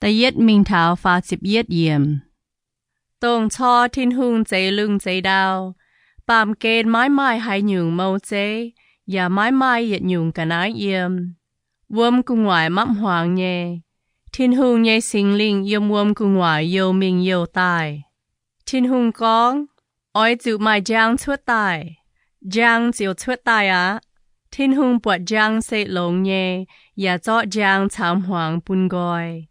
Da'yietv mingh taux faah ziepc yietv yiemc. Dongh cor Tin-Hungh zeix lungh zeix ndau, baamh gen maiv maaih haaix nyungc mou zeiv, yaac maiv maaih yietc nyungc ga'naaiv yiem. Wuom gu'nguaaic mapv hmuangx nyei. Tin-Hungh nyei Singx Lingh yiem wuom gu'nguaaic youh mingh youh daaih. Tin-Hungh gorngv, Oix zuqc maaih njang cuotv daaih. Njang ziouc cuotv daaih aqv. Tin-Hungh buatc njang se longx nyei, yaac zorqv njang caux hmuangx bun nqoi.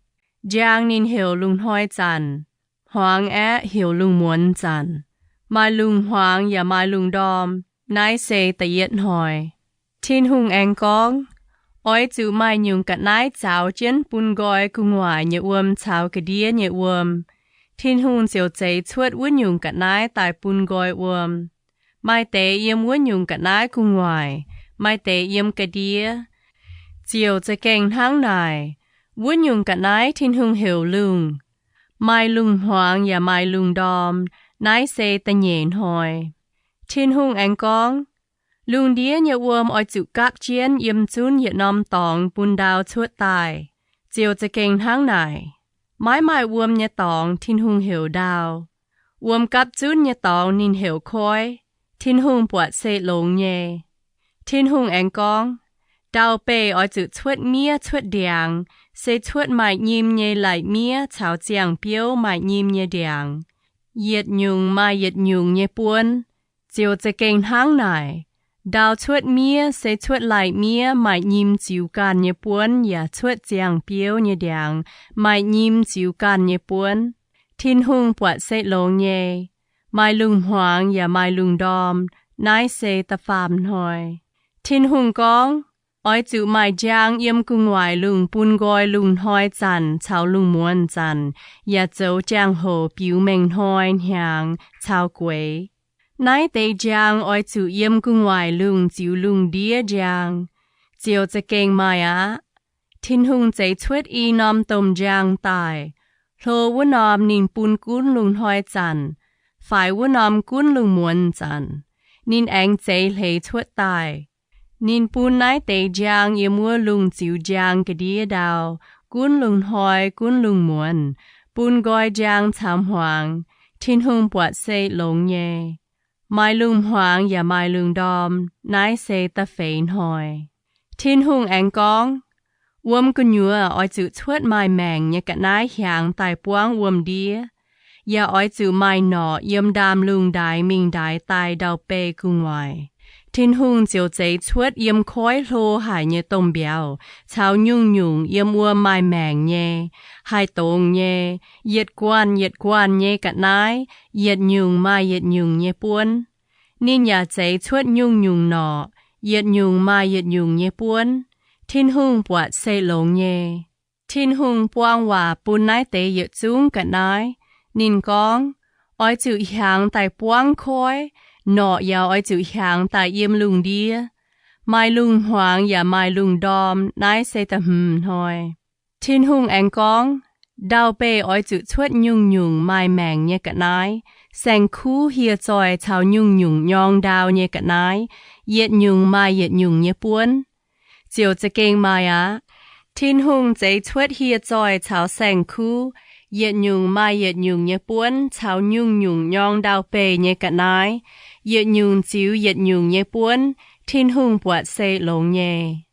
Njang ninh heuc lungh hnoi zanc, hmuangx aeqv, heuc lungh muonz zanc. Maaih lungh hmuangx yaac maaih lungh ndorm. Naaiv se da'yietv hnoi. Tin-Hungh aengx gorngv, Oix zuqc maaih nyungc ga'naaiv zaaux jienv bun nqoi gu'nguaaic nyei wuom caux ga'ndiev nyei wuom. Tin-Hungh ziouc zeix cuotv wuov nyungc ga'naaiv daaih bun nqoi wuom. Maaih deix yiem wuov nyungc ga'naaiv gu'nguaaic, maaih deix yiem ga'ndiev. Ziouc za'gengh hnangv naaic. Wuov nyungc ga'naaiv Tin-Hungh heuc lungh. Maaih lungh hmuangx yaac maaih lungh ndorm. Naaiv se da'nyeic hnoi. Tin-Hungh aengx gorngv, Lungh ndiev nyei wuom oix zuqc gapv jienv yiem zunv yietc norm dorngx bun ndau cuotv daaih. Ziouc za'gengh hnangv naaic. Maiv maaih wuom nyei dorngx Tin-Hungh heuc ndau. Wuom gapv zunv nyei dorngx ninh heuc koiv. Tin-Hungh buatc se longx nyei. Tin-Hungh aengx gorngv, Ndau-beih oix zuqc cuotv miev cuotv ndiangx, se cuotv maaih nyim nyei lai-miev caux ziangh biouv maaih nyim nyei ndiangx, yietc nyungc maaih yietc nyungc nyei buonv. Ziouc za'gengh hnangv naaic. Ndau cuotv miev se cuotv lai-miev maaih nyim ziux ganh nyei buonv yaac cuotv ziangh biouv nyei ndiangx maaih nyim ziux ganh nyei buonv. Tin-Hungh buatc se longx nyei. Maaih lungh hmuangx yaac maaih lungh ndorm. Naaiv se da'faam hnoi. Tin-Hungh gorngv, Oix zuqc maaih njang yiem gu'nguaaic lungh bun nqoi lungh hnoi zanc caux lungh muonz zanc, yaac zoux jangx-hoc biux mengh hnoi, hnyangx caux gueix. Naaiv deix njang oix zuqc yiem gu'nguaaic lungh ziux lungh ndiev njang. Ziouc za'gengh maaih aqv. Tin-Hungh zeix cuotv i norm domh njang daaih. Hlo wuov norm ninh bun gunv lungh hnoi zanc, faix wuov norm gunv lungh muonz zanc. Ninh aengx zeix hleix cuotv daaih. Ninh bun naaiv deix njang yiem wuov lungh ziux njang ga'ndiev ndau, gunv lungh hnoi, gunv lungh muonz, bun nqoi njang caux hmuangx. Tin-Hungh buatc se longx nyei. Maaih lungh hmuangx yaac maaih lungh ndorm. Naaiv se da'feix hnoi. Tin-Hungh aengx gorngv, Wuom gu'nyuoz oix zuqc cuotv maaih maengc nyei ga'naaiv hiaangx daaih buangv wuom-ndiev, yaac oix zuqc maaih norqc yiem ndaamv-lungh ndaix mingh ndaix daaih ndau-beih gu'nguaaic. Tin-Hungh ziouc zeix cuotv yiem koiv hlo haic nyei domh mbiauz caux nyungc-nyungc yiem wuom maaih maengc nyei, haih dongz nyei, yietc guanh yietc guanh nyei ga'naaiv, yietc nyungc maaih yietc nyungc nyei buonv. Ninh yaac zeix cuotv nyungc-nyungc norqc, yietc nyungc maaih yietc nyungc nyei buonv. Tin-Hungh buatc se longx nyei. Tin-Hungh buang waac bun naaiv deix yietc zungv ga'naaiv. Ninh gorngv, Oix zuqc hiaangx daaih buangv koiv, norqc yaac oix zuqc hiaangx daaih yiem lungh ndiev. Maaih lungh hmuangx yaac maaih lungh ndorm. Naaiv se da'hmz hnoi. Tin-Hungh aengx gorngv, Ndau-beih oix zuqc cuotv nyungc-nyungc maaih maengc nyei ga'naaiv, saeng-kuv hieh zoih caux nyungc-nyungc nyorng ndau nyei ga'naaiv, yietc nyungc maaih yietc nyungc nyei buonv. Ziouc za'gengh maaih aqv. Tin-Hungh zeix cuotv hieh zoih caux saeng-kuv, yietc nyungc maaih yietc nyungc nyei buonv caux nyungc-nyungc nyorng ndau-beih nyei ga'naaiv, yietc nyungc ziux yietc nyungc nyei buonv. Tin-Hungh buatc se longx nyei.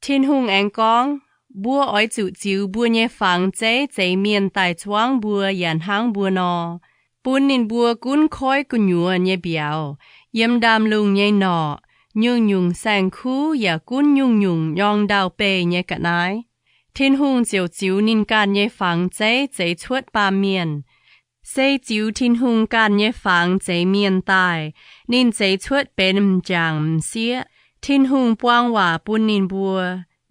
Tin-Hungh aengx gorngv, Mbuo oix zuqc ziux mbuo nyei fangx zeiv zeix mienh daaih zuangv mbuo yaac hnangv mbuo nor, bun ninh mbuo gunv koiv gu'nyuoz nyei mbiauz, yiem ndaamv-lungh nyei norqc, nyungc-nyungc saeng-kuv yaac gunv nyungc-nyungc nyorng ndau-beih nyei ga'naaiv. Tin-Hungh ziouc ziux ninh ganh nyei fangx zeiv zeix cuotv baamh mienh. Se ziux Tin-Hungh ganh nyei fangx zeix mienh daaih. Ninh zeix cuotv benx m'jangc m'sieqv. Tin-Hungh buang waac bun ninh mbuo.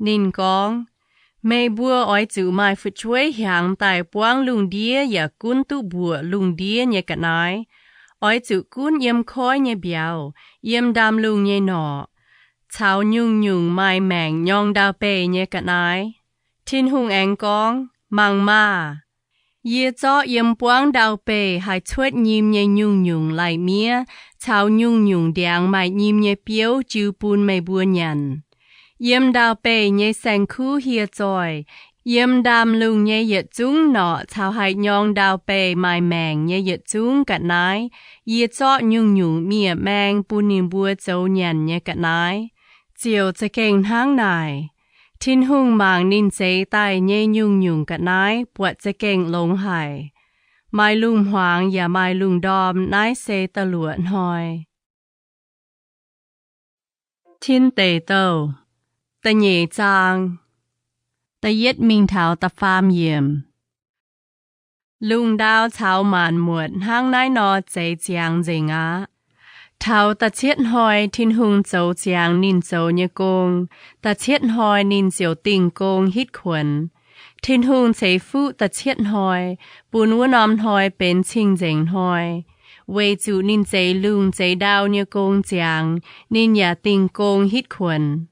Ninh gorngv, Meih mbuo oix zuqc maaih fu'jueiv hiaangx daaih buangv lungh ndiev yaac gunv duqv mbuoqc lungh ndiev nyei ga'naaiv. Oix zuqc gunv yiem koiv nyei mbiauz, yiem ndaamv-lungh nyei norqc, caux nyungc-nyungc maaih maengc nyorng ndau-beih nyei ga'naaiv. Tin-Hungh aengx gorngv, Mangc maah! Yie zorqv yiem buangv ndau-beih haih cuotv nyim nyei nyungc-nyungc lai-miev caux nyungc-nyungc ndiangx maaih nyim nyei biouv jiu bun meih mbuo nyanc. Yiem ndau-beih nyei saeng-kuv hieh zoih, Yiem ndaamv-lungh nyei yietc zungv norqc caux haic nyorng ndau-beih maaih maengc nyei yietc zungv ga'naaiv, yie zorqv nyungc-nyungc miev-maeng bun ninh mbuo zoux nyanc nyei ga'naaiv. Ziouc za'gengh hnangv naaic. Tin-Hungh mangc ninh zeix daaih nyei nyungc-nyungc ga'naaiv buatc za'gengh longx haic. Maaih lungh hmuangx yaac maaih lungh ndorm. Naaiv se da'luoqc hnoi. Tin Deic Douh, da'nyeic zaang, da'yietv mingh taux da'faam yiemc. Lungh ndau caux maanc muotc hnangv naaiv nor zeix ziangx nzengc aqv. Taux da'cietv hnoi Tin-Hungh zoux ziangx ninh zoux nyei gong, da'cietv hnoi ninh ziouc dingh gong hitv kuonx. Tin-Hungh ceix fuqv da'cietv hnoi, bun wuov norm hnoi benx cing-nzengc hnoi, weic zuqc ninh zeix lungh zeix ndau nyei gong ziangx, ninh yaac dingh gong hitv kuonx.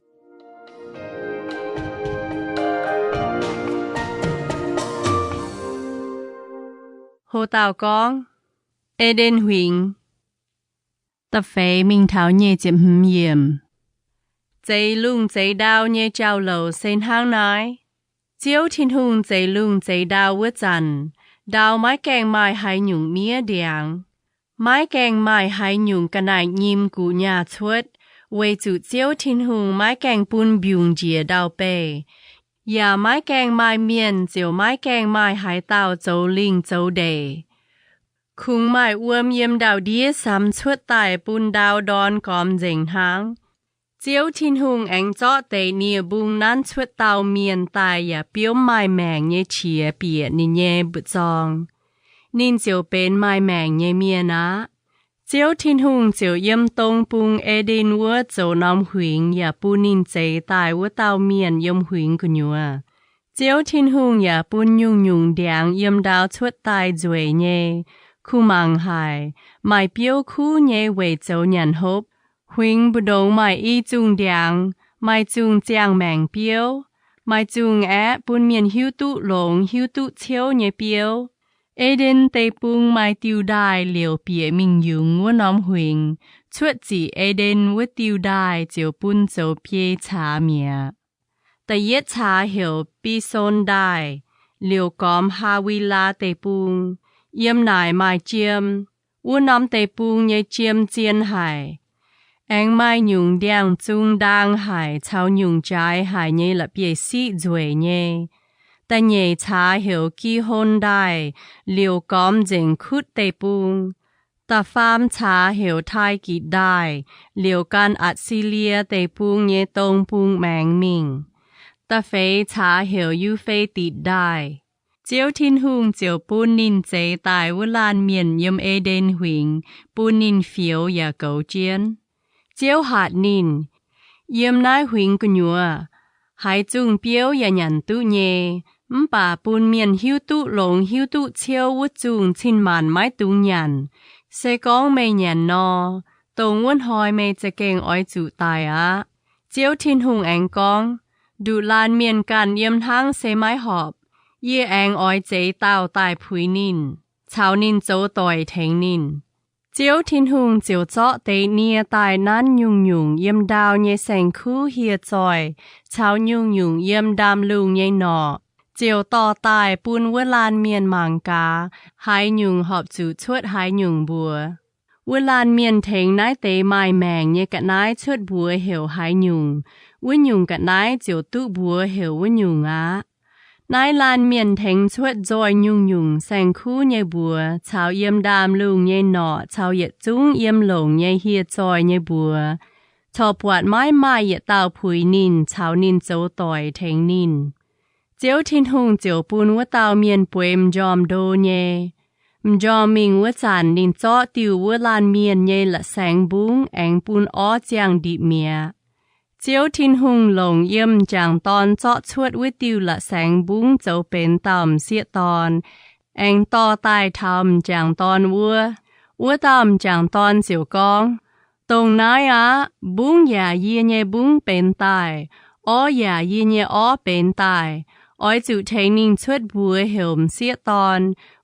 Ho dauh gorngv, E^nden Huingx. Da'feix mingh taux nyic ziepc hmz yiemc. Zeix lungh zeix ndau nyei jauv-louc se hnangv naaiv. Ziouv Tin-Hungh zeix lungh zeix ndau wuov zanc, ndau maiv gaengh maaih haaix nyungc miev ndiangx. Maiv gaengh maaih haaix nyungc ga'naaiv-nyim guqc nyaah cuotv, weic zuqc Ziouv Tin-Hungh maiv gaengh bun mbiungc njiec ndau-beih, yaac maiv gaengh maaih mienh ziouc maiv gaengh maaih haaix dauh zoux lingh zoux ndeic. Kungx maaih wuom yiem ndau-ndiev samx cuotv daaih bun ndau ndorn gormx nzengc hnangv. Ziouv Tin-Hungh aengx zorqv deix nie-mbung nanv cuotv dauh mienh daaih yaac biomv maaih maengc nyei qiex bieqc ninh nyei mbu'zorng. Ninh ziouc benx maaih maengc nyei mienh aqv. Ziouv Tin-Hungh ziouc yiem dong bung E^nden wuov zoux norm huingx yaac bun ninh zeix daaih wuov dauh mienh yiem huingx gu'nyuoz. Ziouv Tin-Hungh yaac bun nyungc-nyungc ndiangx yiem ndau cuotv daaih nzueic nyei, kuh mangc haic, maaih biouv kuv nyei weic zoux nyanc hopv. Huingx mbu'ndongx maaih i zungh ndiangx, maaih zungh ziangh maengc biouv, maaih zungh aeqv, bun mienh hiuv duqv longx hiuv duqv ciouv nyei biouv. E^nden Deic-Bung maaih diuh ndaaih liouc bieqc mingh yungz wuov norm huingx. Cuotv ziqc E^nden wuov diuh ndaaih ziouc bun zoux biei caax mi'aqv. Da'yietv caax heuc Biso Ndaaih, liouc gormx Haa^wi^laa Deic-Bung. Yiem naaic maaih jiem. Wuov norm deic-bung nyei jiem zien haic. Aengx maaih nyungc ndiangx-zung ndaang haic caux nyungc jaaix haic nyei la'bieiv-siqv nzueic nyei. Da'nyeic caax heuc Gi^hon Ndaaih, liouc gormx nzengc Kutv Deic-Bung. Da'faam caax heuc Taaih Gitc Ndaaih, liouc gan Atc^si^lie Deic-Bung nyei dong bung maengx mingh. Da'feix caax heuc Yu^fe^ditc Ndaaih. Ziouv Tin-Hungh ziouc bun ninh zeix daaih wuov laanh mienh yiem E^nden Huingx bun ninh fioux yaac goux jienv. Ziouv hatc ninh, Yiem naaiv huingx gu'nyuoz, haaix zungh biouv yaac nyanc duqv nyei, mv baac bun mienh hiuv duqv longx hiuv duqv ciouv wuov zungh cin-maanc maiv dungx nyanc. Se gorngv meih nyanc nor, dongh wuov hnoi meih za'gengh oix zuqc daic aqv. Ziouv Tin-Hungh aengx gorngv, Nduqc laanh mienh ganh yiem hnangv se maiv horpc. Yie aengx oix zeix dauh daaih puix ninh, caux ninh zoux doic tengx ninh. Ziouv Tin-Hungh ziouc zorqv deix nie daaih nanv nyungc-nyungc yiem ndau nyei saeng-kuv hieh zoih caux nyungc-nyungc yiem ndaamv-lungh nyei norqc, ziouc dorh daaih bun wuov laanh mienh mangc gaax haaix nyungc horpc zuqc cuotv haaix nyungc mbuox. Wuov laanh mienh tengx naaiv deix maaih maengc nyei ga'naaiv cuotv mbuox heuc haaix nyungc, wuov nyungc ga'naaiv ziouc duqv mbuox heuc wuov nyungc aqv. Naaiv laanh mienh tengx cuotv nzoih nyungc-nyungc saeng-kuv nyei mbuox caux yiem ndaamv-lungh nyei norqc caux yietc zungv yiem longc nyei hieh zoih nyei mbuox, corc buatc maiv maaih yietc dauh puix ninh caux ninh zoux doic tengx ninh. Ziouv Tin-Hungh ziouc bun wuov dauh mienh bueix m'njormh ndo nyei. M'njormh mingh wuov zanc ninh zorqv diuh wuov laanh mienh nyei la'saengx mbungv aengx bun orv ziangh ndipc mi'aqv. Ziouv Tin-Hungh longc yiem m'jangc dorn zorqv cuotv wuov diuh la'saengx mbungv zoux benx dauh m'sieqv dorn, aengx dorh daaih taux m'jangc dorn wuov. Wuov dauh m'jangc dorn ziouc gorngv, Dongh naaiv aqv. Mbungv yaac yie nyei mbungv benx daaih, orv yaac yie nyei orv benx daaih. Oix zuqc tengx ninh cuotv mbuox heuc m'sieqv dorn,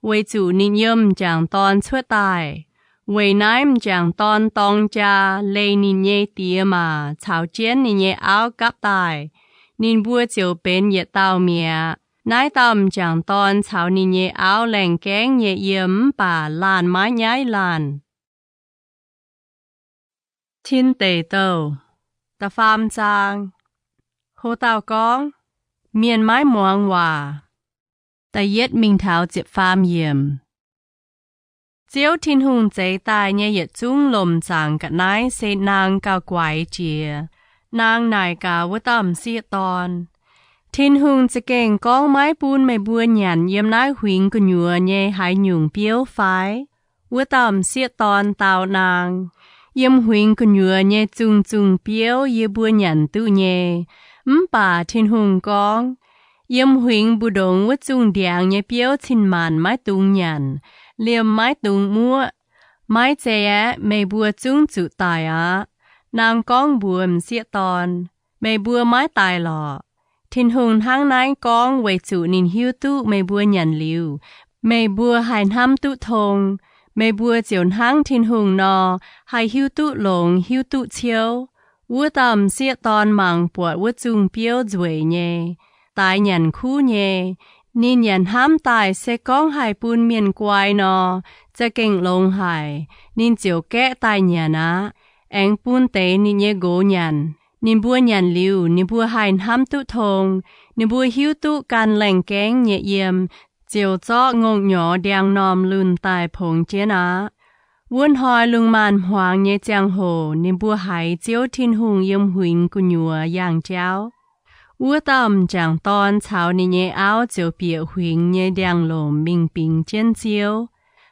weic zuqc ninh yiem m'jangc dorn cuotv daaih. Weic naaiv m'jangc dorn dorng jaa leih ninh nyei diex maac caux jienv ninh nyei auv gapv daaih. Ninh mbuo ziouc benx yietc dauh mi'aqv. Naaiv dauh m'jangc dorn caux ninh nyei auv laengh gaengv nyei yiem mv baac laanh maiv nyaiv laanh. Tin Deic Douh, da'faam zaang. Ho dauh gorngv, Mienh maiv muangx waac. Da'yietv mingh taux ziepc faam yiemc. Ziouv Tin-Hungh zeix daaih nyei yietc zungv lomc zaangc ga'naaiv se naang gauh guaix jiex. Naang naaic gaax wuov dauh m'sieqv dorn, Tin-Hungh za'gengh gorngv maiv bun meih mbuo nyanc yiem naaiv huingx gu'nyuoz nyei haaix nyungc biouv fai? Wuov dauh m'sieqv dorn dau naang, Yiem huingx gu'nyuoz nyei zungh-zungh biouv yie mbuo nyanc duqv nyei. Mv baac Tin-Hungh gorngv, Yiem huingx mbu'ndongx wuov zungh ndiangx nyei biouv cin-maanc maiv dungx nyanc, liemh maiv dungx muoqv. Maiv zei aeqv, meih mbuo zungv zuqc daic aqv. Naang gorngv mbuox m'sieqv dorn, Meih mbuo maiv daic lorqc. Tin-Hungh hnangv naaiv gorngv weic zuqc ninh hiuv duqv meih mbuo nyanc liuz, meih mbuo haih hnamv duqv tong. Meih mbuo ziouc hnangv Tin-Hungh nor, haih hiuv duqv longx hiuv duqv ciouv. Wuov dauh m'sieqv dorn mangc buatc wuov zungh biouv nzueic nyei, daaix nyanc kuv nyei. Ninh yaac hnamv daaih se gorngv haih bun mienh guai nor, za'gengh longx haic. Ninh ziouc gaeqv daaih nyanc aqv, aengx bun deix ninh nyei nqox nyanc. Ninh mbuo nyanc liuz, ninh mbuo haih hnamv duqv tong. Ninh mbuo hiuv duqv gan laengh gaengv nyei yiem, ziouc zorqv ngongh nyorx ndiangx-normh lunh daaih pongx jienv aqv. Wuov hnoi lungh maanz-hmuangx nyei ziangh hoc ninh mbuo haiz Ziouv Tin-Hungh yiem huingx gu'nyuoz yangh jauv. Wuov dauh m'jangc dorn caux ninh nyei auv ziouc bieqc huingx nyei ndiangx-lomc mingh bingx jienv Ziouv.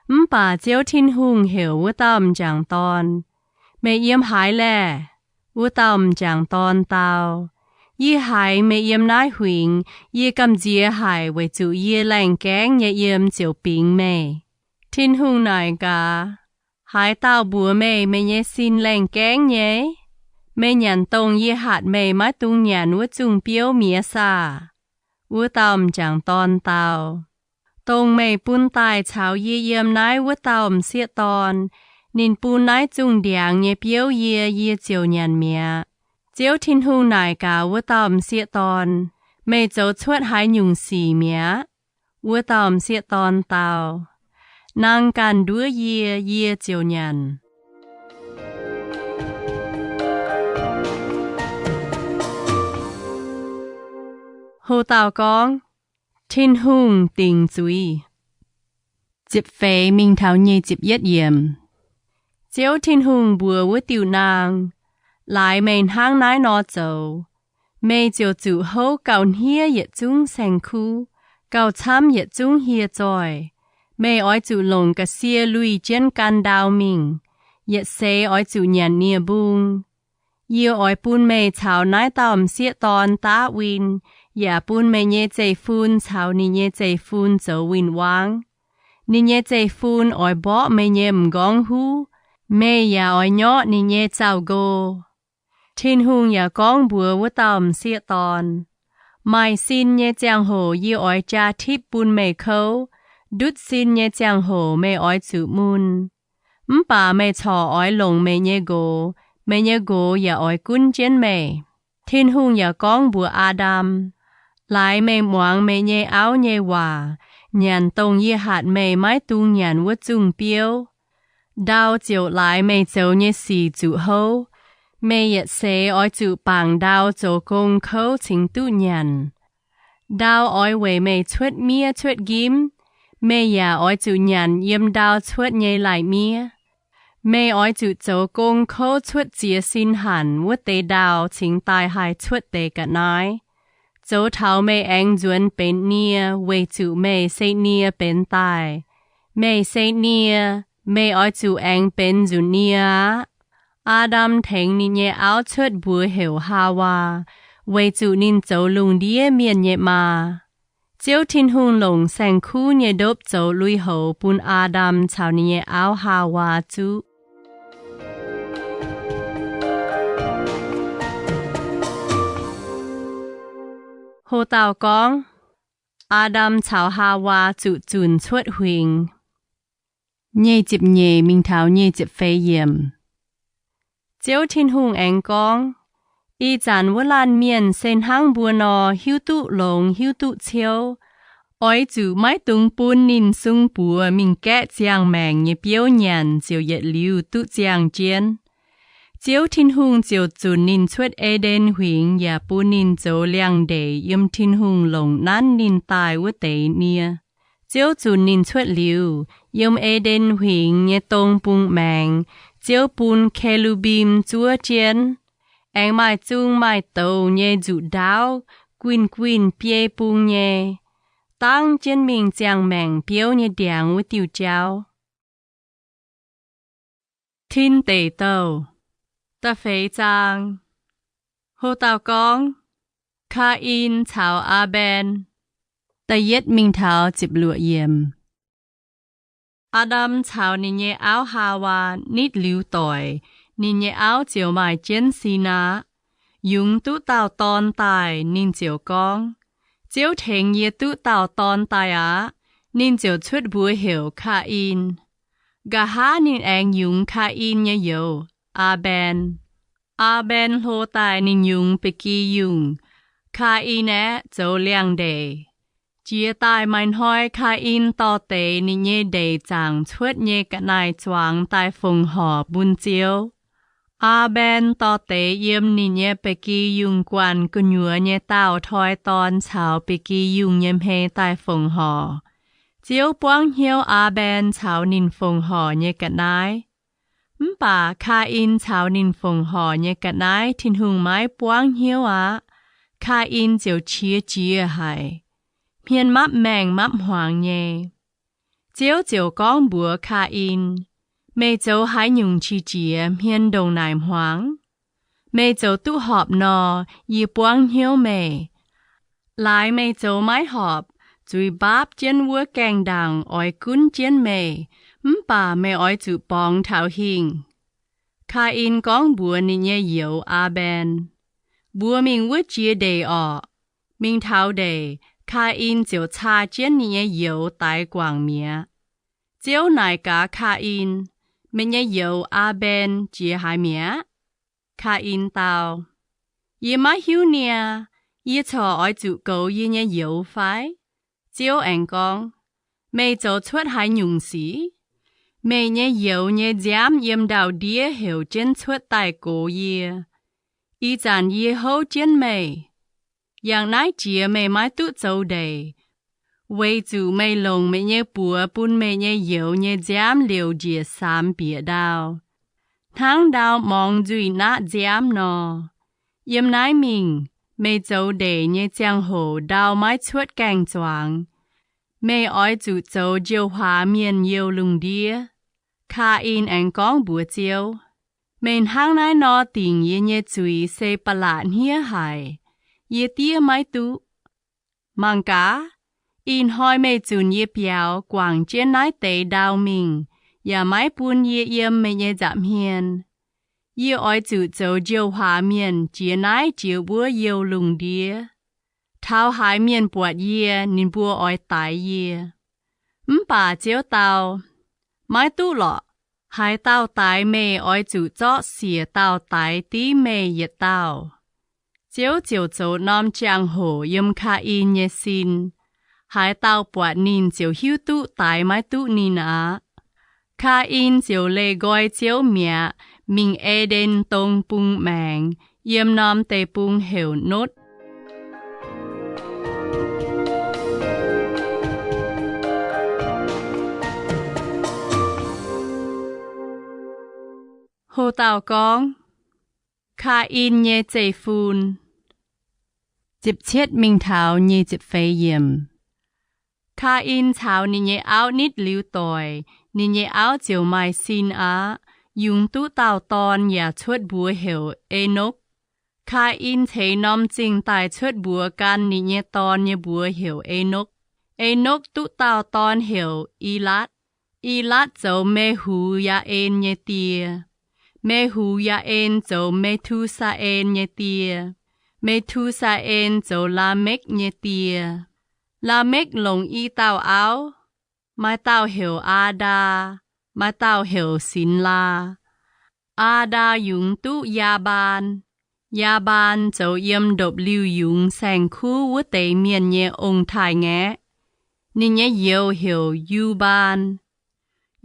Mv baac Ziouv Tin-Hungh heuc wuov dauh m'jangc dorn, Meih yiem haaix laeh? Wuov dauh m'jangc dorn dau, Yie haiz meih yiem naaiv huingx. Yie gamh nziex haic weic zuqc yie laengh gaengv nyei yiem ziouc bingx meih. Tin-Hungh naaic gaax, Haaix dauh mbuox meih meih nyei sin laengh gaengv nyei? Meih nyanc dongh yie hatc meih maiv dungx nyanc wuov zungh biouv mi'aqv saah? Wuov dauh m'jangc dorn dau, Dongh meih bun daaih caux yie yiem naaiv wuov dauh m'sieqv dorn, ninh bun naaiv zungh ndiangx nyei biouv yie, yie ziouc nyanc mi'aqv. Ziouv Tin-Hungh naaic gaax wuov dauh m'sieqv dorn, Meih zoux cuotv haaix nyungc sic mi'aqv? Wuov dauh m'sieqv dorn dau, Naang ganh nduov yie, yie ziouc nyanc. Ho dauh gorngv, Tin-Hungh dingc zuiz. Ziepc feix mingh taux nyic ziepc yietv yiemc. Ziouv Tin-Hungh mbuox wuov diuh naang, Laaix meih hnangv naaiv nor zoux, meih ziouc zuqc houv gauh hniev yietc zungv saeng-kuv, gauh camv yietc zungv hieh zoih. Meih oix zuqc longc ga'sie luih jienv gan ndau mingh. Yietc seix oix zuqc nyanc nie-mbung. Yie oix bun meih caux naaiv dauh m'sieqv dorn daav win, yaac bun meih nyei zeiv-fun caux ninh nyei zeiv-fun zoux win-wangv. Ninh nyei zeiv-fun oix mborqv meih nyei m'nqorngv huv, meih yaac oix nyorqv ninh nyei zaux-nqo. Tin-Hungh yaac gorngv mbuox wuov dauh m'sieqv dorn, Maaih sin nyei ziangh hoc yie oix jaa tipv bun meih kouv. Ndutv sin nyei ziangh hoc meih oix zuqc mun. Mv baac meih corc oix longc meih nyei nqox, meih nyei nqox yaac oix gunv jienv meih. Tin-Hungh yaac gorngv mbuox Aa^ndam, Laaix meih muangx meih nyei auv nyei waac, nyanc dongh yie hatc meih maiv dungx nyanc wuov zungh biouv. Ndau ziouc laaix meih zoux nyei sic zuqc houv. Meih yietc seix oix zuqc bangc ndau zoux gong kouv cingx duqv nyanc. Ndau oix weic meih cuotv miev cuotv njimv. Meih yaac oix zuqc nyanc yiem ndau cuotv nyei lai-miev. Meih oix zuqc zoux gong kouv cuotv ziex sin hanc wuov deix ndau cingx daaih haih cuotv deix ga'naaiv, zoux taux meih aengx nzuonx benx nie weic zuqc meih se nie benx daaih. Meih se nie, meih oix zuqc aengx benx nzunc nie aqv. Aa^ndam tengx ninh nyei auv cuotv mbuox heuc Haawaa, weic zuqc ninh zoux lungh ndiev mienh nyei maa. Ziouv Tin-Hungh longc saeng-kuv nyei ndopv zoux lui-houx bun Aa^ndam caux ninh nyei auv Haawaa zuqv. Ho dauh gorngv, Aa^ndam caux Haawaa zuqc zunc cuotv huingx. Nyic ziepc nyeic mingh taux nyic ziepc feix yiemc. Ziouv Tin-Hungh aengx gorngv, Ih zanc wuov laanh mienh se hnangv mbuo nor, hiuv duqv longx, hiuv duqv ciouv. Oix zuqc maiv dungx bun ninh sung buoz mingh gaeqv ziangh maengc nyei biouv nyanc ziouc yietc liuz duqv ziangh jienv. Ziouv Tin-Hungh ziouc zunc ninh cuotv E^nden Huingx yaac bun ninh zoux liangx-ndeic yiem Tin-Hungh longc nanv ninh daaih wuov deix nie. Ziouv zunc ninh cuotv liuz, yiem E^nden Huingx nyei dong bung maengx, Ziouv bun ke^lu^mbim zuov jienv. Aengx maaih zung maaih douz nyei nzuqc ndaauv guinh guinh biei bung nyei, dangv jienv mingh ziangh maengc biouv nyei ndiangx wuov diuh jauv. Tin Deic Douh, da'feix zaang. Ho dauh gorngv, Kaa^in caux Aa^mben. Da'yietv mingh taux ziepc luoqc yiemc. Aa^ndam caux ninh nyei auv, Haawaa, nitv liuz doic, ninh nyei auv ziouc maaih jienv sin aqv. Yungz duqv dauh dorn daaih, ninh ziouc gorngv, Ziouv tengx yie duqv dauh dorn daaih aqv. Ninh ziouc cuotv mbuox heuc Kaa^in. Nqa'haav ninh aengx yungz Kaa^in nyei youz, Aa^mben. Aa^mben hlo daaih ninh yungz ba'gi yungh. Kaa^in aeqv, zoux liangx-ndeic. Jiex daaih maaih hnoi Kaa^in dorh deix ninh nyei ndeic zaangc cuotv nyei ga'naaiv-zuangx daaih fongc horc bun Ziouv. Aa^mben dorh deix yiem ninh nyei ba'gi yungh guanh gu'nyuoz nyei daauh toi dorn caux ba'gi yungh nyei hmei daaih fongc horc. Ziouv buangv hnyouv Aa^mben caux ninh fongc horc nyei ga'naaiv. Mv baac Kaa^in caux ninh fongc horc nyei ga'naaiv Tin-Hungh maiv buangv hnyouv aqv. Kaa^in ziouc qiex jiez haic, hmien mapv maengh mapv hmuangx nyei. Ziouv ziouc gorngv mbuox Kaa^in, Meih zoux haaix nyungc qiex jiez, hmien ndongc naaic hmuangx? Meih zoux duqv horpc nor, yie buangv hnyouv meih. Laaix meih zoux maiv horpc, zuiz mbaapv jienv wuov gaengh ndaangc oix gunv jienv meih, mv baac meih oix zuqc borngz taux hingh. Kaa^in gorngv mbuox ninh nyei youz, Aa^mben, Mbuox mingh wuov jiex ndeic orqc. Mingh taux ndeic, Kaa^in ziouc caa jienv ninh nyei youz daix guangc mi'aqv. Ziouv naaic gaax Kaa^in, Meih nyei youz, Aa^mben, jiex haaix mi'aqv? Kaa^in dau, Yie maiv hiuv niaa. Yie corc oix zuqc goux yie nyei youz fai? Ziouv aengx gorngv, Meih zoux cuotv haaix nyungc sic? Meih nyei youz nyei nziaamv yiem ndau-ndiev heuc jienv cuotv daaih gox yie. Ih zanc yie houv jienv meih. Yangh naaiv jiex meih maiv duqv zoux ndeic, weic zuqc meih longc meih nyei buoz bun meih nyei youz nyei nziaamv liouc njiec saamx bieqc ndau, hnangv ndau morngx nzuih naqv nziaamv nor. Yiem naaiv mingh, meih zoux ndeic nyei ziangh hoc ndau maiv cuotv gaengh zuangx. Meih oix zuqc zoux njiouv huaax mienh youh lungh ndiev. Kaa^in aengx gorngv mbuox Ziouv, Meih hnangv naaiv nor dingc yie nyei zuiz se ba'laqc hniev haic. Yie diev maiv duqv. Mangc gaax, ih hnoi meih zunc yie biaux guangc jienv naaiv deix ndau mingh, yaac maiv bun yie yiem meih nyei nza'hmien. Yie oix zuqc zoux njiouv huaax mienh jiex naaiv jiex wuov youh lungh ndiev. Taux haaix mienh buatc yie, ninh mbuo oix daix yie. Mv baac Ziouv dau, Maiv duqv lorqc. Haaix dauh daix meih oix zuqc zorqv siec dauh daix div meih yietc dauh. Ziouv ziouc zoux norm jangx-hoc yiem Kaa^in nyei sin. Haaix dauh buatc ninh ziouc hiuv duqv daix maiv duqv ninh aqv. Kaa^in ziouc leih nqoi Ziouv mi'aqv, mingh E^nden Dong bung maengx, yiem norm deic-bung heuc Notv. Ho dauh gorngv, Kaa^in nyei zeiv-fun. Ziepc cietv mingh taux nyic ziepc feix yiemc. Kaa^in caux ninh nyei auv nitv liuz doic, ninh nyei auv ziouc maaih sin aqv, yungz duqv dauh dorn yaac cuotv mbuox heuc Enokv. Kaa^in ceix norm zingh daaih cuotv mbuox gan ninh nyei dorn nyei mbuox heuc Enokv. Enokv duqv dauh dorn heuc Ilatv. Ilatv zoux Me^hu^yaa^en nyei die. Me^hu^yaa^en zoux Me^tu^saa^en nyei die. Me^tu^saa^en zoux Laamekv nyei die. Laamekv longc i dauh auv, maaih dauh heuc Aa^ndaa, maaih dauh heuc Sinx^laa. Aa^ndaa yungz duqv Yaa^mbaan. Yaa^mbaan zoux yiem ndopv-liuh yungz saeng-kuv wuov deix mienh nyei ong-taaix-ngaeqv. Ninh nyei youz heuc Yu^mbaan.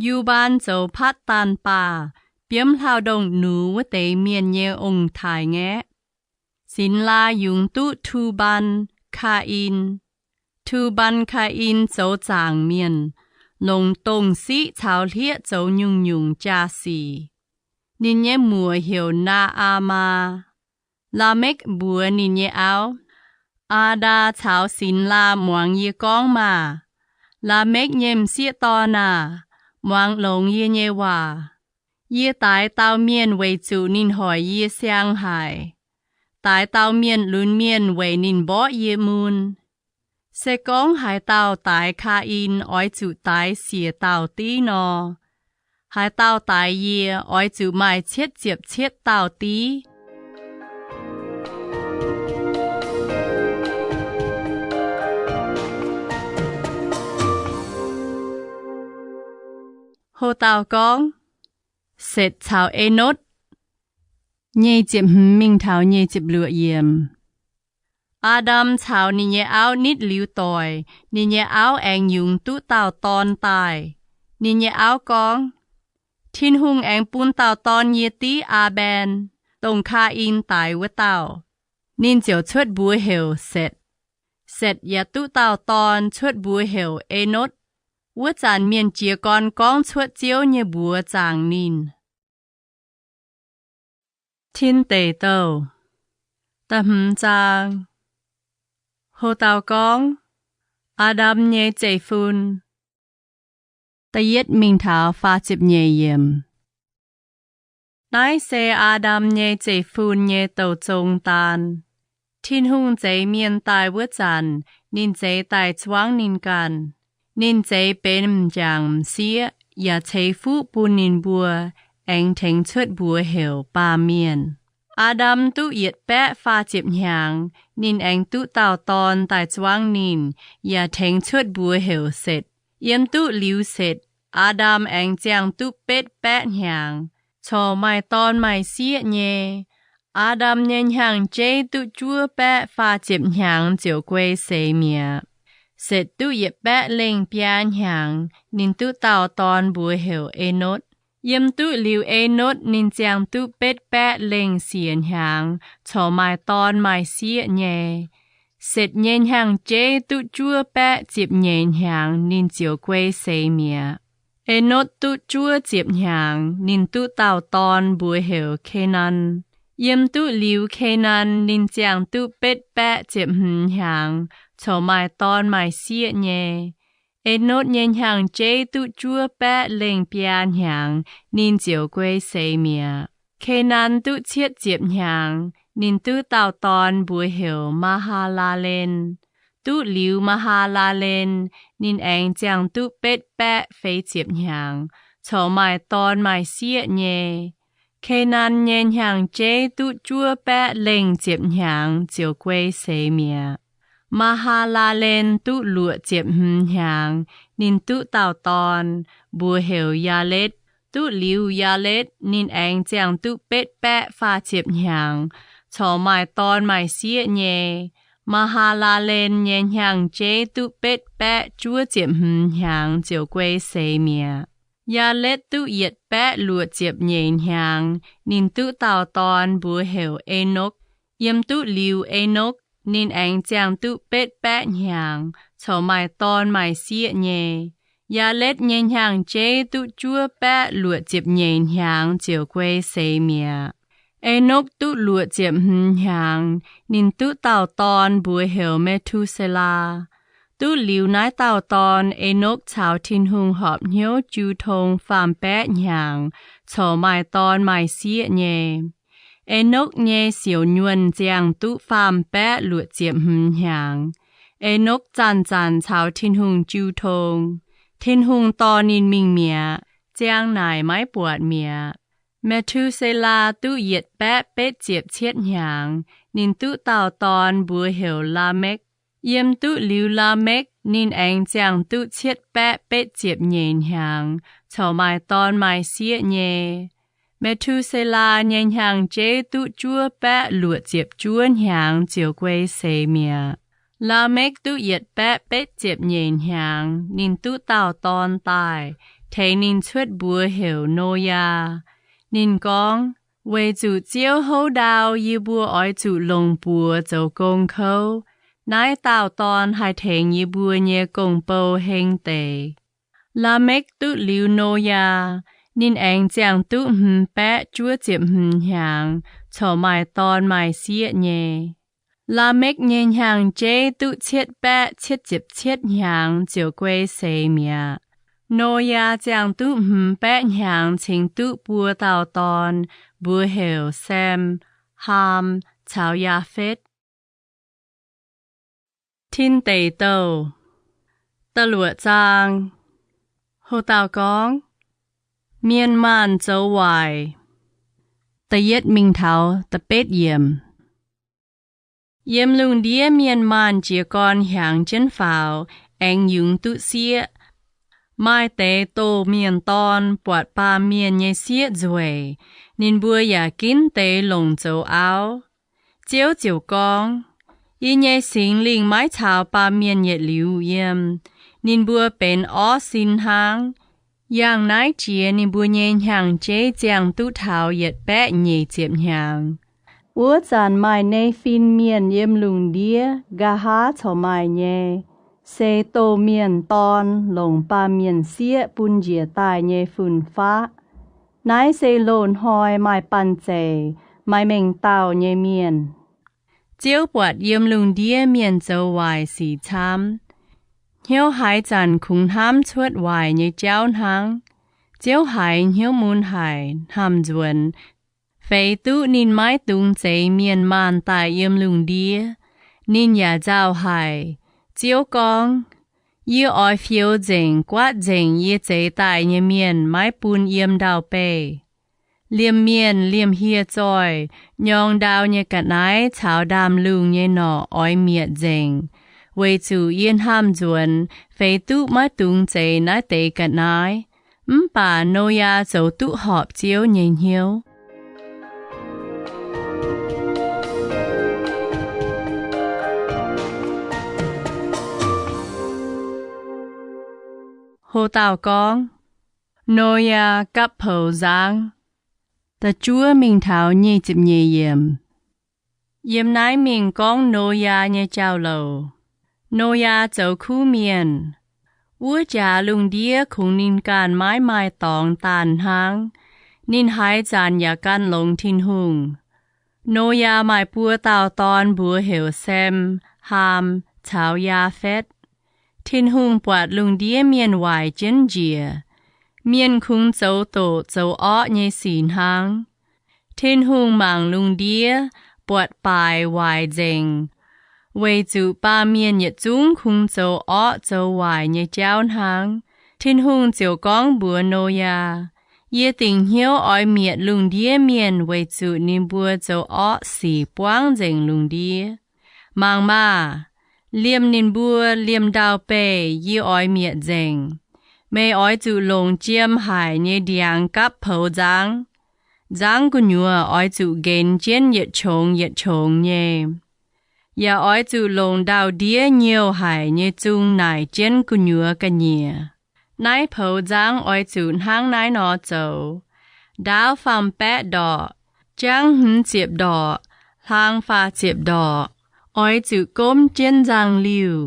Yu^mbaan zoux Patv^daan Baac, biomv hlauv-ndongh nux wuov deix mienh nyei ong-taaix-ngaeqv. Sinx-laa yungz duqv Tu^mbaan, Kaa^in. Tu^mbaan Kaa^in zoux zaangc mienh, longc dongh siqv caux hlieqv zoux nyungc-nyungc jaa-sic. Ninh nyei muoc heuc Naa^aa^maa. Laamekv mbuox ninh nyei auv, Aa^ndaa caux Sinx-laa muangx yie gorngv maah! Laamekv nyei m'sieqv dorn aah! Muangx longx yie nyei waac. Yie daix dauh mienh weic zuqc ninh hoic yie siang haic. Daix dauh mienh lunx mienh weic ninh mborqv yie mun. Se gorngv haaix dauh daix Kaa^in oix zuqc daix siec dauh div nor, haaix dauh daix yie oix zuqc maaih cietv ziepc cietv dauh div. Ho dauh gorngv, Setc caux Enotv. Nyic ziepc hmz mingh taux nyic ziepc luoqc yiemc. Aa^ndam caux ninh nyei auv nitv liuz doic, ninh nyei auv aengx yungz duqv dauh dorn daaih. Ninh nyei auv gorngv, Tin-Hungh aengx bun dauh dorn yie div Aa^mben, dongh Kaa^in daix wuov dauh. Ninh ziouc cuotv mbuox heuc Setc. Setc yaac duqv dauh dorn, cuotv mbuox heuc Enotv. Wuov zanc mienh jiez gorn gorngv cuotv Ziouv nyei mbuox zaangc ninh. Tin Deic Douh, da'hmz zaang. Ho dauh gorngv, Aa^ndam nyei zeiv-fun. Da'yietv mingh taux faah ziepc nyeic yiemc. Naaiv se Aa^ndam nyei zeiv-fun nyei douh zong daan. Tin-Hungh zeix mienh daaih wuov zanc, ninh zeix daaih zuangv ninh ganh. Ninh zeix benx m'jangc m'sieqv yaac ceix fuqv bun ninh mbuo, aengx tengx cuotv mbuox heuc Baamh Mienh. Aa^ndam duqv yietc baeqv faah ziepc hnyangx, ninh aengx duqv dauh dorn daaih zuangv ninh, yaac tengx cuotv mbuox heuc Setc. Yiem duqv liuz Setc, Aa^ndam aengx ziangh duqv betv baeqv hnyangx, corc maaih dorn maaih sieqv nyei. Aa^ndam nyei hnyangx-jeiv duqv juov baeqv faah ziepc hnyangx ziouc guei seix mi'aqv. Setc duqv yietc baeqv lengh biaa hnyangx, ninh duqv dauh dorn mbuox heuc Enotv. Yiem duqv liuz Enotv, ninh ziangh duqv betv baeqv lengh siec hnyangx, corc maaih dorn maaih sieqv nyei. Setc nyei hnyangx-jeiv duqv juov baeqv ziepc nyeic hnyangx, ninh ziouc guei seix mi'aqv. Enotv duqv juov ziepc hnyangx, ninh duqv dauh dorn mbuox heuc Kenan. Yiem duqv liuz Kenan, ninh ziangh duqv betv baeqv ziepc hmz hnyangx, corc maaih dorn maaih sieqv nyei. Enotv nyei hnyangx-jeiv duqv juov baeqv lengh biaa hnyangx, ninh ziouc guei seix mi'aqv. Kenan duqv cietv ziepc hnyangx, ninh duqv dauh dorn mbuox heuc Maa^haa^laa^len. Duqv liuz Maa^haa^laa^len, ninh aengx ziangh duqv betv baeqv feix ziepc hnyangx, corc maaih dorn maaih sieqv nyei. Kenan nyei hnyangx-jeiv duqv juov baeqv lengh ziepc hnyangx ziouc guei seix mi'aqv. Maa^haa^laa^len duqv luoqc ziepc hmz hnyangx, ninh duqv dauh dorn, mbuox heuc Yaaletv. Duqv liuz Yaaletv, ninh aengx ziangh duqv betv baeqv faah ziepc hnyangx, corc maaih dorn maaih sieqv nyei. Maa^haa^laa^len nyei hnyangx-jeiv duqv betv baeqv juov ziepc hmz hnyangx ziouc guei seix mi'aqv. Yaaletv duqv yietc baeqv luoqc ziepc nyeic hnyangx, ninh duqv dauh dorn mbuox heuc Enokv. Yiem duqv liuz Enokv, ninh aengx ziangh duqv betv baeqv hnyangx, corc maaih dorn maaih sieqv nyei. Yaaletv nyei hnyangx-jeiv duqv juov baeqv luoqc ziepc nyeic hnyangx ziouc guei seix mi'aqv. Enokv duqv luoqc ziepc hmz hnyangx, ninh duqv dauh dorn mbuox heuc Me^tu^se^laa. Duqv liuz naaiv dauh dorn, Enokv caux Tin-Hungh horpc hnyouv jiu tong faam-baeqv hnyangx, corc maaih dorn maaih sieqv nyei. Enokv nyei siouc nyuonh ziangh duqv faam-baeqv luoqc ziepc hmz hnyangx. Enokv zanc-zanc caux Tin-Hungh jiu tong. Tin-Hungh dorh ninh mingh mi'aqv, ziang naaic maiv buatc mi'aqv. Me^tu^se^laa duqv yietc baeqv betv ziepc cietv hnyangx, ninh duqv dauh dorn mbuox heuc Laamekv. Yiem duqv liuz Laamekv, ninh aengx ziangh duqv cietv baeqv betv ziepc nyeic hnyangx, corc maaih dorn maaih sieqv nyei. Me^tu^se^laa nyei hnyangx-jeiv duqv juov baeqv luoqc ziepc juov hnyangx ziouc guei seix mi'aqv. Laa^mekv duqv yietc baeqv betv ziepc nyeic hnyangx, ninh duqv dauh dorn daaih, tengx ninh cuotv mbuox heuc Noyaa. Ninh gorngv, Weic zuqc Ziouv houv ndau yie mbuo oix zuqc longc buoz zoux gong kouv. Naaiv dauh dorn haih tengx yie mbuo nyei gong-bou heng deix. Laa^mekv duqv liuz Noyaa, ninh aengx ziangh duqv hmz baeqv juov ziepc hmz hnyangx, corc maaih dorn maaih sieqv nyei. Laa^mekv nyei hnyangx-jeiv duqv cietv baeqv cietv ziepc cietv hnyangx ziouc guei seix mi'aqv. Noyaa ziangh duqv hmz baeqv hnyangx cingx duqv buo dauh dorn, mbuox heuc Sem, Haam caux Yaafetv. Tin Deic Douh da'luoqc zaang. Ho dauh gorngv, Mienh maanh zoux waaic. Da'yietv mingh taux da'betv yiemc. Yiem lungh ndiev mienh maanh jiez gorn hiaangx jienv faaux, aengx yungz duqv sieqv. Maaih deix doh mienh dorn buatc baamh mienh nyei sieqv nzueic, ninh mbuo yaac ginv deix longc zoux auv. Ziouv ziouc gorngv, Yie nyei Singx Lingh maiv caux baamh mienh yietc liuz yiem. Ninh mbuo benx orv sin hnangv. Yangh naaiv jiex ninh mbuo nyei hnyangx-jeiv ziangh duqv taux yietc baeqv nyeic ziepc hnyangx. Wuov zanc maaih Nefin Mienh yiem lungh ndiev, nqa'haav corc maaih nyei, se doh mienh dorn longc baamh mienh sieqv bun njiec daaih nyei fun-faqv. Naaiv se loz-hnoi maaih banh zeic, maaih mengh dauh nyei mienh. Ziouv buatc yiem lungh ndiev mienh zoux waaic sic camv. Hnyouv haaix zanc kungx hnamv cuotv waaic nyei jauv hnangv. Ziouv haiz hnyouv mun haic, hnamv-nzuonx, feix duqv ninh maiv dungx zeix mienh maanh daaih yiem lungh ndiev. Ninh yaac nzauh haic. Ziouv gorngv, Yie oix fioux nzengc guaatv nzengc yie zeix daaih nyei mienh, maiv bun yiem ndau-beih. Liemh mienh liemh hieh zoih, nyorng ndau nyei ga'naaiv caux ndaamv-lungh nyei norqc oix mietc nzengc, weic zuqc yie hnamv-nzuonx feix duqv maiv dungx zeix naaiv deix ga'naaiv. Mv baac Noyaa zoux duqv horpc Ziouv nyei hnyouv. Ho dauh gorngv, Noyaa gapv poux nzangv. Da'juov mingh taux nyic ziepc nyeic yiemc. Yiem naaiv mingh gorngv Noyaa nyei jauv-louc. Noyaa zoux kuv mienh. Wuov jaax lungh ndiev kungx ninh ganh maiv maaih dorngx daanh hnangv. Ninh haaix zanc yaac gan longx Tin-Hungh. Noyaa maaih buo dauh dorn mbuox heuc Sem, Haam caux Yaafetv. Tin-Hungh buatc lungh ndiev mienh waaic jienv njiec. Mienh kungx zoux doqc zoux orqv nyei sic hnangv. Tin-Hungh mangc lungh ndiev buatc baaix waaic nzengc, weic zuqc baamh mienh yietc zungv kungx zoux orqv zoux waaic nyei jauv hnangv. Tin-Hungh ziouc gorngv mbuox Noyaa, Yie dingc hnyouv oix mietc lungh ndiev mienh weic zuqc ninh mbuo zoux orqv sic buangv nzengc lungh ndiev. Mangc maah! Liemh ninh mbuo liemh ndau-beih yie oix mietc nzengc. Meih oix zuqc longc jiem haic nyei ndiangx gapv poux nzangv. Nzangv gu'nyuoz oix zuqc nqenx jienv yietc qongx yietc qongx nyei. Yaac oix zuqc longc ndau-ndiev nyouh haic nyei zung naaic jienv gu'nyuoz ga'nyiec. Naaiv poux nzangv oix zuqc hnangv naaiv nor zoux. Ndaauv faam-baeqv ndorqc, jangv hmz ziepc ndorqc, hlaang faah ziepc ndorqc. Oix zuqc gomv jienv nzangv-liuh.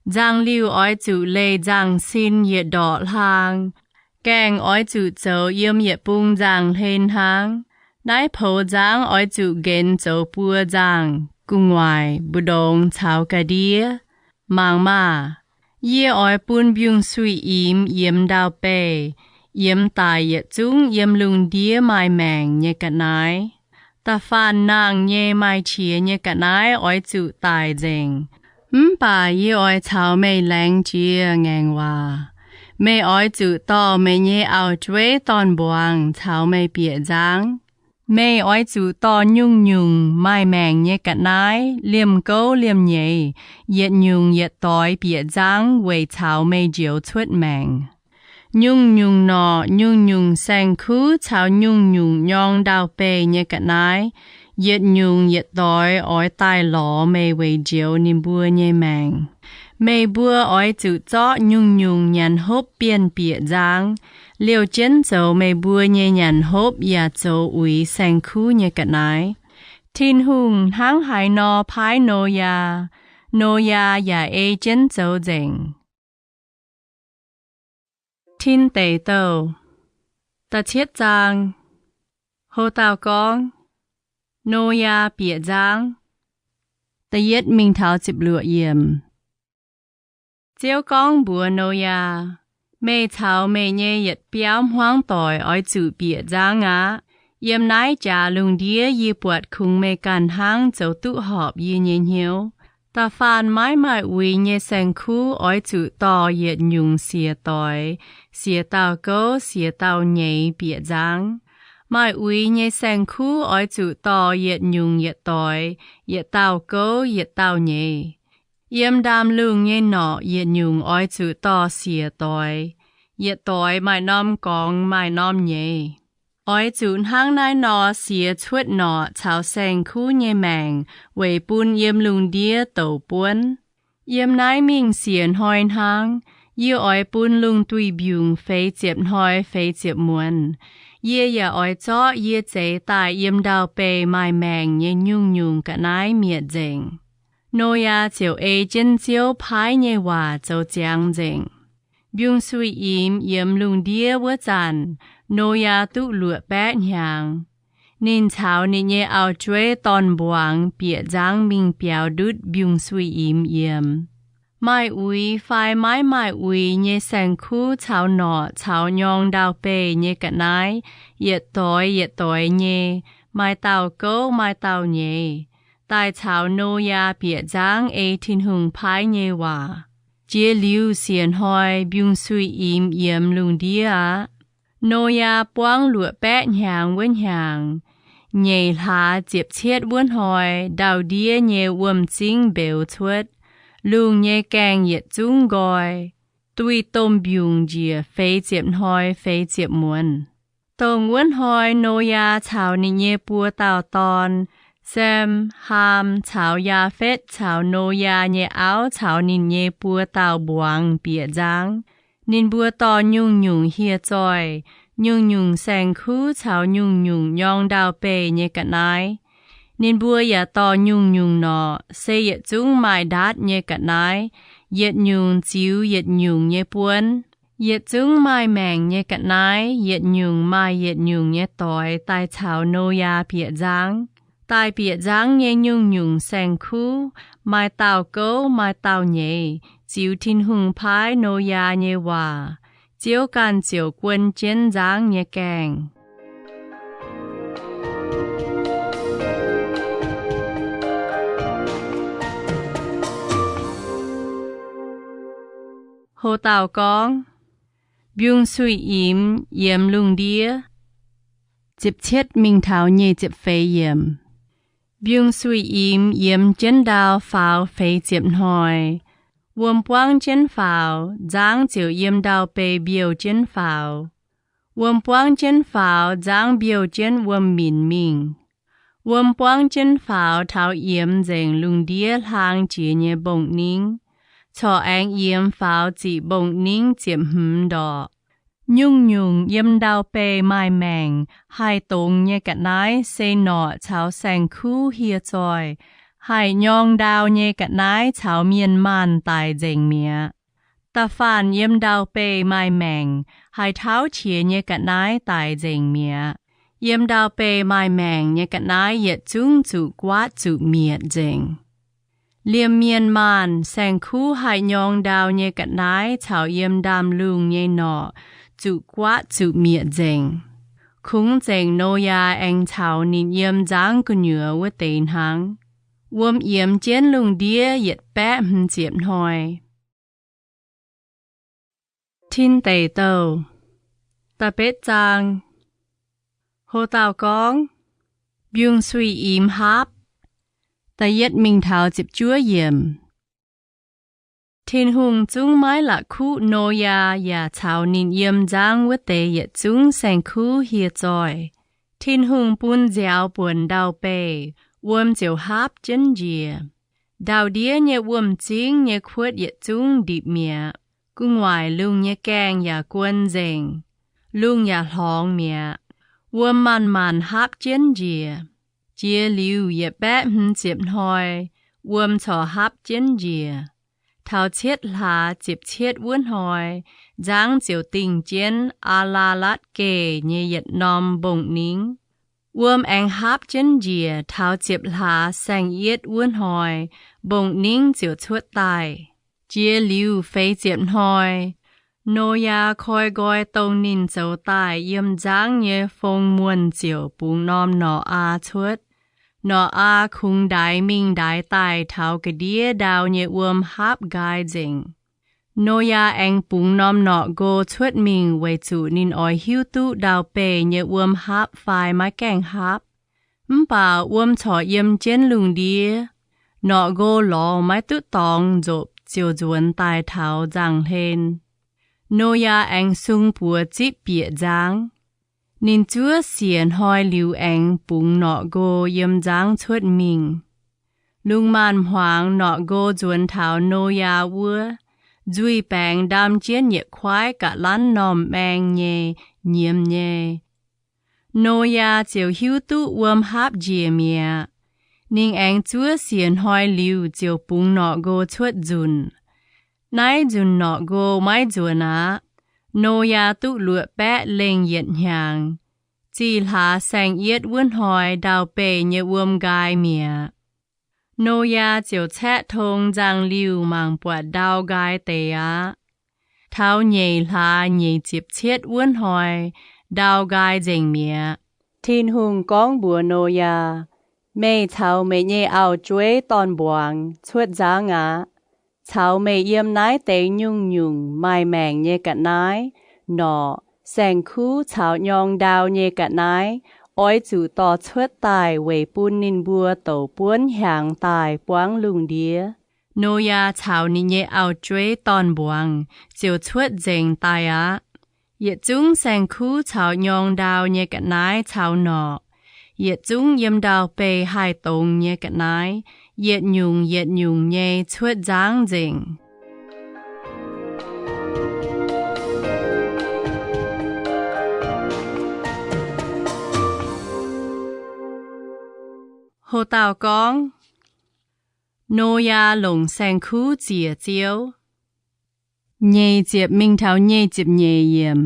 Nzangv-liuh oix zuqc leih nzangv-sin yietc ndorqc hlaang. Gaengh oix zuqc zoux yiem yietc bung nzangv-hlen hnangv. Naaiv poux nzangv oix zuqc nqenx zoux buo nzangv, gu'nguaaic, mbu'ndongx caux ga'ndiev. Mangc maah! Yie oix bun mbiungc-suiv-imx yiemx ndau-beih, yiemx daic yietc zungv yiem lungh ndiev maaih maengc nyei ga'naaiv. Da'faanh nangh nyei maaih qiex nyei ga'naaiv oix zuqc daic nzengc. Mv baac yie oix caux meih laengz jiex ngaengc waac. Meih oix zuqc dorh meih nyei auv-jueiv dorn-mbuangz caux meih bieqc nzangv. Meih oix zuqc dorh nyungc-nyungc maaih maengc nyei ga'naaiv, liemh gouv liemh nyeiz, yietc nyungc yietc doix bieqc nzangv weic caux meih njoux cuotv maengc. Nyungc-nyungc norqc, nyungc-nyungc saeng-kuv caux nyungc-nyungc nyorng ndau-beih nyei ga'naaiv, yietc nyungc yietc doix oix daaih lorz meih weic njoux ninh mbuo nyei maengc. Meih mbuo oix zuqc zorqv nyungc-nyungc nyanc hopv bienh bieqc nzangv, liouh jienv zoux meih mbuo nyei nyanc hopv yaac zoux uix saeng-kuv nyei ga'naaiv. Tin-Hungh hnangv haaix nor paaiv Noyaa, Noyaa yaac ei jienv zoux nzengc. Tin Deic Douh da'cietv zaang. Ho dauh gorngv, Noyaa bieqc nzangv. Da'yietv mingh taux ziepc luoqc yiemc. Ziouv gorngv mbuox Noyaa, Meih caux meih nyei yietc biauv hmuangv doic oix zuqc bieqc nzangv aqv. Yiem naaiv jaax lungh ndiev yie buatc kungx meih ganh hnangv zoux duqv horpc yie nyei hnyouv. Da'faanh maiv maaih uix nyei saeng-kuv oix zuqc dorh yietc nyungc siec doix, siec dauh gouv, siec dauh nyeiz bieqc nzangv. Maaih uix nyei saeng-kuv oix zuqc dorh yietc nyungc yietc doix, yietc dauh gouv, yietc dauh nyeiz. Yiem ndaamv-lungh nyei norqc yietc nyungc oix zuqc dorh siec doix. Yietc doix maaih norm gorngx maaih norm nyeiz. Oix zuqc hnangv naaiv nor siex cuotv norqc caux saeng-kuv nyei maengc weic bun yiem lungh ndiev douc buonv. Yiem naaiv mingh siec hnoi hnangv, yie oix bun lungh duih mbiungc feix ziepc hnoi feix ziepc muonz. Yie yaac oix zorqv yie zeix daaih yiem ndau-beih maaih maengc nyei nyungc-nyungc ga'naaiv mietc nzengc. Noyaa ziouc ei jienv Ziouv paaiv nyei waac zoux ziangx nzengc. Mbiungc-suiv-imx yiemx lungh ndiev wuov zanc, Noyaa duqv luoqc baeqv hnyangx. Ninh caux ninh nyei auv-jueiv dorn-mbuangz bieqc nzangv mingh biaux ndutv mbiungc-suiv-imx yiemx. Maaih uix fai maiv maaih uix nyei saeng-kuv caux norqc caux nyorng ndau-beih nyei ga'naaiv, yietc doix yietc doix nyei, maaih dauh gouv maaih dauh nyeiz, daaih caux Noyaa bieqc nzangv ei Tin-Hungh paaiv nyei waac. Jiex liuz siec hnoi mbiungc-suiv-imx yiemx lungh ndiev aqv. Noyaa buangv luoqc baeqv hnyangx wuov hnyangx, nyeic hlaax ziepc cietv wuov hnoi ndau-ndiev nyei wuom-zingv mbeux cuotv. Lungh nyei gaengh yietc zungv nqoi, duih domh mbiungc njiec feix ziepc hnoi feix ziepc muonz. Dongh wuov hnoi Noyaa caux ninh nyei buo dauh dorn, Sem, Haam caux Yaafetv caux Noyaa nyei auv caux ninh nyei buo dauh mbuangz bieqc nzangv. Ninh mbuo dorh nyungc-nyungc hieh zoih, nyungc-nyungc saeng-kuv caux nyungc-nyungc nyorng ndau-beih nyei ga'naaiv. Ninh mbuo yaac dorh nyungc-nyungc norqc, se yietc zungv maaih ndaatv nyei ga'naaiv, yietc nyungc ziux yietc nyungc nyei buonv. Yietc zungv maaih maengc nyei ga'naaiv, yietc nyungc maaih yietc nyungc nyei doix daaih caux Noyaa bieqc nzangv. Daaih bieqc nzangv nyei nyungc-nyungc saeng-kuv, maaih dauh gouv maaih dauh nyeiz, ziux Tin-Hungh paaiv Noyaa nyei waac. Ziouv ganh ziouc guon jienv nzangv nyei gaengh. Ho dauh gorngv, Mbiungc-suiv-imx yiemx lungh ndiev. Ziepc cietv mingh taux nyic ziepc feix yiemc. Mbiungc-suiv-imx yiemx jienv ndau faaux feix ziepc hnoi. Wuom buangv jienv faaux, nzangv ziouc yiem ndau-beih mbiouh jienv faaux. Wuom buangv jienv faaux, nzangv mbiouh jienv wuom-minc mingh. Wuom buangv jienv faaux taux yiemx nzengc lungh ndiev hlang jiex nyei mbong-ningv, corc aengx yiemx faaux ziqc mbong-ningv ziepc hmz ndorqc. Nyungc-nyungc yiem ndau-beih maaih maengc haih dongz nyei ga'naaiv se norqc caux saeng-kuv hieh zoih, haih nyorng ndau nyei ga'naaiv caux mienh maanh daic nzengc mi'aqv. Da'faanh yiem ndau-beih maaih maengc haih tauv qiex nyei ga'naaiv daic nzengc mi'aqv. Yiem ndau-beih maaih maengc nyei ga'naaiv yietc zungv zuqc guaatv zuqc mietc nzengc. Liemh mienh maanh, saeng-kuv haih nyorng ndau nyei ga'naaiv caux yiem ndaamv-lungh nyei norqc zuqc guaatv zuqc mietc nzengc. Kungx zengc Noyaa aengx caux ninh yiem nzangv gu'nyuoz wuov deix hnangv. Wuom yiemx jienv lungh ndiev yietc baeqv hmz ziepc hnoi. Tin Deic Douh da'betv zaang. Ho dauh gorngv, Mbiungc-suiv-imx haapv. Da'yietv mingh taux ziepc juov yiemc. Tin-Hungh zungv maiv la'kuqv Noyaa yaac caux ninh yiem nzangv wuov deix yietc zungv saeng-kuv hieh zoih. Tin-Hungh bun nziaaux buonc ndau-beih, wuom ziouc haapv jienv njiec. Ndau-ndiev nyei wuom-zingv nyei kuotv yietc zungv ndipc mi'aqv. Gu'nguaaic lungh nyei gaengh yaac guon nzengc. Lungh yaac hlorngx mi'aqv. Wuom manc-manc haapv jienv njiec. Jiex liuz yietc baeqv hmz ziepc hnoi, wuom corc haapv jienv njiec. Taux cietv hlaax ziepc cietv wuov hnoi, nzangv ziouc dingh jienv Aa^laa^latv Geh nyei yietc norm mbong-ningv. Wuom aengx haapv jienv njiec taux ziepc hlaax saeng-yietv wuov hnoi, mbong-ningv ziouc cuotv daaih. Jiex liuz feix ziepc hnoi, Noyaa koi nqoi dongh ninh zoux daaih yiem nzangv nyei fong muonh ziouc bungx norm norqc aa cuotv. Norqc aa kungx ndaix mingh ndaix daaih taux ga'ndiev ndau nyei wuom haapv nqaai nzengc. Noyaa aengx bungx norm norqc nqo cuotv mingh weic zuqc ninh oix hiuv duqv ndau-beih nyei wuom haapv fai maiv gaengh haapv. Mv baac wuom corc yiem jienv lungh ndiev. Norqc nqo lorz maiv duqv dorngx nzopc ziouc nzuonx daaih taux nzangv-hlen. Noyaa aengx sung buoz zipv bieqc nzangv. Ninh zuov siec hnoi liuz aengx bungx norqc nqo yiem nzangv cuotv mingh. Lungh maanz-hmuangx norqc nqo nzuonx taux Noyaa wuov, nzuih baengx ndaam jienv yietc kuaaiv ga'lanv normh maeng nyei, nyiemz nyei. Noyaa ziouc hiuv duqv wuom haapv njiec mi'aqv. Ninh aengx zuov siec hnoi liuz ziouc bungx norqc nqo cuotv nzunc. Naaiv nzunc norqc nqo maiv nzuonx aqv. Noyaa duqv luoqc baeqv lengh yietc hnyangx. Zih hlaax saeng-yietv wuov hnoi ndau-beih nyei wuom nqaai mi'aqv. Noyaa ziouc caeqv tong nzangv-liuh mangc buatc ndau nqaai deix aqv. Taux nyeic hlaax nyeic ziepc cietv wuov hnoi, ndau nqaai nzengc mi'aqv. Tin-Hungh gorngv mbuox Noyaa, Meih caux meih nyei auv-jueiv dorn-mbuangz cuotv nzangv aqv. Caux meih yiem naaiv deix nyungc-nyungc maaih maengc nyei ga'naaiv, norqc, saeng-kuv caux nyorng ndau nyei ga'naaiv oix zuqc dorh cuotv daaih weic bun ninh mbuo douc buonv hiaangx daaih buangv lungh ndiev. Noyaa caux ninh nyei auv-jueiv dorn-mbuangz ziouc cuotv nzengc daaih aqv. Yietc zungv saeng-kuv caux nyorng ndau nyei ga'naaiv caux norqc, yietc zungv yiem ndau-beih haih dongz nyei ga'naaiv, yietc nyungc yietc nyungc nyei cuotv nzangv nzengc. Ho dauh gorngv, Noyaa longc saeng-kuv ziec Ziouv. Nyeic ziepc mingh taux nyeic ziepc nyeic yiemc.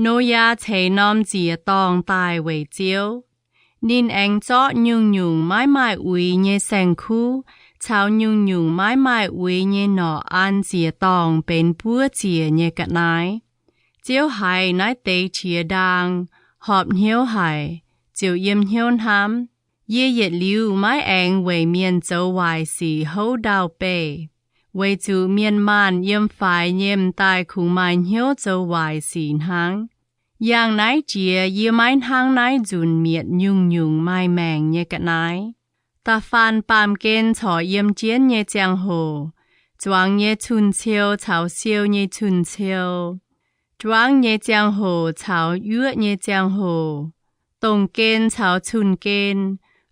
Noyaa ceix norm ziec-dorngh daaih weic Ziouv. Ninh aengx zorqv nyungc-nyungc maiv maaih uix nyei saeng-kuv caux nyungc-nyungc maiv maaih uix nyei norqc an ziec-dorngh benx buov ziec nyei ga'naaiv. Ziouv haiz naaiv deix qiex ndaang, horpc hnyouv haic, ziouc yiem hnyouv hnamv, Yie yietc liuz maiv aengx weic mienh zoux waaic sic houv ndau-beih, weic zuqc mienh maanh yiem faix nyei m'daaih kungx maaih hnyouv zoux waaic sic hnangv. Yangh naaiv jiex yie maiv hnangv naaiv nzunc mietc nyungc-nyungc maaih maengc nyei ga'naaiv. Da'faanh baamh gen corc yiem jienv nyei ziangh hoc, zuangx nyei cun-ciou caux siou nyei cun-ciou, juangv nyei ziangh hoc caux yuoqv nyei ziangh hoc, dongh gen caux cun-gen,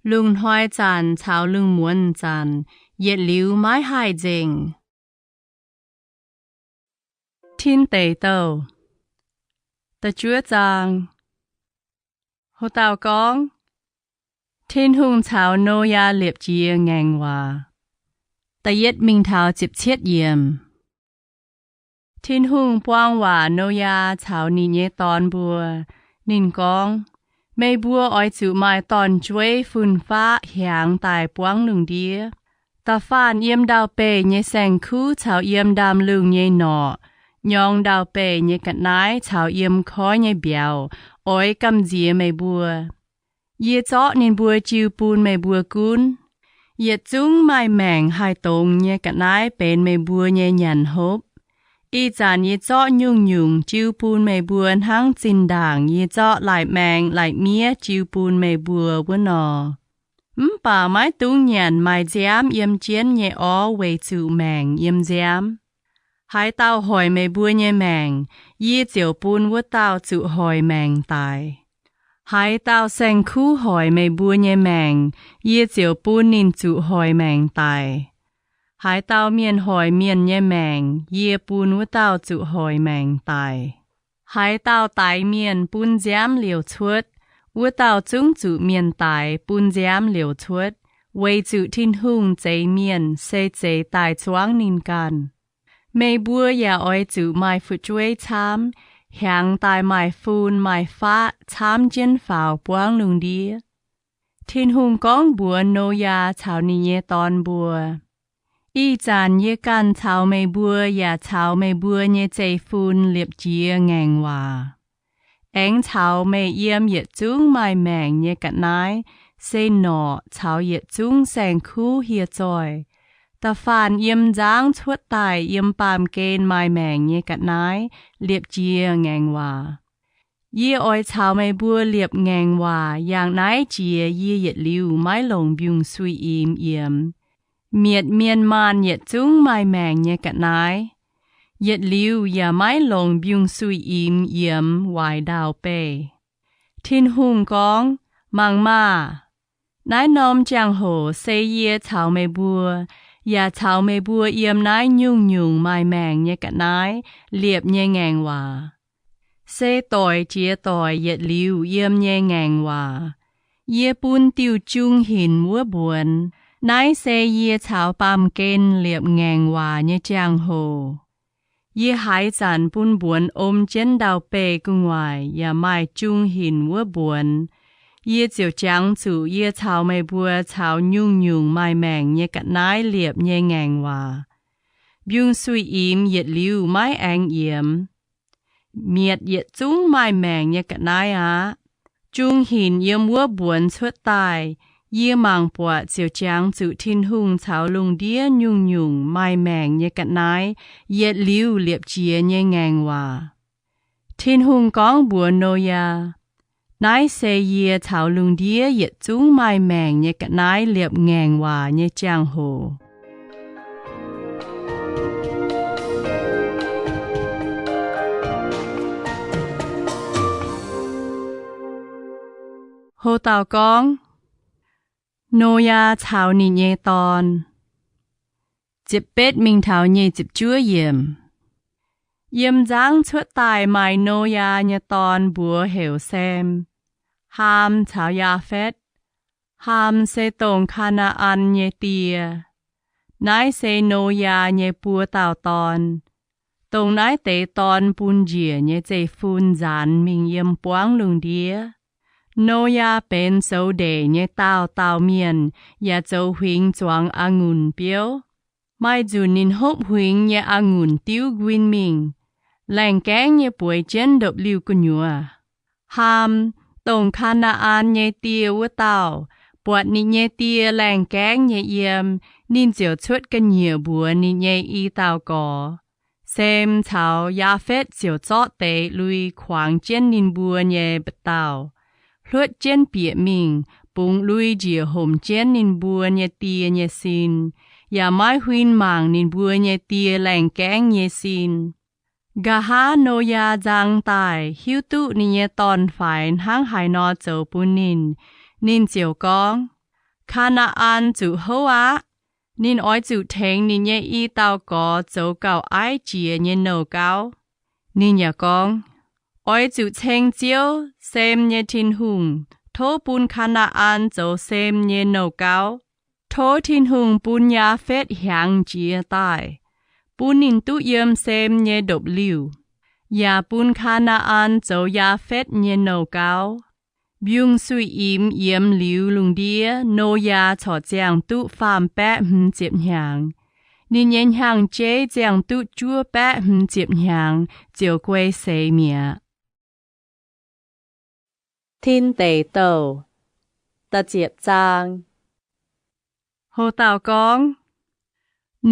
lungh hnoi zanc caux lungh muonz zanc, yietc liuz maiv haih nzengc. Tin Deic Douh da'juov zaang. Ho dauh gorngv, Tin-Hungh caux Noyaa liepc jiez ngaengc waac. Da'yietv mingh taux ziepc cietv yiemc. Tin-Hungh buang waac Noyaa caux ninh nyei dorn mbuo. Ninh gorngv, Meih mbuo oix zuqc maaih dorn-jueiv fun-faqv hiaangx daaih buangv lungh ndiev. Da'faanh yiem ndau-beih nyei saeng-kuv caux yiem ndaamv-lungh nyei norqc, nyorng ndau-beih nyei ga'naaiv caux yiem koiv nyei mbiauz oix gamh nziex meih mbuo. Yie zorqv ninh mbuo jiu bun meih mbuo gunv. Yietc zungv maaih maengc haih dongz nyei ga'naaiv benx meih mbuo nyei nyanc hopv. Ih zanc yie zorqv nyungc-nyungc jiu bun meih mbuo hnangv zinh ndaangc yie zorqv lai-maeng lai-miev jiu bun meih mbuo wuov nor. Mv baac maiv dungx nyanc maaih nziaamv yiem jienv nyei orv weic zuqc maengc yiem nziaamv. Haaix dauh hoic meih mbuo nyei maengc, yie ziouc bun wuov dauh zuqc hoic maengc daic. Haaix dauh saeng-kuv hoic meih mbuo nyei maengc, yie ziouc bun ninh zuqc hoic maengc daic. Haaix dauh mienh hoic mienh nyei maengc, yie bun wuov dauh zuqc hoic maengc daic. Haaix dauh daix mienh bun nziaamv liouc cuotv, wuov dauh zungv zuqc mienh daix bun nziaamv liouc cuotv, weic zuqc Tin-Hungh zeix mienh se zeix daaih zuangv ninh ganh. Meih mbuo yaac oix zuqc maaih fu'jueiv camv, hiaangx daaih maaih fun maaih faqv camv jienv faaux buangv lungh ndiev. Tin-Hungh gorngv mbuox Noyaa caux ninh nyei dorn mbuo, Ih zanc yie ganh caux meih mbuo yaac caux meih mbuo nyei zeiv-fun liepc jiez ngaengc waac. Aengx caux meih yiem yietc zungv maaih maengc nyei ga'naaiv, se norqc caux yietc zungv saeng-kuv hieh zoih, da'faanh yiem nzangv cuotv daaih yiem baamh gen maaih maengc nyei ga'naaiv liepc jiez ngaengc waac. Yie oix caux meih mbuo liepc ngaengc waac yangh naaiv jiex yie yietc liuz maiv longc mbiungc-suiv-imx yiemx. Mietc mienh maanh yietc zungv maaih maengc nyei ga'naaiv, yietc liuz yaac maiv longc mbiungc-suiv-imx yiemx waaic ndau-beih. Tin-Hungh gorngv, Mangc maah! Naaiv norm jangx-hoc se yie caux meih mbuo, yaac caux meih mbuo yiem naaiv nyungc-nyungc maaih maengc nyei ga'naaiv liepc nyei ngaengc waac. Se doic jiex doic yietc liuz yiem nyei ngaengc waac. Yie bun diuh jung hinc wuov mbuonx. Naaiv se yie caux baamh gen liepc ngaengc waac nyei jangx-hoc. Yie haaix zanc bun mbuonx om jienv ndau-beih gu'nguaaic yaac maaih jung hinc wuov mbuonx, yie ziouc jangx zuqc yie caux meih mbuo caux nyungc-nyungc maaih maengc nyei ga'naaiv liepc nyei ngaengc waac. Mbiungc-suiv-imx yietc liuz maiv aengx yiemx. Mietc yietc zungv maaih maengc nyei ga'naaiv aqv. Jung hinc yiem wuov mbuonx cuotv daaih, yie mangc buatc ziouc jangx zuqc Tin-Hungh caux lungh ndiev nyungc-nyungc maaih maengc nyei ga'naaiv yietc liuz liepc jiez nyei ngaengc waac. Tin-Hungh gorngv mbuox Noyaa, Naaiv se yie caux lungh ndiev yietc zungv maaih maengc nyei ga'naaiv liepc ngaengc waac nyei jangx-hoc. Ho dauh gorngv, Noyaa caux ninh nyei dorn. Ziepc betv mingh taux nyic ziepc juov yiemc. Yiem nzangv cuotv daaih maaih Noyaa nyei dorn mbuox heuc Sem, Haam caux Yaafetv. Haam se dongh Kaa^naa^an nyei die. Naaiv se Noyaa nyei buo dauh dorn. Dongh naaiv deix dorn bun njiec nyei zeiv-fun nzaanx mingh yiem buangv lungh ndiev. Noyaa benx zoux ndeic nyei daauh dauh mienh yaac zoux huingx zuangx a'ngunc biouv. Maaih nzunc ninh hopv huingx nyei a'ngunc diuv nquin mingh, laengh gaengv nyei bueix jienv ndopv-liuh gu'nyuoz. Haam, dongh Kaa^naa^an nyei die wuov dauh, buatc ninh nyei die laengh gaengv nyei yiem, ninh ziouc cuotv ga'nyiec mbuox ninh nyei i dauh gorx. Sem caux Yaafetv ziouc zorqv deix lui kuangx jienv ninh mbuo nyei mba'dauh, hluotv jienv bieqc mingh, bungx lui njiec homc jienv ninh mbuo nyei die nyei sin, yaac maiv huin mangc ninh mbuo nyei die laengh gaengv nyei sin. Nqa'haav Noyaa nzang daaih hiuv duqv ninh nyei dorn-faix hnangv haaix nor zoux bun ninh, ninh ziouc gorngv, Kaa^naa^an zuqc houv aqv. Ninh oix zuqc tengx ninh nyei i dauh gorx zoux gauh aiv jiex nyei nouh gauv. Ninh yaac gorngv, Oix zuqc ceng Ziouv, Sem nyei Tin-Hungh, tov bun Kaa^naa^an zoux Sem nyei nouh gauv. Tov Tin-Hungh bun Yaafetv hiaangx jiex daaih, bun ninh duqv yiem Sem nyei ndopv-liuh, yaac bun Kaa^naa^an zoux Yaafetv nyei nouh gauv. Mbiungc-suiv-imx yiemx liuz lungh ndiev, Noyaa corc ziangh duqv faam-baeqv hmz ziepc hnyangx. Ninh nyei hnyangx-jeiv ziangh duqv juov baeqv hmz ziepc hnyangx ziouc guei seix mi'aqv. Tin Deic Douh, da'ziepc zaang. Ho dauh gorngv,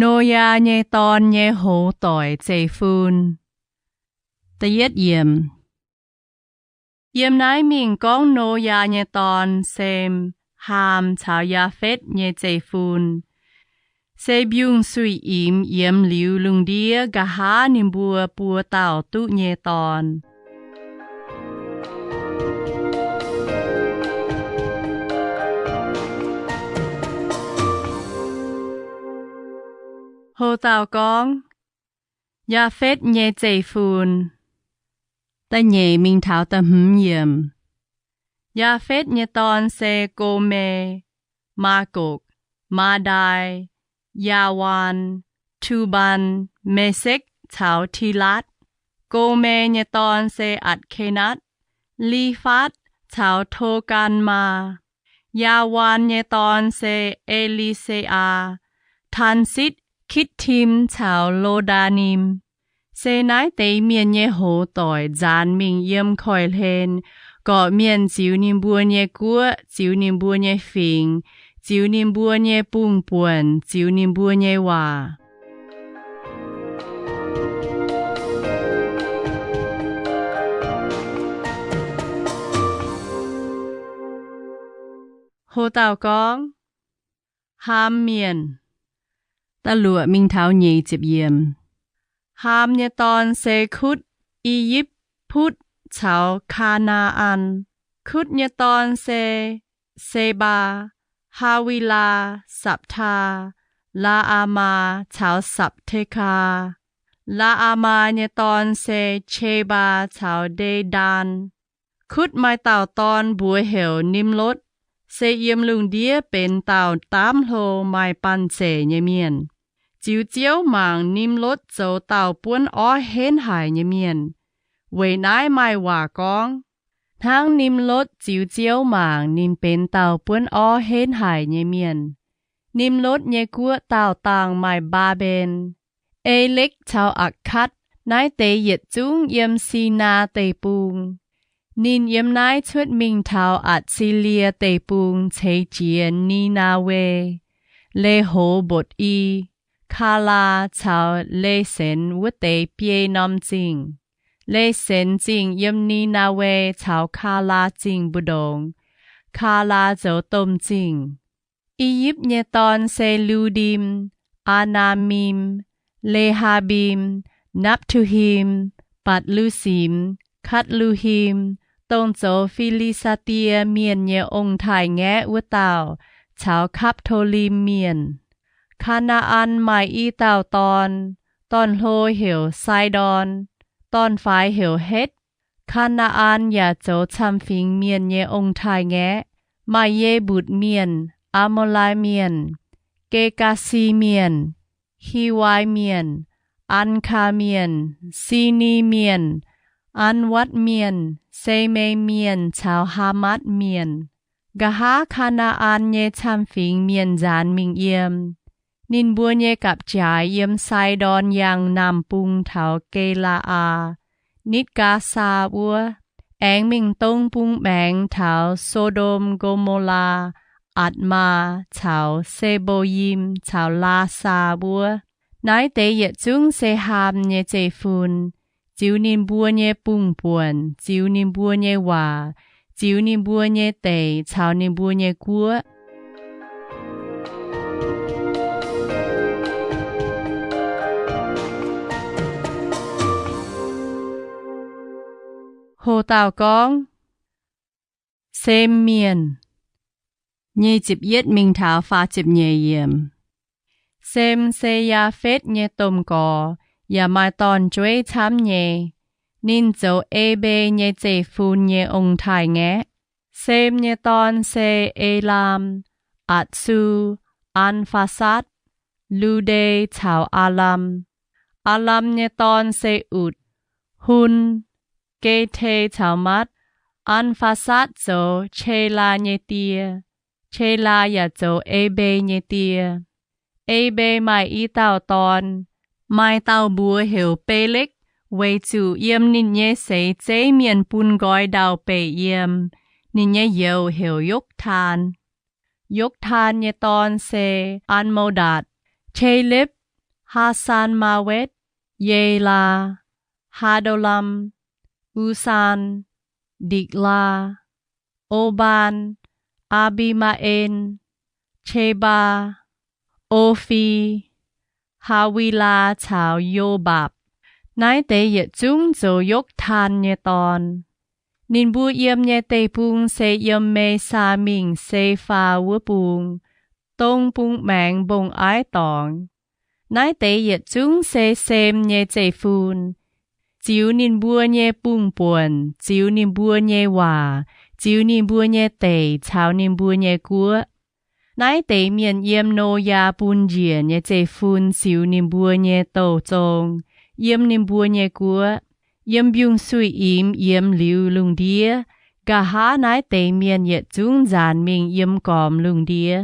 Noyaa nyei dorn nyei hoz doic zeiv-fun. Da'yietv yiemc. Yiem naaiv mingh gorngv Noyaa nyei dorn, Sem, Haam caux Yaafetv nyei zeiv-fun. Se mbiungc-suiv imx yiemx liuz lungh ndiev nqa'haav ninh mbuo buo dauh duqv nyei dorn. Ho dauh gorngv, Yaafetv nyei zeiv-fun. Da'nyeic mingh taux da'hmz yiemc. Yaafetv nyei dorn se Gome, Maagokc, Maadai, Yaawaan, Tubaan, Mesekv caux Tilatv. Gome nyei dorn se Atc^ke^natv, Lifaatv caux Togaanmaa. Yaawaan nyei dorn se E^li^se^aa, Taansitv, Kitv^tim caux Lo^ndaa^nim. Se naaiv deix mienh nyei hoz doic nzaanx mingh yiem koiv-hlen, gorqv-mienh ziux ninh mbuo nyei guoqv, ziux ninh mbuo nyei fingx, ziux ninh mbuo nyei bungx-buonc, ziux ninh mbuo nyei waac. Ho dauh gorngv, Haam Mienh. Da'luoqc mingh taux nyeic ziepc yiemc. Haam nyei dorn se Kutv, I^yipv, Putv caux Kaa^naa^an. Kutv nyei dorn se Sebaa, Haavilaa, Saptaa, Laa^aa^maa caux Sapdekaa. Laa^aa^maa nyei dorn se Qebaa caux Ndedaan. Kutv maaih dauh dorn mbuox heuc Nimlotv, se yiem lungh ndiev benx dauh daamv hlo maaih banh zeic nyei mienh. Ziux Ziouv mangc, Nimlotv zoux dauh buonv orv henv haic nyei mienh. Weic naaiv maaih waac gorngv, hnangv Nimlotv ziux Ziouv mangc, ninh benx dauh buonv orv henv haic nyei mienh. Nimlotv nyei guoqv daauh dangh maaih Mbaa^mben, E^lekv caux Akc^katv. Naaiv deix yietc zungv yiem Sinaa Deic-Bung. Ninh yiem naaiv cuotv mingh taux Atc^si^lie Deic-Bung ceix jiez Ni^naa^we, Lehoc^mbotc I, Kaalaa caux Le^senx wuov deix biei norm zingh. Le^senx Zingh yiem Ni^naa^we caux Kaalaa Zingh mbu'ndongx. Kaalaa zoux domh zingh. I^yipv nyei dorn se Ludim, Aa^naa^mim, Le^haa^mbim, Napv^tu^him, Batc^lu^sim, Katv^lu^him, dongh zoux Fi^li^saa^die Mienh nyei ong-taaix-ngaeqv wuov dauh, caux Kapv^to^lim Mienh. Kaa^naa^an maaih i dauh dorn, dorn-hlo heuc Saidon, dorn-faix heuc Hetv. Kaa^naa^an yaac zoux camv-fingx mienh nyei ong-taaix-ngaeqv, maaih Ye^mbutc Mienh, Aa^mo^lai Mienh, Ge^gaa^si Mienh, Hiwai Mienh, An^kaa Mienh, Sini Mienh, An^watv Mienh, Seme Mienh caux Haamatv Mienh. Nqa'haav Kaa^naa^an nyei camv-fingx mienh nzaanx mingh yiem. Ninh mbuo nyei gapv-jaaix yiem Saidon yangh naamh bung taux Ge^laa^aa, nitv Gaasaa wuov, aengx mingh dong bung maengx taux So^ndom, Ngo^mo^laa, Atc^maa caux Se^mbo^yim caux Laasaa wuov. Naaiv deix yietc zungv se Haam nyei zeiv-fun, ziux ninh mbuo nyei bungx-buonc, ziux ninh mbuo nyei waac, ziux ninh mbuo nyei deic caux ninh mbuo nyei guoqv. Ho dauh gorngv, Sem Mienh. Nyic ziepc yietv mingh taux faah ziepc nyeic yiemc. Sem se Yaafetv nyei domh gorx, yaac maaih dorn-jueiv camv nyei. Ninh zoux Eebe nyei zeiv-fun nyei ong-taaix-ngaeqv. Sem nyei dorn se Elaam, Atc^su, An^faasatv, Lude caux Aalam. Aalam nyei dorn se Utc, Hun, Gete caux Matv. An^faasatv zoux Qelaa nyei die. Qelaa yaac zoux Eebe nyei die. Eebe maaih i dauh dorn, maaih dauh mbuox heuc Belekv, weic zuqc yiem ninh nyei seix zeiv mienh bun nqoi ndau-beih yiem. Ninh nyei youz heuc Yoktaan. Yoktaan nyei dorn se An^mo^ndatc, Qelepv, Haasan Maawetv, Yeelaa, Haadolam, Usaan, Ndikc^laa, Obaan, Aa^mbi^maa^en, Qe^mbaa, O^fi, Haa^wi^laa caux Yo^mbapc. Naaiv deix yietc zungv zoux Yoktaan nyei dorn. Ninh mbuo yiem nyei deic-bung se yiem Me^saa mingh Se^faa wuov bung, dong bung maengx mbong-aiv dorngx. Naaiv deix yietc zungv se Sem nyei zeiv-fun, ziux ninh mbuo nyei bung-buonc, ziux ninh mbuo nyei waac, ziux ninh mbuo nyei deic caux ninh mbuo nyei guoqv. Naaiv deix mienh yiem Noyaa bun njiec nyei zeiv-fun ziux ninh mbuo nyei douh zong, yiem ninh mbuo nyei guoqv, yiem mbiungc-suiv-imx yiemx liuz lungh ndiev. Nqa'haav naaiv deix mienh yietc zungv nzaanx mingh yiem gormx lungh ndiev.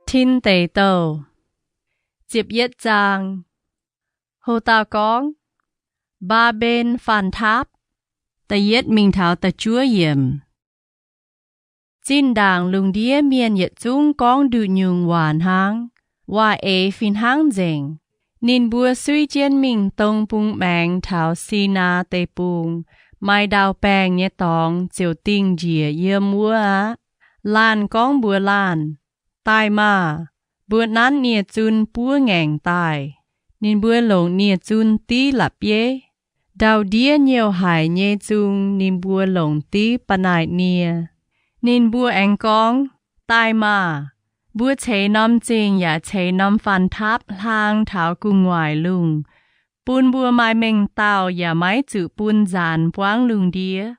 Tin Deic Douh, ziepc yietv zaang. Ho dauh gorngv, Mbaa^mben faanh taapv, da'yietv mingh taux da'juov yiemc. Zinh ndaangc lungh ndiev mienh yietc zungv gorngv nduqc nyungc waac hnangv, waac-eix fih hnangv nzengc. Ninh mbuo suiv jienv mingh dong bung maengx taux Sinaa Deic-Bung, maaih ndau-baengh nyei dorngx ziouc dingh njiec yiem wuov aqv. Laanh gorngv mbuox laanh, Daaih maah! Mbuo nanv nie-zun buov ngaengc daaih. Ninh mbuo longc nie-zun div la'bieiv. Ndau-ndiev nyouh haic nyei zung ninh mbuo longc div ba'naaic nie. Ninh mbuo aengx gorngv, Daaih maah! Mbuo ceix norm zingh yaac ceix norm faanh taapv hlaang taux gu'nguaaic lungh, bun mbuo maaih mengh dauh yaac maiv zuqc bun nzaanx buangv lungh ndiev.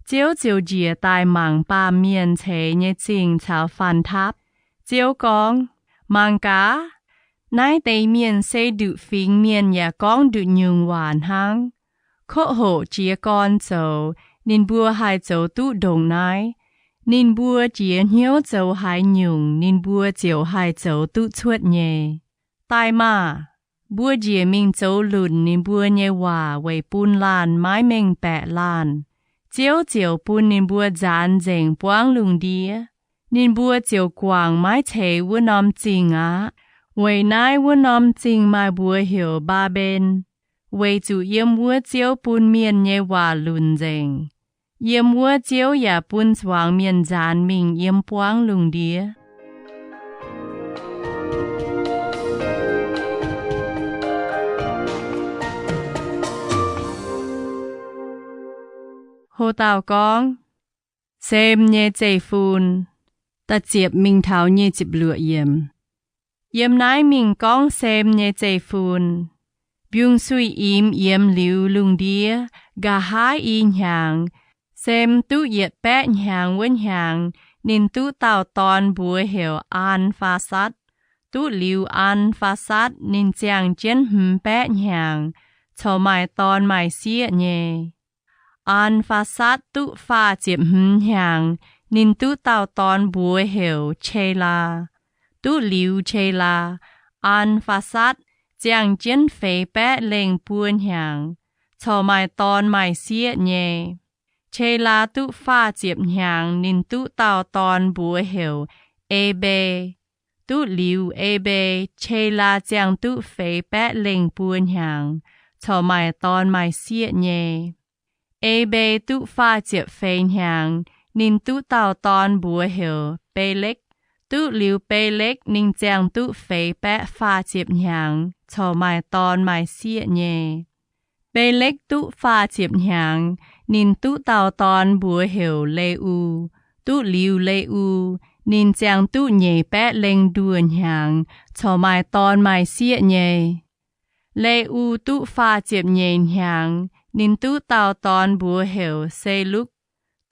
Ziouv ziouc njiec daaih mangc baamh mienh ceix nyei zingh caux faanh taapv. Ziouv gorngv, Mangc gaax! Naaiv deix mienh se nduqc fingx mienh yaac gorngv nduqc nyungc waac hnangv. Kov hoqc jiez gorn zoux, ninh mbuo haih zoux duqv ndongc naaiv. Ninh mbuo jiez hnyouv zoux haaix nyungc, ninh mbuo ziouc haih zoux duqv cuotv nyei. Daaih maah! Mbuo njiec mingh zoux lunc ninh mbuo nyei waac weic bun laanh maiv mengh baeqc laanh. Ziouv ziouc bun ninh mbuo nzaanx nzengc buangv lungh ndiev. Ninh mbuo ziouc guangc maiv ceix wuov norm zingh aqv. Weic naaiv wuov norm zingh maaih mbuox heuc Mbaa^mben, weic zuqc yiem wuov Ziouv bun mienh nyei waac lunc nzengc. Yiem wuov Ziouv yaac bun zuangx mienh nzaanx mingh yiem buangv lungh ndiev. Ho dauh gorngv, Sem nyei zeiv-fun, da'ziepc mingh taux nyic ziepc luoqc yiemc. Yiem naaiv mingh gorngv Sem nyei zeiv-fun. Mbiungc-suiv-imx yiemx liuz lungh ndiev, nqa'haav i hnyangx, Sem duqv yietc baeqv hnyangx wuov hnyangx, ninh duqv dauh dorn mbuox heuc Aan^faa^satv. Duqv liuz Aan^faa^satv, ninh ziangh jienv hmz baeqv hnyangx, corc maaih dorn maaih sieqv nyei. Aan^faa^satv duqv faah ziepc hmz hnyangx, ninh duqv dauh dorn mbuox heuc Qelaa. Duqv liuz Qelaa, Aan^faa^satv ziangh jienv feix baeqv lengh buo hnyangx, corc maaih dorn maaih sieqv nyei. Qelaa duqv faah ziepc hnyangx, ninh duqv dauh dorn mbuox heuc Ebe. Duqv liuz Ebe, Qelaa ziangh duqv feix baeqv lengh buo hnyangx, corc maaih dorn maaih sieqv nyei. Ebe duqv faah ziepc feix hnyangx, ninh duqv dauh dorn mbuox heuc Belekv. Duqv liuz Belekv, ninh ziangh duqv feix baeqv faah ziepc hnyangx, corc maaih dorn maaih sieqv nyei. Belekv duqv faah ziepc hnyangx, ninh duqv dauh dorn mbuox heuc Le^u. Duqv liuz Le^u, ninh ziangh duqv nyeic baeqv lengh nduoh hnyangx, corc maaih dorn maaih sieqv nyei. Le^u duqv faah ziepc nyeic hnyangx, ninh duqv dauh dorn mbuox heuc Se^lukv.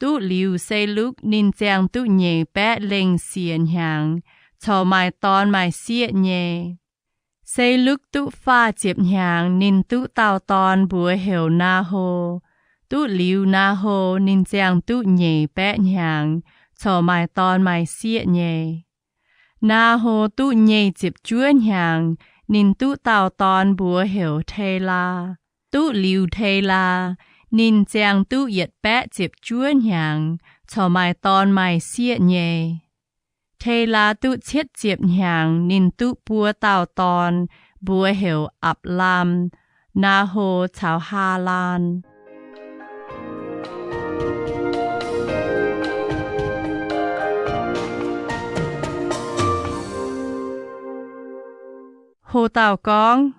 Duqv liuz Se^lukv, ninh ziangh duqv nyeic baeqv lengh siec hnyangx, corc maaih dorn maaih sieqv nyei. Se^lukv duqv faah ziepc hnyangx, ninh duqv dauh dorn mbuox heuc Naa^ho. Duqv liuz Naa^ho, ninh ziangh duqv nyeic baeqv hnyangx, corc maaih dorn maaih sieqv nyei. Naa^ho duqv nyei ziepc juov hnyangx, ninh duqv dauh dorn mbuox heuc Telaa. Duqv liuz Telaa, ninh ziangh duqv yietc baeqv ziepc juov hnyangx, corc maaih dorn maaih sieqv nyei. Telaa duqv cietv ziepc hnyangx, ninh duqv buo dauh dorn, mbuox heuc Apc^laam, Naa^ho caux Haalaan. Ho dauh gorngv,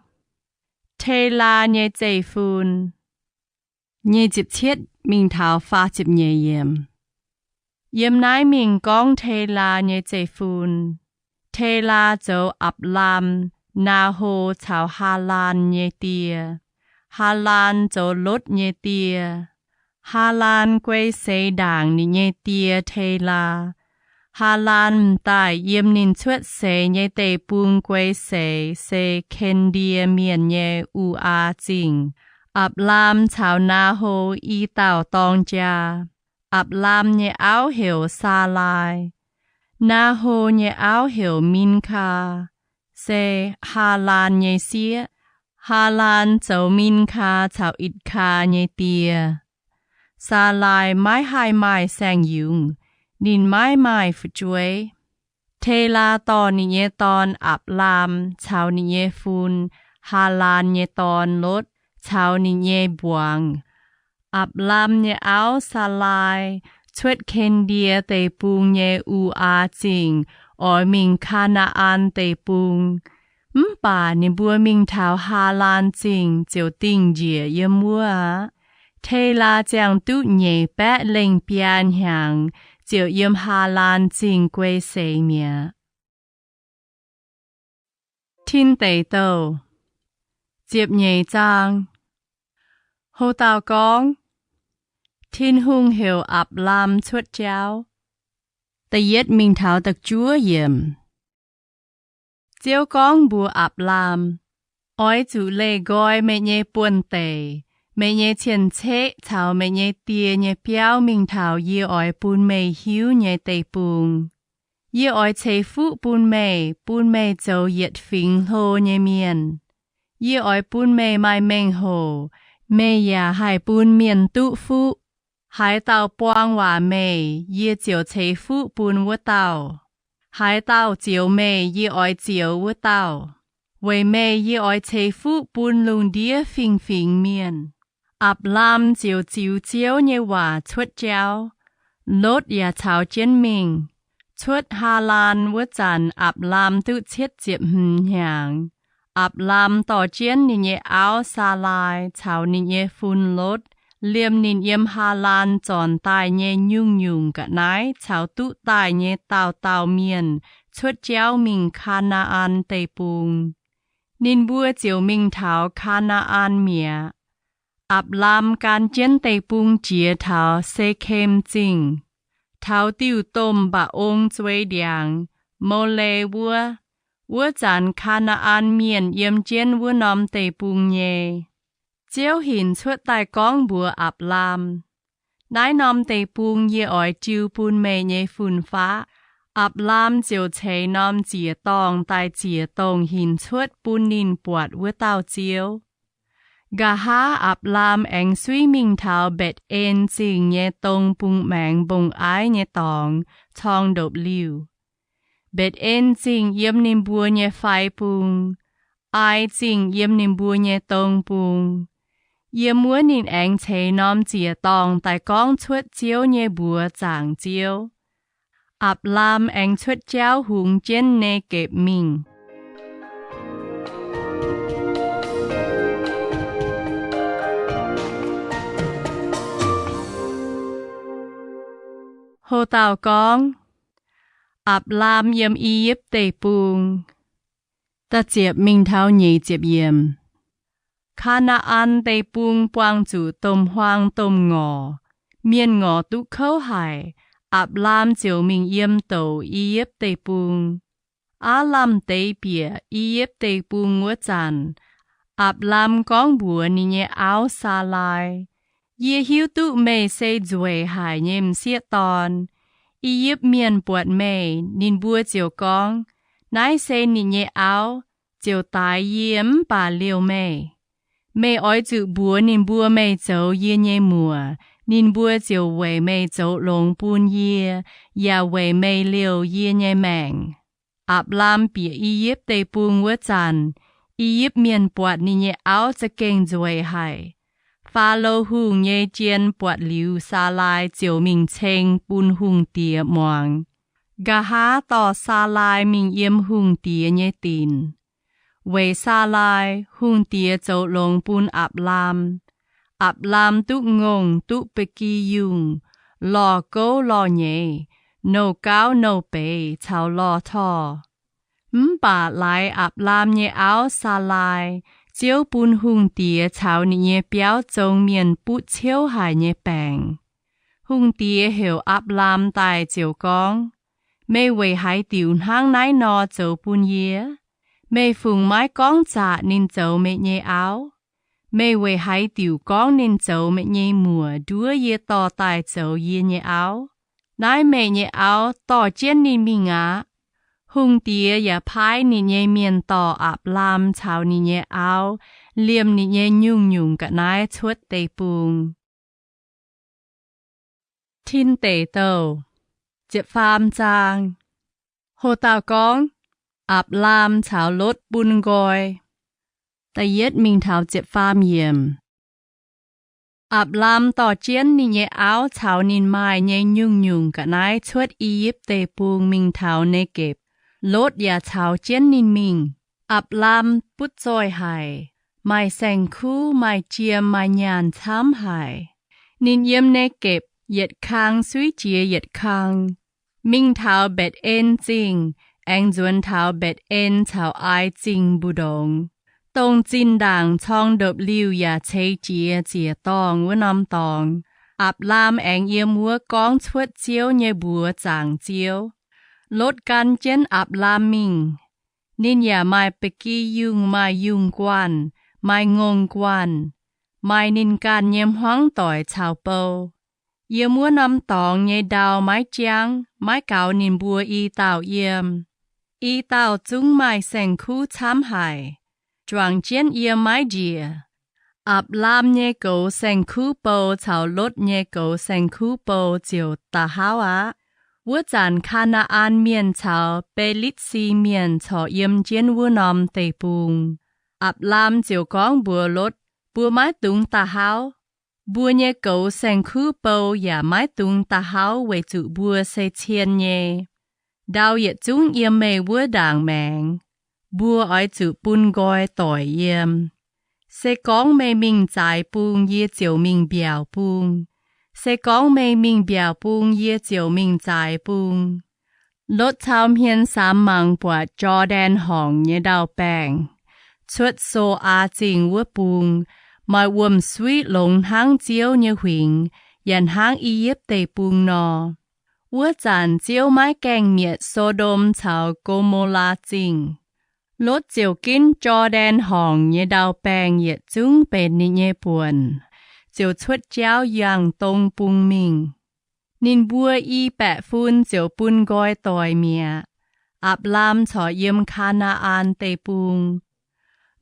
Telaa nyei zeiv-fun. Nyic ziepc cietv mingh taux faah ziepc nyeic yiemc. Yiem naaiv mingh gorngv Telaa nyei zeiv-fun. Telaa zoux Apc^laam, Naa^ho caux Haalaan nyei die. Haalaan zoux Lotv nyei die. Haalaan guei seix ndaangc ninh nyei die Telaa. Haalaan m'daaih yiem ninh cuotv seix nyei deic-bung guei seix se Ken^ndie Mienh nyei U^aa Zingh. Apc^laam caux Naa^ho i dauh dorng jaa. Apc^laam nyei auv heuc Saalaai. Naa^ho nyei auv heuc Minkaa, se Haalaan nyei sieqv. Haalaan zoux Minkaa caux Itc^kaa nyei die. Saalaai maiv haih maaih saeng-yungz, ninh maiv maaih fu'jueiv. Telaa dorh ninh nyei dorn, Apc^laam, caux ninh nyei fun, Haalaan nyei dorn, Lotv, caux ninh nyei mbuangz. Apc^laam nyei auv, Saalaai, cuotv Ken^ndie Deic-Bung nyei U^aa Zingh oix mingh Kaa^naa^an Deic-Bung. Mv baac ninh mbuo mingh taux Haalaan Zingh ziouc dingh njiec yiem wuov aqv. Telaa ziangh duqv nyeic baeqv lengh biaa hnyangx ziouc yiem Haalaan Zingh guei seix mi'aqv. Tin Deic Douh ziepc nyeic zaang. Ho dauh gorngv, Tin-Hungh heuc Apc^laam cuotv jauv. Da'yietv mingh taux da'juov yiemc. Ziouv gorngv mbuox Apc^laam, Oix zuqc leih nqoi meih nyei buonv-deic, meih nyei cien-ceqv caux meih nyei die nyei biauv mingh taux yie oix bun meih hiuv nyei deic-bung. Yie oix ceix fuqv bun meih, bun meih zoux yietc fingx hlo nyei mienh. Yie oix bun meih maaih mengh hoc, meih yaac haih bun mienh duqv fuqv. Haaix dauh buang waac meih, yie ziouc ceix fuqv bun wuov dauh. Haaix dauh zioux meih, yie oix zioux wuov dauh. Weic meih yie oix ceix fuqv bun lungh ndiev fingx-fingx mienh. Apc^laam ziouc ziux Ziouv nyei waac cuotv jauv. Lotv yaac caux jienv mingh. Cuotv Haalaan wuov zanc Apc^laam duqv cietv ziepc hmz hnyangx. Apc^laam dorh jienv ninh nyei auv, Saalaai, caux ninh nyei fun, Lotv, liemh ninh yiem Haalaan zornc daaih nyei nyungc-nyungc ga'naaiv caux duqv daaih nyei dauh dauh mienh cuotv jauv mingh Kaa^naa^an Deic-Bung. Ninh mbuo ziouc mingh taux Kaa^naa^an mi'aqv. Apc^laam gan jienv deic-bung jiex taux Sekem Zingh, taux diuh domh mba'ong zuei ndiangx, Mo^le wuov. Wuov zanc Kaa^naa^an Mienh yiem jienv wuov norm deic-bung nyei. Ziouv hinc cuotv daaih gorngv mbuox Apc^laam, Naaiv norm deic-bung yie oix jiu bun meih nyei fun-faqv. Apc^laam ziouc ceix norm ziec-dorngh daaih ziec-dongh hinc cuotv bun ninh buatc wuov dauh Ziouv. Nqa'haav Apc^laam aengx suiv mingh taux Mbetc^en Zingh nyei dong bung maengx mbong-aiv nyei dorngx corng ndopv-liuh. Mbetc^en Zingh yiem ninh mbuo nyei fai bung, Ai Zingh yiem ninh mbuo nyei dong bung. Yiem wuov ninh aengx ceix norm ziec-dorngh daaih gorngv cuotv Ziouv nyei mbuox zaangc Ziouv. Apc^laam aengx cuotv jauv hungx jienv Negepc mingh. Ho dauh gorngv, Apc^laam yiem I^yipv Deic-Bung. Da'ziepc mingh taux nyic ziepc yiemc. Kaa^naa^an Deic-Bung buangh zuqc domh huaang domh ngorc, mienh ngorc duqv kouv haic. Apc^laam ziouc mingh yiem douc I^yipv Deic-Bung. Aav lamh deix bieqc I^yipv Deic-Bung wuov zanc, Apc^laam gorngv mbuox ninh nyei auv, Saalaai, Yie hiuv duqv meih se nzueic haic nyei m'sieqv dorn. I^yipv Mienh buatc meih, ninh mbuo ziouc gorngv, Naaiv se ninh nyei auv, ziouc daix yie mv baac liouh meih. Meih oix zuqc mbuox ninh mbuo meih zoux yie nyei muoc, ninh mbuo ziouc weic meih zoux longx bun yie, yaac weic meih liouh yie nyei maengc. Apc^laam bieqc I^yipv Deic-Bung wuov zanc, I^yipv Mienh buatc ninh nyei auv za'gengh nzueic haic. Faalo Hungh nyei jien buatc liuz Saalaai ziouc mingh ceng bun hungh diex muangx. Nqa'haav dorh Saalaai mingh yiem hungh diex nyei dinc. Weic Saalaai, hungh diex zoux longx bun Apc^laam. Apc^laam duqv ngongh, duqv ba'gi yungh, lorh gouv lorh nyeiz, nouh gauv nouh beiz caux lorh torh. Mv baac laaix Apc^laam nyei auv, Saalaai, Ziouv bun hungh diex caux ninh nyei biauv zong mienh butv ciouv haic nyei baengc. Hungh diex heuc Apc^laam daaih ziouc gorngv, Meih weic haaix diuc hnangv naaiv nor zoux bun yie? Meih fungc maiv gorngv zaqc ninh zoux meih nyei auv? Meih weic haaix diuc gorngv ninh zoux meih nyei muoc nduov yie dorh daaih zoux yie nyei auv? Naaiv meih nyei auv, dorh jienv ninh mingh aqv. Hungh diex yaac paaiv ninh nyei mienh dorh Apc^laam caux ninh nyei auv liemh ninh nyei nyungc-nyungc ga'naaiv cuotv deic-bung. Tin Deic Douh, ziepc faam zaang. Ho dauh gorngv, Apc^laam caux Lotv Bun Nqoi. Da'yietv mingh taux ziepc faam yiemc. Apc^laam dorh jienv ninh nyei auv caux ninh maaih nyei nyungc-nyungc ga'naaiv cuotv I^yipv Deic-Bung mingh taux Negepc. Lotv yaac caux jienv ninh mingh. Apc^laam butv zoih haic, maaih saeng-kuv, maaih jiem, maaih nyaanh camv haic. Ninh yiem Negepc yietc kang suiv jiex yietc kang, mingh taux Mbetc^en Zingh, aengx nzuonx taux Mbetc^en caux Ai Zingh mbu'ndongx, dongh zinh ndaangc corng ndopv-liuh yaac ceix jiez ziec-dorngh wuov norm dorngx. Apc^laam aengx yiem wuov gorngv cuotv Ziouv nyei mbuox zaangc Ziouv. Lotv gan jienv Apc^laam mingh. Ninh yaac maaih ba'gi yungh, maaih yungh guanh, maaih ngongh guanh, maaih ninh ganh nyei hmuangv doic caux bou. Yiem wuov norm dorngx nyei ndau maiv jangv, maiv gaux ninh mbuo i dauh yiem. I dauh zungv maaih saeng-kuv camv haic, juangc jienv yiem maiv njiec. Apc^laam nyei goux saeng-kuv bou caux Lotv nyei goux saeng-kuv bou ziouc da'hauv aqv. Wuov zanc Kaa^naa^an Mienh caux Be^litv^si Mienh corc yiem jienv wuov norm deic-bung. Apc^laam ziouc gorngv mbuox Lotv, Mbuo maiv dungx da'hauv. Mbuo nyei goux saeng-kuv bou yaac maiv dungx da'hauv weic zuqc mbuo se cien nyei. Ndau yietc zungv yiem meih wuov ndaangc maengx. Mbuo oix zuqc bun nqoi doic yiem. Se gorngv meih mingh zaaix bung, yie ziouc mingh mbiaauc bung. Se gorngv meih mingh mbiaauc bung, yie ziouc mingh zaaix bung. Lotv cau hmien samx mangc buatc Jor^ndaen Horngc nyei ndau-baengh, cuotv So^aa Zingh wuov bung, maaih wuom-suiv longx hnangv Ziouv nyei huingx yaac hnangv I^yipv Deic-Bung nor. Wuov zanc Ziouv maiv gaengh mietc So^ndom caux Go^mo^laa Zingh. Lotv ziouc ginv Jor^ndaen Horngc nyei ndau-baengh yietc zungv benx ninh nyei buonc, ziouc cuotv jauv yangh dong bung mingh. Ninh mbuo i baeqc fun ziouc bun nqoi doic mi'aqv. Apc^laam corc yiem Kaa^naa^an Deic-Bung.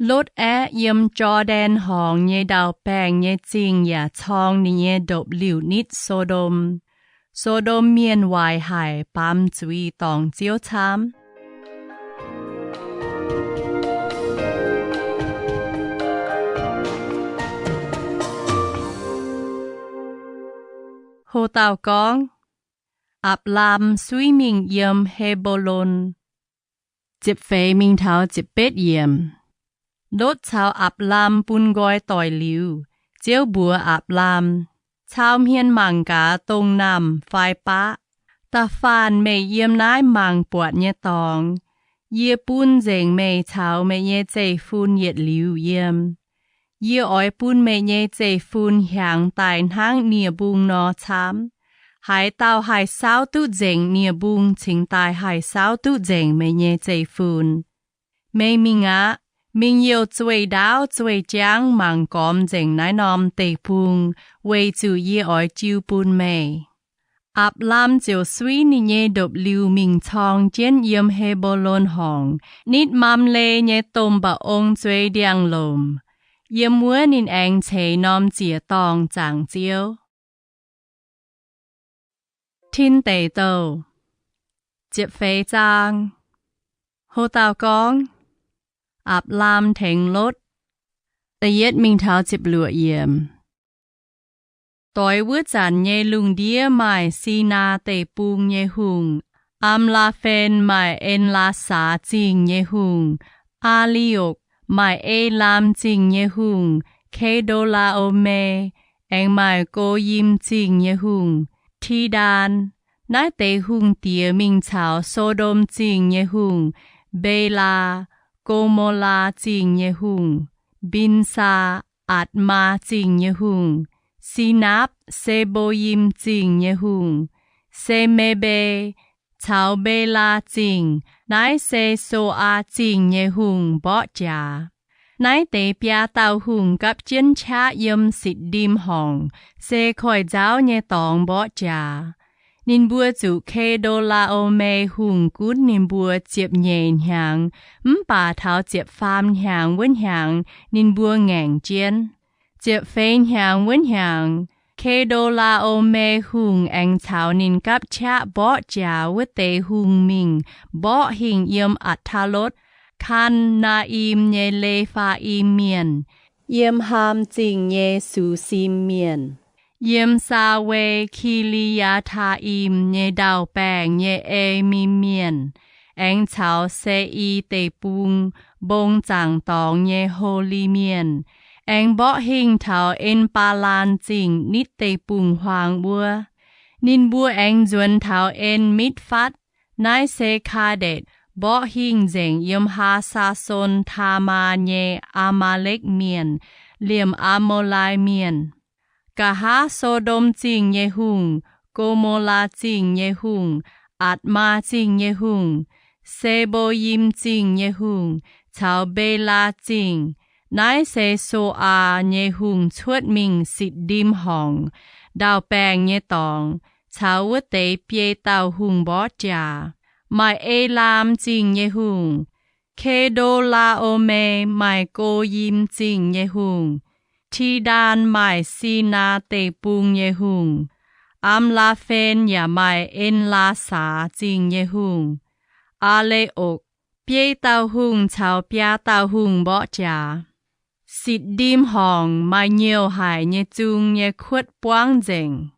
Lotv aeqv, yiem Jor^ndaen Horngc nyei ndau-baengh nyei zingh yaac corng ninh nyei ndopv-liuh nitv So^ndom. So^ndom Mienh waaic haic, baamz zuiz dorngc Ziouv camv. Ho dauh gorngv, Apc^laam suiv mingh yiem He^mbo^lon. Ziepc feix mingh taux ziepc betv yiemc. Lotv caux Apc^laam bun nqoi doic liuz, Ziouv mbuox Apc^laam, Cau hmien mangc gaax dongh naamh fai baqv. Da'faanh meih yiem naaiv mangc buatc nyei dorngx, yie bun nzengc meih caux meih nyei zeiv-fun yietc liuz yiem. Yie oix bun meih nyei zeiv-fun hiaangx daaih hnangv nie-mbung nor camv. Haaix dauh haih saauv duqv nzengc nie-mbung cingx daaih haih saauv duqv nzengc meih nyei zeiv-fun. Meih mingh aqv. Mingh youh zueih ndaauv zueih jangv mangc gormx nzengc naaiv norm deic-bung, weic zuqc yie oix jiu bun meih. Apc^laam ziouc suiv ninh nyei ndopv-liuh mingh corng jienv yiem He^mbo^lon Horngc nitv Mamle nyei domh mba'ong zueiz ndiangx-lomc. Yiem wuov ninh aengx ceix norm ziec-dorngh zaangc Ziouv. Tin Deic Douh ziepc feix zaang. Ho dauh gorngv, Apc^laam tengx Lotv. Da'yietv mingh taux ziepc luoqc yiemc. Doix wuov zanc nyei lungh ndiev maaih Sinaa Deic-Bung nyei hungh, Am^laa^fen, maaih En^laa^saa Zingh nyei hungh, Aa^li^okc maaih Elaam Zingh nyei hungh, Ke^ndo^laa^o^me, aengx maaih Go^yim Zingh nyei hungh, Ti^ndaan. Naaiv deix hungh diex mingh caux So^ndom Zingh nyei hungh, Mbelaa, Go^mo^laa Zingh nyei hungh, Mbinsaa, Atc^maa Zingh nyei hungh, Sinaapv, Se^mbo^yim Zingh nyei hungh, Se^me^mbe, caux Mbelaa Zingh, naaiv se So^aa Zingh nyei hungh, mborqv jaax. Naaiv deix biaa dauh hungh gapv jienv qaqv yiem Sit^ndim Horngc, se koiv-nzauv nyei dorngx, mborqv jaax. Ninh mbuo zuqc Ke^ndo^laa^o^me Hungh gunv ninh mbuo ziepc nyeic hnyangx, mv baac taux ziepc faam hnyangx wuov hnyangx ninh mbuo ngaengc jienv. Ziepc feix hnyangx wuov hnyangx, Ke^ndo^laa^o^me Hungh aengx caux ninh gapv qaqv mborqv jaax wuov deix hungh mingh mborqv hingh yiem Atc^taa^lotv, Kaan^naa^im nyei Le^faa^im Mienh, yiem Haam Zingh nyei Susim Mienh, yiem Saa^we, Ki^li^yaa^taa^im nyei ndau-baengh nyei Emim Mienh, aengx caux Se^i Deic-Bung mbong zaangc dorngx nyei Holi Mienh, aengx mborqv hingh taux En^baa^laan Zingh nitv deic-bung-huaang wuov. Ninh mbuo aengx nzuonx taux En^mitv^fatv, naaiv se Kaa^ndetc, mborqv hingh nzengc yiem Haa^saa^son Taamaa nyei Aa^maa^lekv Mienh, liemh Aa^mo^lai Mienh. Nqa'haav So^ndom Zingh nyei hungh, Go^mo^laa Zingh nyei hungh, Atc^maa Zingh nyei hungh, Se^mbo^yim Zingh nyei hungh, caux Mbelaa Zingh, naaiv se So^aa nyei hungh, cuotv mingh Sit^ndim Horngc ndau-baengh nyei dorngx caux wuov deix biei dauh hungh mborqv jaax. Maaih Elaam Zingh nyei hungh, Ke^ndo^laa^o^me maaih Go^yim Zingh nyei hungh, Ti^ndaan maaih Sinaa Deic-Bung nyei hungh, Am^laa^fen yaac maaih En^laa^saax Zingh nyei hungh, Aa^le^okc. Biei dauh hungh caux biaa dauh hungh mborqv jaax. Sit^ndim Horngc maaih nyouh haic nyei zung nyei kuotv buangv nzengc.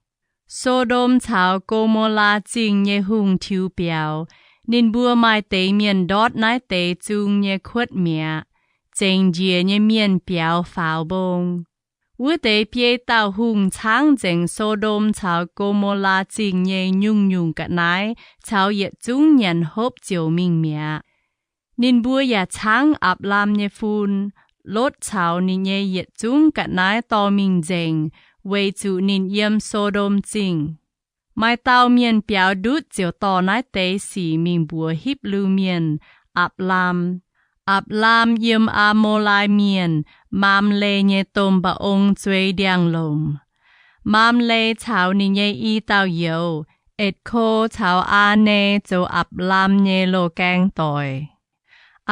So^ndom caux Go^mo^laa Zingh nyei hungh tiux biaux. Ninh mbuo maaih deix mienh ndortv naaiv deix zung nyei kuotv mi'aqv. Zengc njiec nyei mienh biaux faaux mbong. Wuov deix biei dauh hungh caangv nzengc So^ndom caux Go^mo^laa Zingh nyei nyungc-nyungc ga'naaiv caux yietc zungv nyanc hopv ziouc mingh mi'aqv. Ninh mbuo yaac caangv Apc^laam nyei fun, Lotv, caux ninh nyei yietc zungv ga'naaiv dorh mingh nzengc, weic zuqc ninh yiem So^ndom Zingh. Maaih dauh mienh biaux ndutv ziouc dorh naaiv deix sic mingh mbuox Hipv^lu Mienh, Apc^laam. Apc^laam yiem Aa^mo^lai Mienh, Maamle, nyei domh mba'ong zuei ndiangx-lomc. Maamle caux ninh nyei i dauh youz, Etc^ko caux Aa^ne, zoux Apc^laam nyei loz-gaeng doic.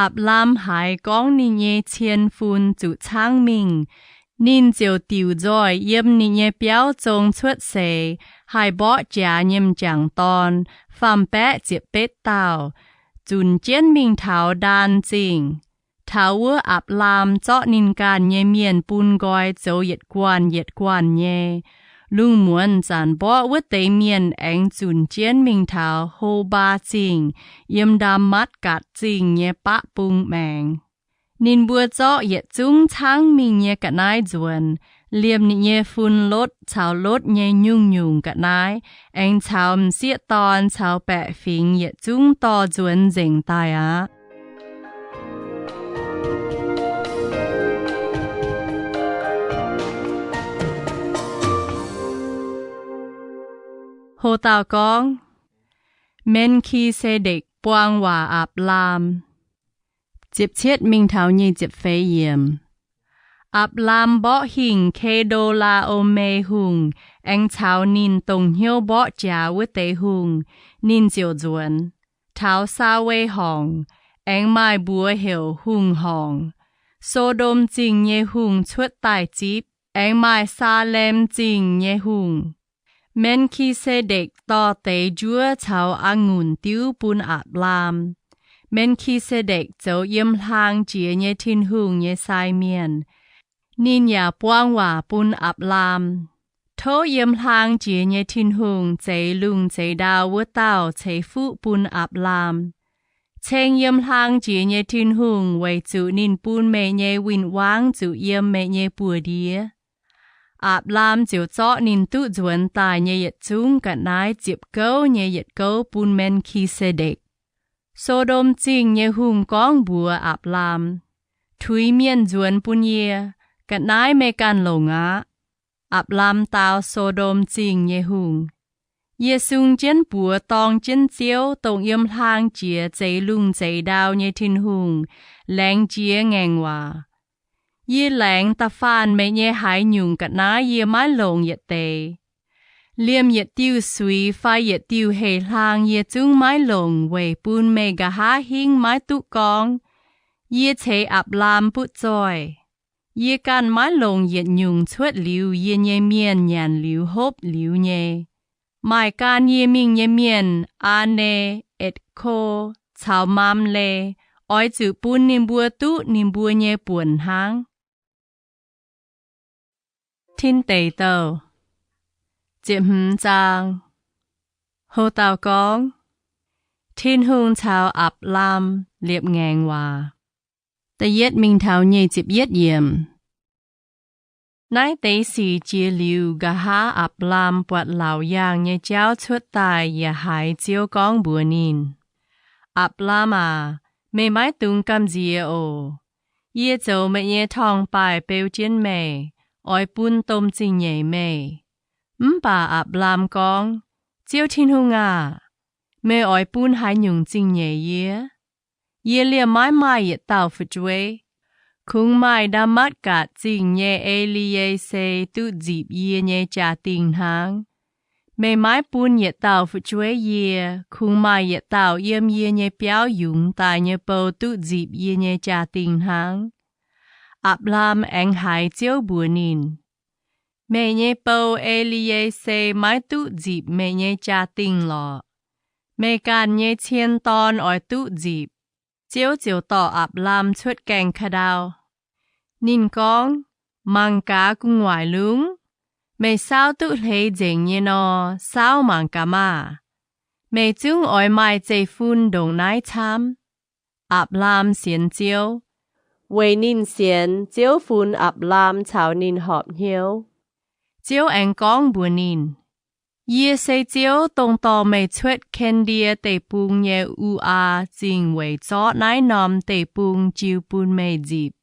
Apc^laam haiz gorngv ninh nyei cien fun zuqc caangv mingh, ninh ziouc diuc nzoih yiem ninh nyei biauv zong cuotv seix, haih mborqv jaax nyei m'jangc dorn, faam-baeqv ziepc betv dauh, zunc jienv mingh taux Ndaan Zingh. Taux wuov Apc^laam zorqv ninh ganh nyei mienh bun nqoi zoux yietc guanh yietc guanh nyei. Lungh muonz zanc mborqv wuov deix mienh aengx zunc jienv mingh taux Ho^mbaa Zingh, yiem Ndaa^matv^gatc Zingh nyei baqv bung maengx. Ninh mbuo zorqv yietc zungv caangv mingh nyei ga'naaiv nzuonx, liemh ninh nyei fun Lotv caux Lotv nyei nyungc-nyungc ga'naaiv, aengx caux m'sieqv dorn caux baeqc fingx yietc zungv dorh nzuonx nzengc daaih aqv. Ho dauh gorngv, Men^ki^se^ndekc buang waac Apc^laam. Ziepc cietv mingh taux nyic ziepc feix yiemc. Apc^laam mborqv hingh Ke^ndo^laa^o^me Hungh aengx caux ninh dongh hnyouv mborqv jaax wuov deix hungh, ninh ziouc nzuonx taux Saa^we Horngc, aengx maaih mbuox heuc Hungh Horngc. So^ndom Zingh nyei hungh cuotv daaih zipv, aengx maaih Saalem Zingh nyei hungh. Men^ki^se^ndekc dorh deix njuov caux a'ngunc diuv bun Apc^laam. Men^ki^se^ndekc zoux yiem hlaang jiex nyei Tin-Hungh nyei sai mienh. Ninh yaac buang waac bun Apc^laam. Tov yiem hlaang jiex nyei Tin-Hungh zeix lungh zeix ndau wuov dauh ceix fuqv bun Apc^laam. ceng yiem hlang jiex nyei Tin-Hungh weic zuqc ninh bun meih nyei win-wangv zuqc yiem meih nyei buoz-ndiev. Apc^laam ziouc zorqv ninh duqv nzuonx daaih nyei yietc zungv ga'naaiv ziepc gouv nyei yietc gouv bun Me^ki^se^ndekc. So^ndom Zingh nyei hungh gorngv mbuox Apc^laam, Tuix mienh nzuonx bun yie. Ga'naaiv meih ganh longc aqv. Apc^laam dau So^ndom Zingh nyei hungh, Yie sung jienv buoz dorng jienv Ziouv, dongh yiem hlang jiex zeix lungh zeix ndau nyei Tin-Hungh, laengz jiex ngaengc waac. Yie laengz da'faanh meih nyei haaix nyungc ga'naaiv yie maiv longc yietc deix. Liemh yietc diuh suix fai yietc diuh heh hlaang yie zungv maiv longc weic bun meih nqa'haav hingv maiv duqv gorngv, Yie ceix Apc^laam butv zoih. Yie ganh maiv longc yietc nyungc cuotv liuz yie nyei mienh nyanc liuz hopv liuz nyei. Maaih gan yie mingh nyei mienh, Aa^ne, Etc^ko, caux Maamle, oix zuqc bun ninh mbuo duqv ninh mbuo nyei buonc hnangv. Tin Deic Douh Ziepc Hmz Zaang. Ho dauh gorngv, Tin-Hungh caux Apc^laam liepc ngaengc waac. Da'yietv mingh taux nyic ziepc yietv yiemc. Naaiv deix sic jiex liuz, nqa'haav Apc^laam buatc laauc yaangh nyei jauv cuotv daaih yaac haiz Ziouv gorngv mbuox ninh, Apc^laam aac, meih maiv dungx gamh nziex oc. Yie zoux meih nyei torngv-baaih beu jienv meih, oix bun domh zingh nyeic meih. Mv baac Apc^laam gorngv, Ziouv Tin-Hungh aah! Meih oix bun haaix nyungc zingh nyeic yie? Yie liemh maiv maaih yietc dauh fu'jueiv. Kungx maaih Ndaa^matv^gatc Zingh nyei E^li^ye^se duqv nzipc yie nyei jaa-dingh hnangv. Meih maiv bun yietc dauh fu'jueiv yie, kungx maaih yietc dauh yiem yie nyei biauv yungz daaih nyei bou duqv nzipc yie nyei jaa-dingh hnangv. Apc^laam aengx haiz Ziouv mbuox ninh, Meih nyei bou, E^li^ye^se, maiv duqv nzipc meih nyei jaa-dingh lorqc. Meih ganh nyei cien dorn oix duqv nzipc. Ziouv ziouc dorh Apc^laam cuotv gaengh ka'ndau. Ninh gorngv, Mangc gaax gu'nguaaic lungv. Meih saauv duqv hleix nzengc nyei nor, saauv mangc gaax maah! Meih zungv oix maaih zeiv-fun ndongc naaiv camv. Apc^laam sienx Ziouv. Weic ninh sienx, Ziouv funx Apc^laam caux ninh horpc hnyouv. Ziouv aengx gorngv mbuox ninh, Yie se Ziouv, dongh dorh meih cuotv Ken^ndie Deic-Bung nyei U^aa Zingh weic zorqv naaiv norm deic-bung jiu bun meih nzipc.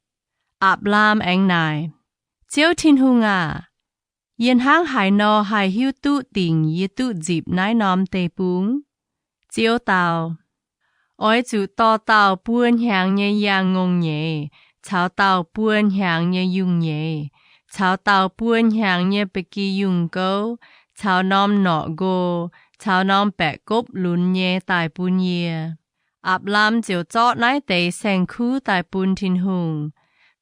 Apc^laam aengx naaic, Ziouv Tin-Hungh aah! Yie hnangv haaix nor haih hiuv duqv dingc yie duqv nzipc naaiv norm deic-bung? Ziouv dau, Oix zuqc dorh dauh buo hnyangx nyei yangh ngongh nyeiz, caux dauh buo hnyangx nyei yungh nyeiz, caux dauh buo hnyangx nyei ba'gi yungh gouv, caux norm norqc nqo, caux norm baeqc gopv lunx nyei daaih bun yie. Apc^laam ziouc zorqv naaiv deix saeng-kuv daaih bun Tin-Hungh.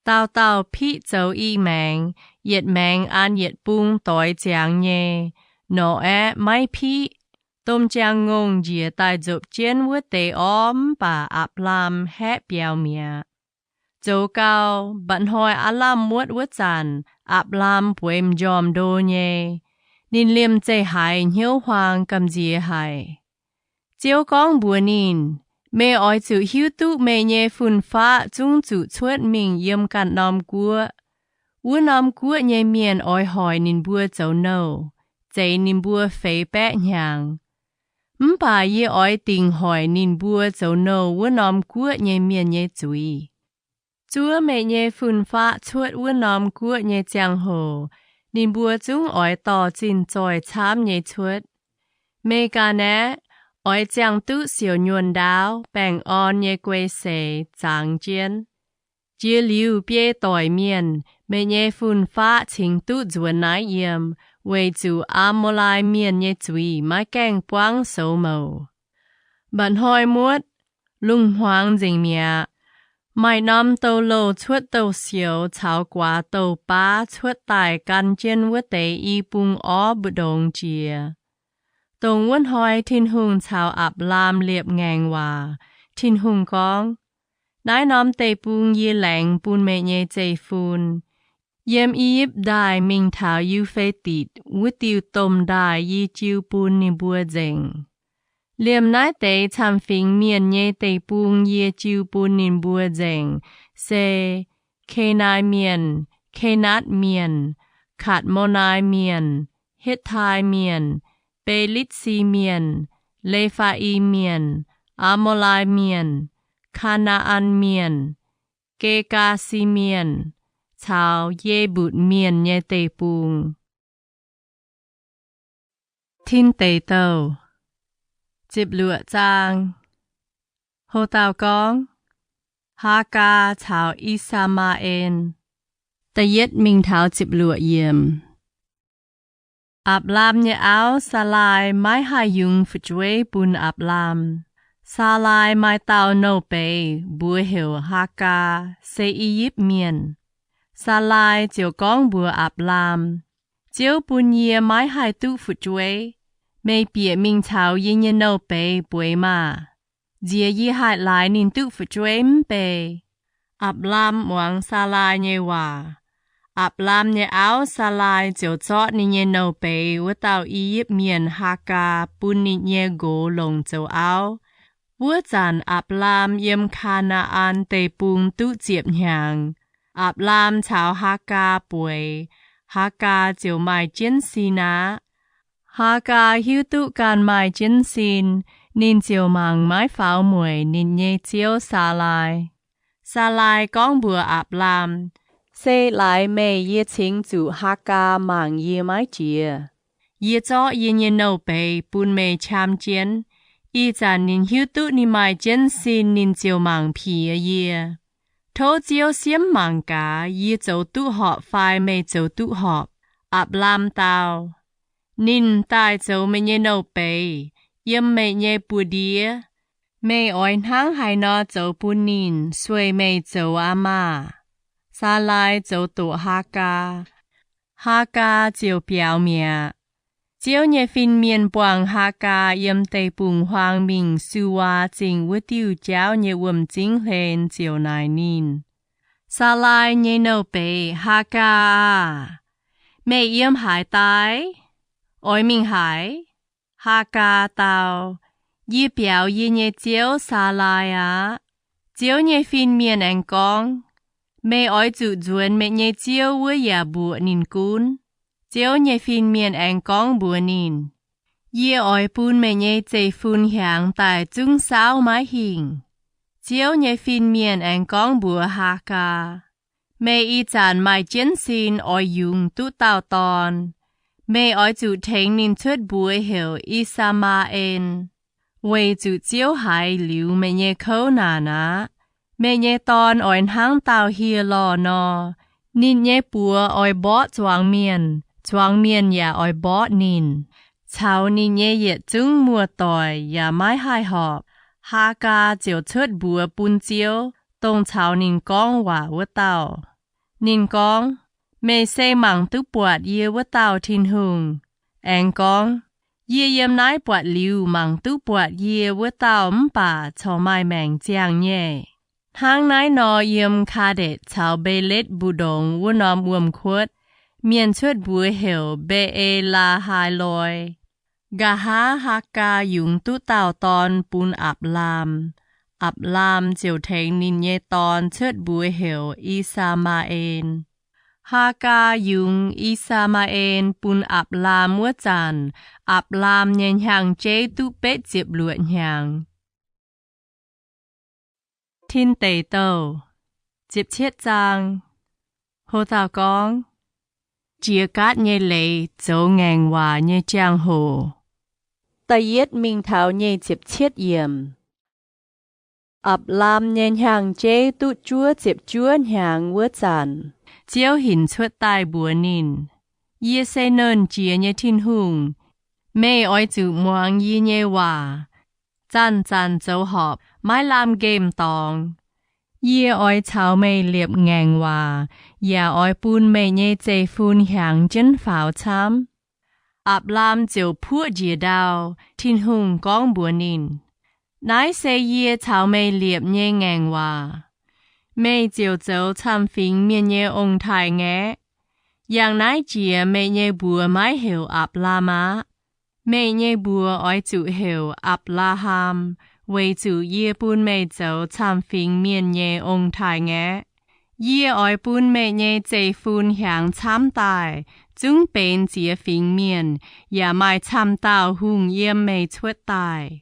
Dauh dauh piqv zoux i maengx, yietc maengx an yietc bung doix ziangx nyei. Norqc aeqv, maiv piqv. Domh jaang-ngongh njiec daaih nzopv jienv wuov deix orv, mv baac Apc^laam haeqv biaux mi'aqv. Zoux gau, mba'hnoi aav lamh muotv wuov zanc, Apc^laam bueix m'njormh ndo nyei. Ninh liemh zeih haiz hnyouv huaang gamh nziex haic. Ziouv gorngv mbuox ninh, Meih oix zuqc hiuv duqv meih nyei fun-faqv zungv zuqc cuotv mingh yiem ganh norm guoqv. Wuov norm guoqv nyei mienh oix hoic ninh mbuo zoux nouh, zeix ninh mbuo feix baeqv hnyangx. Mv baac yie oix dingc hoic ninh mbuo zoux nouh wuov norm guoqv nyei mienh nyei zuiz. Zuov meih nyei fun-faqv cuotv wuov norm guoqv nyei ziangh hoc, ninh mbuo zungv oix dorh zinh zoih camv nyei cuotv. Meih ganh aeqv, oix ziangh duqv siouc nyuonh ndaauv, baengh orn nyei guei seix zangx jienv. Jiex liuz biei doic mienh, meih nyei fun-faqv cingx duqv nzuonx naaiv yiem, weic zuqc Aa^mo^lai Mienh nyei zuiz maiv gaengh buangv soux mouc. Mba'hnoi muotv, lungh hmuangx nzengc mi'aqv. Maaih norm douz-louh cuotv douz-sioux caux guaax douz-baav cuotv daaih gan jienv wuov deix i bung orv mbu'ndongx jiex. Dongh wuov hnoi Tin-Hungh caux Apc^laam liepc ngaengc waac, Tin-Hungh gorngv, Naaiv norm deic-bung yie laengz bun meih nyei zeiv-fun, yiem I^yipv Ndaaih mingh taux Yu^fe^ditc wuov diuh domh ndaaih yie jiu bun ninh mbuo nzengc. Liemh naaiv deix camv-fingx mienh nyei deic-bung yie jiu bun ninh mbuo nzengc se Kenai Mienh, Kenatv Mienh, Katc^mo^ni Mienh, Hetv^tai Mienh, Be^litv^si Mienh, Le^faa^im Mienh, Aa^mo^lai Mienh, Kaa^naa^an Mienh, Ge^gaa^si Mienh, caux Ye^mbutc Mienh nyei deic-bung. Tin Deic Douh ziepc luoqc zaang. Ho dauh gorngv, Haagaa caux I^saa^maa^en. Da'yietv mingh taux ziepc luoqc yiemc. Apc^laam nyei auv, Saalaai, maiv haih yungz fu'jueiv bun Apc^laam. Saalaai maaih dauh nouh beiz mbuox heuc Haagaa, se I^yipv Mienh. Saalaai ziouc gorngv mbuox Apc^laam, Ziouv bun yie maiv haih duqv fu'jueiv. Meih bieqc mingh caux yie nyei nouh beiz bueix maah! Nziex yie haih laaix ninh duqv fu'jueiv mv bei. Apc^laam muangx Saalaai nyei waac. Apc^laam nyei auv, Saalaai, ziouc zorqv ninh nyei nouh beiz wuov dauh I^yipv Mienh, Haagaa, bun ninh nyei nqox longc zoux auv. Wuov zanc Apc^laam yiem Kaa^naa^an Deic-Bung duqv ziepc hnyangx. Apc^laam caux Haagaa bueix, Haagaa ziouc maaih jienv sin aqv. Haagaa hiuv duqv ganh maaih jienv sin, ninh ziouc mangc maiv faaux mueic ninh nyei ziouv, Saalaai. Saalaai gorngv mbuox Apc^laam, Se laaix meih yie cingx zuqc Haagaa mangc yie maiv jiex. Yie zorqv yie nyei nouh beiz bun meih qam jienv. Ih zanc ninh hiuv duqv ninh maaih jienv sin, ninh ziouc mangc piex yie. Tov Ziouv siemv mangc gaax yie zoux duqv horpc fai meih zoux duqv horpc. Apc^laam dau, Ninh daaih zoux meih nyei nouh beiz, yiem meih nyei buoz-ndiev. Meih oix hnangv haaix nor zoux bun ninh, sueih meih zoux aqv maah! Saalaai zoux doqc Haagaa. Haagaa ziouc biaux mi'aqv. Ziouv nyei fin-mienh buangh Haagaa yiem deic-bung-huaang mingh Suwaa Zingh wuov diuh jauv nyei wuom-zingv hlen ziouc naaic ninh, Saalaai nyei nouh beiz, Haagaa aah! Meih yiem haaix daaih? Oix mingh haaix? Haagaa dau, Yie biaux yie nyei ziouv, Saalaai, aqv. Ziouv nyei fin-mienh aengx gorngv, Meih oix zuqc nzuonx meih nyei ziouv wuov yaac mbuoqc ninh gunv. Ziouv nyei fin-mienh aengx gorngv mbuox ninh, Yie oix bun meih nyei zeiv-fun hiaangx daaih zungv saauv maiv hingh. Ziouv nyei fin-mienh aengx gorngv mbuox Haagaa, Meih ih zanc maaih jienv sin oix yungz duqv dauh dorn. Meih oix zuqc tengx ninh cuotv mbuox heuc I^saa^maa^en, weic zuqc Ziouv haiz liuz meih nyei kouv naanc aqv. Meih nyei dorn oix hnangv dauh hieh lorh nor. Ninh nyei buoz oix mborqv zuangx mienh, zuangx mienh yaac oix mborqv ninh. Caux ninh nyei yietc zungv muoz-doic yaac maiv haih horpc. Haagaa ziouc cuotv mbuox bun Ziouv, dongh caux ninh gorngv waac wuov dauh. Ninh gorngv, Meih se mangc duqv buatc yie wuov dauh Tin-Hungh. Aengx gorngv, Yie yiem naaiv buatc liuz mangc duqv buatc yie wuov dauh mv baac corc maaih maengc ziangh nyei. Hnangv naaiv nor yiem Kaa^ndetc caux Mbe^letv mbu'ndongx wuov norm wuom-kuotv, mienh cuotv mbuox heuc Mbe^e^laa^haa^loi. Nqa'haav Haagaa yungz duqv dauh dorn bun Apc^laam. Apc^laam ziouc tengx ninh nyei dorn cuotv mbuox heuc I^saa^maa^en. Haagaa yungz I^saa^maa^en bun Apc^laam wuov zanc, Apc^laam nyei hnyangx-jeiv duqv betv ziepc luoqc hnyangx. Tin Deic Douh ziepc cietv zaang. Ho dauh gorngv, Jiex gaatv nyei leiz zoux ngaengc waac nyei jangx-hoc. Da'yietv mingh taux nyic ziepc cietv yiemc. Apc^laam nyei hnyangx-jeiv duqv juov ziepc juov hnyangx wuov zanc, Ziouv hinc cuotv daaih mbuox ninh, Yie se Nernh Jiex nyei Tin-Hungh. Meih oix zuqc muangx yie nyei waac, zanc-zanc zoux horpc, maiv lamh nqemh dorngx. Yie oix caux meih liepc ngaengc waac, yaac oix bun meih nyei zeiv-fun hiaangx jienv faaux camv. Apc^laam ziouc puoqv njiec ndau. Tin-Hungh gorngv mbuox ninh, Naaiv se yie caux meih liepc nyei ngaengc waac. Meih ziouc zoux camv-fingx mienh nyei ong-taaix-ngaeqv. Yangh naaiv jiex meih nyei mbuox maiv heuc Apc^laam aqv. Meih nyei mbuox oix zuqc heuc Apc^laa^ham, weic zuqc yie bun meih zoux camv-fingx mienh nyei ong-taaix-ngaeqv. Yie oix bun meih nyei zeiv-fun hiaangx camv daaih, zungv benx ziex fingx mienh, yaac maaih camv dauh hungh yiem meih cuotv daaih.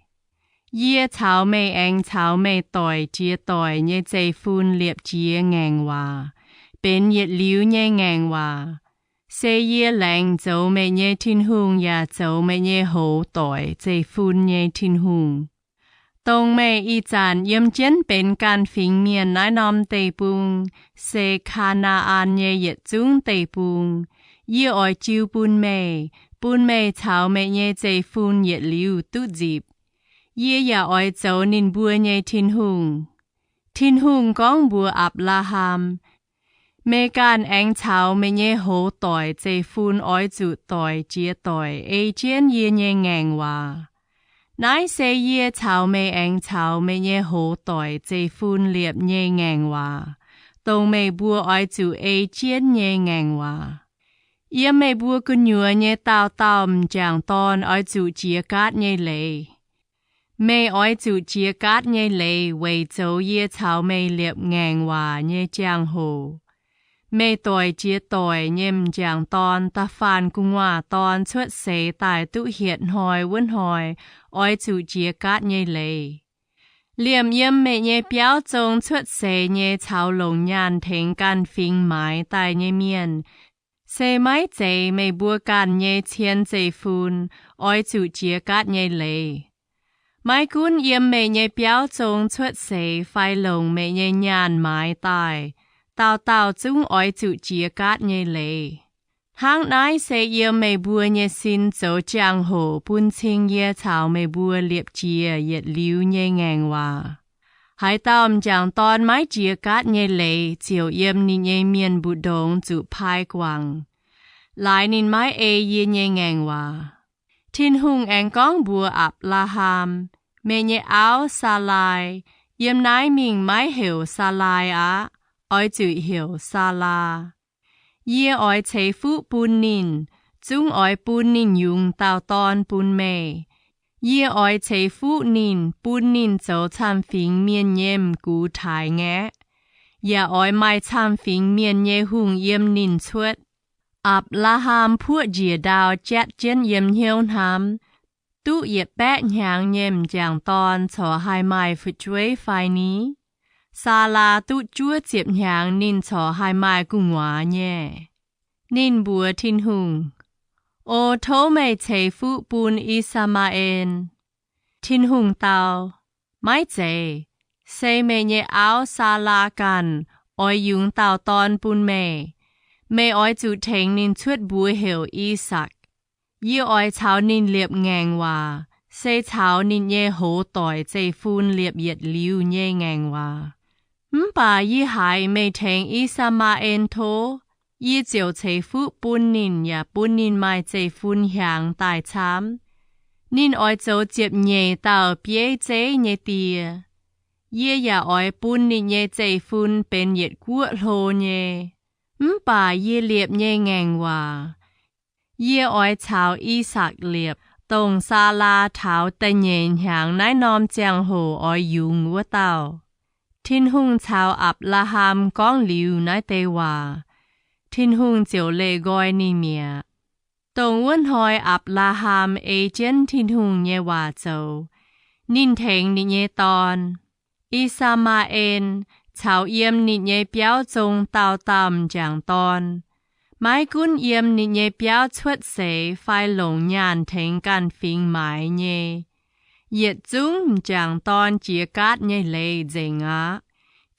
Yie caux meih aengx caux meih doic jiex doic nyei zeiv-fun liepc jiez ngaengc waac, benx yietc liuz nyei ngaengc waac. Se yie laengz zoux meih nyei Tin-Hungh yaac zoux meih nyei hoz doic zeiv-fun nyei Tin-Hungh, dongh meih ih zanc yiem jienv benx ganh fingx mienh naaiv norm deic-bung, se Kaa^naa^an nyei yietc zungv deic-bung. Yie oix jiu bun meih, bun meih caux meih nyei zeiv-fun yietc liuz duqv nzipc. Yie yaac oix zoux ninh mbuo nyei Tin-Hungh. Tin-Hungh gorngv mbuox Apc^laa^ham, Meih ganh aengx caux meih nyei hoz doic zeiv-fun oix zuqc doic jiex doic ei jienv yie nyei ngaengc waac. Naaiv se yie caux meih aengx caux meih nyei hoz doic zeiv-fun liepc nyei ngaengc waac, dongh meih mbuo oix zuqc ei jienv nyei ngaengc waac. Yiem meih mbuo gu'nyuoz nyei dauh dauh m'jangc dorn oix zuqc jiex gaatv nyei leiz. Meih oix zuqc jiex gaatv nyei leiz weic zoux yie caux meih liepc ngaengc waac nyei jangx-hoc. Meih doic jiex doic nyei m'jangc dorn da'faanh gu'nguaaz dorn cuotv seix daaih duqv hietc hnoi wuov hnoi oix zuqc jiex gaatv nyei leiz. Liemh yiem meih nyei biauv zong cuotv seix nyei caux longc nyaanh tengx ganh fingx maaiz daaih nyei mienh, se maiv zeiz meih mbuo ganh nyei cien zeiv-fun, oix zuqc jiex gaatv nyei leiz. Maiv gunv yiem meih nyei biauv zong cuotv seix fai longc meih nyei nyaanh maaiz daaih, dauh dauh zungv oix zuqc jiex gaatv nyei leiz. Hnangv naaiv se yiem meih mbuo nyei sin zoux jangx-hoc bun cing yie caux meih mbuo liepc jiez yietc liuz nyei ngaengc waac. Haaix dauh m'jangc dorn maiv jiex gaatv nyei leiz ziouc yiem ninh nyei mienh mbu'ndongx zuqc paaiv guangc, laaix ninh maiv ei yie nyei ngaengc waac. Tin-Hungh aengx gorngv mbuox Apc^laa^ham, Meih nyei auv, Saalaai, yiem naaiv mingh maiv heuc Saalaai aqv. Oix zuqc heuc Saalaa. Yie oix ceix fuqv bun ninh, zungv oix bun ninh yungz dauh dorn bun meih. Yie oix ceix fuqv ninh, bun ninh zoux camv-fingx mienh nyei m'gux taaix-ngaeqv, yaac oix maaih camv-fingx mienh nyei hungh yiem ninh cuotv. Apc^laa^ham puoqv njiec ndau jatv jienv yiem hnyouv hnamv, duqv yietc baeqv hnyangx nyei m'jangc dorn corc haih maaih fu'jueiv fai ni? Saalaa duqv juov ziepc hnyangx ninh corc haih maaih gu'nguaaz nyei. Ninh mbuox Tin-Hungh, O tov meih ceix fuqv bun I^saa^maa^en. Tin-Hungh dau, Maiv zeiz. Se meih nyei auv, Saalaa, ganh oix yungz dauh dorn bun meih. Meih oix zuqc tengx ninh cuotv mbuox heuc I^sakc. Yie oix caux ninh liepc ngaengc waac, se caux ninh nyei hoz doic zeiv-fun liepc yietc liuz nyei ngaengc waac. Mv baac yie haiz meih tengx I^saa^maa^en tov, yie ziouc ceix fuqv bun ninh yaac bun ninh maaih zeiv-fun hiaangx daaih camv. Ninh oix zoux ziepc nyeic dauh bieiv zeiv nyei die. Yie yaac oix bun ninh nyei zeiv-fun benx yietc guoqv hlo nyei. Mv baac yie liepc nyei ngaengc waac, yie oix caux I^sakc liepc, dongh Saalaa taux da'nyeic hnyangx naaiv norm ziangh hoc oix yungz wuov dauh. Tin-Hungh caux Apc^laa^ham gorngv liuz naaiv deix waac, Tin-Hungh ziouc leih nqoi ninh mi'aqv. Dongh wuov hnoi Apc^laa^ham ei jienv Tin-Hungh nyei waac zoux. Ninh tengx ninh nyei dorn, I^saa^maa^en, caux yiem ninh nyei biauv zong dauh dauh m'jangc dorn, maiv gunv yiem ninh nyei biauv cuotv seix fai longc nyaanh tengx ganh fingx maaiz nyei, yietc zungv m'jangc dorn jiex gaatv nyei leiz nzengc aqv.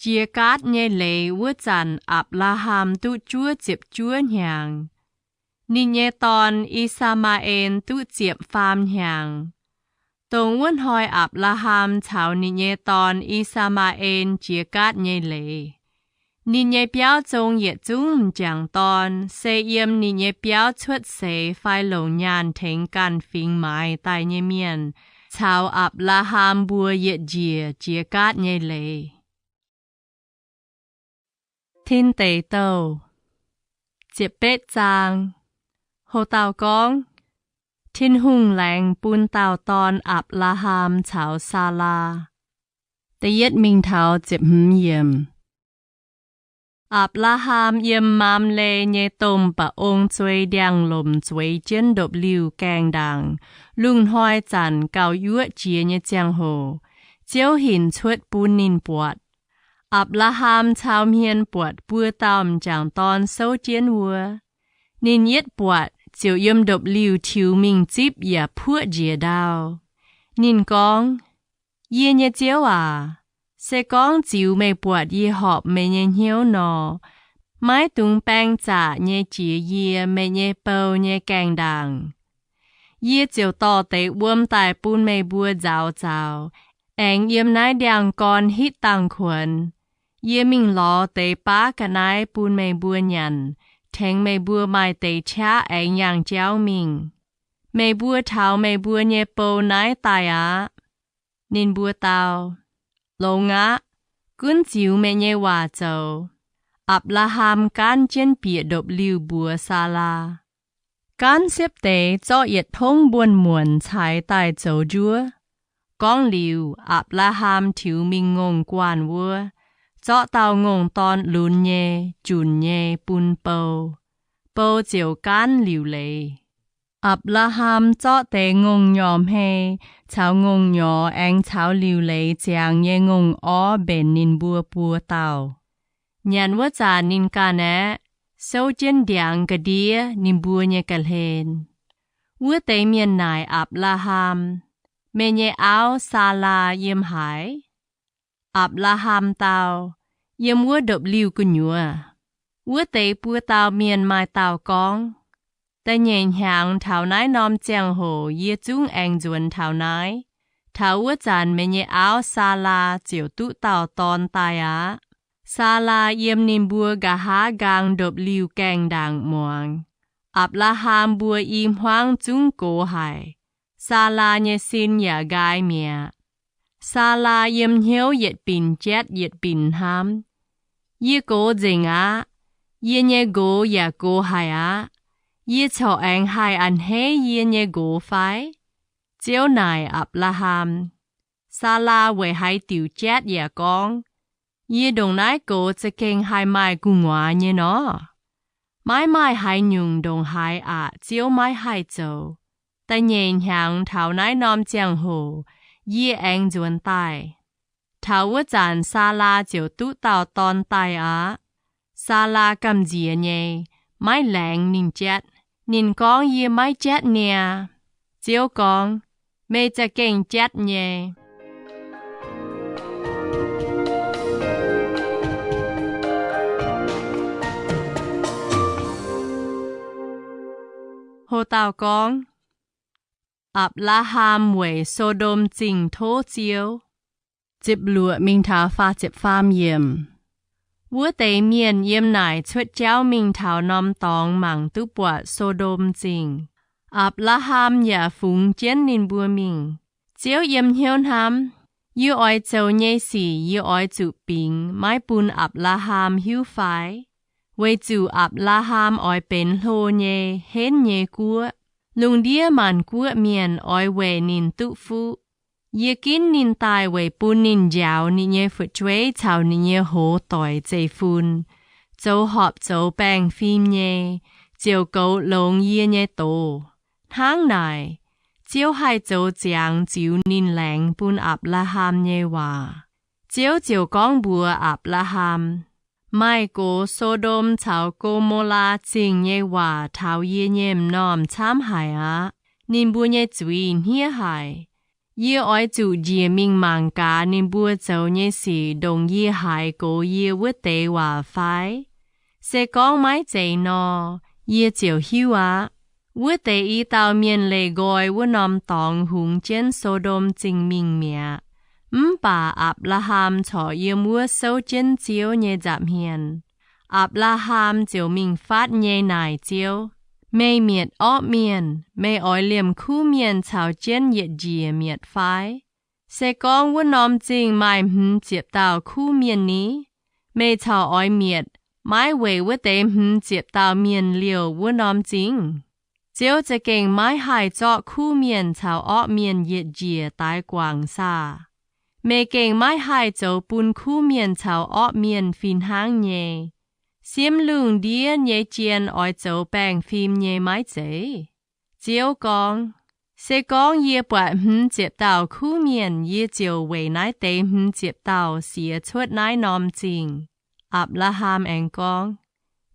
Jiex gaatv nyei leiz wuov zanc Apc^laa^ham duqv juov ziepc juov hnyangx. Ninh nyei dorn, I^saa^maa^en, duqv ziepc faam hnyangx. Dongh wuov hnoi Apc^laa^ham caux ninh nyei dorn, I^saa^maa^en, jiex gaatv nyei leiz. Ninh nyei biauv zong yietc zungv m'jangc dorn, se yiem ninh nyei biauv cuotv seix fai longc nyaanh tengx ganh fingx maaiz daaih nyei mienh, caux Apc^laa^ham mbuo yietc njiec jiex gaatv nyei leiz. Tin Deic Douh ziepc betv zaang. Ho dauh gorngv, Tin-Hungh Laengz Bun Dauh Dorn, Apc^laa^ham caux Saalaa. Da'yietv mingh taux ziepc hmz yiemc. Apc^laa^ham yiem Maamle nyei domh mba'ong zuei ndiangx-lomc zueiz jienv ndopv-liuh gaengh ndaangc. Lungh hnoi zanc gauh yuoqv jiex nyei ziangh hoc, Ziouv hinc cuotv bun ninh buatc. Apc^laa^ham cau hmien buatc buo dauh m'jangc dorn souv jienv wuov. Ninh yietv buatc ziouc yiem ndopv-liuh tiux mingh zipv yaac puoqv njiec ndau. Ninh gorngv, Yie nyei Ziouv aac, se gorngv ziux meih buatc yie horpc meih nyei hnyouv nor, maiv dungx baeng zaqc nyei jiex yie, meih nyei bou, nyei gaengh ndaangc. Yie ziouc dorh deix wuom daaih bun meih mbuo nzauz zaux, aengx yiem naaiv ndiangx-gorn hitv dangh kuonx. Yie mingh lorz deix baav ga'naaiv bun meih mbuo nyanc, tengx meih mbuo maaih deix qaqv aengx yangh jauv mingh. Meih mbuo taux meih mbuo nyei bou naaiv daaih aqv. Ninh mbuo dau, Longx aqv. Gunv ziux meih nyei waac zoux. Apc^laa^ham gaanv jienv bieqc ndopv-liuh mbuox Saalaa. Gaanv siepv deix zorqv yietc tongv mbuonx-muonc caaix daaih zoux njuov. Gorngv liuz, Apc^laa^ham tiux mingh ngongh guanh wuov, zorqv dauh ngongh dorn lunx nyei, junc nyei bun bou. Bou ziouc gaanv liuc leiz. Apc^laa^ham zorqv deix ngongh nyorc hmei caux ngongh nyorx aengx caux liuc leiz ziangx nyei ngongh orv mbenc ninh mbuo buo dauh. Nyanc wuov zanc ninh ganh aeqv, souv jienv ndiangx ga'ndiev ninh mbuo nyei ga'hlen. Wuov deix mienh naaic Apc^laa^ham, Meih nyei auv, Saalaa, yiem haaix? Apc^laa^ham dau, Yiem wuov ndopv-liuh gu'nyuoz. Wuov deix buo dauh mienh maaih dauh gorngv, Da'nyeic hnyangx taux naaiv norm ziangh hoc yie zungv aengx nzuonx taux naaiv. Taux wuov zanc meih nyei auv, Saalaa, ziouc duqv dauh dorn daaih aqv. Saalaa yiem ninh mbuo nqa'haav nqaang ndopv-liuh gaengh ndaangc muangx. Apc^laa^ham mbuo i hmuangv zungv gox haic. Saalaa nyei sin yaac nqaai mi'aqv. Saalaa yiem hnyouv yietc binc jatv yietc binc hnamv, Yie gox nzengc aqv. Yie nyei nqox yaac gox haic aqv. Yie corc aengx haih a'hneiv yie nyei nqox fai? Ziouv naaic Apc^laa^ham, Saalaa weic haaix diuc jatv yaac gorngv, Yie ndongc naaiv gox za'gengh haih maaih gu'nguaaz nyei nor? Maiv maaih haaix nyungc ndongc haaix aqc Ziouv maiv haih zoux. Da'nyeic hnyangx taux naaiv norm ziangh hoc yie aengx nzuonx daaih. Taux wuov zanc Saalaa ziouc duqv dauh dorn daaih aqv. Saalaa gamh nziex nyei, maiv laengz ninh jatv. Ninh gorngv, Yie maiv jatv niaa. Ziouv gorngv, Meih za'gengh jatv nyei. Ho dauh gorngv, Apc^laa^ham weic So^ndom Zingh tov Ziouv. Ziepc luoqc mingh taux faah ziepc faam yiemc. Wuov deix mienh yiem naaic cuotv jauv mingh taux norm dorngx mangc duqv buatc So^ndom Zingh. Apc^laa^ham yaac fungx jienv ninh mbuo mingh. Ziouv yiem hnyouv hnamv, Yie oix zoux nyei sic yie oix zuqc bingx maiv bun Apc^laa^ham hiuv fai? Weic zuqc Apc^laa^ham oix benx hlo nyei, henv nyei guoqv. Lungh ndiev maanc guoqv mienh oix weic ninh duqv fuqv. Yie ginv ninh daaih weic bun ninh njaaux ninh nyei fu'jueiv caux ninh nyei hoz doic zeiv-fun, zoux horpc zoux baengh fim nyei, ziouc goux longx yie nyei doz. Hnangv naaic, Ziouv haih zoux ziangx ziux ninh laengz bun Apc^laa^ham nyei waac. Ziouv ziouc gorngv mbuox Apc^laa^ham, Maaih gox So^ndom caux Go^mo^laa Zingh nyei waac taux yie nyei m'normh camv haic aqv. Ninh mbuo nyei zuiz hniev haic. Yie oix zuqc njiec mingh mangc gaax ninh mbuo zoux nyei sic ndongc yie haiz gox yie wuov deix waac fai? Se gorngv maiv zeiz nor, yie ziouc hiuv aqv. Wuov deix i dauh mienh leih nqoi wuov norm dorngx hungx jienv So^ndom Zingh mingh mi'aqv. Mv baac Apc^laa^ham corc yiem wuov souv jienv Ziouv nyei nza'hmien. Apc^laa^ham ziouc mingh fatv nyei naaic Ziouv, Meih mietc orqv mienh, meih oix liemh kuv mienh caux jienv yietc njiec mietc fai? Se gorngv wuov norm zingh maaih hmz ziepc dauh kuv mienh ni, meih corc oix mietc maiv weic wuov deix hmz ziepc dauh mienh liouh wuov norm zingh? Ziouv za'gengh maiv haih zorqv kuv mienh caux orqv mienh yietc njiec daix guangc saah? Meih gengh maiv haih zoux bun kuv mienh caux orqv mienh fih hnangv nyei. Siemv lungh ndiev nyei jien oix zoux baengh fim nyei maiv zeiz? Ziouv gorngv, Se gorngv yie buatc hmz ziepc dauh kuv mienh, yie ziouc weic naaiv deix hmz ziepc dauh siex cuotv naaiv norm zingh. Apc^laa^ham aengx gorngv,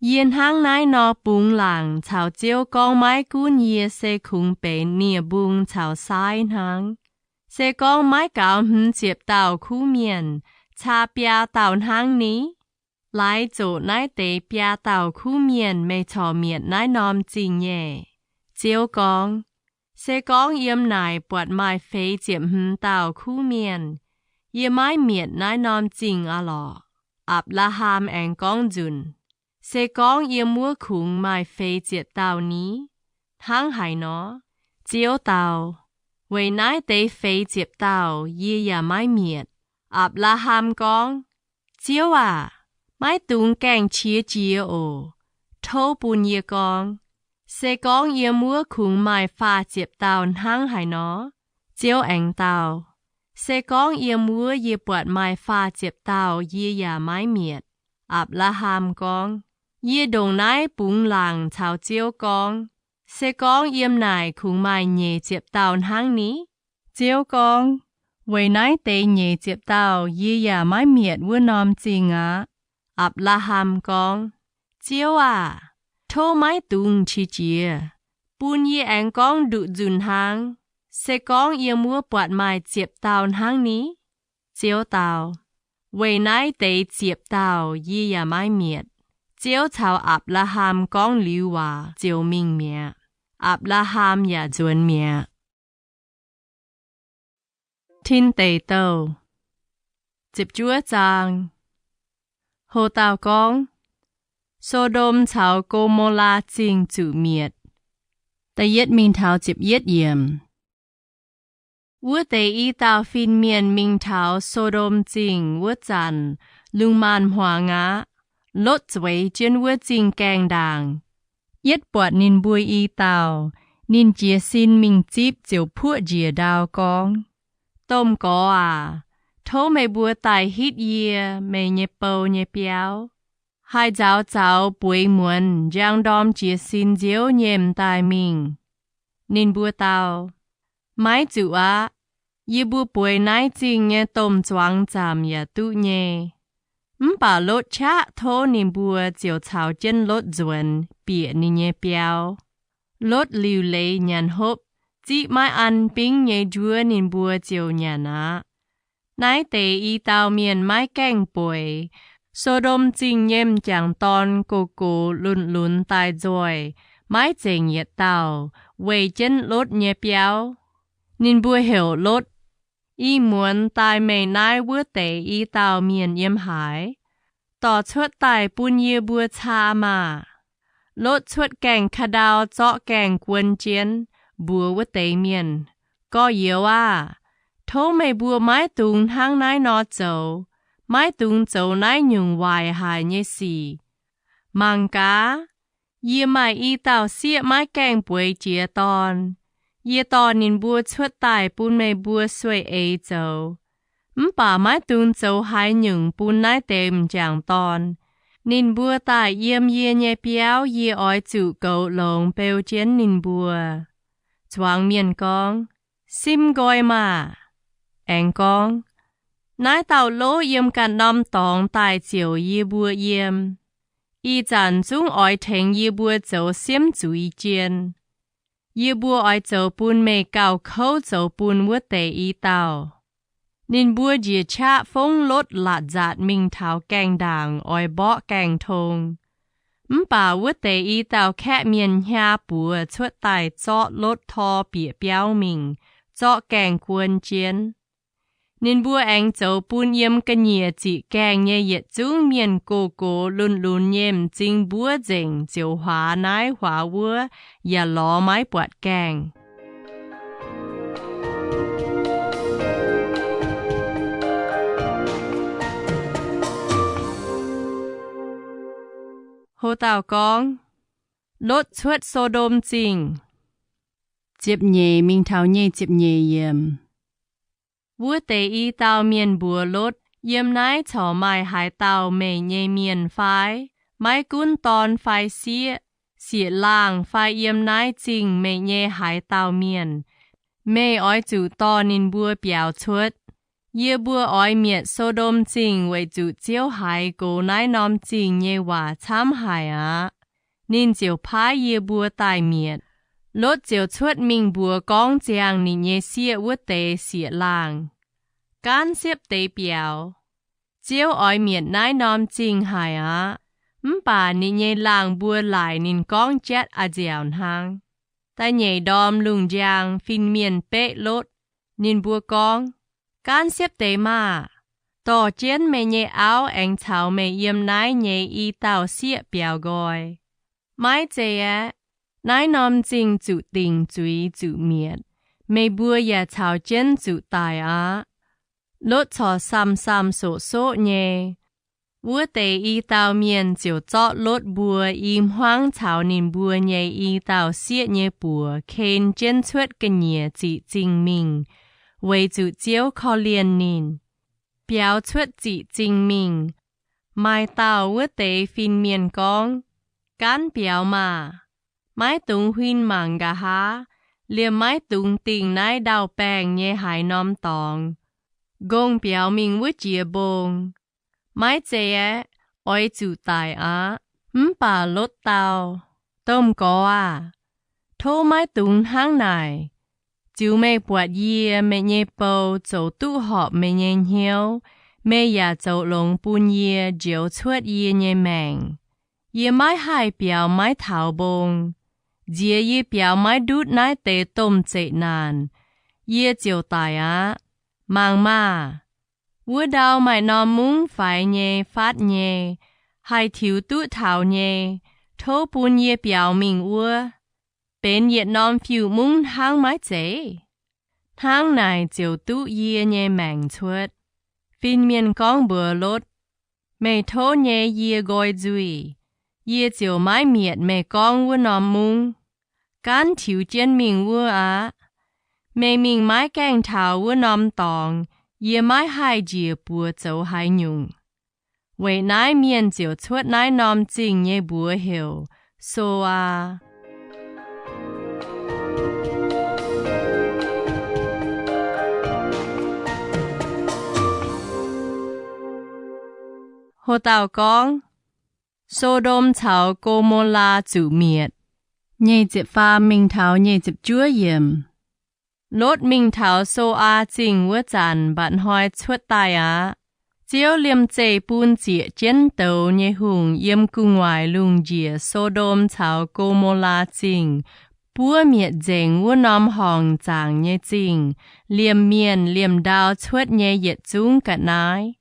Yie hnangv naaiv nor bungx laangc caux Ziouv gorngv maiv gunv yie se kungx benx nie-mbung caux saaiv hnangv. Se gorngv maiv gaux hmz ziepc dauh kuv mienh, caa biaa dauh hnangv ni? Laaix zoqc naaiv deix biaa dauh kuv mienh meih corc mietc naaiv norm zingh nyei? Ziouv gorngv, Se gorngv yiem naaic buatc maaih feix ziepc hmz dauh kuv mienh, yie maiv mietc naaiv norm zingh aqv lorqc. Apc^laa^ham aengx gorngv nzunc, Se gorngv yiem wuov kungx maaih feix ziepc dauh ni? Hnangv haaix nor? Ziouv dau, Weic naaiv deix feix ziepc dauh yie yaac maiv mietc. Apc^laa^ham gorngv, Ziouv aac, maiv dungx gaengh qiex jiez oc. Tov bun yie gorngv, Se gorngv yiem wuov kungx maaih faah ziepc dauh hnangv haaix nor? Ziouv aengx dau, Se gorngv yiem wuov yie buatc maaih faah ziepc dauh, yie yaac maiv mietc. Apc^laa^ham gorngv, Yie ndongc naaiv bungx laangc caux Ziouv gorngv, Se gorngv yiem naaic kungx maaih nyeic ziepc dauh hnangv ni? Ziouv gorngv, Weic naaiv deix nyeic ziepc dauh yie yaac maiv mietc wuov norm zingh aqv. Apc^laa^ham gorngv, Ziouv aah! Tov maiv dungx qiex jiez. Bun yie aengx gorngv nduqc nzunc hnaangx, Se gorngv yiem wuov buatc maaih ziepc dauh hnangv ni? Ziouv dau, Weic naaiv deix ziepc dauh yie yaac maiv mietc. Ziouv caux Apc^laa^ham gorngv liuz waac ziouc mingh mi'aqv. Apc^laa^ham yaac nzuonx mi'aqv. Tin Deic Douh ziepc juov zaang. Ho dauh gorngv, So^ndom caux Go^mo^laa Zingh Zuqc Mietc. Da'yietv mingh taux ziepc yietv yiemc. Wuov deix i dauh fin-mienh mingh taux So^ndom Zingh wuov zanc, lungh maanz-hmuangx aqv. Lotv zueiz jienv wuov zingh gaengh ndaangc. Yietv buatc ninh mbuo i dauh, ninh jiez sin mingh zipv ziouc puoqv njiec ndau gorngv, Domh Gorx aac, tov meih mbuo daaih hitv yie, meih nyei bou nyei biauv. Haih nzauz zaux bueix muonz njang ndorm jiez sin nziouv nyei m'daaih mingh. Ninh mbuo dau, Maiv zuqc aqv. Yie mbuo bueix naaiv zingh nyei domh zuangx zaamc yaac duqv nyei. Mv baac Lotv qaqv tov ninh mbuo ziouc caux jienv Lotv nzuonx, bieqc ninh nyei biauv. Lotv liuc leiz nyanc hopv, ziqv maiv an bingv nyei njuov ninh mbuo ziouc nyanc aqv. Naaiv deix i dauh mienh maiv gaengh bueix. So^ndom Zingh nyei m'jangc dorn gox gox lunx lunx daaih nzoih, maiv zengc yietc dauh, weih jienv Lotv nyei biauv. Ninh mbuo heuc Lotv, Ih muonz daaih meih naaiv wuov deix i dauh mienh yiem haaix? Dorh cuotv daaih bun yie mbuo caa maah! Lotv cuotv gaengh ka'ndau zorqv gaengh guon jienv, mbuox wuov deix mienh, Gorx-youz aah! Tov meih mbuo maiv dungx hnangv naaiv nor zoux. Maiv dungx zoux naaiv nyungc waaic haic nyei sic. Mangc gaax! Yie maaih i dauh sieqv maiv gaengh bueix jiez dorn. Yie dorh ninh mbuo cuotv daaih bun meih mbuo sueih-eix zoux. Mv baac maiv dungx zoux haaix nyungc bun naaiv deix m'jangc dorn. Ninh mbuo daaih yiem yie nyei biauv, yie oix zuqc goux longx beu jienv ninh mbuo. Zuangx mienh gorngv, Sim nqoi maah! Aengx gorngv, Naaiv dauh lov yiem ganh norm dorngx daaih ziouc yie mbuo yiem. Ih zanc zungv oix tengx yie mbuo zoux siemv zuiz jien. Yie mbuo oix zoux bun meih gauh kouv zoux bun wuov deix i dauh. Ninh mbuo njiec qaqv fongv Lotv laatc nzaatc mingh taux gaengh ndaangc oix mborqv gaengh tong. Mv baac wuov deix i dauh kaeqv mienh hnyaa buoz cuotv daaih zorqv Lotv tor bieqc biauv mingh, zorqv gaengh guon jienv. Ninh mbuo aengx zoux bun yiem ga'nyiec ziqc gaengh nyei yietc zungv mienh gox gox lunx lunx nyei m'zing mbuov nzengc, ziouc huaax naaiv huaax wuov, yaac lorz maiv buatc gaengh. Ho dauh gorngv, Lotv cuotv So^ndom Zingh. ziepc nyeic mingh taux nyic ziepc nyeic yiemc. Wuov deix i dauh mienh mbuox Lotv, Yiem naaiv corc maaih haaix dauh meih nyei mienh fai? Maiv gunv dorn fai sieqv, sieqv-laangh fai yiem naaiv zingh meih nyei haaix dauh mienh, meih oix zuqc dorh ninh mbuo biaux cuotv. Yie mbuo oix mietc So^ndom Zingh weic zuqc Ziouv haiz gox naaiv norm zingh nyei waac camv haic aqv. Ninh ziouc paaiv yie mbuo daaih mietc. Lotv ziouc cuotv mingh mbuox gorngv ziangh ninh nyei sieqv wuov deix sieqv-laangh, Gaanv siepv deix biaux. Ziouv oix mietc naaiv norm zingh haic aqv. Mv baac ninh nyei laangh mbuo laaic ninh gorngv jatv a'nziaauc hnangv. Da'nyeic ndorm lungh njang fin-mienh beqv Lotv. Ninh mbuo gorngv, Gaanv siepv deix maah! Dorh jienv meih nyei auv aengx caux meih yiem naaiv nyei i dauh sieqv biaux nqoi. Maiv zei aeqv, naaiv norm zingh zuqc dingc zuiz zuqc mietc. Meih mbuo yaac caux jienv zuqc daic aqv. Lotv corc samh-samh soqv-soqv nyei. Wuov deix i dauh mienh ziouc zorqv Lotv mbuo i hmuangv caux ninh mbuo nyei i dauh sieqv nyei buoz ken jienv cuotv ga'nyiec ziqc zingh mingh, weic zuqc Ziouv korv-lienh ninh. Biaux cuotv ziqc zingh mingh, maaih dauh wuov deix fin-mienh gorngv, Gaanv biaux maah! Maiv dungx huin mangc nqa'haav. Liemh maiv dungx dingh naaiv ndau-baengh nyei haaix norm dorngx. Nqongh biaux mingh wuov jiex mbong. Maiv zei aeqv, oix zuqc daic aqv. Mv baac Lotv dau, Domh Gorx aah! Tov maiv dungx hnangv naaic. Ziux meih buatc yie, meih nyei bou, zoux duqv horpc meih nyei hnyouv, meih yaac zoux longx bun yie njoux cuotv yie nyei maengc. Yie maiv haih biaux maiv taux mbong. Nziex yie biaux maiv ndutv naaiv deix domh zeqc naanc, yie ziouc daic aqv. Mangc maah! Wuov ndau maaih norm mungv faix nyei, faatv nyei, haih tiux duqv taux nyei. Tov bun yie biaux mingh wuov. Benx yietc norm fiuv-mungv hnangv maiv zeiz? Hnangv naaic ziouc duqv yie nyei maengc cuotv. Fin-mienh gorngv mbuox Lotv, Meih tov nyei yie nqoi nzuih. Yie ziouc maiv mietc meih gorngv wuov norm mungv. Gaanv tiux jienv mingh wuov aqv. Meih mingh maiv gaengh taux wuov norm dorngx, yie maiv haih njiec buoz zoux haaix nyungc. Weic naaiv mienh ziouc cuotv naaiv norm zingh nyei mbuox heuc So^aa. Ho dauh gorngv, So^ndom caux Go^mo^laa zuqc mietc. Nyic ziepc faam mingh taux nyic ziepc juov yiemc. Lotv mingh taux So^aa Zingh wuov zanc mba'hnoi cuotv daaih aqv. Ziouv liemh zeih bun zieqc jienv douz nyei hungh yiem gu'nguaaic lungh njiec So^ndom caux Go^mo^laa Zingh, buov mietc nzengc wuov norm horngc zaangc nyei zingh, liemh mienh liemh ndau cuotv nyei yietc zungv ga'naaiv.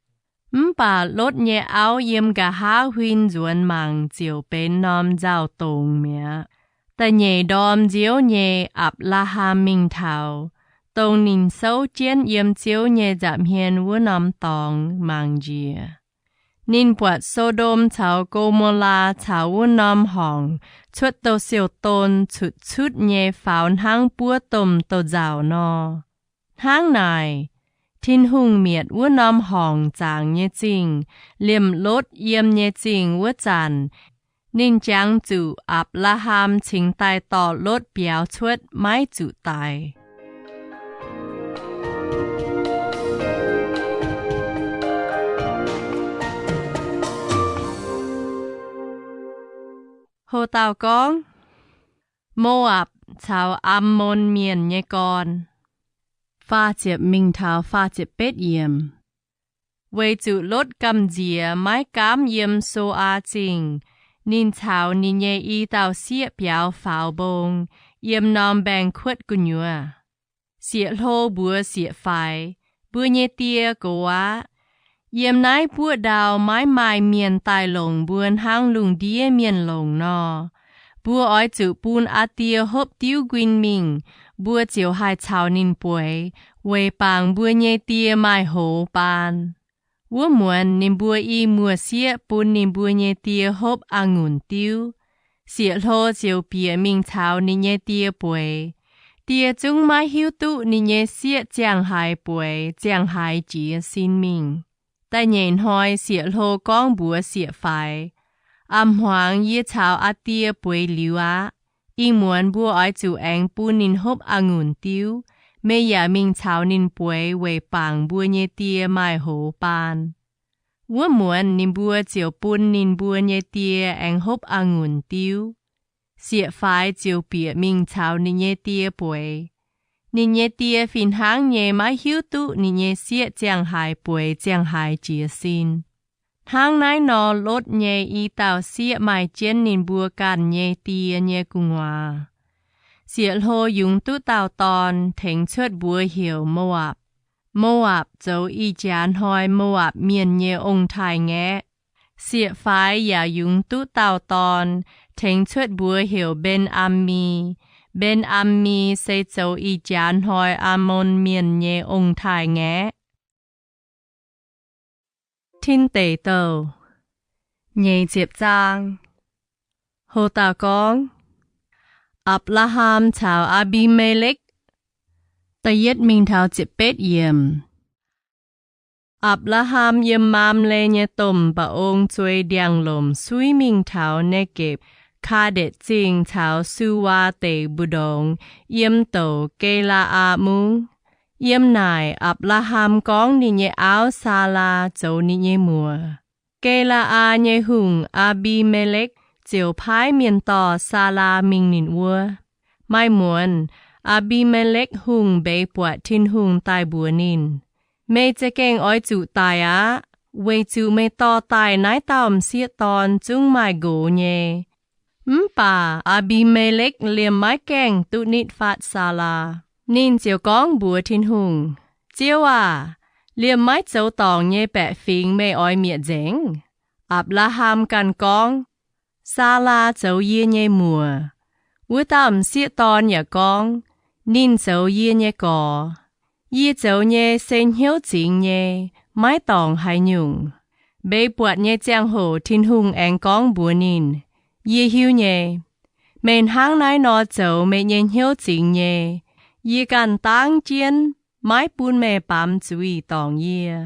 Mv baac Lotv nyei auv yiem nqa'haav huin nzuonx mangc ziouc benx norm nzauh dongz mi'aqv. Da'nyeic ndorm nziouv nyei Apc^laa^ham mingh taux, dongh ninh souv jienv yiem Ziouv nyei nza'hmien wuov norm dorngx mangc njiec. Ninh buatc So^ndom caux Go^mo^laa caux wuov norm horngc cuotv douz-siou-don cutv cutv nyei faaux hnangv buov domh douz-nzauc nor. Hnangv naaic, Tin-Hungh mietc wuov norm horngc zaangc nyei zingh liemh Lotv yiem nyei zingh wuov zanc, ninh jangx zuqc Apc^laa^ham cingx daaih dorh Lotv biaux cuotv maiv zuqc daic. Ho dauh gorngv, Mo^apc caux Ammon Mienh nyei gorn. Faah ziepc mingh taux faah ziepc betv yiemc. Weic zuqc Lotv gamh nziex maiv gaamv yiem So^aa Zingh, ninh caux ninh nyei i dauh sieqv biaux faaux mbong yiem norm mbaengx-kuotv gu'nyuoz. Sieqv-hlo mbuox sieqv-faix, Mbuo nyei die gox aqv. Yiem naaiv buoqv ndau maiv maaih mienh daaih longc mbuo hnangv lungh ndiev mienh longc nor. Mbuo oix zuqc bun aa die hopv diuv nquin mingh, mbuo ziouc haih caux ninh bueix, weic bangc mbuo nyei die maaih hoz baan. Wuov muonz ninh mbuo i muoz-sieqv bun ninh mbuo nyei die hopv a'ngunc diuv. Sieqv-hlo ziouc bieqc mingh caux ninh nyei die bueix. Die zungv maiv hiuv duqv ninh nyei sieqv ziangh haaix bueix ziangh haaix jiez sin mingh. Da'nyeic hnoi sieqv-hlo gorngv mbuox sieqv-faix, A'hmuangx yie caux aa die bueix liuz aqv. Ih muonz mbuo oix zuqc aengx bun ninh hopv a'ngunc diuv. Meih yaac mingh caux ninh bueix weic bangc mbuo nyei die maaih hoz baan. Wuov muonz ninh mbuo ziouc bun ninh mbuo nyei die aengx hopv a'ngunc diuv. Sieqv-faix ziouc bieqc mingh caux ninh nyei die bueix. Ninh nyei die fih hnangv nyei maiv hiuv duqv ninh nyei sieqv ziangh haaix bueix ziangh haaix jiez sin. Hnangv naaiv nor lotv nyei i dauh sieqv maaih jienv ninh mbuo ganh nyei die nyei gu'nguaaz. Sieqv-hlo yungz duqv dauh dorn, tengx cuotv mbuox heuc Mo^apc. Mo^apc zoux ih jaax hnoi Mo^apc Mienh nyei ong-taaix-ngaeqv. Sieqv-faix yaac yungz duqv dauh dorn, tengx cuotv mbuox heuc Mben^am^mi. Mben^am^mi se zoux ih jaax hnoi Aa^mon Mienh nyei ong-taaix-ngaeqv. Tin Deic Douh nyeic ziepc zaang. Ho dauh gorngv, Apc^laa^ham caux Aa^mbi^me^lekv. Da'yietv mingh taux ziepc betv yiemc. Apc^laa^ham yiem Maamle nyei domh mba'ong zuei ndiangx-lomc suiv mingh taux Naagepc, Kaa^ndetc Zingh caux Suwaa Deic mbu'ndongx, yiem douc Ge^laa^aa Mungv. Yiem naaic Apc^laa^ham gorngv ninh nyei auv, Saalaa, zoux ninh nyei muoc. Ge^laa^aa nyei hungh, Aa^mbi^me^lekv, ziouc paaiv mienh dorh Saalaa mingh ninh wuov. Maaih muonz, Aa^mbi^me^lekv Hungh mbeix buatc Tin-Hungh daaih mbuox ninh, Meih za'gengh oix zuqc daic aqv, weic zuqc meih dorh daaih naaiv dauh m'sieqv dorn zungv maaih nqox nyei. Mv baac Aa^mbi^me^lekv liemh maiv gaengh duqv nitv fatv Saalaa. Ninh ziouc gorngv mbuox Tin-Hungh, Ziouv aah! Liemh maiv zoux dorngc nyei baeqc fingx meih oix mietc nzengc? Apc^laa^ham ganh gorngv, Saalaa zoux yie nyei muoc. Wuov dauh m'sieqv dorn yaac gorngv, Ninh zoux yie nyei gorx. Yie zoux nyei se hnyouv zingx nyei, maiv dorngc haaix nyungc. Mbeix buatc nyei ziangh hoc Tin-Hungh aengx gorngv mbuox ninh, Yie hiuv nyei. Meih hnangv naaiv nor zoux meih nyei hnyouv zingx nyei. Yie ganh dangv jienv maiv bun meih baamz zuiz dorngc yie.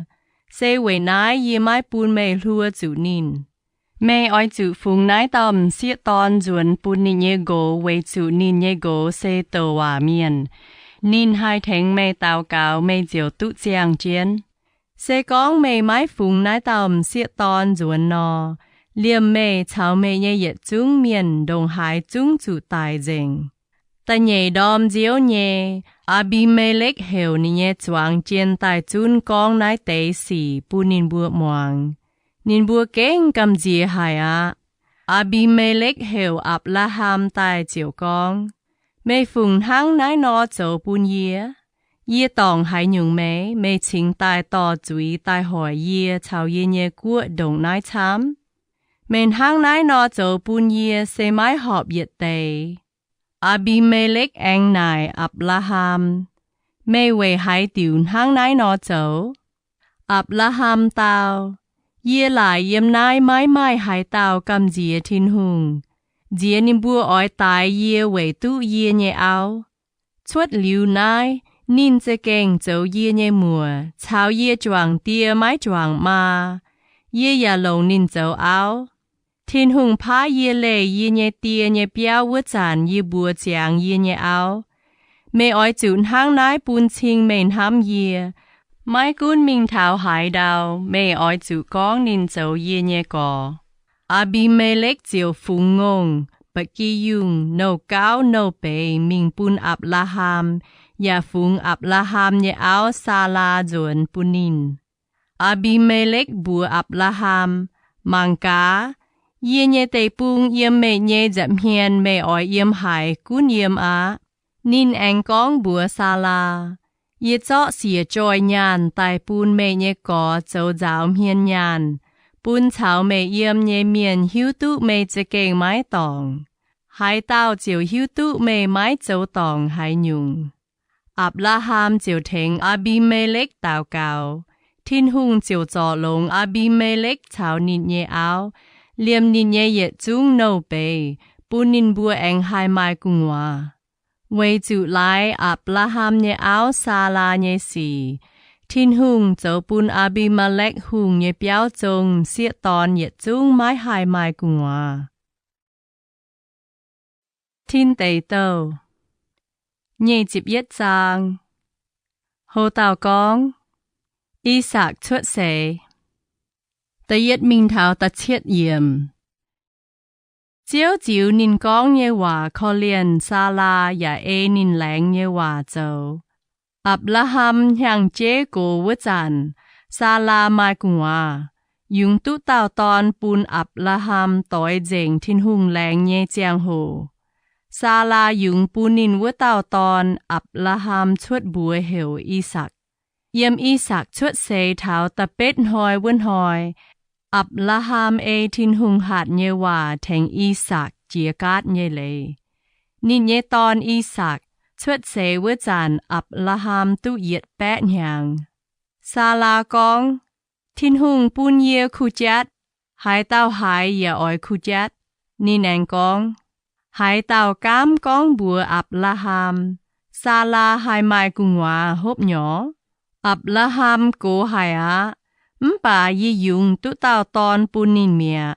Se weic naaiv yie maiv bun meih hluo zuqc ninh. Meih oix zuqc fungx naaiv dauh m'sieqv dorn nzuonx bun ninh nyei nqox, weic zuqc ninh nyei nqox se douc waac mienh. Ninh haih tengx meih daux gaux, meih ziouc duqv ziangh jienv. Se gorngv meih maiv fungx naaiv dauh m'sieqv dorn nzuonx nor, liemh meih caux meih nyei yietc zungv mienh ndongc haaix zungv zuqc daic nzengc. Da'nyeic ndorm nziouv nyei, Aa^mbi^me^lekv heuc ninh nyei zuangx jien daaih zunv gorngv naaiv deix sic bun ninh mbuo muangx. Ninh mbuo gengh gamh nziex haic aqv. Aa^mbi^me^lekv heuc Apc^laa^ham daaih ziouc gorngv, Meih fungc hnangv naaiv nor zoux bun yie? Yie dorngc haaix nyungc meih, meih cingx daaih dorh zuiz daaih hoic yie caux yie nyei guoqv ndongc naaiv camv? Meih hnangv naaiv nor zoux bun yie se maiv horpc yietc deix. Aa^mbi^me^lekv aengx naaic Apc^laa^ham, Meih weic haaix diuc hnangv naaiv nor zoux? Apc^laa^ham dau, Yie laaic yiem naaiv maiv maaih haaix dauh gamh nziex Tin-Hungh. Nziex ninh mbuo oix daix yie weic duqv yie nyei auv. Cuotv liuz naaiv, ninh za'gengh zoux yie nyei muoc caux yie juangc die maiv juangc maa. Yie yaac longc ninh zoux auv. Tin-Hungh paav yie leih yie nyei die nyei biauv wuov zanc yie mbuox ziangx yie nyei auv, Meih oix zuqc hnangv naaiv bun cing meih hnamv yie. Maiv gunv mingh taux haaix ndau, meih oix zuqc gorngv ninh zoux yie nyei gorx. Aa^mbi^me^lekv ziouc fungx ngongh, ba'gi yungh, nouh gauv nouh beiz mingh bun Apc^laa^ham, yaac fungx Apc^laa^ham nyei auv, Saalaa, nzuonx bun ninh. Aa^mbi^me^lekv mbuox Apc^laa^ham, Mangc gaax, yie nyei deic-bung yiem meih nyei nza'hmien meih oix yiem haaix gunv yiem aqv. Ninh aengx gorngv mbuox Saalaa, Yie zorqv siec joih nyaanh daaih bun meih nyei gorx zoux nzaaux hmien nyaanh, bun caux meih yiem nyei mienh hiuv duqv meih za'gengh maiv dorngc. Haaix dauh ziouc hiuv duqv meih maiv zoux dorngc haaix nyungc. Apc^laa^ham ziouc tengx Aa^mbi^me^lekv daux gaux. Tin-Hungh ziouc zorc longx Aa^mbi^me^lekv caux ninh nyei auv, liemh ninh nyei yietc zungv nouh beiz, bun ninh mbuo aengx haih maaih gu'nguaaz. Weic zuqc laaix Apc^laa^ham nyei auv, Saalaa, nyei sic, Tin-Hungh zoux bun Aa^mbi^maa^lekv Hungh nyei biauv zong m'sieqv dorn yietc zungv maiv haih maaih gu'nguaaz. Tin Deic Douh nyic ziepc yietv zaang. Ho dauh gorngv, I^sakc Cuotv Seix. Da'yietv mingh taux da'cietv yiemc. Ziouv ziux ninh gorngv nyei waac korv-lienh Saalaa yaac ei ninh laengz nyei waac zoux. Apc^laa^ham hnyangx-jeiv gox wuov zanc, Saalaa maaih gu'nguaaz, yungz duqv dauh dorn bun Apc^laa^ham doix nzengc Tin-Hungh laengz nyei ziangh hoc. Saalaa yungz bun ninh wuov dauh dorn, Apc^laa^ham, cuotv mbuox heuc I^sakc. Yiem I^sakc cuotv seix taux da'betv hnoi wuov hnoi, Apc^laa^ham ei Tin-Hungh hatc nyei waac tengx I^sakc jiex gaatv nyei leiz. Ninh nyei dorn, I^sakc, cuotv seix wuov zanc Apc^laa^ham duqv yietc baeqv hnyangx. Saalaa gorngv, Tin-Hungh bun yie kuh jatv, haaix dauh haiz yaac oix kuh jatv. Ninh aengx gorngv, Haaix dauh gaamv gorngv mbuox Apc^laa^ham, Saalaa haih maaih gu'nguaaz hopv nyorx? Apc^laa^ham gox haic aqv, mv baac yie yungz duqv dauh dorn bun ninh mi'aqv.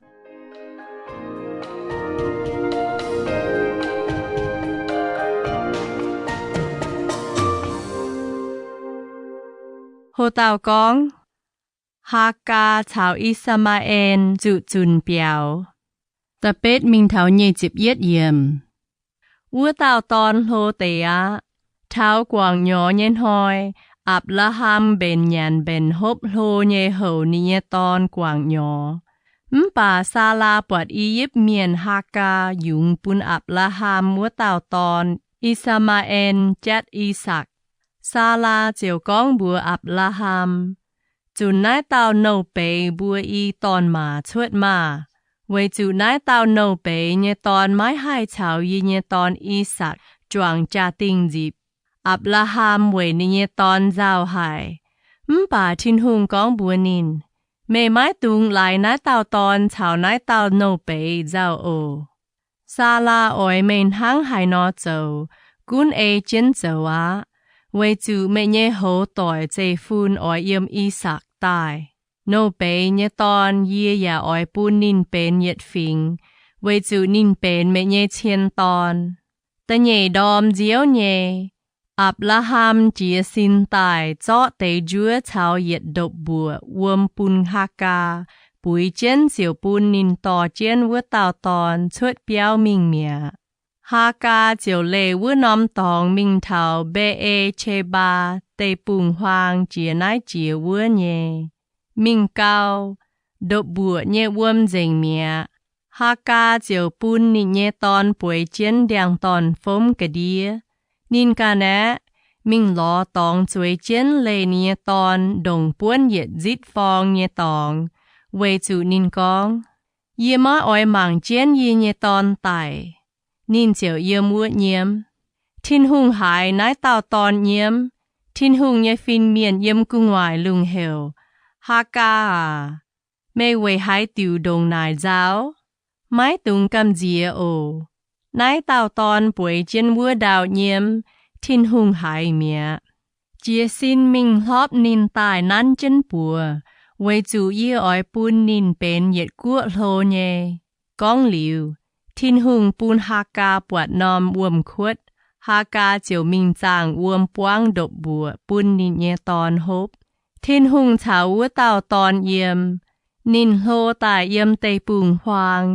Ho dauh gorngv, Haagaa caux I^saa^maa^en zuqc zunc biaux. Da'betv mingh taux nyic ziepc yietv yiemc. Wuov dauh dorn hlo deix aqv. Taux guangc nyorx nyei hnoi, Apc^laa^ham mbenc nyanc mbenc hopv hlo nyei houc ninh nyei dorn guangc nyorx. Mv baac Saalaa buatc I^yipv Mienh, Haagaa, yungz bun Apc^laa^ham wuov dauh dorn, I^saa^maa^en, jatv I^sakc. Saalaa ziouc gorngv mbuox Apc^laa^ham, Zunc naaiv dauh nouh beiz mbuo i dorn-maac cuotv maah! Weic zuqc naaiv dauh nouh beiz nyei dorn maiv haih caux yie nyei dorn, I^sakc, juangc jaa-dingh nzipc. Apc^laa^ham weic ninh nyei dorn nzauh haic. Mv baac Tin-Hungh gorngv mbuox ninh, Meih maiv dungx laaix naaiv dauh dorn caux naaiv dauh nouh beiz nzauh oc. Saalaa oix meih hnangv haaix nor zoux, gunv ei jienv zoux aqv. Weic zuqc meih nyei hoz doic zeiv-fun oix yiem I^sakc daaih. Nouh beiz nyei dorn yie yaac oix bun ninh benx yietc fingx, weic zuqc ninh benx meih nyei cien dorn. Da'nyeic ndorm nziouv nyei, Apc^laa^ham jiez sin daaih zorqv deix njuov caux yietc ndopv-mbuoqc wuom bun Haagaa, buix jienv ziouc bun ninh dorh jienv wuov dauh dorn cuotv biauv mingh mi'aqv. Haagaa ziouc leih wuov norm dorngx mingh taux Mbe^e^qe^mbaa Deic-Bung-Huaang jiex naaiv jiex wuov nyei. Mingh gau, ndopv-mbuoqc nyei wuom nzengc mi'aqv. Haagaa ziouc bun ninh nyei dorn bueix jienv ndiangx-dorn-fomv ga'ndiev. Ninh ganh aeqv, mingh lorz dorngx zueiz jienv leih ninh nyei dorn ndongc buonv yietc nzitv forng nyei dorngx, weic zuqc ninh gorngv, Yie maiv oix mangc jienv yie nyei dorn daic. Ninh ziouc yiem wuov nyiemv. Tin-Hungh haiz naaiv dauh dorn nyiemv. Tin-Hungh nyei fin-mienh yiem gu'nguaaic lungh heuc, Haagaa aac, meih weic haaix diuc ndongc naaic nzauh? Maiv dungx gamh nziex oc. Naaiv dauh dorn bueix jienv wuov ndau nyiemv, Tin-Hungh haiz mi'aqv. Jiez sin mingh hlorpv ninh daaih nanv jienv buoz, weic zuqc yie oix bun ninh benx yietc guoqv hlo nyei. Gorngv liuz, Tin-Hungh bun Haagaa buatc norm wuom-kuotv. Haagaa ziouc mingh zaangh wuom buangv ndopv-mbuoqc bun ninh nyei dorn hopv. Tin-Hungh caux wuov dauh dorn yiem. Ninh hlo daaih yiem deic-bung-huaang,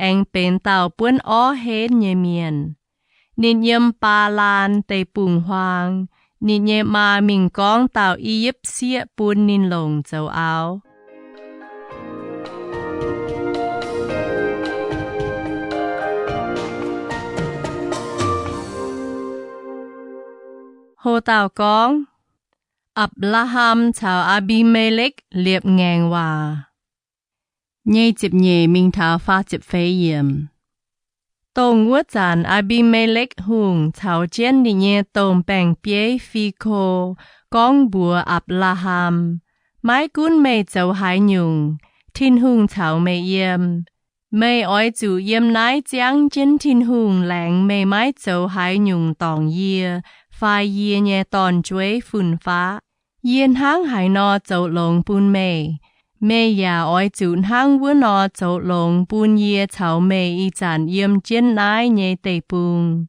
aengx benx dauh buonv orv henv nyei mienh. Ninh yiem Baalaan Deic-Bung-Huaang. Ninh nyei maa mingh gorngv dauh I^yipv Sieqv bun ninh longc zoux auv. Ho dauh gorngv, Apc^laa^ham caux Aa^mbi^me^lekv Liepc Ngaengc Waac. Nyei ziepc nyeic mingh taux faah ziepc feix yiemc. Dongh wuov zanc Aa^mbi^me^lekv Hungh caux jienv ninh nyei domh baeng-bieiv Fiko gorngv mbuox Apc^laa^ham, Maiv gunv meih zoux haaix nyungc, Tin-Hungh caux meih yiem. Meih oix zuqc yiem naaiv ziangv jienv Tin-Hungh laengz meih maiv zoux haaix nyungc dorngc yie fai yie nyei dorn-jueiv fun-faqv. Yie hnangv haaix nor zoux longx bun meih, meih yaac oix zuqc hnangv wuov nor zoux longx bun yie caux meih ih zanc yiem jienv naaiv nyei deic-bung.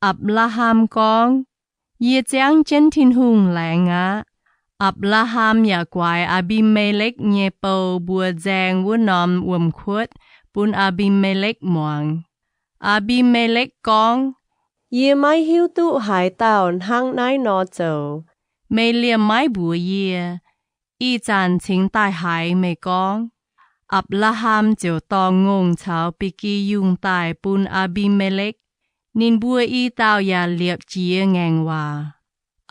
Apc^laa^ham gorngv, Yie ziangv jienv Tin-Hungh laengz aqv. Apc^laa^ham yaac guaix Aa^mbi^me^lekv nyei bou mbuo nzaeng wuov norm wuom-kuotv bun Aa^mbi^me^lekv muangx. Aa^mbi^me^lekv gorngv, Yie maiv hiuv duqv haaix dauh hnangv naaiv nor zoux. Meih liemh maiv mbuox yie. Ih zanc cingx daaih haiz meih gorngv. Apc^laa^ham ziouc dorh ngongh caux ba'gi yungh daaih bun Aa^mbi^me^lekv. Ninh mbuo i dauh yaac liepc jiez ngaengc waac.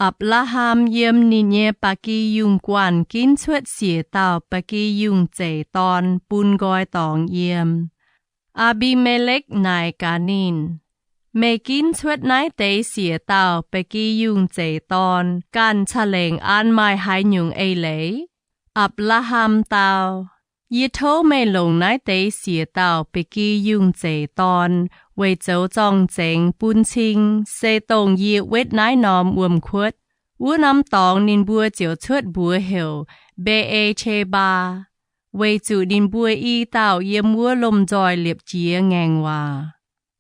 Apc^laa^ham yiem ninh nyei ba'gi yungh guanh ginv cuotv siec dauh ba'gi yungh zeix dorn bun nqoi dorngx yiem. Aa^mbi^me^lekv naaic gaax ninh, Meih ginv cuotv naaiv deix siec dauh ba'gi yungh zeix dorn ganh ca'lengc an maaih haaix nyungc eix leiz? Apc^laa^ham dau, Yie tov meih longc naaiv deix siec dauh ba'gi yungh zeix dorn weic zoux zorng-zengx bun cing se dongh yie wetv naaiv norm wuom-kuotv. Wuov norm dorngx ninh mbuo ziouc cuotv mbuox heuc Mbe^e^qe^mbaa, weic zuqc ninh mbuo i dauh yiem wuov lomh nzoih liepc jiez ngaengc waac.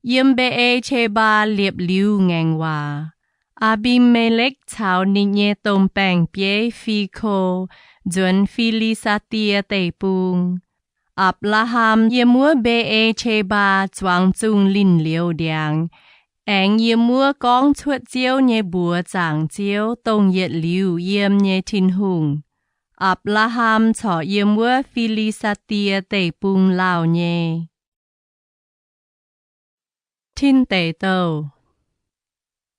Yiem Mbe^e^qe^mbaa liepc liuz ngaengc waac, Aa^mbi^me^lekv caux ninh nyei domh baeng-bieiv Fi^ko nzuonx Fi^li^saa^die Deic-Bung. Apc^laa^ham yiem wuov Mbe^e^qe^mbaa zuangx zungh linh liouz ndiangx, aengx yiem wuov gorngv cuotv Ziouv nyei mbuox zaangc Ziouv, dongh yietc liuz yiem nyei Tin-Hungh. Apc^laa^ham corc yiem wuov Fi^li^saa^die Deic-Bung lauh nyei. Tin Deic Douh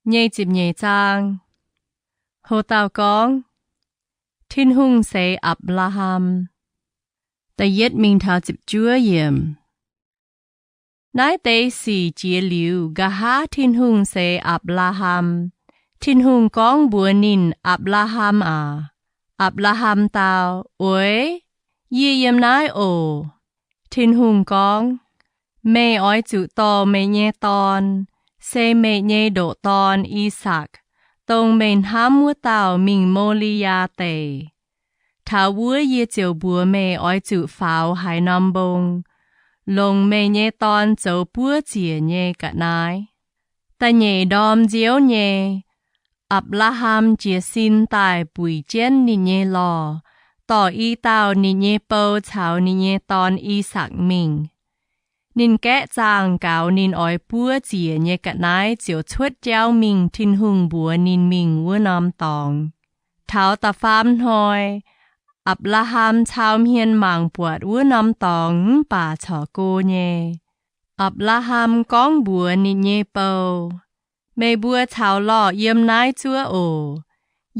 nyei ziepc nyeic zaang. Ho dauh gorngv, Tin-Hungh seix Apc^laa^ham. Da'yietv mingh taux ziepc juov yiemc. Naaiv deix sic jiex liuz, nqa'haav Tin-Hungh seix Apc^laa^ham. Tin-Hungh gorngv mbuox ninh, Apc^laa^ham aac. Apc^laa^ham dau, Oix, yie yiem naaiv oc. Tin-Hungh gorngv, Meih oix zuqc dorh meih nyei dorn, se meih nyei ndoqc dorn, I^sakc, dongh meih hnamv wuov dauh, mingh Mo^li^yaa Deic. Taux wuov yie ziouc mbuox meih oix zuqc faaux haaix norm mbong, longc meih nyei dorn zoux buov ziec nyei ga'naaiv. Da'nyeic ndorm nziouv nyei, Apc^laa^ham jiez sin daaih buic jienv ninh nyei lorh, dorh i dauh ninh nyei bou caux ninh nyei dorn, I^sakc, mingh. Ninh gaeqv zaangh gaux ninh oix buov ziec nyei ga'naaiv ziouc cuotv jauv mingh Tin-Hungh mbuox ninh mingh wuov norm dorngx. Taux da'faam hnoi, Apc^laa^ham cau hmien mangc buatc wuov norm dorngx mv baac corc go nyei. Apc^laa^ham gorngv mbuox ninh nyei bou, Meih mbuo caux lorh yiem naaiv zuov oc.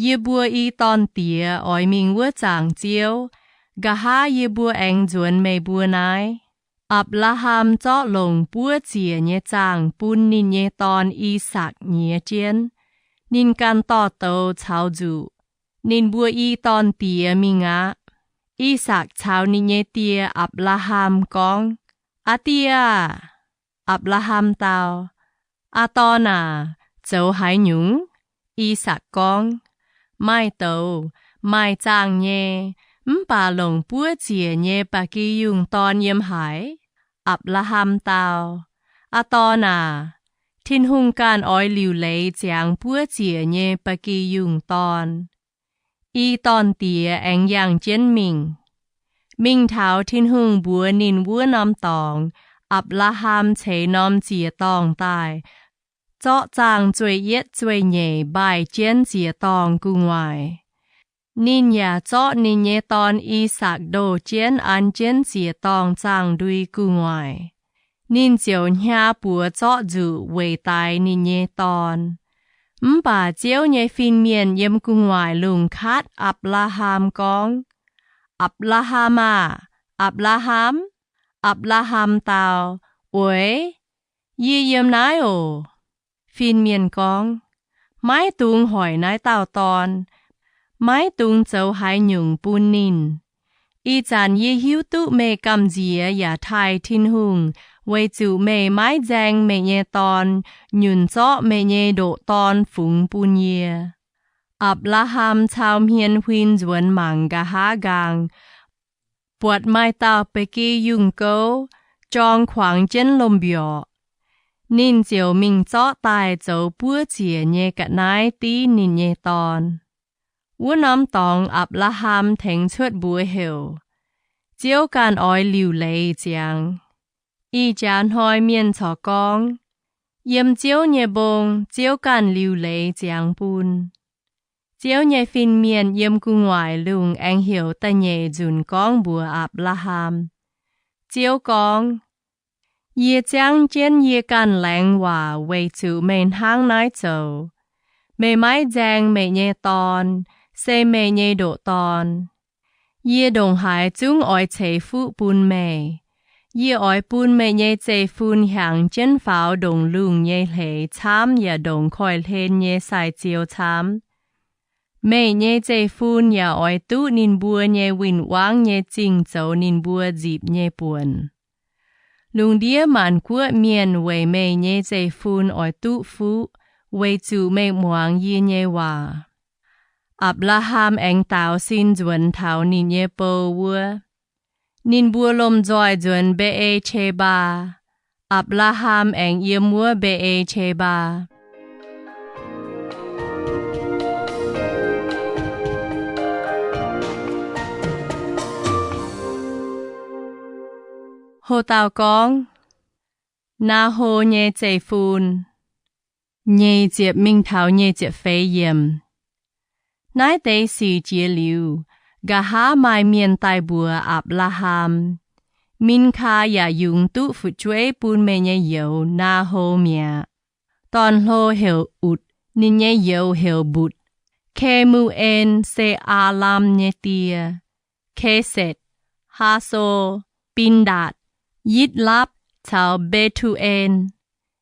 Yie mbuo i dorn-diex oix mingh wuov zaangc Ziouv. Nqa'haav yie mbuo aengx nzuonx meih mbuo naaiv. Apc^laa^ham zorqv longc buov ziec nyei zaangh bun ninh nyei dorn, I^sakc, nyiex jienv. Ninh ganh dorh douz caux nzuqc. Ninh mbuo i dorn-diex mingh aqv. I^sakc caux ninh nyei die, Apc^laa^ham, gorngv, Aa Die aah! Apc^laa^ham dau, Aa Dorn aac, zoux haaix nyungc? I^sakc gorngv, Maaih douz, maaih zaangh nyei, mv baac longc buov ziec nyei ba'gi yungh dorn yiem haaix? Apc^laa^ham dau, Aa Dorn aac, Tin-Hungh ganh oix liuc leiz ziangx buov ziec nyei ba'gi yungh dorn. I dorn-diex aengx yangh jienv mingh. Mingh taux Tin-Hungh mbuox ninh wuov norm dorngx, Apc^laa^ham ceix norm ziec-dorngh daaih, zorqv zaangh zueih yietv zueih nyeic mbaih jienv ziec-dorngh gu'nguaaic. Ninh yaac zorqv ninh nyei dorn, I^sakc, ndoh jienv an jienv ziec-dorngh zaangh ndui gu'nguaaic. Ninh ziouc hnyaax buoz zorqv nzuqc weic daix ninh nyei dorn. Mv baac Ziouv nyei fin-mienh yiem gu'nguaaic lungh katv Apc^laa^ham gorngv, Apc^laa^ham aah! Apc^laa^ham! Apc^laa^ham dau, Oix, yie yiem naaiv oc. Fin-mienh gorngv, Maiv dungx hoic naaiv dauh dorn. Maiv dungx zoux haaix nyungc bun ninh. Ih zanc yie hiuv duqv meih gamh nziex yaac taaih Tin-Hungh weic zuqc meih maiv nzaeng meih nyei Dorn nyunc zorqv meih nyei ndoqc Dorn fungx bun yie. Apc^laa^ham cau hmien huin nzuonx mangc nqa'haav nqaang, buatc maaih dauh ba'gi yungh gouv jorng kuangx jienv lomh mbiorqc. Ninh ziouc mingh zorqv daaih zoux buov ziec nyei ga'naaiv div ninh nyei dorn. Wuov norm dorngx Apc^laa^ham tengx cuotv mbuox heuc, Ziouv ganh oix liuc leiz ziangx. Ih jaax hnoi mienh corc gorngv, Yiem Ziouv nyei mbong Ziouv ganh liuc leiz ziangx bun. Ziouv nyei fin-mienh yiem gu'nguaaic lungh aengx heuc da'nyeic nzunc gorngv mbuox Apc^laa^ham, Ziouv gorngv, Yie ziangv jienv yie ganh laengz waac weic zuqc meih hnangv naaiv zoux. Meih maiv nzaeng meih nyei Dorn, se meih nyei ndoqc Dorn. Yie ndongc haaix zungv oix ceix fuqv bun meih. Yie oix bun meih nyei zeiv-fun hiaangx jienv faaux ndongc lungh nyei hleix camv yaac ndongc koiv-hlen nyei sai-ziou camv. Meih nyei zeiv-fun yaac oix duqv ninh mbuo nyei win-wangv nyei zingh zoux ninh mbuo nzipc nyei buonc. Lungh ndiev maanc guoqv mienh weic meih nyei zeiv-fun oix duqv fuqv, weic zuqc meih muangx yie nyei waac. Apc^laa^ham aengx daaux sin nzuonx taux ninh nyei bou wuov. Ninh mbuo lomh nzoih nzuonx Mbe^e^qe^mbaa. Apc^laa^ham aengx yiem wuov Mbe^e^qe^mbaa. Ho dauh gorngv, Naa^ho nyei zeiv-fun. Nyic ziepc mingh taux nyic ziepc feix yiemc. Naaiv deix sic jiex liuz, nqa'haav maaih mienh daaih mbuox Apc^laa^ham, Minkaa yaac yungz duqv fu'jueiv bun meih nyei youz, Naa^ho, mi'aqv. Dorn-hlo heuc Utc, ninh nyei youz heuc Mbutc. Ke^mu^en se Aalam nyei die. Kesetc, Haaso, Bindatc, Yitv^lapv caux Mbe^tu^en.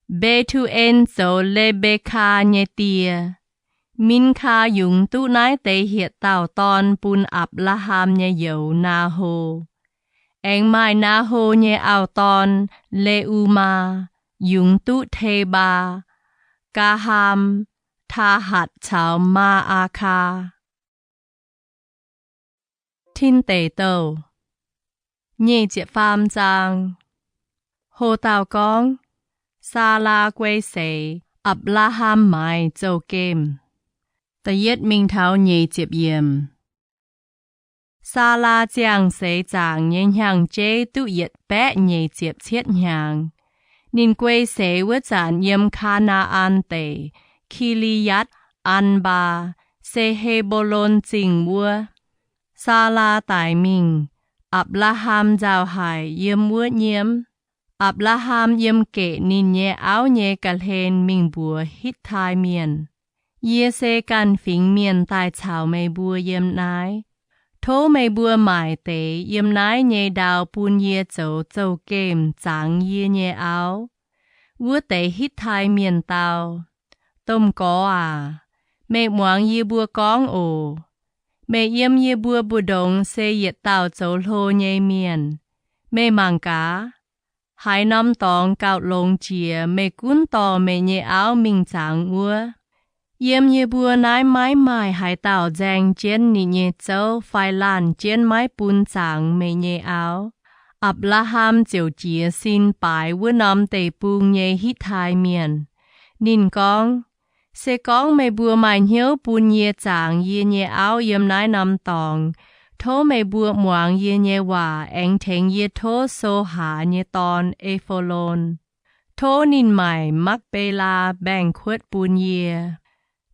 Mbe^tu^en zoux Le^mbe^kaa nyei die. Minkaa yungz duqv naaiv deix hietc dauh dorn bun Apc^laa^ham nyei youz, Naa^ho. Aengx maaih Naa^ho nyei auv-dorn, Le^u^maa, yungz duqv Tebaa, Gaahaam, Taahatc caux Maa^aa^kaa. Tin Deic Douh nyic ziepc faam zaang. Ho dauh gorngv, Saalaa guei seix, Apc^laa^ham maaiz zouv-gemh. Da'yietv mingh taux nyic ziepc yiemc. Saalaa ziangh seix zaangc nyei hnyangx-jeiv duqv yietc baeqv nyic ziepc cietv hnyangx. Ninh guei seix wuov zanc yiem Kaa^naa^an Deic, Ki^li^yatv Anbaa, se He^mbo^lon Zingh wuov. Saalaa daic mingh, Apc^laa^ham nzauh haic yiem wuov nyiemv. Apc^laa^ham yiem geqc ninh nyei auv nyei ga'hlen mingh mbuox Hitv^tai Mienh, Yie se ganh fingx mienh daaih caux meih mbuo yiem naaiv. Tov meih mbuo maaic deix yiem naaiv nyei ndau bun yie zoux zouv-gemh zangx yie nyei auv. Wuov deix Hitv^tai Mienh dau, Domh Gorx aac, meih muangx yie mbuo gorngv oc. Meih yiem yie mbuo mbu'ndongx se yietc dauh zoux hlo nyei mienh. Meih mangc gaax, haaix norm dorngx gauh longx jiex meih gunv dorh meih nyei auv mingh zangx wuov. Yiem yie mbuo naaiv maiv maaih haaix dauh nzaeng jienv ninh nyei zouv fai laanh jienv maiv bun zangx meih nyei auv. Apc^laa^ham ziouc jiez sin baaix wuov norm deic-bung nyei Hitv^tai Mienh. Ninh gorngv, Se gorngv meih mbuo maaih hnyouv bun yie zangx yie nyei auv yiem naaiv norm dorngx, tov meih mbuo muangx yie nyei waac aengx tengx yie tov So^haa nyei dorn, E^fo^lon. Tov ninh maaic Makv^be^laa mbaengx-kuotv bun yie.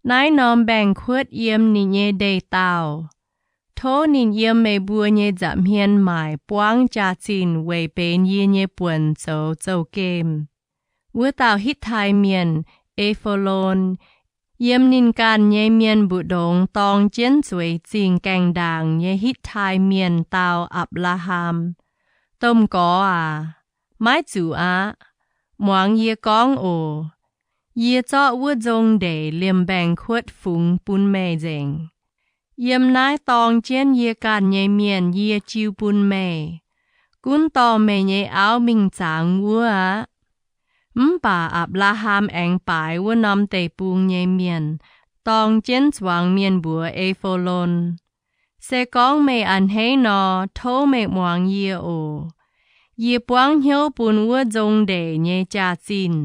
Naaiv norm mbaengx-kuotv yiem ninh nyei ndeic-daauh. Tov ninh yiem meih mbuo nyei nza'hmien maaic buangv jaax-zinh weic benx yie nyei buonc zoux zouv-gemh. Wuov dauh Hitv^tai Mienh, E^fo^lon, yiem ninh ganh nyei mienh mbu'ndongx dorng jienv zueiz zingh gaengh ndaangc nyei Hitv^tai Mienh dau Apc^laa^ham, Domh Gorx aac, maiv zuqc aqv. Muangx yie gorngv oc. Yie zorqv wuov nzong ndeic liemh mbaengx-kuotv fungx bun meih nzengc. Yiem naaiv dorng jienv yie ganh nyei mienh yie jiu bun meih. Gunv dorh meih nyei auv mingh zangx wuov aqv. Mv baac Apc^laa^ham aengx baaix wuov norm deic-bung nyei mienh dorng jienv zuangx mienh mbuox E^fo^lon, Se gorngv meih a'hneiv nor, tov meih muangx yie oc. Yie buangv hnyouv bun wuov nzong ndeic nyei jaax-zinh.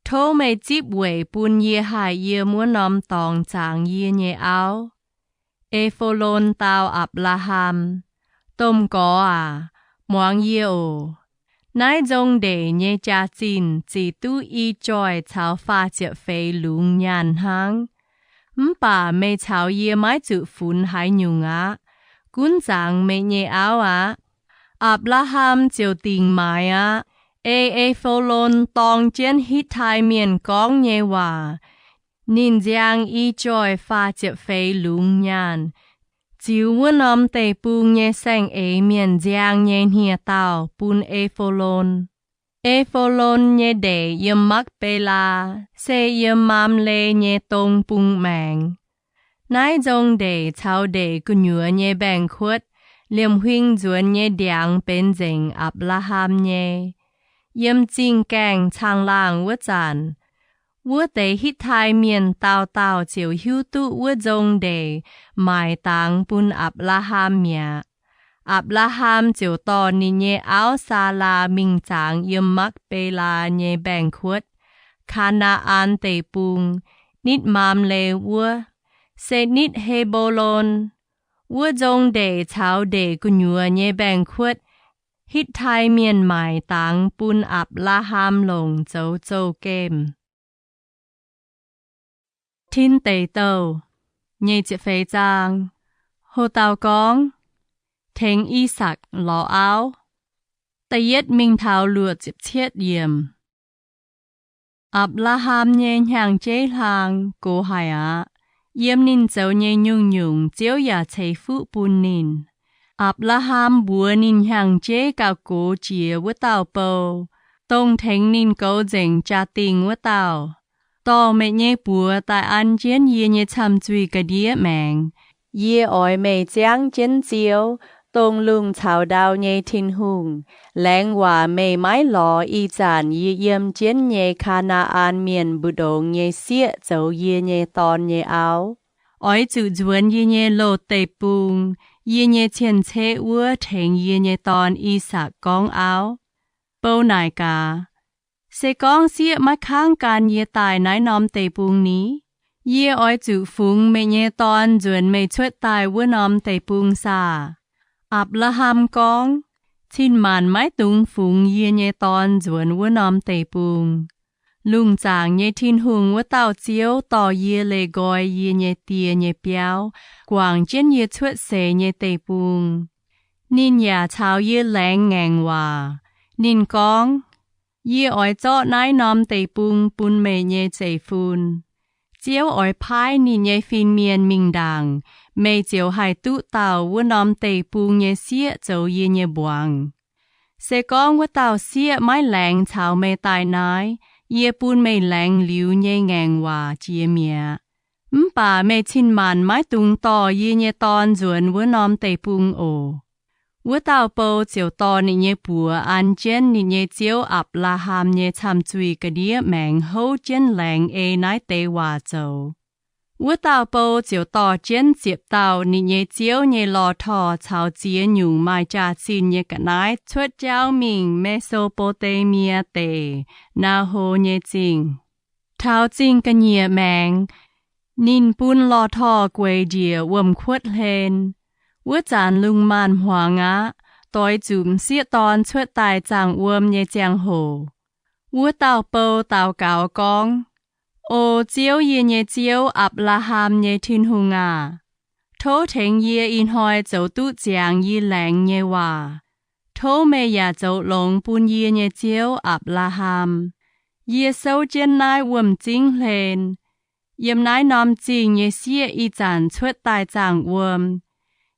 Tov meih zipv weic bun yie haih yiem wuov norm dorngx zangx yie nyei auv. E^fo^lon dau Apc^laa^ham, Domh Gorx aac, muangx yie oc. Naaiv nzong ndeic nyei jaax-zinh zic duqv i joih caux faah ziepc feix lungz nyaanh hnangv. Mv baac meih caux yie maiv zuqc funx haaix nyungc aqv. Gunv zangx meih nyei auv aqv. Apc^laa^ham ziouc dingc maaiz aqv. Ei E^fo^lon dorng jienv Hitv^tai Mienh gorngv nyei waac, ninh nziang i joih faah ziepc feix lungz nyaanh, ziux wuov norm deic-bung nyei saeng-eix mienh nziang nyei hniev-daauh bun E^fo^lon. E^fo^lon nyei ndeic yiem Makv^be^laa, se yiem Maam^le nyei dong bung maengx. Naaiv nzong ndeic caux ndeic gu'nyuoz nyei mbaengx-kuotv liemh huing nzuonx nyei ndiangx benx nzengc Apc^laa^ham nyei. Yiem zingh gaengh caangh laangh wuov zanc, wuov deix Hitv^tai Mienh dauh dauh ziouc hiuv duqv wuov nzong ndeic maaic dangx bun Apc^laa^ham mi'aqv. Apc^laa^ham ziouc dorh ninh nyei auv, Saalaa, mingh zangx yiem Makv^be^laa nyei mbaengx-kuotv, Kaa^naa^an Deic-Bung, nitv Maam^le wuov, se nitv He^mbo^lon. Wuov nzong ndeic caux ndeic gu'nyuoz nyei mbaengx-kuotv Hitv^tai Mienh maaic dangx bun Apc^laa^ham longc zoux zouv-gemh. Tin Deic Douh nyic ziepc feix zaang. Ho dauh gorngv, Tengx I^sakc lorz auv. Da'yietv mingh taux luoqc ziepc cietv yiemc. Apc^laa^ham nyei hnyangx-jeiv hlang gox haic aqv. Yiem ninh zoux nyei nyungc-nyungc Ziouv yaac ceix fuqv bun ninh. Apc^laa^ham mbuox ninh hnyangx-jeiv gauh gox jiex wuov dauh bou, dongh tengx ninh goux nzengc jaa-dingh wuov dauh, Dorh meih nyei buoz daaih an jienv yie nyei camh zuih ga'ndiev maengx. Yie oix meih ziangv jienv Ziouv, dongh lungh caux ndau nyei Tin-Hungh. Laengz waac meih maiv lorz ih zanc yie yiem jienv nyei Kaa^naa^an Mienh mbu'ndongx nyei sieqv zoux yie nyei dorn nyei auv. Oix zuqc nzuonx yie nyei loz-deic-bung, yie nyei cien-ceqv wuov tengx yie nyei dorn, I^sakc, gorngv auv. Bou naaic gaax, Se gorngv sieqv maiv kangv gan yie daaih naaiv norm deic-bung ni? Yie oix zuqc fungx meih nyei dorn nzuonx meih cuotv daaih wuov norm deic-bung saah? Apc^laa^ham gorngv, Cin-maanc maiv dungx fungx yie nyei dorn nzuonx wuov norm deic-bung. Lungh zaangc nyei Tin-Hungh wuov dauh Ziouv dorh yie leih nqoi yie nyei die nyei biauv, guangc jienv yie cuotv seix nyei deic-bung. Ninh yaac caux yie laengz ngaengc waac. Ninh gorngv, Yie oix zorqv naaiv norm deic-bung bun meih nyei zeiv-fun. Ziouv oix paaiv ninh nyei fin-mienh mingh ndaangc, meih ziouc haih duqv dauh wuov norm deic-bung nyei sieqv zoux yie nyei mbuangz. Se gorngv wuov dauh sieqv maiv laengz caux meih daaih naaiv, yie bun meih laengz liuz nyei ngaengc waac jiex mi'aqv. Mv baac meih cin-maanc maiv dungx dorh yie nyei dorn nzuonx wuov norm deic-bung oc. Wuov dauh bou ziouc dorh ninh nyei buoz an jienv ninh nyei ziouv, Apc^laa^ham, nyei camh zuih ga'ndiev maengx houv jienv laengz ei naaiv deix waac zoux. Wuov dauh bou ziouc dorh jienv ziepc dauh ninh nyei ziouv nyei lorh torh caux ziex nyungc maaih jaax-zinh nyei ga'naaiv cuotv jauv mingh Me^so^mbo^nde^mie Deic, Naa^ho nyei zingh. Taux zingh ga'nyiec maengx, ninh bun lorh torh gueic njiec wuom-kuotv hlen. Wuov zanc lungh maanz-hmuangx aqv. Doix zuqc m'sieqv dorn cuotv daaih zaangh wuom nyei ziangh hoc, wuov dauh bou daux gaux gorngv, O Ziouv, yie nyei Ziouv, Apc^laa^ham nyei Tin-Hungh aac, tov tengx yie ih hnoi zoux duqv ziangx yie laengz nyei waac. Tov meih yaac zoux longx bun yie nyei ziouv, Apc^laa^ham. Yie souv jienv naaiv wuom-zingv hlen, yiem naaiv norm zingh nyei sieqv ih zanc cuotv daaih zaangh wuom.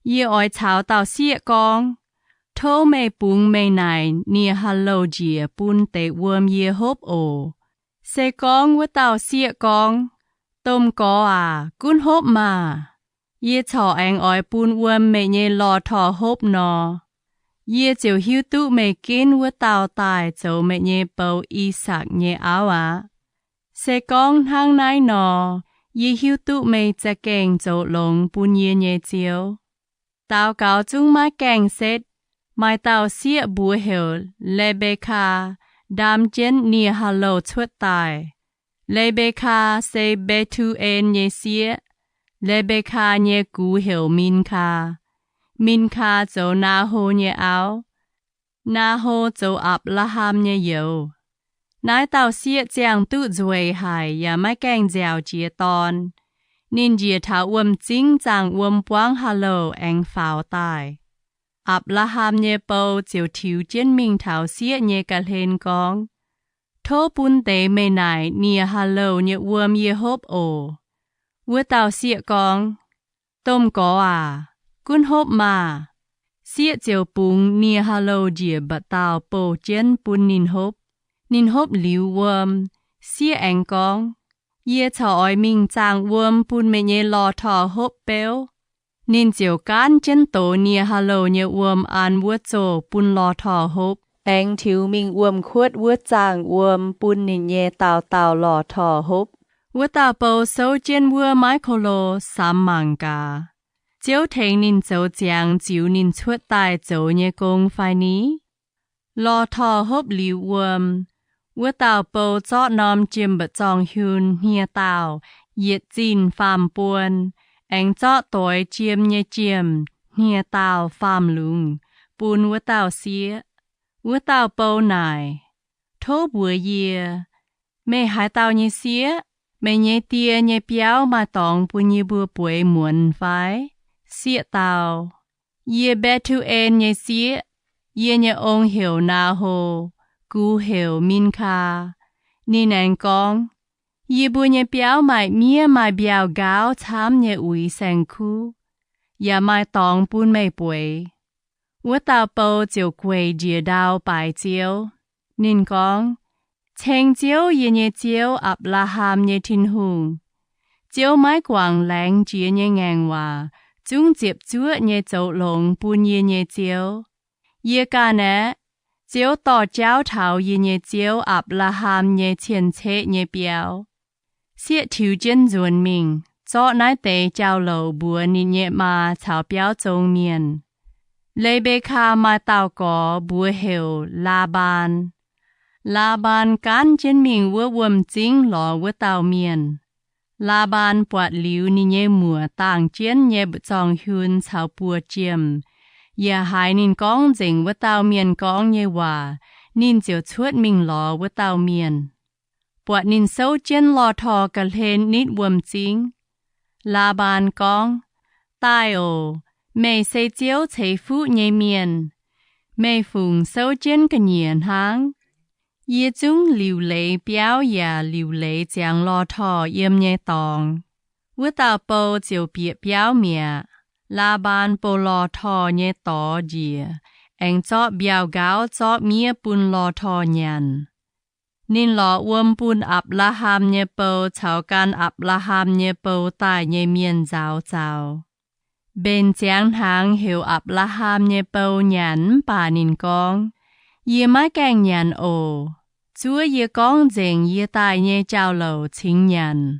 Yie oix caux dauh sieqv gorngv, Tov meih bungx meih naaic nie-haaix-louh njiec bun deix wuom yie hopv oc. Se gorngv wuov dauh sieqv gorngv, Domh Gorx aac, gunv hopv maah! Yie corc aengx oix bun wuom meih nyei lorh torh hopv nor, yie ziouc hiuv duqv meih ginv wuov dauh daaih zoux meih nyei bou, I^sakc, nyei auv aqv. Se gorngv hnangv naaiv nor, yie hiuv duqv meih za'gengh zoux longx bun yie nyei ziouv. Daux gaux zungv maiv gaengh setv. Maaih dauh sieqv mbuox heuc Le^mbe^kaa, ndaam jienv nie-haax-louh cuotv daaih. Le^mbe^kaa se Mbe^tu^en nyei sieqv. Le^mbe^kaa nyei gux heuc Min^kaa. Min^kaa zoux Naa^ho nyei auv. Naa^ho zoux Apc^laa^ham nyei youz. Naaiv dauh sieqv ziangh duqv nzueic haic yaac maiv gaengh nziaauc jiex dorn. Ninh njiec taux wuom-zingv zaangh wuom buangv haaix louh aengx faaux daaih. Apc^laa^ham nyei bou ziouc tiux jienv mingh taux sieqv nyei ga'hlen gorngv, Tov bun deix meih naaic nie-haax-louh nyei wuom yie hopv oc. Wuov dauh sieqv gorngv, Domh Gorx aac, gunv hopv maah! Sieqv ziouc bungx nie-haax-louh njiec mba'dauh bouh jienv bun ninh hopv. Ninh hopv liuz wuom, sieqv aengx gorngv, Yie corc oix mingh zaangh wuom bun meih nyei lorh torh hopv beuv. Ninh ziouc gaanv jienv dox nie-haax-louh nyei wuom an wuov zoh bun lorh torh hopv, aengx tiux mingh wuom-kuotv wuov zaangh wuom bun ninh nyei dauh dauh lorh torh hopv. Wuov dauh bou souv jienv wuov maiv ko lo samx mangc gaax, Ziouv tengx ninh zoux ziangx ziux ninh cuotv daaih zoux nyei gong fai ni? Lorh torh hopv liuz wuom, wuov dauh bou zorqv norm jiem mba'zorng hiun hniev-daauh yietc zinh faam-buon, aengx zorqv doix jiem nyei jiem hniev-daauh faam-lungz bun wuov dauh sieqv. Wuov dauh bou naaic, Tov mbuox yie, meih haaix dauh nyei sieqv? Meih nyei die nyei biauv maaih dorngx bun yie mbuo bueix muonz fai? Sieqv dau, Yie Mbe^tu^en nyei sieqv. Yie nyei ong heuc Naa^ho, gux heuc Min^kaa. Ninh aengx gorngv, Yie mbuo nyei biauv maaih miev maaih mbiauh nqaauv camv nyei uix saeng-kuv, yaac maaih dorngx bun meih bueix. Wuov dauh bou ziouc gueic njiec ndau baaix Ziouv. Ninh gorngv, Ceng Ziouv, yie nyei Ziouv, Apc^laa^ham nyei Tin-Hungh, Ziouv maiv guangc laengz jiex nyei ngaengc waac zungv ziepc zuoqv nyei zoux longx bun yie nyei ziouv. Yie ganh aeqv, Ziouv dorh jauv taux yie nyei ziouv Apc^laa^ham nyei cien-ceqv nyei biauv. Sieqv tiux jienv nzuonx mingh, zorqv naaiv deix jauv-louc mbuox ninh nyei maa caux biauv zong mienh. Le^mbe^kaa maaih dauh gorx mbuox heuc Laa^mbaan. Laa^mbaan gaanv jienv mingh wuov wuom-zingv lorz wuov dauh mienh. Laa^mbaan buatc liuz ninh nyei muoc dangh jienv nyei mba'zorng hiun caux buo jiem, yaac haiz ninh gorngv nzengc wuov dauh mienh gorngv nyei waac, ninh ziouc cuotv mingh lorz wuov dauh mienh. Buatc ninh souv jienv lorh torh ga'hlen nitv wuom-zingv. Laa^mbaan gorngv, Daaih oc. Meih se Ziouv ceix fuqv nyei mienh. Meih fungc souv jienv ga'nyiec hnangv. Yie zungv liuc leiz biauv yaac liuc leiz ziangx lorh torh yiem nyei dorngx. Wuov dauh bou ziouc bieqc biauv mi'aqv. Laa^mbaan bouh lorh torh nyei dorx njiec, aengx zorqv mbiauh nqaauv zorqv miev bun lorh torh nyanc. Ninh lorz wuom bun Apc^laa^ham nyei bou caux gan Apc^laa^ham nyei bou daaih nyei mienh nzauz zaux. Mbenc ziangx hnaangx heuc Apc^laa^ham nyei bou nyanc mv baac ninh gorngv, Yie maiv gaengh nyanc oc. Zuov yie gorngv nzengc yie daaih nyei jauv-louc cingx nyanc.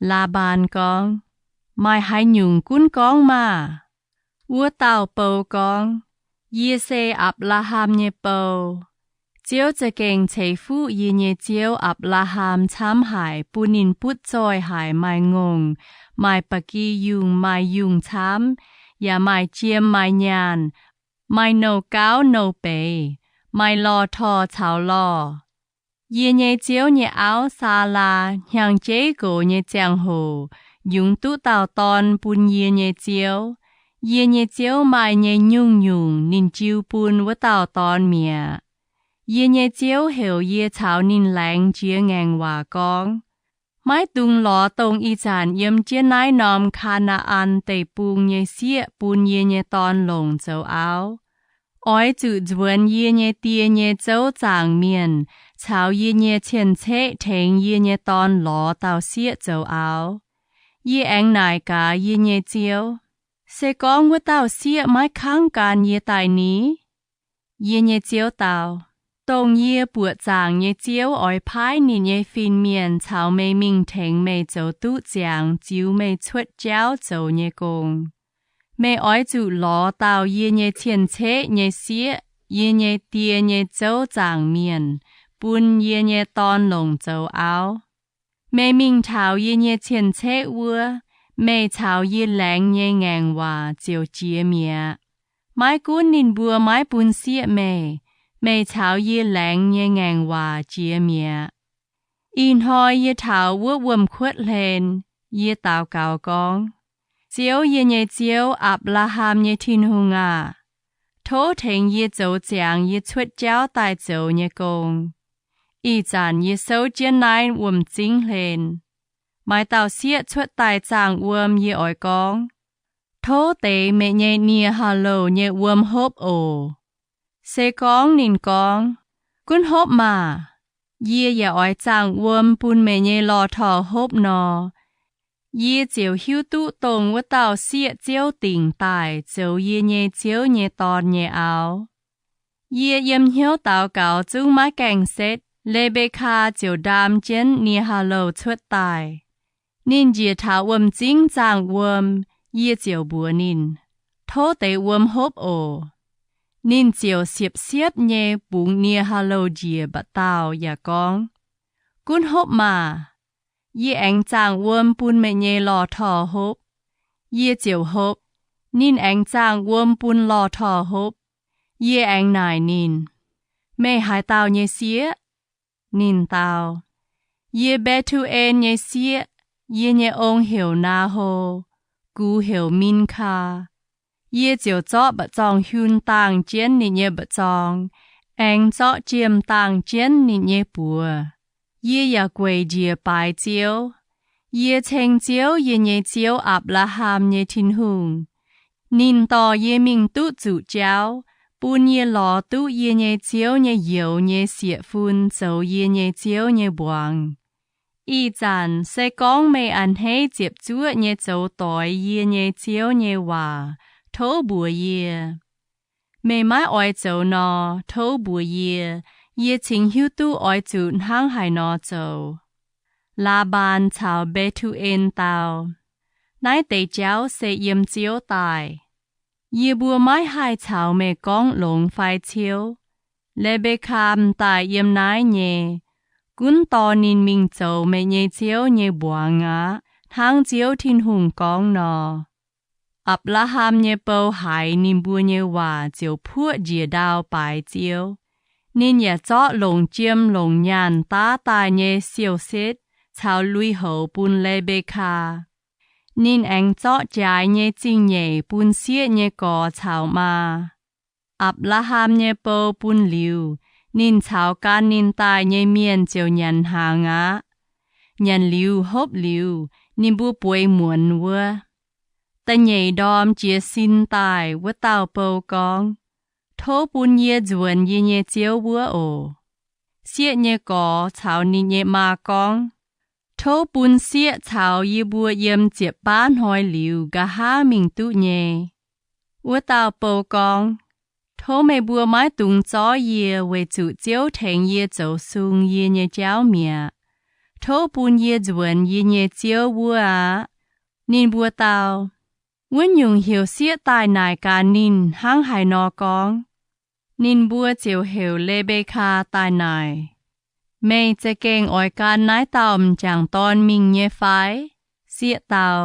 Laa^mbaan gorngv, Maaih haaix nyungc gunv gorngv maah! Wuov dauh bou gorngv, Yie se Apc^laa^ham nyei bou. Ziouv za'gengh ceix fuqv yie nyei ziouv Apc^laa^ham camv haic, bun ninh butv zoih haic, maaih ngongh, maaih ba'gi yungh, maaih yungh camv, yaac maaih jiem, maaih nyaanh, maaih nouh gauv nouh beiz, maaih lorh torh caux lorh. Yie nyei ziouv nyei auv, Saalaa, hnyangx-jeiv nqox nyei ziangh hoc yungz duqv dauh dorn bun yie nyei ziouv. Yie nyei ziouv maaih nyei nyungc-nyungc ninh jiu bun wuov dauh dorn mi'aqv. Yie nyei ziouv heuc yie caux ninh laengz jiex ngaengc waac gorngv, Maiv dungx lorz dongh ih zanc yiem jienv naaiv norm Kaa^naa^an Deic-Bung nyei sieqv bun yie nyei dorn longc zoux auv. Oix zuqc nzuonx yie nyei die nyei zouv zaangc mienh caux yie nyei cien-ceqv tengx yie nyei dorn lorz dauh sieqv zoux auv. Yie aengx naaic gaax yie nyei ziouv, Se gorngv wuov dauh sieqv maiv kangv gan yie daaih ni? Yie nyei ziouv dau, Dongh yie buoqc zaangc nyei Ziouv oix paaiv ninh nyei fin-mienh caux meih mingh tengx meih zoux duqv ziangx ziux meih cuotv jauv zoux nyei gong. Meih oix zuqc lorz dauh yie nyei cien-ceqv nyei sieqv, yie nyei die nyei zouv zaangc mienh, bun yie nyei dorn longc zoux auv. Meih mingh taux yie nyei cien-ceqv wuov, meih caux yie laengz nyei ngaengc waac ziouc jiex mi'aqv. Maiv gunv ninh mbuo maiv bun sieqv meih, meih caux yie laengz nyei ngaengc waac jiex mi'aqv. Ih hnoi yie taux wuov wuom-kuotv hlen, yie daux gaux gorngv, Ziouv, yie nyei Ziouv, Apc^laa^ham nyei Tin-Hungh aah! Tov tengx yie zoux ziangx yie cuotv jauv daaih zoux nyei gong. Ih zanc yie souv jienv naaiv wuom-zingv hlen. Maaih dauh sieqv cuotv daaih zaangh wuom, yie oix gorngv, Tov deix meih nyei nie-haaix-louh nyei wuom hopv oc. Se gorngv ninh gorngv, Gunv hopv maah! Yie yaac oix zaangh wuom bun meih nyei lorh torh hopv nor, yie ziouc hiuv duqv dongh wuov dauh sieqv Ziouv dingc daaih zoux yie nyei Ziouv nyei dorn nyei auv. Yie yiem hnyouv daux gaux zungv maiv gaengh setv, Le^mbe^kaa ziouc ndaam jienv nie-haaix-louh cuotv daaih. Ninh njiec taux wuom-zingv zaangh wuom, yie ziouc mbuox ninh, Tov deix wuom hopv oc. Ninh ziouc siepv-siepv nyei bungx nie-haaix-louh njiec mba'dauh yaac gorngv, Gunv hopv maah! Yie aengx zaangh wuom bun meih nyei lorh torh hopv. Yie ziouc hopv. Ninh aengx zaangh wuom bun lorh torh hopv. Yie aengx naaic ninh, Meih haaix dauh nyei sieqv? Ninh dau, Yie Mbe^tu^en nyei sieqv. Yie nyei ong heuc Naa^ho, gux heuc Min^kaa. Yie ziouc zorqv mba'zorng-hyun dangh jienv ninh nyei mba'zorng, aengx zorqv jiem dangh jienv ninh nyei buoz. Yie yaac gueic njiec baaix Ziouv. Yie ceng Ziouv, yie nyei Ziouv, Apc^laa^ham nyei Tin-Hungh. Ninh dorh yie mingh duqv zuqc jauv, bun yie lorz duqv yie nyei Ziouv nyei youz nyei sieqv-fun zoux yie nyei Ziouv nyei mbuangz. Ih zanc se gorngv meih a'hneiv ziepc zuoqv nyei zoux doix yie nyei Ziouv nyei waac, tov mbuox yie. Meih maiv oix zoux nor, tov mbuox yie. Yie cingx hiuv duqv oix zuqc hnangv haaix nor zoux. Laa^mbaan caux Mbe^tu^en dau, Naaiv deix jauv se yiem Ziouv daaih. Yie mbuo maiv haih caux meih gorngv longx fai ciouv. Le^mbe^kaa m'daaih yiem naaiv nyei. Gunv dorh ninh mingh zoux meih nyei ziouv nyei mbuangz aqv, hnangv Ziouv Tin-Hungh gorngv nor. Apc^laa^ham nyei bou haiz ninh mbuo nyei waac ziouc puoqv njiec ndau baaix Ziouv. Ninh yaac zorqv longc jiem longc nyaanh daav daaih nyei siou-setv caux lui-houx bun Le^mbe^kaa. Ninh aengx zorqv jaaix nyei zingh nyeic bun sieqv nyei gorx caux maa. Apc^laa^ham nyei bou bun liuz, ninh caux gan ninh daaih nyei mienh ziouc nyanc hnaangx aqv. Nyanc liuz hopv liuz, ninh mbuo bueix muonz wuov. Da'nyeic ndorm jiez sin daaih, wuov dauh bou gorngv, Tov bun yie nzuonx yie nyei ziouv wuov oc. Sieqv nyei gorx caux ninh nyei maa gorngv, Tov bun sieqv caux yie mbuo yiem ziepc baav hnoi liuz nqa'haav mingh duqv nyei. Wuov dauh bou gorngv, Tov meih mbuo maiv dungx zorv yie, weic zuqc Ziouv tengx yie zoux sung yie nyei jauv mi'aqv. Tov bun yie nzuonx yie nyei ziouv wuov aqv. Ninh mbuo dau, Wuov nyungc heuc sieqv daaih naaic gaax ninh hnangv haaix nor gorngv. Ninh mbuo ziouc heuc Le^mbe^kaa daaih naaic, Meih za'gengh oix gan naaiv dauh m'jangc dorn mingh nyei fai? Sieqv dau,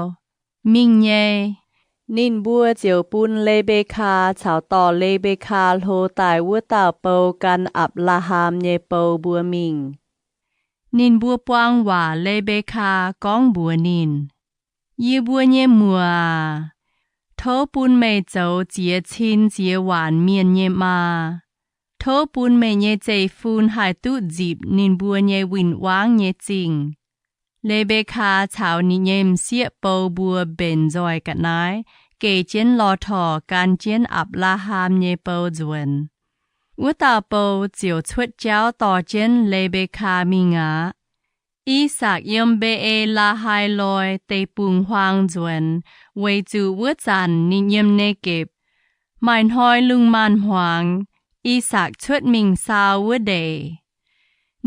Mingh nyei. Ninh mbuo ziouc bun Le^mbe^kaa caux dorh Le^mbe^kaa hlo daaih wuov dauh bou gan Apc^laa^ham nyei bou mbuo mingh. Ninh mbuo buang waac Le^mbe^kaa gorngv mbuox ninh, Yie mbuo nyei muoc aac, tov bun meih zoux ziex cin ziex waanc mienh nyei maa. Tov bun meih nyei zeiv-fun haih duqv nzipc ninh mbuo nyei win-wangv nyei zingh. Le^mbe^kaa caux ninh nyei m'sieqv bou mbuo mbenc nzoih ga'naaiv geh jienv lorh torh gan jienv Apc^laa^ham nyei bou nzuonx. Wuov dauh bou ziouc cuotv jauv dorh jienv Le^mbe^kaa mingh aqv. I^sakc yiem Mbe^e^laa^hai Loi Deic-Bung-Huaang nzuonx, weic zuqc wuov zanc ninh yiem Negepc. Maaih hnoi lungh maanz-hmuangx, I^sakc cuotv mingh saau wuov ndeic.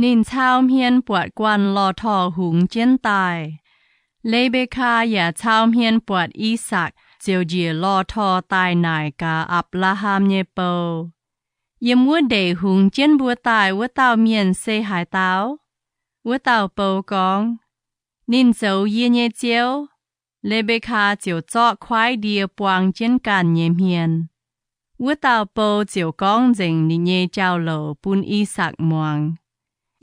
Ninh cau hmien buatc guanh lorh torh hungx jienv daaih. Le^mbe^kaa yaac cau hmien buatc I^sakc ziouc njiec lorh torh daaih naaic gaax Apc^laa^ham nyei bou, Yiem wuov ndeic hungx jienv mbuo daaih wuov dauh mienh se haaix dauh? Wuov dauh bou gorngv, Ninh zoux yie nyei ziouv. Le^mbe^kaa ziouc zorqv kuaaiv ndie buang jienv ganh nyei hmien. Wuov dauh bou ziouc gorngv nzengc ninh nyei jauv-louc bun I^sakc muangx.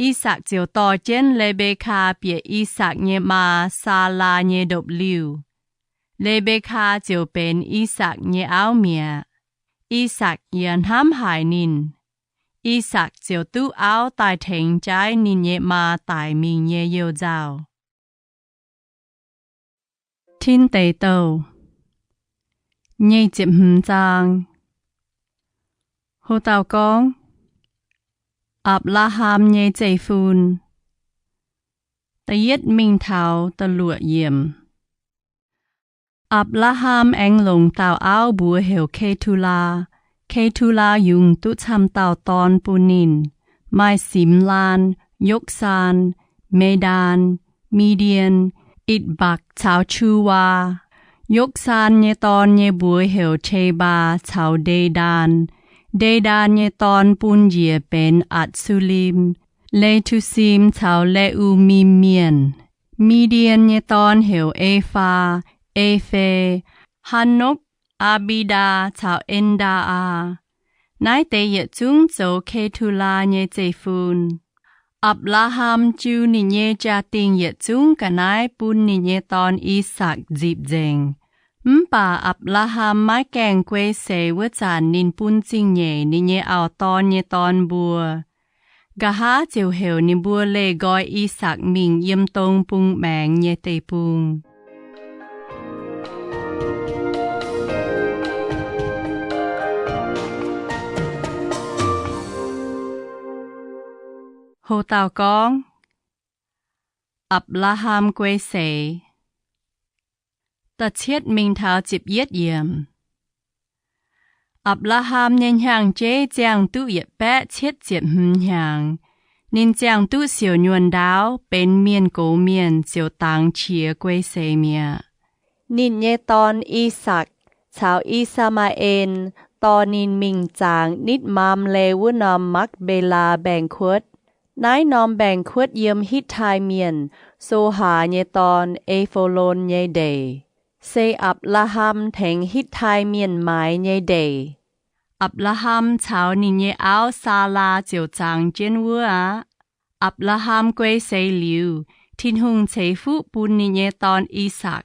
I^sakc ziouc dorh jienv Le^mbe^kaa bieqc I^sakc nyei maa, Saalaa, nyei ndopv-liuh. Le^mbe^kaa ziouc benx I^sakc nyei auv mi'aqv. I^sakc yaac hnamv haic ninh. I^sakc ziouc duqv auv daaih tengx jaiv ninh nyei maa daic mingh nyei youh nzauh. Tin Deic Douh nyic ziepc hmz zaang. Ho dauh gorngv, Apc^laa^ham nyei zeiv-fun. Da'yietv mingh taux da'luoqc yiemc. Apc^laa^ham aengx longc dauh auv mbuox heuc Ke^tu^laa. Ke^tu^laa yungz duqv camv dauh dorn bun ninh, maaih Simx^laan, Yokv^saan, Me^ndaan, Mi^ndien, Itc^mbakc caux Qu^waa. Yokv^saan nyei dorn nyei mbuox heuc Tebaa caux Nde^ndaan. Nde^ndaan nyei dorn bun njiec benx Atc^su^lim, Le^tu^sim caux Le^u^mim Mienh. Mi^ndien nyei dorn heuc Efaa, E^fe, Hannokv, Aa^mbi^ndaa caux En^ndaa^aa. Naaiv deix yietc zungv zoux Ke^tu^laa nyei zeiv-fun. Apc^laa^ham jiu ninh nyei jaa-dingh yietc zungv ga'naaiv bun ninh nyei dorn, I^sakc, nzipc nzengc. Mv baac Apc^laa^ham maiv gaengh guei seix wuov zanc ninh bun zingh nyeic ninh nyei auv-dorn nyei dorn mbuo. Nqa'haav ziouc heuc ninh mbuo leih nqoi I^sakc mingh yiem dong bung maengx nyei deic-bung. Ho dauh gorngv, Apc^laa^ham guei seix. Da'cietv mingh taux ziepc yietv yiemc. Apc^laa^ham nyei hnyangx-jeiv ziangh duqv yietc baeqv cietv ziepc hmz hnyangx. Ninh ziangh duqv siouc nyuonh ndaauv, benx mienh gox mienh, ziouc dangx qiex guei seix mi'aqv. Ninh nyei dorn, I^sakc, caux I^saa^maa^en dorh ninh mingh zaangx nitv Maamle wuov norm Makv^mbe^laa mbaengx-kuotv. Naaiv norm mbaengx-kuotv yiem Hitv^tai Mienh, So^haa, nyei dorn, E^fo^lon, nyei ndeic, se Apc^laa^ham tengx Hitv^tai Mienh maaiz nyei ndeic. Apc^laa^ham caux ninh nyei auv, Saalaa, ziouc zaangx jienv wuov aqv. Apc^laa^ham guei seix liuz, Tin-Hungh ceix fuqv bun ninh nyei dorn, I^sakc.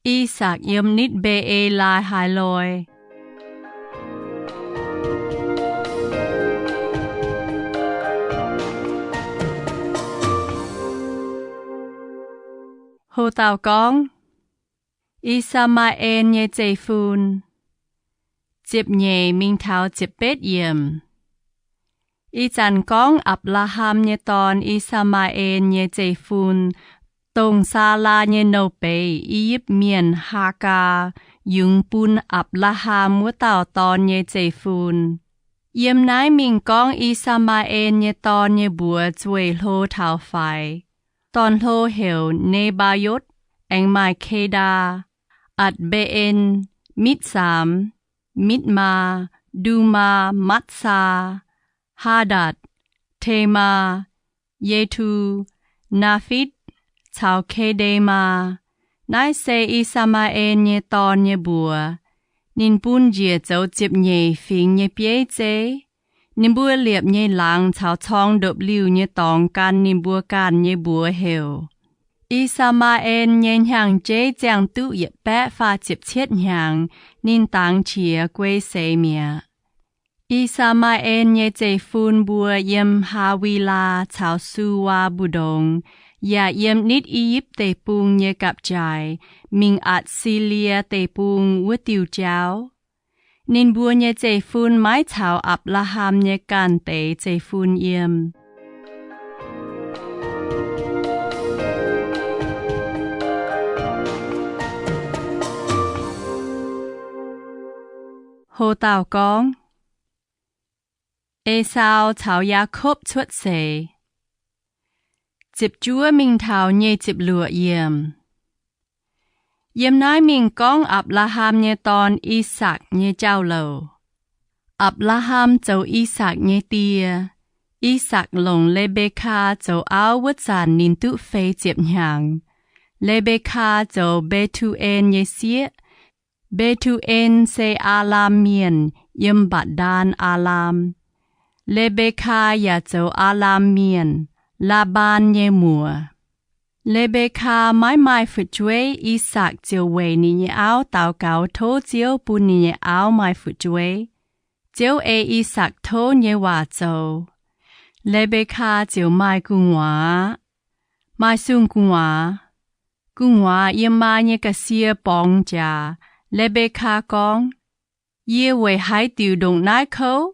I^sakc yiem nitv Mbe^e^laa^hai Loi. Ho dauh gorngv, I^saa^maa^en nyei zeiv-fun. Ziepc nyeic mingh taux ziepc betv yiemc. Ih zanc gorngv Apc^laa^ham nyei dorn, I^saa^maa^en nyei zeiv-fun, dongh Saalaa nyei nouh beiz, I^yipv Mienh, Haagaa, yungz bun Apc^laa^ham wuov dauh dorn nyei zeiv-fun. Yiem naaiv mingh gorngv I^saa^maa^en nyei dorn nyei mbuox zueih hlo taux faix. Dorn-hlo heuc Ne^mbaa^yotv, aengx maaih Kedaa, Atc^mbe^en, Mitv^saamx, Mitv^maa, Ndumaa, Matv^saa, Haadatc, Temaa, Yetu, Naafitv, caux Ke^nde^maa. Naaiv se I^saa^maa^en nyei dorn nyei mbuox. Ninh bun njiec zoux ziepc nyeic fingx nyei bieiv zeiv. Ninh mbuo liepc nyei laangz caux corng ndopv-liuh nyei dorngx gan ninh mbuo ganh nyei mbuox heuc. I^saa^maa^en nyei hnyangx-jeiv ziangh duqv yietc baeqv faah ziepc cietv hnyangx, ninh dangx qiex guei seix mi'aqv. I^saa^maa^en nyei zeiv-fun mbuo yiem Haa^wi^laa caux Suwaa mbu'ndongx, yaac yiem nitv I^yipv Deic-Bung nyei gapv-jaaix mingh Atc^si^lie Deic-Bung wuov diuh jauv. Ninh mbuo nyei zeiv-fun maiv caux Apc^laa^ham nyei ganh deix zeiv-fun yiem. Ho dauh gorngv, Esaau caux Yaakopv cuotv seix. Ziepc juov mingh taux nyic ziepc luoqc yiemc. Yiem naaiv mingh gorngv Apc^laa^ham nyei dorn, I^sakc, nyei jauv-louc. Apc^laa^ham zoux I^sakc nyei die. I^sakc longc Le^mbe^kaa zoux auv wuov zanc ninh duqv feix ziepc hnyangx. Le^mbe^kaa zoux Mbe^tu^en nyei sieqv. Mbe^tu^en se Aalam Mienh, yiem Mba'ndaan, Aalam. Le^mbe^kaa yaac zoux Aalam Mienh, Laa^mbaan, nyei muoc. Le^mbe^kaa maiv maaih fu'jueiv, I^sakc ziouc weic ninh nyei auv daux gaux tov Ziouv bun ninh nyei auv maaih fu'jueiv. Ziouv ei I^sakc tov nyei waac zoux. Le^mbe^kaa ziouc maaih gu'nguaaz aqv. Maaih sung gu'nguaaz. Gu'nguaaz yiem maa nyei ga'sie borngz jaax. Le^mbe^kaa gorngv, Yie weic haaix diuc ndongc naaiv kouv?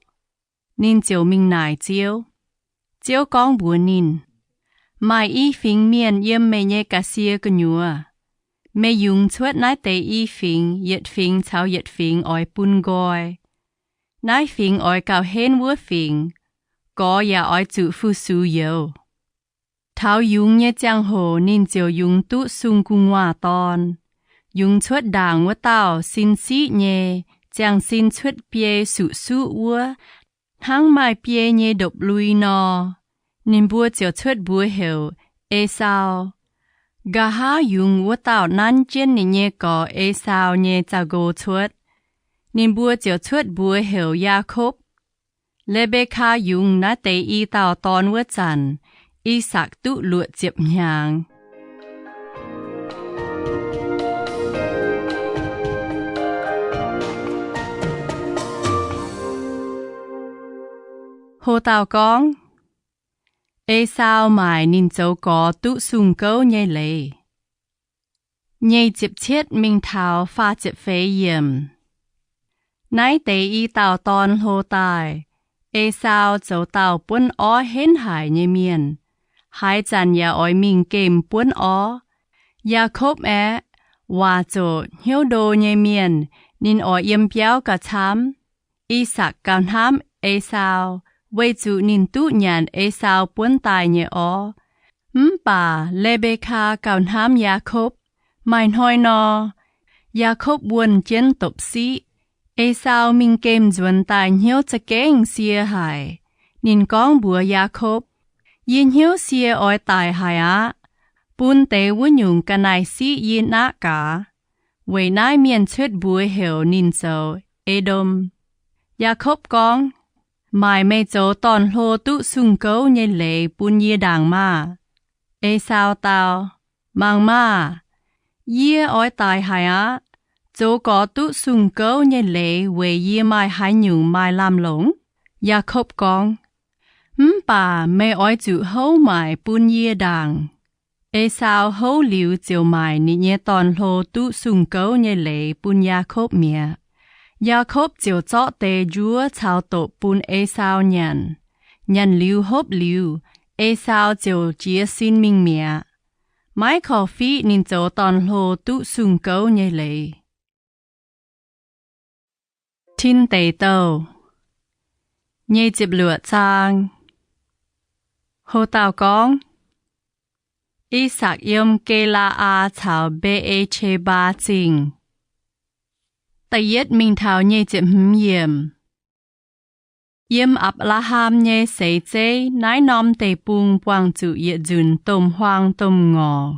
Ninh ziouc mingh naaic Ziouv. Ziouv gorngv mbuox ninh, Maaih i fingx mienh yiem meih nyei ga'sie gu'nyuoz. Meih yungz cuotv naaiv deix i fingx, yietc fingx caux yietc fingx oix bun nqoi. Naaiv fingx oix gauh henv wuov fingx. Gorx yaac oix zuqc fu-sux youz. Taux yungz nyei ziangh hoc ninh ziouc yungz duqv sung gu'nguaaz-dorn. Yungz cuotv ndaangc wuov dauh sin siqv nyei, ziangh sin cuotv biei suqv suqv wuov, hnangv maaih biei nyei ndopv-lui nor. Ninh mbuo ziouc cuotv mbuox heuc Esaau. Nqa'haav yungz wuov dauh nanv jienv ninh nyei gorx Esaau nyei zaux-nqox cuotv. Ninh mbuo ziouc cuotv mbuox heuc Yaakopv. Le^mbe^kaa yungz naaiv deix i dauh dorn wuov zanc, I^sakc duqv luoqc ziepc hnyangx. Ho dauh gorngv, Esaau maaic ninh zoux gorx duqv sung gouv nyei leiz. Nyic ziepc cietv mingh taux faah ziepc feix yiemc. Naaiv deix i dauh dorn hlo daaih, Esaau zoux dauh buonv orv henv haic nyei mienh, haaix zanc yaac oix mingh gemh buonv orv. Yaakopv aeqv, waac zoqc hnyouv ndo nyei mienh, ninh oix yiem biauv gauh camv. I^sakc gauh hnamv Esaau, weic zuqc ninh duqv nyanc Esaau buonv daaih nyei orv. Mv baac Le^mbe^kaa gauh hnamv Yaakopv. Maaih hnoi nor, Yaakopv wuonh jienv dopc-siqv. Esaau mingh gemh nzuonx daaih hnyouv za'gengh sie haic. Ninh gorngv mbuox Yaakopv, Yie hnyouv sie oix daic haic aqv. Bun deix wuov nyungc ga'naaiv-siqv yie naqv gaax. Weic naaiv mienh cuotv mbuox heuc ninh zoux E^ndom. Yaakopv gorngv, Maaic meih zoux dorn-hlo duqv sung gouv nyei leiz bun yie ndaangc maah! Esaau dau, Mangc maah! Yie oix daic haic aqv. Zoux gorx duqv sung gouv nyei leiz weic yie maaih haaix nyungc maaih lamh longc? Yaakopv gorngv, Mv baac meih oix zuqc houv maaic bun yie ndaangc. Esaau houv liuz ziouc maaic ninh nyei dorn-hlo duqv sung gouv nyei leiz bun Yaakopv mi'aqv. Yaakopv ziouc zorqv deix njuov caux doqc bun Esaau nyanc. Nyanc liuz hopv liuz, Esaau ziouc jiez sin mingh mi'aqv, maiv korv-fiqv ninh zoux dorn-hlo duqv sung gouv nyei leiz. Tin Deic Douh, nyic ziepc luoqc zaang. Ho dauh gorngv, I^sakc yiem Ge^laa^aa caux Mbe^e^qe^mbaa Zingh. Da'yietv mingh taux nyic ziepc hmz yiemc. Yiem Apc^laa^ham nyei seix zeiv naaiv norm deic-bung buangh zuqc yietc nzunc domh huaang domh ngorc,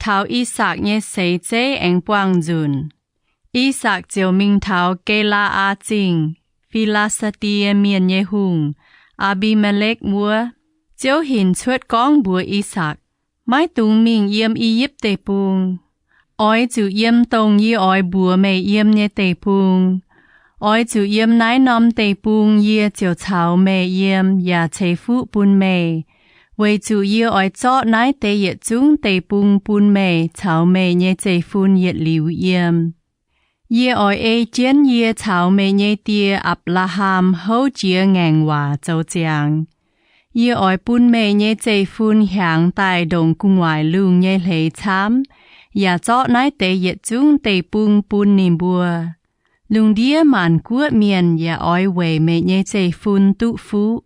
taux I^sakc nyei seix zeiv aengx buangh nzunc. I^sakc ziouc mingh taux Ge^laa^aa Zingh, Fi^laa^saa^die Mienh nyei hungh, Aa^mbi^me^lekv wuov. Ziouv hinc cuotv gorngv mbuox I^sakc, Maiv dungx mingh yiem I^yipv Deic-Bung. Oix zuqc yiem dongh yie oix mbuox meih yiem nyei deic-bung. Oix zuqc yiem naaiv norm deic-bung yie ziouc caux meih yiem yaac ceix fuqv bun meih, weic zuqc yie oix zorqv naaiv deix yietc zungv deic-bung bun meih caux meih nyei zeiv-fun yietc liuz yiem. Yie oix ei jienv yie caux meih nyei die, Apc^laa^ham, houv jiex ngaengc waac zoux ziangx. Yie oix bun meih nyei zeiv-fun hiaangx daaih ndongc gu'nguaaic lungh nyei hleix camv, yaac zorqv naaiv deix yietc zungv deic-bung bun ninh mbuo. Lungh ndiev maanc guoqv mienh yaac oix weic meih nyei zeiv-fun duqv fuqv,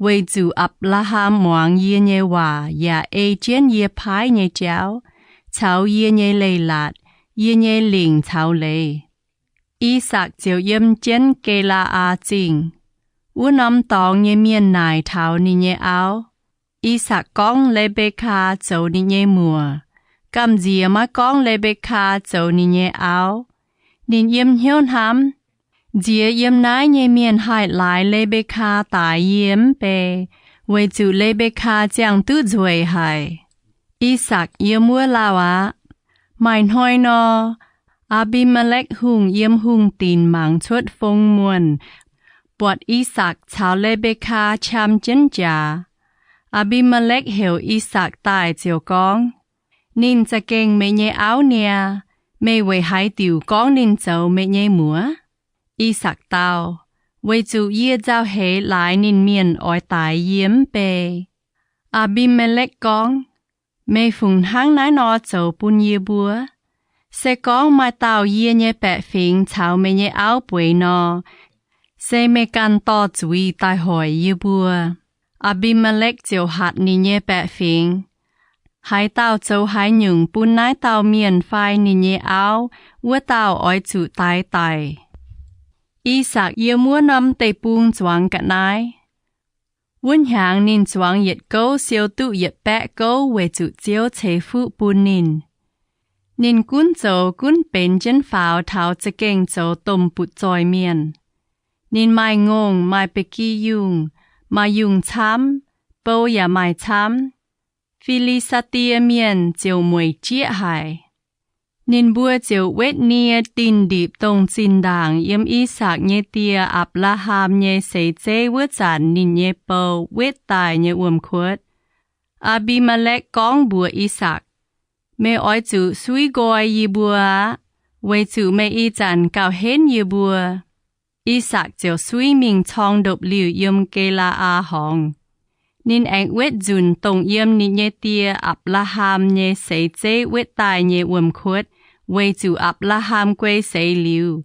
weic zuqc Apc^laa^ham muangx yie nyei waac yaac ei jienv yie paaiv nyei jauv, caux yie nyei leiz-latc, yie nyei lingc caux leiz. I^sakc ziouc yiem jienv Ge^laa^aa Zingh. Wuov norm dorngx nyei mienh naaic taux ninh nyei auv. I^sakc gorngv Le^mbe^kaa zoux ninh nyei muoc, gamh nziex maiv gorngv Le^mbe^kaa zoux ninh nyei auv. Ninh yiem hnyouv hnamv, Nziex yiem naaiv nyei mienh haih laaix Le^mbe^kaa daaix yie mv bei, weic zuqc Le^mbe^kaa ziangh duqv nzueic haic. I^sakc yiem wuov lauh aqv. Maaih hnoi nor, Aa^mbi^me^lekv Hungh yiem hungh dinc mangc cuotv fong muonh, buatc I^sakc caux Le^mbe^kaa qam jienv jaax. Aa^mbi^me^lekv heuc I^sakc daaih ziouc gorngv, Ninh za'gengh meih nyei auv niaa. Meih weic haaix diuc gorngv ninh zoux meih nyei muoc? I^sakc dau, Weic zuqc yie nzauh heix laaix ninh mienh oix daix yie mv bei. Aa^mbi^me^lekv gorngv, Meih fungc hnangv naaiv nor zoux bun yie mbuo? Se gorngv maaih dauh yie nyei baeqc fingx caux meih nyei auv bueix nor, se meih ganh dorh zuiz daaih hoic yie mbuo. Aa^mbi^me^lekv ziouc hatc ninh nyei baeqc fingx, Haaix dauh zoux haaix nyungc bun naaiv dauh mienh fai ninh nyei auv, wuov dauh oix zuqc daix daic. I^sakc yiem wuov norm deic-bung zuangx ga'naaiv. Wuov hnyangx ninh zuangx yietc gouv siou duqv yietc baeqv gouv weic zuqc Ziouv ceix fuqv bun ninh. Ninh gunv zoux gunv benx jienv faaux taux za'gengh zoux domh butv-zoih mienh. Ninh maaih ngongh, maaih ba'gi yungh, maaih yungh camv, bou yaac maaih camv. Fi^li^saa^die Mienh ziouc mueic jieqv haic. Ninh mbuo ziouc wetv nie dinh ndipc dongh zinh ndaangc yiem I^sakc nyei die, Apc^laa^ham, nyei seix zeiv wuov zanc ninh nyei bou wetv daaih nyei wuom-kuotv. Aa^mbi^me^lekv gorngv mbuox I^sakc, Meih oix zuqc suiv nqoi yie mbuo aqv, weic zuqc meih ih zanc gauh henv yie mbuo. I^sakc ziouc suiv mingh corng ndopv-liuh yiem Ge^laa^aa Horngz. Ninh aengx wetv nzunc dongh yiem ninh nyei die, Apc^laa^ham, nyei seix zeiv wetv daaih nyei wuom-kuotv, weic zuqc Apc^laa^ham guei seix liuz,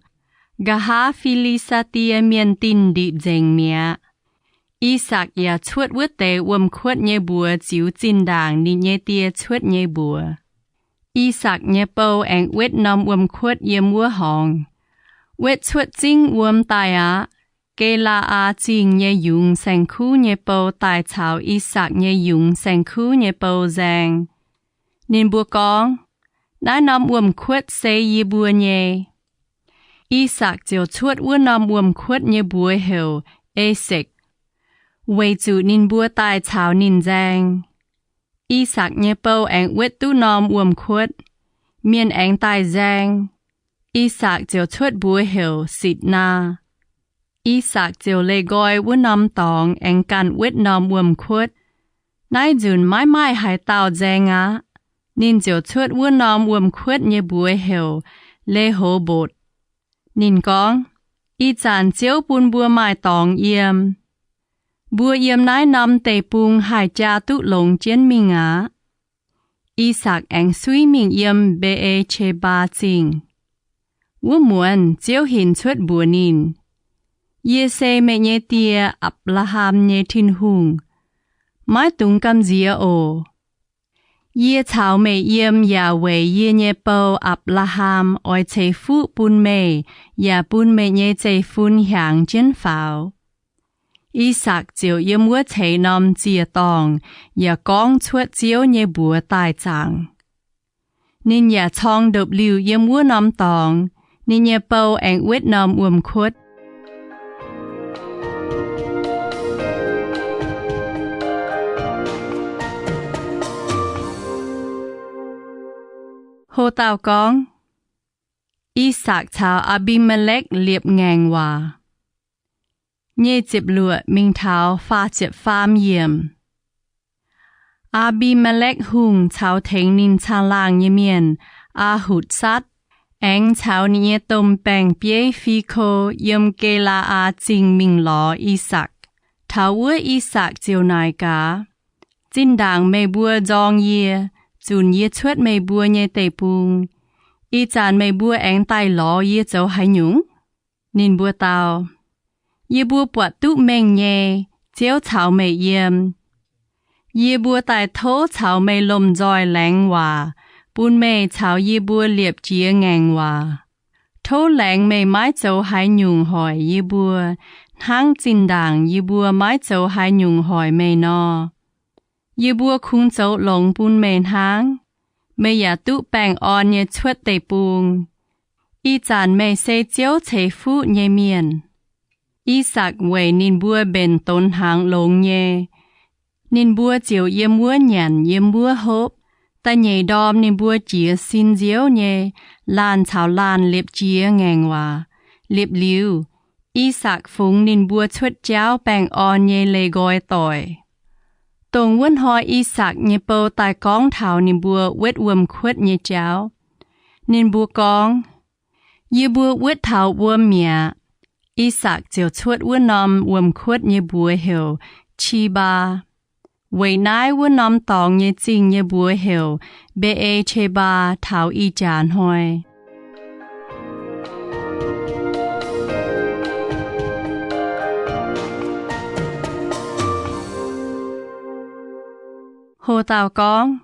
nqa'haav Fi^li^saa^die Mienh dinh ndipc nzengc mi'aqv. I^sakc yaac cuotv wuov deix wuom-kuotv nyei mbuox ziux zinh ndaangc ninh nyei die cuotv nyei mbuox. I^sakc nyei bou aengx wetv norm wuom-kuotv yiem wuov horngz. Wetv cuotv zingv wuom daaih aqv. Ge^laa^aa Zingh nyei yungz saeng-kuv nyei bou daaih caux I^sakc nyei yungz saeng-kuv nyei bou nzaeng. Ninh mbuo gorngv, Naaiv norm wuom-kuotv se yie mbuo nyei. I^sakc ziouc cuotv wuov norm wuom-kuotv nyei mbuox heuc Esekc, weic zuqc ninh mbuo daaih caux ninh nzaeng. I^sakc nyei bou aengx wetv duqv norm wuom-kuotv. Mienh aengx daaih nzaeng. I^sakc ziouc cuotv mbuox heuc Sitc^naa. I^sakc ziouc leih nqoi wuov norm dorngx aengx ganh wetv norm wuom-kuotv. Naaiv nzunc maiv maaih haaix dauh nzaeng aqv. Ninh ziouc cuotv wuov norm wuom-kuotv nyei mbuox heuc Le^ho^mbotc. Ninh gorngv, Ih zanc Ziouv bun mbuo maaih dorngx yiem. Mbuo yiem naaiv norm deic-bung haih jaa duqv longx jienv mingh aqv. I^sakc aengx suiv mingh yiem Mbe^e^qe^mbaa Zingh. Wuov muonz Ziouv hinc cuotv mbuox ninh, Yie se meih nyei die, Apc^laa^ham, nyei Tin-Hungh. Maiv dungx gamh nziex oc. Yie caux meih yiem yaac weic yie nyei bou, Apc^laa^ham, oix ceix fuqv bun meih yaac bun meih nyei zeiv-fun hiaangx jienv faaux. I^sakc ziouc yiem wuov ceix norm ziec-dorngh yaac gorngv cuotv Ziouv nyei mbuox daaih zaangc. Ninh yaac corng ndopv-liuh yiem wuov norm dorngx. Ninh nyei bou aengx wetv norm wuom-kuotv. Ho dauh gorngv, I^sakc caux Aa^mbi^me^lekv liepc ngaengc waac. Nyic ziepc luoqc mingh taux faah ziepc faam yiemc. Aa^mbi^me^lekv Hungh caux tengx ninh caangh laangh nyei mienh, Aa^hutc^satv, aengx caux ninh nyei domh baeng-bieiv, Fiko, yiem Ge^laa^aa Zingh mingh lorz I^sakc. Taux wuov I^sakc ziouc naaic gaax, Zinh ndaangc meih mbuo nzorng yie, zunc yie cuotv meih mbuo nyei deic-bung, ih zanc meih mbuo aengx daaih lorz yie zoux haaix nyungc? Ninh mbuo dau, Yie mbuo buatc duqv mengh nyei, Ziouv caux meih yiem. Yie mbuo daaih tov caux meih lomh nzoih laengz waac, bun meih caux yie mbuo liepc jiez ngaengc waac. Tov laengz meih maiv zoux haaix nyungc hoic yie mbuo, hnangv zinh ndaangc yie mbuo maiv zoux haaix nyungc hoic meih nor. Yie mbuo kungx zoux longx bun meih hnangv. Meih yaac duqv baengh orn nyei cuotv deic-bung. Ih zanc meih se Ziouv ceix fuqv nyei mienh. I^sakc weic ninh mbuo mbenc donx hnaangx longx nyei. Ninh mbuo ziouc yiem wuov nyanc, yiem wuov hopv. Da'nyeic ndorm ninh mbuo jiez sin nziouv nyei, laanh caux laanh liepc jiez ngaengc waac. Liepc liuz, I^sakc fungx ninh mbuo cuotv jauv baengh orn nyei leih nqoi doic. Dongh wuov hnoi I^sakc nyei bou daaih gorngv taux ninh mbuo wetv wuom-kuotv nyei jauv. Ninh mbuo gorngv, Yie mbuo wetv taux wuom mi'aqv. I^sakc ziouc cuotv wuov norm wuom-kuotv nyei mbuox heuc Qi^mbaa. Weic naaiv wuov norm dorngx nyei zingh nyei mbuox heuc Mbe^e^qe^mbaa taux ih jaax hnoi. Ho dauh gorngv,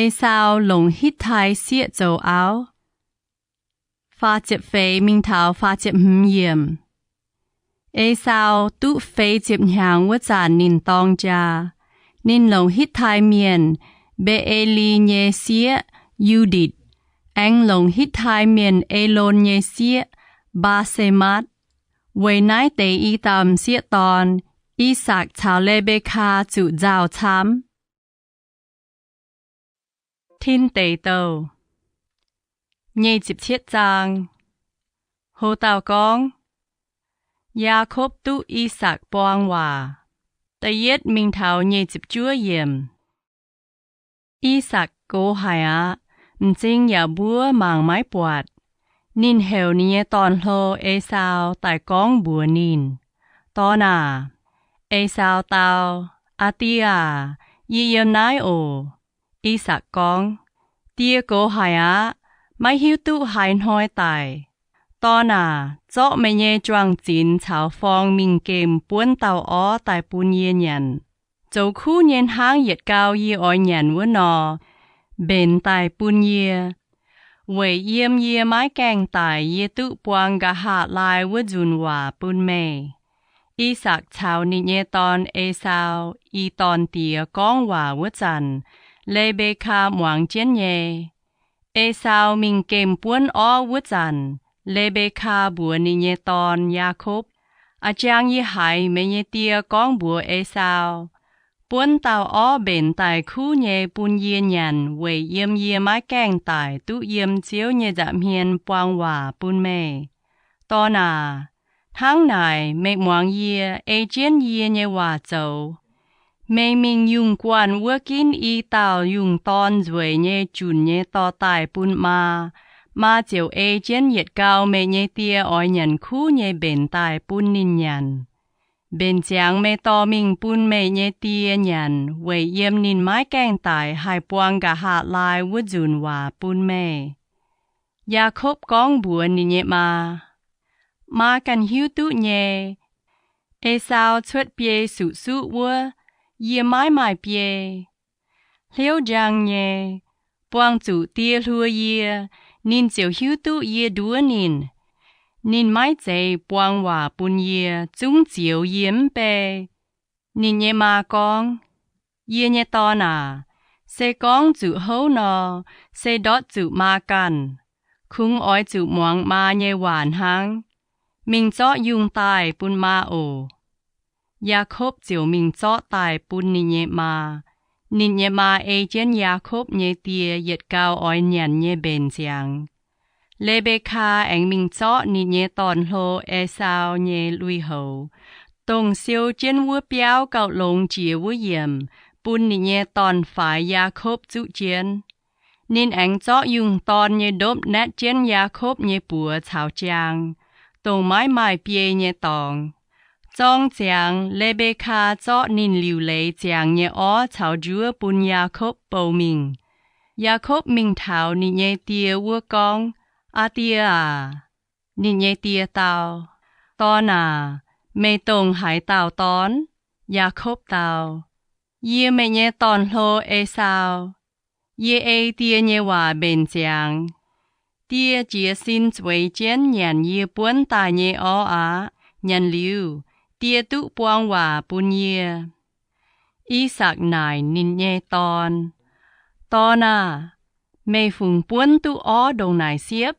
Esaau Longc Hitv^tai Sieqv Zoux Auv. Faah ziepc feix mingh taux faah ziepc hmz yiemc. Esaau duqv feix ziepc hnyangx wuov zanc ninh dorng jaa. Ninh longc Hitv^tai Mienh, Mbe^e^li nyei sieqv, Yu^nditc, aengx longc Hitv^tai Mienh, Elon nyei sieqv, Mbaa^se^matv. Weic naaiv deix i dauh m'sieqv dorn, I^sakc caux Le^mbe^kaa zuqc nzauh camv. Tin Deic Douh nyic ziepc cietv zaang. Ho dauh gorngv, Yaakopv Duqv I^sakc Buang Waac. Da'yietv mingh taux nyic ziepc juov yiemc. I^sakc gox haic aqv. M'zing yaac mbuov mangc maiv buatc. Ninh heuc ninh nyei dorn-hlo, Esaau, daaih gorngv mbuox ninh, Dorn aac! Esaau dau, Aa Die aac, yie yiem naaiv oc. I^sakc gorngv, Die gox haic aqv. Maiv hiuv duqv haaix hnoi daic. Dorn aac, zorqv meih nyei juang-zinx caux forng mingh gemh buonv dauh orv daaih bun yie nyanc, zoux kuv nyei hnangv yietc gau yie oix nyanc wuov nor, mbenc daaih bun yie. Weic yiem yie maiv gaengh daic yie duqv buang nqa'haav laai wuov nzunc waac bun meih. I^sakc caux ninh nyei dorn, Esaau, i dorn-diex gorngv waac wuov zanc, Le^mbe^kaa muangx jienv nyei. Esaau mingh gemh buonv orv wuov zanc, Le^mbe^kaa mbuox ninh nyei dorn, Yaakopv, A'jang yie haiz meih nyei die gorngv mbuox Esaau, Buonv dauh orv mbenc daaih kuv nyei bun yie nyanc weic yiem yie maiv gaengh daic duqv yiem Ziouv nyei nza'hmien buang waac bun meih. Dorn aac, hnangv naaic meih muangx yie, ei jienv yie nyei waac zoux. Meih mingh yungh guanh wuov ginv i dauh yungh dorn nzueic nyei junc nyei dorh daaih bun maa. Maa ziouc ei jienv yietc gau meih nyei die oix nyanc kuv nyei mbenc daaih bun ninh nyanc. Mbenc ziangx meih dorh mingh bun meih nyei die nyanc weic yiem ninh maiv gaengh daic haih buang nqa'haav laai wuov nzunc waac bun meih. Yaakopv gorngv mbuox ninh nyei maa, Maa ganh hiuv duqv nyei. Esaau cuotv biei suqv suqv wuov, yie maiv maaih biei. Hliouv njang nyei, buangh zuqc die hluo yie, ninh ziouc hiuv duqv yie nduov ninh. Ninh maiv zeiz buang waac bun yie, zungv zioux yie mv bei. Ninh nyei maa gorngv, Yie nyei dorn aac, se gorngv zuqc houv nor, se ndortv zuqc maa ganh. Kungx oix zuqc muangx maa nyei waac hnangv. Mingh zorqv yungh daaih bun maa oc. Yaakopv ziouc mingh zorqv daaih bun ninh nyei maa. Ninh nyei maa ei jienv Yaakopv nyei die yietc gau oix nyanc nyei mbenc ziangx. Le^mbe^kaa aengx mingh zorqv ninh nyei dorn-hlo, Esaau, nyei lui-houx, dongh siou jienv wuov biauv gauh longx jiex wuov yiemc, bun ninh nyei dorn-faix, Yaakopv, zuqv jienv. Ninh aengx zorqv yungh dorn nyei ndopv naetv jienv Yaakopv nyei buoz caux jaang, dongh maiv maaih biei nyei dorngx. Zorng ziangx, Le^mbe^kaa zorqv ninh liuc leiz ziangx nyei orv caux njuov bun Yaakopv bou mingh. Yaakopv mingh taux ninh nyei die wuov gorngv, Aa Die aac! Ninh nyei die dau, Dorn aac, meih dongh haaix dauh dorn? Yaakopv dau, Yie meih nyei dorn-hlo, Esaau. Yie ei die nyei waac mbenc ziangx. Die jiez sin zueiz jienv nyanc yie buonv daaih nyei orv aqv. Nyanc liuz, die duqv buang waac bun yie. I^sakc naaic ninh nyei dorn, Dorn aah! Meih fungc buonv duqv orv ndongc naaic siepv?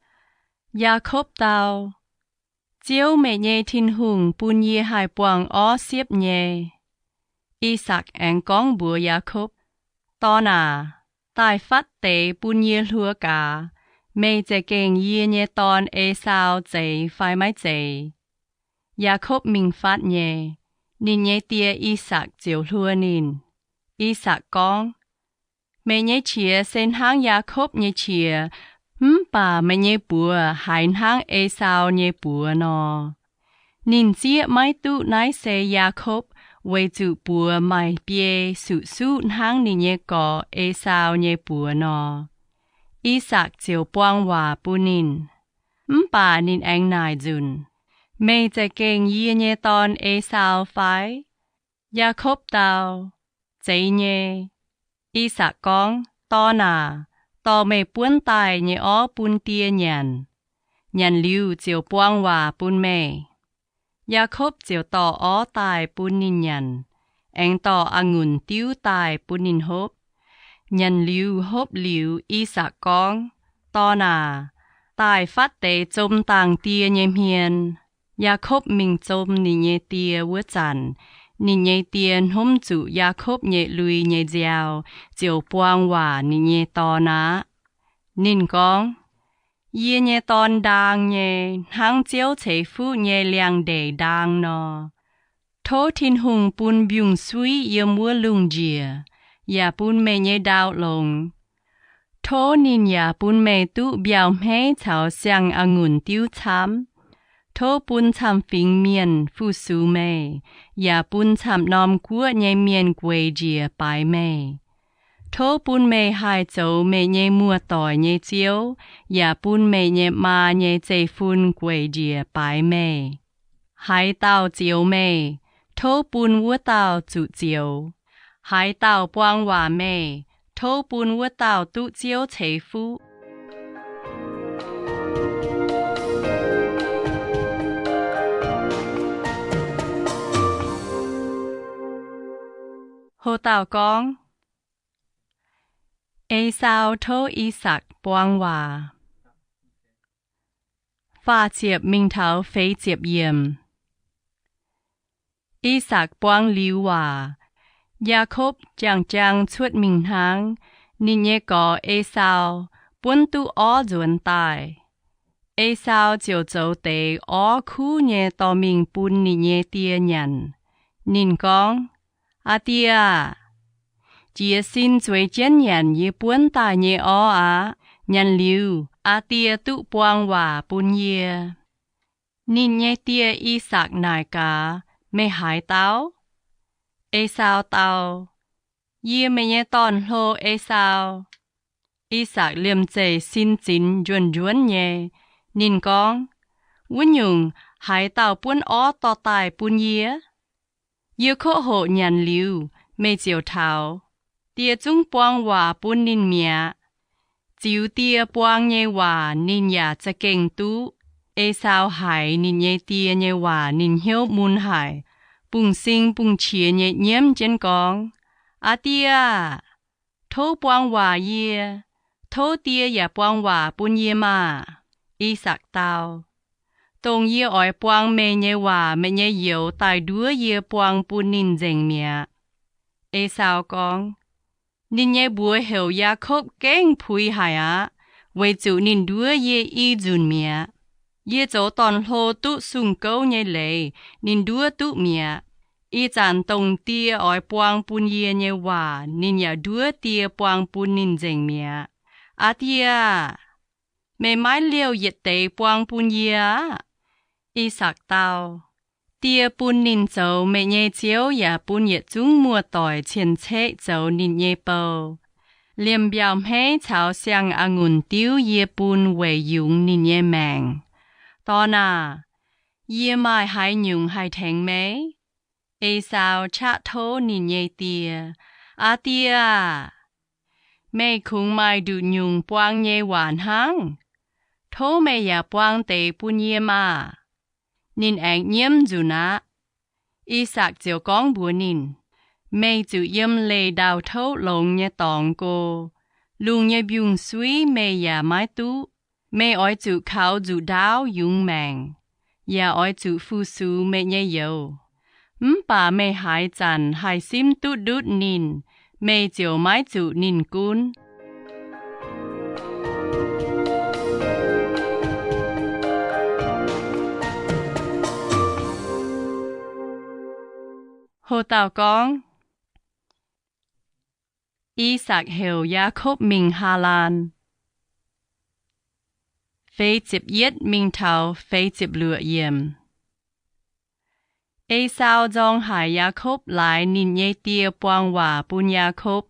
Yaakopv dau, Ziouv, meih nyei Tin-Hungh, bun yie haih buangh orv siepv nyei. I^sakc aengx gorngv mbuox Yaakopv, Dorn aac, daaih fatv deix bun yie hluo gaax. Meih za'gengh yie nyei dorn, Esaau, zeiz fai maiv zeiz? Yaakopv mingh fatv nyei. Ninh nyei die, I^sakc, ziouc hluo ninh. I^sakc gorngv, Meih nyei qiex se hnangv Yaakopv nyei qiex, mv baac meih nyei buoz haiz hnangv Esaau nyei buoz nor. Ninh zieqv maiv duqv naaiv se Yaakopv, weic zuqc buoz maaih biei suqv-suqv hnangv ninh nyei gorx, Esaau, nyei buoz nor. I^sakc ziouc buang waac bun ninh. Mv baac ninh aengx naaic nzunc, Meih za'gengh yie nyei dorn, Esaau, fai? Yaakopv dau, Zeiz nyei. I^sakc gorngv, Dorn aac, dorh meih buonv daaih nyei orv bun die nyanc. Nyanc liuz ziouc buang waac bun meih. Yaakopv ziouc dorh orv daaih bun ninh nyanc, aengx dorh a'ngunc diuv daaih bun ninh hopv. Nyanc liuz hopv liuz, I^sakc gorngv, Dorn aac, daaih fatv deix zom dangh die nyei hmien. Yaakopv mingh zom ninh nyei die wuov zanc, ninh nyei die hnomv zuqc Yaakopv nyei lui nyei nziaaux, ziouc buang waac ninh nyei dorn aqv. Ninh gorngv, Yie nyei dorn ndaang nyei, hnangv Ziouv ceix fuqv nyei liangx-ndeic ndaang nor. Tov Tin-Hungh bun mbiungc-suiv yiem wuov lungh njiec, yaac bun meih nyei ndau longx. Tov ninh yaac bun meih duqv mbiauh hmeiv caux siang-a'ngunc diuv camv. Tov bun camv-fingx mienh fu-sux meih, yaac bun camv-norm guoqv nyei mienh gueic njiec baaix meih. Tov bun meih haih zoux meih nyei muoz-doic nyei ziouv, yaac bun meih nyei maa nyei zeiv-fun gueic njiec baaix meih. Haaix dauh zioux meih, tov bun wuov dauh zuqc zioux. Haaix dauh buang waac meih, tov bun wuov dauh duqv Ziouv ceix fuqv. Ho dauh gorngv, Esaau Tov I^sakc Buang Waac. Faah ziepc mingh taux feix ziepc yiemc. I^sakc buang liuz waac, Yaakopv jangx-jangx cuotv mingh hnangv. Ninh nyei gorx, Esaau, buonv duqv orv nzuonx daaih. Esaau ziouc zoux deix orv kuv nyei dorh mingh bun ninh nyei die nyanc. Ninh gorngv, Aa Die aah! Jiez sin zueiz jienv nyanc yie buonv daaih nyei orv aqv. Nyanc liuz, aa Die duqv buang waac bun yie. Ninh nyei die, I^sakc, naaic gaax, Meih haaix dauh? Esaau dau, Yie meih nyei dorn-hlo, Esaau. I^sakc liemh zeih sin zinx njuonx-njuonx nyei. Ninh gorngv, Wuov nyungc, haaix dauh buonv orv dorh daaih bun yie? Yie koqv hoqc nyanc liuz, meih ziouc taux. Die zungv buang waac bun ninh mi'aqv. Ziux die buang nyei waac ninh yaac za'gengh duqv. Esaau haiz ninh nyei die nyei waac ninh hnyouv mun haic, bungx-sing bungx-qiex nyei nyiemv jienv gorngv, Aa Die aah! Tov buang waac yie. Tov die yaac buang waac bun yie maah! I^sakc dau, Dongh yie oix buang meih nyei waac meih nyei youz daaih nduov yie buang bun ninh nzengc mi'aqv. Esaau gorngv, Ninh nyei mbuox heuc Yaakopv gengh puix haic aqv, weic zuqc ninh nduov yie i nzunc mi'aqv. Yie zoux dorn-hlo duqv sung-gouv nyei leiz ninh nduov duqv mi'aqv. Ih zanc dongh die oix buang bun yie nyei waac ninh yaac nduov die buang bun ninh nzengc mi'aqv. Aa Die aah! Meih maiv liouh yietc deix buang bun yie aqv. I^sakc dau, Die bun ninh zoux meih nyei ziouv yaac bun yietc zungv muoz-doic cien-ceqv zoux ninh nyei bou. Liemh mbiauh hmeiv caux siang-a'ngunc diuv yie bun weic yungz ninh nyei maengc. Dorn aah! Yie maaih haaix nyungc haih tengx meih? Esaau qaqv tov ninh nyei die, Aa die aah! Meih kungx maaih nduqc nyungc buang nyei waac hnangv. Tov meih yaac buang deix bun yie maah! Ninh aengx nyiemv nzunc aqv. Isaak ziouc gorngv mbuox ninh, Meih zuqc yiem leih ndau-touv longx nyei dorngx go. Lungh nyei mbiungc-suiv meih yaac maiv duqv. Meih oix zuqc kaux nzuqc ndaauv yungz maengc, yaac oix zuqc fu-sux meih nyei youz. Mv baac meih haaix zanc haih simv duqv ndutv ninh, meih ziouc maiv zuqc ninh gunv. Ho dauh gorngv, Isaak heuc Yaakopv mingh Haalaan. Feix ziepc yietv mingh taux feix ziepc luoqc yiemc. Esaau nzorng haic Yaakopv laaix ninh nyei die buang waac bun Yaakopv.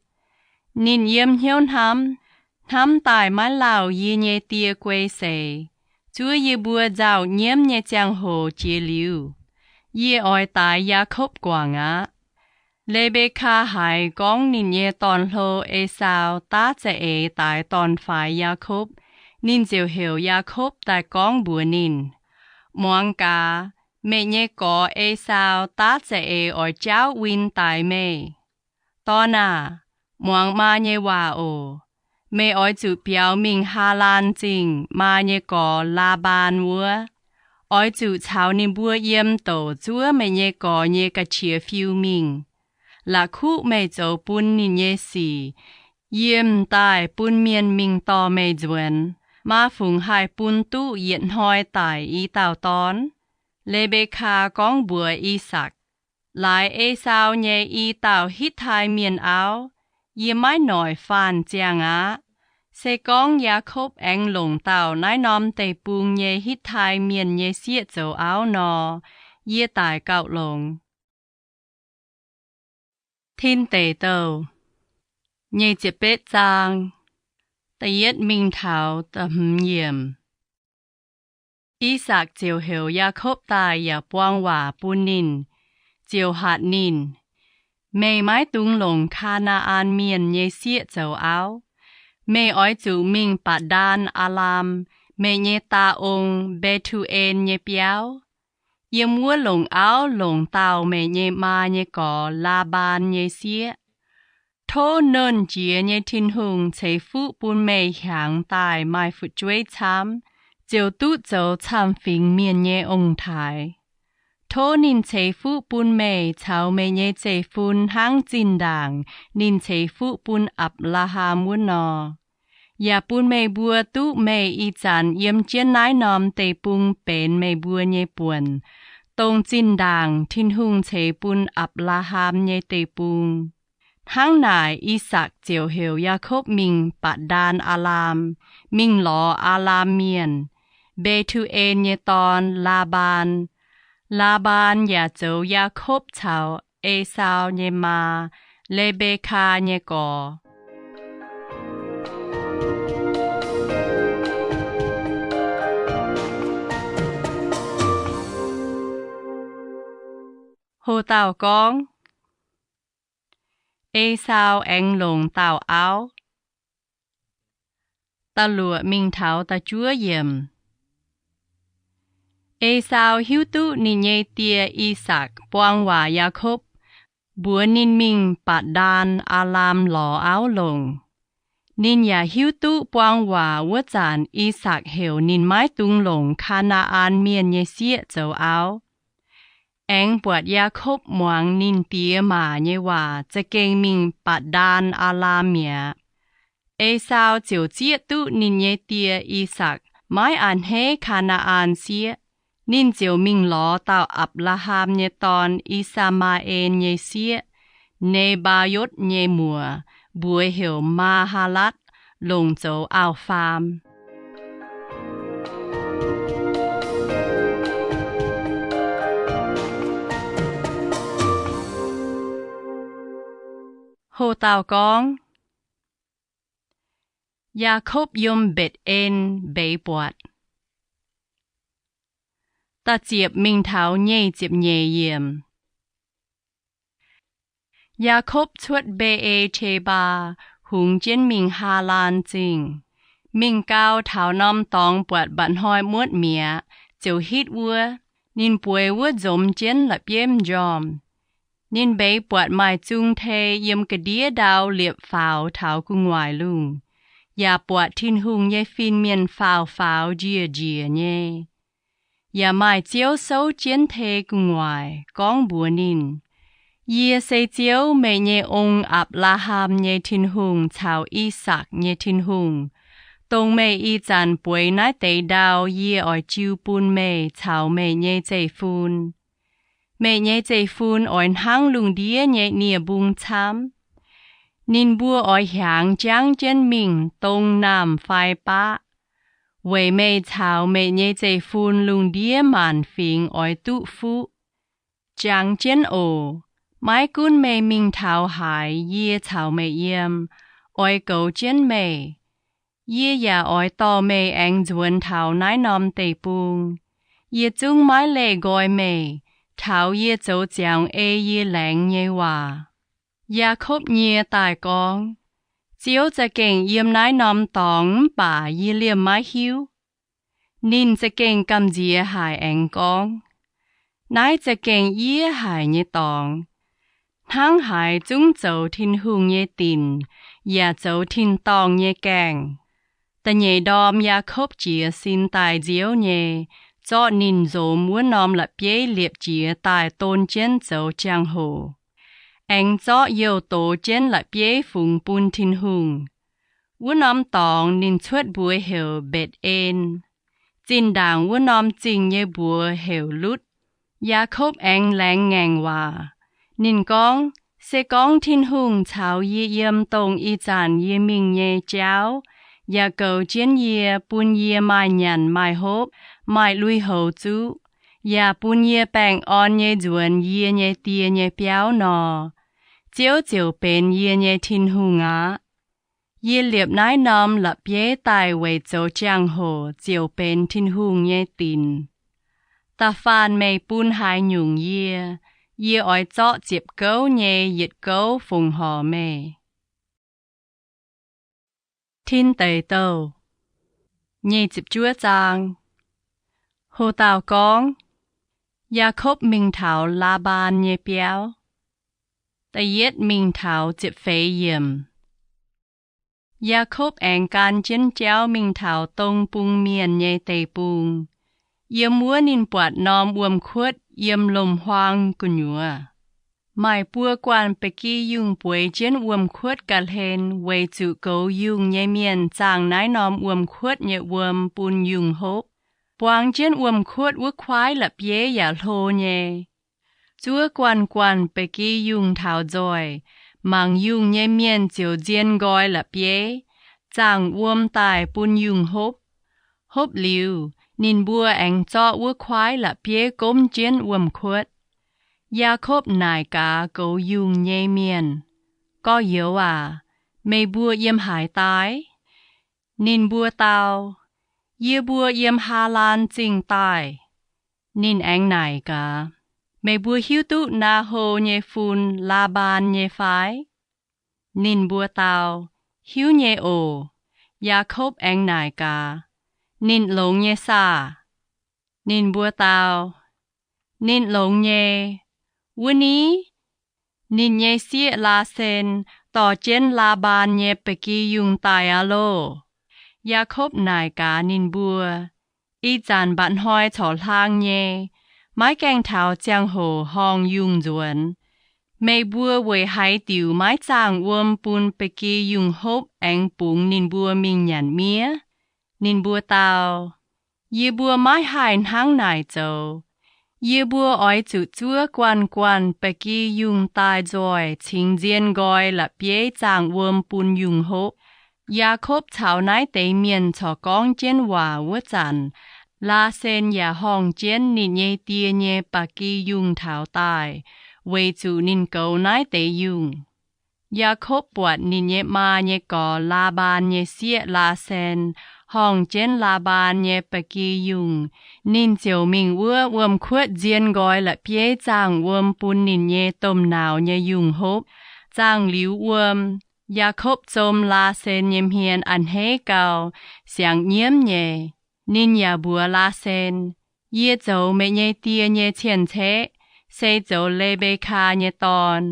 Ninh yiem hnyouv hnamv, Hnamv daaih maiv lauh yie nyei die guei seix, zuov yie mbuo nzauh nyiemv nyei ziangh hoc jiex liuz, yie oix daix Yaakopv guangc aqv. Le^mbe^kaa haiz gorngv ninh nyei dorn-hlo, Esaau, daav za'eix daix dorn-faix, Yaakopv, ninh ziouc heuc Yaakopv daaih gorngv mbuox ninh, Muangx gaax, meih nyei gorx, Esaau, daav za'eix oix jaauv win daix meih. Dorn aah! Muangx maa nyei waac oc. Meih oix zuqc biaux mingh Haalaan Zingh maa nyei gorx, Laa^mbaan, wuov. Oix zuqc caux ninh mbuo yiem douc zuov meih nyei gorx nyei ga'qiex fiu mingh. La'kuqv meih zoux bun ninh nyei sic, yie m'daaih bun mienh mingh dorh meih nzuonx. Maa fungc haih bun duqv yietc hnoi daic i dauh dorn? Le^mbe^kaa gorngv mbuox Isaak, Laaix Esaau nyei i dauh Hitv^tai Mienh auv, yie maiv noic faanh ziangh aqv. Se gorngv Yaakopv aengx longc dauh naaiv norm deic-bung nyei Hitv^tai Mienh nyei sieqv zoux auv nor, yie daic gauh longx. Tin Deic Douh, nyic ziepc betv zaang, da'yietv mingh taux da'hmz yiemc. Isaak ziouc heuc Yaakopv daaih yaac buang waac bun ninh, ziouc hatc ninh, Meih maiv dungx longc Kaa^naa^an Mienh nyei sieqv zoux auv. Meih oix zuqc mingh Baac^ndaan Aa^laam, meih nyei daa ong, Mbe^tu^en, nyei biauv. Yiem wuov longc auv longc dauh meih nyei maa nyei gorx, Laa^mbaan, nyei sieqv. Tov Nernh Jiex nyei Tin-Hungh ceix fuqv bun meih hiaangx daaih maaih fu'jueiv camv, ziouc duqv zoux camv-fingx mienh nyei ong-taaix. Tov ninh ceix fuqv bun meih caux meih nyei zeiv-fun hnangv zinh ndaangc ninh ceix fuqv bun Apc^laa^ham wuov nor, yaac bun meih mbuo duqv meih ih zanc yiem jienv naaiv norm deic-bung benx meih mbuo nyei buonc, dongh zinh ndaangc Tin-Hungh ceix bun Apc^laa^ham nyei deic-bung. Hnangv naaic, Isaak ziouc heuc Yaakopv mingh Baac^ndaan Aa^laam, mingh lorz Aa^laam Mienh, Mbe^tu^en, nyei dorn, Laa^mbaan. Laa^mbaan yaac zoux Yaakopv caux Esaau nyei maa, Le^mbe^kaa, nyei gorx. Ho dauh gorngv, Esaau Aengx Longc Dauh Auv. Da'luoqc mingh taux da'juov yiemc. Esaau hiuv duqv ninh nyei die, Isaak, buang waac Yaakopv, mbuox ninh mingh Baac^ndaan Aa^laam lorz auv longc. Ninh yaac hiuv duqv buang waac wuov zanc Isaak heuc ninh maiv dungx longc Kaa^naa^an Mienh nyei sieqv zoux auv. Aengx buatc Yaakopv muangx ninh diex maac nyei waac za'gengh mingh Baac^ndaan Aa^laam mi'aqv. Esaau ziouc zieqv duqv ninh nyei die, Isaak, maiv a'hneiv Kaa^naa^an Sieqv. Ninh ziouc mingh lorz dauh Apc^laa^ham nyei dorn, I^saa^maa^en, nyei sieqv, Ne^mbaa^yotv nyei muoc, mbuox heuc Maa^haa^latv, longc zoux auv-faam. Ho dauh gorngv, Yaakopv Yiem Mbetc^en Mbeix Buatc. da'ziepc mingh taux nyic ziepc nyeic yiemc. Yaakopv cuotv Mbe^e^te^mbaa, hungx jienv mingh Haalaan Zingh. Mingh gau, taux norm dorngx buatc mba'hnoi muotv mi'aqv, ziouc hitv wuov. Ninh bueix wuov nzomz jienv la'bieiv m'njormh. Ninh mbeix buatc maaih zung tei yiem ga'ndiev ndau liepc faaux taux gu'nguaaic lungh, yaac buatc Tin-Hungh nyei fin-mienh faaux faaux njiec njiec nyei. Yaac maaih Ziouv souv jienv tei gu'nguaaic gorngv mbuox ninh, Yie se Ziouv, meih nyei ong, Apc^laa^ham nyei Tin-Hungh caux I^sakc nyei Tin-Hungh. Dongh meih ih zanc bueix naaiv deix ndau yie oix jiu bun meih caux meih nyei zeiv-fun. Meih nyei zeiv-fun oix hnangv lungh ndiev nyei nie-mbung camv. Ninh mbuo oix hiaangx jangv jienv mingh dong, naamh fai baqv, weic meih caux meih nyei zeiv-fun lungh ndiev maanc fingx oix duqv fuqv. Jangx jienv oc. Maiv gunv meih mingh taux haaix, yie caux meih yiem, oix goux jienv meih. Yie yaac oix dorh meih aengx nzuonx taux naaiv norm deic-bung. Yie zungv maiv leih nqoi meih, taux yie zoux ziangx ei yie laengz nyei waac. Yaakopv nyie daaih gorngv, Ziouv za'gengh yiem naaiv norm dorngx mv baac yie liemh maiv hiuv. Ninh za'gengh gamh nziex haic aengx gorngv, Naaiv za'gengh yie haic nyei dorngx. Hnangv haaix zungv zoux Tin-Hungh nyei dinc yaac zoux tin-dorngh nyei gaengh. Da'nyeic ndorm Yaakopv jiez sin daaih nziouv nyei, zorqv ninh nzomz wuov norm la'bieiv liepc jiez daaih don jienv zoux jangx-hoc, aengx zorqv youh doz jienv la'bieiv fungx bun Tin-Hungh. Wuov norm dorngx ninh cuotv mbuox heuc Mbetc^en. Zinh ndaangc wuov norm zingh nyei mbuox heuc Lutv. Yaakopv aengx laengz ngaengc waac. Ninh gorngv, Se gorngv Tin-Hungh caux yie yiem dongh ih zanc yie mingh nyei jauv, yaac goux jienv yie, bun yie maaih nyanc maaih hopv, maaih lui-houx zuqv, yaac bun yie baengh orn nyei nzuonx yie nyei die nyei biauv nor, Ziouv ziouc benx yie nyei Tin-Hungh aqv. Yie liepc naaiv norm la'bieiv daaih weic zoux jangx-hoc ziouc benx Tin-Hungh nyei dinc. Da'faanh meih bun haaix nyungc yie, yie oix zorqv ziepc gouv nyei yietc gouv fongc horc meih. Tin Deic Douh nyic ziepc juov zaang. Ho dauh gorngv, Yaakopv mingh taux Laa^mbaan nyei biauv. Da'yietv mingh taux ziepc feix yiemc. Yaakopv aengx gan jienv jauv mingh taux dong bung mienh nyei deic-bung. Yiem wuov ninh buatc norm wuom-kuotv yiem lomc-huaang gu'nyuoz. Maaih buo guanh ba'gi yungh bueix jienv wuom-kuotv ga'hlen, weic zuqc goux yungh nyei mienh zaangh naaiv norm wuom-kuotv nyei wuom bun yungh hopv. Buang jienv wuom-kuotv wuov kuaaiv la'bieiv yaac hlo nyei. Zuov guanh guanh ba'gi yungh taux nzoih, mangc yungh nyei mienh ziouc nzien nqoi la'bieiv, zaangh wuom daaih bun yungh hopv. Hopv liuz, ninh mbuo aengx zorqv wuov kuaaiv la'bieiv gomv jienv wuom-kuotv. Yaakopv naaic gaax goux yungh nyei mienh, Gorx-youz aac, meih mbuo yiem haaix daaih? Ninh mbuo dau, Yie mbuo yiem Haalaan Zingh daaih. Ninh aengx naaic gaax, Meih mbuo hiuv duqv Naa^ho nyei fun, Laa^mbaan nyei fai? Ninh mbuo dau, Hiuv nyei oc. Yaakopv aengx naaic gaax, Ninh longx nyei saah? Ninh mbuo dau, Ninh longx nyei. Wuov ni, ninh nyei sieqv Laasen dorh jienv Laa^mbaan nyei ba'gi yungh daaih aqv loh. Yaakopv naaic gaax ninh mbuo, Ih zanc mba'hnoi corc hlaang nyei, maiv gaengh taux ziangh hoc horngh yungh nzuonx. Meih mbuo weic haaix diuc maiv zaangh wuom bun ba'gi yungh hopv aengx bungx ninh mbuo mingh nyanc miev? Ninh mbuo dau, Yie mbuo maiv haih hnangv naaic zoux. Yie mbuo oix zuqc zuov guanh guanh ba'gi yungh daaih nzoih cingx nzien nqoi la'bieiv zaangh wuom bun yungh hopv. Yaakopv caux naaiv deix mienh corc gorngv jienv waac wuov zanc, Laasen yaac horngh jienv ninh nyei die nyei ba'gi yungh taux daaih, weic zuqc ninh goux naaiv deix yungh. Yaakopv buatc ninh nyei maa nyei gorx, Laa^mbaan nyei sieqv, Laasen, horngh jienv Laa^mbaan nyei ba'gi yungh. Ninh ziouc mingh wuov wuom-kuotv nzien nqoi la'bieiv zaangh wuom bun ninh nyei domh nauz nyei yungh hopv. Zaangh liuz wuom, Yaakopv zom Laasen nyei hmien a'hneiv gau, siangx nyiemv nyei. Ninh yaac mbuox Laasen, Yie zoux meih nyei die nyei cien-ceqv se zoux Le^mbe^kaa nyei dorn.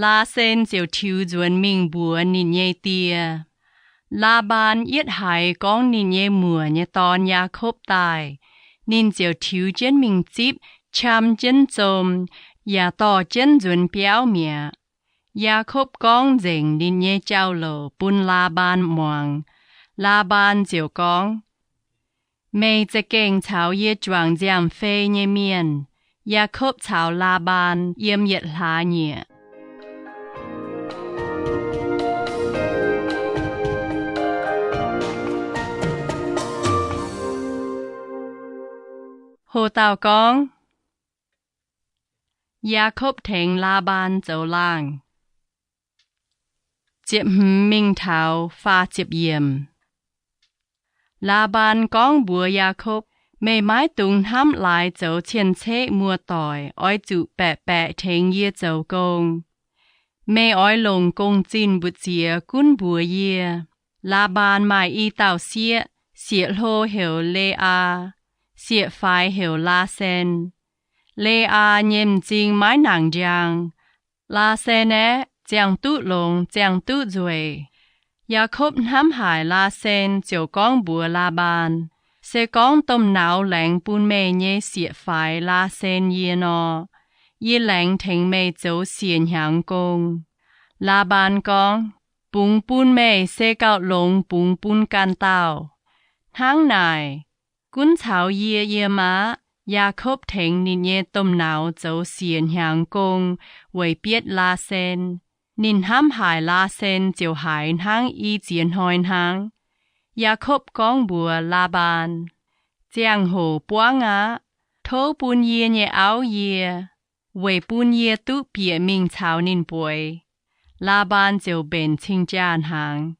Laasen ziouc tiux nzuonx mingh mbuox ninh nyei die. Laa^mbaan yietv haiz gorngv ninh nyei muoc nyei dorn, Yaakopv, daaih, ninh ziouc tiux jienv mingh zipv, qam jienv zom, yaac dorh jienv nzuonx biauv mi'aqv. Yaakopv gorngv nzengc ninh nyei jauv-louc bun Laa^mbaan muangx. Laa^mbaan ziouc gorngv, Meih za'gengh caux yie juangc nziaamv-fei nyei mienh. Yaakopv caux Laa^mbaan yiem yietc hlaax nyieqc. Ho dauh gorngv, Yaakopv Tengx Laa^mbaan Zoux Laangh. Ziepc hmz mingh taux faah ziepc yiemc. Laa^mbaan gorngv mbuox Yaakopv, Meih maiv dungx hnamv laaix zoux cien-ceqv muoz-doic, oix zuqc baeqc baeqc tengx yie zoux gong. Meih oix longc gong-zinh mbu'ziex gunv mbuox yie. Laa^mbaan maaih i dauh sieqv, sieqv-hlo heuc Le^aa, sieqv-faix heuc Laasen. Le^aa nyei m'zing maiv nangc njang. Laasen aeqv, ziangh duqv longx, ziangh duqv nzueic. Yaakopv hnamv haic Laasen ziouc gorngv mbuox Laa^mbaan, Se gorngv domh nauz laengz bun meih nyei sieqv-faix Laasen yie nor, yie laengz tengx meih zoux siec hnyangx gong. Laa^mbaan gorngv, Bungx bun meih se gauh longx bungx bun ganh dauh. Hnangv naaic, gunv caux yie yiem aqv. Yaakopv tengx ninh nyei domh nauz zoux siec hnyangx gong weic bietv Laasen. Ninh hnamv haic Laasen ziouc haiz hnangv i ziex hnoi hnangv. Yaakopv gorngv mbuox Laa^mbaan, Ziangh hoc buangv aqv. Tov bun yie nyei auv yie, weic bun yie duqv bieqc mingh caux ninh bueix. Laa^mbaan ziouc mbenc cing-jaa hnaangx,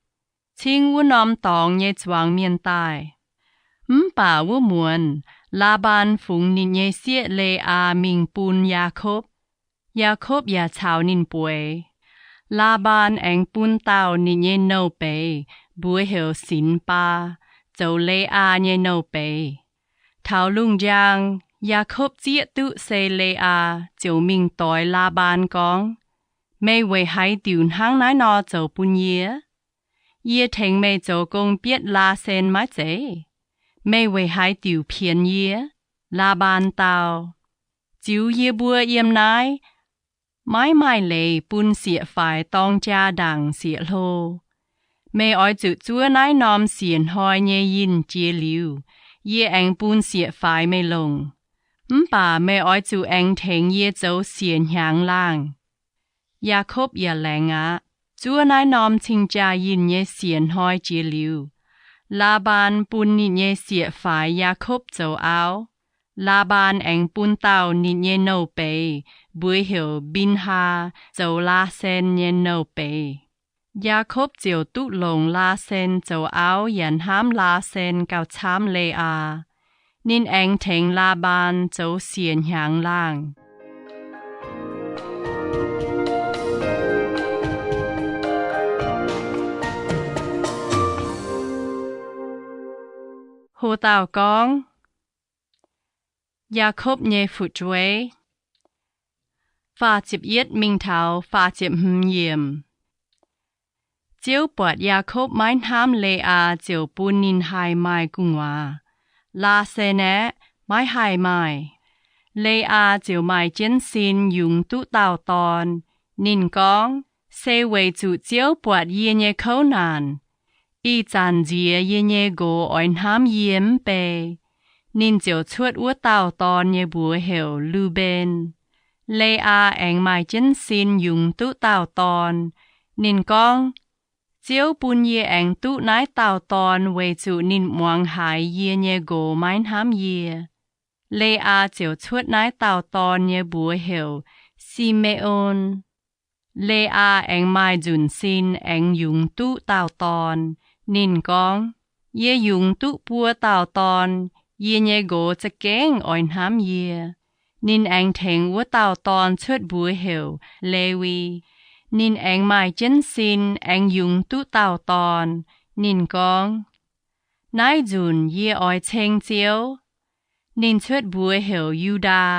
cingv wuov norm dorngx nyei zuangx mienh daaih. Mv baac wuov muonz Laa^mbaan fungx ninh nyei sieqv Le^aa mingh bun Yaakopv. Yaakopv yaac caux ninh bueix. Laa^mbaan aengx bun dauh ninh nyei nouh beiz, mbuox heuc Sinx^baa, zoux Le^aa nyei nouh beiz. Taux lungh njang, Yaakopv zieqv duqv se Le^aa, ziouc mingh doix Laa^mbaan gorngv, Meih weic haaix diuc hnangv naaiv nor zoux bun yie? Yie tengx meih zoux gong bietv Laasen maiv zeiz? Meih weic haaix diuc pienx yie? Laa^mbaan dau, Ziux yie mbuo yiem naaiv maiv maaih leiz bun sieqv-faix dorng jaa ndaangc sieqv-hlo. Meih oix zuqc zuov naaiv norm siec hnoi nyei yinh jiex liuz, yie aengx bun sieqv-faix meih longc. Mv baac meih oix zuqc aengx tengx yie zoux siec hnyangx laangh. Yaakopv yaac laengz aqv. Zuov naaiv norm cing-jaa yinh nyei siec hnoi jiex liuz, Laa^mbaan bun ninh nyei sieqv-faix Yaakopv zoux auv. Laa^mbaan aengx bun dauh ninh nyei nouh beiz, mbuox heuc Mbin^haa, zoux Laasen nyei nouh beiz. Yaakopv ziouc duqv longc Laasen zoux auv yaac hnamv Laasen gauh camv Le^aa. Ninh aengx tengx Laa^mbaan zoux siec hnyangx laangh. Ho dauh gorngv, Yaakopv nyei fu'jueiv. Faah ziepc yietv mingh taux faah ziepc hmz yiemc. Ziouv buatc Yaakopv maiv hnamv Le^aa ziouc bun ninh haih maaih gu'nguaaz. Laasen aeqv, maiv haih maaih. Le^aa ziouc maaih jienv sin yungz duqv dauh dorn. Ninh gorngv, Se weic zuqc Ziouv buatc yie nyei kouv naanc, ih zanc nziex yie nyei nqox oix hnamv yie mv bei. Ninh ziouc cuotv wuov dauh dorn nyei mbuox heuc Lu^mben. Le^aa aengx maaih jienv sin yungz duqv dauh dorn. Ninh gorngv, Ziouv bun yie aengx duqv naaiv dauh dorn weic zuqc ninh muangx haiz yie nyei nqox maiv hnamv yie. Le^aa ziouc cuotv naaiv dauh dorn nyei mbuox heuc Si^me^on. Le^aa aengx maaih nzunc sin aengx yungz duqv dauh dorn. Ninh gorngv, Yie yungz duqv buo dauh dorn. Yie nyei nqox za'gengh oix hnamv yie. Ninh aengx tengx wuov dauh dorn cuotv mbuox heuc Lewi. Ninh aengx maaih jienv sin aengx yungz duqv dauh dorn. Ninh gorngv, Naaiv nzunc yie oix ceng Ziouv. Ninh cuotv mbuox heuc Yu^ndaa.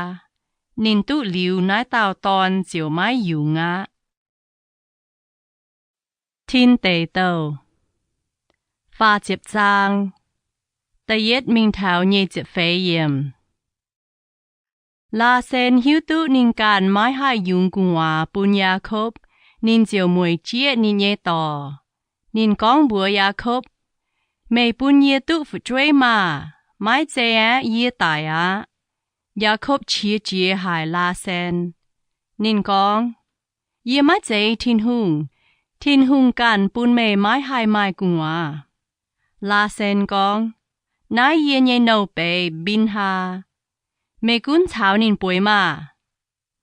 Ninh duqv liuz naaiv dauh dorn ziouc maiv yungz aqv. Tin Deic Douh faah ziepc zaang, da'yietv mingh taux nyic ziepc feix yiemc. Laasen hiuv duqv ninh ganh maiv haih yungz gu'nguaaz bun Yaakopv, ninh ziouc mueic jieqv ninh nyei dorc. Ninh gorngv mbuox Yaakopv, Meih bun yie duqv fu'jueiv maah! Maiv zeiz aeqv, yie daic aqv. Yaakopv qiex jiez haic Laasen. Ninh gorngv, Yie maiv zeiz Tin-Hungh. Tin-Hungh ganh bun meih maiv haih maaih gu'nguaaz. Laasen gorngv, Naaiv yie nyei nouh beiz Mbinhaa. Meih gunv caux ninh bueix maah!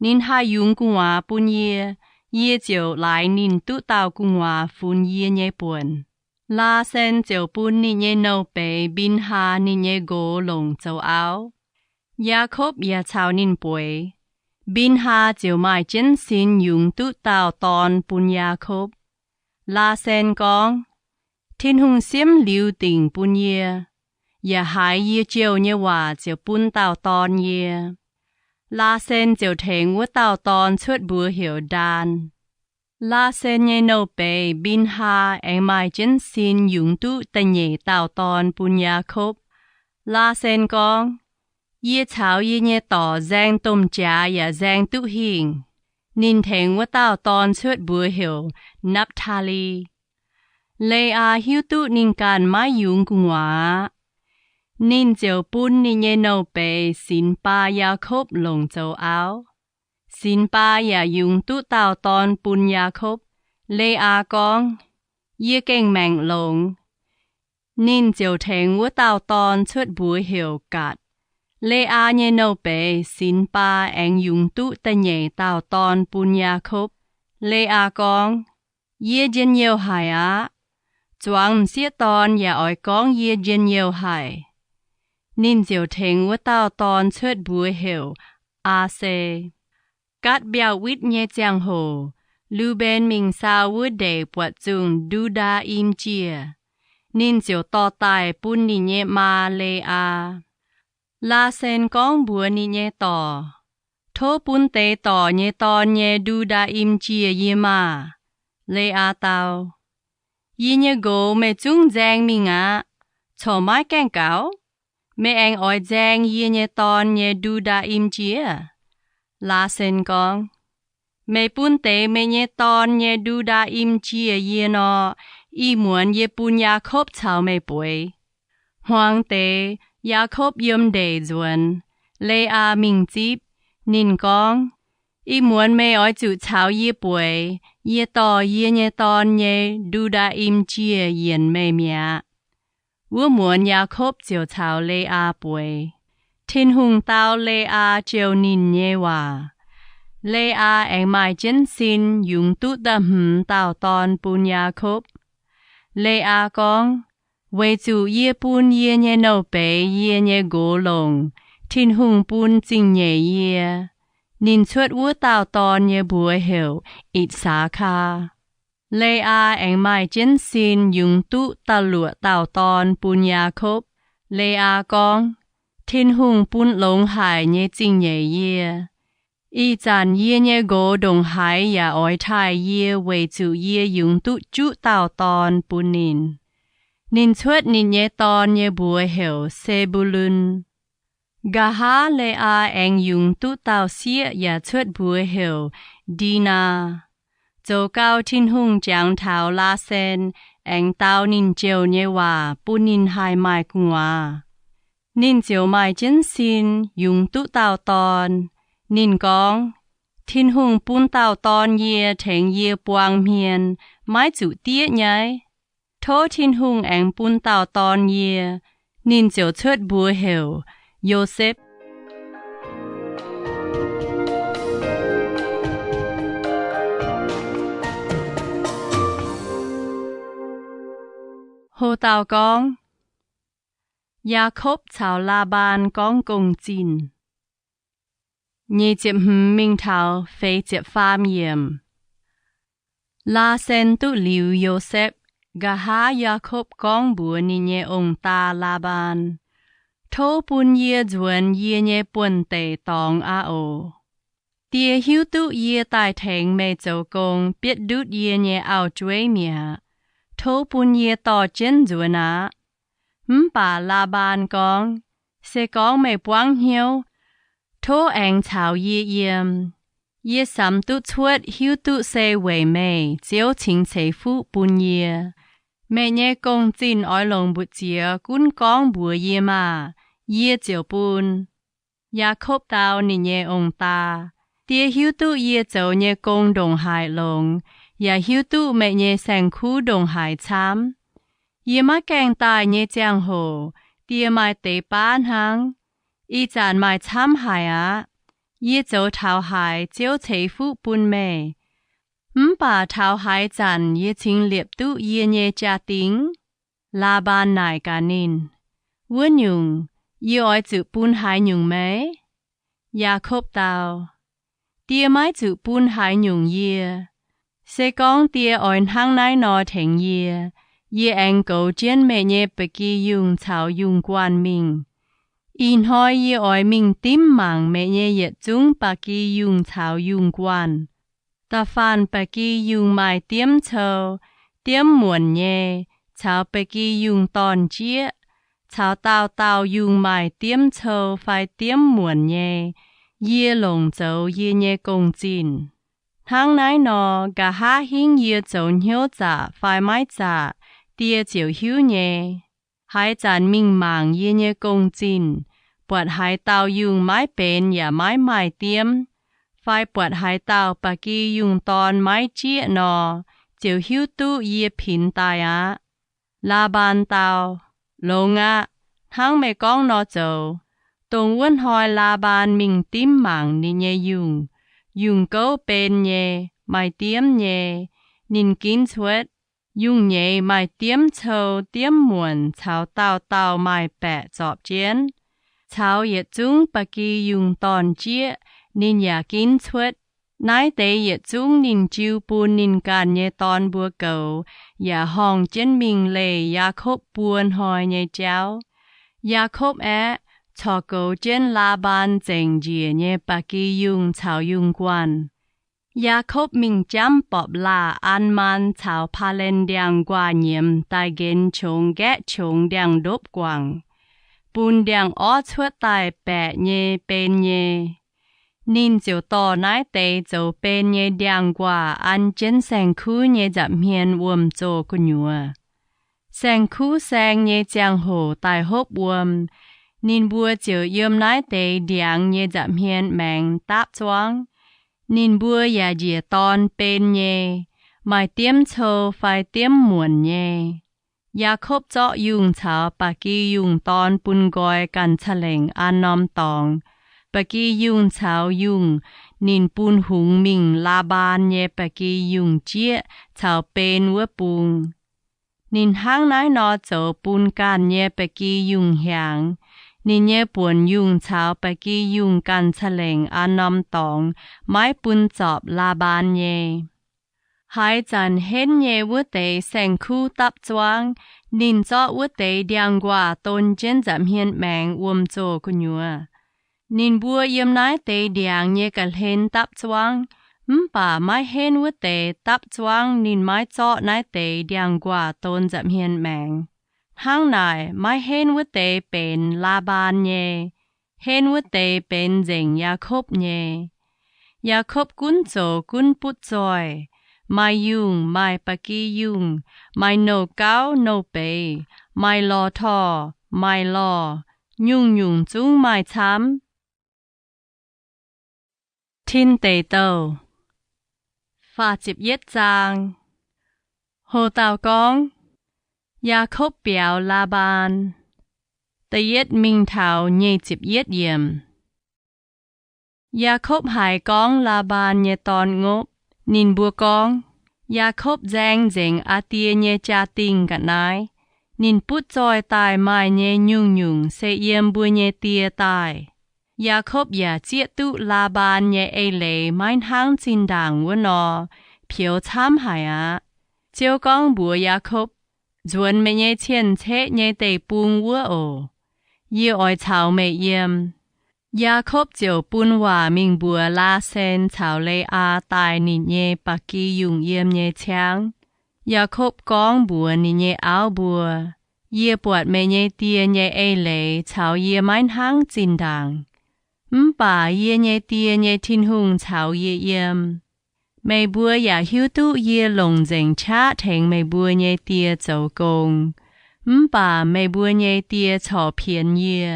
Ninh haih yungz gu'nguaaz bun yie, yie ziouc laaix ninh duqv dauh gu'nguaaz funx yie nyei buonc. Laasen ziouc bun ninh nyei nouh beiz Mbinhaa ninh nyei nqox longc zoux auv. Yaakopv yaac caux ninh bueix. Mbinhaa ziouc maaih jienv sin yungz duqv dauh dorn bun Yaakopv. Laasen gorngv, Tin-Hungh siemv liuz dingc bun yie, yaac haiz yie jouh nyei waac ziouc bun dauh dorn yie. Laasen ziouc tengx wuov dauh dorn cuotv mbuox heuc Ndaan. Laasen nyei nouh beiz Mbinhaa aengx maaih jienv sin yungz duqv da'nyeic dauh dorn bun Yaakopv. Laasen gorngv, Yie caux yie nyei dorc nzaeng domh jaax yaac nzaeng duqv hingh. Ninh tengx wuov dauh dorn cuotv mbuox heuc Napv^taa^li. Le^aa hiuv duqv ninh ganh maiv yungz gu'nguaaz aqv. Ninh ziouc bun ninh nyei nouh beiz Sinx^baa Yaakopv longc zoux auv. Sinx^baa yaac yungz duqv dauh dorn bun Yaakopv. Le^aa gorngv, Yie gengh maengc longx. Ninh ziouc tengx wuov dauh dorn cuotv mbuox heuc Gaatc. Le^aa nyei nouh beiz Sinx^baa aengx yungz duqv da'nyeic dauh dorn bun Yaakopv. Le^aa gorngv, Yie njien-youh haic aqv. Zuangx m'sieqv dorn yaac oix gorngv yie njien-youh haic. Ninh ziouc tengx wuov dauh dorn cuotv mbuox heuc Aa^se. Gaatv mbiauh witv nyei ziangh hoc, Lu^mben mingh saau wuov ndeic buatc zungh Ndu^ndaa^im Jiex. Ninh ziouc dorh daaih bun ninh nyei maa, Le^aa. Laasen gorngv mbuox ninh nyei dorc, Tov bun deix dorc nyei dorn nyei Ndu^ndaa^im Jiex yie maah! Le^aa dau, Yie nyei nqox meih zungv nzaeng mingh aqv. Corc maiv gaengh gaux. Meih aengx oix nzaeng yie nyei dorn nyei Ndu^ndaa^im Jiex? Laasen gorngv, Meih bun deix meih nyei dorn nyei Ndu^ndaa^im Jiex yie nor, ih muonz yie bun Yaakopv caux meih bueix. Hmuangx deix, Yaakopv yiem ndeic nzuonx. Le^aa mingh zipv. Ninh gorngv, Ih muonz meih oix zuqc caux yie bueix. Yie dorh yie nyei dorn nyei Ndu^ndaa^im Jiex yienc meih mi'aqv. Wuov muonz Yaakopv ziouc caux Le^aa bueix. Tin-Hungh dau Le^aa jouh ninh nyei waac. Le^aa aengx maaih jienv sin yungz duqv da'hmz dauh dorn bun Yaakopv. Le^aa gorngv, Weic zuqc yie bun yie nyei nouh beiz yie nyei nqox longc, Tin-Hungh bun zingh nyeic yie. Ninh cuotv wuov dauh dorn nyei mbuox heuc Itc^saa^kaa. Le^aa aengx maaih jienv sin yungz duqv da'luoqc dauh dorn bun Yaakopv. Le^aa gorngv, Tin-Hungh bun longx haic nyei zingh nyeic yie. Ih zanc yie nyei nqox ndongc haaix yaac oix taaih yie weic zuqc yie yungz duqv juqv dauh dorn bun ninh. Ninh cuotv ninh nyei dorn nyei mbuox heuc Se^mbu^lun. Nqa'haav Le^aa aengx yungz duqv dauh sieqv yaac cuotv mbuox heuc Ndinaa. Zoux gau Tin-Hungh jangx taux Laasen aengx dau ninh jouh nyei waac bun ninh haih maaih gu'nguaaz. Ninh ziouc maaih jienv sin yungz duqv dauh dorn. Ninh gorngv, Tin-Hungh bun dauh dorn yie tengx yie buang hmien, maiv zuqc diev nyaiv. Tov Tin-Hungh aengx bun dauh dorn yie. Ninh ziouc cuotv mbuox heuc Yosepv. Ho dauh gorngv, Yaakopv caux Laabaam gorngv gong-zinh. Nyic ziepc hmz mingh taux feix ziepc faam yiemc. Laasen duqv liuz Yosepv, nqa'haav Yaakopv gorngv mbuox ninh nyei ong-daa Laabaam, Tov bun yie nzuonx yie nyei buonv-deic dorngx aqv oc. Die hiuv duqv yie daaih tengx meih zoux gong bietv ndutv yie nyei auv-jueiv mi'aqv. Tov bun yie dorh jienv nzuonx aqv. Mv baac Laabaam gorngv, Se gorngv meih buangv hnyouv, tov aengx caux yie yiem. Yie samx duqv cuotv hiuv duqv se weic meih Ziouv cingx ceix fuqv bun yie. Meih nyei gong-zinh oix longc mbu'ziex gunv gorngv mbuox yie maah! Yie ziouc bun. Yaakopv dau ninh nyei ong-daa, Die hiuv duqv yie zoux nyei gong ndongc haaix longx, yaac hiuv duqv meih nyei saeng-kuv ndongc haaix camv. Yie maiv gaengh daaih nyei ziangh hoc die maaih deix baav hnangv. Ih zanc maaih camv haic aqv. Yie zoux taux haaix, Ziouv ceix fuqv bun meih. Mv baac taux haaix zanc yie cingx liepc duqv yie nyei jaa-dingh? Laabaam naaic gaax ninh, Wuov nyungc, yie oix zuqc bun haaix nyungc meih? Yaakopv dau, Die maiv zuqc bun haaix nyungc yie. Se gorngv die oix hnangv naaiv nor tengx yie, yie aengx goux jienv meih nyei ba'gi yungh caux yungh guanh mingh. Ih hnoi yie oix mingh dimv mangc meih nyei yietc zungv ba'gi yungh caux yungh guanh. Da'faanh ba'gi yungh maaih diemv cou, diemv muonc nyei, caux ba'gi yungh dorn-jieqv, caux dauh dauh yungh maaih diemv cou fai diemv muonc nyei, yie longc zoux yie nyei gong-zinh. Hnangv naaiv nor, nqa'haav hingv yie zoux hnyouv zaqc fai maiv zaqc, die ziouc hiuv nyei. Haaix zanc mingh mangc yie nyei gong-zinh, buatc haaix dauh yungh maiv benx yaac maiv maaih diemv, fai buatc haaix dauh ba'gi yungh dorn maiv jieqv nor, ziouc hiuv duqv yie pinx daaih aqv. Laabaam dau, Longx aqv. Hnangv meih gorngv nor zoux. Dongh wuov hnoi Laabaam mingh dimv mangc ninh nyei yungh. Yungh gouv ben nyei, maaih diemv nyei. Ninh ginv cuotv. Yungh nyeiz maaih diemv cou, diemv muonc caux dauh dauh maaih baeqc zorpc jienv, caux yietc zungv ba'gi yungh dorn-jieqv ninh yaac ginv cuotv. Naaiv deix yietc zungv ninh jiu bun ninh ganh nyei dorn mbuo goux yaac horngh jienv mingh leih Yaakopv buo hnoi nyei jauv. Yaakopv aeqv, corc goux jienv Laabaam zengc njiec nyei ba'gi yungh caux yungh guanh. Yaakopv mingh jamv borpc laah an maan caux paa^len ndiangx-nquaah nyiemz daaih nqenx qongx nqaeqv qongx ndiangx-ndopv-guangc, bun ndiangx-orv cuotv daaih baeqc nyei, ben nyei. Ninh ziouc dorh naaiv deix zoux ben nyei ndiangx-nquaah an jienv saeng-kuv nyei nza'hmien wuom-zoh gu'nyuoz. Saeng-kuv saeng nyei ziangh hoc daaih hopv wuom, ninh mbuo ziouc yiem naaiv deix ndiangx nyei nza'hmien maengx dapv zuangv. Ninh mbuo yaac njiec dorn ben nyei, maaih diemv cou fai diemv muonc nyei. Yaakopv zorqv yungh caux ba'gi yungh dorn bun nqoi ganh ca'lengc an norm dorngx. Ba'gi yungh caux yungh ninh bun hungx mingh Laabaam nyei ba'gi yungh jieqv caux ben wuov bung. Ninh hnangv naaiv nor zoux bun ganh nyei ba'gi yungh hiaangx. Ninh nyei buonc yungh caux ba'gi yungh ganh ca'lengc an norm dorngx, maiv bun zorpc Laabaam nyei. Haaix zanc henv nyei wuov deix saeng-kuv dapv zuangv, ninh zorqv wuov deix ndiangx-nquaah don jienv nza'hmien maengx wuom-zoh gu'nyuoz. Ninh mbuo yiem naaiv deix ndiangx nyei ga'hlen dapv zuangv, mv baac maiv henv wuov deix dapv zuangv ninh maiv zorqv naaiv deix ndiangx-nquaah don nza'hmien maengx. Hnangv naaic, maiv henv wuov deix benx Laabaam nyei. Henv wuov deix benx nzengc Yaakopv nyei. Yaakopv gunv zoux gunv butv zoih, maaih yungh, maaih ba'gi yungh, maaih nouh gauv nouh beiz, maaih lorh torh, maaih lorh, nyungc-nyungc zungv maaih camv. Tin Deic Douh faah ziepc yietv zaang. Ho dauh gorngv, Yaakopv biaux Laabaam. Da'yietv mingh taux nyic ziepc yietv yiemc. Yaakopv haiz gorngv Laabaam nyei dorn ngopv. Ninh mbuo gorngv, Yaakopv nzaeng nzengc aa die nyei jaa-dingh ga'naaiv. Ninh butv zoih daaih maaih nyei nyungc-nyungc se yiem mbuo nyei die daaih. Yaakopv yaac zieqv duqv Laa^mbaan nyei eix leiz maiv hnangv zinh ndaangc wuov nor, peux camv haic aqv. Ziouv gorngv mbuox Yaakopv, Nzuonx meih nyei cien-ceqv nyei deic-bung wuov oc. Yie oix caux meih yiem. Yaakopv ziouc bun waac mingh mbuox Laasen caux Le^aa daaih ninh nyei ba'gi yungh yiem nyei ciangv. Yaakopv gorngv mbuox ninh nyei auv mbuo, Yie buatc meih nyei die nyei eix leiz caux yie maiv hnangv zinh ndaangc. Mv baac yie nyei die nyei Tin-Hungh caux yie yiem. Meih mbuo yaac hiuv duqv yie longc nzengc qaqv tengx meih mbuo nyei die zoux gong. Mv baac meih mbuo nyei die corc pienx yie.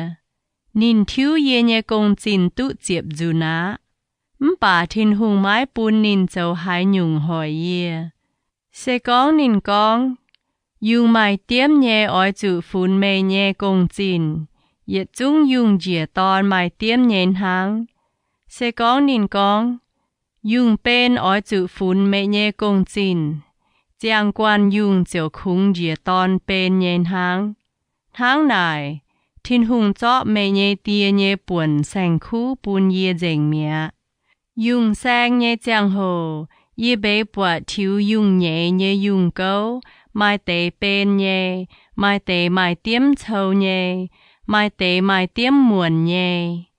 Ninh tiuv yie nyei gong-zinh duqv ziepc nzunc aqv. Mv baac Tin-Hungh maiv bun ninh zoux haaix nyungc hoic yie. Se gorngv ninh gorngv, Yungh maaih diemv nyei oix zuqc funx meih nyei gong-zinh, yietc zungv yungh njiec dorn maaih diemv nyei hnangv. Se gorngv ninh gorngv, Yungh ben oix zuqc funx meih nyei gong-zinh, ziangh guanh yungh ziouc kungx njiec dorn ben nyei hnangv. Hnangv naaic, Tin-Hungh zorqv meih nyei die nyei buonc saeng-kuv bun yie nzengc mi'aqv. Yungh saeng nyei ziangh hoc, yie mbeix buatc tiux yungh nyeiz nyei yungh gouv, maaih deix ben nyei, maaih deix maaih diemv cou nyei, maaih deix maaih diemv muonc nyei.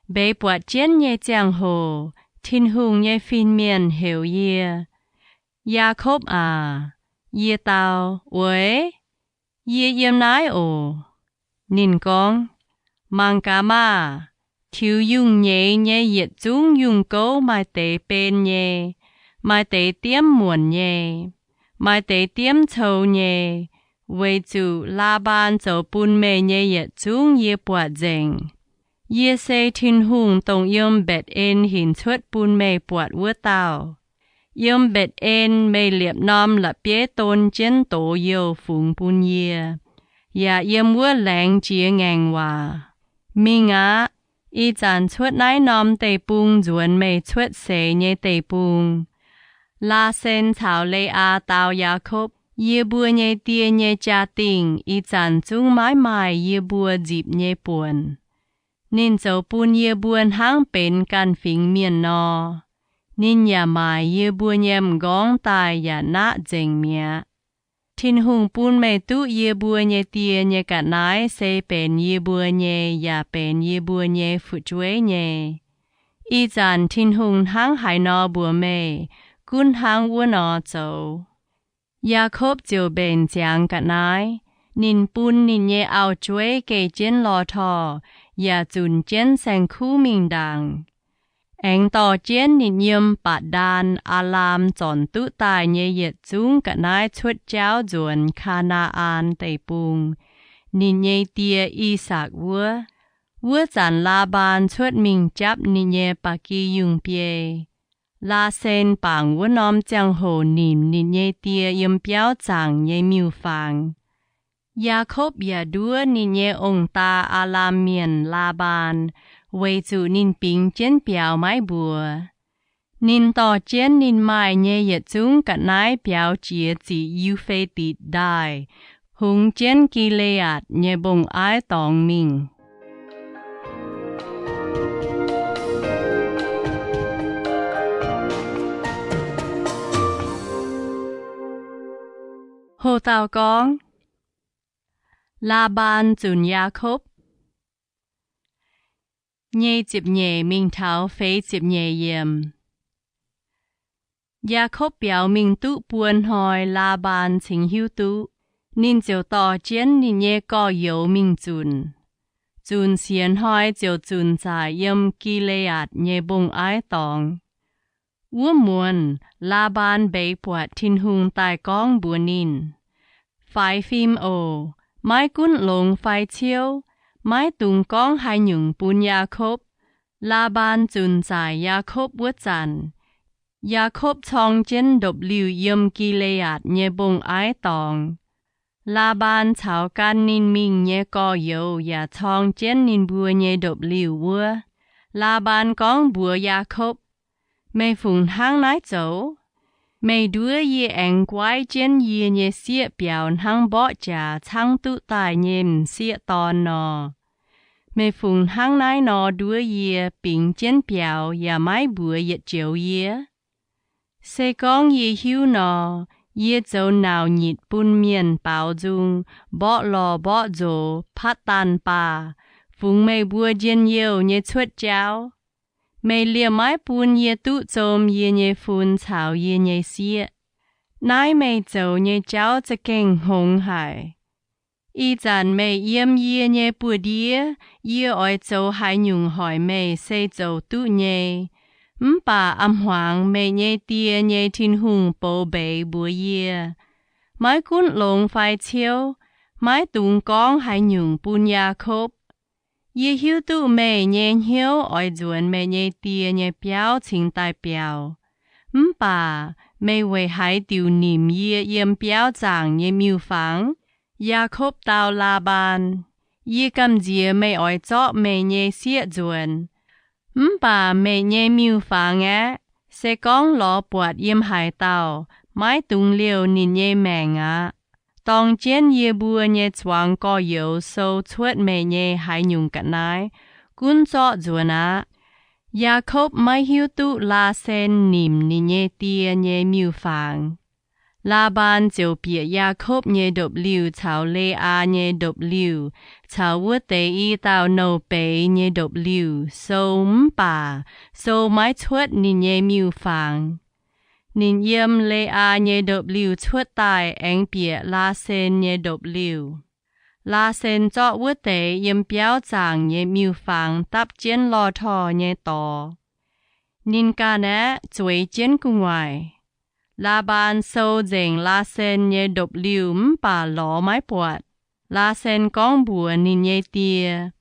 Mbeix buatc jienv nyei ziangh hoc, Tin-Hungh nyei fin-mienh heuc yie, Yaakopv aac. Yie dau, Oix, yie yiem naaiv oc. Ninh gorngv, Mangc gaax maah! Tiux yungh nyeiz nyei yietc zungv yungh gouv maaih deix ben nyei, maaih deix diemv muonc nyei, maaih deix diemv cou nyei, weic zuqc Laa^mbaan zoux bun meih nyei yietc zungv yie buatc nzengc. Yie se Tin-Hungh dongh yiem Mbetc^en hinc cuotv bun meih buatc wuov dauh. Yiem Mbetc^en meih liepc norm la'bieiv don jienv doz youh fungx bun yie, yaac yiem wuov laengz jiex ngaengc waac. Mingh aqv. Ih zanc cuotv naaiv norm deic-bung nzuonx meih cuotv seix nyei deic-bung. Laasen caux Le^aa dau Yaakopv, Yie mbuo nyei die nyei jaa-dingh ih zanc zungv maiv maaih yie mbuo nzipc nyei buonc. Ninh zoux bun yie mbuo hnangv benx ganh fingx mienh nor. Ninh yaac maaic yie mbuo nyei m'nqorngv daaih yaac naqv nzengc mi'aqv. Tin-Hungh bun meih duqv yie mbuo nyei die nyei ga'naaiv se benx yie mbuo nyei yaac benx yie mbuo nyei fu'jueiv nyei. Ih zanc Tin-Hungh hnangv haaix nor mbuox meih, gunv hnangv wuov nor zoux. Yaakopv ziouc mbenc ziangx ga'naaiv. Ninh bun ninh nyei auv-jueiv geh jienv lorh torh, yaac zunc jienv saeng-kuv mingh ndaangc. Aengx dorh jienv ninh yiem Baac^ndaan, Aalam, zornc duqv daaih nyei yietc zungv ga'naaiv cuotv jauv nzuonx Kaa^naa^an Deic-Bung, ninh nyei die, I^sakc, wuov. Wuov zanc Laa^mbaan cuotv mingh japv ninh nyei ba'gi yungh biei. Laasen bangc wuov norm ziangh hoc nimc ninh nyei die yiem biauv zaangc nyei miuc-fangx. Yaakopv yaac nduov ninh nyei ong-daa, Aalam Mienh, Laa^mbaan, weic zuqc ninh bingx jienv biaux maiv mbuox. Ninh dorh jienv ninh maaih nyei yietc zungv ga'naaiv biaux jiex Ziqc Yiu^fe^ditc Ndaaih, hungx jienv Gi^le^aatc nyei mbong-aiv dorngx mingh. Ho dauh gorngv, Laa^mbaan Zunc Yaakopv. Nyei ziepc nyeic mingh taux feix ziepc nyeic yiemc. Yaakopv biaux mingh duqv buo hnoi, Laa^mbaan cingx hiuv duqv. Ninh ziouc dorh jienv ninh nyei gorx-youz mingh zunc. Zunc siec hnoi ziouc zunc zaaic yiem Gi^le^aatc nyei mbong-aiv dorngx. Wuov muonz Laa^mbaan mbeix buatc Tin-Hungh daaih gorngv mbuox ninh, Faix fim oc. Maiv gunv longx fai ciouv, maiv dungx gorngv haaix nyungc bun Yaakopv. Laa^mbaan zunc zaaic Yaakopv wuov zanc, Yaakopv corng jienv ndopv-liuh yiem Gi^le^aatc nyei mbong-aiv dorngx. Laa^mbaan caux gan ninh mingh nyei gorx-youz yaac corng jienv ninh mbuo nyei ndopv-liuh wuov. Laa^mbaan gorngv mbuox Yaakopv, Meih fungc hnangv naaiv zoux? Meih nduov yie aengx guaiv jienv yie nyei sieqv biaux hnangv mborqv jaax caangv duqv daaih nyei m'sieqv dorn nor. Meih fungc hnangv naaiv nor nduov yie, bingx jienv biaux yaac maiv mbuox yietc joux yie? Se gorngv yie hiuv nor, yie zoux nauc nyitc bun mienh baaux nzung, mborqv lorh mborqv nzox, patv daanh baah, fungx meih mbuo njien-youh nyei cuotv jauv. Meih liemh maiv bun yie duqv zom yie nyei fun caux yie nyei sieqv. Naaiv meih zoux nyei jauv za'gengh hngongx haic. Ih zanc meih yiem yie nyei buoz-ndiev, yie oix zoux haaix nyungc hoic meih se zoux duqv nyei. Mv baac a'hmuangx meih nyei die nyei Tin-Hungh box mbeix mbuox yie, maiv gunv longx fai ciouv, maiv dungx gorngv haaix nyungc bun Yaakopv. Yie hiuv duqv meih nyei hnyouv oix nzuonx meih nyei die nyei biauv cingx daaih biaux. Mv baac meih weic haaix diuc nimc yie yiem biauv zaangc nyei miuc-fangx? Yaakopv dau Laa^mbaan, Yie gamh nziex meih oix zorqv meih nyei sieqv nzuonx. Mv baac meih nyei miuc-fangx aeqv, se gorngv lorz buatc yiem haaix dauh, maiv dungx liouh ninh nyei maengc aqv. Dorng jienv yie mbuo nyei zuangx gorx-youz sou cuotv meih nyei haaix nyungc ga'naaiv, gunv zorqv nzuonx aqv. Yaakopv maiv hiuv duqv Laasen nimc ninh nyei die nyei miuc-fangx. Laa^mbaan ziouc bieqc Yaakopv nyei ndopv-liuh caux Le^aa nyei ndopv-liuh caux wuov deix i dauh nouh beiz nyei ndopv-liuh sou mv baac sou maiv cuotv ninh nyei miuc-fangx. Ninh yiem Le^aa nyei ndopv-liuh cuotv daaih aengx bieqc Laasen nyei ndopv-liuh. Laasen zorqv wuov deix yiem biauv zaangc nyei miuc-fangx dapv jienv lorh torh nyei dorx. Ninh ganh aeqv, zueiz jienv gu'nguaaic. Laa^mbaan sou nzengc Laasen nyei ndopv-liuh mv baac lorz maiv buatc. Laasen gorngv mbuox ninh nyei die,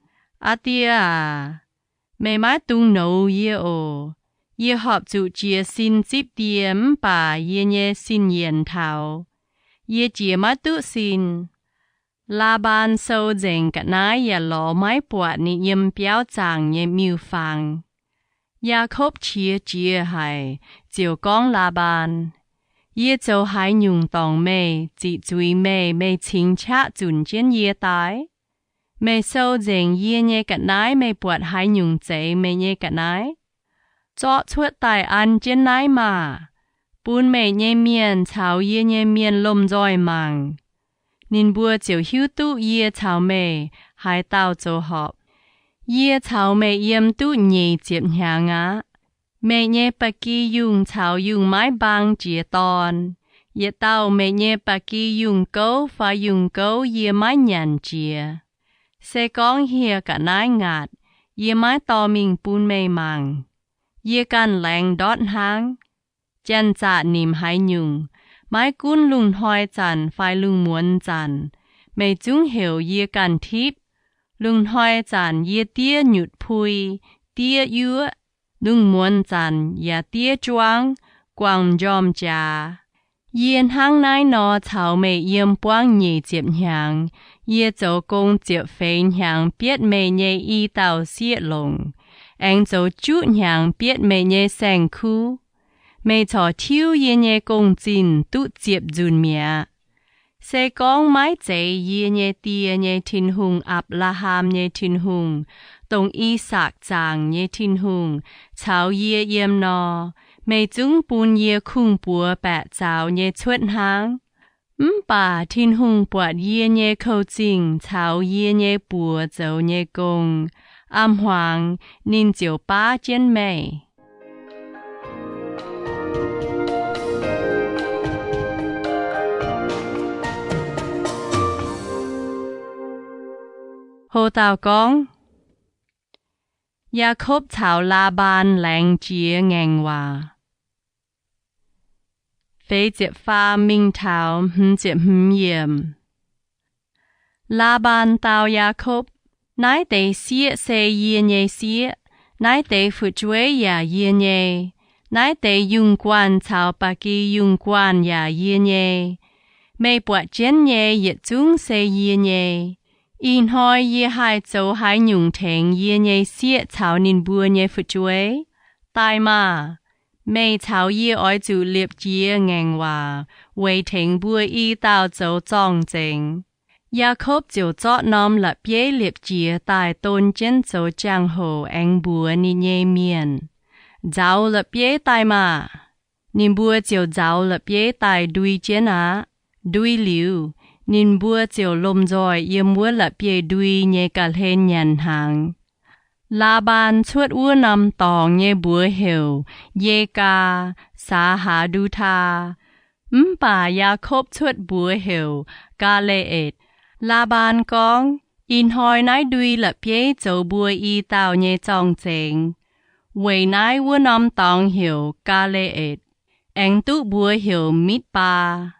Aa die aac, meih maiv dungx nouz yie oc. Yie horpc zuqc jiez sin zipv die mv baac yie nyei sin yienc taux. Yie jiex maiv duqv sin. Laa^mbaan sou nzengc ga'naaiv yaac lorz maiv buatc ninh yiem biauv zaangc nyei miuc-fangx. Yaakopv qiex jiez haic, ziouc gorngv Laa^mbaan, Yie zoux haaix nyungc dorngc meih, ziqc zuiz meih, meih cingx qaqv zunc jienv yie daaih? Meih sou nzengc yie nyei ga'naaiv meih buatc haaix nyungc zeiz meih nyei ga'naaiv? Zorqv cuotv daaih an jienv naaiv maah! Bun meih nyei mienh caux yie nyei mienh lomh nzoih mangc. Ninh mbuo ziouc hiuv duqv yie caux meih haaix dauh zoux horpc. Yie caux meih yiem duqv nyic ziepc hnyangx aqv. Meih nyei ba'gi yungh caux yungh maiv mbaang jiex dorn. Yietc dauh meih nyei ba'gi yungh gouv fai yungh gouv yie maiv nyanc jiex. Se gorngv hieh ga'naaiv ngaatc, yie maiv dorh mingh bun meih mangc. Yie ganh laengz ndortv hnangv. Janx-zaqc nimc haaix nyungc, maiv gunv lungh hnoi zanc fai lungh muonz zanc, meih zungv heuc yie ganh tipv. Lungh hnoi zanc yie diev nyutc pui, diev yuoqv, lungh muonz zanc yaac diev juangv, guangc m'njormh jaax. Yie hnangv naaiv nor caux meih yiem buangv nyic ziepc hnyangx. Yie zoux gong ziepc feix hnyangx bietv meih nyei i dauh sieqv longc, aengx zoux juqv hnyangx bietv meih nyei saeng-kuv. Meih corc tiuv yie nyei gong-zinh duqv ziepc nzunc mi'aqv. Se gorngv maiv zeiz yie nyei die nyei Tin-Hungh, Apc^laa^ham nyei Tin-Hungh, dongh I^sakc zaangc nyei Tin-Hungh caux yie yiem nor, meih zungv bun yie kungx-buoz baeqc zaux nyei cuotv hnangv. Mv baac Tin-Hungh buatc yie nyei kouv-zingh caux yie nyei buoz zoux nyei gong. A'hmuangx ninh ziouc baav jienv meih. Ho dauh gorngv, Yaakopv caux Laa^mbaan Laengz Jiex Ngaengc Waac. Feix ziepc faam mingh taux hmz ziepc hmz yiemc. Laa^mbaan dau Yaakopv, Naaiv deix sieqv se yie nyei sieqv. Naaiv deix fu'jueiv yaac yie nyei. Naaiv deix yungh guanh caux ba'gi yungh guanh yaac yie nyei. Meih buatc jienv nyei yietc zungv se yie nyei. Ih hnoi yie haih zoux haaix nyungc tengx yie nyei sieqv caux ninh mbuo nyei fu'jueiv? Daaih maah! Meih caux yie oix zuqc liepc jiez ngaengc waac weic tengx mbuo i dauh zoux zorng-zengx. Yaakopv ziouc zorqv norm la'bieiv liepc jiez daaih don jienv zoux jangx-hoc aengx mbuox ninh nyei mienh, Nzauz la'bieiv daaih maah! Ninh mbuo ziouc nzauz la'bieiv daaih ndui jienv aqv. Ndui liuz, ninh mbuo ziouc lomh nzoih yiem wuov la'bieiv-ndui nyei ga'hlen nyanc hnaangx. Laa^mbaan cuotv wuov norm dorngx nyei mbuox heuc Yegaa Saax Haaz Ndu^taa, mv baac Yaakopv cuotv mbuox heuc Gaa^le^etc. Laa^mbaan gorngv, Ih hnoi naaiv ndui la'bieiv zoux mbuo i dauh nyei zorng-zengx. Weic naaiv wuov norm dorngx heuc Gaa^le^etc, aengx duqv mbuox heuc Mitv^baa,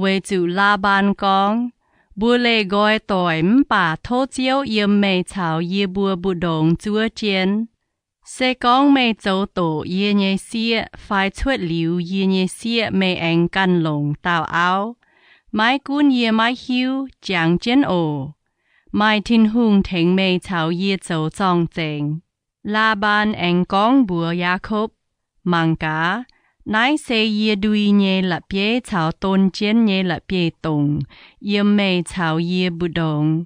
weic zuqc Laa^mbaan gorngv, Mbuo leih nqoi doic mv baac tov Ziouv yiem meih caux yie mbuo mbu'ndongx zuov jienv. Se gorngv meih zoux doqc yie nyei sieqv fai cuotv liuz yie nyei sieqv meih aengx ganh longc dauh auv. Maiv gunv yie maiv hiuv, jangx jienv oc. Maaih Tin-Hungh tengx meih caux yie zoux zorng-zengx. Laa^mbaan aengx gorngv mbuox Yaakopv, Mangc gaax, naaiv se yie ndui nyei la'bieiv caux don jienv nyei la'bieiv-dongc yiem meih caux yie mbu'ndongx.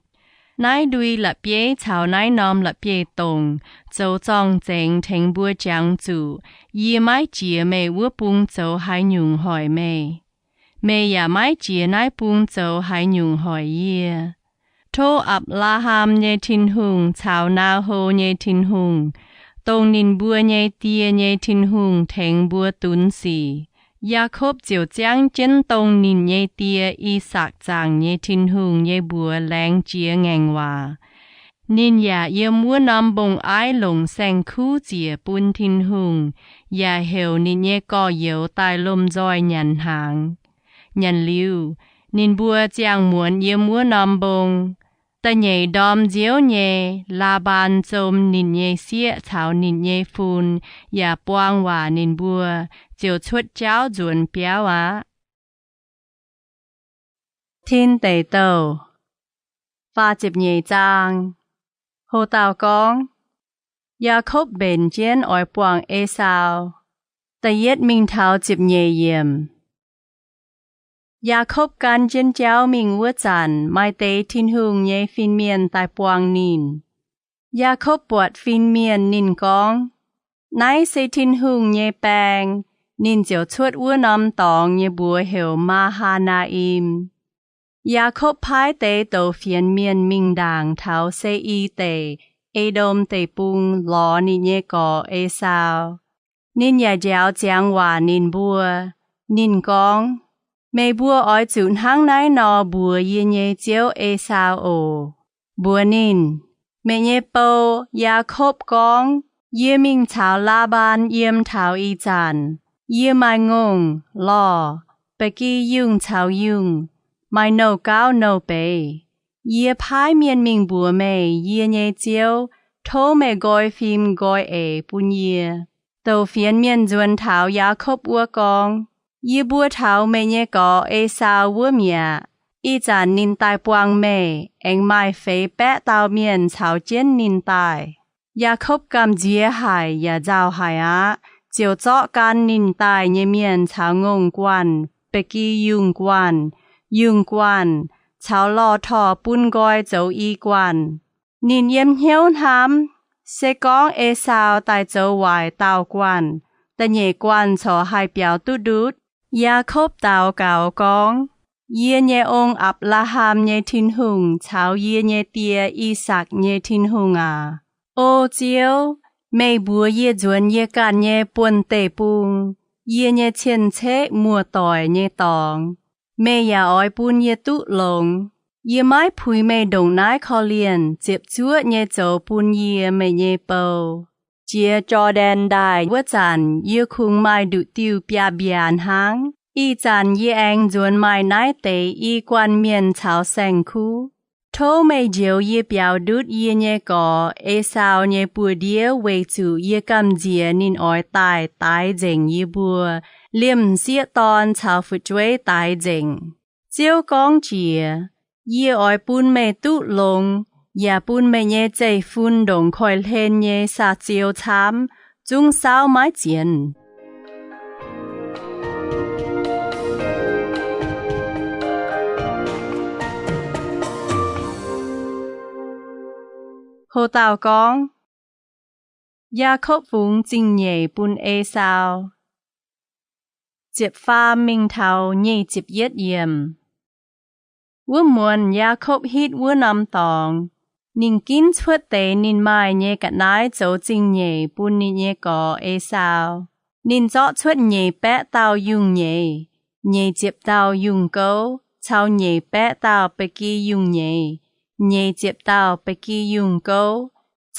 Naaiv ndui la'bieiv caux naaiv norm la'bieiv-dongc zoux zorng-zengx tengx mbuo jangx zuqc yie maiv jiex meih wuov bung zoux haaix nyungc hoic meih. Meih yaac maiv jiex naaiv bung zoux haaix nyungc hoic yie. Tov Apc^laa^ham nyei Tin-Hungh caux Naa^ho nyei Tin-Hungh, dongh ninh mbuo nyei die nyei Tin-Hungh tengx mbuo dunx sic. Yaakopv ziouc ziangv jienv dongh ninh nyei die, I^sakc, zaangc nyei Tin-Hungh nyei mbuox laengz jiex ngaengc waac. Ninh yaac yiem wuov norm mbong-aiv longc saeng-kuv ziec bun Tin-Hungh, yaac heuc ninh nyei gorx-youz daaih lomh nzoih nyanc hnaangx. Nyanc liuz, ninh mbuo ziangh muonz yiem wuov norm mbong. Da'nyeic ndorm nziouv nyei, Laa^mbaan zom ninh nyei sieqv caux ninh nyei fun, yaac buang waac ninh mbuo, ziouc cuotv jauv nzuonx biauv aqv. Tin Deic Douh, faah ziepc nyeic zaang. Ho dauh gorngv, Yaakopv mbenc jienv oix buangh Esaau. Da'yietv mingh taux ziepc nyeic yiemc. Yaakopv gan jienv jauv mingh wuov zanc, maaih deix Tin-Hungh nyei fin-mienh daaih buangh ninh. Yaakopv buatc fin-mienh, ninh gorngv, Naaiv se Tin-Hungh nyei baeng. Ninh ziouc cuotv wuov norm dorngx nyei mbuox heuc Maa^haa^naa^im. Yaakopv paaiv deix douc fienx mienh mingh ndaangc taux Se^i Deic, E^ndom Deic-Bung, lorz ninh nyei gorx, Esaau. Ninh yaac njaaux ziangx waac ninh mbuo. Ninh gorngv, Meih mbuo oix zuqc hnangv naaiv nor mbuox yie nyei ziouv, Esaau, oc. Mbuox ninh, Meih nyei bou, Yaakopv, gorngv, Yie mingh caux Laa^mbaan yiem taux ih zanc, yie maaih ngongh, lorh, ba'gi yungh caux yungh, maaih nouh gauv nouh beiz. Yie paaiv mienh mingh mbuox meih, yie nyei ziouv, tov meih nqoi fim nqoi eix bun yie. Douc fienx mienh nzuonx taux Yaakopv wuov gorngv, Yie mbuo taux meih nyei gorx, Esaau, wuov mi'aqv. Ih zanc ninh daaih buangh meih, aengx maaih feix baeqv dauh mienh caux jienv ninh daaih. Yaakopv gamh nziex haic yaac nzauh haic aqv, ziouc zorqv gan ninh daaih nyei mienh caux ngongh guanh, ba'gi yungh guanh, yungh guanh, caux lorh torh bun nqoi zoux i guanh. Ninh yiem hnyouv hnamv, Se gorngv Esaau daaih zoux waaic dauh guanh, da'nyeic guanh corc haih biaux duqv ndutv. Yaakopv daux gaux gorngv, Yie nyei ong, Apc^laa^ham nyei Tin-Hungh caux yie nyei die, I^sakc, nyei Tin-Hungh aac, O Ziouv, meih mbuox yie nzuonx yie ganh nyei buonv-deic-bung, yie nyei cien-ceqv muoz-doic nyei dorngx. Meih yaac oix bun yie duqv longx. Yie maiv puix meih ndongc naaiv korv-lienh ziepc zuoqv nyei zoux bun yie, meih nyei bou. Jiex Jor^ndaen Ndaaih wuov zanc yie kungx maaih nduqc diuh biaav-mbiaac hnangv. Ih zanc yie aengx nzuonx maaih naaiv deix i guanh mienh caux saeng-kuv. Tov meih njoux yie biaux ndutv yie nyei gorx, Esaau, nyei buoz-ndiev, weic zuqc yie gamh nziex ninh oix daaih daix nzengc yie mbuo, liemh m'sieqv dorn caux fu'jueiv daix nzengc. Ziouv gorngv jiex, Yie oix bun meih duqv longx, yaac bun meih nyei zeiv-fun ndongc koiv-hlen nyei saa-ziou camv, zungv saauv maiv zienx. Ho dauh gorngv, Yaakopv fungx zingh nyeic bun Esaau. Ziepc faam mingh taux nyic ziepc yietv yiemc. Wuov muonz Yaakopv hitv wuov norm dorngx. Ninh ginv cuotv deix ninh maaih nyei ga'naaiv zoux zingh nyeic bun ninh nyei gorx Esaau. Ninh zorqv cuotv nyeic baeqv dauh yungh nyeiz, nyeic ziepc dauh yungh gouv, caux nyeic baeqv dauh ba'gi yungh nyeiz, nyeic ziepc dauh ba'gi yungh gouv,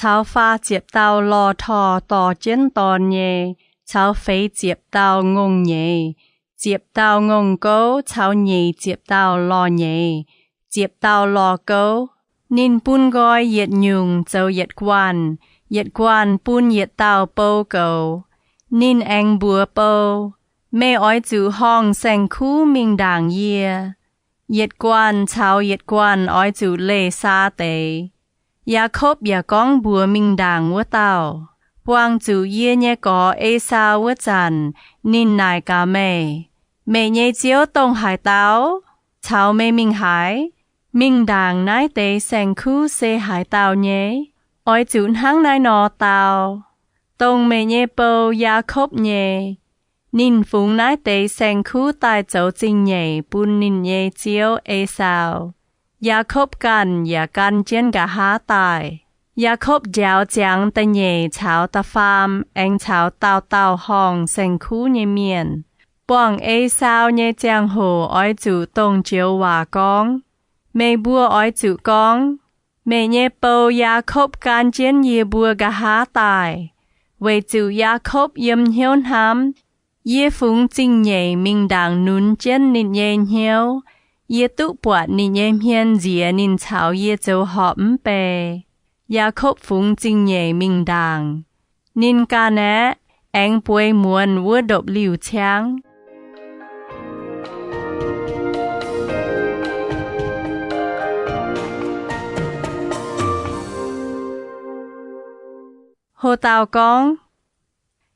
caux faah ziepc dauh lorh torh dorh jienv dorn nyei, caux feix ziepc dauh ngongh nyeiz, ziepc dauh ngongh gouv caux nyeic ziepc dauh lorh nyeiz, ziepc dauh lorh gouv. Ninh bun nqoi yietc nyungc zoux yietc guanh, yietc guanh bun yietc dauh bou goux. Ninh aengx mbuox bou, Meih oix zuqc horngh saeng-kuv mingh ndaangc yie. Yietc guanh caux yietc guanh oix zuqc leih saa deix. Yaakopv yaac gorngv mbuox mingh ndaangc wuov dauh, Buangh zuqc yie nyei gorx Esaau wuov zanc, ninh naaic gaax meih, Meih nyei ziouv dongh haaix dauh? Caux meih mingh haaix? Mingh ndaangc naaiv deix saeng-kuv se haaix dauh nyei? Oix zuqc hnangv naaiv nor dau, Dongh meih nyei bou, Yaakopv, nyei. Ninh fungx naaiv deix saeng-kuv daaih zoux zingh nyeic bun ninh nyei ziouv, Esaau. Yaakopv ganh yaac gan jienv nqa'haav daaih. Yaakopv njaaux ziangx da'nyeic caux da'faam aengx caux dauh dauh horngh saeng-kuv nyei mienh. Buangh Esaau nyei ziangh hoc oix zuqc dongh joux waac gorngv. Meih mbuo oix zuqc gorngv, Meih nyei bou, Yaakopv, gan jienv yie mbuo nqa'haav daaih, weic zuqc Yaakopv yiem hnyouv hnamv, Yie fungx zingh nyeic mingh ndaangc nunz jienv ninh nyei hnyouv. Yie duqv buatc ninh nyei hmien nziex ninh caux yie zoux horpc mv bei. Yaakopv fungx zingh nyeic mingh ndaangc. Ninh ganh aeqv, aengx bueix muonz wuov ndopv-liuh ciangv. Ho dauh gorngv,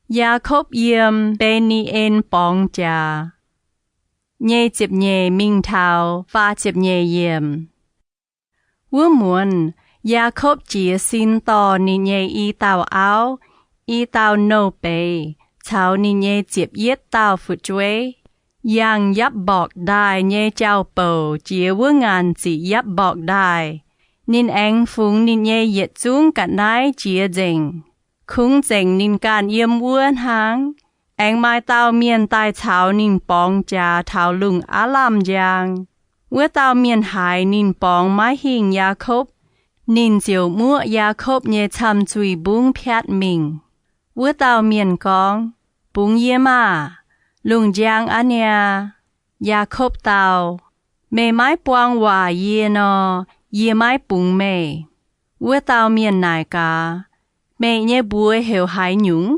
Yaakopv yiem Mbe^ni^en borngz jaax. Nyic ziepc nyeic mingh taux faah ziepc nyeic yiemc. Wuov muonz, Yaakopv jiez sin dorh ninh nyei i dauh auv, i dauh nouh beiz caux ninh nyei ziepc yietv dauh fu'jueiv, yangh Yapv^mborqc Ndaaih nyei jauv-bouc jiex wuov ngaanc ziqc Yapv^mborqc Ndaaih. Ninh aengx fungx ninh nyei yietc zungv ga'naaiv jiex nzengc. Kungx nzengc ninh ganh yiem wuov hnangv. Aengx maaih dauh mienh daaih caux ninh borngz jaax taux lungh aav lamh njang. Wuov dauh mienh haiz ninh borngz maiv hingh Yaakopv, ninh ziouc muoqv Yaakopv nyei camh zuih mbungv piatv mingh. Wuov dauh mienh gorngv, Bungx yie maah! Lungh njang aqv niaa. Yaakopv dau, Meih maiv buang waac yie nor, yie maiv bungx meih. Wuov dauh mienh naaic gaax, Meih nyei mbuox heuc haaix nyungc?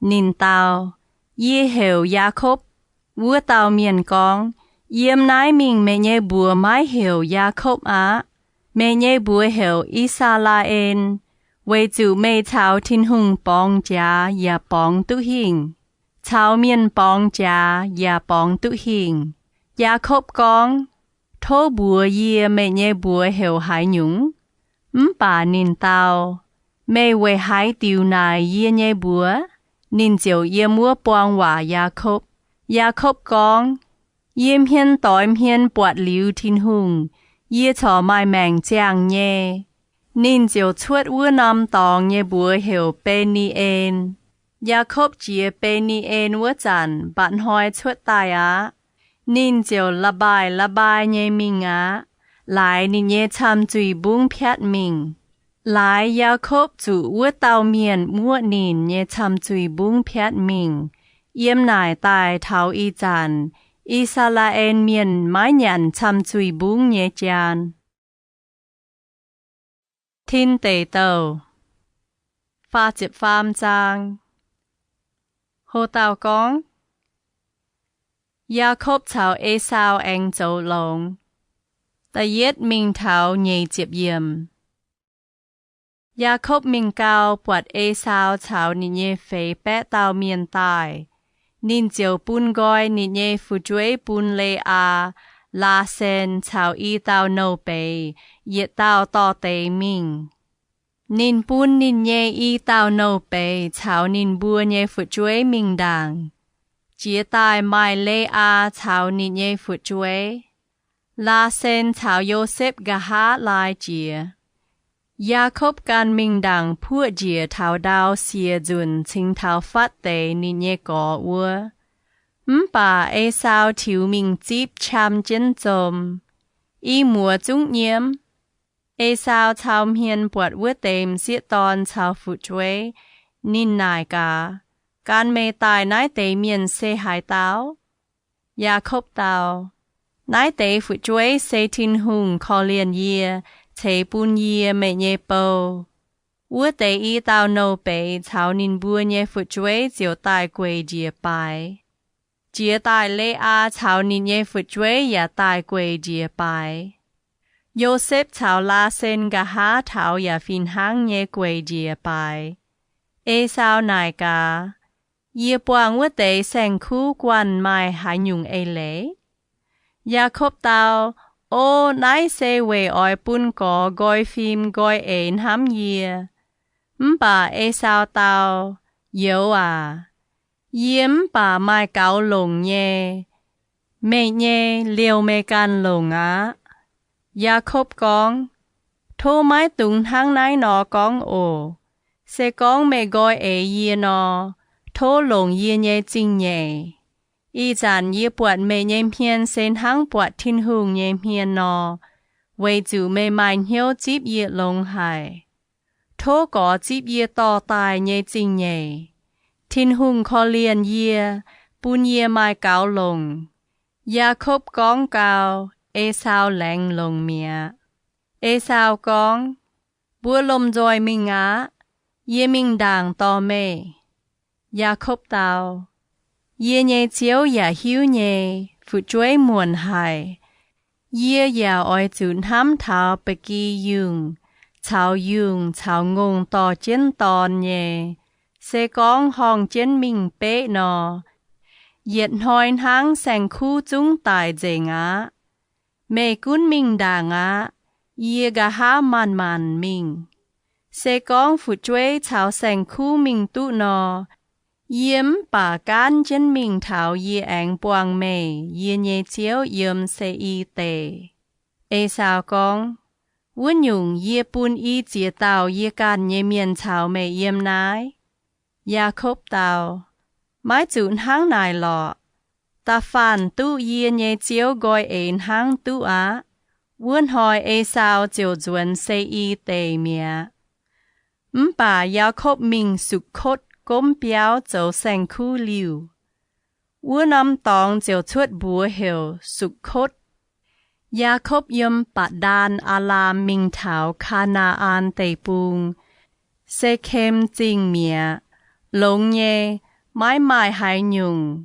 Ninh dau, Yie heuc Yaakopv. Wuov dauh mienh gorngv, Yiem naaiv mingh meih nyei mbuox maiv heuc Yaakopv aqv. Meih nyei mbuox heuc I^saa^laa^en, weic zuqc meih caux Tin-Hungh borngz jaax yaac borngz duqv hingh, caux mienh borngz jaax yaac borngz duqv hingh. Yaakopv gorngv, Tov mbuox yie meih nyei mbuox heuc haaix nyungc? Mv baac ninh dau, Meih weic haaix diuc naaic yie nyei mbuox? Ninh ziouc yiem wuov buang waac Yaakopv. Yaakopv gorngv, Yie hmien doix hmien buatc liuz Tin-Hungh, yie corc maaih maengc ziangh nyei. Ninh ziouc cuotv wuov norm dorngx nyei mbuox heuc Be^ni^en. Yaakopv jiex Be^ni^en wuov zanc mba'hnoi cuotv daaih aqv. Ninh ziouc la'mbaaih-la'mbaaih nyei mingh aqv, laaix ninh nyei camh zuih mbungv piatv mingh. Laaix Yaakopv zuqc wuov dauh mienh muoqv ninh nyei camh zuih mbungv piatv mingh. Yiem naaic daaih taux ih zanc, I^saa^laa^en Mienh maiv nyanc camh zuih mbungv nyei jaan. Tin Deic Douh, faah ziepc faam zaang. Ho dauh gorngv, Yaakopv caux Esaau aengx zoux longx. Da'yietv mingh taux nyic ziepc yiemc. Yaakopv mingh gau, buatc Esaau caux ninh nyei feix baeqv dauh mienh daaih. Ninh ziouc bun nqoi ninh nyei fu'jueiv bun, Le^aa, Laasen caux i dauh nouh beiz yietc dauh dorh deix mingh. Ninh bun ninh nyei i dauh nouh beiz caux ninh mbuo nyei fu'jueiv mingh ndaangc, jiez daaih maaih Le^aa caux ninh nyei fu'jueiv. Laasen caux Yosepv nqa'haav laai jiex. Yaakopv ganh mingh ndaangc puoqv njiec taux ndau siec nzunc cingx taux fatv deix ninh nyei gorx wuov. Mv baac Esaau tiux mingh zipv qam jienv zom, i muoz zungv nyiemv. Esaau cau hmien buatc wuov deix m'sieqv dorn caux fu'jueiv, ninh naaic gaax, Gan meih daaih naaiv deix mienh se haaix dauh? Yaakopv dau, Naaiv deix fu'jueiv se Tin-Hungh korv-lienh yie ceix bun yie meih nyei bou. Wuov deix i dauh nouh beiz caux ninh mbuo nyei fu'jueiv ziouc daaih gueic njiec baaix. Jiex daaih Le^aa caux ninh nyei fu'jueiv yaac daaih gueic njiec baaix. Yosepv caux Laasen nqa'haav taux yaac fih hnangv nyei gueic njiec baaix. Esaau naaic gaax, Yie buangh wuov deix saeng-kuv guanh maaih haaix nyungc eix leiz? Yaakopv dau, O, naaiv se weic oix bun gorx nqoi fim nqoi eix hnamv yie. Mv baac Esaau dau, Youz aac, yie mv baac maaih gaux longc nyei. Meih nyei liouh meih ganh longc aqv. Yaakopv gorngv, Tov maiv dungx hnangv naaiv nor gorngv oc. Se gorngv meih nqoi eix yie nor, tov longc yie nyei zingh nyeic. Ih zanc yie buatc meih nyei hmien se hnangv buatc Tin-Hungh nyei hmien nor, weic zuqc meih maaih hnyouv zipv yie longx haic. Tov gorx zipv yie dorh daaih nyei zingh nyeic. Tin-Hungh korv-lienh yie, bun yie maaih gaux longc. Yaakopv gorngv gau, Esaau laengz longc mi'aqv. Esaau gorngv, Mbuo lomh nzoih mingh aqv. Yie mingh ndaangc dorh meih. Yaakopv dau, Yie nyei ziouv yaac hiuv nyei, fu'jueiv muonc haic. Yie yaac oix zuqc hnamv taux ba'gi yungh caux yungh caux ngongh dorh jienv dorn nyei. Se gorngv horngh jienv mingh beqv nor, yietc hnoi hnangv saeng-kuv zungv daic nzengc aqv. Meih gunv mingh ndaangc aqv. Yie nqa'haav manc-manc mingh. Se gorngv fu'jueiv caux saeng-kuv mingh duqv nor, yie mv baac gaanv jienv mingh taux yie aengx buangh meih, yie nyei ziouv, yiem Se^i Deic. Esaau gorngv, Wuov nyungc, yie bun i ziex dauh yie ganh nyei mienh caux meih yiem naaiv. Yaakopv dau, Maiv zuqc hnangv naaic lorqc. Da'faanh duqv yie nyei ziouv nqoi eix hnangv duqv aqv. Wuov hnoi Esaau ziouc nzuonx Se^i Deic mi'aqv. Mv baac Yaakopv mingh Sukv^kotv gomv biauv zoux saeng-kuv liuh. Wuov norm dorngx ziouc cuotv mbuox heuc Sukv^kotv. Yaakopv yiem Baac^ndaan Aa^laam mingh taux Kaa^naa^an Deic-Bung, Se^kem Zingh mi'aqv. Longx nyei, maiv maaih haaix nyungc.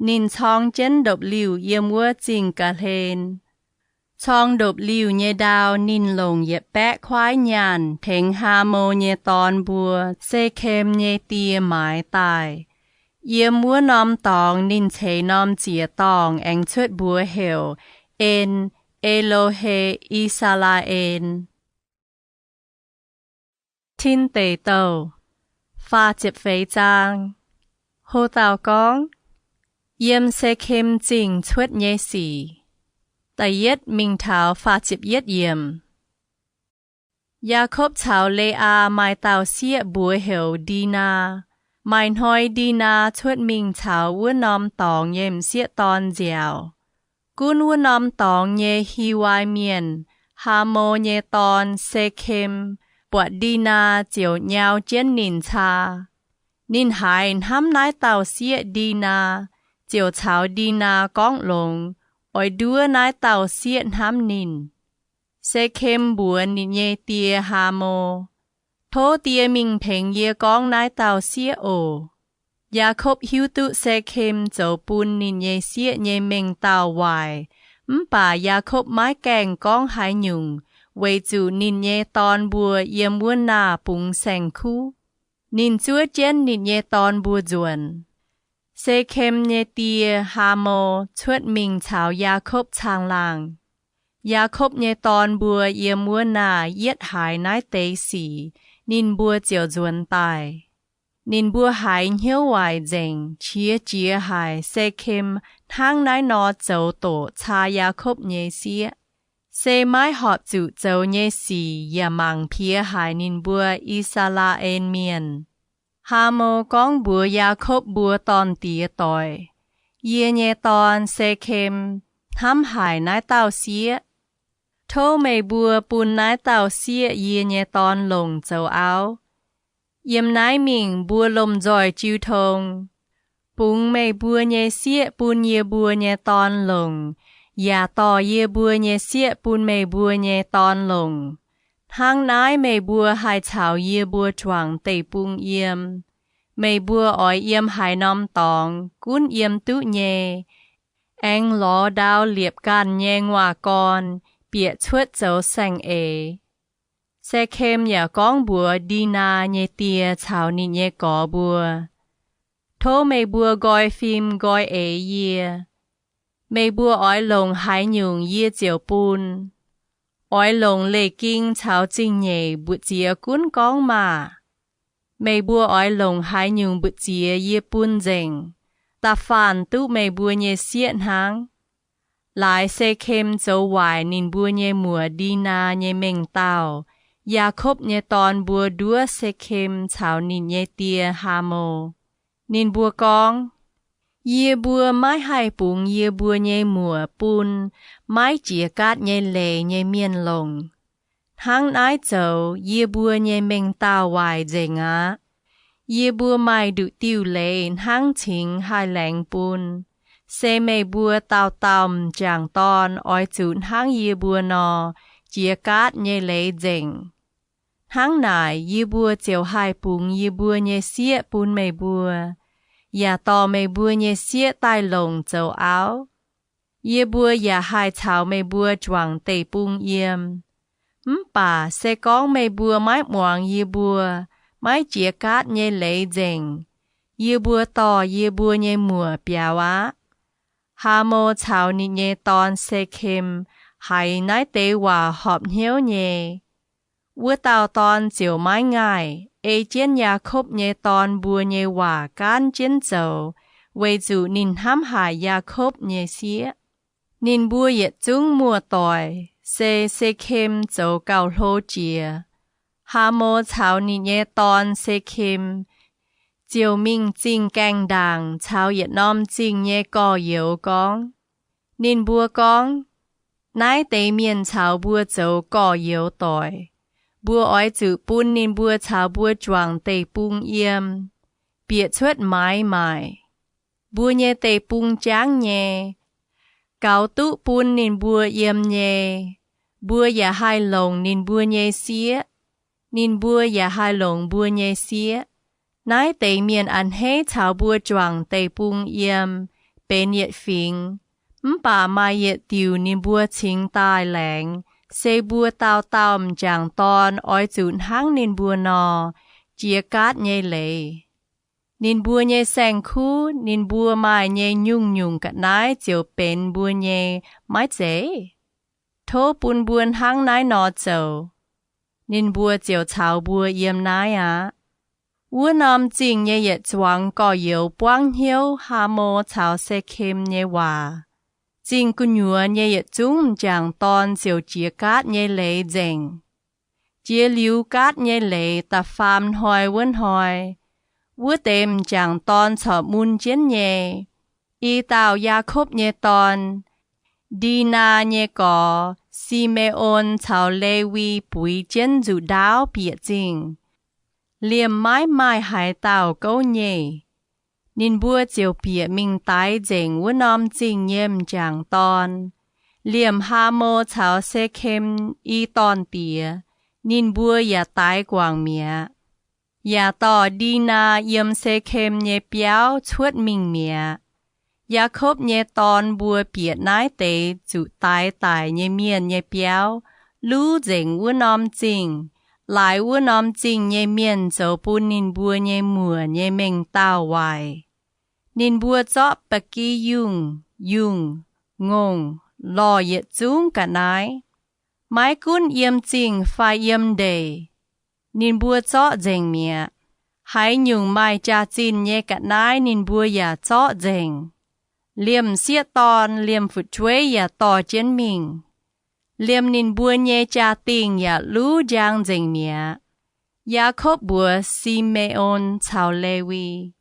Ninh corng jienv ndopv-liuh yiem wuov zingh ga'hlen. Corng ndopv-liuh nyei ndau ninh longc yietc baeqv kuaaiv nyaanh tengx Haamo nyei dorn mbuo, Se^kem nyei die, maaiz daaih. Yiem wuov norm dorngx ninh ceix norm ziec-dorngh aengx cuotv mbuox heuc En^e^lo^he, I^saa^laa^en. Tin Deic Douh, faah ziepc feix zaang. Ho dauh gorngv, Yiem Se^kem Zingh Cuotv Nyei Sic. Da'yietv mingh taux faah ziepc yietv yiemc. Yaakopv caux Le^aa maaih dauh sieqv mbuox heuc Ndinaa. Maaih hnoi Ndinaa cuotv mingh caux wuov norm dorngx nyei m'sieqv dorn nziaauc. Gunv wuov norm dorngx nyei Hiwai Mienh, Haamo nyei dorn, Se^kem, buatc Ndinaa ziouc nyau jienv ninh caa. Ninh haiz hnamv naaiv dauh sieqv Ndinaa, ziouc caux Ndinaa gorngv longx, oix nduov naaiv dauh sieqv hnamv ninh. Se^kem mbuox ninh nyei die Haamo, Tov die mingh tengx yie gorngv naaiv dauh sieqv oc. Yaakopv hiuv duqv Se^kem zoux bun ninh nyei sieqv nyei mengh dauh waaic, mv baac Yaakopv maiv gaengh gorngv haaix nyungc, weic zuqc ninh nyei dorn mbuo yiem wuov naah bungx saeng-kuv. Ninh zuov jienv ninh nyei dorn mbuo nzuonx. Se^kem nyei die, Haamo, cuotv mingh caux Yaakopv caangh laangh. Yaakopv nyei dorn mbuo yiem wuov naah yietv haiz naaiv deix sic, Ninh mbuo ziouc nzuonx daaih. Ninh mbuo haiz hnyouv waaic nzengc, qiex jiez haic, Se^kem hnangv naaiv nor zoux doqc caa Yaakopv nyei sieqv. Se maiv horpc zuqc zoux nyei sic yaac mangc piex haic ninh mbuo I^saa^laa^en Mienh. Haamo gorngv mbuox Yaakopv mbuo dorn-diex doic, Yie nyei dorn, Se^kem, hnamv haic naaiv dauh sieqv. Tov meih mbuo bun naaiv dauh sieqv, yie nyei dorn, longc zoux auv. Yiem naaiv mingh mbuo lomh nzoih jiu tong. Bungx meih mbuo nyei sieqv bun yie mbuo nyei dorn longc, yaac dorh yie mbuo nyei sieqv bun meih mbuo nyei dorn longc. Hnangv naaiv meih mbuo haih caux yie mbuo juangc deic-bung yiem. Meih mbuo oix yiem haaix norm dorngx gunv yiem duqv nyei. Aengx lorz ndau liepc ganh nyei nguaaz-gorn bieqc cuotv zoux saeng-eix. Se^kem yaac gorngv mbuox Ndinaa nyei die caux ninh nyei gorx mbuo, Tov meih mbuo nqoi fim nqoi eix yie. Meih mbuo oix longc haaix nyungc yie ziouc bun. Oix longc leiz-ging caux zingh nyeic mbu'ziex gunv gorngv maah! Meih mbuo oix longc haaix nyungc mbu'ziex yie bun nzengc, da'faanh duqv meih mbuo nyei sieqv hnangv. Laaix Se^kem zoux waaic ninh mbuo nyei muoc Ndinaa nyei mengh dauh, Yaakopv nyei dorn mbuo nduov Se^kem caux ninh nyei die, Haamo. Ninh mbuo gorngv, Yie mbuo maiv haih bungx yie mbuo nyei muoc bun maiv jiex gaatv nyei leiz nyei mienh longc. Hnangv naaiv zoux yie mbuo nyei mengh dauh waaic nzengc aqv. Yie mbuo maaih nduqc diuh leiz hnangv cingx haih laengz bun. Se meih mbuo dauh dauh m'jangc dorn oix zuqc hnangv yie mbuo nor, jiex gaatv nyei leiz nzengc. Hnangv naaic yie mbuo ziouc haih bungx yie mbuo nyei sieqv bun meih mbuo, yaac dorh meih mbuo nyei sieqv daaih longc zoux auv. Yie mbuo yaac haih caux meih mbuo juangc deic-bung yiem. Mv baac se gorngv meih mbuo maiv muangx yie mbuo, maiv jiex gaatv nyei leiz nzengc, yie mbuo dorh yie mbuo nyei muoc biaux aqv. Haamo caux ninh nyei dorn, Se^kem, haiz naaiv deix waac horpc hnyouv nyei. Wuov dauh dorn ziouc maiv ngaih, ei jienv Yaakopv nyei dorn mbuo nyei waac gaanv jienv zoux, weic zuqc ninh hnamv haic Yaakopv nyei sieqv. Ninh mbuo yietc zungv muoz-doic, se Se^kem zoux gauh hlo jiex. Haamo caux ninh nyei dorn, Se^kem, ziouc mingh zingh gaengh ndaangc caux yietc norm zingh nyei gorx-youz gorngv. Ninh mbuo gorngv, Naaiv deix mienh caux mbuo zoux gorx-youz doic. Mbuo oix zuqc bun ninh mbuo caux mbuo juangc deic-bung yiem, bieqc cuotv maaiz maaic. Mbuo nyei deic-bung jangv nyei. Gaux duqv bun ninh mbuo yiem nyei, mbuo yaac haih longc ninh mbuo nyei sieqv, ninh mbuo yaac haih longc mbuo nyei sieqv. Naaiv deix mienh a'hneiv caux mbuo juangc deic-bung yiem, benx yietc fingx. Mv baac maaih yietc diuc ninh mbuo cingx daaih laengz, se mbuo dauh dauh m'jangc dorn oix zuqc hnangv ninh mbuo nor, jiex gaatv nyei leiz. Ninh mbuo nyei saeng-kuv, ninh mbuo maaih nyei nyungc-nyungc ga'naaiv ziouc benx mbuo nyei, maiv zeiz? Tov bun mbuo hnangv naaiv nor zoux, ninh mbuo ziouc caux mbuo yiem naaiv aqv. Wuov norm zingh nyei yietc zuangx gorx-youz buangv hnyouv Haamo caux Se^kem nyei waac. Zingh gu'nyuoz nyei yietc zungv m'jangc dorn ziouc jiex gaatv nyei leiz nzengc. Jiex liuz gaatv nyei leiz da'faam hnoi wuov hnoi, wuov deix m'jangc dorn corc mun jienv nyei. I dauh Yaakopv nyei dorn, Ndinaa nyei gorx, Si^me^on caux Lewi buix jienv nzuqc ndaauv bieqc zingh. Liemh maiv maaih haaix dauh gouv nyeih. Ninh mbuo ziouc bieqc mingh daix nzengc wuov norm zingh nyei m'jangc dorn. Liemh Haamo caux Se^kem i dorn-diex, ninh mbuo yaac daix guangc mi'aqv. Yaac dorh Ndinaa yiem Se^kem nyei biauv cuotv mingh mi'aqv. Yaakopv nyei dorn mbuo bieqc naaiv deix zuqc daix daic nyei mienh nyei biauv, luv nzengc wuov norm zingh, laaix wuov norm zingh nyei mienh zoux bun ninh mbuo nyei muoc nyei mengh dauh waaic. Ninh mbuo zorqv ba'gi yungh, yungh, ngongh, lorh yietc zungv ga'naaiv, maiv gunv yiem zingh fai yiem ndeic. Ninh mbuo zorqv nzengc mi'aqv. Haaix nyungc maaih jaax-zinh nyei ga'naaiv ninh mbuo yaac zorqv nzengc. Liemh m'sieqv dorn liemh fu'jueiv yaac dorh jienv mingh. Liemh ninh mbuo nyei jaa-dingh yaac luv njang nzengc mi'aqv. Yaakopv mbuox Si^me^on caux Lewi,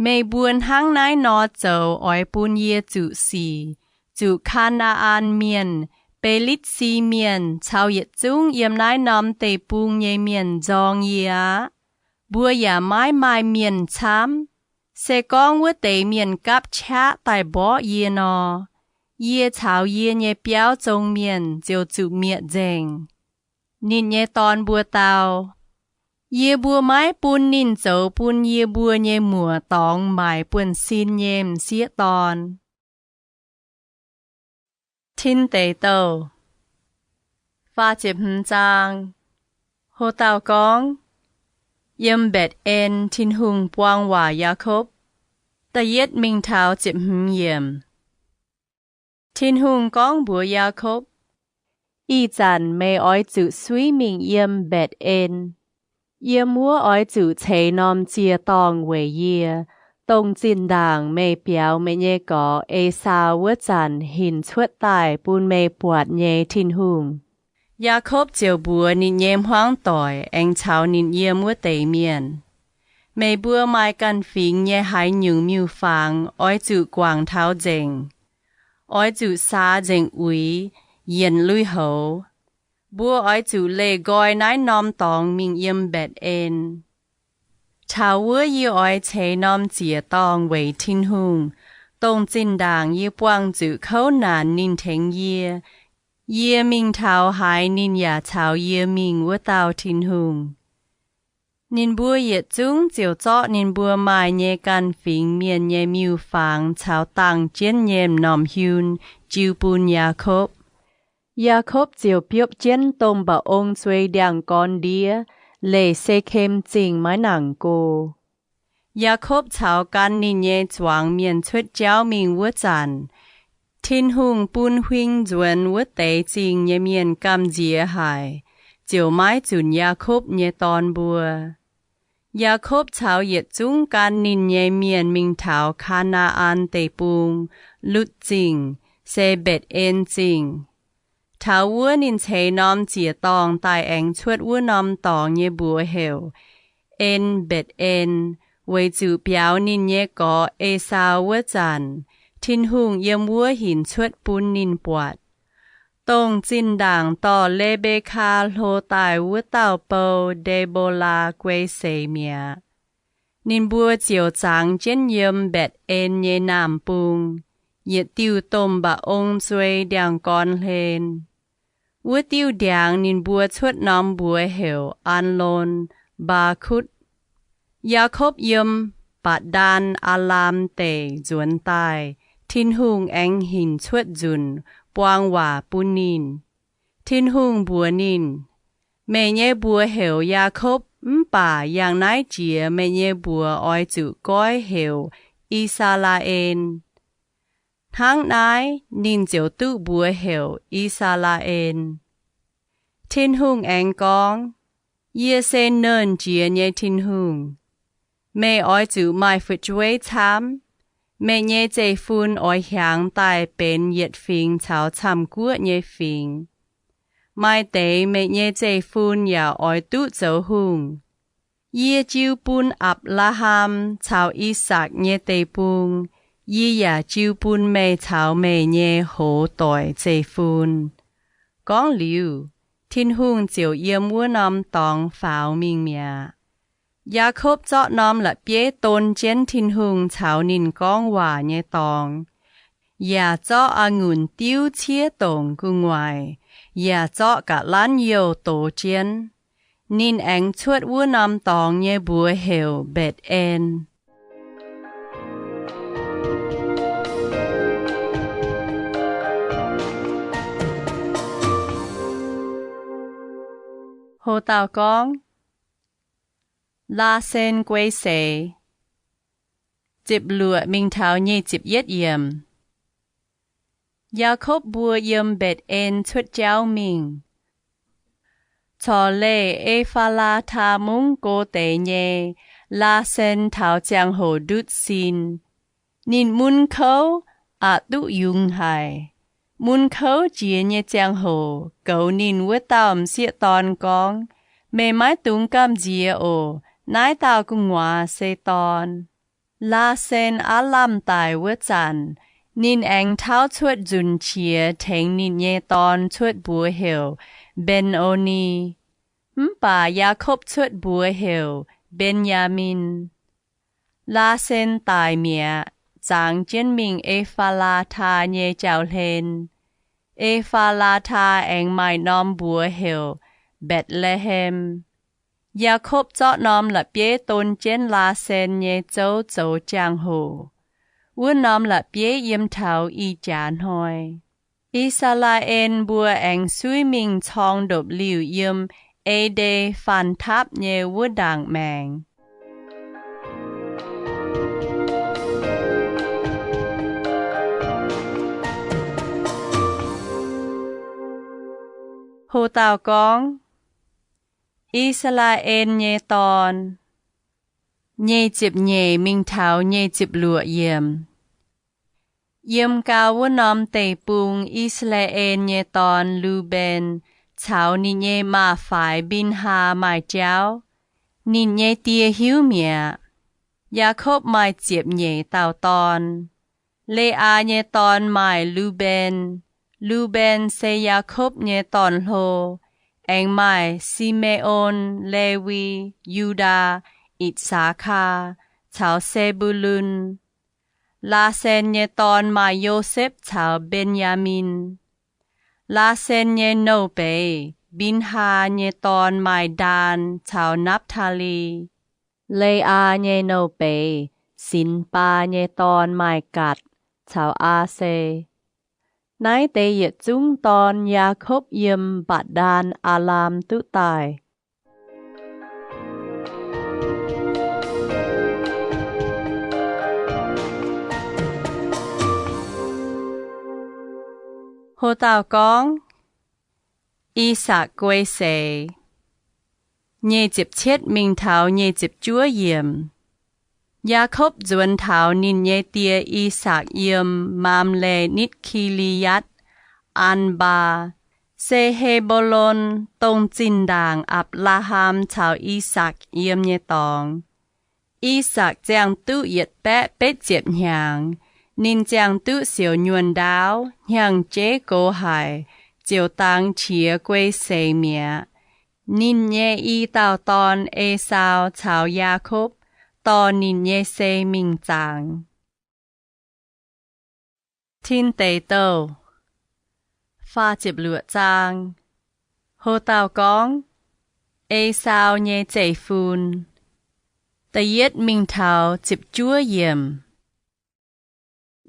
Meih mbuo hnangv naaiv nor zoux oix bun yie zuqc sic, zuqc Kaa^naa^an Mienh, Be^litv^si Mienh caux yietc zungv yiem naaiv norm deic-bung nyei mienh nzorng yie aqv. Mbuo yaac maiv maaih mienh camv. Se gorngv wuov deix mienh gapv qaqv daaih mborqv yie nor, yie caux yie nyei biauv zong mienh ziouc zuqc mietc nzengc. Ninh nyei dorn mbuo dau, Yie mbuo maiv bun ninh zoux bun yie mbuo nyei muoc-dorngx maaic buonv-sin nyei m'sieqv dorn. Tin Deic Douh Ho dauh gorngv, Yiem Mbetc^en Tin-Hungh Buang Waac Yaakopv. Da'yietv mingh taux ziepc hmz yiemc. Tin-Hungh gorngv mbuox Yaakopv, Ih zanc meih oix zuqc suiv mingh yiem Mbetc^en. Yiem wuov oix zuqc ceix norm ziec-dorngh weic yie, dongh zinh ndaangc meih biaux meih nyei gorx, Esaau, wuov zanc hinc cuotv daaih bun meih buatc nyei Tin-Hungh. Yaakopv ziouc mbuox ninh nyei hmuangv doic aengx caux ninh yiem wuov deix mienh, Meih mbuo maaih ganh fingx nyei haaix nyungc miuc-fangx oix zuqc guangc taux nzengc. Oix zuqc saax nzengc uix, yienc lui-houx. Mbuo oix zuqc leih nqoi naaiv norm dorngx mingh yiem Mbetc^en. Taux wuov yie oix ceix norm ziec-dorngh weic Tin-Hungh, dongh zinh ndaangc yie buangh zuqc kouv naanc ninh tengx yie, yie mingh taux haaix ninh yaac caux yie mingh wuov dauh Tin-Hungh. Ninh mbuo yietc zungv ziouc zorqv ninh mbuo maaih nyei ganh fingx mienh nyei miuc-fangx caux dangh jienv nyei m'normh hiun jiu bun Yaakopv. Yaakopv ziouc biopv jienv domh mba'ong zuei ndiangx-gorn ndiev, leih Sekem Zingh maiv nangc go. Yaakopv caux gan ninh nyei zuangx mienh cuotv jauv mingh wuov zanc, Tin-Hungh bun huing nzuonx wuov deix zingh nyei mienh gamh nziex haic, ziouc maiv zunc Yaakopv nyei dorn mbuo. Yaakopv caux yietc zungv gan ninh nyei mienh mingh taux Kaa^naa^an Deic-Bung, Lutv Zingh, se Mbetc^en Zingh. Taux wuov ninh ceix norm ziec-dorngh daaih aengx cuotv wuov norm dorngx nyei mbuox heuc En Mbetc^en, weic zuqc biaux ninh nyei gorx, Esaau, wuov zanc, Tin-Hungh yiem wuov hinc cuotv bun ninh buatc, dongh zinh ndaangc dorh Le^mbe^kaa hlo daaih wuov dauh bou, Nde^mbo^laa, guei seix mi'aqv. Ninh mbuo ziouc zangx jienv yiem Mbetc^en nyei naamh bung, yietc diuh domh mba'ong zuei ndiangx-gorn hlen. Wuov diuh ndiangx ninh mbuo cuotv norm mbuox heuc Aalon, Mbaa^kutv. Yaakopv yiem Mbaa^ndaan^aa^laam Deic nzuonx daaih, Tin-Hungh aengx hinc cuotv nzunc, buang waac bun ninh. Tin-Hungh mbuox ninh, Meih nyei mbuox heuc Yaakopv, mv baac yangh naaiv jiex meih nyei mbuox oix zuqc goiv heuc I^saa^laa^en. Hnangv naaiv ninh ziouc duqv mbuox heuc I^saa^laa^en. Tin-Hungh aengx gorngv, Yie se Nernh Jiex nyei Tin-Hungh. Meih oix zuqc maaih fu'jueiv camv. Meih nyei zeiv-fun oix hiaangx daaih benx yietc fingx caux camv-guoqv nyei fingx. Maaih deix meih nyei zeiv-fun yaac oix duqv zoux hungh. Yie jiu bun Apc^laa^ham caux I^sakc nyei deic-bung, yie yaac jiu bun meih caux meih nyei hoz doic zeiv-fun. Gorngv liuz, Tin-Hungh ziouc yiem wuov norm dorngx faaux mingh mi'aqv. Yaakopv zorqv norm la'bieiv don jienv Tin-Hungh caux ninh gorngv waac nyei dorngx, yaac zorqv a'ngunc diuv ciev dongc gu'nguaaic, yaac zorqv ga'lanv youh dox jienv. Ninh aengx cuotv wuov norm dorngx nyei mbuox heuc Mbetc^en. Ho dauh gorngv, Laasen Guei Seix. Ziepc luoqc mingh taux nyic ziepc yietv yiemc. Yaakopv mbuo yiem Mbetc^en cuotv jauv mingh. Corc leih E^faa^laa^taa Mungv go deix nyei Laasen taux ziangh hoc ndutv sin. Ninh mun kouv aqc duqv yungz haic. Mun kouv jiex nyei ziangh hoc goux ninh wuov dauh m'sieqv dorn gorngv, Meih maiv dungx gamh nziex oc. Naaiv dauh gu'nguaaz se dorn. Laasen aav lamh daic wuov zanc, ninh aengx tauv cuotv nzunc qiex tengx ninh nyei dorn cuotv mbuox heuc Mben^o^ni. Mv baac Yaakopv cuotv mbuox heuc Mben^yaa^min. Laasen daic mi'aqv, zangx jienv mingh E^faa^laa^taa nyei jauv-hlen. E^faa^laa^taa aengx maaih norm mbuox heuc Mbetc^le^hem. Yaakopv zorqv norm la'bieiv don jienv Laasen nyei zouv zoux jangx-hoc. Wuov norm la'bieiv yiem taux ih jaax hnoi. I^saa^laa^en mbuo aengx suiv mingh corng ndopv-liuh yiem Ede Faan Tapv nyei wuov ndaangc maengx. Ho dauh gorngv, I^saa^laa^en nyei dorn. Nyic ziepc nyeic mingh taux nyic ziepc luoqc yiemc. Yiem gau wuov norm deic-bung, I^saa^laa^en nyei dorn, Lu^mben, caux ninh nyei maa-faix, Mbin^haa, maaih jauv. Ninh nyei die hiuv mi'aqv. Yaakopv maaih ziepc nyeic dauh dorn. Le^aa nyei dorn maaih Lu^mben. Lu^mben se Yaakopv nyei dorn-hlo. Aengx maaih Si^me^on, Lewi, Yu^ndaa, Itc^saa^kaa, caux Se^mbu^lun. Laasen nyei dorn maaih Yosepv caux Mben^yaa^min. Laasen nyei nouh beiz, Mbin^haa nyei dorn, maaih Ndaan caux Napv^taa^li. Le^aa nyei nouh beiz, Sinx^baa nyei dorn, maaih Gaatc caux Aa^se. Naaiv deix yietc zungv dorn Yaakopv yiem Mbatc^ndaan, Aa^laam duqv daaih. Ho dauh gorngv, I^sakc Guei Seix. Nyic ziepc cietv mingh taux nyic ziepc juov yiemc. Yaakopv nzuonx taux ninh nyei die, I^sakc, yiem Maamle nitv Ki^li^yaatv, Aan^mbaa, se He^mbo^lon, dongh zinh ndaangc Apc^laa^ham caux I^sakc yiem nyei dorngx. I^sakc ziangh duqv yietc baeqv betv ziepc hnyangx. Ninh ziangh duqv siouc nyuonh ndaauv, hnyangx-jeiv gox haic, ziouc dangx qiex Guei Seix mi'aqv. Ninh nyei i dauh dorn, Esaau, caux Yaakopv dorh ninh nyei sei mingh zaangc. Tin Deic Douh faah ziepc luoqc zaang. Ho dauh gorngv, Esaau nyei zeiv-fun. Da'yietv mingh taux ziepc juov yiemc.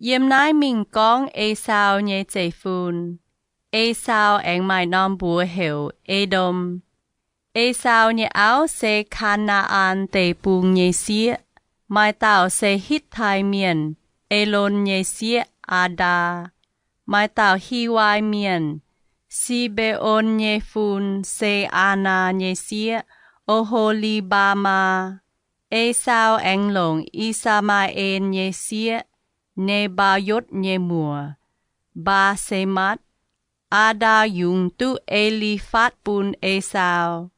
Yiem naaiv mingh gorngv Esaau nyei zeiv-fun. Esaau aengx maaih norm mbuox heuc E^ndom. Esaau nyei auv se Kaa^naa^an Deic-Bung nyei sieqv. Maaih dauh se Hitv^tai Mienh, Elon nyei sieqv, Aa^ndaa. Maaih dauh Hiwai Mienh, Si^mbe^on nyei fun, se Aanaa nyei sieqv, O^ho^li^mbaa^maa. Esaau aengx longc I^saa^maa^en nyei sieqv, Ne^mbaa^yotv nyei muoc, Mbaa^se^matv. Aa^ndaa yungz duqv E^li^fatv bun Esaau.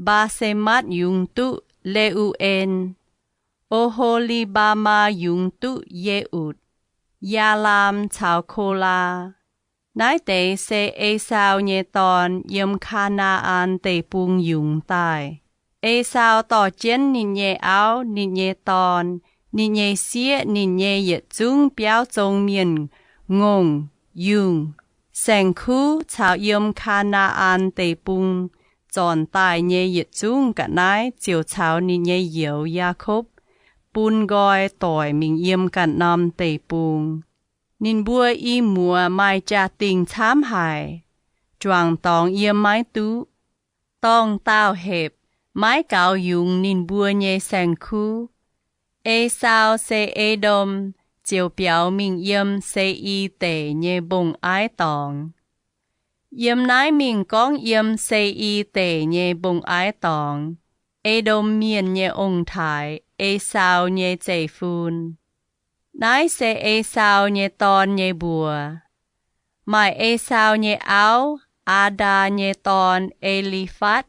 Mbaa^se^matv yungz duqv Le^u^en. O^ho^li^mbaa^maa yungz duqv Ye^utc, Yaalaam caux Kolaa. Naaiv deix se Esaau nyei dorn yiem Kaa^naa^an Deic-Bung yungz daaih. Esaau dorh jienv ninh nyei auv, ninh nyei dorn, ninh nyei sieqv, ninh nyei yietc zungv biauv zong mienh, ngongh, yungh, saeng-kuv caux yiem Kaa^naa^an Deic-Bung zornc daaih nyei yietc zungv ga'naaiv ziouc caux ninh nyei youz, Yaakopv, bun nqoi doic mingh yiem ganh norm deic-bung. Ninh mbuo i muoz maaih jaa-dingh camv haic, juangc dorngx yiem maiv duqv. Dorngh dauh hepc maiv gaux yungz ninh mbuo nyei saeng-kuv. Esaau se E^ndom, ziouc biaux mingh yiem Se^i Deic nyei mbong-aiv dorngx. Yiem naaiv mingh gorngv yiem Se^i Deic nyei mbong-aiv dorngx, E^ndom Mienh nyei ong-taaix, Esaau nyei zeiv-fun. Naaiv se Esaau nyei dorn nyei mbuox. Maaih Esaau nyei auv, Aadaa nyei dorn, E^li^fatv,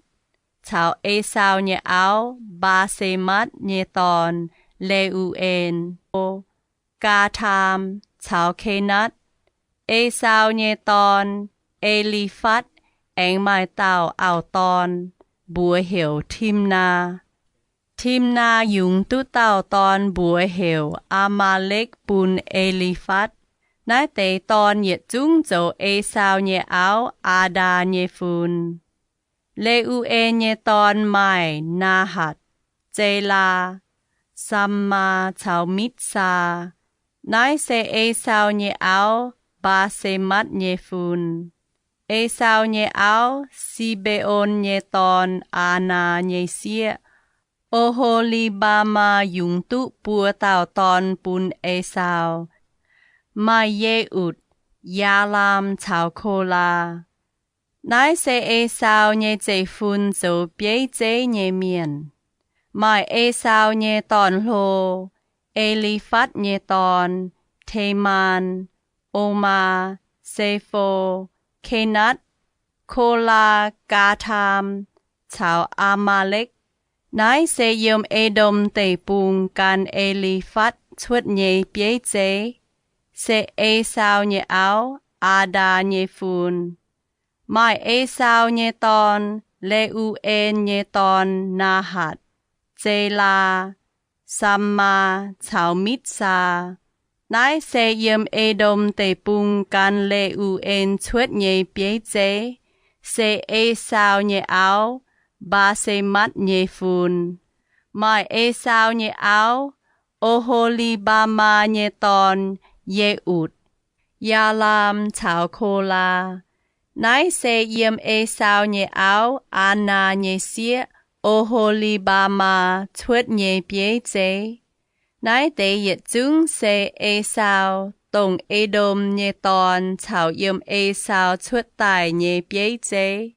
caux Esaau nyei auv, Mbaa^se^matv nyei dorn, Le^u^en, O, Gaataam, caux Kenatv. Esaau nyei dorn, E^li^fatv, aengx maaih dauh auv-dorn, mbuox heuc Timnaa. Timnaa yungz duqv dauh dorn, mbuox heuc Aa^maa^lekv, bun E^li^fatv. Naaiv deix dorn yietc zungv zoux Esaau nyei auv, Aadaa nyei fun. Le^u^en nyei dorn maaih Naahatc, Zelaa, Sammaa caux Mitv^saa. Naaiv se Esaau nyei auv, Mbaa^se^matv nyei fun. Esaau nyei auv, Si^mbe^on nyei dorn, Aanaa nyei sieqv, O^ho^li^mbaa^maa, yungz duqv buo dauh dorn bun Esaau. Maaih Ye^utc, Yaalaam caux Kolaa. Naaiv se Esaau nyei zeiv-fun zoux bieiv zeiv nyei mienh. Maaih Esaau nyei dorn-hlo, E^li^fatv nyei dorn, Temaan, Omaa, Sefo, Kenatv, Kolaa, Gaataam, caux Aa^maa^lekv. Naaiv se yiem E^ndom Deic-Bung gan E^li^fatv cuotv nyei bieiv zeiv, se Esaau nyei auv, Aadaa nyei fun. Maaih Esaau nyei dorn, Le^u^en nyei dorn, Naahatc, Zelaa, Sammaa caux Mitv^saa. Naaiv se yiem E^ndom Deic-Bung gan Le^u^en cuotv nyei bieiv zeiv, se Esaau nyei auv, Mbaa^se^matv nyei fun. Maaih Esaau nyei auv, O^ho^li^mbaa^maa nyei dorn, Ye^utc, Yaalaam caux Kolaa. Naaiv se yiem Esaau nyei auv, Aanaa nyei sieqv, O^ho^li^mbaa^maa cuotv nyei bieiv zeiv. Naaiv deix yietc zungv se Esaau, dongh E^ndom nyei dorn, caux yiem Esaau cuotv daaih nyei bieiv zeiv.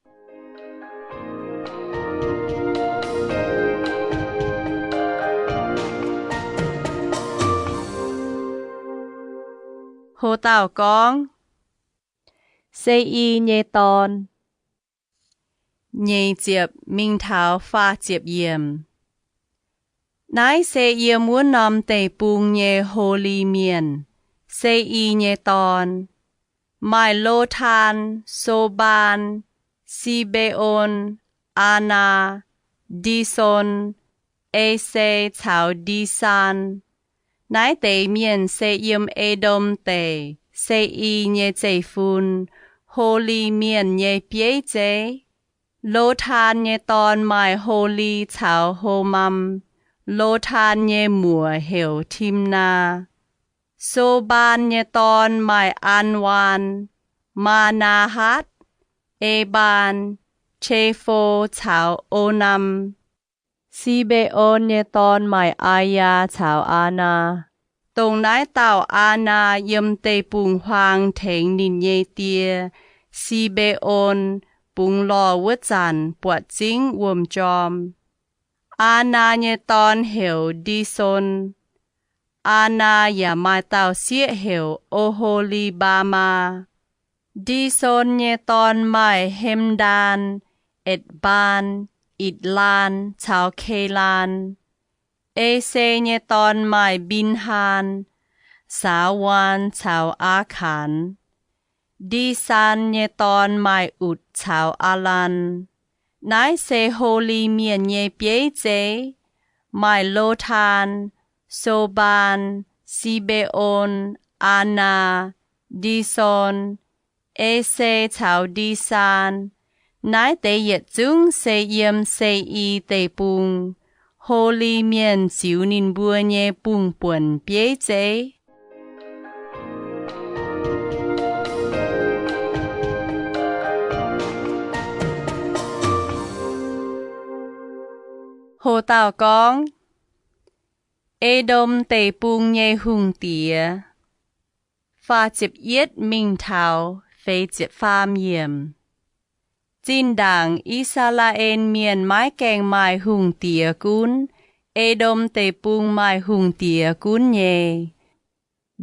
Ho dauh gorngv, Se^i nyei dorn. Nyeic ziepc mingh taux faah ziepc yiemc. Naaiv se yiem wuov norm deic-bung nyei Holi Mienh, Se^i nyei dorn, maaih Lotaan, Sobaan, Si^mbe^on, Aanaa, Ndi^son, Ese caux Ndi^saan. Naaiv deix mienh se yiem E^ndom Deic, Se^i nyei zeiv-fun, Holi Mienh nyei bieiv zeiv. Lotaan nyei dorn maaih Holi caux Homam. Lotaan nyei muoc heuc Timnaa. Sobaan nyei dorn maaih Anwaan, Maa^naa^hatv, Ebaan, Qefo caux Onam. Si^mbe^on nyei dorn maaih Aayaa caux Aanaa. Dongh naaiv dauh Aanaa yiem deic-bung-huaang tengx ninh nyei die, Si^mbe^on, bungx lorh wuov zanc buatc zingv wuom-jorm. Aanaa nyei dorn heuc Ndi^son. Aanaa yaac maaih dauh sieqv heuc O^ho^li^mbaa^maa. Ndi^son nyei dorn maaih Hemdaan, Etc^mbaan, Itc^laan caux Kelaan. Ese nyei dorn maaih Mbinhaan, Saawaan caux Aakaan. Ndi^saan nyei dorn maaih Utc caux Aalaan. Naaiv se Holi Mienh nyei bieiv zeiv, maaih Lotaan, Sobaan, Si^mbe^on, Aanaa, Ndi^son, Ese caux Ndi^saan. Naaiv deix yietc zungv se yiem Se^i Deic-Bung, Holi Mienh ziux ninh mbuo nyei bung-buonc bieiv zeiv. Ho dauh gorngv, E^ndom Deic-Bung nyei hungh diex. Faah ziepc yietv mingh taux feix ziepc faam yiemc. Zinh ndaangc I^saa^laa^en Mienh maiv gaengh maaih hungh diex gunv, E^ndom Deic-Bung maaih hungh diex gunv nyei.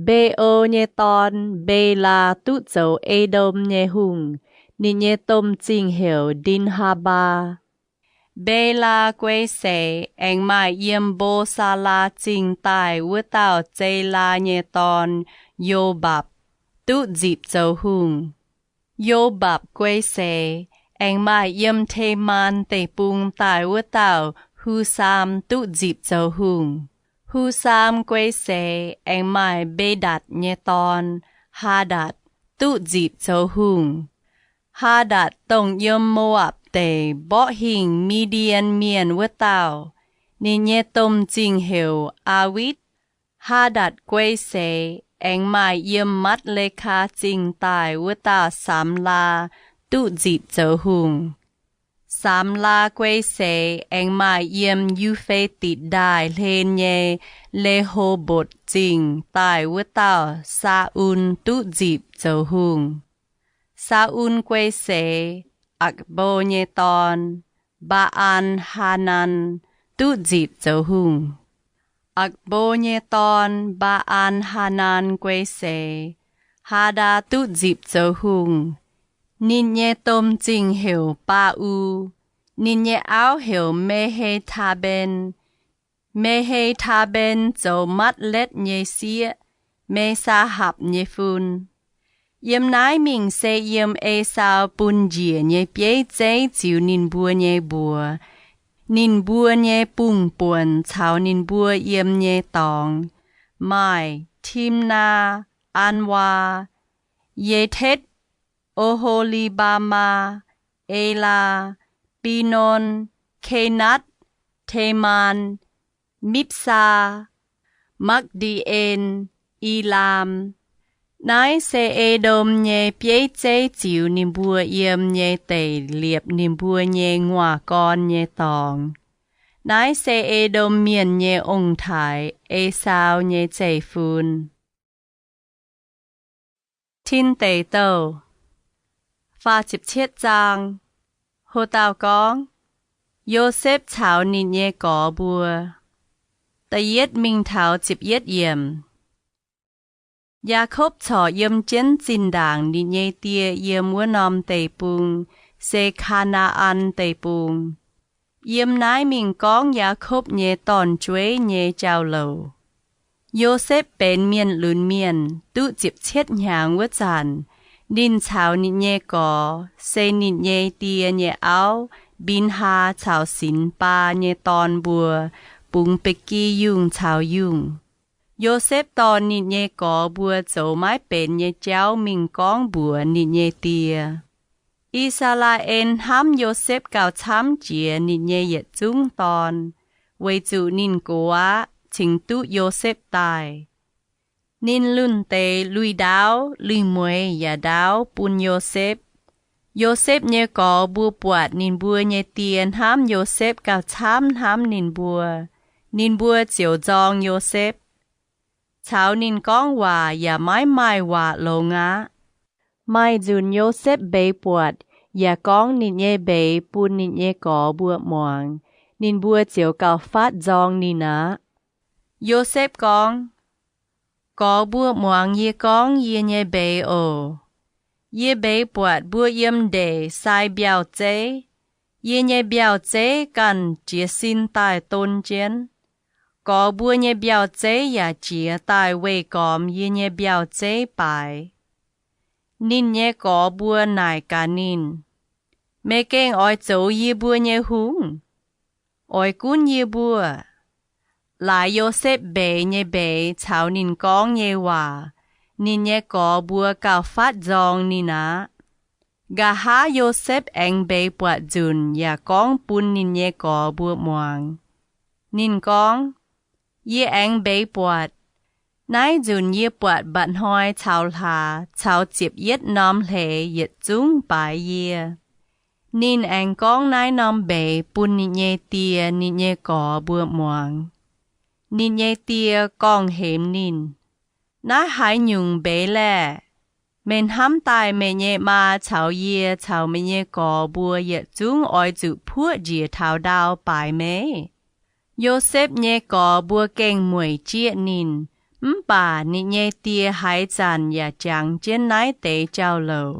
Mbe^o nyei dorn, Mbe^laa, duqv zoux E^ndom nyei hungh. Ninh nyei domh zingh heuc Ndin^haa^mbaa. Mbe^laa guei seix aengx maaih yiem Mbo^saa^laa Zingh daaih wuov dauh Zeilaa nyei dorn, Yo^mbapc, duqv nzipc zoux hungh. Yo^mbapc guei seix aengx maaih yiem Temaan Deic-Bung daaih wuov dauh Hu^saam duqv nzipc zoux hungh. Hu^saam guei seix aengx maaih Mbe^ndatc nyei dorn, Haa^ndatc, duqv nzipc zoux hungh. Haa^ndatc dongh yiem Mo^apc Deic mborqv hingh Mi^ndien Mienh wuov dauh. Ninh nyei domh zingh heuc Aawitv. Haa^ndatc guei seix aengx maaih yiem Matv^le^kaa Zingh daaih wuov dauh Saamlaa duqv nzipc zoux hungh. Saamlaa guei seix aengx maaih yiem Yu^fe^ditc Ndaaih hlen nyei Le^ho^mbotc Zingh daaih wuov dauh Saa^un duqv nzipc zoux hungh. Saa^un guei seix, Aqc^mbo nyei dorn, Mbaa^an Haa^nan, duqv nzipc zoux hungh. Aqc^mbo nyei dorn, Mbaa^an Haa^nan guei seix, Haadaa duqv nzipc zoux hungh. Ninh nyei domh zingh heuc Baa^u. Ninh nyei auv heuc Me^he^taa^mben. Me^he^taa^mben zoux Matv^letv nyei sieqv, Me^saa^hapc nyei fun. Yiem naaiv mingh se yiem Esaau bun njiec nyei bieiv zeiv ziux ninh mbuo nyei mbuox. Ninh mbuo nyei bungh buonc caux ninh mbuo yiem nyei dorngx maaih Timnaa, Aanwaa, Yetetv, O^ho^li^mbaa^maa, Elaa, Binon, Kenatv, Temaan, Mipsaa, Makv^ndi^en, Ilaam. Naaiv se E^ndom nyei bieiv zeiv ziux ninh mbuo yiem nyei deic liepc ninh mbuo nyei nguaaz-gorn nyei dorngx. Naaiv se E^ndom Mienh nyei ong-taaix, Esaau, nyei zeiv-fun. Tin Deic Douh, faah ziepc cietv zaang. Ho dauh gorngv, Yosepv caux ninh nyei gorx mbuo. Da'yietv mingh taux ziepc yietv yiemc. Yaakopv corc yiem jienv zinh ndaangc ninh nyei die yiem wuov norm deic-bung, se Kaa^naa^an Deic-Bung. Yiem naaiv mingh gorngv Yaakopv nyei dorn-jueiv nyei jauv-louc. Yosepv benx mienh lunx mienh, duqv ziepc cietv hnyangx wuov zanc, ninh caux ninh nyei gorx, se ninh nyei die nyei auv, Mbinhaa, caux Sinx^baa nyei dorn mbuo bungx ba'gi yungh caux yungh. Yosepv dorh ninh nyei gorx mbuo zoux maiv benx nyei jauv mingh gorngv mbuox ninh nyei die. I^saa^laa^en hnamv Yosepv gauh camv jiex ninh nyei yietc zungv dorn, weic zuqc ninh gox aqv, cingx duqv Yosepv daaih. Ninh lunh deix lui-ndaauv lui-mueiz yaac ndaauv bun Yosepv. Yosepv nyei gorx mbuo buatc ninh mbuo nyei die hnamv Yosepv gauh camv hnamv ninh mbuo, ninh mbuo ziouc nzorng Yosepv. Caux ninh gorngv waac yaac maiv maaih waac longx aqv. Maaih nzunc Yosepv mbeix buatc yaac gorngv ninh nyei mbeix bun ninh nyei gorx mbuo muangx, ninh mbuo ziouc gauh fatv nzorng ninh aqv. Yosepv gorngv, Gorx mbuo muangx yie gorngv yie nyei mbeix oc. Yie mbeix buatc mbuo yiem ndeic sai mbiauh zeiv. Yie nyei mbiauh zeiv ganh jiez sin daaih don jienv. Gorx mbuo nyei mbiauh zeiv yaac jiez daaih weih gormx yie nyei mbiauh zeiv baaix. Ninh nyei gorx mbuo naaic gaax ninh, Meih gengh oix zoux yie mbuo nyei hungh? Oix gunv yie mbuo? Laaix Yosepv mbeix nyei mbeix caux ninh gorngv nyei waac, ninh nyei gorx mbuo gauh fatv nzorng ninh aqv. Nqa'haav Yosepv aengx mbeix buatc nzunc yaac gorngv bun ninh nyei gorx mbuo muangx. Ninh gorngv, Yie aengx mbeix buatc. Naaiv nzunc yie buatc mba'hnoi caux hlaax caux ziepc yietv norm hleix yietc zungv baaix yie. Ninh aengx gorngv naaiv norm mbeix bun ninh nyei die, ninh nyei gorx mbuo muangx. Ninh nyei die gorngv-hemx ninh, Naaiv haaix nyungc mbeix laeh? Meih hnamv daaih meih nyei maa caux yie caux meih nyei gorx mbuo yietc zungv oix zuqc puoqv njiec taux ndau baaix meih? Yosepv nyei gorx mbuo gengh mueic jieqv ninh, mv baac ninh nyei die haaix zanc yaac jangx jienv naaiv deix jauv-louc.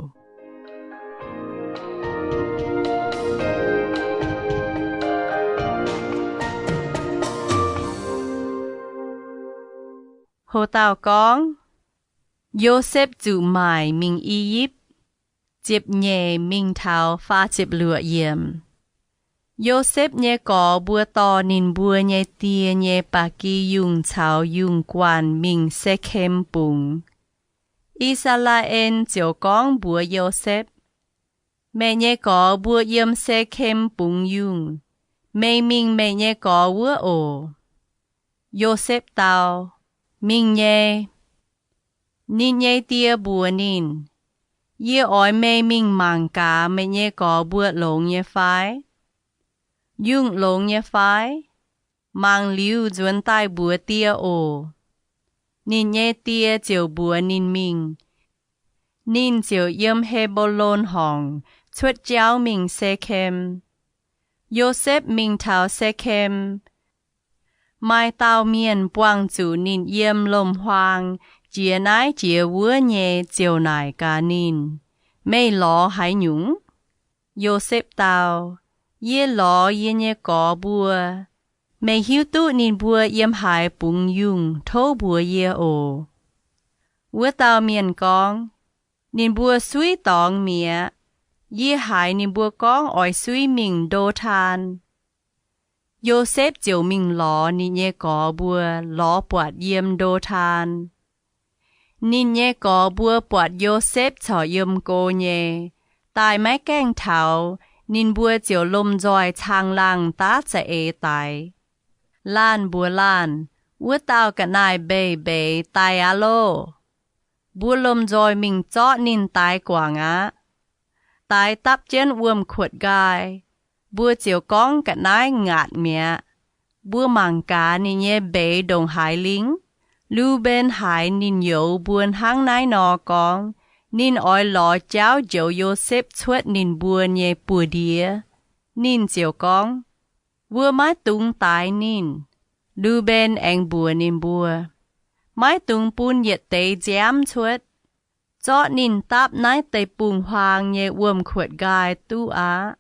Ho dauh gorngv, Yosepv Zuqc Maaic Mingh I^yipv, ziepc nyeic mingh taux faah ziepc luoqc yiemc. Yosepv nyei gorx mbuo dorh ninh mbuo nyei die nyei ba'gi yungh caux yungh guanh mingh Sekem bungx. I^saa^laa^en ziouc gorngv mbuox Yosepv, Meih nyei gorx mbuo yiem Sekem bungx yungh. Meih mingh meih nyei gorx wuov oc. Yosepv dau, Mingh nyei. Ninh nyei die mbuox ninh, Yie oix meih mingh mangc gaax meih nyei gorx mbuo longx nyei fai? Yungh longx nyei fai? Mangc liuz nzuonx daaih mbuox die oc. Ninh nyei die ziouc mbuox ninh mingh. Ninh ziouc yiem He^mbo^lon Horngc cuotv jauv mingh Sekem. Yosepv mingh taux Sekem, maaih dauh mienh buangh zuqc ninh yiem lohm-huaang jiex naaiv jiex wuov nyei ziouc naaic gaax ninh, Meih lorz haaix nyungc? Yosepv dau, Yie lorz yie nyei gorx mbuo. Meih hiuv duqv ninh mbuo yiem haaix bungx yungh, tov mbuox yie oc. Wuov dauh mienh gorngv, Ninh mbuo suiv dorngx mi'aqv. Yie haiz ninh mbuo gorngv oix suiv mingh Ndo^taan. Yosepv ziouc mingh lorz ninh nyei gorx mbuo, lorz buatc yiem Ndo^taan. Ninh nyei gorx mbuo buatc Yosepv corc yiem go nyei, daaih maiv gaengh taux, ninh mbuo ziouc lomh nzoih caangh laangh daav za'eix daix. Laanh mbuox laanh, Wuov dauh ga'naaiv mbeix mbeix daaih aqv loh! Mbuo lomh nzoih mingh zorqv ninh daix guangc aqv. Daix dapv jienv wuom-kuotv nqaai, mbuo ziouc gorngv ga'naaiv ngaatc mi'aqv. Mbuo mangc gaax ninh nyei mbeix ndongc haaix lingh. Lu^mben haiz ninh youz mbuo hnangv naaiv nor gorngv, ninh oix lorz jauv njoux Yosepv cuotv ninh mbuo nyei buoz-ndiev. Ninh ziouc gorngv, Mbuo maiv dungx daix ninh. Lu^mben aengx mbuox ninh mbuo, Maiv dungx bun yietc deix nziaamv cuotv. Zorqv ninh dapv naaiv deic-bung-huaang nyei wuom-kuotv nqaai duqv aqv.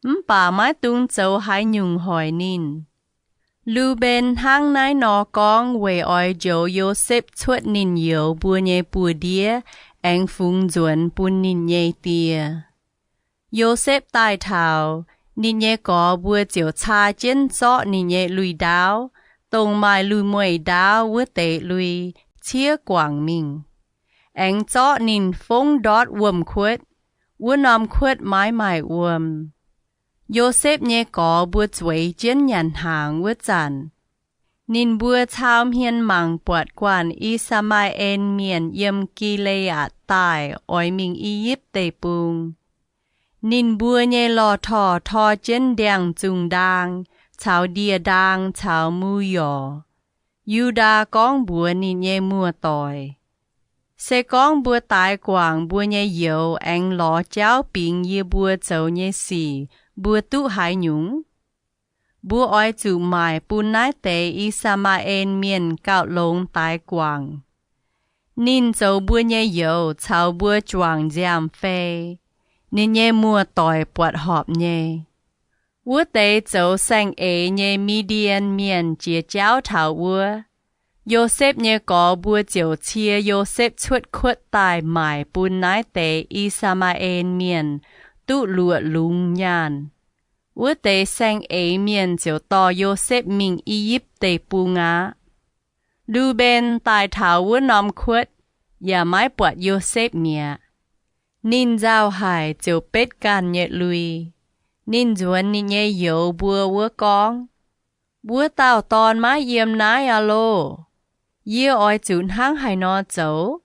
Mv baac maiv dungx zoux haaix nyungc hoic ninh. Lu^mben hnangv naaiv nor gorngv weic oix njoux Yosepv cuotv ninh youz mbuo nyei buoz-ndiev aengx fungx nzuonx bun ninh nyei die. Yosepv daaih taux, ninh nyei gorx mbuo ziouc caa jienv zorqv ninh nyei lui-ndaauv, dongh maaih lui-mueiz-ndaauv wuov deix lui, ciev guangc mingh, aengx zorqv ninh fongv ndortv wuom-kuotv. Wuov norm kuotv maiv maaih wuom. Yosepv nyei gorx mbuo zueiz jienv nyanc hnaangx wuov zanc, ninh mbuo cau hmien mangc buatc guanh I^saa^maa^en Mienh yiem Gi^le^aatc Daaih oix mingh I^yipv Deic-Bung. Ninh mbuo nyei lorh torh tor jienv ndiangx-zungh ndaang caux ndie-ndaang caux mu-yorc. Yu^ndaa gorngv mbuox ninh nyei muoz-doic, Se gorngv mbuo daix guangc mbuo nyei youz aengx lorz jauv bingx yie mbuo zoux nyei sic, mbuo duqv haaix nyungc? Mbuo oix zuqc maaic bun naaiv deix I^saa^maa^en Mienh gauh longx daix guangc. Ninh zoux mbuo nyei youz caux mbuo juangc nziaamv-fei. Ninh nyei muoz-doic buatc horpc nyei. Wuov deix zoux saeng-eix nyei Mi^ndien Mienh jiex jauv taux wuov, Yosepv nyei gorx mbuo ziouc cie Yosepv cuotv kuotv daaih maaic bun naaiv deix I^saa^maa^en Mienh duqv luoqc lungz nyaanh. Wuov deix saeng-eix mienh ziouc dorh Yosepv mingh I^yipv Deic-Bung aqv. Lu^mben daaih taux wuov norm kuotv yaac maiv buatc Yosepv mi'aqv. Ninh nzauh haic ziouc betv ganh nyei lui. Ninh nzuonx ninh nyei youz mbuo wuov gorngv, Wuov dauh dorn maiv yiem naaiv aqv loh! Yie oix zuqc hnangv haaix nor zoux?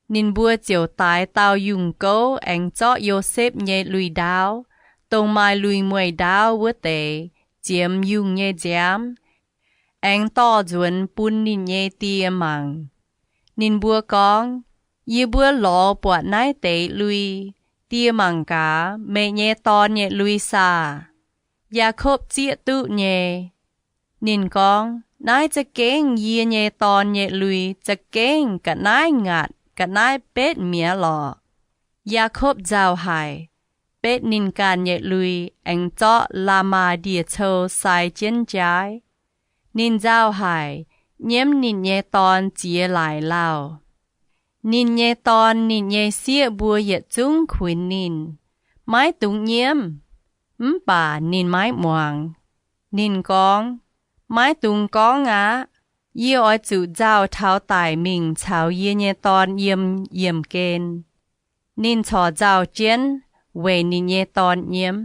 Ninh mbuo ziouc daix dauh yungh gouv aengx zorqv Yosepv nyei lui-ndaauv, dongh maaih lui-mueiz-ndaauv wuov deix, ziemx yungh nyei nziaamv, aengx dorh nzuonx bun ninh nyei die mangc. Ninh mbuo gorngv, Yie mbuo lorz buatc naaiv deix lui. Die mangc gaax, meih nyei dorn nyei lui saah? Yaakopv zieqv duqv nyei. Ninh gorngv, Naaiv za'gengh yie nyei dorn nyei lui, za'gengh ga'naaiv ngaatc ga'naaiv betv mi'aqv lorqc. Yaakopv nzauh haic, betv ninh ganh nyei lui, aengx zorqv la'maah ndie-cou sai jienv jaaiv. Ninh nzauh haic, nyiemv ninh nyei dorn ziex laaic lauh. Ninh nyei dorn, ninh nyei sieqv mbuo yietc zungv kuinx ninh, Maiv dungx nyiemv! Mv baac ninh maiv muangx. Ninh gorngv, Maiv dungx gorngv aqv. Yie oix zuqc nzauh taux daic mingh caux yie nyei dorn yiem yiemh gen. Ninh corc nzauh jienv weic ninh nyei dorn nyiemv.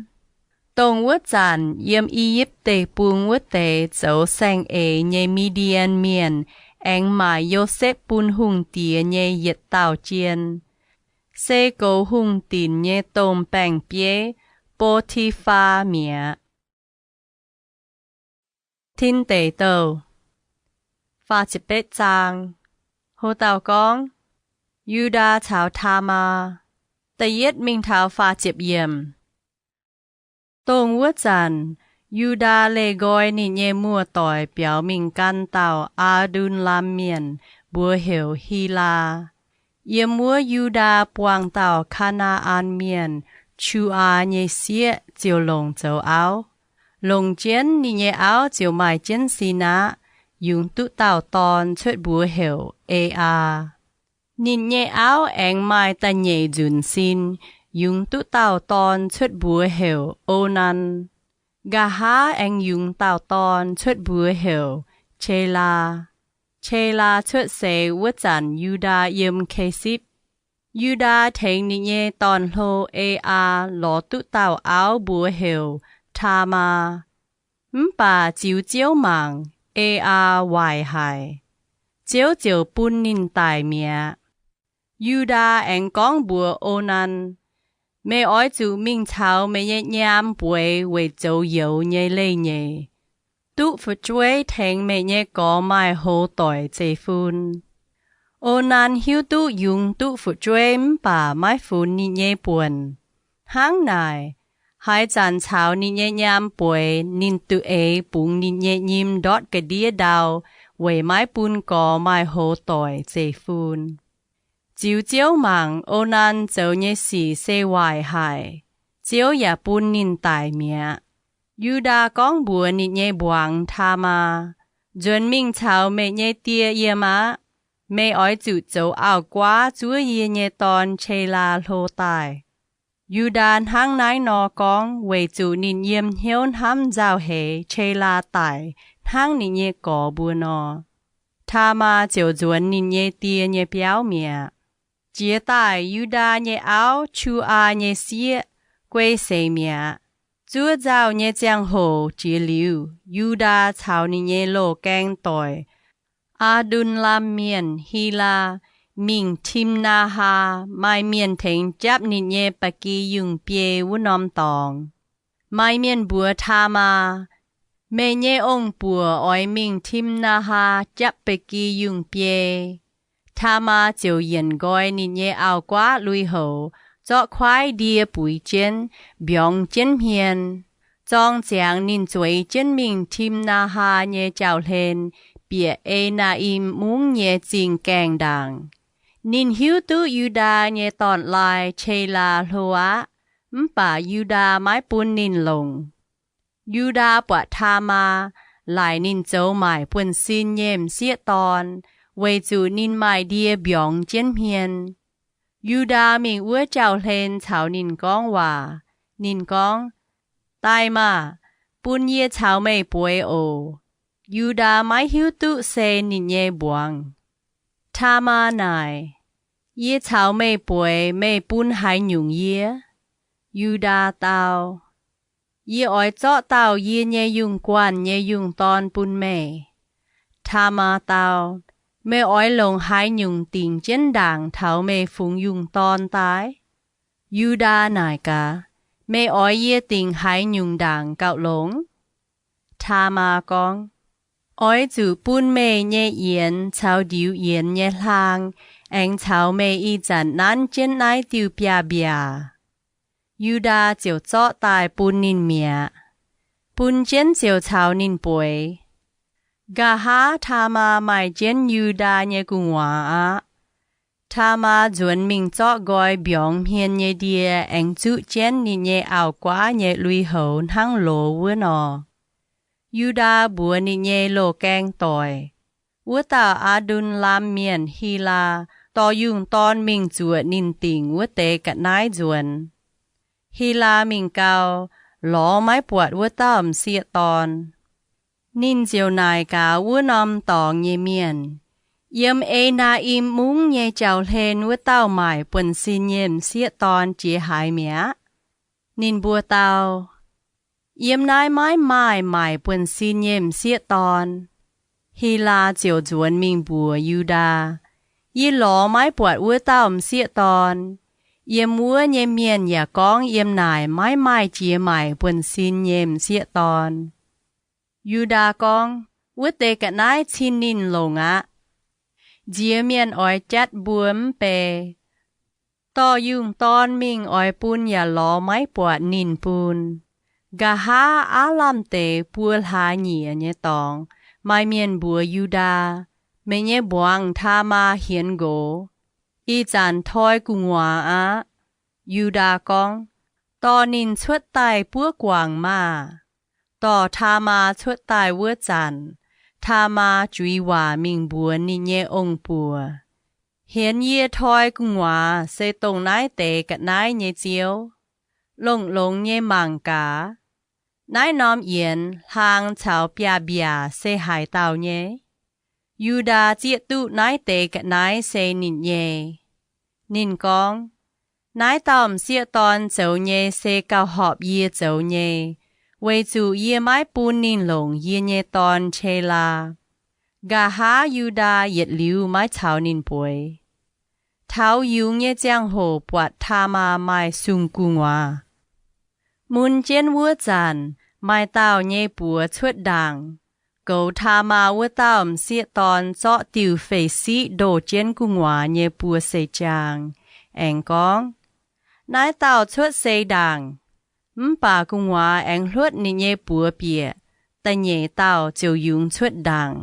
Dongh wuov zanc yiem I^yipv Deic-Bung wuov deix zoux saeng-eix nyei Mi^ndien Mienh aengx maaic Yosepv bun hungh diex nyei yietc dauh jien, se goux hungh dinc nyei domh baeng-bieiv, Bo^ti^faa, mi'aqv. Tin Deic Douh faah ziepc betv zaang. Ho dauh gorngv, Yu^ndaa caux Taa^maa. Da'yietv mingh taux faah ziepc yiemc. Dongh wuov zanc, Yu^ndaa leih nqoi ninh nyei muoz-doic biaux mingh gan dauh Aa^ndun^lam Mienh, mbuox heuc Hilaa, yiem wuov Yu^ndaa buangh dauh Kaa^naa^an Mienh, Qu^aa, nyei sieqv ziouc longc zoux auv. Longc jienv ninh nyei auv ziouc maaih jienv sin aqv, yungz duqv dauh dorn cuotv mbuox heuc E^aa. Ninh nyei auv aengx maaih da'nyeic nzunc sin, yungz duqv dauh dorn cuotv mbuox heuc Onan. Nqa'haav aengx yungz dauh dorn cuotv mbuox heuc Qelaa. Qelaa cuotv seix wuov zanc Yu^ndaa yiem Kesipv. Yu^ndaa tengx ninh nyei dorn-hlo, E^aa, lorz duqv dauh auv mbuox heuc Taa^maa. Mv baac ziux Ziouv mangc, E^aa waaic haic. Ziouv ziouc bun ninh daic mi'aqv. Yu^ndaa aengx gorngv mbuox Onan, Meih oix zuqc mingh caux meih nyei nyaam bueix weic zoux youz nyei leiz-nyeic, duqv fu'jueiv tengx meih nyei gorx maaih hoz doic zeiv-fun. Onan hiuv duqv yungz duqv fu'jueiv mv baac maiv funx ninh nyei buonc. Hnangv naaic, haaix zanc caux ninh nyei nyaam bueix, ninh duqv eix bungx ninh nyei nyim ndortv ga'ndiev ndau weic maiv bun gorx maaih hoz doic zeiv-fun. Ziux Ziouv mangc, Onan zoux nyei sic se waaic haic. Ziouv yaac bun ninh daic mi'aqv. Yu^ndaa gorngv mbuox ninh nyei mbuangz, Taa^maa, Nzuonx mingh caux meih nyei die yiem aqv. Meih oix zuqc zoux auv-guaav zuov yie nyei dorn, Qelaa, hlo daaih. Yu^ndaa hnangv naaiv nor gorngv weic zuqc ninh yiem hnyouv hnamv nzauh heix Qelaa daic hnangv ninh nyei gorx mbuo nor. Taa^maa ziouc nzuonx ninh nyei die nyei biauv mi'aqv. Jiex daaih Yu^ndaa nyei auv, Qu^aa, nyei sieqv, guei seix mi'aqv. Zuov nzauh nyei ziangh hoc jiex liuz, Yu^ndaa caux ninh nyei loz-gaeng doic, Aa^ndun^lam Mienh, Hilaa, mingh Timnaa^haa, maaih mienh tengx japv ninh nyei ba'gi yungh biei wuov norm dorngx. Maaih mienh mbuox Taa^maa, Meih nyei ong-buoc oix mingh Timnaa^haa japv ba'gi yungh biei. Taa^maa ziouc yienc nqoi ninh nyei auv-guaav lui-houx, zorqv kuaaiv ndie buix jienv, mbiorngz jienv hmien. Zorng ziangx ninh zueiz jienv mingh Timnaa^haa nyei jauv-hlen, bieqc E^naa^im Mungv nyei zingh gaengh ndaangc. Ninh hiuv duqv Yu^ndaa nyei dorn-laai, Qelaa, hlo aqv, mv baac Yu^ndaa maiv bun ninh longc. Yu^ndaa buatc Taa^maa, laaic ninh zoux maaic buonv-sin nyei m'sieqv dorn, weic zuqc ninh maaih ndie mbiorngz jienv hmien. Yu^ndaa mingh wuov jauv-hlen caux ninh gorngv waac. Ninh gorngv, Daaih maah! Bun yie caux meih bueix oc. Yu^ndaa maiv hiuv duqv se ninh nyei mbuangz. Taa^maa naaic, Yie caux meih bueix, meih bun haaix nyungc yie? Yu^ndaa dau, Yie oix zorqv dauh yie nyei yungh guanh nyei yungh dorn bun meih. Taa^maa dau, Meih oix longc haaix nyungc dingc jienv ndaangc taux meih fungx yungh dorn daaih? Yu^ndaa naaic gaax, Meih oix yie dingc haaix nyungc ndaangc gauh longx? Taa^maa gorngv, Oix zuqc bun meih nyei yienx caux ndiux yienx nyei hlaang aengx caux meih ih zanc nanv jienv naaiv diuh biaav-mbiaac. Yu^ndaa ziouc zorqv daaih bun ninh mi'aqv. Bun jienv ziouc caux ninh bueix. Nqa'haav Taamaa maaih jienv Yu^ndaa nyei gu'nguaaz aqv. Taamaa nzuonx mingh zorqv nqoi mbiorngz hmien nyei ndie aengx zuqv jienv ninh nyei auv-guaav nyei lui-houx hnangv loz wuov nor. Yu^ndaa mbuox ninh nyei loz-gaeng doic, wuov dauh Aa^ndun^lam Mienh, Hilaa, dorh yungh dorn mingh zuoqc ninh dingc wuov deix ga'naaiv nzuonx. Hilaa mingh gau, lorz maiv buatc wuov dauh m'sieqv dorn. Ninh ziouc naaic gaax wuov norm dorngx nyei mienh, Yiem E^naa^im Mungv nyei jauv-hlen wuov dauh maaic buonv-sin nyei m'sieqv dorn jiex haaix mi'aqv? Ninh mbuo dau, Yiem naaiv maiv maaih maaic buonv-sin nyei m'sieqv dorn. Hilaa ziouc nzuonx mingh mbuox Yu^ndaa, Yie lorz maiv buatc wuov dauh m'sieqv dorn. Yiem wuov nyei mienh yaac gorngv yiem naaic maiv maaih jiex maaic buonv-sin nyei m'sieqv dorn. Yu^ndaa gorngv, Wuov deix ga'naaiv cin ninh longc aqv. Nziex mienh oix jatv mbuo mv bei. Dorh yungh dorn mingh oix bun yaac lorz maiv buatc ninh bun. Nqa'haav aav lamh deix buo hlaax nyieqc nyei dorngx, maaih mienh mbuox Yu^ndaa, Meih nyei muangz Taamaa hienx nqox. Ih zanc toi gu'nguaaz aqv. Yu^ndaa gorngv, Dorh ninh cuotv daaih buov guangc maah! Dorh Taamaa cuotv daaih wuov zanc, Taamaa juix waac mingh mbuox ninh nyei ong-buoc, Hienx yie toi gu'nguaaz se dongh naaiv deix ga'naaiv nyei ziouv. Longx-longx nyei mangc gaax. Naaiv norm yienx, hlaang caux biaav-mbiaac se haaix dauh nyei? Yu^ndaa zieqv duqv naaiv deix ga'naaiv se ninh nyei. Ninh gorngv, Naaiv dauh m'sieqv dorn zoux nyei se gauh horpc yie zoux nyei, weic zuqc yie maiv bun ninh longc yie nyei dorn, Qelaa. Nqa'haav Yu^ndaa yietc liuz maiv caux ninh bueix. Taux yungz nyei ziangh hoc buatc Taamaa maaih sung gu'nguaaz. Mun jienv wuov zanc, maaih dauh nyei buoz cuotv ndaangc, goux Taamaa wuov dauh m'sieqv dorn zorqv diuh fei-siqv ndoh jienv gu'nguaaz nyei buoz seix jaang, aengx gorngv, Naaiv dauh cuotv seix ndaangc. Mv baac gu'nguaaz aengx hluotv ninh nyei buoz bieqc, da'nyeic dauh ziouc yungz cuotv ndaangc,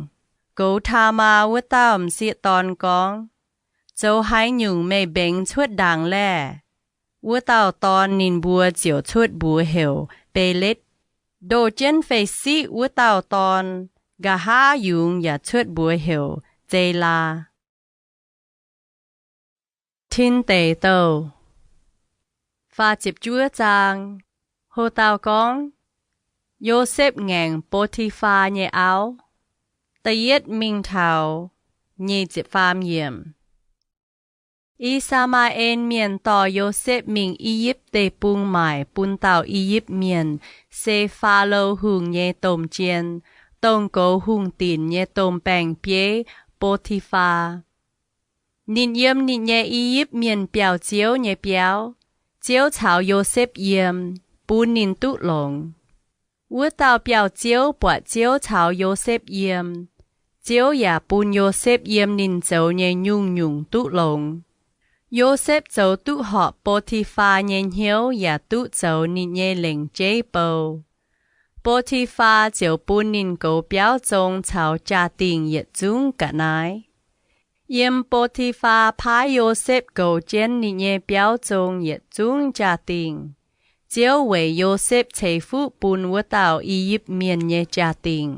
goux Taamaa wuov dauh m'sieqv dorn gorngv, Zoux haaix nyungc meih mbengx cuotv ndaangc laeh? Wuov dauh dorn ninh mbuo ziouc cuotv mbuox heuc Beletv. Ndoh jienv fei-siqv wuov dauh dorn, nqa'haav yungz yaac cuotv mbuox heuc Zelaa. Tin Deic Douh. Faah ziepc juov zaang. Ho dauh gorngv, Yosepv ngaengc Bo^ti^faa nyei auv. Da'yietv mingh taux nyic ziepc faam yiemc. I^saa^maa^en Mienh dorh Yosepv mingh I^yipv Deic-Bung maaic bun dauh I^yipv Mienh, se Faalo Hungh nyei domh jien, dongh goux hungh dinc nyei domh baeng-bieiv, Bo^ti^faa. Ninh yiem ninh nyei I^yipv Mienh biauv-ziouv nyei biauv. Ziouv caux Yosepv yiem, bun ninh duqv longx. Wuov dauh biauv-ziouv buatc Ziouv caux Yosepv yiem. Ziouv yaac bun Yosepv yiem ninh zoux nyei nyungc-nyungc duqv longx. Yosepv zoux duqv horpc Bo^ti^faa nyei hnyouv yaac duqv zoux ninh nyei lengc jeiv bou. Bo^ti^faa ziouc bun ninh goux biauv zong caux jaa-dingh yietc zungv ga'naaiv. Yiem Bo^ti^faa paaiv Yosepv goux jienv ninh nyei biauv zong yietc zungv jaa-dingh, Ziouv weic Yosepv ceix fuqv bun wuov dauh I^yipv Mienh nyei jaa-dingh.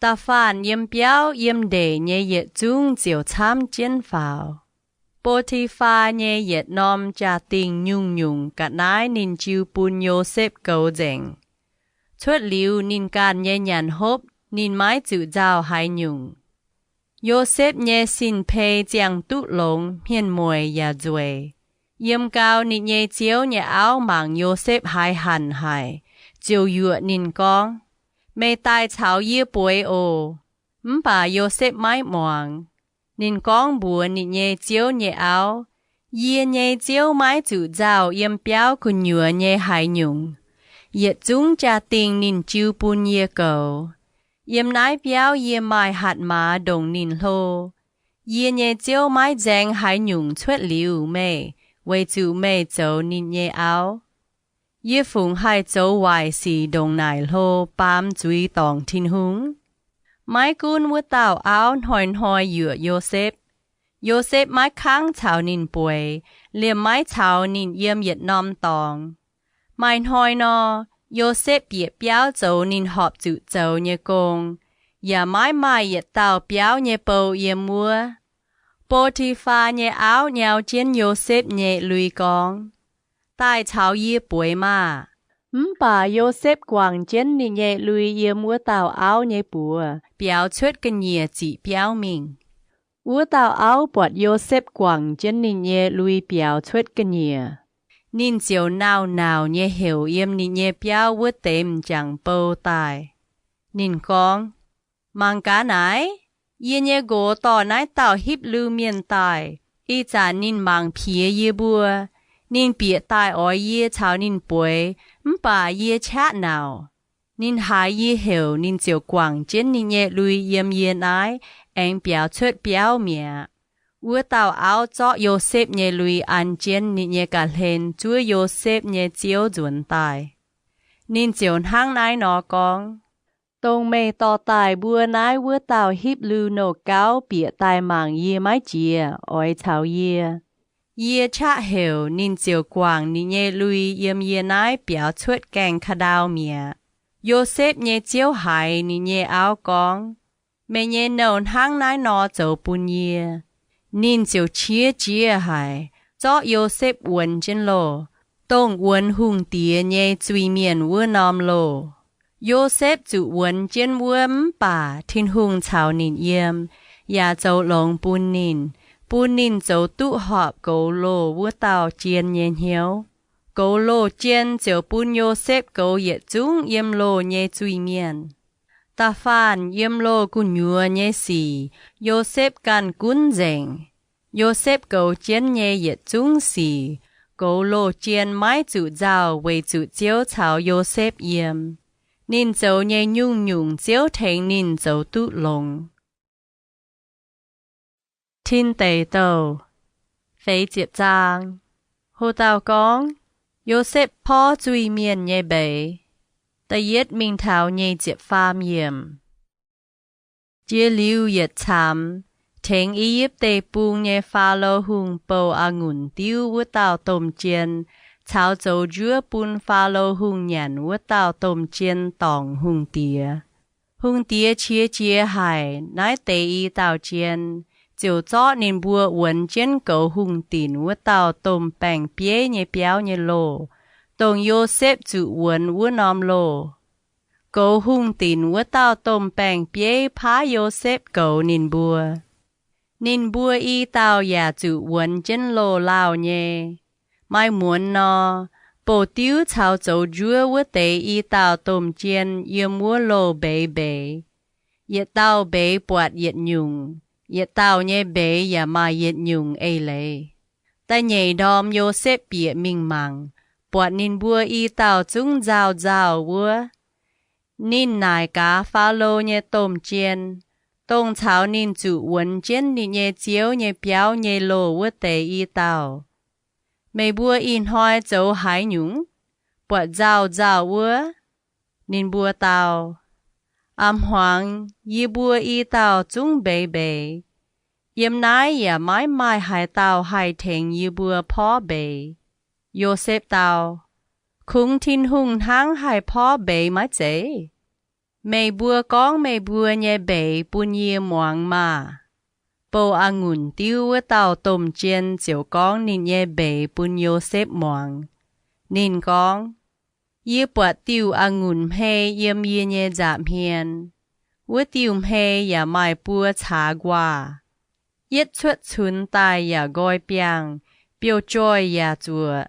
Da'faanh yiem biauv yiem ndeic nyei yietc zungv ziouc camv jienv faaux. Bo^ti^faa nyei yietc norm jaa-dingh nyungc-nyungc ga'naaiv ninh jiu bun Yosepv goux nzengc. Cuotv liuz ninh ganh nyei nyanc hopv ninh maiv zuqc nzauh haaix nyungc. Yosepv nyei sin-pei ziangh duqv longx, hmien-mueic yaac nzueic. Yiem gau ninh nyei ziouv nyei auv mangc Yosepv haiz hanc haic, ziouc yuoqc ninh gorngv, Meih daaih caux yie bueix oc. Mv baac Yosepv maiv muangx. Ninh gorngv mbuox ninh nyei ziouv nyei auv, Yie nyei ziouv maiv zuqc nzauh yiem biauv gu'nyuoz nyei haaix nyungc. Yietc zungv jaa-dingh ninh jiu bun yie goux. Yiem naaiv biauv yie maaih hatc maaz ndongc ninh hlo. Yie nyei ziouv maiv nzaeng haaix nyungc cuotv liuz meih, weic zuqc meih zoux ninh nyei auv. Yie fungc haih zoux waaic sic ndongc naaic hlo baamz zuiz dorngc Tin-Hungh? Maiv gunv wuov dauh auv hnoi-hnoi yuoqc Yosepv, Yosepv maiv kangv caux ninh bueix, liemh maiv caux ninh yiem yietc norm dorngx. Maaih hnoi nor, Yosepv bieqc biauv zoux ninh horpc zuqc zoux nyei gong, yaac maiv maaih yietc dauh biauv nyei bou yiem wuov. Bo^ti^faa nyei auv nyau jienv Yosepv nyei lui gorngv, Daaih caux yie bueix maah! Mv baac Yosepv guangc jienv ninh nyei lui yiem wuov dauh auv nyei buoz biaux cuotv ga'nyiec ziqc biauv mingh. Wuov dauh auv buatc Yosepv guangc jienv ninh nyei lui biaux cuotv ga'nyiec, ninh ziouc nauc-nauc nyei heuc yiem ninh nyei biauv wuov deix m'jangc bou daaih. Ninh gorngv, Mangc gaax naaiv, yie nyei nqox dorh naaiv dauh Hipv^lu Mienh daaih. Ih zanc ninh mangc piex yie mbuo. Ninh bieqc daaih oix yie caux ninh bueix, mv baac yie qaqv nauc. Ninh haiz yie heuc, ninh ziouc guangc jienv ninh nyei lui yiem yie naaiv, aengx biaux cuotv biauv mi'aqv. Wuov dauh auv zorqv Yosepv nyei lui an jienv ninh nyei ga'hlen zuov Yosepv nyei ziouv nzuonx daaih. Ninh ziouc hnangv naaiv nor gorngv, Dongh meih dorh daaih mbuo naaiv wuov dauh Hipv^lu Nouh Gauv bieqc daaih mangc yie maiv jiex, oix caux yie. Yie qaqv heuc, ninh ziouc guangc ninh nyei lui yiem yie naaiv biaux cuotv gaengh ka'ndau mi'aqv. Yosepv nyei ziouv haiz ninh nyei auv gorngv, Meih nyei nouh hnangv naaiv nor zoux bun yie. Ninh ziouc qiex jiez haic, zorqv Yosepv wuonx jienv loh, dongh wuonx hungh diex nyei zuiz-mienh wuov norm loh. Yosepv zuqc wuonx jienv wuov mv baac Tin-Hungh caux ninh yiem, yaac zoux longx bun ninh, bun ninh zoux duqv horpc goux loh wuov dauh jien nyei hnyouv. Goux loh jien ziouc bun Yosepv goux yietc zungv yiem loh nyei zuiz-mienh. Da'faanh yiem loh gu'nyuoz nyei sic, Yosepv ganh gunv nzengc. Yosepv goux jienv nyei yietc zungv sic, goux loh jien maiv zuqc nzauh weic zuqc Ziouv caux Yosepv yiem. Ninh zoux nyei nyungc-nyungc Ziouv tengx ninh zoux duqv longx. Tin Deic Douh feix ziepc zaang. Ho dauh gorngv, Yosepv porv zuiz-mienh nyei mbeix. Da'yietv mingh taux nyic ziepc faam yiemc. Jiex liuz yietc camx, tengx I^yipv Deic-Bung nyei Faalo Hungh bouh a'ngunc diuv wuov dauh domh jien caux zoux njuov bun Faalo Hungh nyanc wuov dauh domh jien dorngc hungh diex. Hungh diex qiex jiez haic naaiv deix i dauh jien, ziouc zorqv ninh mbuo wuonx jienv goux hungh dinc wuov dauh domh baeng-bieiv nyei biauv nyei loh, dongh Yosepv zuqc wuonx wuov norm loh. Goux hungh dinc wuov dauh domh baeng-bieiv paaiv Yosepv goux ninh mbuo. Ninh mbuo i dauh yaac zuqc wuonx jienv loh lauh nyei. Maaih muonz nor, bouh diuv caux zoux njuov wuov deix i dauh domh jien yiem wuov loh mbeix mbeix. Yietc dauh mbeix buatc yietc nyungc, yietc dauh nyei mbeix yaac maaih yietc nyungc eix leiz. Da'nyeic ndorm Yosepv bieqc mingh mangc, buatc ninh mbuo i dauh zungv nzauh nzauh wuov. Ninh naaic gaax Faalo nyei domh jien, dongh caux ninh zuqc wuonx jienv ninh nyei ziouv nyei biauv nyei loh wuov deix i dauh, Meih mbuo ih hnoi zoux haaix nyungc, buatc nzauh nzauh wuov? Ninh mbuo dau, A'hmuangx yie mbuo i dauh zungv mbeix mbeix. Yiem naaiv yaac maiv maaih haaix dauh haih tengx yie mbuo porv mbeix. Yosepv dau, Kungx Tin-Hungh hnangv haih porv mbeix maiv zeiz? Meih mbuo gorngv meih mbuo nyei mbeix bun yie muangx maah! Bouh a'ngunc diuv wuov dauh domh jien ziouc gorngv ninh nyei mbeix bun Yosepv muangx. Ninh gorngv, Yie buatc diuh a'ngunc hmei yiem yie nyei nza'hmien. Wuov diuh hmei yaac maaih buo caax nquaah. Yietv cuotv cunx daaih yaac nqoi biangh, biouv-joih yaac zuoqc.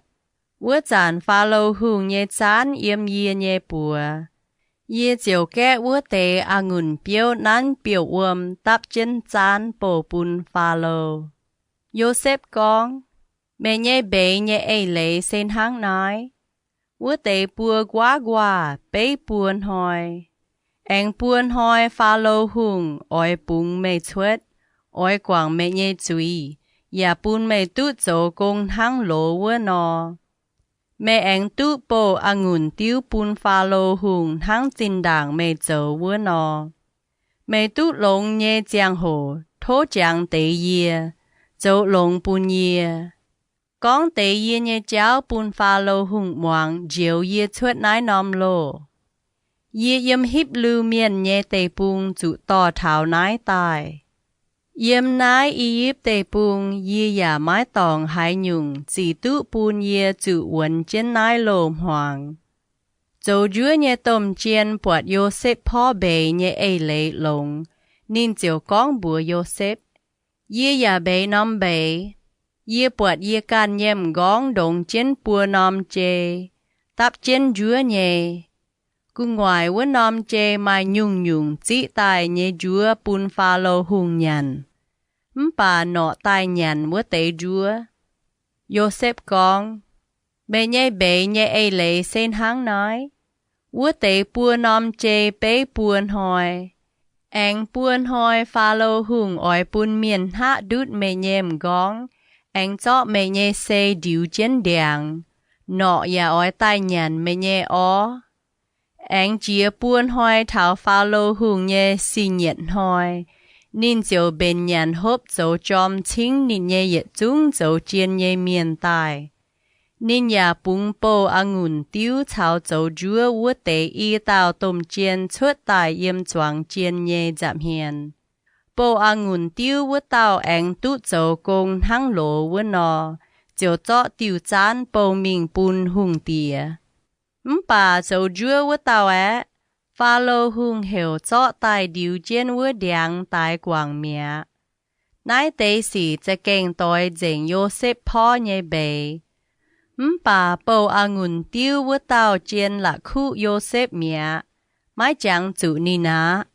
Wuov zanc Faalo Hungh nyei zaanv yiem yie nyei buoz. Yie ziouc gaeqv wuov deix a'ngunc biouv nanv biouv-wuom dapv jienv zaanv bouh bun Faalo. Yosepv gorngv, Meih nyei mbeix nyei eix leiz se hnangv naaiv. Wuov deix buo nquaav nquaah beiv buo hnoi. Aengx buo hnoi Faalo Hungh oix bungx meih cuotv, oix guangc meih nyei zuiz, yaac bun meih duqv zoux gong hnangv loz wuov nor. Meih aengx duqv bouh a'ngunc diuv bun Faalo Hungh hnangv zinh ndaangc meih zoux wuov nor. Meih duqv longx nyei ziangh hoc tov jangx deix yie, zoux longx bun yie. Gorngv deix yie nyei jauv bun Faalo Hungh muangx njoux yie cuotv naaiv norm loh. Yie yiem Hipv^lu Mienh nyei deic-bung zuqc dorh taux naaiv daaih. Yiem naaiv I^yipv Deic-Bung yie yaac maiv dorngc haaix nyungc zic duqv bun yie zuqc wuonx jienv naaiv loh-hmuangx. Zoux njuov nyei domh jien buatc Yosepv porv mbeix nyei eix-leiz longx, ninh ziouc gorngv mbuox Yosepv, Yie yaac mbeix norm mbeix. Yie buatc yie ganh nyei m'nqorngv ndongx jienv buo norm jei, dapv jienv njuov nyei. Gu'nguaaic wuov norm jei maaih nyungc-nyungc ziqv daaih nyei njuov bun Faalo Hungh nyanc, mv baac norqc daaih nyanc wuov deix njuov. Yosepv gorngv, Meih nyei mbeix nyei eix-leiz se hnangv naaiv. Wuov deix buo norm jei beiv buo hnoi. Aengx buo hnoi Faalo Hungh oix bun mienh hngaqv ndutv meih nyei m'nqorngv, aengx zorqv meih nyei sei ndiux jienv ndiangx. Norqc yaac oix daaih nyanc meih nyei orv. Aengx jiex buo hnoi taux Faalo Hungh nyei singx-nyietc hnoi, ninh ziouc mbenc nyanc hopv zoux jorm cingv ninh nyei yietc zungv zoux jien nyei mienh daaih. Ninh yaac bungx bouh a'ngunc diuv caux zoux njuov wuov deix i dauh domh jien cuotv daaih yiem zuangx jien nyei nza'hmien. Bouh a'ngunc diuv wuov dauh aengx duqv zoux gong hnangv loz wuov nor, ziouc zorqv diuh zaanv bouh mingh bun hungh diex. Mv baac zoux njuov wuov dauh aeqv, Faalo Hungh heuc zorqv daaih ndiux jienv wuov ndiangx daix guangc mi'aqv. Naaiv deix sic za'gengh doix nzengc Yosepv porv nyei mbeix. Mv baac bouh a'ngunc diuv wuov dauh jien la'kuqv Yosepv mi'aqv, maiv jangx zuqc ninh aqv.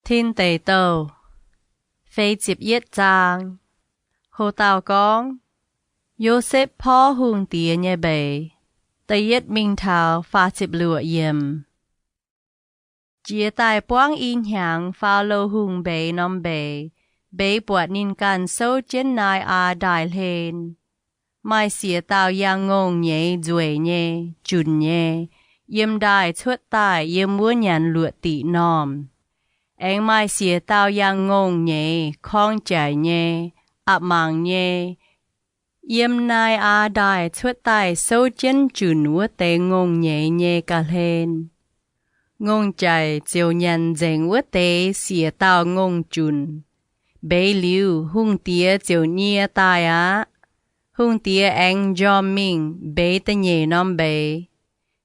Tin Deic Douh feix ziepc yietv zaang. Ho dauh gorngv, Yosepv porv hungh diex nyei mbeix. Da'yietv mingh taux faah ziepc luoqc yiemc. Jiex daaih buangv i hnyangx, Faalo Hungh mbeix norm mbeix. Mbeix buatc ninh ganh souv jienv naai aa ndaaih hlen. Maaih siec dauh yangh ngongh nyeiz nzueic nyei, junc nyei, yiem ndaaih cuotv daaih yiem wuov nyanc luoqc diqc normh. Aengx maaih siec dauh yangh ngongh nyeiz korng jaic nyei, a'mangc nyei, yiem naai aa ndaaih cuotv daaih souv jienv junc wuov deix ngongh nyeiz nyei ga'hlen. Ngongh jaic ziouc nyanc nzengc wuov deix siec dauh ngongh junc. Mbeix liuz, hungh diex ziouc nyie daaih aqv. Hungh diex aengx njormh mingh mbeix da'nyeic norm mbeix.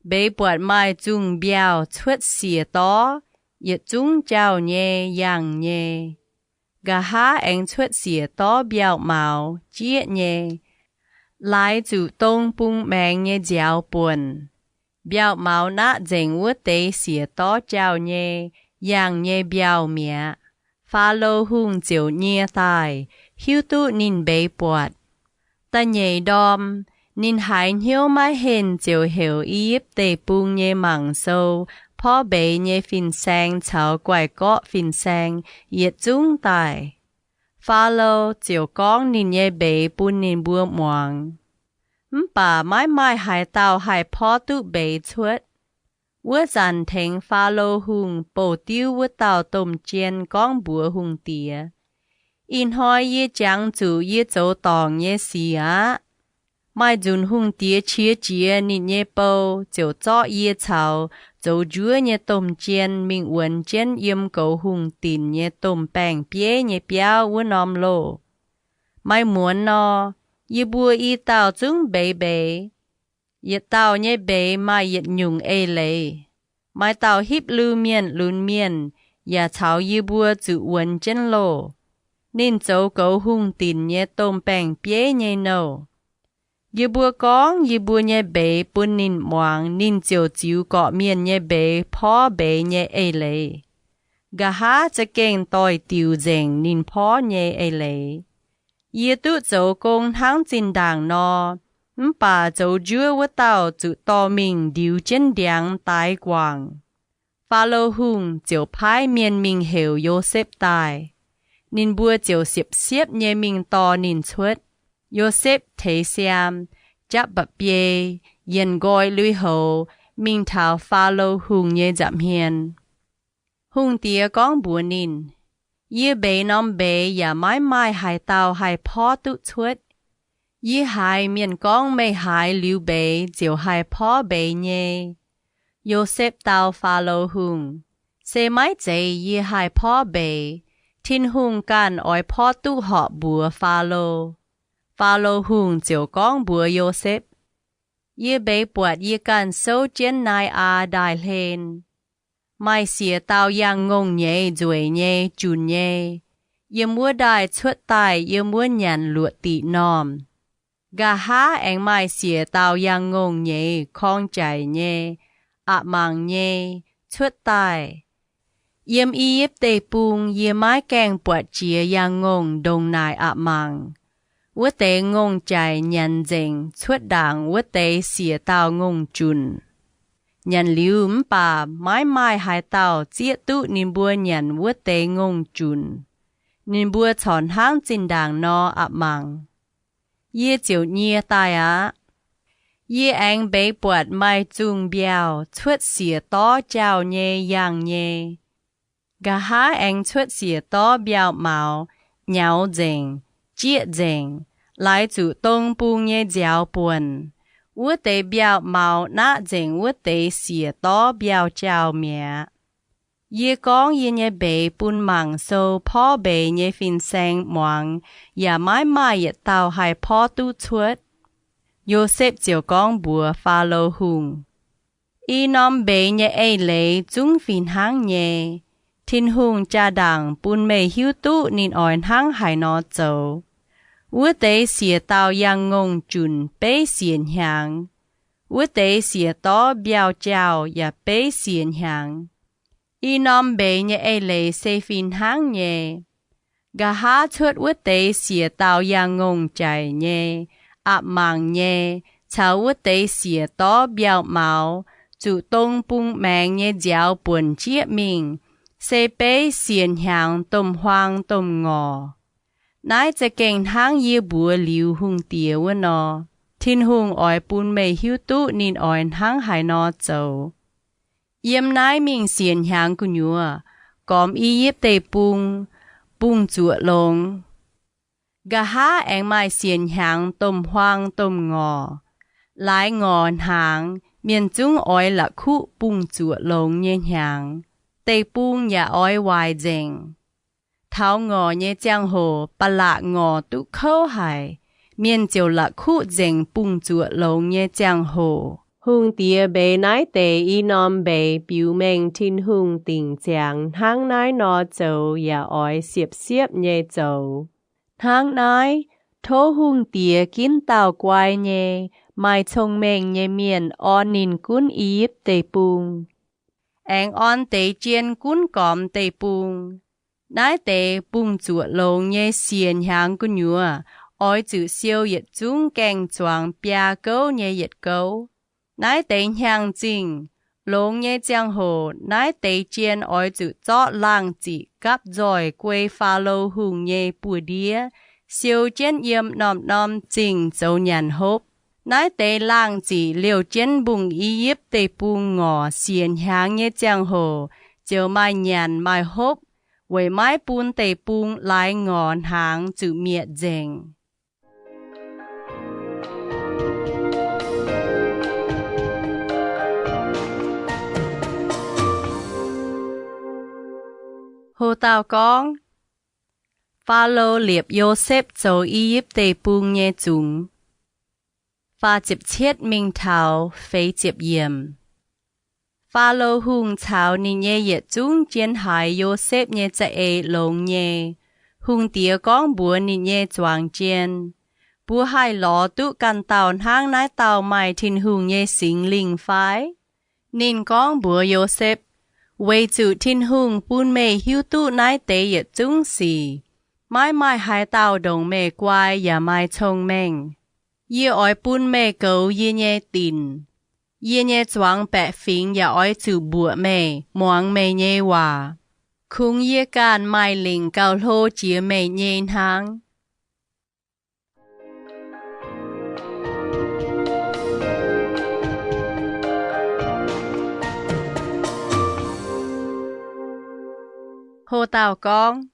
Mbeix buatc maaih zungh mbiauh cuotv siec dorv, yietc zungv jauh nyei, yangh nyei. Nqa'haav aengx cuotv siec dorv mbiauh maux, jieqv nyei, laaix zuqc dong bung maengx nyei nziaaux buonc. Mbiauh maux naqv nzengc wuov deix siec dorv jauh nyei, yangh nyei mbiauh mi'aqv. Faalo Hungh ziouc nyie daaih, hiuv duqv ninh mbeix buatc. Da'nyeic ndorm, ninh haiz hnyouv maiv henh ziouc heuc I^yipv Deic-Bung nyei mangc sou, porv mbeix nyei fin-saeng caux guaiv gorqv fin-saeng yietc zungv daaih. Faalo ziouc gorngv ninh nyei mbeix bun ninh mbuo muangx. Mv baac maiv maaih haaix dauh haih porv duqv mbeix cuotv. Wuov zanc tengx Faalo Hungh bouh diuv wuov dauh domh jien gorngv mbuox hungh diex, Ih hnoi yie jangx zuqc yie zoux dorngc nyei sic aqv. Maaih nzunc hungh diex qiex jiez ninh nyei bou ziouc zorqv yie caux zoux njuov nyei domh jien mingh wuonx jienv yiem goux hungh dinc nyei domh baeng bieiv nyei biauv wuov norm loh. Maaih muonz nor, yie mbuo i dauh zungv mbeix mbeix. Yietc dauh nyei mbeix maaih yietc nyungc eix-leiz. Maaih dauh Hipv^lu Mienh lunx mienh yaac caux yie mbuo zuqc wuonx jienv loh. Ninh zoux goux hungh dinc nyei domh baeng bieiv nyei nouh. Yie mbuo gorngv yie mbuo nyei mbeix bun ninh muangx, ninh ziouc ziux gorqv-mienh nyei mbeix porv mbeix nyei eix-leiz. Nqa'haav za'gengh doix-diuc nzengc ninh porv nyei eix-leiz. Yie duqv zoux gong hnangv zinh ndaangc nor, Mv baac zoux njuov wuov dauh zuqc dorh mingh ndiux jienv ndiangx daix guangc. Faalo Hungh ziouc paaiv mienh mingh heuc Yosepv daaih. Ninh mbuo ziouc siepv-siepv nyei mingh dorh ninh cuotv. Yosepv teix siaam, japv mba'biei, yienh nqoi lui-houx, mingh taux Faalo Hungh nyei nza'hmien. Hungh diex gorngv mbuox ninh, Yie mbeix norm mbeix yaac maiv maaih haaix dauh haih porv duqv cuotv. Yie haiz mienh gorngv meih haiz liuz mbeix ziouc haih porv mbeix nyei. Yosepv dau Faalo Hungh, Se maiv zeiz yie haih porv mbeix. Tin-Hungh ganh oix porv duqv horpc mbuox Faalo. Faalo Hungh ziouc gorngv mbuox Yosepv, Yie mbeix buatc yie ganh souv jienv Naa^aa ndaaih hlen. Maaih siec dauh yangh ngongh nyeiz nzueic nyei junc nyei, yiem wuov ndaaih cuotv daaih yiem wuov nyanc luoqc diqc normh. Nqa'haav aengx maaih siec dauh yangh ngongh nyeiz korng jaic nyei, aqc mangc nyei, cuotv daaih. Yiem I^yipv Deic-Bung yie maiv gaengh buatc jiex yangh ngongh ndongc naaic aqc mangc. Wuov deix ngongh jaic nyanc nzengc cuotv ndaangc wuov deix siec dauh ngongh junc. Nyanc liuz mv baac maiv maaih haaix dauh zieqv duqv ninh mbuo nyanc wuov deix ngongh junc. Ninh mbuo corc hnangv zinh ndaangc nor aqc mangc. Yie ziouc nyie daaih aqv. Yie aengx mbeix buatc maaih zungh mbiauh cuotv siec dorv jaauh nyei yangh nyei. Nqa'haav aengx cuotv siec dorv mbiauh maux, nyaux nzengc, jieqv nzengc, laaix zuqc dong bung nyei nziaaux buonc. Wuov deix mbiauh maux naqv nzengc wuov deix siec dorv mbiauh jaauh mi'aqv. Yie gorngv yie nyei mbeix bun mangc sou porv mbeix nyei fin-saeng muangx, yaac maiv maaih yietc dauh haih porv duqv cuotv. Yosepv ziouc gorngv mbuox Faalo Hungh, I norm mbeix nyei eix leiz zungv fih hnangv nyei. Tin-Hungh jaa-ndaangc bun meih hiuv duqv ninh oix hnangv haaix nor zoux. Wuov deix siec dauh yangh ngongh junc beiv siec hnyangx. Wuov deix siec dorv mbiauh jaauh yaac beiv siec hnyangx. I norm mbeix nyei eix leiz se fih hnangv nyei. Nqa'haav cuotv wuov deix siec dauh yangh ngongh jaic nyei, aqc mangc nyei, caux wuov deix siec dorv mbiauh maux, zuqc dong bung maengx nyei nziaaux buonc jieqv mingh, se beiv siec hnyangx domh huaang domh ngorc. Naaiv za'gengh hnangv yie mbuox liuz hungh diex wuov nor. Tin-Hungh oix bun meih hiuv duqv ninh oix hnangv haaix nor zoux. Yiem naaiv mingh siec hnyangx gu'nyuoz, gormx I^yipv Deic-Bung, bungx-zuoqc longx. Nqa'haav aengx maaih siec hnyangx domh huaang domh ngorc. Laaix ngorc hnaangx, mienh zungv oix la'kuqv bungx-zuoqc longx nyei hnyangx. Deic-bung yaac oix waaic nzengc. Taux ngorc nyei ziangh hoc ba'laqc ngorc duqv kouv haic, mienh ziouc la'kuqv nzengc bungx-zuoqc longx nyei ziangh hoc. Hungh diex mbeix naaiv deix i norm mbeix biux mengh Tin-Hungh dingc ziangx hnangv naaiv nor zoux yaac oix siepv-siepv nyei zoux. Hnangv naaiv, tov hungh diex ginv dauh guai nyei, maaih cong-mengh nyei mienh orn ninh gunv I^yipv Deic-Bung. Aengx orn deix jien gunv gormx deic-bung. Naaiv deix bungx-zuoqc longx nyei siec hnyangx gu'nyuoz oix zuqc siou yietc zungv gaeng-zuangx biaa gouv nyei yietc gouv. Naaiv deix hnyangx-zingh, longx nyei ziangh hoc naaiv deix jien oix zuqc zorqv laangh ziqc gapv nzoih guei Faalo Hungh nyei buoz-ndiev, siou jienv yiem norm-norm zingh zoux nyanc hopv. Naaiv deix laangh ziqc liouh jienv mbungh I^yipv Deic-Bung ngorc siec hnyangx nyei ziangh hoc ziouc maaih nyanc maaih hopv, weic maiv bun deic-bung laaix ngorc hnaangx zuqc mietc nzengc. Ho dauh gorngv, Faalo liepc Yosepv zoux I^yipv Deic-Bung nyei zungx. Faah ziepc cietv mingh taux feix ziepc yiemc. Faalo Hungh caux ninh nyei yietc zungv jien haiz Yosepv nyei za'eix longx nyei. Hungh diex gorngv mbuox ninh nyei zuangx jien, Mbuo haih lorz duqv ganh dauh hnangv naaiv dauh maaih Tin-Hungh nyei Singx Lingh fai? Ninh gorngv mbuox Yosepv, Weic zuqc Tin-Hungh bun meih hiuv duqv naaiv deix yietc zungv sic, maiv maaih haaix dauh ndongc meih guai yaac maaih cong-mengh. Yie oix bun meih goux yie nyei dinc. Yie nyei zuangx baeqc fingx yaac oix zuqc mbuoqc meih, muangx meih nyei waac. Kungx yie ganh maaih lingc gauh hlo jiex meih nyei hnangv. Ho dauh gorngv,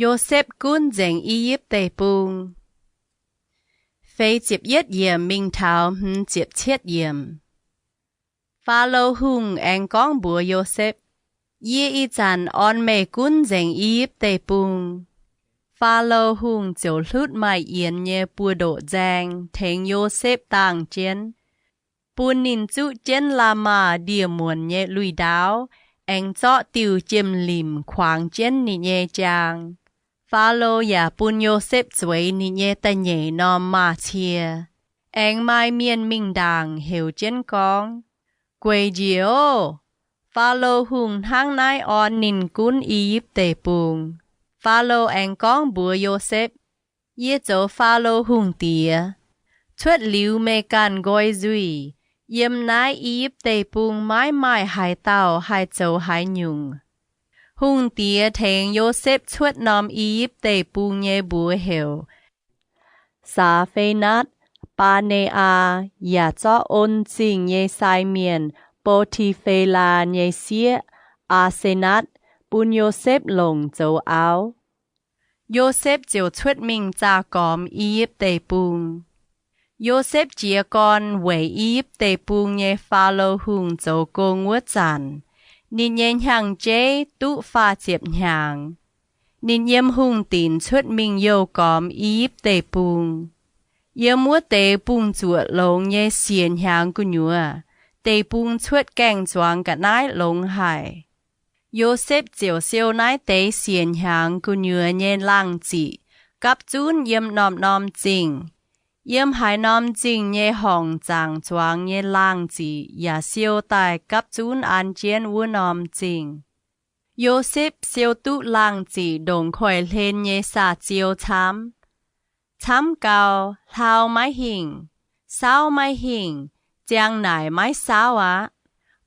Yosepv Gunv Nzengc I^yipv Deic-Bung. Feix ziepc yietv yiemc mingh taux hmz ziepc cietv yiemc. Faalo Hungh aengx gorngv mbuox Yosepv, Yie ih zanc orn meih gunv nzengc I^yipv Deic-Bung. Faalo Hungh ziouc hlutv maaih yienx nyei buoz-ndoqv nzaeng tengx Yosepv dangh jienv, bun ninh zuqv jienv la'maah ndie-muonc nyei lui-ndaauv, aengx zorqv diuh jiem-limc kuangx jienv ninh nyei jaang. Faalo yaac bun Yosepv zueiz ninh nyei da'nyeic norm maaz-cie. Aengx maaih mienh mingh ndaangc heuc jienv gorngv, Gueic njiec oc! Faalo Hungh hnangv naaiv orn ninh gunv I^yipv Deic-Bung. Faalo aengx gorngv mbuox Yosepv, Yie zoux Faalo Hungh diex. Cuotv liuz meih ganh nqoi nzuih, yiem naaiv I^yipv Deic-Bung maiv maaih haaix dauh haih zoux haaix nyungc. Hungh diex tengx Yosepv cuotv norm I^yipv Deic-Bung nyei mbuox heuc Saa^fe^natv, Baa^ne^aa, yaac zorqv on zingh nyei sai mienh, Bo^ti^fe^laa, nyei sieqv, Aa^se^natv, bun Yosepv longc zoux auv. Yosepv ziouc cuotv mingh zaah gormx I^yipv Deic-Bung. Yosepv jiez gorn weic I^yipv Deic-Bung nyei Faalo Hungh zoux gong wuov zanc, ninh nyei hnyangx-jeiv duqv faah ziepc hnyangx. Ninh yiem hungh dinc cuotv mingh youh gormx I^yipv Deic-Bung. Yiem wuov deix bungx-zuoqc longx nyei siec hnyangx gu'nyuoz, deic-bung cuotv gaeng-zuangx ga'naaiv longx haic. Yosepv ziouc siou naaiv deix siec hnyangx gu'nyuoz nyei laangh ziqc gapv zunv yiem norm-norm zingh. Yiem haaix norm zingh nyei horngc zaangc zuangx nyei laangh ziqc yaac siou daaih gapv zunv an jienv wuov norm zingh. Yosepv siou duqv laangh ziqc ndongc koiv-hlen nyei saa-ziou camv. Camv gau, hlau maiv hingh, saauv maiv hingh, ziang naaic maiv saauv aqv.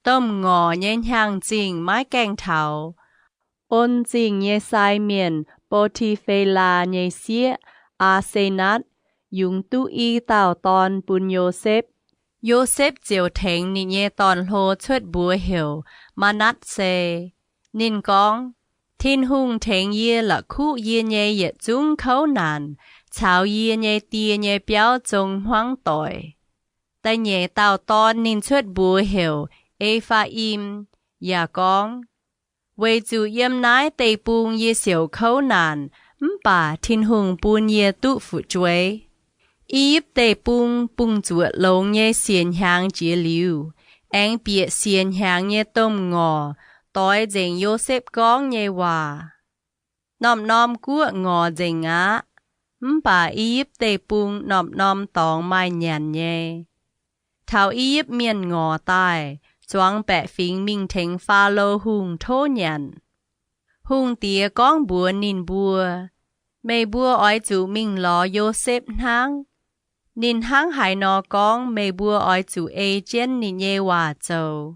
Domh ngorc nyei hnyangx-zingh maiv gaengh taux. On zingh nyei sai mienh, Bo^ti^fe^laa, nyei sieqv, Aa^se^natv, yungz duqv i dauh dorn bun Yosepv. Yosepv ziouc tengx ninh nyei dorn-hlo cuotv mbuox heuc Maa^natv^se. Ninh gorngv, Tin-Hungh tengx yie la'kuqv yie nyei yietc zungv kouv naanc caux yie nyei die nyei biauv zong hmuangv doic. Da'nyeic dauh dorn ninh cuotv mbuox heuc E^faa^im, yaac gorngv, Weic zuqc yiem naaiv deic-bung yie siouc kouv naanc, mv baac Tin-Hungh bun yie duqv fu'jueiv. I^yipv Deic-Bung bungx-zuoqc longx nyei siec hnyangx jiex liuz, aengx bieqc siec hnyangx nyei domh ngorc doix nzengc Yosepv gorngv nyei waac. Norm-norm guoqv ngorc nzengc aqv. Mv baac I^yipv Deic-Bung norm-norm dorngx maaih nyanc nyei. Taux I^yipv Mienh ngorc daaih, zuangx baeqc fingx mingh tengx Faalo Hungh tov nyanc. Hungh diex gorngv mbuox ninh mbuo, Meih mbuo oix zuqc mingh lorz Yosepv hnangv. Ninh hnangv haaix nor gorngv, meih mbuo oix zuqc ei jienv ninh nyei waac zoux.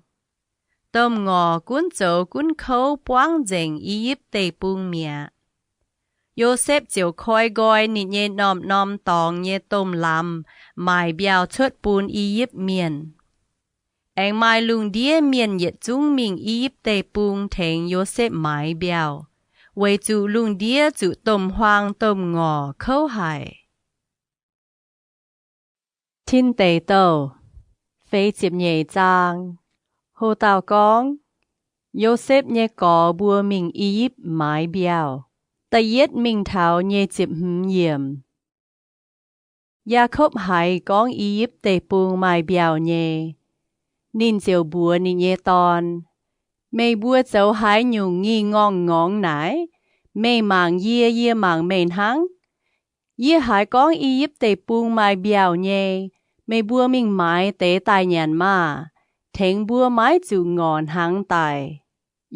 Domh ngorc gunv zoux gunv kouv buangv nzengc I^yipv Deic-Bung mi'aqv. Yosepv ziouc koi nqoi ninh nyei norm-norm dorngx nyei domh lamz maaic mbiauh cuotv bun I^yipv Mienh. Aengx maaih lungh ndiev mienh yietc zungv mingh I^yipv Deic-Bung tengx Yosepv maaiz mbiauh, weic zuqc lungh ndiev zuqc domh huaang domh ngorc kouv haic. Tin Deic Douh, feix ziepc nyeic zaang. Ho dauh gorngv, Yosepv nyei gorx mbuo mingh I^yipv maaiz mbiauh. Da'yietv mingh taux nyic ziepc hmz yiemc. Yaakopv haiz gorngv I^yipv Deic-Bung maaih mbiauh nyei, ninh ziouc mbuox ninh nyei dorn, Meih mbuo zoux haaix nyungc ngingh ngorngx-ngorngx naaic? Meih mangc yie, yie mangc meih hnangv. Yie haiz gorngv I^yipv Deic-Bung maaih mbiauh nyei. Meih mbuo mingh maaiz deix daaih nyanc maah! Tengx mbuo maiv zuqc ngorc hnaangx daic.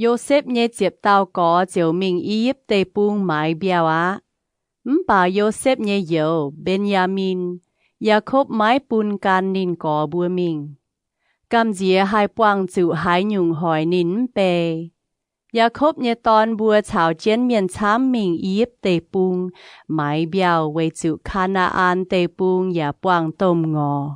Yosepv nyei ziepc dauh gorx ziouc mingh I^yipv Deic-Bung maaiz mbiauh aqv. Mv baac Yosepv nyei youz, Mben^yaa^min, Yaakopv maiv bun gan ninh gorx mbuo mingh. Gamh nziex haih buangh zuqc haaix nyungc hoic ninh mv bei. Yaakopv nyei dorn mbuo caux jienv mienh camv mingh I^yipv Deic-Bung maaiz mbiauh weic zuqc Kaa^naa^an Deic-Bung yaac buangh domh ngorc.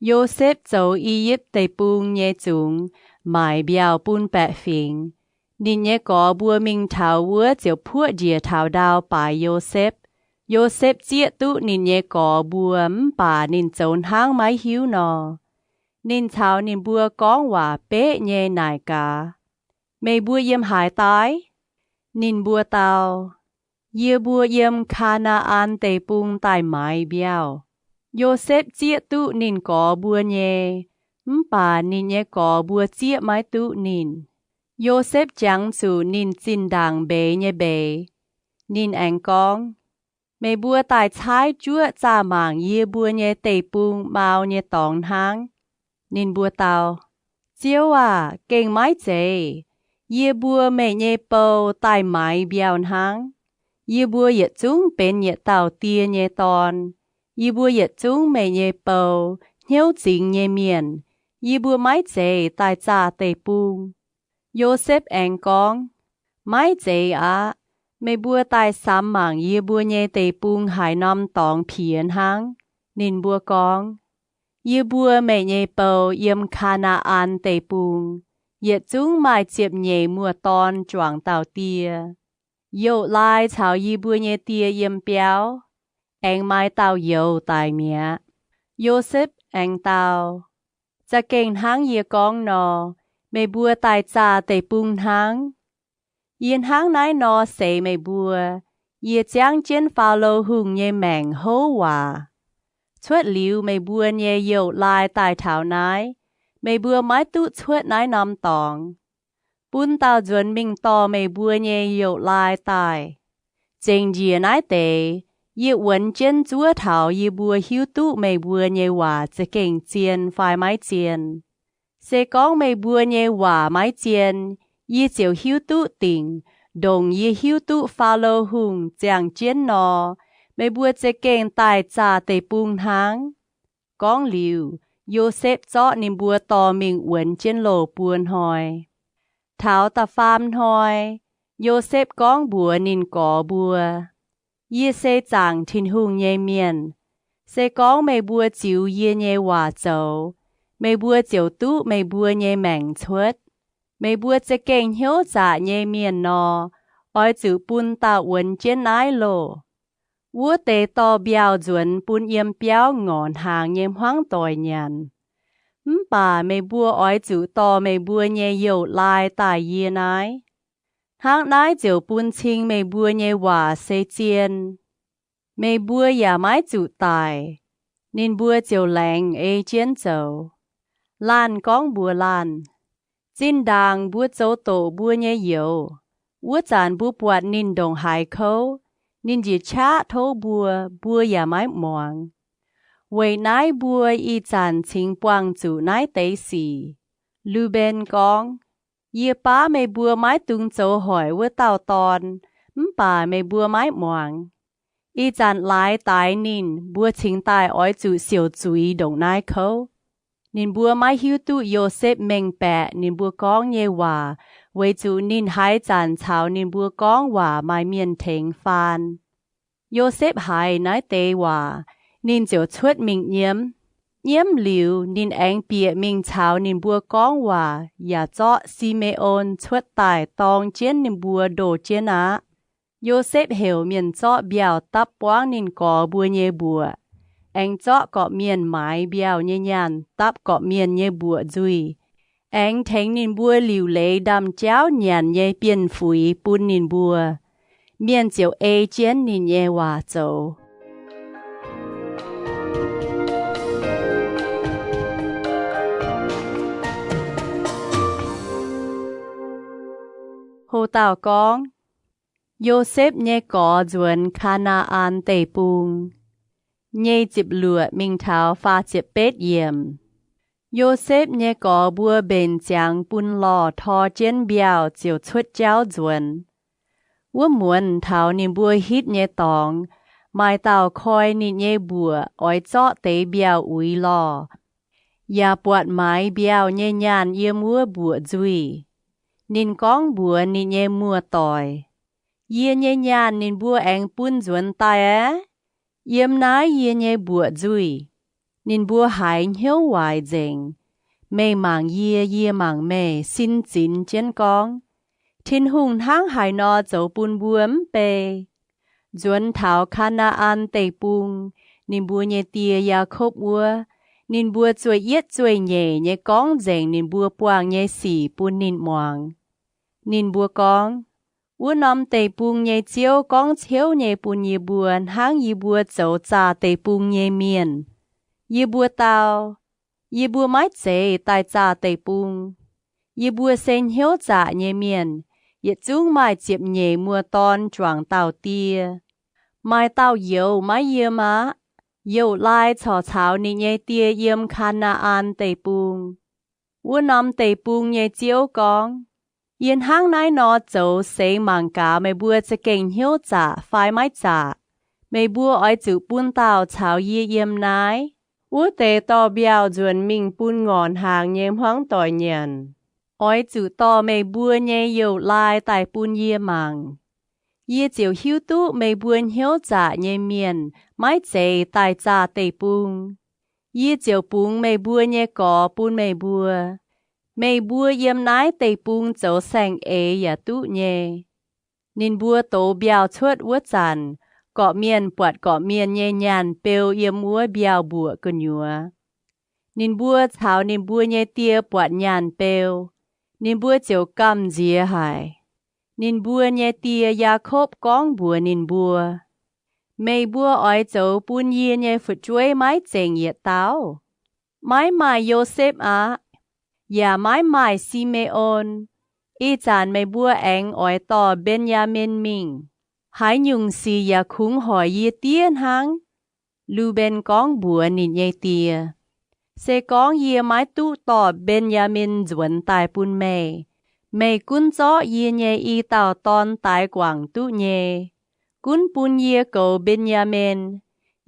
Yosepv zoux I^yipv Deic-Bung nyei zungx maaic mbiauh bun baeqc fingx. Ninh nyei gorx mbuo mingh taux wuov ziouc puoqv njiec taux ndau baaix Yosepv. Yosepv zieqv duqv ninh nyei gorx mbuo mv baac ninh zoux hnangv maiv hiuv nor. Ninh caux ninh mbuo gorngv waac beqv nyei naaic gaax, Meih mbuo yiem haaix daaih? Ninh mbuo dau, Yie mbuo yiem Kaa^naa^an Deic-Bung daaih maaiz mbiauh. Yosepv zieqv duqv ninh gorx mbuo nyei, mv baac ninh nyei gorx mbuo zieqv maiv duqv ninh. Yosepv jangx zuqc ninh zinh ndaangc mbeix nyei mbeix. Ninh aengx gorngv, Meih mbuo daaih caaiv juoqv zaah mangc yie mbuo nyei deic-bung mau nyei dorngx hnangv. Ninh mbuo dau, Ziouv aah! Gengh maiv zeiz. Yie mbuo meih nyei bou daaih maaiz mbiauh hnangv. Yie mbuo yietc zungv benx yietc dauh die nyei dorn. Yie mbuo yietc zungv meih nyei bou, hnyouv zingx nyei mienh. Yie mbuo maiv zeiz daaih zaah deic-bung. Yosepv aengx gorngv, Maiv zeiz aqv. Meih mbuo daaih samx mangc yie mbuo nyei deic-bung haaix norm dorngx piex hnangv. Ninh mbuo gorngv, Yie mbuo meih nyei bou yiem Kaa^naa^an Deic-Bung, yietc zungv maaih ziepc nyeic muoz-dorn juangc dauh die. Youh laai caux yie mbuo nyei die yiem biauv, aengx maaih dauh youz daic mi'aqv. Yosepv aengx dau, Za'gengh hnangv yie gorngv nor, meih mbuo daaih zaah deic-bung hnangv. Yie hnangv naaiv nor seix meih mbuo, yie ziangv jienv Faalo Hungh nyei maengc houv waac. Cuotv liuz meih mbuo nyei youh laai daaih taux naaiv, meih mbuo maiv duqv cuotv naaiv norm dorngx. Bun dauh nzuonx mingh dorh meih mbuo nyei youh laai daaih. Zengc njiec naaiv deix, yie wuonx jienv zuov taux yie mbuo hiuv duqv meih mbuo nyei waac za'gengh zien fai maiv zien. Se gorngv meih mbuo nyei waac maiv zien, yie ziouc hiuv duqv dingc, ndongc yie hiuv duqv Faalo Hungh ziangh jienv nor, meih mbuo za'gengh daaih zaah deic-bung hnangv. Gorngv liuz, Yosepv zorqv ninh mbuo dorh mingh wuonx jienv loh buo hnoi. Taux da'faam hnoi, Yosepv gorngv mbuox ninh gorx mbuo, Yie se zaangc Tin-Hungh nyei mienh. Se gorngv meih mbuo ziux yie nyei waac zoux, meih mbuo ziouc duqv meih mbuo nyei maengc cuotv. Meih mbuo za'gengh hnyouv zaqc nyei mienh nor, oix zuqc bun dauh wuonx jienv naaiv loh. Wuov deix dorh mbiauh nzuonx bun yiem biauv ngorc hnaangx nyei hmuangv doic nyanc. Mv baac meih mbuo oix zuqc dorh meih mbuo nyei youh laai daaih yie naaiv. Hnangv naaiv ziouc bun cing meih mbuo nyei waac se zien. Meih mbuo yaac maiv zuqc daic. Ninh mbuo ziouc laengz ei jienv zoux. Laanh gorngv mbuox laanh, Zinh ndaangc mbuo zoux doqc mbuo nyei youz, wuov zanc mbuo buatc ninh ndongc haaix kouv, ninh njiec qaqv tov mbuo, mbuo yaac maiv muangx. Weic naaiv mbuo ih zanc cingx buangh zuqc naaiv deix sic. Lu^mben gorngv, Yie baav meih mbuo maiv dungx zoux hoic wuov dauh dorn, mv baac meih mbuo maiv muangx. Ih zanc laaix daix ninh, mbuo cingx daaih oix zuqc siouc zuiz ndongc naaiv kouv. Ninh mbuo maiv hiuv duqv Yosepv mengh baeqc ninh mbuo gorngv nyei waac, weic zuqc ninh haaix zanc caux ninh mbuo gorngv waac maaih mienh tengx faan. Yosepv haiz naaiv deix waac, ninh ziouc cuotv mingh nyiemv. Nyiemv liuz, ninh aengx bieqc mingh caux ninh mbuo gorngv waac yaac zorqv Si^me^on cuotv daaih dorng jienv ninh mbuo ndoh jienv aqv. Yosepv heuc mienh zorqv mbiauh dapv buangv ninh gorx mbuo nyei mbuoqc, aengx zorqv gorqv-mienh maaiz mbiauh nyei nyaanh dapv gorqv-mienh nyei mbuoqc nzuih, aengx tengx ninh mbuo liuc leiz ndaamv-jauv nyanc nyei bienh fuix bun ninh mbuo. Mienh ziouc ei jienv ninh nyei waac zoux. Ho dauh gorngv, Yosepv nyei gorx nzuonx Kaa^naa^an Deic-Bung. Nyei ziepc luoqc mingh taux faah ziepc betv yiemc. Yosepv nyei gorx mbuo mbenc ziangx bun lorh tor jienv mbiauh ziouc cuotv jauv nzuonx. Wuov muonz taux ninh mbuo hitv nyei dorngx, maaih dauh koi ninh nyei mbuoqc oix zorqv deix mbiauh uix lorh, yaac buatc maaiz mbiauh nyei nyaanh yiem wuov mbuoqc nzuih. Ninh gorngv mbuox ninh nyei muoz-doic, Yie nyei nyaanh ninh mbuo aengx bun nzuonx daaih aqv. Yiem naaiv yie nyei mbuoqc nzuih. Ninh mbuo haiz hnyouv waaic nzengc. Meih mangc yie, yie mangc meih, sin zinx jienv gorngv, Tin-Hungh hnangv haaix nor zoux bun mbuo mv bei? Nzuonx taux Kaa^naa^an Deic-Bung, ninh mbuo nyei die, Yaakopv, wuov, ninh mbuo zueih yietv zueih nyeic nyei gorngv nzengc ninh mbuo buangh nyei sic bun ninh muangx. Ninh mbuo gorngv, Wuov norm deic-bung nyei Ziouv gorngv ciouv nyei bun yie mbuo hnangv yie mbuo zoux zaah deic-bung nyei mienh. Yie mbuo dau, Yie mbuo maiv zeiz daaih zaah deic-bung. Yie mbuo se hnyouv zaqc nyei mienh, yietc zungv maaih ziepc nyeic muoz-dorn juangc dauh die. Maaih dauh youz maiv yiem aqv. Youz-laai corc caux ninh nyei die yiem Kaa^naa^an Deic-Bung. Wuov norm deic-bung nyei Ziouv gorngv, Yie hnangv naaiv nor zoux seix mangc gaax meih mbuo za'gengh hnyouv zaqc fai maiv zaqc. Meih mbuo oix zuqc bun dauh caux yie yiem naaiv. Wuov deix dorh mbiauh nzuonx mingh bun ngorc hnaangx nyei hmuangv doic nyanc. Oix zuqc dorh meih mbuo nyei youz-laai daaih bun yie mangc. Yie ziouc hiuv duqv meih mbuo hnyouv zaqc nyei mienh maiv zeiz daaih zaah deic-bung. Yie ziouc bungx meih mbuo nyei gorx bun meih mbuo. Meih mbuo yiem naaiv deic-bung zoux saeng-eix yaac duqv nyei. Ninh mbuo dox mbiauh cuotv wuov zanc, gorqv-mienh buatc gorqv-mienh nyei nyaanh beu yiem wuov mbiauh mbuoqc gu'nyuoz. Ninh mbuo caux ninh mbuo nyei die buatc nyaanh beu, ninh mbuo ziouc gamh nziex haic. Ninh mbuo nyei die, Yaakopv, gorngv mbuox ninh mbuo, Meih mbuo oix zoux bun yie nyei fu'jueiv maiv zengc yietc dauh? Maiv maaih Yosepv aqv, yaac maiv maaih Si^me^on. Ih zanc meih mbuo aengx oix dorh Mben^yaa^min mingh. Haaix nyungc sic yaac kungx hoic yie diev hnangv. Lu^mben gorngv mbuox ninh nyei die, Se gorngv yie maiv duqv dorh Mben^yaa^min nzuonx daaih bun meih, meih gunv zorqv yie nyei i dauh dorn daix guangc duqv nyei. Gunv bun yie goux Mben^yaa^min,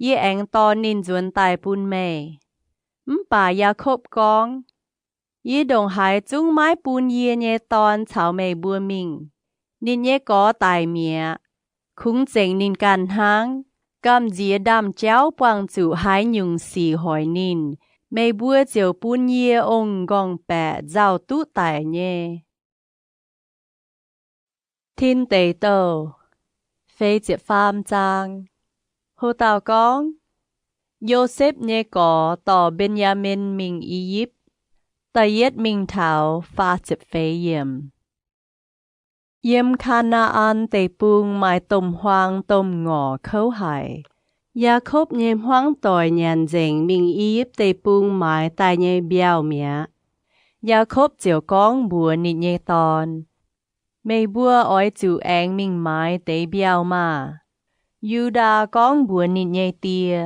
yie aengx dorh ninh nzuonx daaih bun meih. Mv baac Yaakopv gorngv, Yie ndongc haaix zungv maiv bun yie nyei dorn caux meih mbuo mingh. Ninh nyei gorx daic mi'aqv. Kungx zengc ninh ganh hnangv. Gamh nziex ndaamv-jauv buangh zuqc haaix nyungc sic hoic ninh, meih mbuo ziouc bun yie ong-nqorngv-baeqc nzauh duqv daic nyei. Tin Deic Douh, feix ziepc faam zaang. Ho dauh gorngv, Yosepv nyei gorx dorh Mben^yaa^min mingh I^yipv. Da'yietv mingh taux faah ziepc feix yiemc. Yiem Kaa^naa^an Deic-Bung maaih domh huaang domh ngorc kouv haic. Yaakopv nyei hmuangv doic nyanc nzengc mingh I^yipv Deic-Bung maaiz daaih nyei mbiauh mi'aqv. Yaakopv ziouc gorngv mbuox ninh nyei dorn, Meih mbuo oix zuqc aengx mingh maaiz deix mbiauh maah! Yu^ndaa gorngv mbuox ninh nyei die,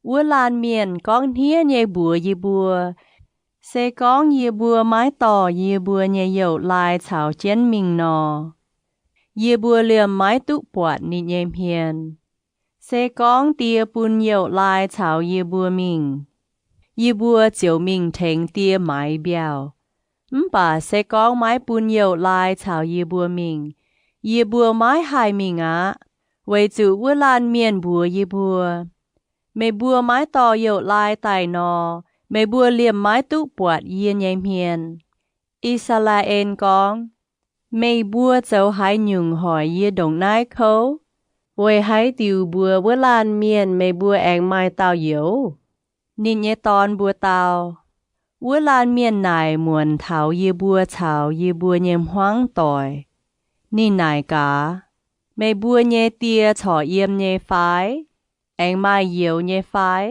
Wuov laanh mienh gorngv hniev nyei mbuox yie mbuo, Se gorngv yie mbuo maiv dorh yie mbuo nyei youz-laai caux jienv mingh nor, yie mbuo liemh maiv duqv buatc ninh nyei hmien. Se gorngv die bun youz-laai caux yie mbuo mingh, yie mbuo ziouc mingh tengx die maaiz mbiauh. Mv baac se gorngv maiv bun youz-laai caux yie mbuo mingh, yie mbuo maiv haih mingh aqv, weic zuqc wuov laanh mienh mbuox yie mbuo, Meih mbuo maiv dorh youz-laai daaih nor, meih mbuo liemh maiv duqv buatc yie nyei hmien. I^saa^laa^en gorngv, Meih mbuo zoux haaix nyungc hoic yie ndongc naaiv kouv? Weic haaix diuc mbuox wuov laanh mienh meih mbuo aengx maaih dauh youz? Ninh nyei dorn mbuox dau, Wuov laanh mienh naaic muonc taux yie mbuo caux yie mbuo nyei hmuangv doic. Ninh naaic gaax, Meih mbuo nyei die corc yiem nyei fai? Aengx maaih youz nyei fai?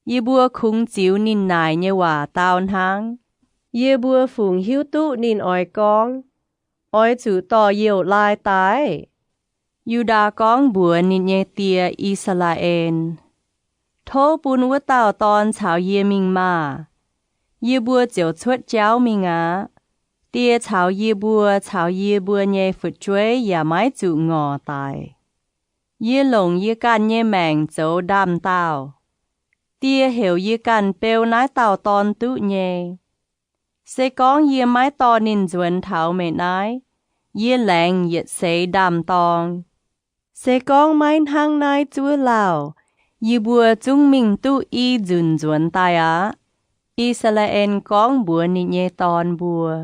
Yie mbuo kungx ziux ninh naaic nyei waac dau hnangv. Yie mbuo fungc hiuv duqv ninh oix gorngv, Oix zuqc dorh youz-laai daaih? Yu^ndaa gorngv mbuox ninh nyei die, I^saa^laa^en, Tov bun wuov dauh dorn caux yie mingh maah! Yie mbuo ziouc cuotv jauv mingh aqv. Die caux yie mbuo caux yie mbuo nyei fu'jueiv yaac maiv zuqc ngorc daic. Yie longc yie ganh nyei maengc zoux ndaamv-daauh. Die heuc yie ganh beu naaiv dauh dorn duqv nyei. Se gorngv yie maiv dorh ninh nzuonx taux meih naaiv, yie laengz yietc seix ndaamv-dorng. Se gorngv maiv hnangv naaiv zuov lauh, yie mbuo zungv mingh duqv i nzunc nzuonx daaih aqv. I^saa^laa^en gorngv mbuox ninh nyei dorn mbuo,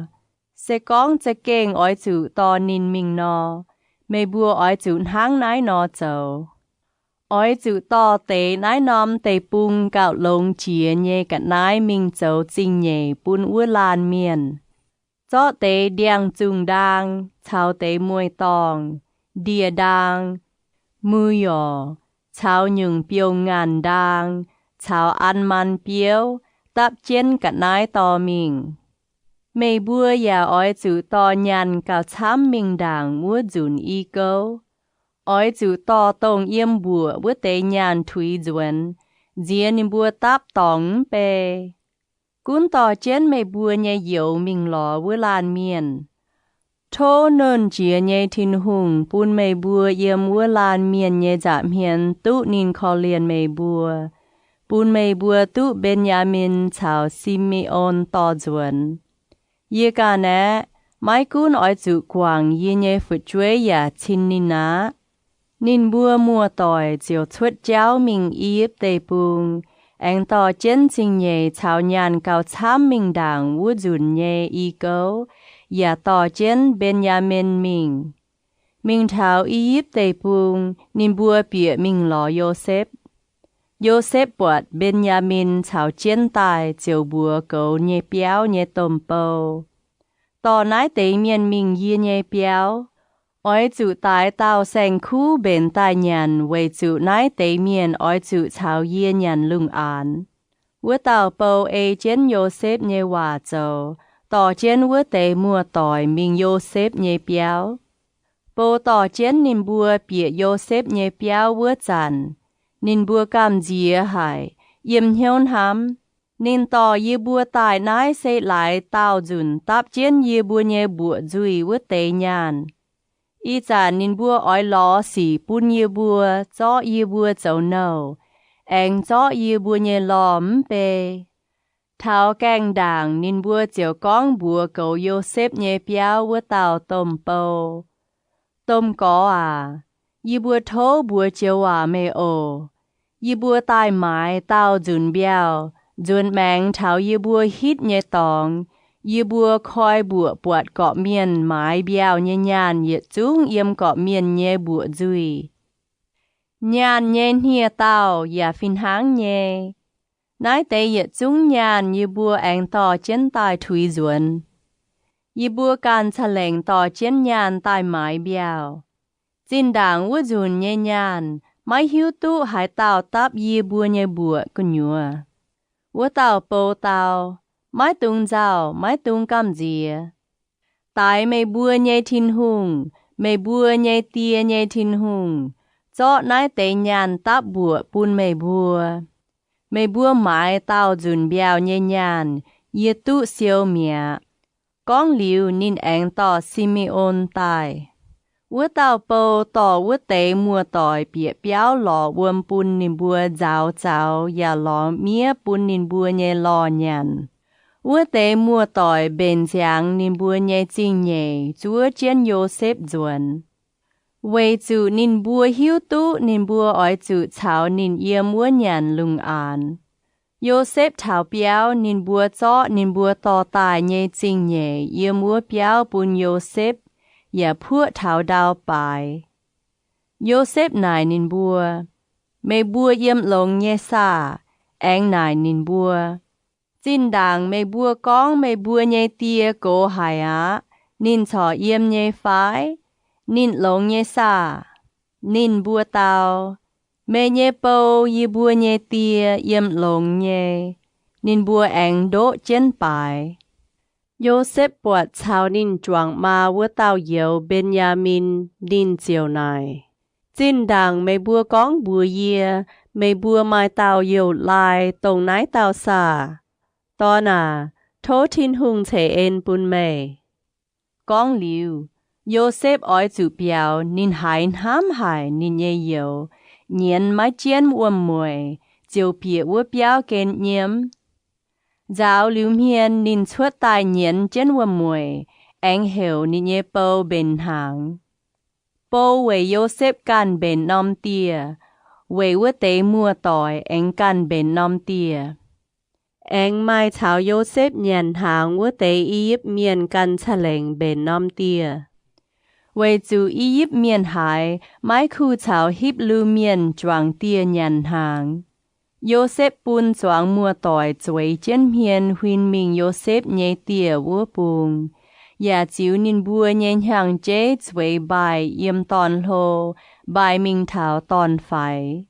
Se gorngv za'gengh oix zuqc dorh ninh mingh nor, meih mbuo oix zuqc hnangv naaiv nor zoux. Oix zuqc dorh deix naaiv norm deic-bung gauh longx jiex nyei ga'naaiv mingh zoux zingh nyeic bun wuov laanh mienh. Zorqv deix ndiangx-zungh ndaang caux deix mueiz-dorngh, ndie-ndaang, mu^yorc, caux nyungc biouv-ngaanh ndaang caux an^man biouv dapv jienv ga'naaiv dorh mingh. Meih mbuo yaac oix zuqc dorh nyaanh gauh camv mingh ndaangc wuov nzunc i gouv. Oix zuqc dorh dongh yiem mbuoqc wuov deix nyaanh tuix nzuonx, nziex ninh mbuo dapv dorngx mv bei. Gunv dorh jienv meih mbuo nyei youz mingh lorz wuov laanh mienh. Tov Nernh Jiex nyei Tin-Hungh bun meih mbuo yiem wuov laanh mienh nyei nza'hmien duqv ninh korv-lienh meih mbuo, bun meih mbuo duqv Mben^yaa^min caux Si^me^on dorh nzuonx. Yie ganh aeqv, maiv gunv oix zuqc guangc yie nyei fu'jueiv yaac cin ninh aqv. Ninh mbuo muoz-doic ziouc cuotv jauv mingh I^yipv Deic-Bung, aengx dorh jienv zingh nyeic caux nyaanh gauh camv mingh ndaangc wuov nzunc nyei i gouv, yaac dorh jienv Mben^yaa^min mingh. Mingh taux I^yipv Deic-Bung, ninh mbuo bieqc mingh lorz Yosepv. Yosepv buatc Mben^yaa^min caux jienv daaih ziouc mbuox goux nyei biauv nyei domh bou, Dorh naaiv deix mienh mingh yie nyei biauv. Oix zuqc daix dauh saeng-kuv mbenc daaih nyanc weic zuqc naaiv deix mienh oix zuqc caux yie nyanc lungh aanx. Wuov dauh bou ei jienv Yosepv nyei waac zoux, dorh jienv wuov deix muoz-doic mingh Yosepv nyei biauv. Bou dorh jienv ninh mbuo bieqc Yosepv nyei biauv wuov zanc, ninh mbuo gamh nziex haic, yiem hnyouv hnamv, Ninh dorh yie mbuo daaih naaiv se laaix daauh nzunc dapv jienv yie mbuo nyei mbuoqc nzuih wuov deix nyaanh. Ih zanc ninh mbuo oix lorz sic bun yie mbuo, zorqv yie mbuo zoux nouh, aengx zorqv yie mbuo nyei lorh mv bei. Taux gaengh ndaangc ninh mbuo ziouc gorngv mbuox goux Yosepv nyei biauv wuov dauh domh bou, Domh gorx aac, yie mbuo tov mbuox joux waac meih oc. Yie mbuo daaih maaiz daauh nzunc mbiauh, nzuonx maengx taux yie mbuo hitv nyei dorngx, yie mbuo koi mbuoqc buatc gorqv-mienh maaiz mbiauh nyei nyaanh yietc zungv yiem gorqv-mienh nyei mbuoqc nzuih. Nyaanh nyei hniev-daauh yaac fih hnangv nyei. Naaiv deix yietc zungv nyaanh yie mbuo aengx dorh jienv daaih tuix nzuonx. Yie mbuo ganh ca'lengc dorh jienv nyaanh daaih maaiz mbiauh. Zinh ndaangc wuov nzunc nyei nyaanh maiv hiuv duqv haaix dauh dapv yie mbuo nyei mbuoqc gu'nyuoz. Wuov dauh bou dau, Maiv dungx nzauh, maiv dungx gamh nziex. Daix meih mbuo nyei Tin-Hungh, meih mbuo nyei die nyei Tin-Hungh, zorqv naaiv deix nyaanh dapv mbuoqc bun meih mbuo. Meih mbuo maaiz daauh nzunc mbiauh nyei nyaanh, yie duqv siou mi'aqv. Gorngv liuz, ninh aengx dorh Si^me^on daaih. Wuov dauh bou dorh wuov deix muoz-doic bieqc biauv lorz wuom bun ninh mbuo nzauz zaux yaac lorz miev bun ninh mbuo nyei lorh nyanc. Wuov deix muoz-doic mbenc nziangx ninh mbuo nyei zingh nyeic zuov jienv Yosepv nzuonx, weic zuqc ninh mbuo hiuv duqv ninh mbuo oix zuqc caux ninh yiem wuov nyanc lungh aanx. Yosepv taux biauv, ninh mbuo zorqv ninh mbuo dorh daaih nyei zingh nyeic yiem wuov biauv bun Yosepv yaac puoqv taux ndau baaix. Yosepv naaic ninh mbuo, Meih mbuo yiem longx nyei saah? Aengx naaic ninh mbuo, Zinh ndaangc meih mbuo gorngv meih mbuo nyei die gox haic aqv. Ninh corc yiem nyei fai? Ninh longx nyei saah? Ninh mbuo dau, Meih nyei bou, yie mbuo nyei die, yiem longx nyei. Ninh mbuo aengx ndoqv jienv baaix. Yosepv buatc caux ninh juangc maa wuov dauh youz, Mben^yaa^min, ninh ziouc naaic, Zinh ndaangc meih mbuo gorngv mbuox yie, meih mbuo maaih dauh youh laai dongh naaiv dauh saah? Dorn aac, tov Tin-Hungh ceix en bun meih. gorngv liuz, Yosepv oix zuqc biaux ninh haiz hnamv haic ninh nyei youz, nyienz maiv jienv wuom-mueic, ziouc bieqc wuov biauv gen nyiemv. Nzaaux liuz hmien ninh cuotv daaih nyienz jienv wuom-mueic, aengx heuc ninh nyei bou mbenc hnaangx. Bou weic Yosepv ganh mbenc norm dieh, weic wuov deix muoz-doic aengx ganh mbenc norm dieh. Aengx maaih caux Yosepv nyanc hnaangx wuov deix I^yipv Mienh ganh caangh laengc mbenc norm dieh, weic zuqc I^yipv Mienh haiz maiv kuh caux Hipv^lu Mienh juangc dieh nyanc hnaangx. Yosepv bun zuangx muoz-doic zueiz jienv hmien huin mingh Yosepv nyei dieh wuov bung, yaac ziux ninh mbuo nyei hnyangx-jeiv zueiz mbaih yiem dorn-hlo, mbaih mingh taux dorn-faix.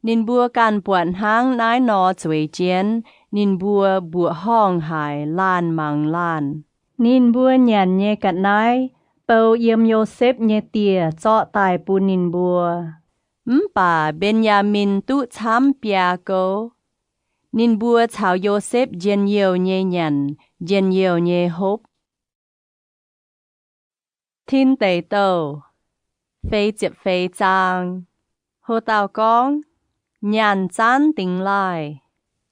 Ninh mbuo ganh buatc hnangv naaiv nor zueiz jienv, ninh mbuo mbuoqc horngh haic, laanh mangc laanh. Ninh mbuo nyanc nyei ga'naaiv, bou yiem Yosepv nyei dieh zorqv daaih bun ninh mbuo. Mv baac Mben^yaa^min duqv camv biaa gouv. Ninh mbuo caux Yosepv njien-youh nyei nyanc, njien-youh nyei hopv. Tin Deic Douh feix ziepc feix zaang. Ho dauh gorngv, Nyaanh Zaanv Dingx Laaih.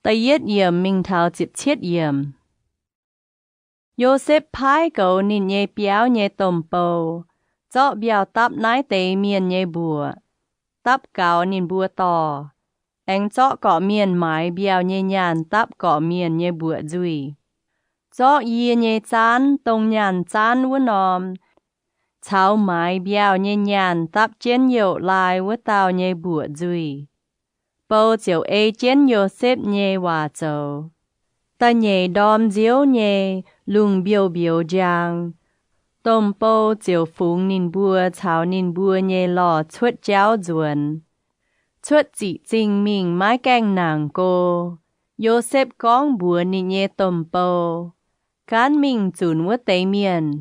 Da'yietv yiemc mingh taux ziepc cietv yiemc. Yosepv paaiv goux ninh nyei biauv nyei domh bou, zorqv mbiauh dapv naaiv deix mienh nyei mbuoqc, dapv gaux ninh mbuo dorh, aengx zorqv gorqv-mienh maaiz mbiauh nyei nyaanh dapv gorqv-mienh nyei mbuoqc nzuih. Zorqv yie nyei zaanv, dongh nyaanh zaanv wuov norm, caux maaiz mbiauh nyei nyaanh dapv jienv youh laai wuov dauh nyei mbuoqc nzuih. Bou ziouc ei jienv Yosepv nyei waac zoux. Da'nyeic ndorm nziouv nyei, lungh mbiouh mbiouz njang, domh bou ziouc fungx ninh mbuo caux ninh mbuo nyei lorh cuotv jauv nzuonx, cuotv ziqc zingh mingh maiv gaengh nangc go. Yosepv gorngv mbuox ninh nyei domh bou, Gaanv mingh zunc wuov deix mienh.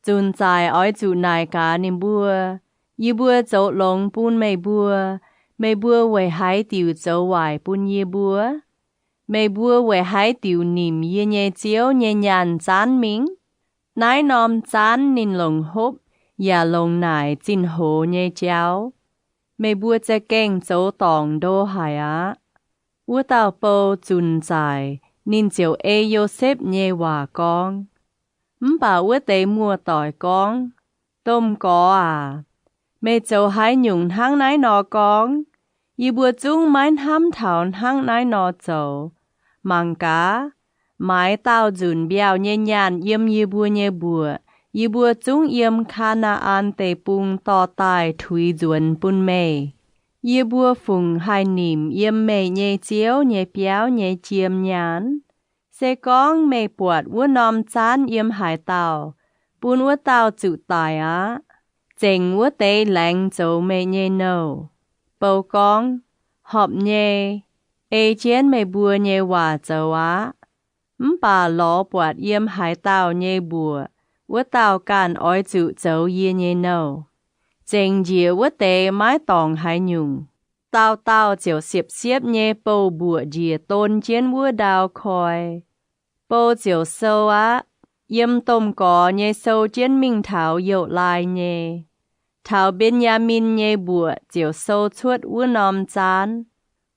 Zunc zaaic oix zuqc naaic gaax ninh mbuo, Yie mbuo zoux longx bun meih mbuo, meih mbuo weic haaix diuc zoux waaic bun yie mbuo? Meih mbuo weic haaix diuc nimc yie nyei ziouv nyei nyaanh zaanv mingh? Naaiv norm zaanv ninh longc hopv yaac longc naaic zinh hoz nyei jauv. Meih mbuo za'gengh zoux dorngc ndo haic aqv. Wuov dauh bou zunc zaaic, ninh ziouc ei Yosepv nyei waac gorngv. Mv baac wuov deix muoz-doic gorngv, Domh gorx aac, meih zoux haaix nyungc hnangv naaiv nor gorngv? Yie mbuo zungv maiv hnamv taux hnangv naaiv nor zoux. Mangc gaax, maaiz daauh nzunc mbiauh nyei nyaanh yiem yie mbuo nyei mbuoqc, yie mbuo zungv yiem Kaa^naa^an Deic-Bung dorh daaih tuix nzuonx bun meih. Yie mbuo fungc haih nimc yiem meih nyei ziouv nyei biauv nyei jiem nyaanh. Se gorngv meih buatc wuov norm zaanv yiem haaix dauh, bun wuov dauh zuqc daic aqv. Zengc wuov deix laengz zoux meih nyei nouh. Bou gorngv, Horpc nyei. Ei jienv meih mbuo nyei waac zoux aqv. Mv baac lorz buatc yiem haaix dauh nyei mbuoqc, wuov dauh ganh oix zuqc zoux yie nyei nouh. Zengc njiec wuov deix maiv dorngc haaix nyungc. Dauh dauh ziouc siepv-siepv nyei bouh mbuoqc njiec don jienv wuov ndau koi. Bou ziouc sou aqv. Yiem domh gorx nyei sou jienv mingh taux youh laai nyei. Taux Mben^yaa^min nyei mbuoqc ziouc sou cuotv wuov norm zaanv.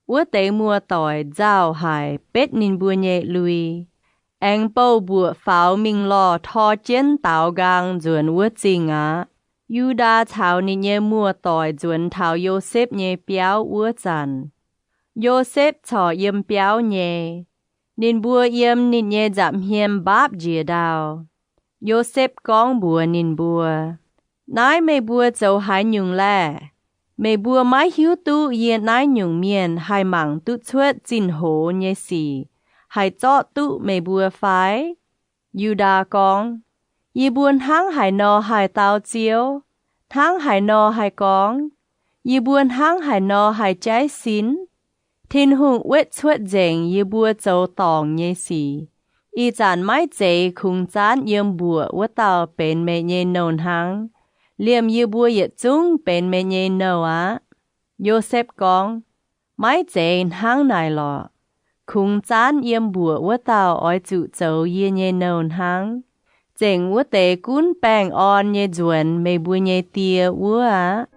Wuov deix muoz-doic nzauh haic, betv ninh mbuo nyei lui. Aengx bouh mbuoqc faaux mingh lorh tor jienv daaux nqaang nzuonx wuov zingh aqv. Yu^ndaa caux ninh nyei muoz-doic nzuonx taux Yosepv nyei biauv wuov zanc, Yosepv corc yiem biauv nyei. Ninh mbuo yiem ninh nyei nza'hmien mbaapv njiec ndau. Yosepv gorngv mbuox ninh mbuo, Naaiv meih mbuo zoux haaix nyungc laeh? Meih mbuo maiv hiuv duqv yie naaiv nyungc mienh haih mangc duqv cuotv zinh hoz nyei sic, haih zorqv duqv meih mbuo fai? Yu^ndaa gorngv, Yie mbuo hnangv haaix nor haih dau Ziouv? Hnangv haaix nor haih gorngv? Yie mbuo hnangv haaix nor haih jaiv sin? Tin-Hungh wetv cuotv nzengc yie mbuo zoux dorngc nyei sic. Ih zanc maiv zeiz kungx zaanv yiem mbuoqc wuov dauh benx meih nyei nouh hnangv. Liemh yie mbuo yietc zungv benx meih nyei nouh aqv. Yosepv gorngv, Maiv zeiz hnangv naaic lorqc. Kungx zaanv yiem mbuoqc wuov dauh oix zuqc zoux yie nyei nouh hnangv. zengc wuov deix gunv baengh orn nyei nzuonx meih mbuo nyei die wuov aqv.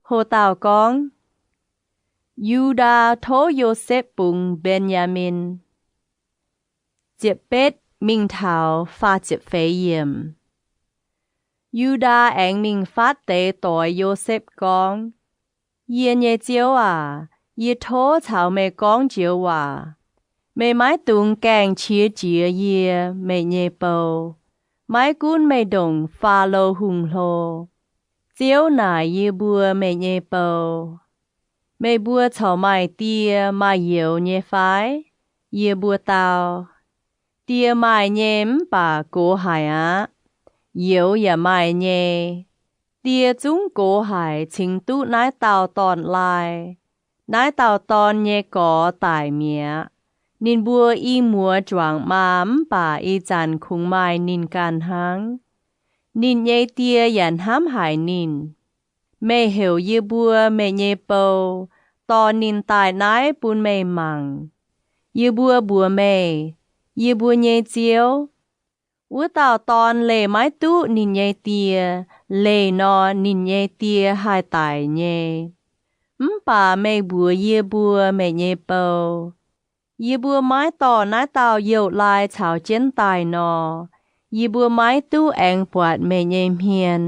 Ho dauh gorngv, Yu^ndaa Tov Yosepv Bungx Mben^yaa^min. Ziepc betv mingh taux faah ziepc feix yiemc. Yu^ndaa aengx mingh fatv deix doix Yosepv gorngv, Yie nyei ziouv aac, yie tov caux meih gorngv njoux waac. Meih maiv dungx gaengh qiex jiez yie, meih nyei bou. Maiv gunv meih ndongc Faalo Hungh hlo, Ziouv naaic yie mbuo, meih nyei bou, Meih mbuo corc maaih die maaih youz nyei fai? Yie mbuo dau, Die maaih nyei mv baac gox haic aqv. Youz yaac maaih nyei. Die zungv gox haic cingx duqv naaiv dauh dorn-laai. Naaiv dauh dorn nyei gorx daic mi'aqv. Ninh mbuo i muoz juangc maa mv baac ih zanc kungx maaih ninh ganh hnangv. Ninh nyei die yaac hnamv haic ninh. Meih heuc yie mbuo, meih nyei bou, dorh ninh daaih naaiv bun meih mangc. Yie mbuo mbuox meih, yie mbuo nyei ziouv, wuov dauh dorn leih maiv duqv ninh nyei die, leih nor ninh nyei die haih daic nyei. Mv baac meih mbuox yie mbuo, meih nyei bou, yie mbuo maiv dorh naaiv dauh youz-laai caux jienv daaih nor, yie mbuo maiv duqv aengx buatc meih nyei hmien.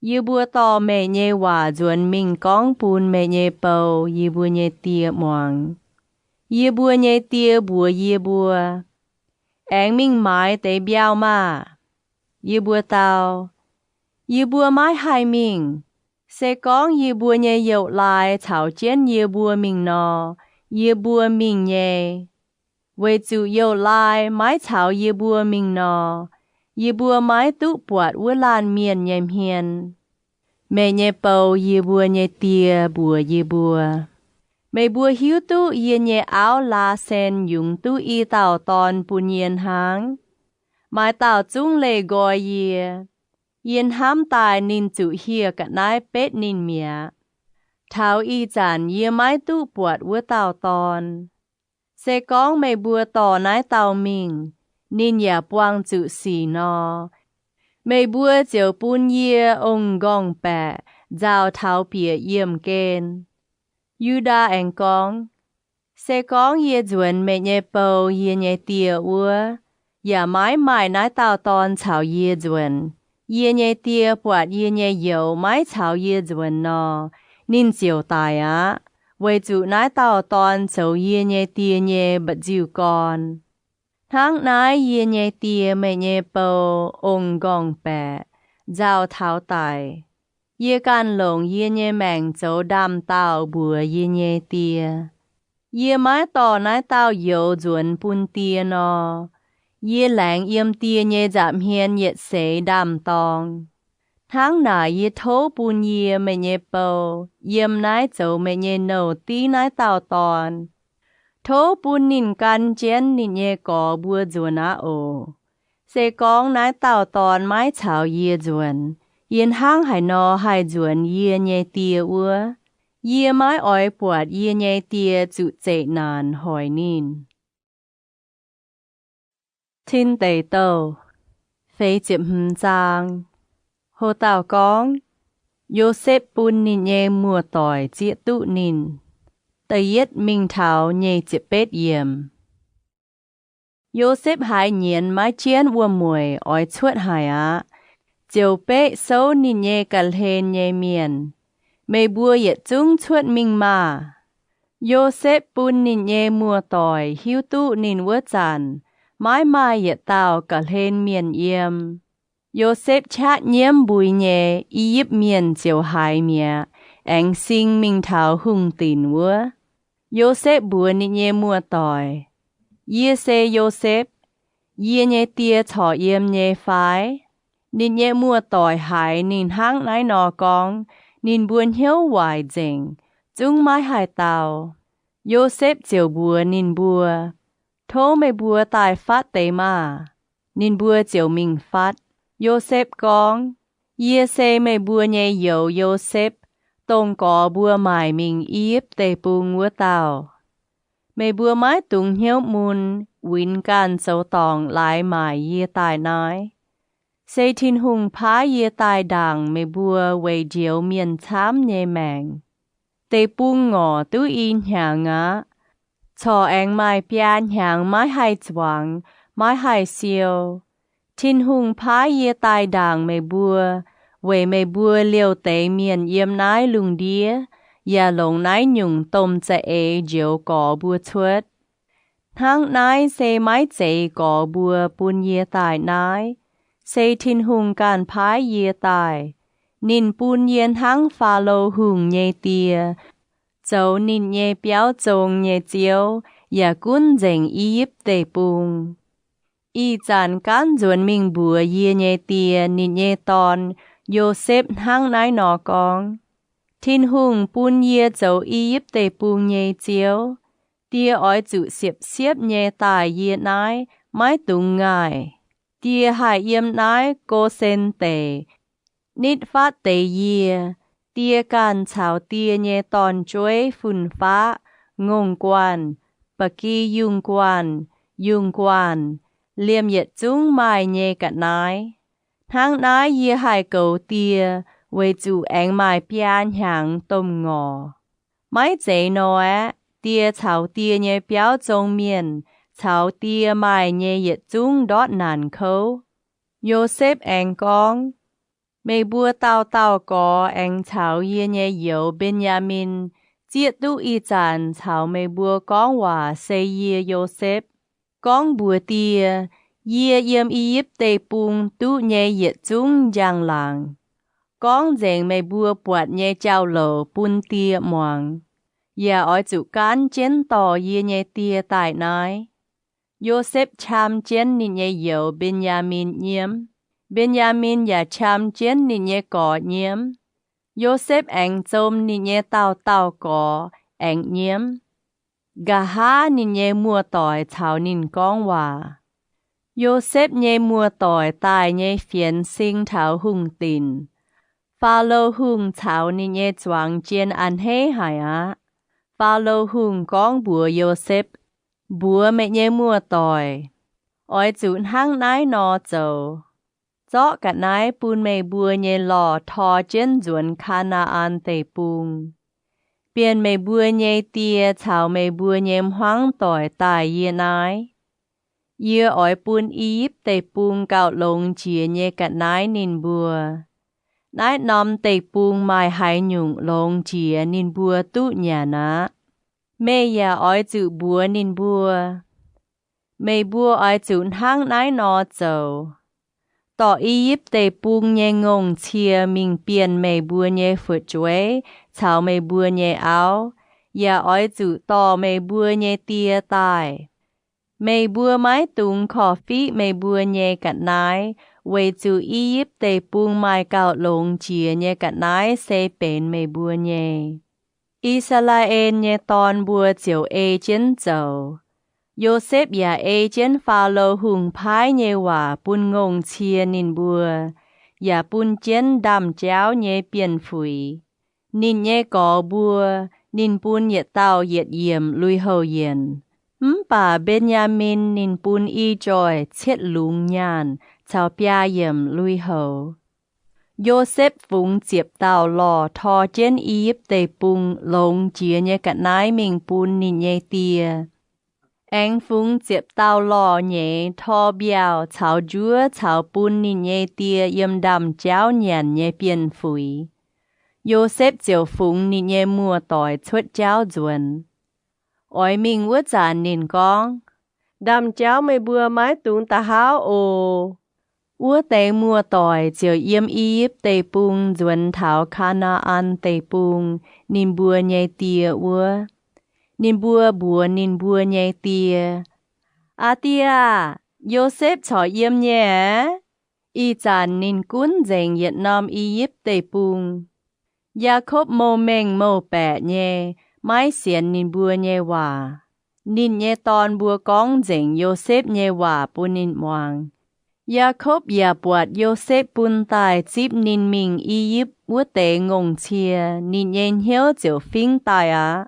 Yie mbuo dorh meih nyei waac nzuonx mingh gorngv bun meih nyei bou, yie mbuo nyei die, muangx. Yie mbuo nyei die mbuox yie mbuo, Aengx mingh maaiz deix mbiauh maah! Yie mbuo dau, Yie mbuo maiv haih mingh. Se gorngv yie mbuo nyei youz-laai caux jienv yie mbuo mingh nor, yie mbuo mingh nyei. Weic zuqc youz-laai maiv caux yie mbuo mingh nor, yie mbuo maiv duqv buatc wuov laanh mienh nyei hmien. Meih nyei bou, yie mbuo nyei die, mbuox yie mbuo, Meih mbuo hiuv duqv yie nyei auv Laasen yungz duqv i dauh dorn bun yie hnangv. Maaih dauh zungv leih nqoi yie. Yie hnamv daaih ninh zuqc hieh ga'naaiv betv ninh mi'aqv. Taux ih zanc yie maiv duqv buatc wuov dauh dorn. Se gorngv meih mbuo dorh naaiv dauh mingh, ninh yaac buangh zuqc sic nor, meih mbuo ziouc bun yie ong-nqorngv-baeqc nzauh taux bieqc yiemh gen. Yu^ndaa aengx gorngv, Se gorngv yie nzuonx meih nyei bou, yie nyei die wuov, yaac maiv maaih naaiv dauh dorn caux yie nzuonx, yie nyei die buatc yie nyei youz maiv caux yie nzuonx nor, ninh ziouc daic aqv, weic zuqc naaiv dauh dorn zoux yie nyei die nyei mba'nziu-gorn. Hnangv naaiv yie nyei die, meih nyei bou, ong-nqorngv-baeqc, nzauh taux daic. Yie ganh longc yie nyei maengc zoux ndaam-daauh mbuox yie nyei die, Yie maiv dorh naaiv dauh youz nzuonx bun die nor, yie laengz yiem die nyei nza'hmien yietc seix ndaam-dorng. Hnangv naaic yie tov bun yie, meih nyei bou, yiem naaiv zoux meih nyei nouh div naaiv dauh dorn. Tov bun ninh gan jienv ninh nyei gorx mbuo nzuonx aqv oc. Se gorngv naaiv dauh dorn maiv caux yie nzuonx, yie hnangv haaix nor haih nzuonx yie nyei die wuov? Yie maiv oix buatc yie nyei die zuqc zeqc naanc hoic ninh. Cin Deic Douh feix ziepc hmz zaang. Ho dauh gorngv, Yosepv bun ninh nyei muoz-doic zieqv duqv ninh. Da'yietv mingh taux nyic ziepc betv yiemc. Yosepv haiz nyienz maiv jienv wuom-mueic oix cuotv haic aqv, ziouc beqv souv ninh nyei ga'hlen nyei mienh, Meih mbuo yietc zungv cuotv mingh maah! Yosepv bun ninh nyei muoz-doic hiuv duqv ninh wuov zanc maiv maaih yietc dauh ga'hlen mienh yiem. Yosepv qaqv nyiemv mbui nyei I^yipv Mienh ziouc haiz mi'aqv, aengx sing mingh taux hungh dinc wuov. Yosepv mbuox ninh nyei muoz-doic, Yie se Yosepv. Yie nyei die corc yiem nyei fai? Ninh nyei muoz-doic haiz ninh hnangv naaiv nor gorngv, ninh mbuo hnyouv waaic nzengc, zungv maiv haih dau. Yosepv ziouc mbuox ninh mbuo, Tov meih mbuo daaih fatv deix maah! Ninh mbuo ziouc mingh fatv. Yosepv gorngv, Yie se meih mbuo nyei youz, Yosepv, dongh gorx mbuo maaic mingh I^yipv Deic-Bung wuov dauh. Meih mbuo maiv dungx hnyouv mun, uinx ganh zoux dorngc laaix maaic yie daaih naaiv. Se Tin-Hungh paaiv yie daaih ndaangc meih mbuo weic njoux mienh camv nyei maengc. Deic-bung ngorc duqv i hnyangx aqv. Corc aengx maaih biaa hnyangx maiv haih zuangx, maiv haih siou. Tin-Hungh paaiv yie daaih ndaangc meih mbuo, weic meih mbuo liouh deix mienh yiem naaiv lungh ndiev yaac longc naaiv nyungc domh za'eix njoux gorx mbuo cuotv. Hnangv naaiv se maiv zeiz gorx mbuo bun yie daaih naaiv, se Tin-Hungh ganh paaiv yie daaih. Ninh bun yie hnangv Faalo Hungh nyei die, zoux ninh nyei biauv zong nyei ziouv, yaac gunv nzengc I^yipv Deic-Bung. Ih zanc gaanv nzuonx mingh mbuox yie nyei die ninh nyei dorn, Yosepv, hnangv naaiv nor gorngv, Tin-Hungh bun yie zoux I^yipv Deic-Bung nyei ziouv. Die oix zuqc siepv-siepv nyei daaih yie naaiv, maiv dungx ngaih. Die haih yiem naaiv Gosen Deic, nitv fatv deix yie. Die ganh caux die nyei dorn-jueiv, fun-faqv, ngongh guanh, ba'gi yungh guanh, yungh guanh, liemh yietc zungv maaih nyei ga'naaiv. Hnangv naaiv yie haih goux die, weic zuqc aengx maaih biaa hnyangx domh ngorc. Maiv zeiz nor aeqv, die caux die nyei biauv zong mienh caux die maaih nyei yietc zungv ndortv naanc kouv. Yosepv aengx gorngv, Meih mbuo dauh dauh gorx aengx caux yie nyei youz, Mben^yaa^min, zieqv duqv ih zanc caux meih mbuo gorngv waac se yie, Yosepv, gorngv mbuox die, Yie yiem I^yipv Deic-Bung duqv nyei yietc zungv njang-laangc. Gorngv nzengc meih mbuo buatc nyei jauv-louc bun die muangx, yaac oix zuqc gaanv jienv dorh yie nyei die daaih naaiv. Yosepv qam jienv ninh nyei youz, Mben^yaa^min, nyiemv. Mben^yaa^min yaac qam jienv ninh nyei gorx nyiemv. Yosepv aengx zom ninh nyei dauh dauh gorx aengx nyiemv. Nqa'haav ninh nyei muoz-doic caux ninh gorngv waac. Yosepv nyei muoz-doic daaih nyei fienx sing taux hungh dinc. Faalo Hungh caux ninh nyei zuangx jien a'hneiv haic aqv. Faalo Hungh gorngv mbuox Yosepv, Mbuox meih nyei muoz-doic, Oix zuqc hnangv naaiv nor zoux. Zorqv ga'naaiv bun meih mbuo nyei lorh tor jienv nzuonx Kaa^naa^an Deic-Bung. Bienh meih mbuo nyei die caux meih mbuo nyei hmuangv doic daaih yie naaiv. Yie oix bun I^yipv Deic-Bung gauh longx jiex nyei ga'naaiv ninh mbuo. Naaiv norm deic-bung maaih haaix nyungc longx jiex ninh mbuo duqv nyanc aqv. Meih yaac oix zuqc mbuox ninh mbuo, Meih mbuo oix zuqc hnangv naaiv nor zoux. Dorh I^yipv Deic-Bung nyei ngongh cie mingh bienh meih mbuo nyei fu'jueiv caux meih mbuo nyei auv, yaac oix zuqc dorh meih mbuo nyei die daaih. Meih mbuo maiv dungx korv-fiqv meih mbuo nyei ga'naaiv, weic zuqc I^yipv Deic-Bung maaih gauh longx jiex nyei ga'naaiv se benx meih mbuo nyei. I^saa^laa^en nyei dorn mbuo ziouc ei jienv zoux. Yosepv yaac ei jienv Faalo Hungh paaiv nyei waac bun ngongh cie ninh mbuo, yaac bun jienv ndaamv-jauv nyei bienh fuix. Ninh nyei gorx mbuo, ninh bun yietc dauh yietc yiemc lui-houx yienc. Mv baac Mben^yaa^min ninh bun i joih cietv lungz nyaanh caux biaa yiemc lui-houx. Yosepv fungx ziepc dauh lorh tor jienv I^yipv Deic-Bung longx jiex nyei ga'naaiv mingh bun ninh nyei die. Aengx fungx ziepc dauh lorh nyeiz tor mbiauh caux njuov caux bun ninh nyei die yiem ndaamv-jauv nyanc nyei bienh fuix. Yosepv ziouc fungx ninh nyei muoz-doic cuotv jauv nzuonx. Oix mingh wuov zanc ninh gorngv, Ndaamv-jauv meih mbuo maiv dungx da'hauv oc. Wuov deix muoz-doic ziouc yiem I^yipv Deic-Bung nzuonx taux Kaa^naa^an Deic-Bung, ninh mbuo nyei die wuov. Ninh mbuo mbuox ninh mbuo nyei die, Aa die aah! Yosepv corc yiem nyei aqv. Ih zanc ninh gunv nzengc yietc norm I^yipv Deic-Bung. Yaakopv mouh-mengh mouh-baeqc nyei, maiv sienx ninh mbuo nyei waac. Ninh nyei dorn mbuo gorngv nzengc Yosepv nyei waac bun ninh muangx. Yaakopv yaac buatc Yosepv bun daaih zipv ninh mingh I^yipv wuov deix ngongh cie, ninh nyei hnyouv ziouc fingv daaih aqv.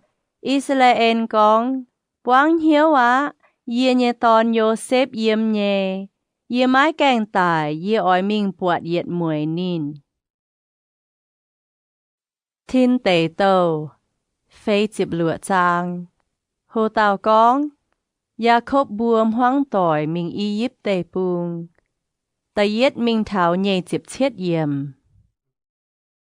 I^saa^laa^en gorngv, Buangv hnyouv aqv. Yie nyei dorn, Yosepv, yiem nyei. Yie maiv gaengh daic. Yie oix mingh buatc yietc mueic ninh. Tin Deic Douh Feix Ziepc Luoqc Zaang. Ho dauh gorngv, Yaakopv Mbuo Hmuangv Doic Mingh I^yipv Deic-Bung. Da'yietv mingh taux nyic ziepc cietv yiemc.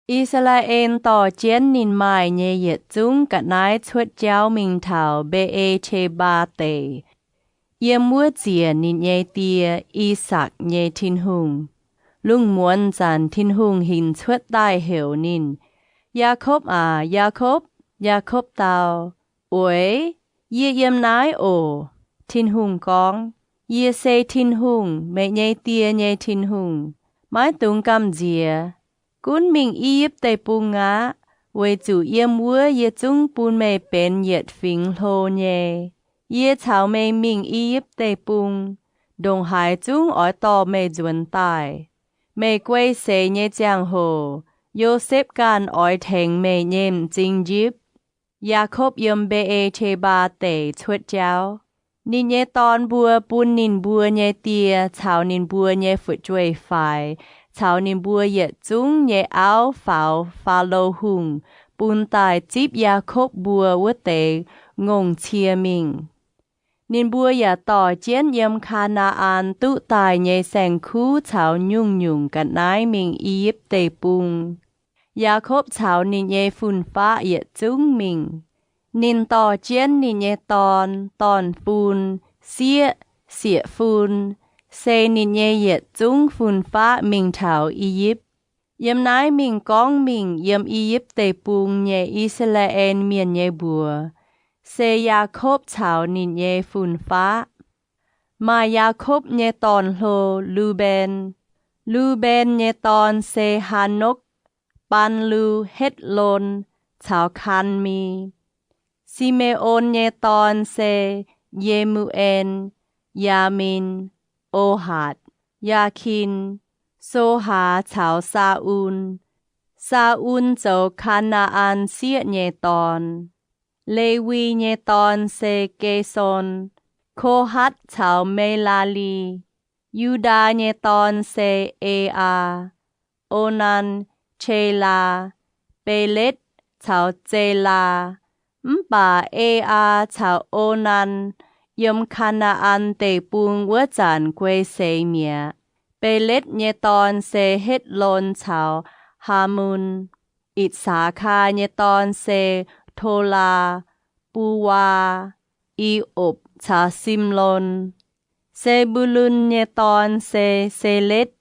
I^saa^laa^en dorh jienv ninh maaih nyei yietc zungv ga'naaiv cuotv jauv mingh taux Mbe^e^te^mbaa Deic. Yiem wuov ziec ninh nyei die, I^sakc, nyei Tin-Hungh. Lungh muonz zanc Tin-Hungh hinc cuotv daaih heuc ninh, Yaakopv aac, Yaakopv! Yaakopv dau, Oix, yie yiem naaiv oc. Tin-Hungh gorngv, Yie se Tin-Hungh, meih nyei die nyei Tin-Hungh. Maiv dungx gamh nziex. Gunv mingh I^yipv Deic-Bung aqv, weic zuqc yiem wuov yie zungv bun meih benx yietc fingx hlo nyei. Yie caux meih mingh I^yipv Deic-Bung, ndongc haaix zungv oix dorh meih nzuonx daaih. Meih guei seix nyei ziangh hoc, Yosepv ganh oix tengx meih nyei m'zing njipv. Yaakopv yiem Mbe^e^te^mbaa Deic cuotv jauv. Ninh nyei dorn mbuo bun ninh mbuo nyei die caux ninh mbuo nyei fu'jueiv-faix caux ninh mbuo yietc zungv nyei auv faaux Faalo Hungh bun daaih zipv Yaakopv mbuo wuov deix ngongh cie mingh. Ninh mbuo yaac dorh jienv yiem Kaa^naa^an duqv daaih nyei saeng-kuv caux nyungc-nyungc ga'naaiv mingh I^yipv Deic-Bung. Yaakopv caux ninh nyei fun-faqv yietc zungv mingh. Ninh dorh jienv ninh nyei dorn, dorn-fun, sieqv, sieqv-fun, se ninh nyei yietc zungv fun-faqv mingh taux I^yipv. Yiem naaiv mingh gorngv mingh yiem I^yipv Deic-Bung nyei I^saa^laa^en Mienh nyei mbuox, se Yaakopv caux ninh nyei fun-faqv. Maaih Yaakopv nyei dorn-hlo, Lu^mben. Lu^mben nyei dorn se Haanokv, Baan^lu, Hetv^lon, caux Kaan^mi. Si^me^on nyei dorn se Ye^mu^en, Yaamin, Ohatc, Yaakin, Sohaa caux Saa^un. Saa^un zoux Kaa^naa^an Sieqv nyei dorn. Lewi nyei dorn se Ge^son, Ko^hatv caux Me^laa^li. Yu^ndaa nyei dorn se Eaa, Onan, Qelaa, Beletv caux Zelaa. Mv baac Eaa caux Onan yiem Kaa^naa^an Deic-Bung wuov zanc guei seix mi'aqv. Beletv nyei dorn se Hetv^lon caux Haamun. Itc^saa^kaa nyei dorn se Tolaa, Buwaa, I^opc caux Simlon. Se^mbu^lun nyei dorn se Seletv,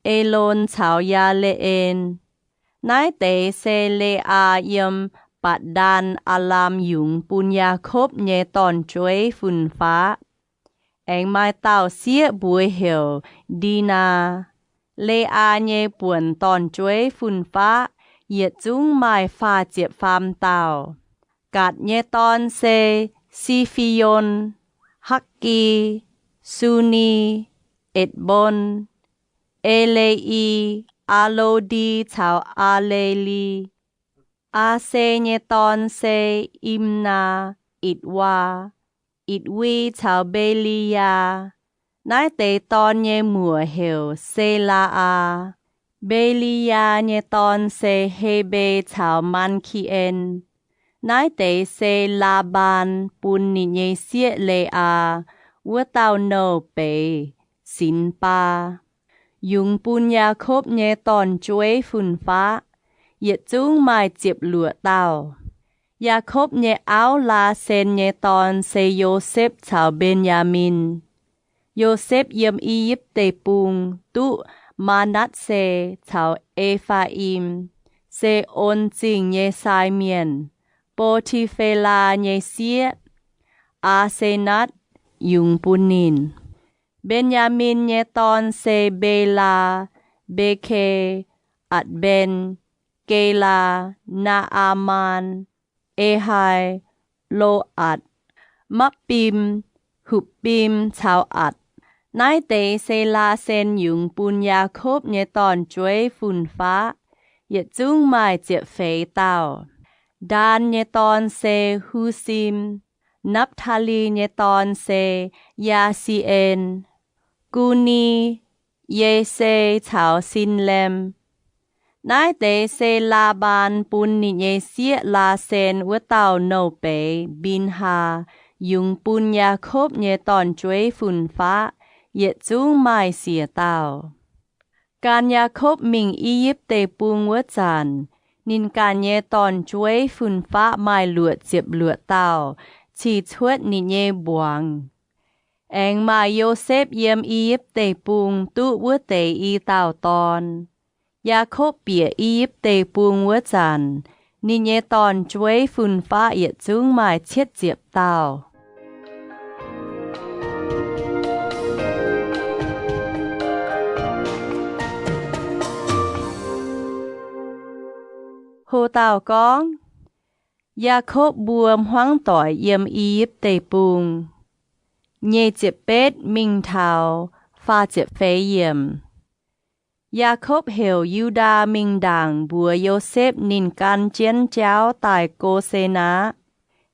Elon caux Yaa^le^en. Naaiv deix se Le^aa yiem Mbatc^ndaan Aa^laam yungz bun Yaakopv nyei dorn-jueiv fun-faqv. Aengx maaih dauh sieqv mbuox heuc Ndinaa. Le^aa nyei buonc dorn-jueiv fun-faqv yietc zungv maaih faah ziepc faam dauh. Gatc nyei dorn se Si^fi^on, Hakv^gi, Suni, Etc^mbon, E^le^i, Aa^lo^ndi caux Aa^le^li. Aa^se nyei dorn se Imnaa, Itc^waa, Itc^wi caux Mbe^li^yaa. Naaiv deix dorn nyei muoc heuc Se^laa^aa. Mbe^li^yaa nyei dorn se Hebe caux Maan^ki^en. Naaiv deix se Laa^mbaan bun ninh nyei sieqv Le^aa wuov dauh nouh beiz, Sinx^baa, yungz bun Yaakopv nyei dorn-jueiv fun-faqv, yietc zungv maaih ziepc luoqc dauh. Yaakopv nyei auv, Laasen, nyei dorn se Yosepv caux Mben^yaa^min. Yosepv yiem I^yipv Deic-Bung duqv Maa^natv^se caux E^faa^im, Se^on Zingh nyei sai mienh, Bo^ti^fe^laa nyei sieqv, Aa^se^natv, yungz bun ninh. Mben^yaa^min nyei dorn se Mbelaa, Mbeke, Atc^mben, Gelaa, Naa^aa^maan, Ehai, Lo^atc, Mapv^bim, Hupv^bim caux Atc. Naaiv deix se Laasen yungz bun Yaakopv nyei dorn-jueiv fun-faqv, yietc zungv maaih ziepc feix dauh. Ndaan nyei dorn se Husim. Napv^taa^li nyei dorn se Yaa^si^en, Gu^ni, Ye^se caux Sin^lem. Naaiv deix se Laa^mbaan bun ninh nyei sieqv Laasen wuov dauh nouh beiz, Mbin^haa, yungz bun Yaakopv nyei dorn-jueiv fun-faqv, yietc zungv maaih siec dauh. Gan Yaakopv mingh I^yipv Deic-Bung wuov zanc, ninh ganh nyei dorn-jueiv fun-faqv maaih luoqc ziepc luoqc dauh cih cuotv ninh nyei mbuangz. Aengx maaih Yosepv yiem I^yipv Deic-Bung duqv wuov deix i dauh dorn. Yaakopv bieqc I^yipv Deic-Bung wuov zanc, ninh nyei dorn-jueiv fun-faqv yietc zungv maaih cietv ziepc dauh. Ho dauh gorngv, Yaakopv mbuo hmuangv doic yiem I^yipv Deic-Bung. Nyic ziepc betv mingh taux faah ziepc feix yiemc. Yaakopv heuc Yu^ndaa mingh ndaangc mbuox Yosepv ninh gan jienv jauv daaih Go^sen aqv.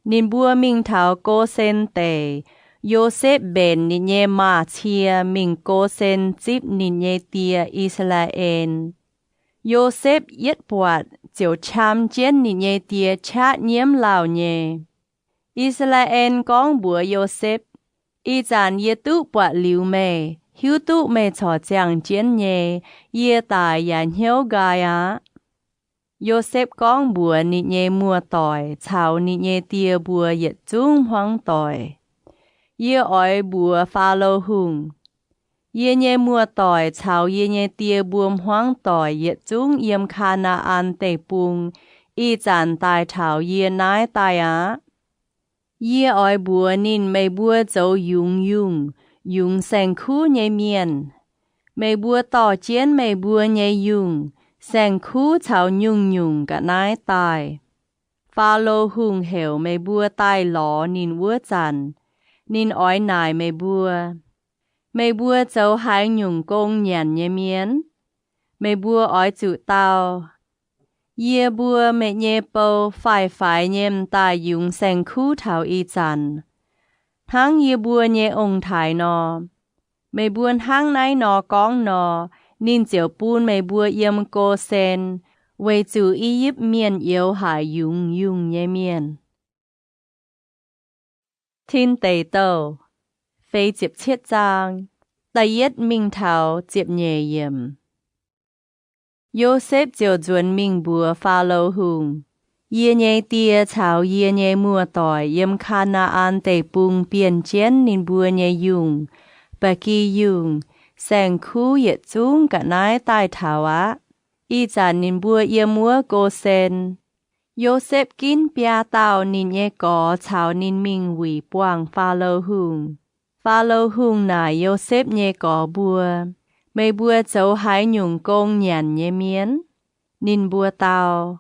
Ninh mbuo mingh taux Go^sen Deic, Yosepv mbenc ninh nyei maaz cie mingh Go^sen zipv ninh nyei die, I^saa^laa^en. Yosepv yietv buatc ziouc qam jienv ninh nyei die qaqv nyiemv lauh nyei. I^saa^laa^en gorngv mbuox Yosepv, Ih zanc yie duqv buatc liuz meih, hiuv duqv meih corc ziangh jienv nyei, yie daic yaac hnyouv nqaai aqv. Yosepv gorngv mbuox ninh nyei muoz-doic caux ninh nyei die mbuo yietc zungv hmuangv doic, Yie oix mbuox Faalo Hungh, Yie nyei muoz-doic caux yie nyei die mbuo hmuangv doic yietc zungv yiem Kaa^naa^an Deic-Bung ih zanc daaih taux yie naaiv daaih aqv. Yie oix mbuox ninh, meih mbuo zoux yungz yungh, yungz saeng-kuv nyei mienh. Meih mbuo dorh jienv meih mbuo nyei yungh, saeng-kuv caux nyungc-nyungc ga'naaiv daaih. Faalo Hungh heuc meih mbuo daaih lorz ninh wuov zanc, ninh oix naaic meih mbuo, Meih mbuo zoux haaix nyungc gong nyanc nyei mienh? Meih mbuo oix zuqc dau, Yie mbuo, meih nyei bou, faix-faix nyei m'daaih yungz saeng-kuv taux ih zanc, hnangv yie mbuo nyei ong-taaix nor. Meih mbuo hnangv naaiv nor gorngv nor, ninh ziouc bun meih mbuo yiem Go^sen, weic zuqc I^yipv Mienh youx haic yungz yungh nyei mienh. Tin Deic Douh feix ziepc cietv zaang, da'yietv mingh taux ziepc nyeic yiemc. Yosepv ziouc nzuonx mingh mbuox Faalo Hungh, Yie nyei die caux yie nyei muoz-doic yiem Kaa^naa^an Deic-Bung bienh jienv ninh mbuo nyei yungh, ba'gi yungh, saeng-kuv yietc zungv ga'naaiv daaih taux aqv. Ih zanc ninh mbuo yiem wuov Go^sen. Yosepv ginv biaa dauh ninh nyei gorx caux ninh mingh wuic buangh Faalo Hungh. Faalo Hungh naaic Yosepv nyei gorx mbuo, Meih mbuo zoux haaix nyungc gong nyanc nyei mienh? Ninh mbuo dau,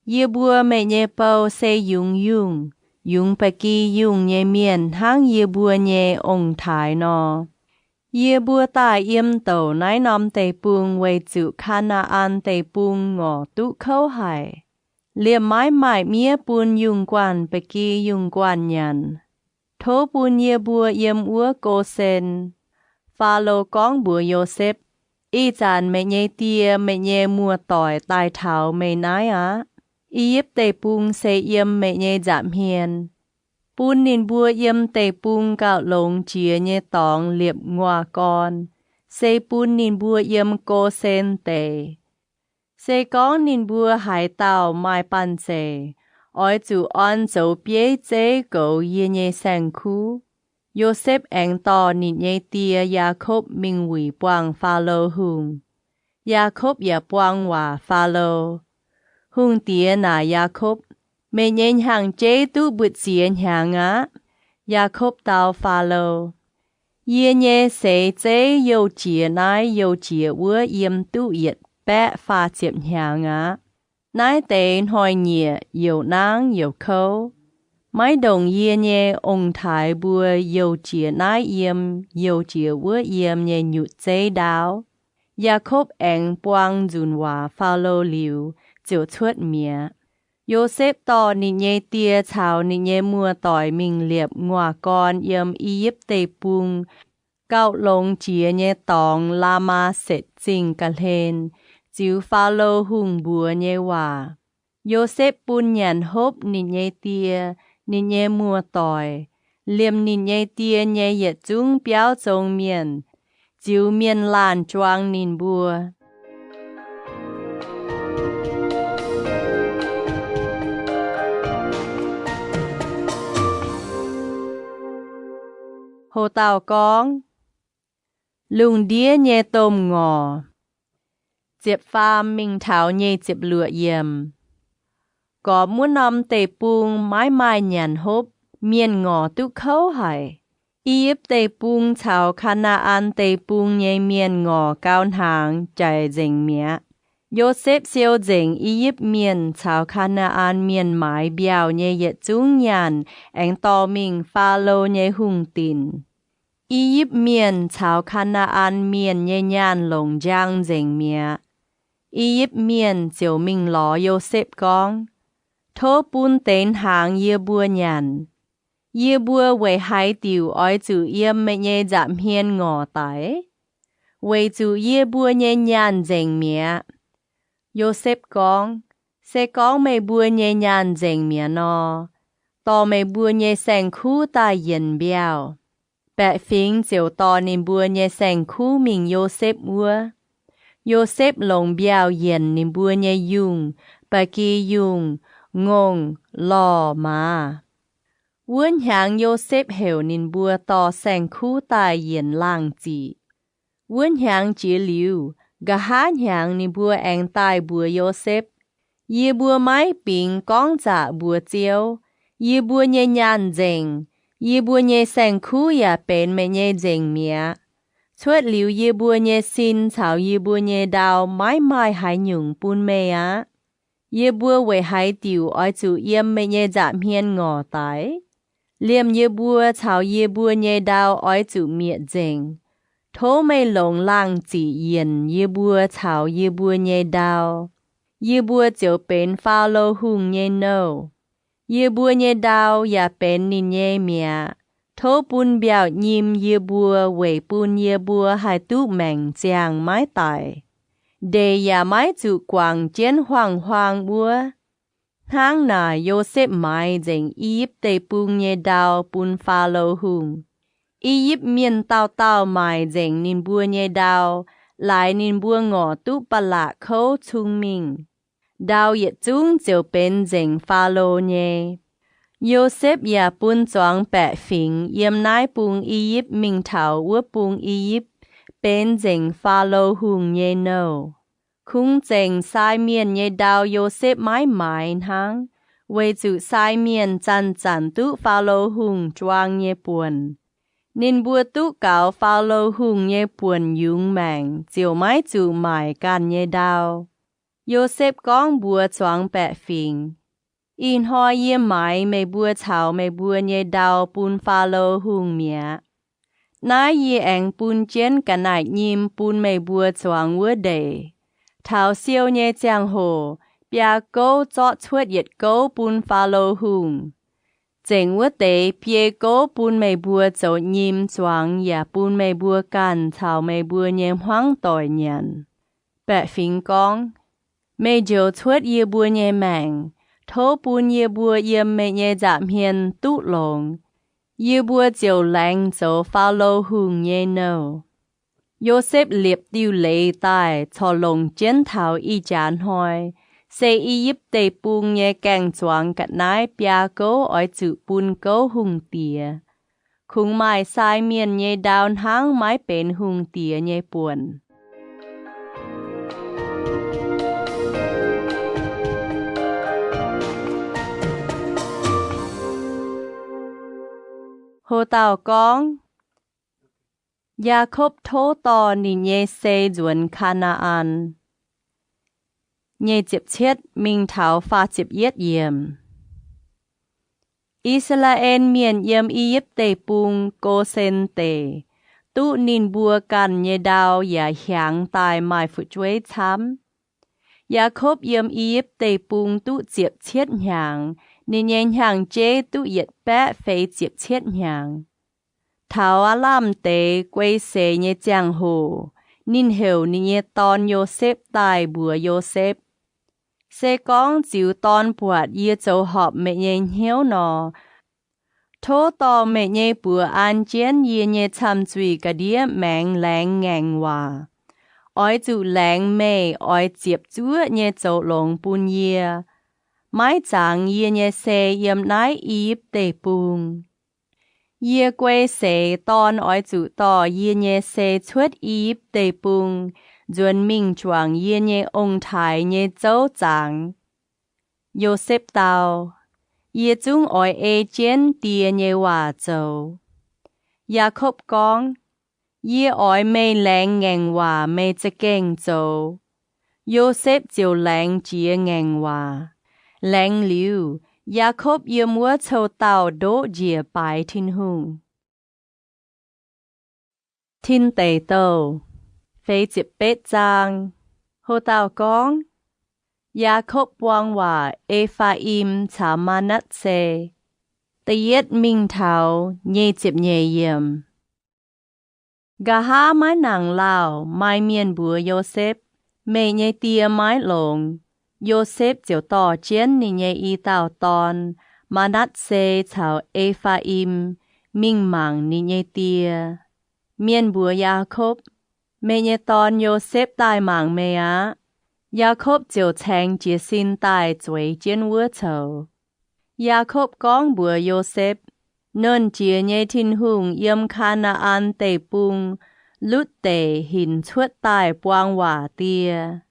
Yie mbuo, meih nyei bou, se yungz yungh, yungz ba'gi yungh nyei mienh hnangv yie mbuo nyei ong-taaix nor. Yie mbuo daaih yiem douc naaiv norm deic-bung weic zuqc Kaa^naa^an Deic-Bung ngorc duqv kouv haic. Liemh maiv maaih miev bun yungh guanh ba'gi yungh guanh nyanc. Tov bun yie mbuo yiem wuov Go^sen. Faalo gorngv mbuox Yosepv, Ih zanc meih nyei die, meih nyei muoz-doic daaih taux meih naaiv aqv. I^yipv Deic-Bung se yiem meih nyei nza'hmien. Bun ninh mbuo yiem deic-bung gauh longx jiex nyei dorngx liepc nguaaz gorn, se bun ninh mbuo yiem Go^sen Deic. Se gorngv ninh mbuo haaix dauh maaih banh zeic, oix zuqc orn zoux bieiv zeiv goux yie nyei saeng-kuv. Yosepv aengx dorh ninh nyei die, Yaakopv, mingh wuic buangh Faalo Hungh. Yaakopv yaac buang waac Faalo. Hungh diex naaic Yaakopv, Meih nyei hnyangx-jeiv duqv mbutv ziex hnyangx aqv. Yaakopv dau Faalo, Yie nyei seix zeiv youh jiex naaiv youh jiex wuov yiem duqv yietc baeqv faah ziepc hnyangx aqv. Naaiv deix hnoi-nyieqc youc nangv youc kouv. Maiv ndongc yie nyei ong-taaix mbuo youh jiex naaiv yiem, youh jiex wuov yiem nyei nyutc zeiv ndaauv, Yaakopv aengx buang nzunc waac Faalo liuz ziouc cuotv mi'aqv. Yosepv dorh ninh nyei die caux ninh nyei muoz-doic mingh liepc nguaaz-gorn yiem I^yipv Deic-Bung, gauh longx jiex nyei dorngx, Laa^maa^setc Zingh ga'hlen, ziux Faalo Hungh mbuox nyei waac. Yosepv bun nyanc hopv ninh nyei die, ninh nyei muoz-doic, liemh ninh nyei die nyei yietc zungv biauv zong mienh, ziux mienh laanh juang ninh mbuo. Ho dauh gorngv, Lungh ndiev nyei domh ngorc. Ziepc faam mingh taux nyic ziepc luoqc yiemc. Gormx wuov norm deic-bung maiv maaih nyanc hopv, mienh ngorc duqv kouv haic. I^yipv Deic-Bung caux Kaa^naa^an Deic-Bung nyei mienh ngorc gau hnaangx jaic nzengc mi'aqv. Yosepv siou nzengc I^yipv Mienh caux Kaa^naa^an Mienh maaiz mbiauh nyei yietc zungv nyaanh aengx dorh mingh Faalo nyei hungh dinc. I^yipv Mienh caux Kaa^naa^an Mienh nyei nyaanh longc njang nzengc mi'aqv. I^yipv Mienh ziouc mingh lorz Yosepv gorngv, Tov bun deix hnaangx yie mbuo nyanc. Yie mbuo weic haaix diuc oix zuqc yiem meih nyei nza'hmien ngorc daic? Weic zuqc yie mbuo nyei nyaanh nzengc mi'aqv. Yosepv gorngv, Se gorngv meih mbuo nyei nyaanh nzengc mi'aqv nor, dorh meih mbuo nyei saeng-kuv daaih yienc mbiauh. Baeqc fingx ziouc dorh ninh mbuo nyei saeng-kuv mingh Yosepv wuov. Yosepv longc mbiauh yienc ninh mbuo nyei yungh, ba'gi yungh, ngongh, lorh, maaz. Wuov hnyangx Yosepv heuc ninh mbuo dorh saeng-kuv daaih yienc laangh ziqc. Wuov hnyangx jiex liuz, nqa'haav hnyangx ninh mbuo aengx daaih mbuox Yosepv, Yie mbuo maiv bingx gorngv zaqc mbuox Ziouv. Yie mbuo nyei nyaanh nzengc. Yie mbuo nyei saeng-kuv yaac benx meih nyei nzengc mi'aqv. Cuotv liuz yie mbuo nyei sin caux yie mbuo nyei ndau maiv maaih haaix nyungc bun meih aqv. Yie mbuo weic haaix diuc oix zuqc yiem meih nyei nza'hmien ngorc daic? Liemh yie mbuo caux yie mbuo nyei ndau oix zuqc mietc nzengc. Tov meih longc laangh ziqc yienc yie mbuo caux yie mbuo nyei ndau. Yie mbuo ziouc benx Faalo Hungh nyei nouh. Yie mbuo nyei ndau yaac benx ninh nyei mi'aqv. Tov bun mbiauh nyim yie mbuo weic bun yie mbuo haih duqv maengc ziangh maiv daic, ndeic yaac maiv zuqc guangc jienv huaang-huaang wuov. Hnangv naaic, Yosepv maaiz nzengc I^yipv Deic-Bung nyei ndau bun Faalo Hungh. I^yipv Mienh dauh dauh maaic nzengc ninh mbuo nyei ndau, laaix ninh mbuo ngorc duqv ba'laqc kouv cung mingh. Ndau yietc zungv ziouc benx nzengc Faalo nyei. Yosepv yaac bun zuangx baeqc fingx yiem naaiv bung I^yipv mingh taux wuov bung I^yipv, benx nzengc Faalo Hungh nyei nouh. Kungx zengc sai mienh nyei ndau Yosepv maiv maaiz hnangv, weic zuqc sai mienh zanc-zanc duqv Faalo Hungh juang nyei buonc. Ninh mbuo duqv gaux Faalo Hungh nyei buonc yungz maengc ziouc maiv zuqc maaic ganh nyei ndau. Yosepv gorngv mbuox zuangx baeqc fingx, Ih hnoi yie maaiz meih mbuo caux meih mbuo nyei ndau bun Faalo Hungh mi'aqv. Naaiv yie aengx bun jienv ga'naaiv-nyim bun meih mbuo zuangx wuov ndeic. Taux siou nyei ziangh hoc, biaa gouv zorqv cuotv yietc gouv bun Faalo Hungh. Zengc wuov deix biei gouv bun meih mbuo zoux nyim zuangx yaac bun meih mbuo ganh caux meih mbuo nyei hmuangv doic nyanc. Baeqc fingx gorngv, Meih njoux cuotv yie mbuo nyei maengc. Tov bun yie mbuo yiem meih nyei nza'hmien duqv longx. Yie mbuo ziouc laengz zoux Faalo Hungh nyei nouh. Yosepv liepc diuh leiz daaih corc longc jienv taux ih jaax hnoi, se I^yipv Deic-Bung nyei gaeng-zuangx ga'naaiv biaa gouv oix zuqc bun gouv hungh diex. Kungx maaih sai mienh nyei ndau hnangv maiv benx hungh diex nyei buonc. Ho dauh gorngv, Yaakopv tov dorh ninh nyei sei nzuonx Kaa^naa^an. Nyic ziepc cietv mingh taux faah ziepc yietv yiemc. I^saa^laa^en Mienh yiem I^yipv Deic-Bung, Go^sen Deic, duqv ninh mbuo ganh nyei ndau yaac hiaangx daaih maaih fu'jueiv camv. Yaakopv yiem I^yipv Deic-Bung duqv ziepc cietv hnyangx, ninh nyei hnyangx-jeiv duqv yietc baeqv feix ziepc cietv hnyangx. Taux aav lamh deix guei seix nyei ziangh hoc, ninh heuc ninh nyei dorn, Yosepv, daaih mbuox Yosepv, Se gorngv ziux dorn buatc yie zoux horpc meih nyei hnyouv nor, tov dorh meih nyei buoz an jienv yie nyei camh zuih ga'ndiev maengx laengz ngaengc waac. Oix zuqc laengz meih oix ziepc zuoqv nyei zoux longx bun yie. Maiv zangx yie nyei sei yiem naaiv I^yipv Deic-Bung. Yie guei seix dorn oix zuqc dorh yie nyei sei cuotv I^yipv Deic-Bung, nzuonx mingh juangc yie nyei ong-taaix nyei zouv zangx. Yosepv dau, Yie zungv oix ei jienv die nyei waac zoux. Yaakopv gorngv, Yie oix meih laengz ngaengc waac meih za'gengh zoux. Yosepv ziouc laengz jiex ngaengc waac. Laengz liuz, Yaakopv yiem wuov cou-daauh ndoqv njiec baaix Tin-Hungh. Tin Deic Douh, feix ziepc betv zaang. Ho dauh gorngv, Yaakopv Buang Waac E^faa^im caux Maa^natv^se. Da'yietv mingh taux nyic ziepc nyeic yiemc. Nqa'haav maiv nangc lauh, maaih mienh mbuox Yosepv, Meih nyei die maiv longx. Yosepv ziouc dorh jienv ninh nyei i dauh dorn, Maa^natv^se caux E^faa^im, mingh mangc ninh nyei die. Mienh mbuox Yaakopv, Meih nyei dorn, Yosepv, daaih mangc meih aqv. Yaakopv ziouc caengx jiez sin daaih zueiz jienv wuov coux. Yaakopv gorngv mbuox Yosepv, Nernh Jiex nyei Tin-Hungh yiem Kaa^naa^an Deic-Bung, Lutv Deic, hinc cuotv daaih buang waac die.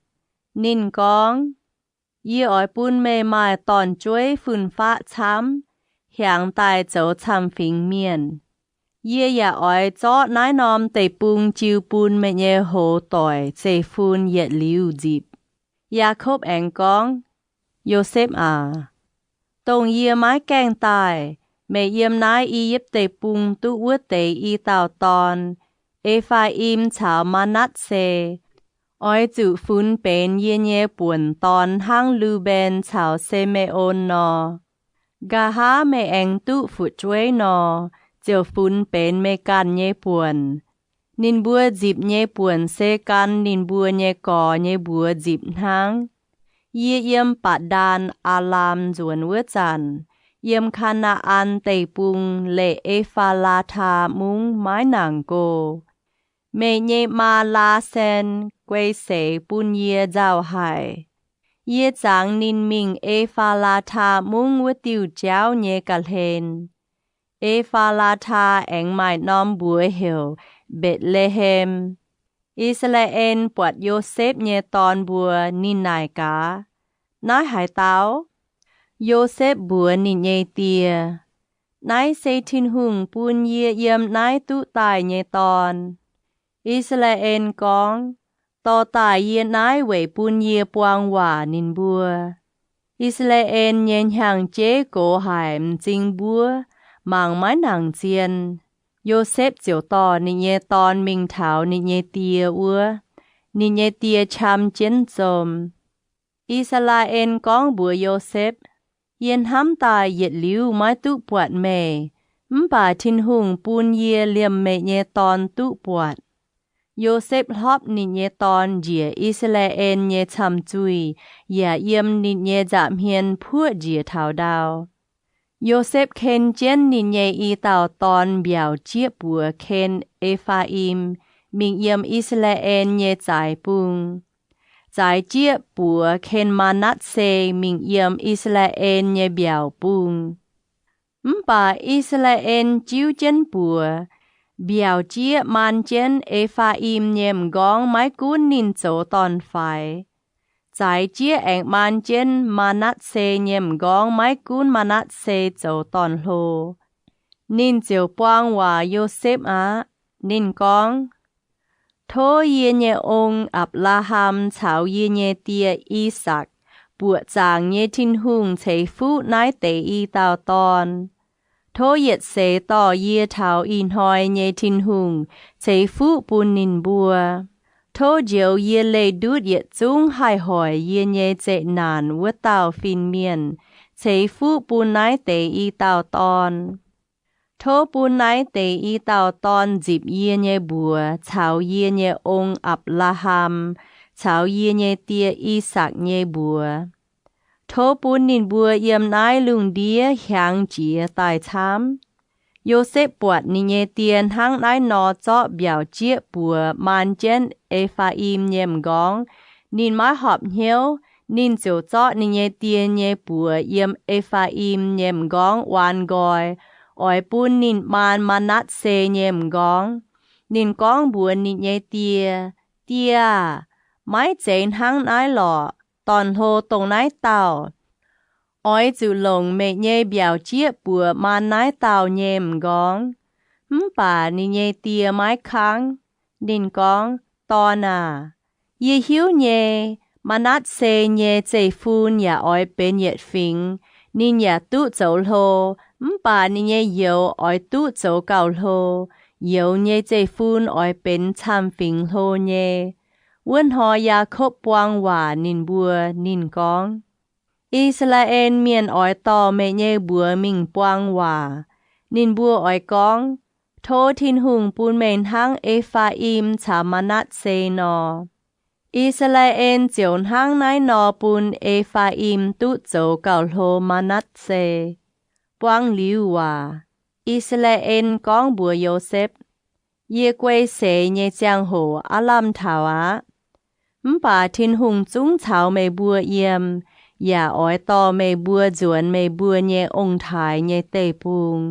Ninh gorngv, Yie oix bun meih maaih dorn-jueiv fun-faqv camv, hiaangx daaih zoux camv-fingx mienh. Yie yaac oix zorqv naaiv norm deic-bung jiu bun meih nyei hoz doic zeiv-fun yietc liuz nzipc. Yaakopv aengx gorngv, Yosepv aac, dongh yie maiv gaengh daaih, meih yiem naaiv I^yipv Deic-Bung duqv wuov deix i dauh dorn, E^faa^im caux Maa^natv^se, oix zuqc funx benx yie nyei buonc dorn hnangv Lu^mben caux Si^me^on nor. Nqa'haav meih aengx duqv fu'jueiv nor, ziouc funx benx meih ganh nyei buonc. Ninh mbuo nzipc nyei buonc se gan ninh mbuo nyei gorx nyei mbuox nzipc hnangv. Yie yiem Baac^ndaan, Aa^laam nzuonx wuov zanc, yiem Kaa^naa^an Deic-Bung leih E^faa^laa^taa Mungv maiv nangc go. Meih nyei maa, Laa^san, guei seix bun yie nzauh haic. Yie zangx ninh mingh E^faa^laa^taa Mungv wuov diuh jauv nyei ga'hlen. E^faa^laa^taa aengx maaih norm mbuox heuc Mbetc^le^hem. I^saa^laa^en buatc Yosepv nyei dorn mbuo, ninh naaic gaax, Naaiv haaix dauh? Yosepv mbuox ninh nyei die, Naaiv se Tin-Hungh bun yie yiem naaiv duqv daaih nyei dorn. I^saa^laa^en gorngv, Dorh daaih yie naaiv weic bun yie buang waac ninh mbuo. I^saa^laa^en nyei hnyangx-jeiv gox haic m'zing mbuov, mangc maiv nangc zien. Yosepv ziouc dorh ninh nyei dorn mingh taux ninh nyei die wuov. Ninh nyei die qam jienv zom. I^saa^laa^en gorngv mbuox Yosepv, Yie hnamv daaih yietc liuz maiv duqv buatc meih, mv baac Tin-Hungh bun yie liemh meih nyei dorn duqv buatc. Yosepv hlopv ninh nyei dorn njiec I^saa^laa^en nyei camh-zuih yaac yiem ninh nyei nza'hmien puoqv njiec taux ndau. Yosepv ken jienv ninh nyei i dauh dorn mbiaauc jieqv buoz ken E^faa^im mingh yiem I^saa^laa^en nyei zaaix bung. Zaaix jieqv buoz ken Maa^natv^se mingh yiem I^saa^laa^en nyei mbiaauc bung. Mv baac I^saa^laa^en jiuv jienv buoz, mbiaauc jieqv maan jienv E^faa^im nyei m'nqorngv maiv gunv ninh zoux dorn-faix. Zaaix jieqv aengx maan jienv Maa^natv^se nyei m'nqorngv maiv gunv Maa^natv^se zoux dorn-hlo. Ninh ziouc buang waac Yosepv aqv. Ninh gorngv, Tov yie nyei ong, Apc^laa^ham, caux yie nyei die, I^sakc, buoqc zaangc nyei Tin-Hungh ceix fuqv naaiv deix i dauh dorn. Tov yietc seix dorh yie taux ih hnoi nyei Tin-Hungh ceix fuqv bun ninh mbuo. Tov njoux yie leih ndutv yietc zungv haih hoic yie nyei zeqc naanc wuov dauh fin-mienh ceix fuqv bun naaiv deix i dauh dorn. Tov bun naaiv deix i dauh dorn nzipc yie nyei mbuox caux yie nyei ong, Apc^laa^ham, caux yie nyei die, I^sakc, nyei mbuox. Tov bun ninh mbuo yiem naaiv lungh ndiev hiaangx jiex daaih camv. Yosepv buatc ninh nyei die hnangv naaiv nor zorqv mbiaauc jieqv buoz maan jienv E^faa^im nyei m'nqorngv, ninh maiv horpc hnyouv. Ninh ziouc zorqv ninh nyei die nyei buoz yiem E^faa^im nyei m'nqorngv waan nqoi, oix bun ninh maan Maa^natv^se nyei m'nqorngv. Ninh gorngv mbuox ninh nyei die, Die aah! Maiv zeiz hnangv naaiv lorqc. Dorn-hlo dongh naaiv dauh. Oix zuqc longc meih nyei mbiaauc jieqv buoz maan naaiv dauh nyei m'nqorngv. Mv baac ninh nyei die maiv kangv. Ninh gorngv, Dorn aah! Yie hiuv nyei, Maa^natv^se nyei zeiv-fun yaac oix benx yietc fingx. Ninh yaac duqv zoux hlo, mv baac ninh nyei youz oix duqv zoux gauh hlo. Youz nyei zeiv-fun oix benx camv fingx hlo nyei. Wuov hnoi Yaakopv buang waac ninh mbuo. Ninh gorngv, I^saa^laa^en Mienh oix dorh meih nyei mbuox mingh buang waac. Ninh mbuo oix gorngv, Tov Tin-Hungh bun meih hnangv E^faa^im caux Maa^natv^se nor. I^saa^laa^en ziouc hnangv naaiv nor bun E^faa^im duqv zoux gauh hlo Maa^natv^se. Buang liuz waac, I^saa^laa^en gorngv mbuox Yosepv, Yie guei seix nyei ziangh hoc aav lamh taux aqv. Mv baac Tin-Hungh zungv caux meih mbuo yiem, yaac oix dorh meih mbuo nzuonx meih mbuo nyei ong-taaix nyei deic-bung.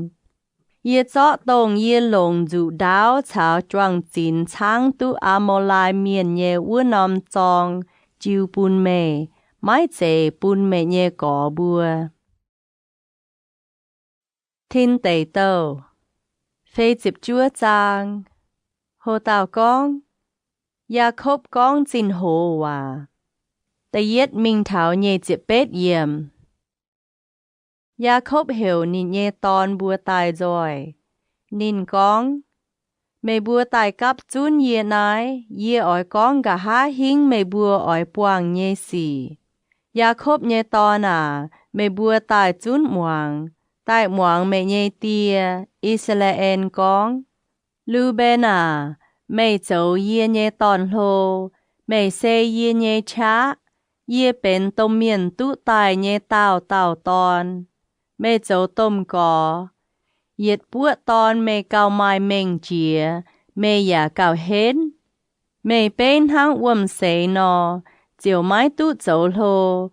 Yie zorqv dongh yie longc nzuqc ndaauv caux juang-zinx caangv duqv Aa^mo^lai Mienh nyei wuov norm zorng jiu bun meih, maiv zeiz bun meih nyei gorx mbuo. Tin Deic Douh feix ziepc juov zaang. Ho dauh gorngv, Yaakopv gorngv zinh hoz waac. Da'yietv mingh taux nyic ziepc betv yiemc. Yaakopv heuc ninh nyei dorn mbuo daaih nzoih. Ninh gorngv, Meih mbuo daaih gapv zunv yie naaiv. Yie oix gorngv nqa'haav hingv meih mbuo oix buangh nyei sic. Yaakopv nyei dorn aac, meih mbuo daaih zunv muangx, daaih muangx meih nyei die, I^saa^laa^en, gorngv. Lu^mben aac, meih zoux yie nyei dorn-hlo. Meih se yie nyei qaqv. Yie benx domh mienh duqv daaih nyei daauh dauh dorn. Meih zoux domh gorx. Yietc buoqv dorn meih gauh maaih mengh jiex, meih yaac gauh henv. Meih beiv hnangv wuom-seix nor, ziouc maiv duqv zoux hlo,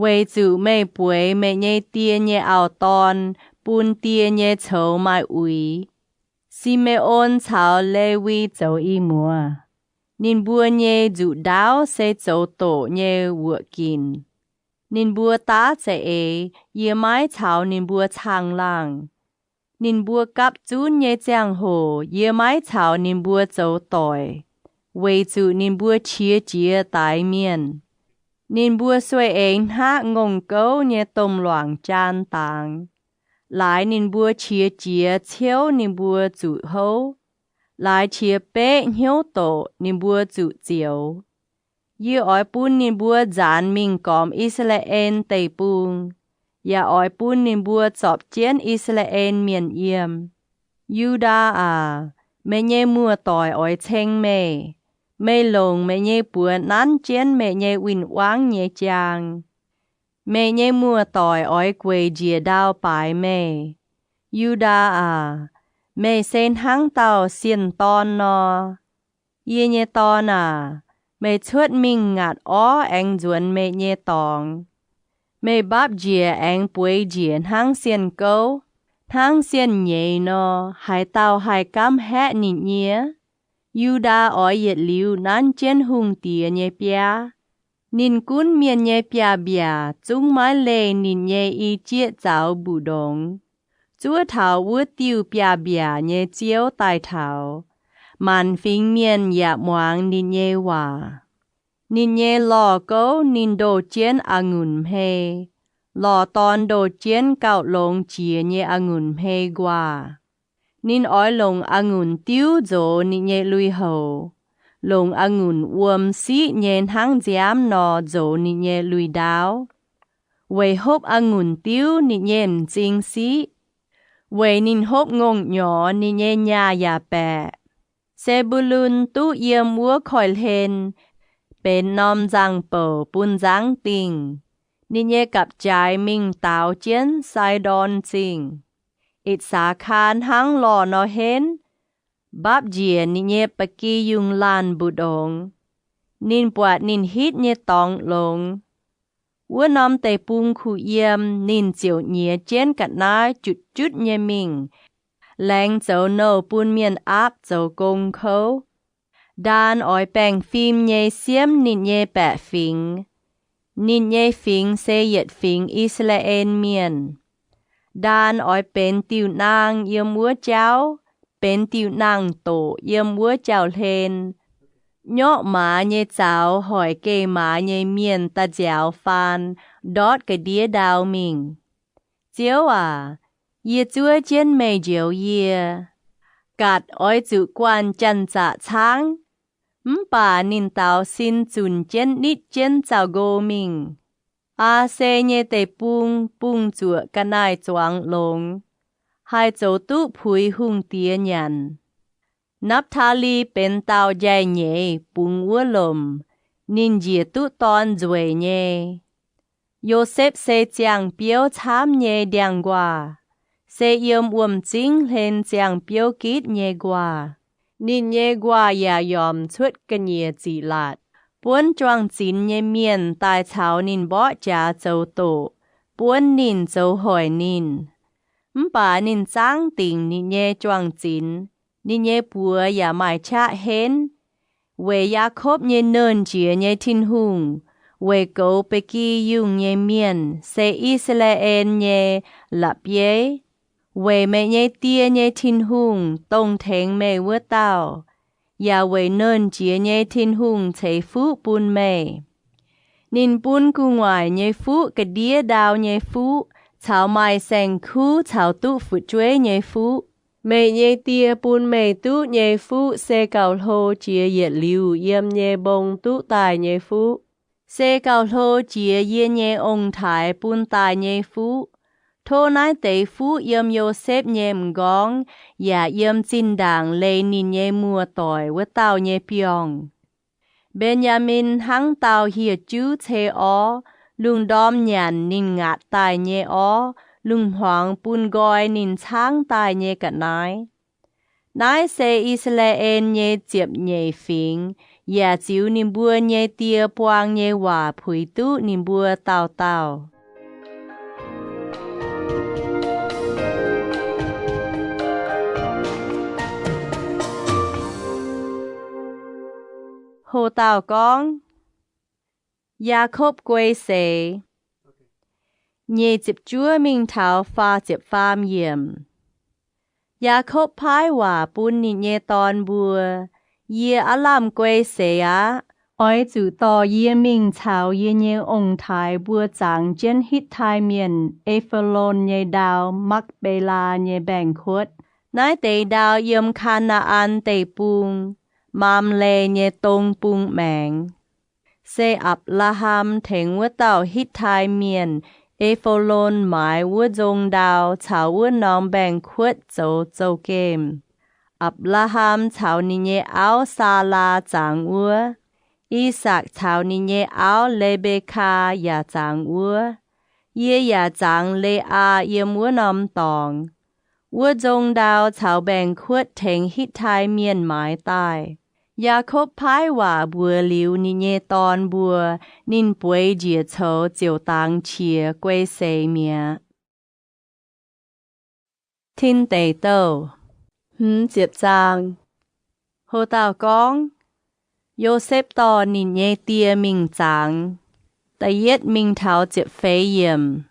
weic zuqc meih bueix meih nyei die nyei auv-dorn bun die nyei coux maaih uix. Si^me^on caux Lewi zoux i muoz. Ninh mbuo nyei nzuqc ndaauv se zoux doqc nyei wuoqc ginc. Ninh mbuo daav za'eix, yie maiv caux ninh mbuo caangh laangh. Ninh mbuo gapv zunv nyei ziangh hoc yie maiv caux ninh mbuo zoux doic, weic zuqc ninh mbuo qiex jiez daix mienh. Ninh mbuo sueih eix hngaqv ngongh gouv nyei domh luangc jaan dangx. Laaix ninh mbuo qiex jiez ciouv ninh mbuo zuqc houv. Laaix qiex beqv hnyouv doqc ninh mbuo zuqc zioux. Yie oix bun ninh mbuo nzaanx mingh gormx I^saa^laa^en Deic-Bung, yaac oix bun ninh mbuo zorpc jienv I^saa^laa^en Mienh yiem. Yu^ndaa aac, meih nyei muoz-doic oix ceng meih. Meih longc meih nyei buoz nanv jienv meih nyei win-wangv nyei jaang. Meih nyei muoz-doic oix gueic njiec ndau baaix meih. Yu^ndaa aac, meih se hnangv dauh sienh dorn nor. Yie nyei dorn aac, meih cuotv mingh ngaatc orv aengx nzuonx meih nyei dorngx. Meih mbapv njiec aengx bueix njiec hnangv sienh gouv, hnangv sienh nyeiz nor. Haaix dauh haih gaamv haeqv ninh nyie? Yu^ndaa oix yietc liuz nanv jienv hungh diex nyei biaav. Ninh gunv mienh nyei biaav-mbiaac zungv maiv leih ninh nyei i jieqv zaux mbu'ndongx. Zuov taux wuov diuh biaav-mbiaac nyei ziouv daaih taux, maanc fingx mienh yaac muangx ninh nyei waac. Ninh nyei lorh gouv ninh ndoh jienv a'ngunc hmei, lorh dorn ndoh jienv gauh longx jiex nyei a'ngunc hmei nquaah. Ninh oix longc a'ngunc diuv nzox ninh nyei lui-houx, longc a'ngunc wuom siqv nyei hnangv nziaamv nor nzox ninh nyei lui-ndaauv. Weic hopv a'ngunc diuv ninh nyei m'zing siqv, weic ninh hopv ngongh nyorx ninh nyei nyaah yaac baeqc. Se^mbu^lun duqv yiem wuov koiv-hlen benx norm nzangv-bouc bun nzangv dingh. Ninh nyei gapv-jaaix mingh daaux jienv Sai^ndorn Zingh. Itc^saa^kaa hnangv lorh nor henv, mbapv njiec ninh nyei ba'gi yungh laanh mbu'ndongx. Ninh buatc ninh hitv nyei dorngx longx. Wuov norm deic-bung kuh yiem, ninh ziouc nyiex jienv ga'naaiv jutv-jutv nyei mingh, laengz zoux nouh bun mienh aapv zoux gong kouv. Ndaan oix baengh fim nyei siemv ninh nyei baeqc fingx. Ninh nyei fingx se yietc fingx I^saa^laa^en Mienh. Ndaan oix benx diuh naang yiem wuov jauv, benx diuh naang-doqc yiem wuov jauv-hlen. Nyorqv maaz nyei zaux hoic geh maaz nyei mienh daaih nziaaux faan ndortv ga'ndiev ndau mingh. Ziouv aac, yie zuov jienv meih njoux yie. Gatc oix zuqc guanh janx-zaqc caangv, mv baac ninh daaux sin zunc jienv nitv jienv zaux-nqo mingh. Aa^se nyei deic-bung bungx zuoqc ga'naaiv-zuangx longx, haih zoux duqv puix hungh diex nyanc. Napv^taa^li benx dauh njaih nyeiz bungx wuov lomc, ninh njiec duqv dorn nzueic nyei. Yosepv se ziangh biouv camv nyei ndiangx-nquaah, se yiem wuom-zingv hlen ziangh biouv gitv nyei nquaah. Ninh nyei nquaah yaac yomc cuotv ga'nyiec ziqc laatc, buonv juang-zinx nyei mienh daaih caux ninh mborqv jaax zoux doqc, buonv ninh zoux hoic ninh. Mv baac ninh zangv dingc ninh nyei juang-zinx, ninh nyei buoz yaac maaih qaqv henv. Weic Yaakopv nyei Nernh Jiex nyei Tin-Hungh, weic goux ba'gi yungh nyei mienh, se I^saa^laa^en nyei la'bieiv, weic meih nyei die nyei Tin-Hungh, dongh tengx meih wuov dauh, yaac weic Nernh Jiex nyei Tin-Hungh ceix fuqv bun meih. Ninh bun gu'nguaaic nyei fuqv ga'ndiev ndau nyei fuqv caux maaih saeng-kuv caux duqv fu'jueiv nyei fuqv. Meih nyei die bun meih duqv nyei fuqv se gauh hlo jiex yietc liuz yiem nyei mbong duqv daaih nyei fuqv, se gauh hlo jiex yie nyei ong-taaix bun daaih nyei fuqv. Tov naaiv deix fuqv yiem Yosepv nyei m'nqorngv yaac yiem zinh ndaangc leih ninh nyei muoz-doic wuov dauh nyei biorngh. Mben^yaa^min hnangv dauh hieh juv cei orv. Lungh ndorm nyanc ninh ngaatc daaih nyei orv, lungh hmuangx bun nqoi ninh caangv daaih nyei ga'naaiv. Naaiv se I^saa^laa^en nyei ziepc nyeic fingx, yaac ziux ninh mbuo nyei die buang nyei waac puix duqv ninh mbuo dauh dauh. Ho dauh gorngv, Yaakopv Guei Seix. Nyic ziepc juov mingh taux faah ziepc faam yiemc. Yaakopv paaiv waac bun ninh nyei dorn mbuo, Yie aav lamh guei seix aqv. Oix zuqc dorh yie mingh caux yie nyei ong-taaix mbuo zangx jienv Hitv^tai Mienh E^fo^lon nyei ndau, Makv^be^laa nyei mbaengx-kuotv. Naaiv deix ndau yiem Kaa^naa^an Deic-Bung, Maamle nyei dong bung maengx. Se Apc^laa^ham tengx wuov dauh Hitv^tai Mienh E^fo^lon maaiz wuov nzong ndau caux wuov norm mbaengx-kuotv zoux zouv-gemh. Apc^laa^ham caux ninh nyei auv, Saalaa, zangx wuov. I^sakc caux ninh nyei auv, Le^mbe^kaa, yaac zangx wuov. Yie yaac zangx Le^aa yiem wuov norm dorngx. Wuov nzong ndau caux mbaengx-kuotv tengx Hitv^tai Mienh maaiz daaih. Yaakopv paaiv waac mbuox liuz ninh nyei dorn mbuo, ninh bueix njiec coux ziouc dangx qiex guei seix mi'aqv. Tin Deic Douh hmz ziepc zaang. Ho dauh gorngv, Yosepv dorh ninh nyei die mingh zangx. Da'yietv mingh taux ziepc feix yiemc.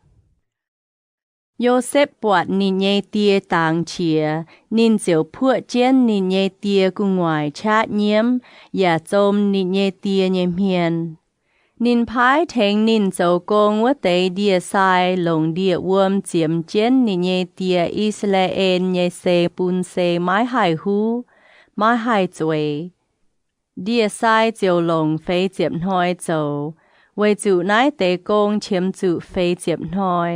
Yosepv buatc ninh nyei die dangx qiex, ninh ziouc puoqv jienv ninh nyei die gu'nguaaic qaqv nyiemv, yaac zom ninh nyei die nyei hmien. Ninh paaiv tengx ninh zoux gong wuov deix ndie-sai longc ndie-wuom ziemx jienv ninh nyei die, I^saa^laa^en, nyei sei bun sei maiv haih huv, maiv haih zueiz. Ndie-sai ziouc longc feix ziepc hnoi zoux, weic zuqc naaiv deix gong qiemx zuqc feix ziepc hnoi.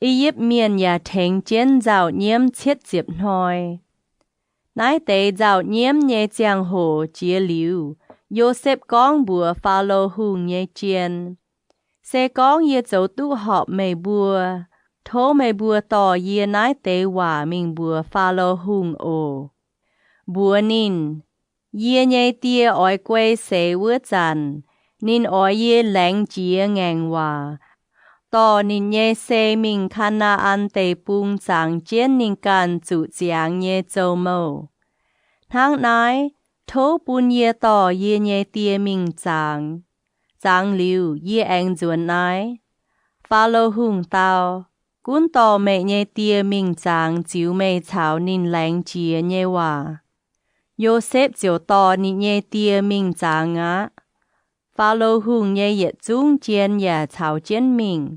I^yipv Mienh yaac tengx jienv nzauh nyiemv cietv ziepc hnoi. Naaiv deix nzauh nyiemv nyei ziangh hoc jiex liuz, Yosepv gorngv mbuox Faalo Hungh nyei jien, Se gorngv yie zoux duqv horpc meih mbuo, tov meih mbuo dorh yie naaiv deix waac mingh mbuox Faalo Hungh oc. Mbuox ninh, Yie nyei die oix guei seix wuov zanc, ninh oix yie laengz jiex ngaengc waac, dorh ninh nyei sei mingh Kaa^naa^an Deic-Bung zangx jienv ninh ganh zuqc ziangx nyei zou-mouh. Hnangv naaiv, tov bun yie dorh yie nyei die mingh zangx. Zangx liuz, yie aengx nzuonx naaiv. Faalo Hungh dau, Gunv dorh meih nyei die mingh zangx ziux meih caux ninh laengz jiex nyei waac. Yosepv ziouc dorh ninh nyei die mingh zangx aqv. Faalo Hungh nyei yietc zungv jien yaac caux jienv mingh.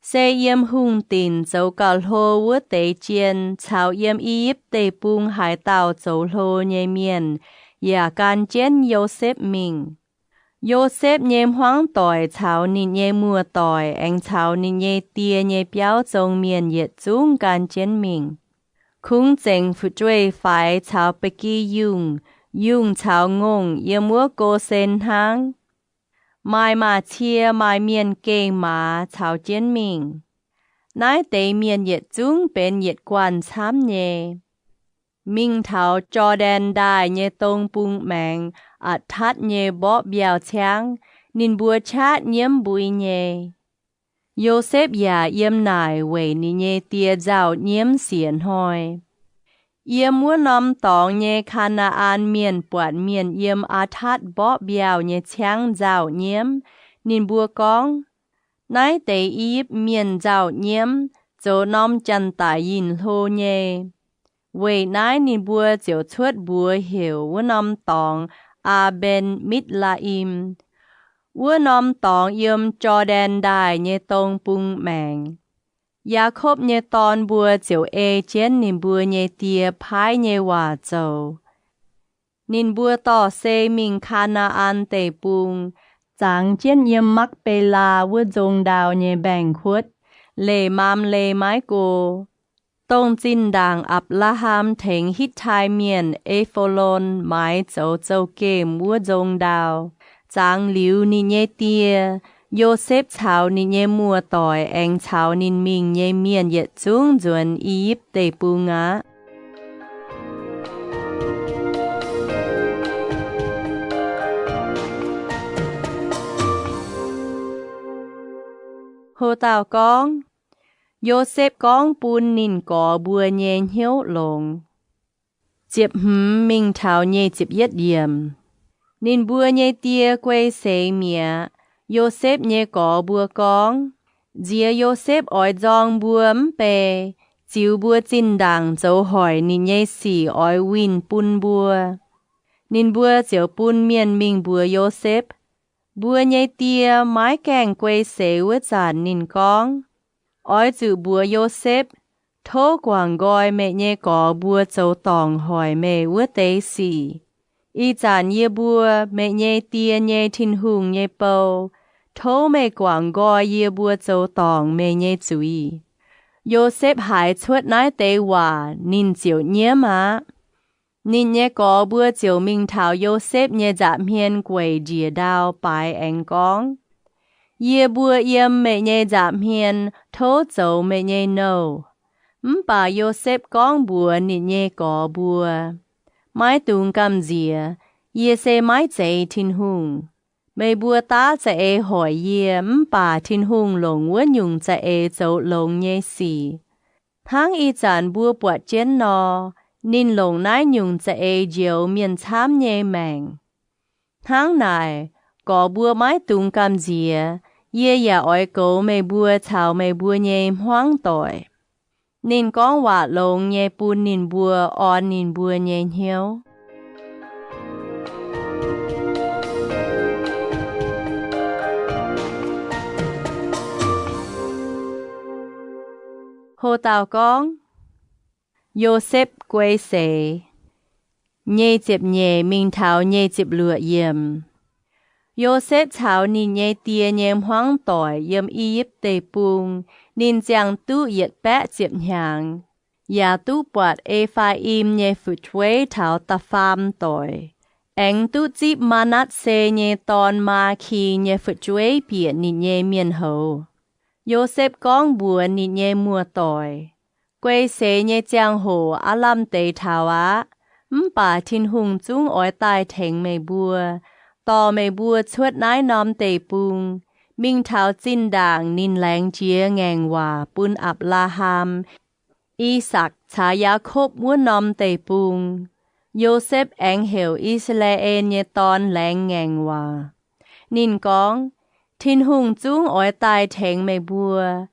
Se yiem hungh dinc zoux gauh hlo wuov deix jien caux yiem I^yipv Deic-Bung haaix dauh zoux hlo nyei mienh yaac gan jienv Yosepv mingh. Yosepv nyei hmuangv doic caux ninh nyei muoz-doic aengx caux ninh nyei die nyei biauv zong mienh yietc zungv gan jienv mingh. Kungx zengc fu'jueiv-faix caux ba'gi yungh, yungh caux ngongh yiem wuov Gosen hnangv. Maaih maaz-cie, maaih mienh geh maaz caux jienv mingh. Naaiv deix mienh yietc zungv benx yietc guanh camv nyei. Mingh taux Jor^ndaen Ndaaih nyei dong bung maengx, Atc^tatv nyei mborqv mbiauh ciangv, ninh mbuo qaqv nyiemv mbui nyei. Yosepv yaac yiem naaic weic ninh nyei die nzauh nyiemv siec hnoi. Yiem wuov norm dorngx nyei Kaa^naa^an Mienh buatc mienh yiem Atc^tatv mborqv mbiauh nyei ciangv nzauh nyiemv. Ninh mbuo gorngv, Naaiv deix I^yipv Mienh nzauh nyiemv, zoux norm janx-daic yinh hlo nyei. Weic naaiv ninh mbuo ziouc cuotv mbuox heuc wuov norm dorngx Aa^mben^mitv^laa^im. Wuov norm dorngx yiem Jor^ndaen Ndaaih nyei dong bung maengx. Yaakopv nyei dorn mbuo ziouc ei jienv ninh mbuo nyei die paaiv nyei waac zoux. Ninh mbuo dorh sei mingh Kaa^naa^an Deic-Bung, zangx jienv yiem Makv^be^laa wuov nzong ndau nyei mbaengx-kuotv, leih Maamle maiv go, dongh zinh ndaangc Apc^laa^ham tengx Hitv^tai Mienh, E^fo^lon, maaiz zoux zouv-gemh wuov nzong ndau. Zangx liuz, ninh nyei die, Yosepv caux ninh nyei muoz-doic aengx caux ninh mingh nyei mienh yietc zungv nzuonx I^yipv Deic-Bung aqv. Ho dauh gorngv, Yosepv gorngv bun ninh gorx mbuo nyei hnyouv longx. Ziepc hmz mingh taux nyic ziepc yietv yiemc. Ninh mbuo nyei die guei seix mi'aqv. Yosepv nyei gorx mbuo gorngv, Nziex Yosepv oix nzorng mbuo mv bei, ziux mbuo zinh ndaangc zoux hoic ninh nyei sic oix winh bun mbuo. Ninh mbuo ziouc bun mienh mingh mbuox Yosepv. Mbuo nyei die maiv gaengh guei seix wuov zanc ninh gorngv, Oix zuqc mbuox Yosepv, tov guangc nqoi meih nyei gorx mbuo zoux dorngc hoic meih wuov deix sic. Ih zanc yie mbuo, meih nyei die nyei Tin-Hungh nyei bou, tov meih guangc nqoi yie mbuo zoux dorngc meih nyei zuiz. Yosepv haiz cuotv naaiv deix waac, ninh ziouc nyiemv aqv. Ninh nyei gorx mbuo ziouc mingh taux Yosepv nyei nza'hmien gueic njiec ndau baaix aengx gorngv, Yie mbuo yiem meih nyei nza'hmien tov zoux meih nyei nouh. Mv baac Yosepv gorngv mbuox ninh nyei gorx mbuo, Maiv dungx gamh nziex. Yie se maiv zeiz Tin-Hungh. Meih mbuo daav za'eix hoic yie, mv baac Tin-Hungh longc wuov nyungc za'eix zoux longx nyei sic. Hnangv ih zanc mbuo buatc jienv nor, ninh longc naaiv nyungc za'eix njoux mienh camv nyei maengc. Hnangv naaic, gorx mbuo maiv dungx gamh nziex. Yie yaac oix goux meih mbuo caux meih mbuo nyei hmuangv doic. Ninh gorngv waac longx nyei bun ninh mbuo orn ninh mbuo nyei hnyouv. Ho dauh gorngv, Yosepv Guei Seix. Nyei ziepc nyeic mingh taux nyei ziepc luoqc yiemc. Yosepv caux ninh nyei die nyei hmuangv doic yiem I^yipv Deic-Bung. Ninh ziangh duqv yietc baeqv ziepc hnyangx, yaac duqv buatc E^faa^im nyei fu'jueiv taux da'faam doic, aengx duqv zipv Maa^natv^se nyei dorn, Maa^ki, nyei fu'jueiv bieqc ninh nyei mienh houz. Yosepv gorngv mbuox ninh nyei muoz-doic, Guei seix nyei ziangh hoc aav lamh deix taux aqv. Mv baac Tin-Hungh zungv oix daaih tengx meih mbuo, dorh meih mbuo cuotv naaiv norm deic-bung, mingh taux zinh ndaangc ninh laengz jiex ngaengc waac bun Apc^laa^ham, I^sakc caux Yaakopv wuov norm deic-bung. Yosepv aengx heuc I^saa^laa^en nyei dorn laengz ngaengc waac. Ninh gorngv, Tin-Hungh zungv oix daaih tengx meih mbuo.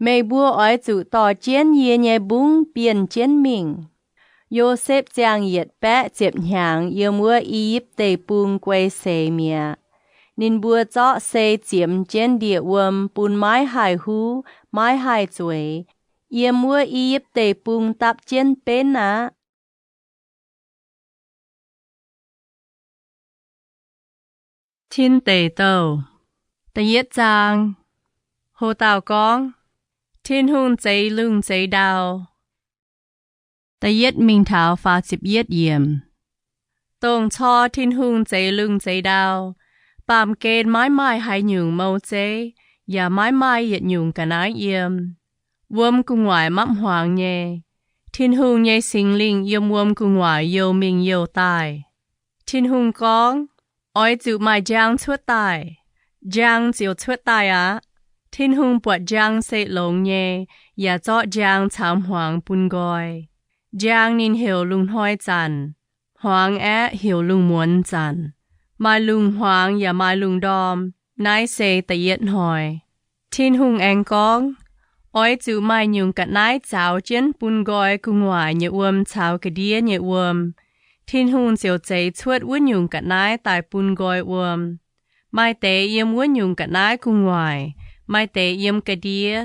Meih mbuo oix zuqc dorh jienv yie nyei mbungv bienh jienv mingh. Yosepv ziangh yietc baeqv ziepc hnyangx yiem wuov I^yipv Deic-Bung guei seix mi'aqv. Ninh mbuo zorqv sei ziemx jienv ndie-wuom bun maiv haih huv, maiv haih zueiz, yiem wuov I^yipv Deic-Bung dapv jienv benv aqv. Tin Deic Douh da'yietv zaang. Ho dauh gorngv, Tin-Hungh zeix lungh zeix ndau. Da'yietv mingh taux faah ziepc yietv yiemc. Dongh cor Tin-Hungh zeix lungh zeix ndau, baamh gen maiv maaih haaix nyungc mou zeiv, yaac maiv maaih yietc nyungc ga'naaiv yiem. Wuom gu'nguaaic mapv hmuangx nyei. Tin-Hungh nyei Singx Lingh yiem wuom gu'nguaaic youh mingh youh daaih. Tin-Hungh gorngv, Oix zuqc maaih njang cuotv daaih. Njang ziouc cuotv daaih aqv. Tin-Hungh buatc njang se longx nyei, yaac zorqv njang caux hmuangx bun nqoi. Njang ninh heuc lungh hnoi zanc, hmuangx aeqv, heuc lungh muonz zanc. Maaih lungh hmuangx yaac maaih lungh ndorm. Naaiv se da'yietv hnoi. Tin-Hungh aengx gorngv, Oix zuqc maaih nyungc ga'naaiv zaaux jienv bun nqoi gu'nguaaic nyei wuom caux ga'ndiev nyei wuom. Tin-Hungh ziouc zeix cuotv wuov nyungc ga'naaiv daaih bun nqoi wuom. Maaih deix yiem wuov nyungc ga'naaiv gu'nguaaic, maaih deix yiem ga'ndiev.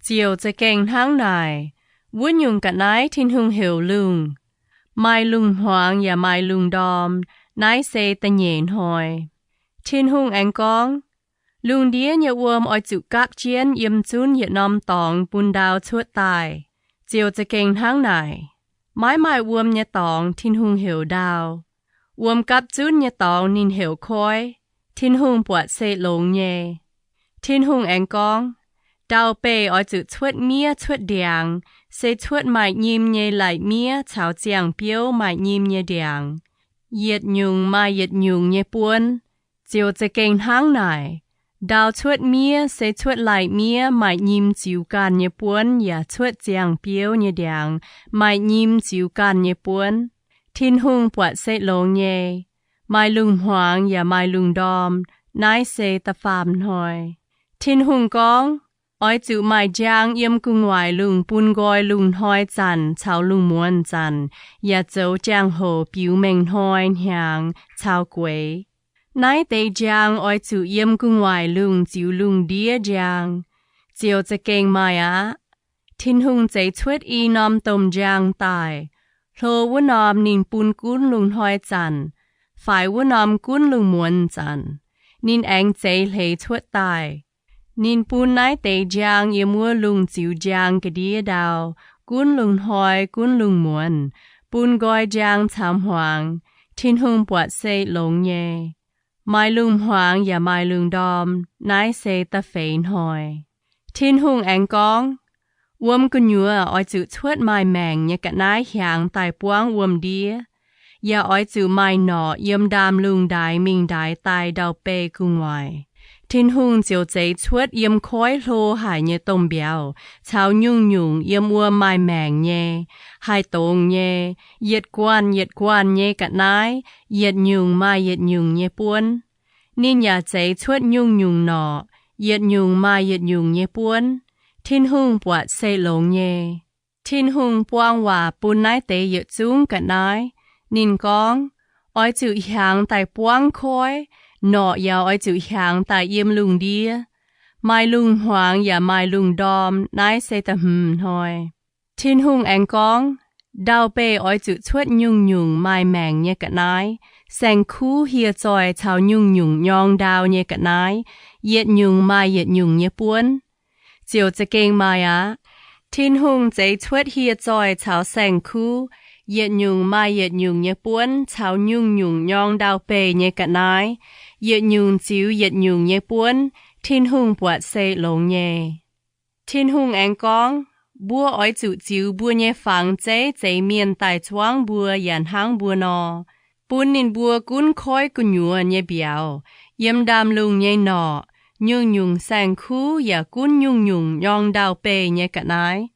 Ziouc za'gengh hnangv naaic. Wuov nyungc ga'naaiv Tin-Hungh heuc lungh. Maaih lungh hmuangx yaac maaih lungh ndorm. Naaiv se da'nyeic hnoi. Tin-Hungh aengx gorngv, Lungh ndiev nyei wuom oix zuqc gapv jienv yiem zunv yietc norm dorngx bun ndau cuotv daaih. Ziouc za'gengh hnangv naaic. Maiv maaih wuom nyei dorngx Tin-Hungh heuc ndau. Wuom gapv zunv nyei dorngx ninh heuc koiv. Tin-Hungh buatc se longx nyei. Tin-Hungh aengx gorngv, Ndau-beih oix zuqc cuotv miev cuotv ndiangx, se cuotv maaih nyim nyei lai-miev caux ziangh biouv maaih nyim nyei ndiangx, yietc nyungc maaih yietc nyungc nyei buonv. Ziouc za'gengh hnangv naaic. Ndau cuotv miev se cuotv lai-miev maaih nyim ziux ganh nyei buonv yaac cuotv ziangh biouv nyei ndiangx maaih nyim ziux ganh nyei buonv. Tin-Hungh buatc se longx nyei. Maaih lungh hmuangx yaac maaih lungh ndorm. Naaiv se da'faam hnoi. Tin-Hungh gorngv, Oix zuqc maaih njang yiem gu'nguaaic lungh bun nqoi lungh hnoi zanc caux lungh muonz zanc, yaac zoux jangx-hoc biux mengh hnoi, hnyangx caux gueix. Naaiv deix njang oix zuqc yiem gu'nguaaic lungh ziux lungh ndiev njang. Ziouc za'gengh maaih aqv. Tin-Hungh zeix cuotv i norm domh njang daaih. Hlo wuov norm ninh bun gunv lungh hnoi zanc, faix wuov norm gunv lungh muonz zanc. Ninh aengx zeix hleix cuotv daaih. Ninh bun naaiv deix njang yiem wuov lungh ziux njang ga'ndiev ndau, gunv lungh hnoi gunv lungh muonz, bun nqoi njang caux hmuangx. Tin-Hungh buatc se longx nyei. Maaih lungh hmuangx yaac maaih lungh ndorm. Naaiv se da'feix hnoi. Tin-Hungh aengx gorngv, Wuom gu'nyuoz oix zuqc cuotv maaih maengc nyei ga'naaiv hiaangx daaih buangv wuom-ndiev, yaac oix zuqc maaih norqc yiem ndaamv-lungh ndaix mingh ndaix daaih ndau-beih gu'nguaaic. Tin-Hungh ziouc zeix cuotv yiem koiv hlo haic nyei domh mbiauz caux nyungc-nyungc yiem wuom maaih maengc nyei, haih dongz nyei, yietc guanh yietc guanh nyei ga'naaiv, yietc nyungc maaih yietc nyungc nyei buonv. Ninh yaac zeix cuotv nyungc-nyungc norqc, yietc nyungc maaih yietc nyungc nyei buonv. Tin-Hungh buatc se longx nyei. Tin-Hungh buang waac bun naaiv deix yietc zungv ga'naaiv. Ninh gorngv, Oix zuqc hiaangx daaih buangv koiv. Norqc yaac oix zuqc hiaangx daaih yiem lungh ndiev. Maaih lungh hmuangx yaac maaih lungh ndorm, naaiv se da'hmz hnoi. Tin-Hungh aengx gorngv, Ndau-beih oix zuqc cuotv nyungc-nyungc maaih maengc nyei ga'naaiv, saeng-kuv hieh zoih caux nyungc-nyungc nyorng ndau nyei ga'naaiv, yietc nyungc maaih yietc nyungc nyei buonv. Ziouc za'gengh maaih aqv. Tin-Hungh zeix cuotv hieh zoih caux saeng-kuv, yietc nyungc maaih yietc nyungc nyei buonv caux nyungc-nyungc nyorng ndau-beih nyei ga'naaiv, yietc nyungc ziux yietc nyungc nyei buonv. Tin-Hungh buatc se longx nyei. Tin-Hungh aengx gorngv, Mbuo oix zuqc ziux mbuo nyei fangx zeiv zeix mienh daaih zuangv mbuo yaac hnangv mbuo nor, bun ninh mbuo gunv koiv gu'nyuoz nyei mbiauz, yiem ndaamv-lungh nyei norqc, nyungc-nyungc saeng-kuv yaac gunv nyungc-nyungc nyorng ndau-beih nyei ga'naaiv.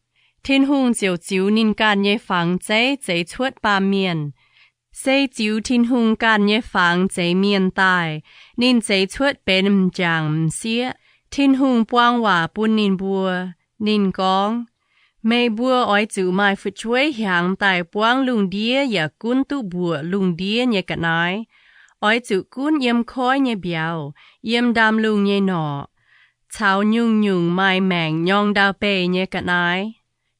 Tin-Hungh ziouc ziux ninh ganh nyei fangx zeiv zeix cuotv baamh mienh. Se ziux Tin-Hungh ganh nyei fangx zeix mienh daaih, ninh zeix cuotv benx m'jangc m'sieqv. Tin-Hungh buang waac bun ninh mbuo. Ninh gorngv, Meih mbuo oix zuqc maaih fu'jueiv hiaangx daaih buangv lungh ndiev yaac gunv duqv mbuoqc lungh ndiev nyei ga'naaiv. Oix zuqc gunv yiem koiv nyei mbiauz, yiem ndaamv-lungh nyei norqc, caux nyungc-nyungc maaih maengc nyorng ndau-beih nyei ga'naaiv.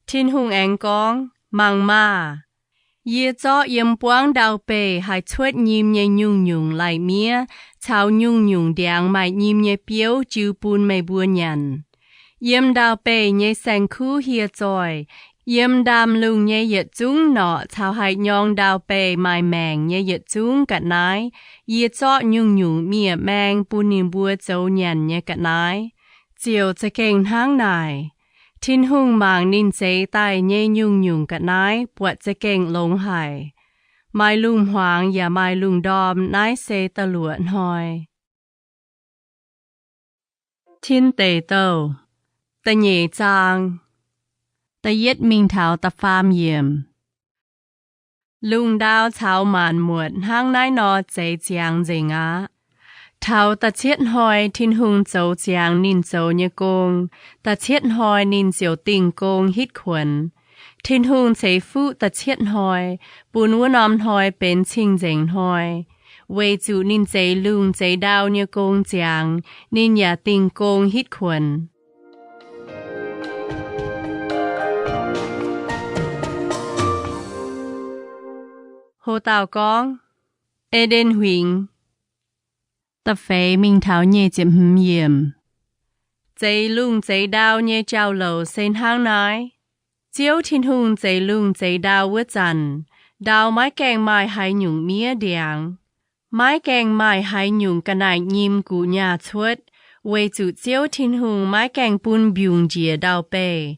Tin-Hungh aengx gorngv, Mangc maah! Yie zorqv yiem buangv ndau-beih haih cuotv nyim nyei nyungc-nyungc lai-miev caux nyungc-nyungc ndiangx maaih nyim nyei biouv jiu bun meih mbuo nyanc. Yiem ndau-beih nyei saeng-kuv hieh zoih, yiem ndaamv-lungh nyei yietc zungv norqc caux haih nyorng ndau-beih maaih maengc nyei yietc zungv ga'naaiv, yie zorqv nyungc-nyungc miev-maeng bun ninh mbuo zoux nyanc nyei ga'naaiv. Ziouc za'gengh hnangv naaic. Tin-Hungh mangc ninh zeix daaih nyei nyungc-nyungc ga'naaiv buatc za'gengh longx haic. Maaih lungh hmuangx yaac maaih lungh ndorm, naaiv se da'luoqc hnoi. Tin Deic Douh, da'nyeic zaang, da'yietv mingh taux da'faam yiemc. Lungh ndau caux maanc muotc hnangv naaiv nor zeix ziangx nzengc aqv. Taux da'cietv hnoi Tin-Hungh zoux ziangx ninh zoux nyei gong, da'cietv hnoi ninh ziouc dingh gong hitv kuonx. Tin-Hungh ceix fuqv da'cietv hnoi, bun wuov norm hnoi benx cing-nzengc hnoi, weic zuqc ninh zeix lungh zeix ndau nyei gong ziangx, ninh yaac dingh gong hitv kuonx. Ho dauh gorngv, E^nden Huingx. Da'feix mingh taux nyic ziepc hmz yiemc. Zeix lungh zeix ndau nyei jauv-louc se hnangv naaiv. Ziouv Tin-Hungh zeix lungh zeix ndau wuov zanc, ndau maiv gaengh maaih haaix nyungc miev ndiangx, maiv gaengh maaih haaix nyungc ga'naaiv-nyim guqc nyaah cuotv, weic zuqc Ziouv Tin-Hungh maiv gaengh bun mbiungc njiec ndau-beih,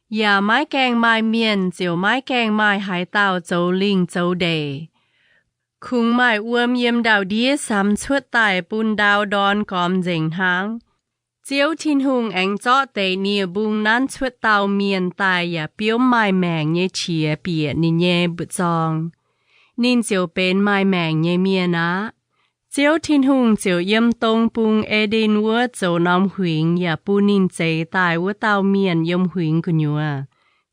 yaac maiv gaengh maaih mienh ziouc maiv gaengh maaih haaix dauh zoux lingh zoux ndeic. Kungx maaih wuom yiem ndau-ndiev samx cuotv daaih bun ndau ndorn gormx nzengc hnaangx. Ziouv Tin-Hungh aengx zorqv deix nie-mbung nanv cuotv dauh mienh daaih yaac biomv maaih maengc nyei qiex bieqc ninh nyei mbu'zorng. Ninh ziouc benx maaih maengc nyei mienh aqv. Ziouv Tin-Hungh ziouc yiem dong bung E^nden wuov zoux norm huingx yaac bun ninh zeix daaih wuov dauh mienh yiem huingx gu'nyuoz.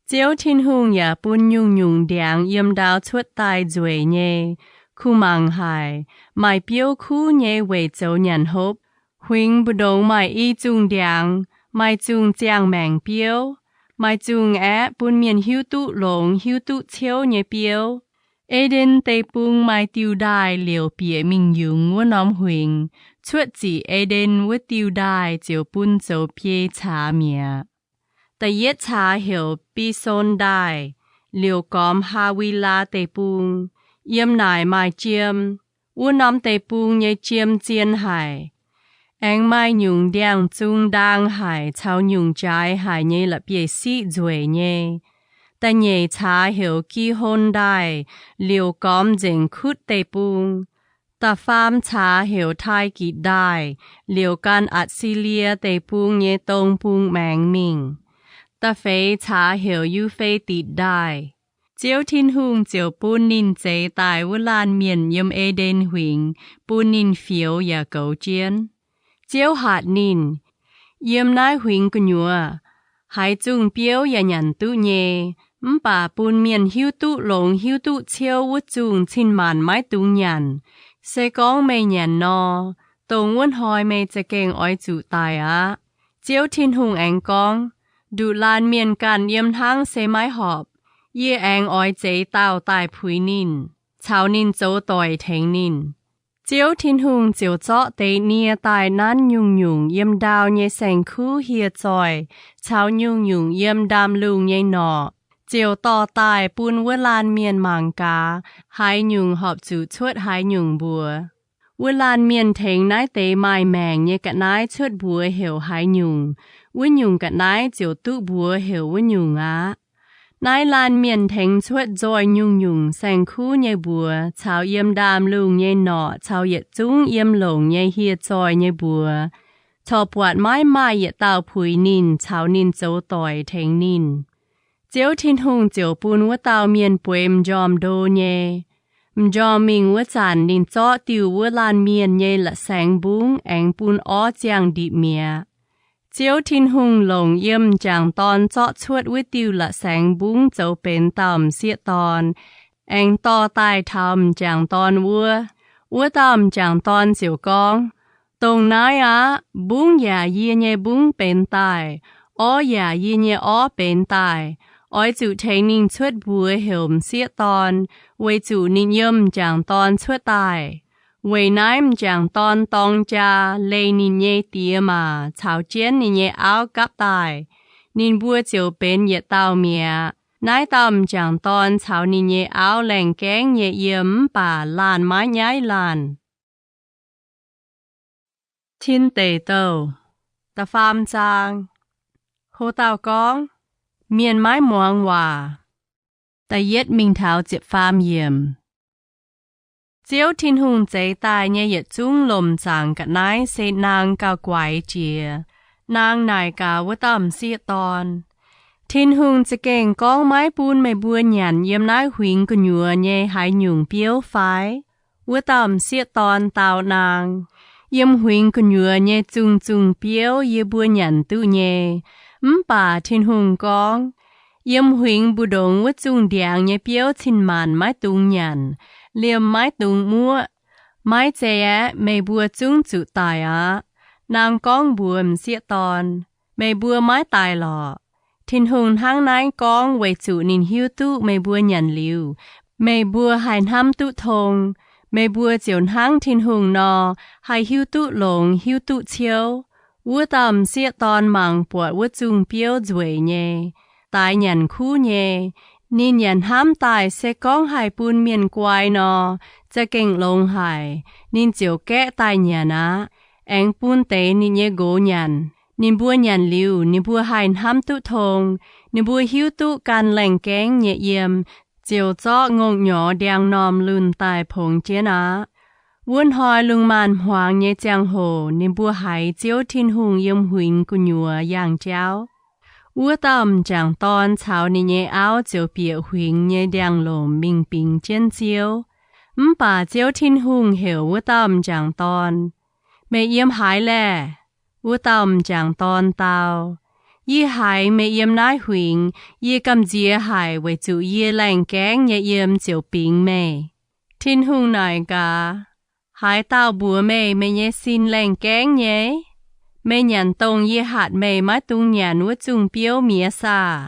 Ziouv Tin-Hungh yaac bun nyungc-nyungc ndiangx yiem ndau cuotv daaih nzueic nyei, kuh mangc haic, maaih biouv kuv nyei weic zoux nyanc hopv. Huingx mbu'ndongx maaih i zungh ndiangx, maaih zungh ziangh maengc biouv, maaih zungh aeqv, bun mienh hiuv duqv longx hiuv duqv ciouv nyei biouv. E^nden Deic-Bung maaih diuh ndaaih liouc bieqc mingh yungz wuov norm huingx. Cuotv ziqc E^nden wuov diuh ndaaih ziouc bun zoux biei caax mi'aqv. Da'yietv caax heuc Bison Ndaaih, liouc gormx Haa^wi^laa Deic-Bung. Yiem naaic maaih jiem. Wuov norm deic-bung nyei jiem zien haic. Aengx maaih nyungc ndiangx-zung ndaang haic caux nyungc jaaix haic nyei la'bieiv-siqv nzueic nyei. Da'nyeic caax heuc Gihon Ndaaih, liouc gormx nzengc Kutv Deic-Bung. Da'faam caax heuc Taai^gitc Ndaaih, liouc gan Atc^si^lie Deic-Bung nyei dong bung maengx mingh. Da'feix caax heuc Yu^fe^ditc Ndaaih. Ziouv Tin-Hungh ziouc bun ninh zeix daaih wuov laanh mienh yiem E^nden Huingx, bun ninh fioux yaac goux jienv. Ziouv hatc ninh, Yiem naaiv huingx gu'nyuoz, haaix zungh biouv yaac nyanc duqv nyei, mv baac bun mienh hiuv duqv longx hiuv duqv ciouv wuov zungh cin-maanc maiv dungx nyanc. Se gorngv meih nyanc nor, dongh wuov hnoi meih za'gengh oix zuqc daic aqv. Ziouv Tin-Hungh aengx gorngv, Nduqc laanh mienh ganh yiem hnangv se maiv horpc. Yie aengx oix zeix dauh daaih puix ninh, caux ninh zoux doic tengx ninh. Ziouv Tin-Hungh ziouc zorqv deix nie daaih nanv nyungc-nyungc yiem ndaau nyei saeng-kuv hieh zoih caux nyungc-nyungc yiem ndaamv-lungh nyei norqc, ziouc dorh daaih bun wuov laanh mienh mangc gaax haaix nyungc horpc zuqc cuotv haaix nyungc mbuox. Wuov laanh mienh tengx naaiv deix maaih maengc nyei ga'naaiv cuotv mbuox heuc haaix nyungc, wuov nyungc ga'naaiv ziouc duqv mbuox heuc wuov nyungc aqv. Naaiv laanh mienh tengx cuotv nzoih nyungc-nyungc saeng-kuv nyei mbuox caux yiem ndaamv-lungh nyei norqc caux yietc zungv yiem longc nyei hieh zoih nyei mbuox, corc buatc maiv maaih yietc dauh puix ninh caux ninh zoux doic tengx ninh. Ziouv Tin-Hungh ziouc bun wuov dauh mienh bueix m'njormh ndo nyei. M'njormh mingh wuov zanc ninh zorqv diuh wuov laanh mienh nyei la'saengx mbungv aengx bun orv ziangh ndipc mi'aqv. Ziouv Tin-Hungh longc yiem m'jangc dorn zorqv cuotv wuov diuh la'saengx mbungv zoux benx dauh m'sieqv dorn, aengx dorh daaih taux m'jangc dorn wuov. Wuov dauh m'jangc dorn ziouc gorngv, Dongh naaiv aqv. Mbungv yaac yie nyei mbungv benx daaih, orv yaac yie nyei orv benx daaih. Oix zuqc tengx ninh cuotv mbuox heuc m'sieqv dorn, weic zuqc ninh yiem m'jangc dorn cuotv daaih. Weic naaiv m'jangc dorn dorng jaa leih ninh nyei diex maac caux jienv ninh nyei auv gapv daaih. Ninh mbuo ziouc benx yietc dauh mi'aqv. Naaiv dauh m'jangc dorn caux ninh nyei auv laengh gaengv nyei yiem mv baac laanh maiv nyaiv laanh. Tin Deic Douh, da'faam zaang. Ho dauh gorngv, Mienh maiv muangx waac. Da'yietv mingh taux ziepc faam yiemc. Ziouv Tin-Hungh zeix daaih nyei yietc zungv lomc zaangc ga'naaiv se naang gauh guaix jiex. Naang naaic gaax wuov dauh m'sieqv dorn, Tin-Hungh za'gengh gorngv maiv bun meih mbuo nyanc yiem naaiv huingx gu'nyuoz nyei haaix nyungc biouv fai? Wuov dauh m'sieqv dorn dau naang, Yiem huingx gu'nyuoz nyei zungh zungh biouv yie mbuo nyanc duqv nyei. Mv baac Tin-Hungh gorngv, Yiem huingx mbu'ndongx wuov zungh ndiangx nyei biouv cin-maanc maiv dungx nyanc, liemh maiv dungx muoqv. Maiv zei aeqv, meih mbuo zungv zuqc daic aqv. Naang gorngv mbuox m'sieqv dorn, Meih mbuo maiv daic lorqc. Tin-Hungh hnangv naaiv gorngv weic zuqc ninh hiuv duqv meih mbuo nyanc liuz, meih mbuo haih hnamv duqv tong. Meih mbuo ziouc hnangv Tin-Hungh nor, haih hiuv duqv longx hiuv duqv ciouv. Wuov dauh m'sieqv dorn mangc buatc wuov zungh biouv nzueic nyei, daix nyanc kuv nyei. Ninh yaac hnamv daaih se gorngv haih bun mienh guai nor, za'gengh longx haic. Ninh ziouc gaeqv daaih nyanc aqv, aengx bun deix ninh nyei nqox nyanc. Ninh mbuo nyanc liuz, ninh mbuo haih hnamv duqv tong. Ninh mbuo hiuv duqv gan laengh gaengv nyei yiem, ziouc zorqv ngongh nyorx ndiangx-normh lunh daaih pongx jienv aqv. Wuov hnoi lungh maanz-hmuangx nyei ziangh hoc ninh mbuo haiz Ziouv Tin-Hungh yiem huingx gu'nyuoz yangh jauv. Wuov dauh m'jangc dorn caux ninh nyei auv ziouc bieqc huingx nyei ndiangx-lomc mingh bingx jienv Ziouv. Mv baac Ziouv Tin-Hungh heuc wuov dauh m'jangc dorn, Meih yiem haaix laeh? Wuov dauh m'jangc dorn dau, Yie haiz meih yiem naaiv huingx. Yie gamh nziex haic weic zuqc yie laengh gaengv nyei yiem ziouc bingx meih. Tin-Hungh naaic gaax, Haaix dauh mbuox meih, meih nyei sin laengh gaengv nyei? Meih nyanc dongh yie hatc meih maiv dungx nyanc wuov zungh biouv mi'aqv saah?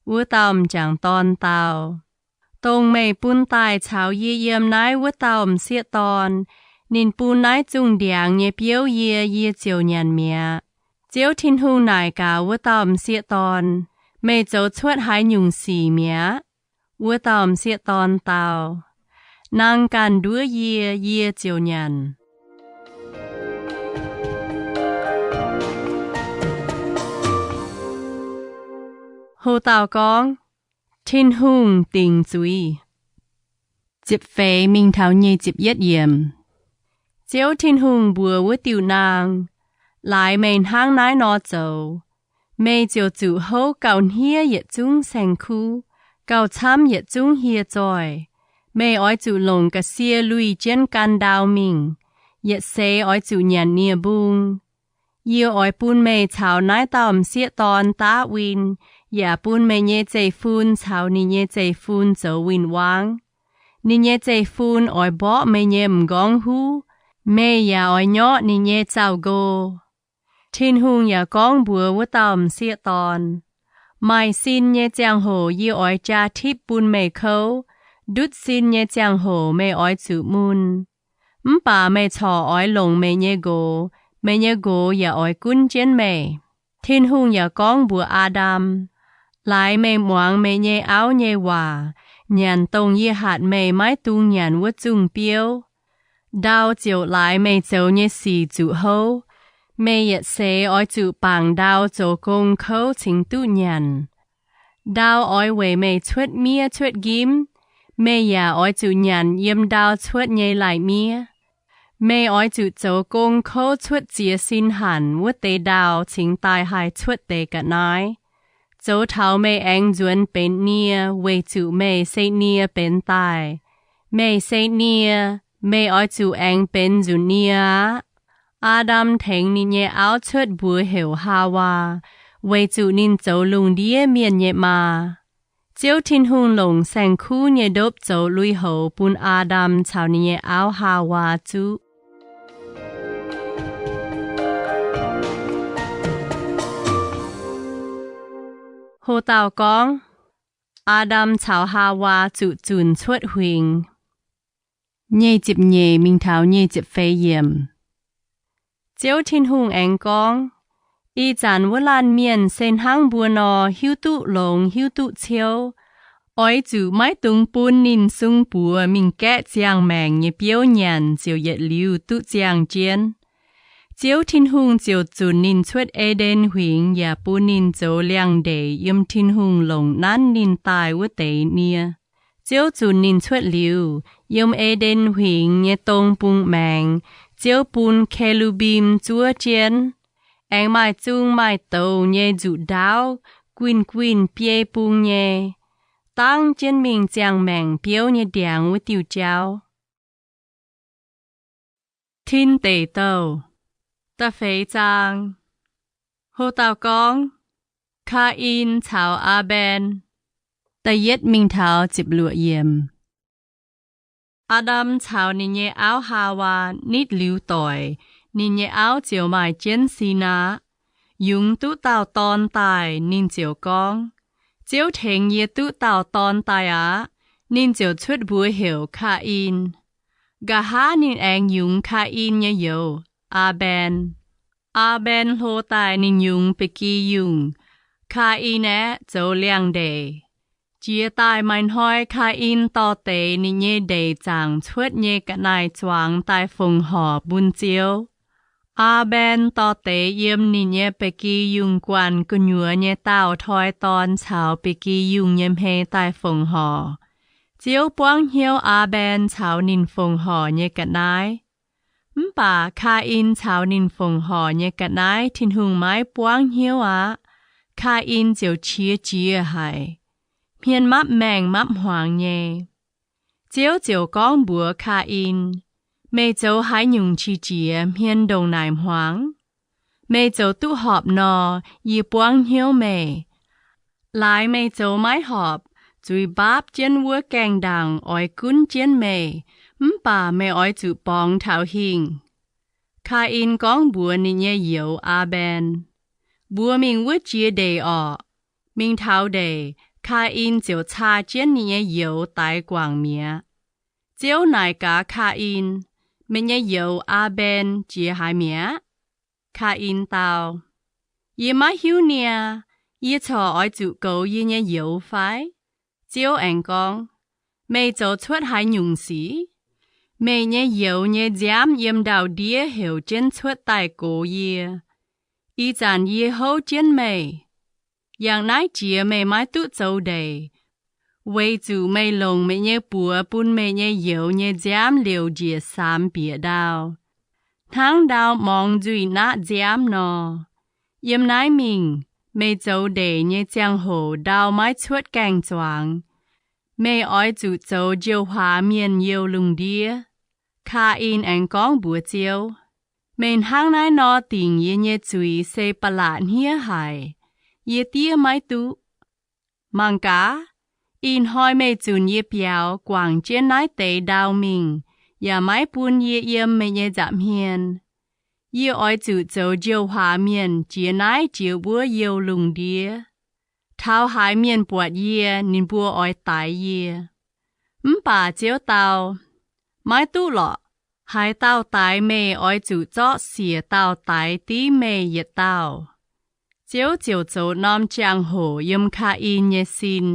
Wuov dauh m'jangc dorn dau, Dongh meih bun daaih caux yie yiem naaiv wuov dauh m'sieqv dorn, ninh bun naaiv zungh ndiangx nyei biouv yie, yie ziouc nyanc mi'aqv. Ziouv Tin-Hungh naaic gaax wuov dauh m'sieqv dorn, Meih zoux cuotv haaix nyungc sic mi'aqv? Wuov dauh m'sieqv dorn dau, Naang ganh nduov yie, yie ziouc nyanc. Ho dauh gorngv, Tin-Hungh Dingc Zuiz. Ziepc feix mingh taux nyic ziepc yietv yiemc. Ziouv Tin-Hungh mbuox wuov diuh naang, Laaix meih hnangv naaiv nor zoux, meih ziouc zuqc houv gauh hniev yietc zungv saeng-kuv, gauh camv yietc zungv hieh zoih. Meih oix zuqc longc ga'sie luih jienv gan ndau mingh. Yietc seix oix zuqc nyanc nie-mbung. Yie oix bun meih caux naaiv dauh m'sieqv dorn daav win, yaac bun meih nyei zeiv-fun caux ninh nyei zeiv-fun zoux win-wangv. Ninh nyei zeiv-fun oix mborqv meih nyei m'nqorngv huv, meih yaac oix nyorqv ninh nyei zaux-nqo. Tin-Hungh yaac gorngv mbuox wuov dauh m'sieqv dorn, Maaih sin nyei ziangh hoc yie oix jaa tipv bun meih kouv. Ndutv sin nyei ziangh hoc meih oix zuqc mun. Mv baac meih corc oix longc meih nyei nqox. Meih nyei nqox yaac oix gunv jienv meih. Tin-Hungh yaac gorngv mbuox Aa^ndam, Laaix meih muangx meih nyei auv nyei waac, nyanc dongh yie hatc meih maiv dungx nyanc wuov zungh biouv, ndau ziouc laaix meih zoux nyei sic zuqc houv. Meih yietc seix oix zuqc bangc ndau zoux gong kouv cingx duqv nyanc. Ndau oix weic meih cuotv miev cuotv nqimv. Meih yaac oix zuqc nyanc yiem ndau cuotv nyei lai-miev. Meih oix zuqc zoux gong kouv cuotv ziex sin hanc wuov deix ndau cingx daaih haih cuotv deix ga'naaiv, zoux taux meih aengx nzuonx benx nie, weic zuqc meih se nie benx daaih. Meih se nie, meih oix zuqc aengx benx nzunc nie aqv. Aa^ndam tengx ninh nyei auv cuotv mbuox heuc Haawaa, weic zuqc ninh zoux lungh ndiev mienh nyei maa. Ziouv Tin-Hungh longc saeng-kuv nyei ndopv zoux lui-houx bun Aa^ndam caux ninh nyei auv Haawaa zuqv. Ho dauh gorngv, Aa^ndam caux Haawaa zuqc zunc cuotv huingx. Nyic ziepc nyeic mingh taux nyic ziepc feix yiemc. Ziouv Tin-Hungh aengx gorngv, Ih zanc wuov laanh mienh se hnangv mbuo nor, hiuv duqv longx hiuv duqv ciouv. Oix zuqc maiv dungx bun ninh sung buoz mingh gaeqv ziangh maengc nyei biouv nyanc ziouc yietc liuz duqv ziangh jienv. Ziouv Tin-Hungh ziouc zunc ninh cuotv E^nden Huingx yaac bun ninh zoux liangx-ndeic yiem Tin-Hungh longc nanv ninh daaih wuov deix nie. Ziouv zunc ninh cuotv liuz, yiem E^nden Huingx nyei dong bung maengx, Ziouv bun ke^lu^mbim zuov jienv. Aengx maaih zung maaih douz nyei nzuqc ndaauv guinh guinh biei bung nyei, dangv jienv mingh ziangh maengc biouv nyei ndiangx wuov diuh jauv. Tin Deic Douh, da'feix zaang. Ho dauh gorngv, Kaa^in caux Aa^mben. Da'yietv mingh taux ziepc luoqc yiemc. Aa^ndam caux ninh nyei auv, Haawaa, nitv liuz doic, ninh nyei auv ziouc maaih jienv sin aqv. Yungz duqv dauh dorn daaih, ninh ziouc gorngv, Ziouv tengx yie duqv dauh dorn daaih aqv. Ninh ziouc cuotv mbuox heuc Kaa^in. Nqa'haav ninh aengx yungz Kaa^in nyei youz, Aa^mben. Aa^mben hlo daaih ninh yungz ba'gi yungh, Kaa^in aeqv, zoux liangx-ndeic. Jiex daaih maaih hnoi Kaa^in dorh deix ninh nyei ndeic zaangc cuotv nyei ga'naaiv-zuangx daaih fongc horc bun Ziouv. Aa^mben dorh deix yiem ninh nyei ba'gi yungh guanh gu'nyuoz nyei daauh toi dorn caux ba'gi yungh nyei hmei daaih fongc horc. Ziouv buangv hnyouv Aa^mben caux ninh fongc horc nyei ga'naaiv. Mv baac Kaa^in caux ninh fongc horc nyei ga'naaiv Tin-Hungh maiv buangv hnyouv aqv. Kaa^in ziouc qiex jiez haic, hmien mapv maengh mapv hmuangx nyei. Ziouv ziouc gorngv mbuox Kaa^in, Meih zoux haaix nyungc qiex jiez, hmien ndongc naaic hmuangx? Meih zoux duqv horpc nor, yie buangv hnyouv meih. Laaix meih zoux maiv horpc, zuiz mbaapv jienv wuov gaengh ndaangc oix gunv jienv meih, mv baac meih oix zuqc borngz taux hingh. Kaa^in gorngv mbuox ninh nyei youz, Aa^mben, Mbuo mingh wuov jiex ndeic orqc. Mingh taux ndeic, Kaa^in ziouc caa jienv ninh nyei youz daix guangc mi'aqv. Ziouv naaic gaax Kaa^in, Meih nyei youz, Aa^mben, jiex haaix mi'aqv? Kaa^in dau, Yie maiv hiuv niaa. Yie corc oix zuqc goux yie nyei youz fai? Ziouv aengx gorngv, Meih zoux cuotv haaix nyungc sic? Meih nyei youz nyei nziaamv yiem ndau-ndiev heuc jienv cuotv daaih gox yie. Ih zanc yie houv jienv meih. Yangh naaiv jiex meih maiv duqv zoux ndeic, weic zuqc meih longc meih nyei buoz bun meih nyei youz nyei nziaamv liouc njiec saamx bieqc ndau, hnangv ndau morngx nzuih naqv nziaamv nor. Yiem naaiv mingh, meih zoux ndeic nyei ziangh hoc ndau maiv cuotv gaengh zuangx. Meih oix zuqc zoux njiouv-huaax mienh youh lungh ndiev. Kaa^in aengx gorngv mbuox Ziouv, Meih hnangv naaiv nor dingc yie nyei zuiz se ba'laqc hniev haic. Yie diev maiv duqv. Mangc gaax, ih hnoi meih zunc yie biaux guangc jienv naaiv deix ndau mingh, yaac maiv bun yie yiem meih nyei nza'hmien. Yie oix zuqc zoux njoux-huaax mienh jiex naaiv jiex wuov youh lungh ndiev. Taux haaix mienh buatc yie, ninh mbuo oix daix yie. Mv baac Ziouv dau, Maiv duqv lorqc. Haaix dauh daix meih oix zuqc zorqv siec dauh daix div meih yietc dauh. Ziouv ziouc zoux norm jangx-hoc yiem Kaa^in nyei sin.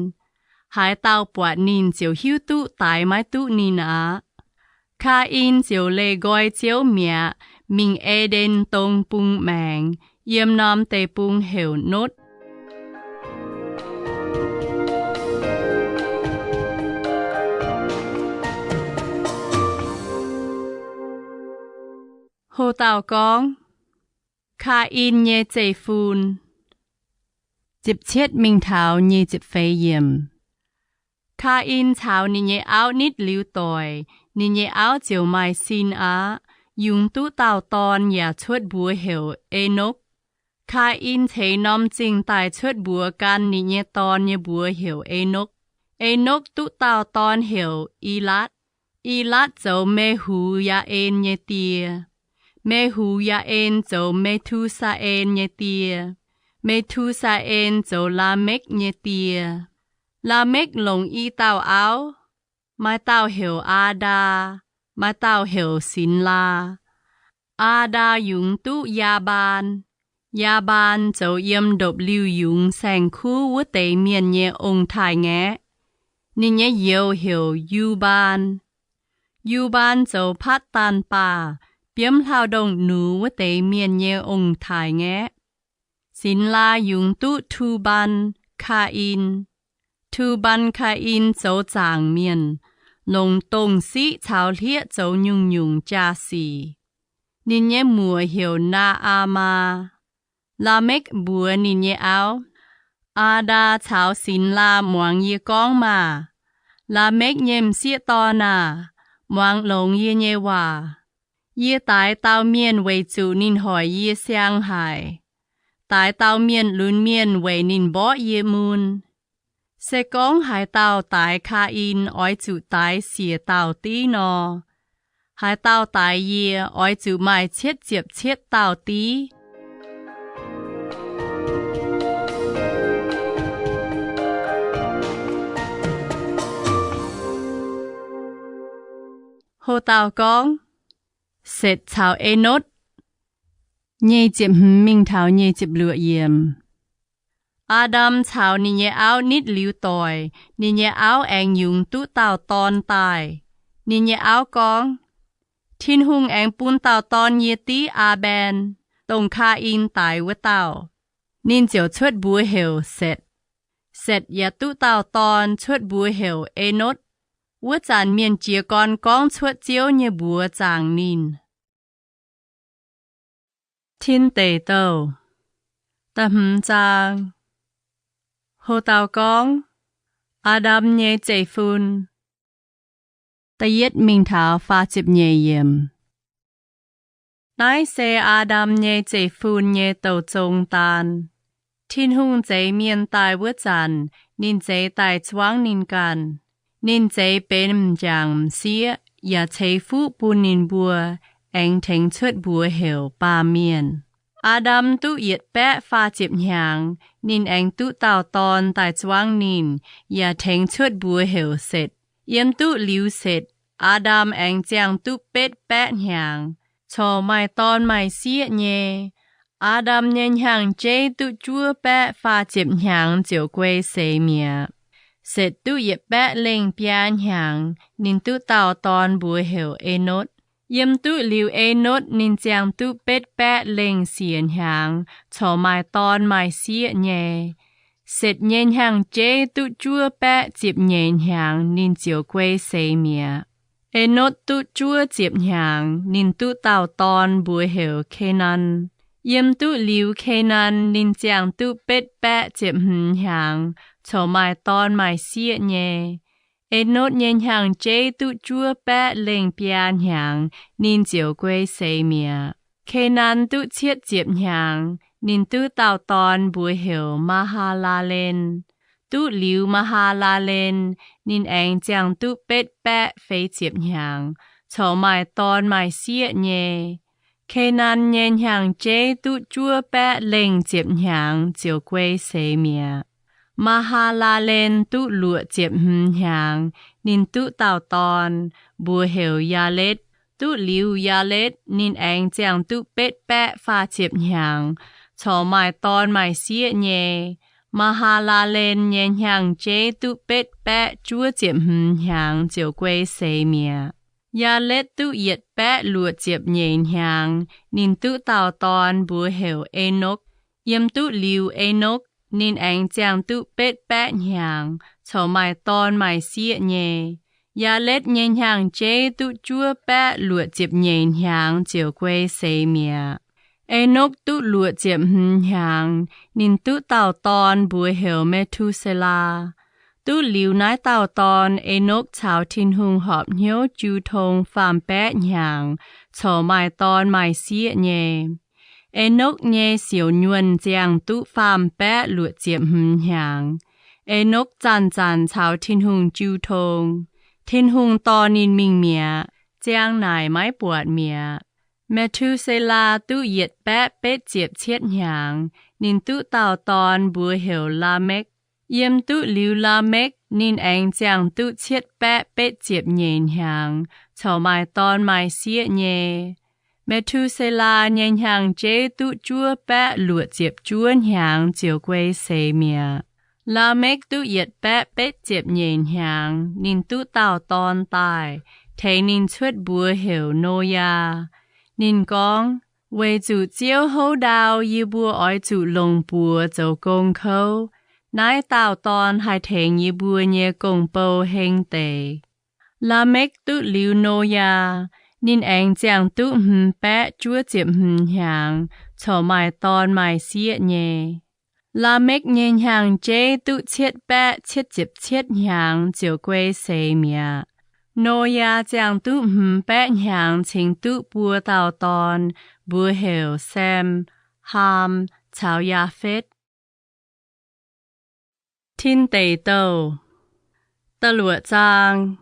Haaix dauh buatc ninh ziouc hiuv duqv daix maiv duqv ninh aqv. Kaa^in ziouc leih nqoi Ziouv mi'aqv, mingh E^nden Dong bung maengx, yiem norm deic-bung heuc Notv. Ho dauh gorngv, Kaa^in nyei zeiv-fun. Ziepc cietv mingh taux nyic ziepc feix yiemc. Kaa^in caux ninh nyei auv nitv liuz doic, ninh nyei auv ziouc maaih sin aqv, yungz duqv dauh dorn yaac cuotv mbuox heuc Enokv. Kaa^in ceix norm zingh daaih cuotv mbuox gan ninh nyei dorn nyei mbuox heuc Enokv. Enokv duqv dauh dorn heuc Ilaatv. Ilaatv zoux Me^hu^yaa^en nyei die. Me^hu^yaa^en zoux Me^tu^saa^en nyei die. Me^tu^saa^en zoux Laamekv nyei die. Laamekv longc i dauh auv. Maaih dauh heuc Aa^ndaa, maaih dauh heuc Sinx^laa. Aa^ndaa yungz duqv Yaa^mbaan. Yaa^mbaan zoux yiem ndopv-liuh yungz saeng-kuv wuov deix mienh nyei ong-taaix-ngaeqv. Ninh nyei youz heuc Yu^mbaan. Yu^mbaan zoux Patv^daan^baa, biomv hlauv-ndongh nux wuov deix mienh nyei ong-taaix-ngaeqv. Sinx^laa yungz duqv Tu^mbaan, Kaa^in. Tu^mbaan, Kaa^in zoux zaangc mienh, longc dongh siqv caux hlieqv zoux nyungc-nyungc jaa-sic. Ninh nyei muoc heuc Naa^aa^maa. Laamekv mbuox ninh nyei auv, Aa^ndaa caux Sinx^laa muangx yie gorngv maah! Laamekv nyei m'sieqv dorn aah! Muangx longx yie nyei waac. Yie daix dauh mienh weic zuqc ninh hoic yie siang haic. Daix dauh mienh lunx mienh weic ninh mborqv yie mun. Se gorngv haaix dauh daix Kaa^in oix zuqc daix siec dauh div nor, haaix dauh daix yie oix zuqc maaih cietv ziepc cietv dauh div. Ho dauh gorngv, Setc caux Enotv. Nyic ziepc hmz mingh taux nyic ziepc luoqc yiemc. Aa^ndam caux ninh nyei auv nitv liuz doic, ninh nyei auv aengx yungz duqv dauh dorn daaih. Ninh nyei auv gorngv, Tin-Hungh aengx bun dauh dorn yie div Aa^mben, dongh Kaa^in daix wuov dauh. Ninh ziouc cuotv mbuox heuc Setc. Setc yaac duqv dauh dorn, cuotv mbuox heuc Enotv. Wuov zanc mienh jiez gorn gorngv cuotv Ziouv nyei mbuox zaangc ninh. Tin Deic Douh, da'hmz zaang. Ho dauh gorngv, Aa^ndam nyei zeiv-fun. Da'yietv mingh taux faah ziepc nyeic yiemc. Naaiv se Aa^ndam nyei zeiv-fun nyei douh zong daan. Tin-Hungh zeix mienh daaih wuov zanc, ninh zeix daaih zuangv ninh ganh. Ninh zeix benx m'jangc m'sieqv yaac ceix fuqv bun ninh mbuo, aengx tengx cuotv mbuox heuc baamh mienh. Aa^ndam duqv yietc baeqv faah ziepc hnyangx, ninh aengx duqv dauh dorn daaih zuangv ninh, yaac tengx cuotv mbuox heuc Setc. Yiem duqv liuz Setc, Aa^ndam aengx ziangh duqv betv baeqv hnyangx, corc maaih dorn maaih sieqv nyei. Aa^ndam nyei hnyangx-jeiv duqv juov baeqv faah ziepc hnyangx ziouc guei seix mi'aqv. Setc duqv yietc baeqv lengh biaa hnyangx, ninh duqv dauh dorn mbuox heuc Enotv. Yiem duqv liuz Enotv, ninh ziangh duqv betv baeqv lengh siec hnyangx, corc maaih dorn maaih sieqv nyei. Setc nyei hnyangx-jeiv duqv juov baeqv ziepc nyeic hnyangx, ninh ziouc guei seix mi'aqv. Enotv duqv juov ziepc hnyangx, ninh duqv dauh dorn mbuox heuc Kenan. Yiem duqv liuz Kenan, ninh ziangh duqv betv baeqv ziepc hmz hnyangx, corc maaih dorn maaih sieqv nyei. Enotv nyei hnyangx-jeiv duqv juov baeqv lengh biaa hnyangx, ninh ziouc guei seix mi'aqv. Kenan duqv cietv ziepc hnyangx, ninh duqv dauh dorn mbuox heuc Maa^haa^laa^len. Duqv liuz Maa^haa^laa^len, ninh aengx ziangh duqv betv baeqv feix ziepc hnyangx, corc maaih dorn maaih sieqv nyei. Ke^naa^an nyei hnyangx-jeiv duqv juov baeqv lengh ziepc hnyangx ziouc guei seix mi'aqv. Maa^haa^laa^len duqv luoqc ziepc hmz hnyangx, ninh duqv dauh dorn, mbuox heuc Yaaletv. Duqv liuz Yaaletv, ninh aengx ziangh duqv betv baeqv faah ziepc hnyangx, corc maaih dorn maaih sieqv nyei. Maa^haa^laa^len nyei hnyangx-jeiv duqv betv baeqv juov ziepc hmz hnyangx ziouc guei seix mi'aqv. Yaaletv duqv yietc baeqv luoqc ziepc nyeic hnyangx, ninh duqv dauh dorn, mbuox heuc Enokv. Yiem duqv liuz Enokv, ninh aengx ziangh duqv betv baeqv hnyangx, corc maaih dorn maaih sieqv nyei. Yaaletv nyei hnyangx-jeiv duqv juov baeqv luoqc ziepc nyeic hnyangx ziouc guei seix mi'aqv. Enokv duqv luoqc ziepc hmz hnyangx, ninh duqv dauh dorn, mbuox heuc Me^tu^se^laa. Duqv liuz naaiv dauh dorn, Enokv caux Tin-Hungh horpc hnyouv jiu tong faam-baeqv hnyangx, corc maaih dorn maaih sieqv nyei. Enokv nyei siouc nyuonh ziangh duqv faam-baeqv luoqc ziepc hmz hnyangx. Enokv zanc-zanc caux Tin-Hungh jiu tong. Tin-Hungh dorh ninh mingh mi'aqv, ziang naaic maiv buatc mi'aqv. Me^tu^se^laa duqv yietc baeqv betv ziepc cietv hnyangx, ninh duqv dauh dorn, mbuox heuc Laamekv. Yiem duqv liuz Laamekv, ninh aengx ziangh duqv cietv baeqv betv ziepc nyeic hnyangx, corc maaih dorn maaih sieqv nyei. Me^tu^se^laa nyei hnyangx-jeiv duqv juov baeqv luoqc ziepc juov hnyangx ziouc guei seix mi'aqv. Laamekv duqv yietc baeqv betv ziepc nyeic hnyangx, ninh duqv dauh dorn daaih, tengx ninh cuotv mbuox heuc Noyaa. Ninh gorngv, Weic zuqc Ziouv houv ndau yie mbuo oix zuqc longc buoz zoux gong kouv. Naaiv dauh dorn haih tengx yie mbuo nyei gong-bou heng deix. Laamekv duqv liuz Noyaa, ninh aengx ziangh duqv hmz baeqv juov ziepc hmz hnyangx, corc maaih dorn maaih sieqv nyei. Laamekv nyei hnyangx-jeiv duqv cietv baeqv cietv ziepc cietv hnyangx ziouc guei seix mi'aqv. Noyaa ziangh duqv hmz baeqv hnyangx cingx duqv buo dauh dorn, mbuox heuc Sem, Haam caux Yaafetv. Tin Deic Douh da'luoqc zaang.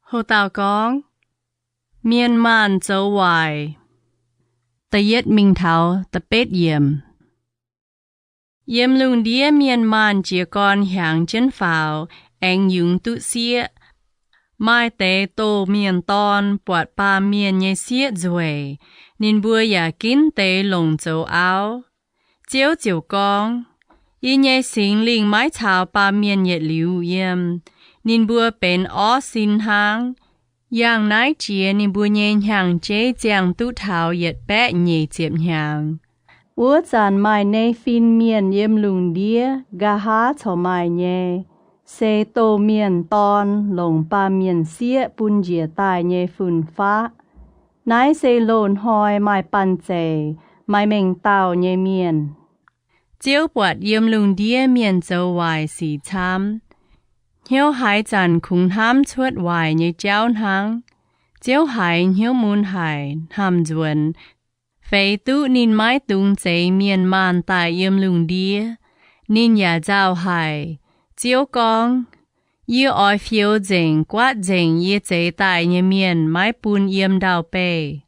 Ho dauh gorngv, Mienh maanh zoux waaic. Da'yietv mingh taux da'betv yiemc. Yiem lungh ndiev mienh maanh jiez gorn hiaangx jienv faaux, aengx yungz duqv sieqv. Maaih deix doh mienh dorn buatc baamh mienh nyei sieqv nzueic, ninh mbuo yaac ginv deix longc zoux auv. Ziouv ziouc gorngv, Yie nyei Singx Lingh maiv caux baamh mienh yietc liuz yiem. Ninh mbuo benx orv sin hnangv. Yangh naaiv jiex ninh mbuo nyei hnyangx-jeiv ziangh duqv taux yietc baeqv nyeic ziepc hnyangx. Wuov zanc maaih Nefin Mienh yiem lungh ndiev, nqa'haav corc maaih nyei, se doh mienh dorn longc baamh mienh sieqv bun njiec daaih nyei fun-faqv. Naaiv se loz-hnoi maaih banh zeic, maaih mengh dauh nyei mienh. Ziouv buatc yiem lungh ndiev mienh zoux waaic sic camv. Hnyouv haaix zanc kungx hnamv cuotv waaic nyei jauv hnangv. Ziouv haiz hnyouv mun haic, hnamv nzuonx, feix duqv ninh maiv dungx zeix mienh maanh daaih yiem lungh ndiev. Ninh yaac nzauh haic. Ziouv gorngv, Yie oix fioux nzengc guaatv nzengc yie zeix daaih nyei mienh maiv bun yiem ndau-beih.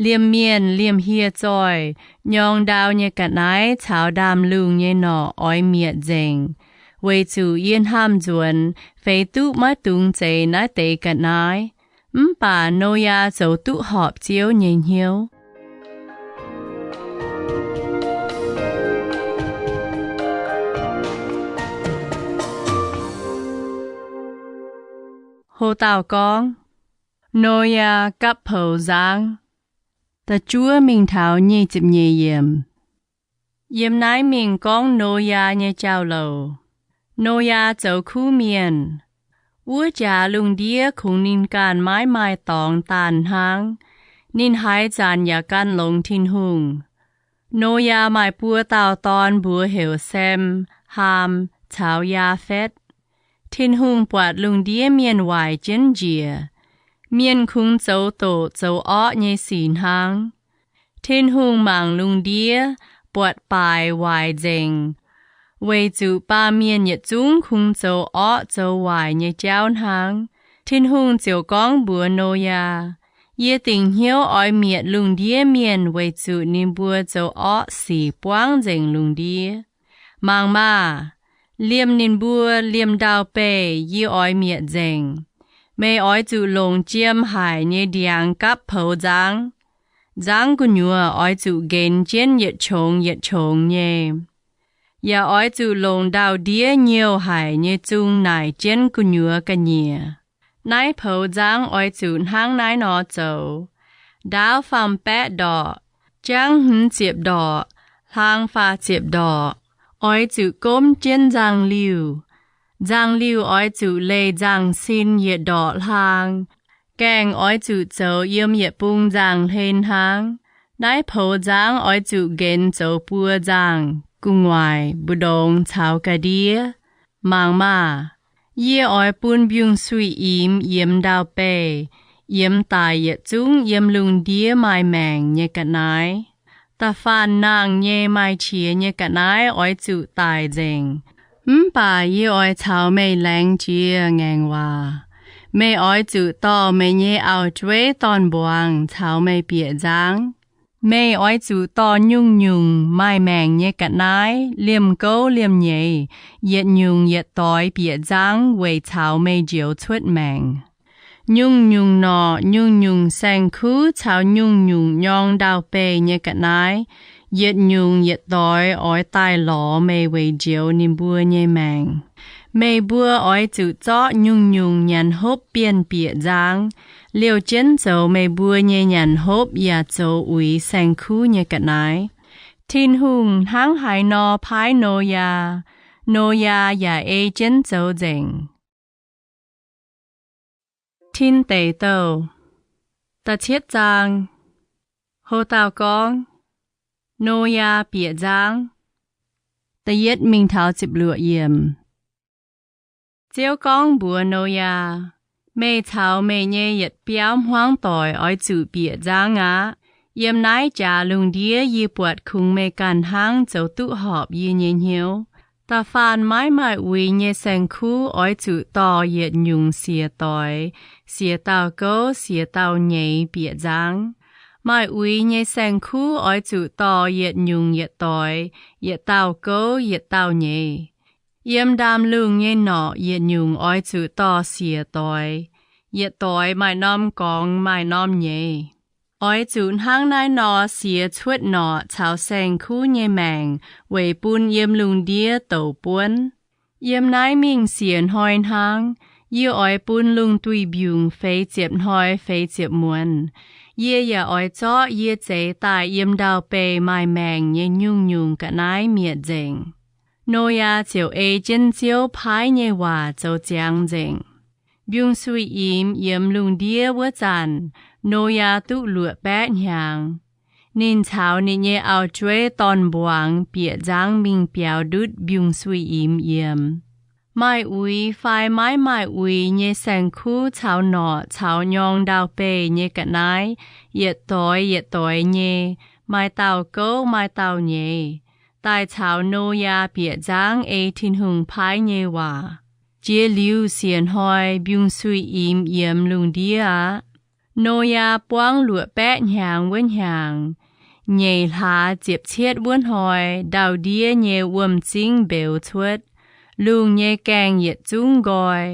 Liemh mienh liemh hieh zoih, nyorng ndau nyei ga'naaiv caux ndaamv-lungh nyei norqc oix mietc nzengc, weic zuqc yie hnamv nzuonx, feix duqv maiv dungx zeix naaiv deix ga'naaiv. Mv baac Noyaa zoux duqv horpc Ziouv nyei hnyouv. Ho dauh gorngv, Noyaa gapv poux nzangv. Da'juov mingh taux nyic ziepc nyeic yiemc. Yiem naaiv mingh gorngv Noyaa nyei jauv-louc. Noyaa zoux kuv mienh. Wuov jaax lungh ndiev kungx ninh ganh maiv maaih dorngx daanh hnangv. Ninh haaix zanc yaac gan longx Tin-Hungh. Noyaa maaih buo dauh dorn mbuox heuc Sem, Haam caux Yaafetv. Tin-Hungh buatc lungh ndiev mienh waaic jienv njiec. Mienh kungx zoux doqc zoux orqv nyei sic hnangv. Tin-Hungh mangc lungh ndiev buatc baaix waaic nzengc, weic zuqc baamh mienh yietc zungv kungx zoux orqv zoux waaic nyei jauv hnangv. Tin-Hungh ziouc gorngv mbuox Noyaa, Yie dingc hnyouv oix mietc lungh ndiev mienh weic zuqc ninh mbuo zoux orqv sic buangv nzengc lungh ndiev. Mangc maah! Liemh ninh mbuo liemh ndau-beih yie oix mietc nzengc. Meih oix zuqc longc jiem haic nyei ndiangx gapv poux nzangv. Nzangv gu'nyuoz oix zuqc nqenx jienv yietc qongx yietc qongx nyei. Yaac oix zuqc longc ndau-ndiev nyouh haic nyei zung naaic jienv gu'nyuoz ga'nyiec. Naaiv poux nzangv oix zuqc hnangv naaiv nor zoux: Ndaauv faam-baeqv ndorqc, jangv hmz ziepc ndorqc, hlaang faah ziepc ndorqc. Oix zuqc gomv jienv nzangv-liuh. Nzangv-liuh oix zuqc leih nzangv-sin yietc ndorqc hlaang. Gaengh oix zuqc zoux yiem yietc bung nzangv-hlen hnangv. Naaiv poux nzangv oix zuqc nqenx zoux buo nzangh, gu'nguaaic, mbu'ndongx caux ga'ndiev. Mangc maah! Yie oix bun mbiungc-suiv-imx yiemx ndau-beih, yiemx daic yietc zungv yiem lungh ndiev maaih maengc nyei ga'naaiv. Da'faanh nangh nyei maaih qiex nyei ga'naaiv oix zuqc daic nzengc. Mv baac yie oix caux meih laengz jiex ngaengc waac. Meih oix zuqc dorh meih nyei auv-jueiv dorn-mbuangz caux meih bieqc nzangv. Meih oix zuqc dorh nyungc-nyungc maaih maengc nyei ga'naaiv, liemh gouv liemh nyeiz, yietc nyungc yietc doix bieqc nzangv weic caux meih njoux cuotv maengc. Nyungc-nyungc norqc, nyungc-nyungc saeng-kuv caux nyungc-nyungc nyorng ndau-beih nyei ga'naaiv, yietc nyungc yietc doix oix daaih lorz meih weic njoux ninh mbuo nyei maengc. Meih mbuo oix zuqc zorqv nyungc-nyungc nyanc hopv bienh bieqc nzangv, liouh jienv zoux meih mbuo nyei nyanc hopv yaac zoux uix saeng-kuv nyei ga'naaiv. Tin-Hungh hnangv haaix nor paaiv Noyaa, Noyaa yaac ei jienv zoux nzengc. Tin Deic Douh da'cietv zaang. Ho dauh gorngv, Noyaa bieqc nzangv. Da'yietv mingh taux ziepc luoqc yiemc. Ziouv gorngv mbuox Noyaa, Meih caux meih nyei yietc biauv hmuangv doic oix zuqc bieqc nzangv aqv. Yiem naaiv jaax lungh ndiev yie buatc kungx meih ganh hnangv zoux duqv horpc yie nyei hnyouv. Da'faanh maiv maaih uix nyei saeng-kuv oix zuqc dorh yietc nyungc siec doix, siec dauh gouv, siec dauh nyeiz bieqc nzangv. Maaih uix nyei saeng-kuv oix zuqc dorh yietc nyungc yietc doix, yietc dauh gouv, yietc dauh nyeiz. Yiem ndaamv-lungh nyei norqc yietc nyungc oix zuqc dorh siec doix. Yietc doix maaih norm gorngx maaih norm nyeiz. Oix zuqc hnangv naaiv nor siec cuotv norqc caux saeng-kuv nyei maengc weic bun yiem lungh ndiev douc buonv. Yiem naaiv mingh siec hnoi hnangv, yie oix bun lungh duih mbiungc feix ziepc hnoi feix ziepc muonz. Yie yaac oix zorqv yie zeix daaih yiem ndau-beih maaih maengc nyei nyungc-nyungc ga'naaiv mietc nzengc. Noyaa ziouc ei jienv Ziouv paaiv nyei waac zoux ziangx nzengc. Mbiungc-suiv-imx yiemx lungh ndiev wuov zanc, Noyaa duqv luoqc baeqv hnyangx. Ninh caux ninh nyei auv-jueiv dorn-mbuangz bieqc nzangv mingh biaux ndutv mbiungc-suiv-imx yiemx. Maaih uix fai maiv maaih uix nyei saeng-kuv caux norqc caux nyorng ndau-beih nyei ga'naaiv, yietc doix yietc doix nyei, maaih dauh gouv maaih dauh nyeiz, daaih caux Noyaa bieqc nzangv ei Tin-Hungh paaiv nyei waac. Jiex liuz siec hnoi mbiungc-suiv-imx yiemx lungh ndiev aqv. Noyaa buangv luoqc baeqv hnyangx wuov hnyangx, nyeic hlaax ziepc cietv wuov hnoi ndau-ndiev nyei wuom-zingv mbeux cuotv. Lungh nyei gaengh yietc zungv nqoi,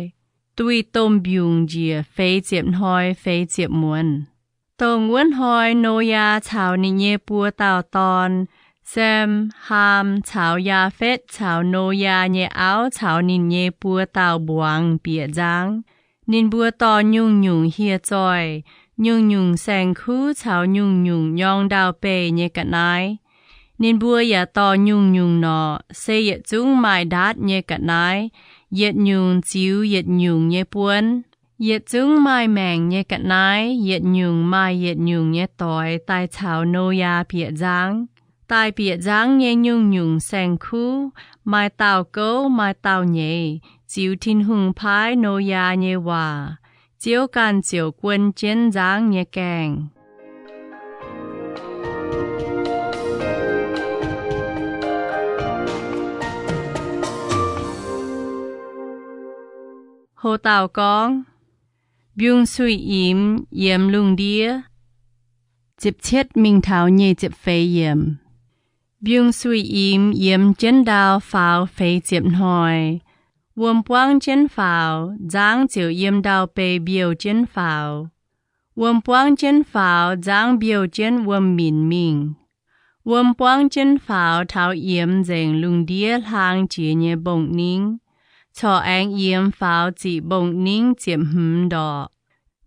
duih domh mbiungc njiec feix ziepc hnoi feix ziepc muonz. Dongh wuov hnoi Noyaa caux ninh nyei buo dauh dorn, Sem, Haam caux Yaafetv caux Noyaa nyei auv caux ninh nyei buo dauh mbuangz bieqc nzangv. Ninh mbuo dorh nyungc-nyungc hieh zoih, nyungc-nyungc saeng-kuv caux nyungc-nyungc nyorng ndau-beih nyei ga'naaiv. Ninh mbuo yaac dorh nyungc-nyungc norqc, se yietc zungv maaih ndaatv nyei ga'naaiv, yietc nyungc ziux yietc nyungc nyei buonv. Yietc zungv maaih maengc nyei ga'naaiv, yietc nyungc maaih yietc nyungc nyei doix daaih caux Noyaa bieqc nzangv. Daaih bieqc nzangv nyei nyungc-nyungc saeng-kuv, maaih dauh gouv maaih dauh nyeiz, ziux Tin-Hungh paaiv Noyaa nyei waac. Ziouv ganh ziouc guon jienv nzangv nyei gaengh. Ho dauh gorngv, Mbiungc-suiv-imx yiemx lungh ndiev. Ziepc cietv mingh taux nyic ziepc feix yiemc. Mbiungc-suiv-imx yiemx jienv ndau faaux feix ziepc hnoi. Wuom buangv jienv faaux, nzangv ziouc yiem ndau-beih mbiouh jienv faaux. Wuom buangv jienv faaux, nzangv mbiouh jienv wuom minc mingh. Wuom buangv jienv faaux taux yiemx nzengc lungh ndiev hlang jiex nyei mbong-ningv, corc aengx yiemx faaux ziqc mbong-ningv ziepc hmz ndorqc.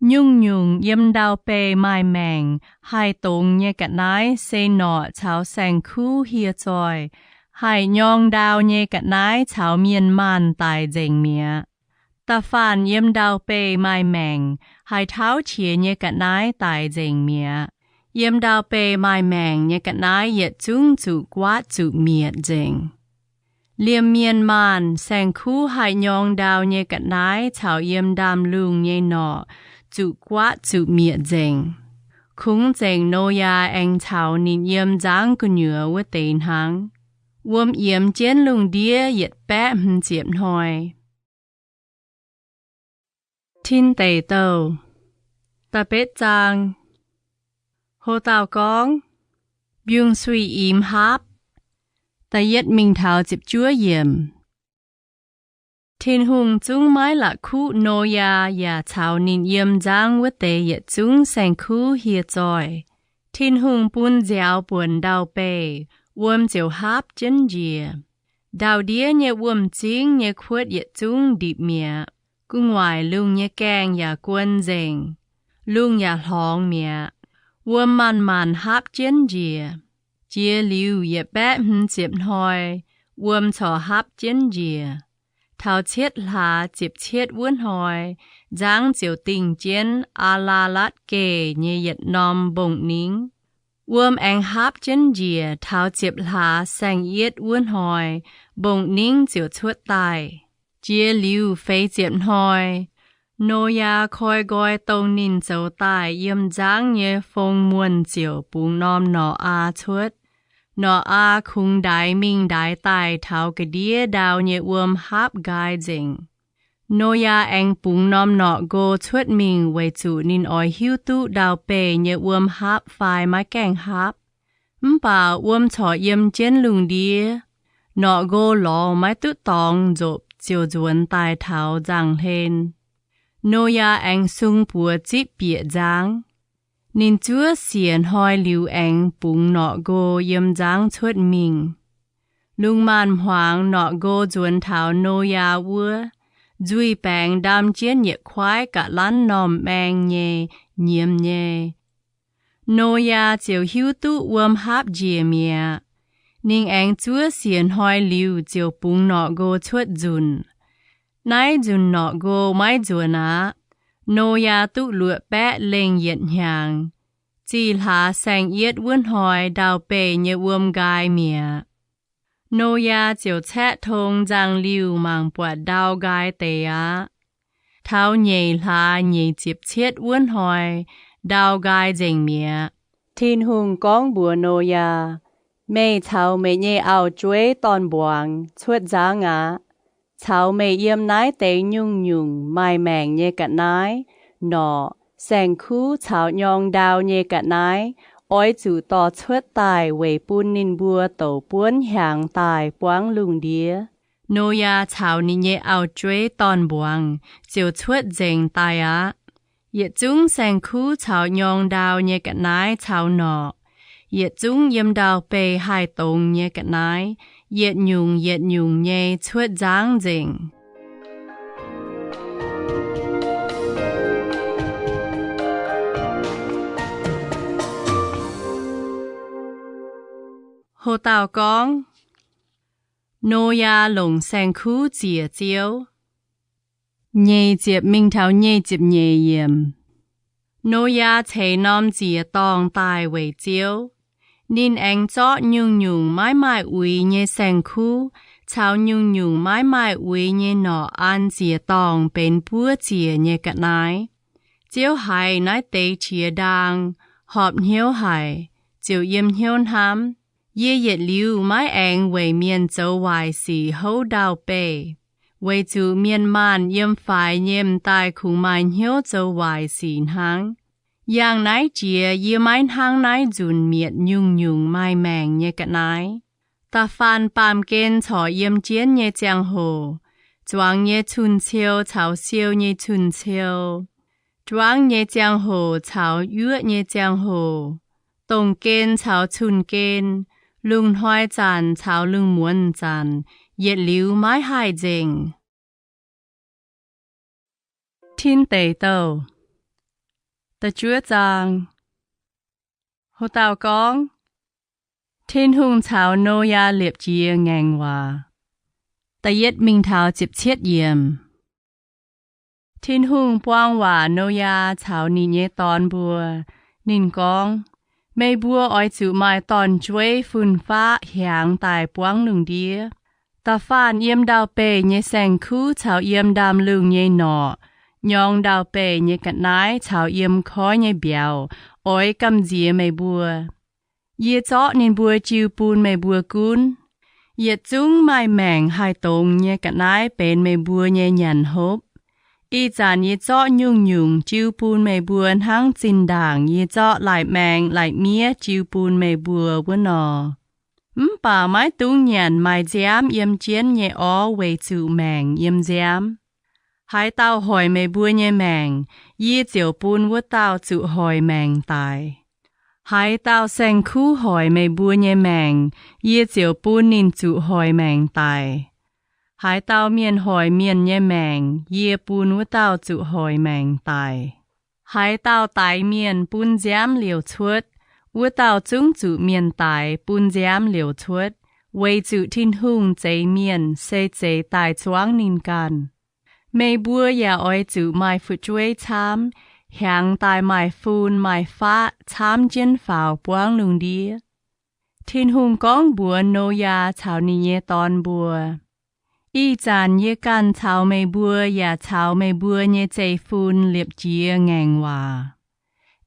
Nyungc-nyungc yiem ndau-beih maaih maengc haih dongz nyei ga'naaiv se norqc caux saeng-kuv hieh zoih. Haih nyorng ndau nyei ga'naaiv caux mienh maanh daic nzengc mi'aqv. Da'faanh yiem ndau-beih maaih maengc haih tauv qiex nyei ga'naaiv daic nzengc mi'aqv. Yiem ndau-beih maaih maengc nyei ga'naaiv yietc zungv zuqc guaatv zuqc mietc nzengc. Liemh mienh maanh, saeng-kuv haih nyorng ndau nyei ga'naaiv caux yiem ndaamv-lungh nyei norqc zuqc guaatv zuqc mietc nzengc. Kungx zengc Noyaa aengx caux ninh yiem nzangv gu'nyuoz wuov deix hnangv. Wuom yiemx jienv lungh ndiev yietc baeqv hmz ziepc hnoi. Tin Deic Douh da'betv zaang. Ho dauh gorngv, Mbiungc-suiv-imx haapv. Da'yietv mingh taux ziepc juov yiemc. Tin-Hungh zungv maiv la'kuqv Noyaa yaac caux ninh yiem nzangv wuov deix yietc zungv saeng-kuv hieh zoih. Tin-Hungh bun nziaaux buonc ndau-beih, wuom ziouc haapv jienv njiec. Ndau-ndiev nyei wuom-zingv nyei kuotv yietc zungv ndipc mi'aqv. Gu'nguaaic lungh nyei gaengh yaac guon nzengc. Lungh yaac hlorngx mi'aqv. Wuom maanc-maanc haapv jienv njiec. Jiex liuz yietc baeqv hmz ziepc hnoi, wuom corc haapv jienv njiec. Taux cietv hlaax ziepc cietv wuov hnoi, nzangv ziouc dingh jienv Aa^laa^latv Geh nyei yietc norm mbong-ningv. Wuom aengx haapv jienv njiec taux ziepc hlaax saeng-yietv wuov hnoi, mbong-ningv ziouc cuotv daaih. Jiex liuz feix ziepc hnoi, Noyaa koi nqoi dongh ninh zoux daaih yiem nzangv nyei fong muonh ziouc bungx norm norqc aa cuotv. Norqc aa kungx ndaix mingh ndaix daaih taux ga'ndiev ndau nyei wuom haapv nqaai nzengc. Noyaa aengx bungx norm norqc nqo cuotv mingh weic zuqc ninh oix hiuv duqv ndau-beih nyei wuom haapv fai maiv gaengh haapv. Mv baac wuom corc yiem jienv lungh ndiev. Norqc nqo lorz maiv duqv dorngx nzopc ziouc nzuonx daaih taux nzangv-hlen. Noyaa aengx sung buoz zipv bieqc nzangv. Ninh zuov siec hnoi liuz aengx bungx norqc nqo yiem nzangv cuotv mingh. Lungh maanz-hmuangx norqc nqo nzuonx taux Noyaa wuov, nzuih baengx ndaam jienv yietc kuaaiv ga'lanv normh maeng nyei, nyiemz nyei. Noyaa ziouc hiuv duqv wuom haapv njiec mi'aqv. Ninh aengx zuov siec hnoi liuz ziouc bungx norqc nqo cuotv nzunc. Naaiv nzunc norqc nqo maiv nzuonx aqv. Noyaa duqv luoqc baeqv lengh yietc hnyangx. Zih hlaax saeng-yietv wuov hnoi ndau-beih nyei wuom nqaai mi'aqv. Noyaa ziouc caeqv tong nzangv-liuh mangc buatc ndau nqaai deix aqv. Taux nyeic hlaax nyic ziepc cietv wuov hnoi, ndau nqaai nzengc mi'aqv. Tin-Hungh gorngv mbuox Noyaa, Meih caux meih nyei auv-jueiv dorn-mbuangz cuotv nzangv aqv. Caux meih yiem naaiv deix nyungc-nyungc maaih maengc nyei ga'naaiv, norqc, saeng-kuv caux nyorng ndau nyei ga'naaiv oix zuqc dorh cuotv daaih weic bun ninh mbuo douc buonv hiaangx daaih buangv lungh ndiev. Noyaa caux ninh nyei auv-jueiv dorn-mbuangz ziouc cuotv nzengc daaih aqv. Yietc zungv saeng-kuv caux nyorng ndau nyei ga'naaiv caux norqc, yietc zungv yiem ndau-beih haih dongz nyei ga'naaiv, yietc nyungc yietc nyungc nyei cuotv nzangv nzengc. Ho dauh gorngv, Noyaa longc saeng-kuv ziec Ziouv. Nyeic ziepc mingh taux nyeic ziepc nyeic yiemc. Noyaa ceix norm ziec-dorngh daaih weic Ziouv. Ninh aengx zorqv nyungc-nyungc maiv maaih uix nyei saeng-kuv caux nyungc-nyungc maiv maaih uix nyei norqc an ziec-dorngh benx buov ziec nyei ga'naaiv. Ziouv haiz naaiv deix qiex ndaang, horpc hnyouv haic, ziouc yiem hnyouv hnamv, Yie yietc liuz maiv aengx weic mienh zoux waaic sic houv ndau-beih. weic zuqc mienh maanh yiem faix nyei m'daaih kungx maaih hnyouv zoux waaic sic hnangv. Yangh naaiv jiex yie maiv hnangv naaiv nzunc mietc nyungc-nyungc maaih maengc nyei ga'naaiv. Da'faanh baamh gen corc yiem jienv nyei ziangh hoc, zuangx nyei cun-ciou caux siou nyei cun-ciou, juangv nyei ziangh hoc caux yuoqv nyei ziangh hoc, dongh gen caux cun-gen, lungh hnoi zanc caux lungh muonz zanc, yietc liuz maiv haih nzengc. Tin Deic Douh da'juov zaang. Ho dauh gorngv, Tin-Hungh caux Noyaa liepc jiez ngaengc waac. Da'yietv mingh taux ziepc cietv yiemc. Tin-Hungh buang waac Noyaa caux ninh nyei dorn mbuo. Ninh gorngv, Meih mbuo oix zuqc maaih dorn-jueiv fun-faqv hiaangx daaih buangv lungh ndiev. Da'faanh yiem ndau-beih nyei saeng-kuv caux yiem ndaamv-lungh nyei norqc, nyorng ndau-beih nyei ga'naaiv caux yiem koiv nyei mbiauz oix gamh nziex meih mbuo. Yie zorqv ninh mbuo jiu bun meih mbuo gunv. Yietc zungv maaih maengc haih dongz nyei ga'naaiv benx meih mbuo nyei nyanc hopv. Ih zanc yie zorqv nyungc-nyungc jiu bun meih mbuo hnangv zinh ndaangc yie zorqv lai-maeng lai-miev jiu bun meih mbuo wuov nor. Mv baac maiv dungx nyanc maaih nziaamv yiem jienv nyei orv weic zuqc maengc yiem nziaamv. Haaix dauh hoic meih mbuo nyei maengc, yie ziouc bun wuov dauh zuqc hoic maengc daic. Haaix dauh saeng-kuv hoic meih mbuo nyei maengc, yie ziouc bun ninh zuqc hoic maengc daic. Haaix dauh mienh hoic mienh nyei maengc, yie bun wuov dauh zuqc hoic maengc daic. Haaix dauh daix mienh bun nziaamv liouc cuotv, wuov dauh zungv zuqc mienh daix bun nziaamv liouc cuotv, weic zuqc Tin-Hungh zeix mienh se zeix daaih zuangv ninh ganh. Meih mbuo yaac oix zuqc maaih fu'jueiv camv, hiaangx daaih maaih fun maaih faqv camv jienv faaux buangv lungh ndiev. Tin-Hungh gorngv mbuox Noyaa caux ninh nyei dorn mbuo, Ih zanc yie ganh caux meih mbuo yaac caux meih mbuo nyei zeiv-fun liepc jiez ngaengc waac.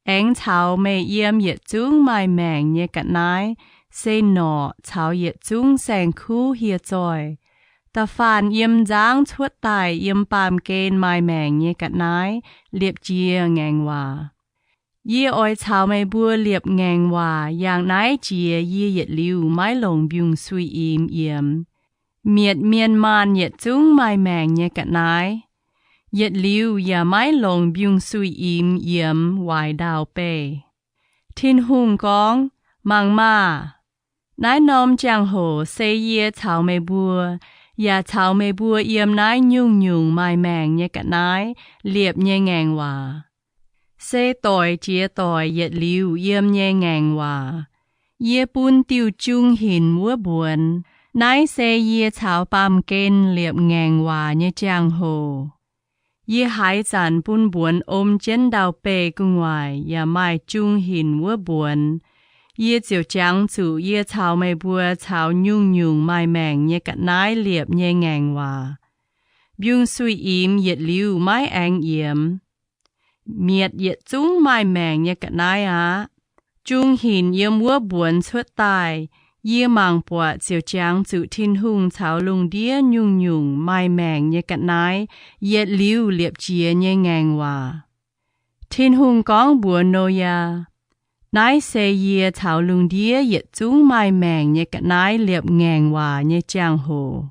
Aengx caux meih yiem yietc zungv maaih maengc nyei ga'naaiv, se norqc caux yietc zungv saeng-kuv hieh zoih. Da'faanh yiem nzangv cuotv daaih yiem baamh gen maaih maengc nyei ga'naaiv liepc jiez ngaengc waac. Yie oix caux meih mbuo liepc ngaengc waac yangh naaiv jiex yie yietc liuz maiv longc mbiungc-suiv-imx yiemx. Mietc mienh maanh yietc zungv maaih maengc nyei ga'naaiv, yietc liuz yaac maiv longc mbiungc-suiv-imx yiemx waaic ndau-beih. Tin-Hungh gorngv, Mangc maah! Naaiv norm jangx-hoc se yie caux meih mbuo, yaac caux meih mbuo yiem naaiv nyungc-nyungc maaih maengc nyei ga'naaiv liepc nyei ngaengc waac. Se doic jiex doic yietc liuz yiem nyei ngaengc waac. Yie bun diuh jung hinc wuov mbuonx. Naaiv se yie caux baamh gen liepc ngaengc waac nyei jangx-hoc. Yie haaix zanc bun mbuonx om jienv ndau-beih gu'nguaaic yaac maaih jung hinc wuov mbuonx, yie ziouc jangx zuqc yie caux meih mbuo caux nyungc-nyungc maaih maengc nyei ga'naaiv liepc nyei ngaengc waac. Mbiungc-suiv-imx yietc liuz maiv aengx yiemx. Mietc yietc zungv maaih maengc nyei ga'naaiv aqv. Jung hinc yiem wuov mbuonx cuotv daaih, yie mangc buatc ziouc jangx zuqc Tin-Hungh caux lungh ndiev nyungc-nyungc maaih maengc nyei ga'naaiv yietc liuz liepc jiez nyei ngaengc waac. Tin-Hungh gorngv mbuox Noyaa, Naaiv se yie caux lungh ndiev yietc zungv maaih maengc nyei ga'naaiv liepc ngaengc waac nyei jangx-hoc.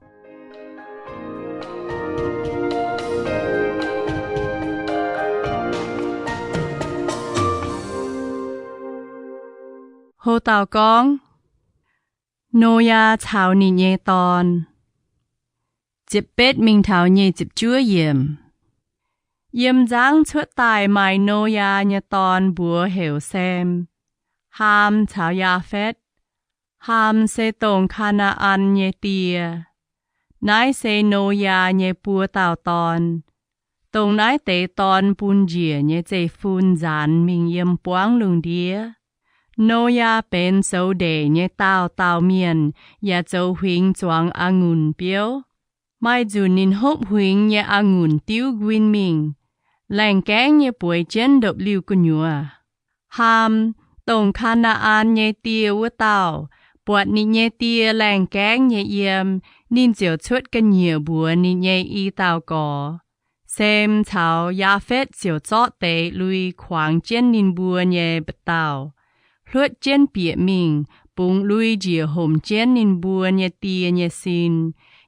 Ho dauh gorngv, Noyaa caux ninh nyei dorn. Ziepc betv mingh taux nyic ziepc juov yiemc. Yiem nzangv cuotv daaih maaih Noyaa nyei dorn mbuox heuc Sem, Haam caux Yaafetv. Haam se dongh Kaa^naa^an nyei die. Naaiv se Noyaa nyei buo dauh dorn. Dongh naaiv deix dorn bun njiec nyei zeiv-fun nzaanx mingh yiem buangv lungh ndiev. Noyaa benx zoux ndeic nyei daauh dauh mienh yaac zoux huingx zuangx a'ngunc biouv. Maaih nzunc ninh hopv huingx nyei a'ngunc diuv nquin mingh, laengh gaengv nyei bueix jienv ndopv-liuh gu'nyuoz. Haam, dongh Kaa^naa^an nyei die wuov dauh, Buatc ninh nyei die laengh gaengv nyei yiem, ninh ziouc cuotv ga'nyiec mbuox ninh nyei i dauh gorx. Sem caux Yaafetv ziouc zorqv deix lui kuangx jienv ninh mbuo nyei mba'dauh, hluotv jienv bieqc mingh, bungx lui njiec homc jienv ninh mbuo nyei die nyei sin,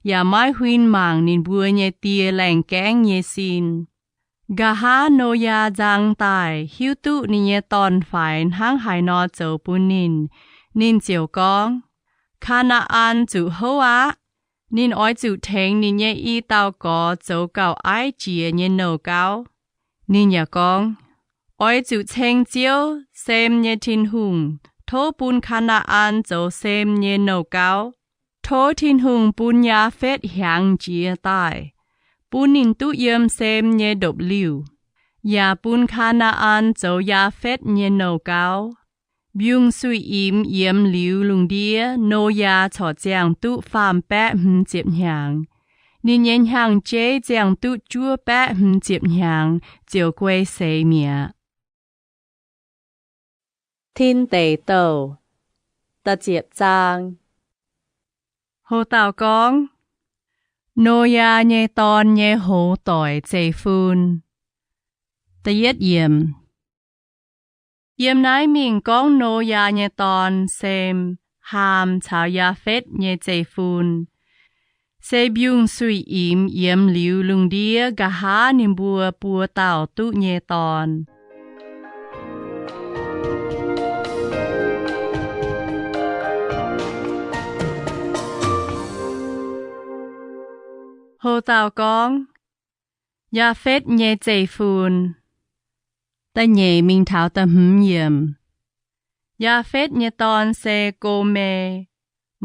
yaac maiv huin mangc ninh mbuo nyei die laengh gaengv nyei sin. Nqa'haav Noyaa nzang daaih hiuv duqv ninh nyei dorn-faix hnangv haaix nor zoux bun ninh, ninh ziouc gorngv, Kaa^naa^an zuqc houv aqv. Ninh oix zuqc tengx ninh nyei i dauh gorx zoux gauh aiv jiex nyei nouh gauv. Ninh yaac gorngv, Oix zuqc ceng Ziouv, Sem nyei Tin-Hungh, tov bun Kaa^naa^an zoux Sem nyei nouh gauv. Tov Tin-Hungh bun Yaafetv hiaangx jiex daaih, bun ninh duqv yiem Sem nyei ndopv-liuh, yaac bun Kaa^naa^an zoux Yaafetv nyei nouh gauv. Mbiungc-suiv-imx yiemx liuz lungh ndiev, Noyaa corc ziangh duqv faam-baeqv hmz ziepc hnyangx. Ninh nyei hnyangx-jeiv ziangh duqv juov baeqv hmz ziepc hnyangx ziouc guei seix mi'aqv. Tin Deic Douh, da'ziepc zaang. Ho dauh gorngv, Noyaa nyei dorn nyei hoz doic zeiv-fun. Da'yietv yiemc. Yiem naaiv mingh gorngv Noyaa nyei dorn, Sem, Haam caux Yaafetv nyei zeiv-fun, se mbiungc-suiv-imx yiemx liuz lungh ndiev nqa'haav ninh mbuo buo dauh duqv nyei dorn. Ho dauh gorngv, Yaafetv nyei zeiv-fun. Da'nyeic mingh taux da'hmz yiemc. Yaafetv nyei dorn se Gome,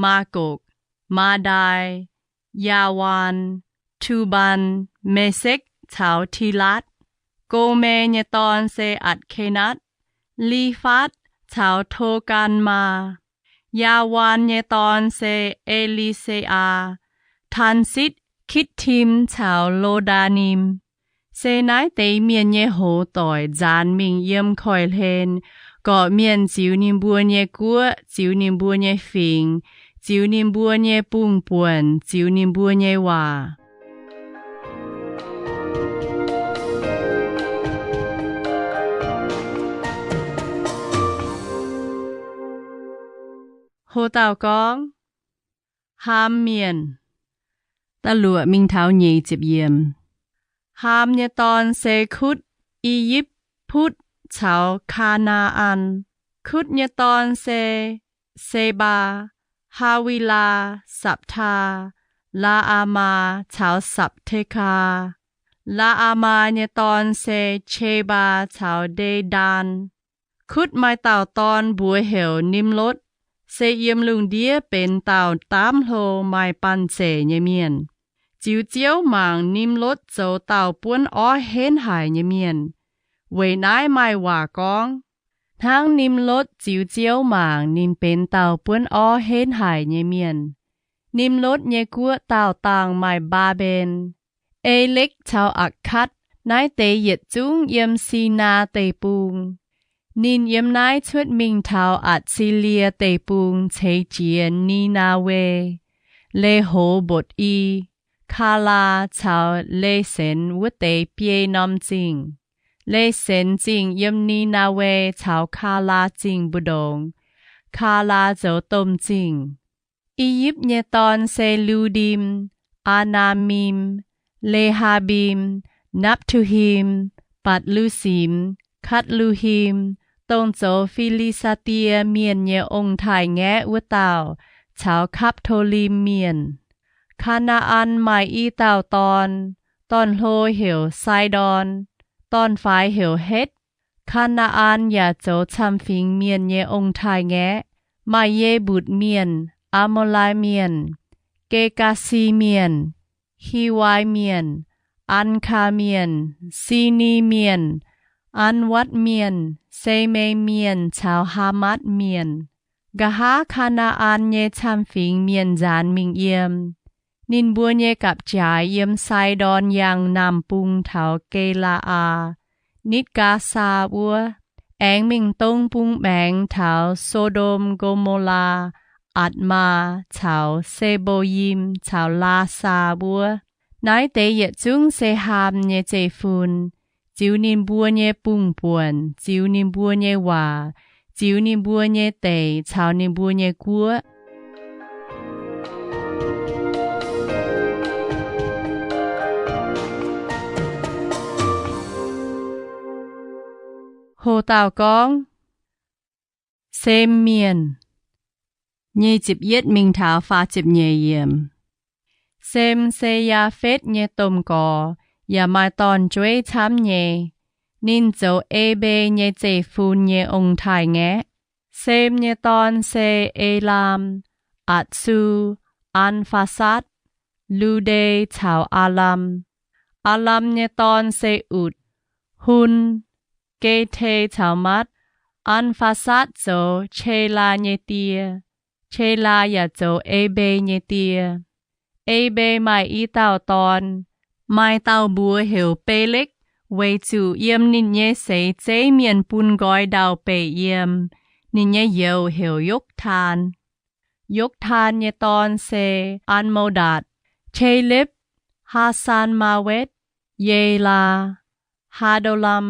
Maagokc, Maadai, Yaawaan, Tubaan, Mesekv caux Tilaatv. Gome nyei dorn se Atc^ke^natv, Lifaatv caux Togaan Maa. Yaawaan nyei dorn se E^li^se^aa, Taansitv, Kitv^tim caux Lo^ndaa^nim. Se naaiv deix mienh nyei hoz doic nzaanx mingh yiem koiv-hlen, gorqv-mienh ziux ninh mbuo nyei guoqv, ziux ninh mbuo nyei fingx, ziux ninh mbuo nyei bungx-buonc, ziux ninh mbuo nyei waac. Ho dauh gorngv, Haam Mienh. Da'luoqc mingh taux nyic ziepc yiemc. Haam nyei dorn se Kutv, I^yipv, Putv caux Kaa^naa^an. Kutv nyei dorn se Sebaa, Haavilaa, Saptaa, Laa^aa^maa caux Sapdekaa. Laa^aa^maa nyei dorn se Qebaa caux Ndedaan. Kutv maaih dauh dorn mbuox heuc Nimlotv, se yiem lungh ndiev benx dauh daamv hlo maaih banh zeic nyei mienh. Ziux Ziouv mangc, Nimlotv zoux dauh buonv orv henv haic nyei mienh. Weic naaiv maaih waac gorngv, hnangv Nimlotv ziux Ziouv mangc, ninh benx dauh buonv orv henv haic nyei mienh. Nimlotv nyei guoqv daauh dangh maaih Mbaa^mben, Elekv caux Akkatv. Naaiv deix yietc zungv yiem Sinaa Deic-Bung. Ninh yiem naaiv cuotv mingh taux Atc^si^lie Deic-Bung ceix jiez Ni^naa^we, Lehoz Mbotc I, Kaalaa caux Lesenx wuov deix biei norm zingh. Lesenx Zingh yiem Ni^naa^we caux Kaalaa Zingh mbu'ndongx. Kaalaa zoux domh zingh. I^yipv nyei dorn se Ludim, Aa^naa^mim, Lehaa^mbim, Napv^tu^him, Batc^lu^sim, Katv^lu^him, dongh zoux Fi^li^saa^die Mienh nyei ong-taaix-ngaeqv wuov dauh, caux Kapv^to^lim Mienh. Kaa^naa^an maaih i dauh dorn, dorn-hlo heuc Saidon, dorn-faix heuc Hetv. Kaa^naa^an yaac zoux camv-fingx mienh nyei ong-taaix-ngaeqv, maaih Ye^mbutc Mienh, Aa^mo^lai Mienh, Ge^gaa^si Mienh, Hiwai Mienh, Ankaa Mienh, Sini Mienh, Anwatv Mienh, Seme Mienh caux Haamatv Mienh. Nqa'haav Kaa^naa^an nyei camv-fingx mienh nzaanx mingh yiem. Ninh mbuo nyei gapv-jaaix yiem Saidon Yangh naamh bung taux Gelaa^aa, nitv Gaasaa wuov, aengx mingh dong bung maengx taux So^ndom, Ngo^mo^laa, Atc^maa caux Se^mbo^yim caux Laasaa wuov. Naaiv deix yietc zungv se Haam nyei zeiv-fun, ziux ninh mbuo nyei bung-buonc, ziux ninh mbuo nyei waac, ziux ninh mbuo nyei deic caux ninh mbuo nyei guoqv. Ho dauh gorngv, Sem Mienh. Nyic ziepc yietv mingh taux faah ziepc nyeic yiemc. Sem se Yaafetv nyei domh gorx, yaac maaih dorn-jueiv camv nyei. Ninh zoux Epe nyei zeiv-fun nyei ong-taaix-ngaeqv. Sem nyei dorn se Elaam, Atsu, Aan^faa^satv, Lude caux Aalam. Aalam nyei dorn se Utc, Hun, Gete caux Matv. Aan^faa^satv zoux Qelaa nyei die. Qelaa yaac zoux Epe nyei die. Epe maaih i dauh dorn, maaih dauh mbuox heuc Belekv, weic zuqc yiem ninh nyei seix zeiv mienh bun nqoi ndau-beih yiem. Ninh nyei youz heuc Yoktaan. Yoktaan nyei dorn se Aan^mo^ndatc, Qelepv, Haasan^maa^wetv, Yelaa, Haadolam,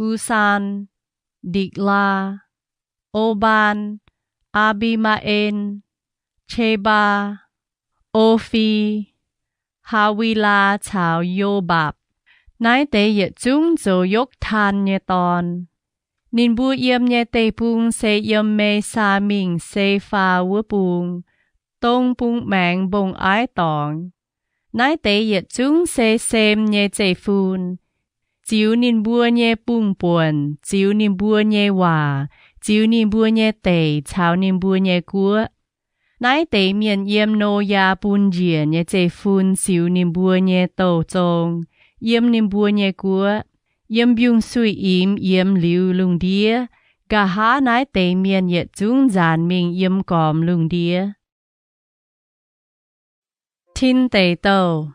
Usaan, Ndikc^laa, Obaan, Aa^mbi^maa^en, Qebaa, Ofi, Haavilaa caux Yobapc. Naaiv deix yietc zungv zoux Yoktaan nyei dorn. Ninh mbuo yiem nyei deic-bung se yiem Mesaa mingh Sefaa wuov bung, dong bung maengx mbong-aiv dorngx. Naaiv deix yietc zungv se Sem nyei zeiv-fun, ziux ninh mbuo nyei bung-buonc, ziux ninh mbuo nyei waac, ziux ninh mbuo nyei deic caux ninh mbuo nyei guoqv. Naaiv deix mienh yiem Noyaa bun njiec nyei zeiv-fun ziux ninh mbuo nyei douh zong, yiem ninh mbuo nyei guoqv, yiem Mbiungc-Suiv Imx yiemx liuz lungh ndiev. Nqa'haav naaiv deix mienh yietc zungv nzaanx mingh yiem gormx lungh ndiev. Tin Deic Douh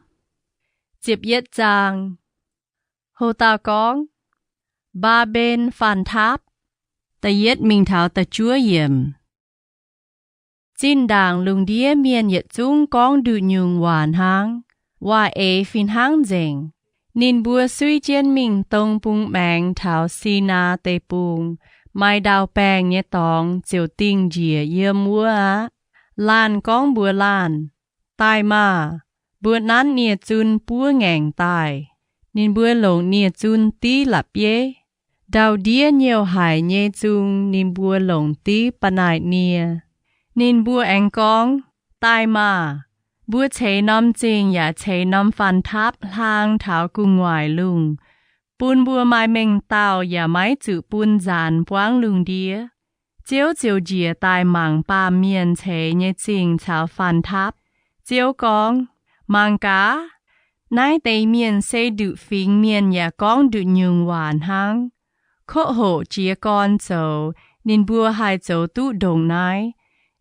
ziepc yietv zaang. Ho dauh gorngv, Mbaa^mben faanh taapv, da'yietv mingh taux da'juov yiemc. Zinh ndaangc lungh ndiev mienh yietc zungv gorngv nduqc nyungc waac hnangv, waac-eix fih hnangv nzengc. Ninh mbuo suiv jienv mingh dong bung maengx taux Sinaa Deic-Bung, maaih ndau-baengh nyei dorngx ziouc dingh njiec yiem wuov aqv. Laanh gorngv mbuox laanh, Daaih maah! Mbuo nanv nie-zun buov ngaengc daaih. Ninh mbuo longc nie-zun div la'bieiv. Ndau-ndiev nyouh haic nyei zung ninh mbuo longc div ba'naaic nie. Ninh mbuo aengx gorngv, Daaih maah! Mbuo ceix norm zingh yaac ceix norm faanh taapv hlang taux gu'nguaaic lungh, bun mbuo maaih mengh dauh yaac maiv zuqc bun nzaanx buangv lungh ndiev. Ziouv ziouc njiec daaih mangc baamh mienh ceix nyei zingh caux faanh taapv. Ziouv gorngv, Mangc gaax, naaiv deix mienh se nduqc fingx mienh yaac gorngv nduqc nyungc waac hnangv. Kov hoqc jiez gorn zoux, ninh mbuo haih zoux duqv ndongc naaiv.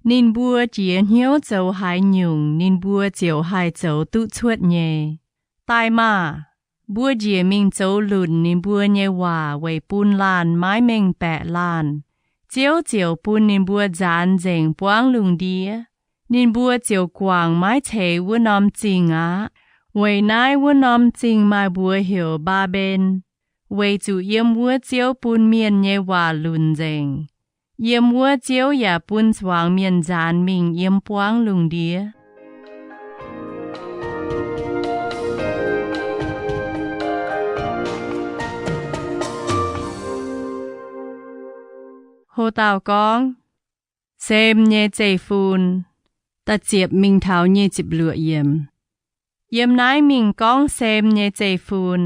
Ninh mbuo jiez hnyouv zoux haaix nyungc, ninh mbuo ziouc haih zoux duqv cuotv nyei. Daaih maah! Mbuo njiec mingh zoux lunc ninh mbuo nyei waac weic bun laanh maiv mengh baeqc laanh. Ziouv ziouc bun ninh mbuo nzaanx nzengc buangv lungh ndiev. Ninh mbuo ziouc guangc maiv ceix wuov norm zingh aqv. Weic naaiv wuov norm zingh maaih mbuox heuc Mbaa^mben, weic zuqc yiem wuov Ziouv bun mienh nyei waac lunc nzengc. Yiem wuov Ziouv yaac bun zuangx mienh nzaanx mingh yiem buangv lungh ndiev. Ho dauh gorngv, Sem nyei zeiv-fun, da'ziepc mingh taux nyic ziepc luoqc yiemc. Yiem naaiv mingh gorngv Sem nyei zeiv-fun.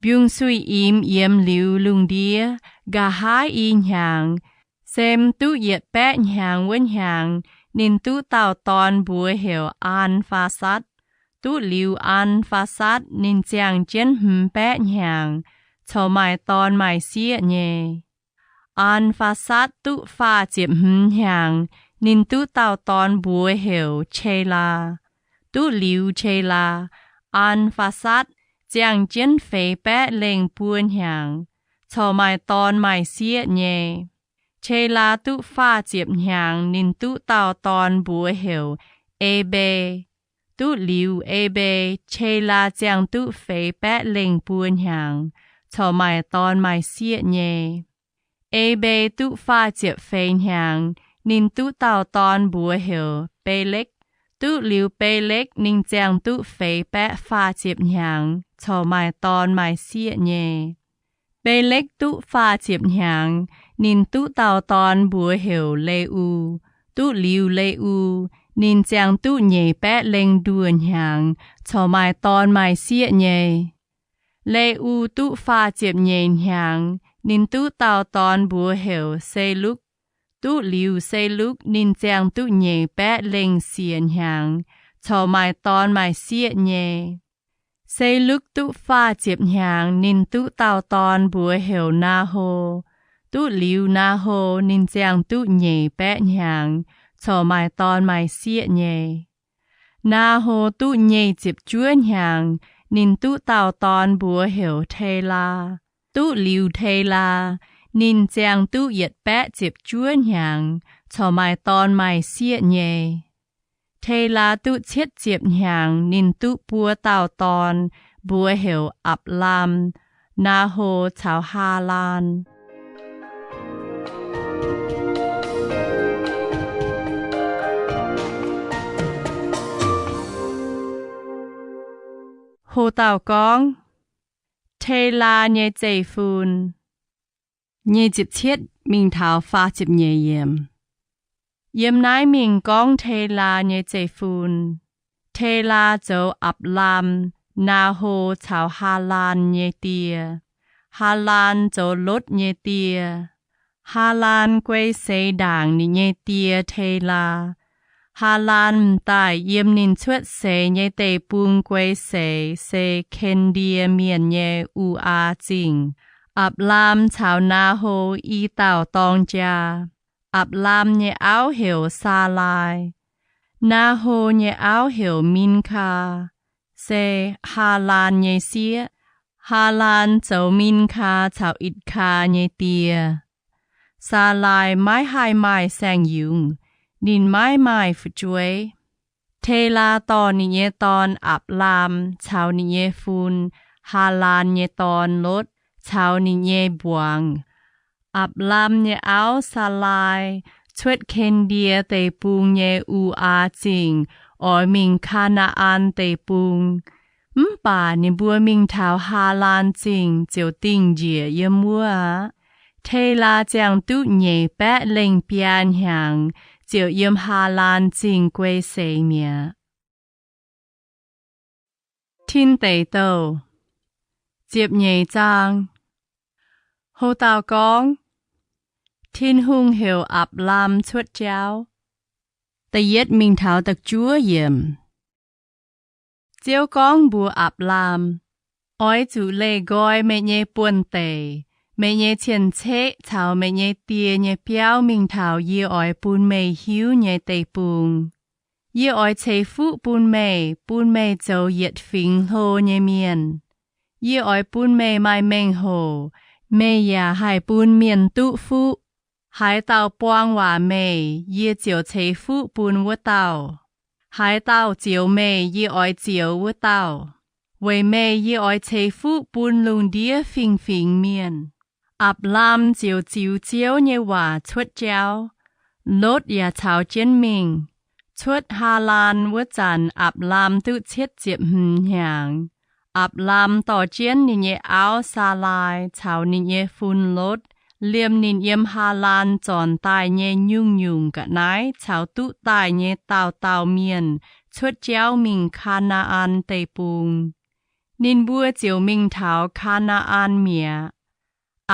Mbiungc-suiv imx yiemx liuz lungh ndiev, nqa'haav i hnyangx, Sem duqv yietc baeqv hnyangx wuov hnyangx, ninh duqv dauh dorn mbuox heuc Aan^faa^satv. Duqv liuz Aan^faa^satv, ninh ziangh jienv hmz baeqv hnyangx, corc maaih dorn maaih sieqv nyei. Aan^faa^satv duqv faah ziepc hmz hnyangx, ninh duqv dauh dorn mbuox heuc Qelaa. Duqv liuz Qelaa, Aan^faa^satv ziangh jienv feix baeqv lengh buo hnyangx, corc maaih dorn maaih sieqv nyei. Telaa duqv faah ziepc hnyangx, ninh duqv dauh dorn, mbuox heuc Ebe. Duqv liuz Ebe, Telaa ziangh duqv feix baeqv lengh buo hnyangx, corc maaih dorn maaih sieqv nyei. Ebe duqv faah ziepc feix hnyangx, ninh duqv dauh dorn, mbuox heuc Beletv. Duqv liuz Beletv, ninh ziangh duqv feix baeqv faah ziepc hnyangx, corc maaih dorn maaih sieqv nyei. Beletv duqv faah ziepc hnyangx, ninh duqv dauh dorn, mbuox heuc Le^u. Duqv liuz Le^u, ninh ziangh duqv nyeic baeqv lengh nduoh hnyangx, corc maaih dorn maaih sieqv nyei. Le^u duqv faah ziepc nyeic hnyangx, ninh duqv dauh dorn, mbuox heuc Se^lukv. Duqv liuz Se^lukv, ninh ziangh duqv nyeic baeqv lengh siec hnyangx, corc maaih dorn maaih sieqv nyei. Se^lukv duqv faah ziepc hnyangx, ninh duqv dauh dorn, mbuox heuc Naa^ho. Duqv liuz Naa^ho, ninh ziangh duqv nyeic baeqv hnyangx, corc maaih dorn maaih sieqv nyei. Naa^ho duqv nyei ziepc juov hnyangx, ninh duqv dauh dorn, mbuox heuc Telaa. Duqv liuz Telaa, ninh ziangh duqv yietc baeqv ziepc juov hnyangx, corc maaih dorn maaih sieqv nyei. Telaa duqv cietv ziepc hnyangx, ninh duqv buo dauh dorn, mbuox heuc Apc^laam, Naa^ho caux Haalaan. Ho dauh gorngv, Telaa nyei zeiv-fun. Nyic ziepc cietv mingh taux faah ziepc nyeic yiemc. Yiem naaiv mingh gorngv Telaa nyei zeiv-fun. Telaa zoux Apc^laam, Naa^ho caux Haalaan nyei die. Haalaan zoux Lotv nyei die. Haalaan guei seix ndaangc ninh nyei die Telaa. Haalaan m'daaih yiem ninh cuotv seix nyei deic-bung guei seix se Ken^ndie Mienh nyei U^aa Zingh. Apc^laam caux Naa^ho i dauh dorng jaa. Apc^laam nyei auv heuc Saalaai. Naa^ho nyei auv heuc Minkaa, se Haalaan nyei sieqv. Haalaan zoux Minkaa caux Itc^kaa nyei die. Saalaai maiv haih maaih saeng-yungz, ninh maiv maaih fu'jueiv. Telaa dorh ninh nyei dorn, Apc^laam, caux ninh nyei fun, Haalaan nyei dorn, Lotv, caux ninh nyei mbuangz. Apc^laam nyei auv, Saalaai, cuotv Ken^ndie Deic-Bung nyei U^aa Zingh oix mingh Kaa^naa^an Deic-Bung. Mv baac ninh mbuo mingh taux Haalaan Zingh ziouc dingh njiec yiem wuov aqv. Telaa ziangh duqv nyeic baeqv lengh biaa hnyangx ziouc yiem Haalaan Zingh guei seix mi'aqv. Tin Deic Douh ziepc nyeic zaang. Ho dauh gorngv, Tin-Hungh heuc Apc^laam cuotv jauv. Da'yietv mingh taux da'juov yiemc. Ziouv gorngv mbuox Apc^laam, Oix zuqc leih nqoi meih nyei buonv-deic, meih nyei cien-ceqv caux meih nyei die nyei biauv mingh taux yie oix bun meih hiuv nyei deic-bung. Yie oix ceix fuqv bun meih, bun meih zoux yietc fingx hlo nyei mienh. Yie oix bun meih maaih mengh hoc, meih yaac haih bun mienh duqv fuqv. Haaix dauh buang waac meih, yie ziouc ceix fuqv bun wuov dauh. Haaix dauh zioux meih, yie oix zioux wuov dauh. Weic meih yie oix ceix fuqv bun lungh ndiev fingx-fingx mienh. Apc^laam ziouc ziux Ziouv nyei waac cuotv jauv. Lotv yaac caux jienv mingh. Cuotv Haalaan wuov zanc Apc^laam duqv cietv ziepc hmz hnyangx. Apc^laam dorh jienv ninh nyei auv, Saalaai, caux ninh nyei fun, Lotv, liemh ninh yiem Haalaan zornc daaih nyei nyungc-nyungc ga'naaiv caux duqv daaih nyei dauh dauh mienh cuotv jauv mingh Kaa^naa^an Deic-Bung. Ninh mbuo ziouc mingh taux Kaa^naa^an mi'aqv.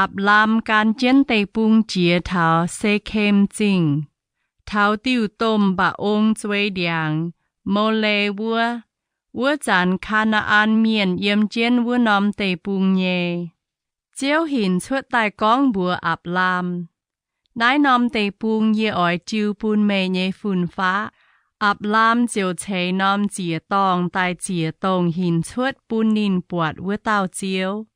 Apc^laam gan jienv deic-bung jiex taux Sekem Zingh, taux diuh domh mba'ong zuei ndiangx, Mole wuov. Wuov zanc Kaa^naa^an Mienh yiem jienv wuov norm deic-bung nyei. Ziouv hinc cuotv daaih gorngv mbuox Apc^laam, Naaiv norm deic-bung yie oix jiu bun meih nyei fun-faqv. Apc^laam ziouc ceix norm ziec-dorngh daaih ziec-dongh hinc cuotv bun ninh buatc wuov dauh Ziouv.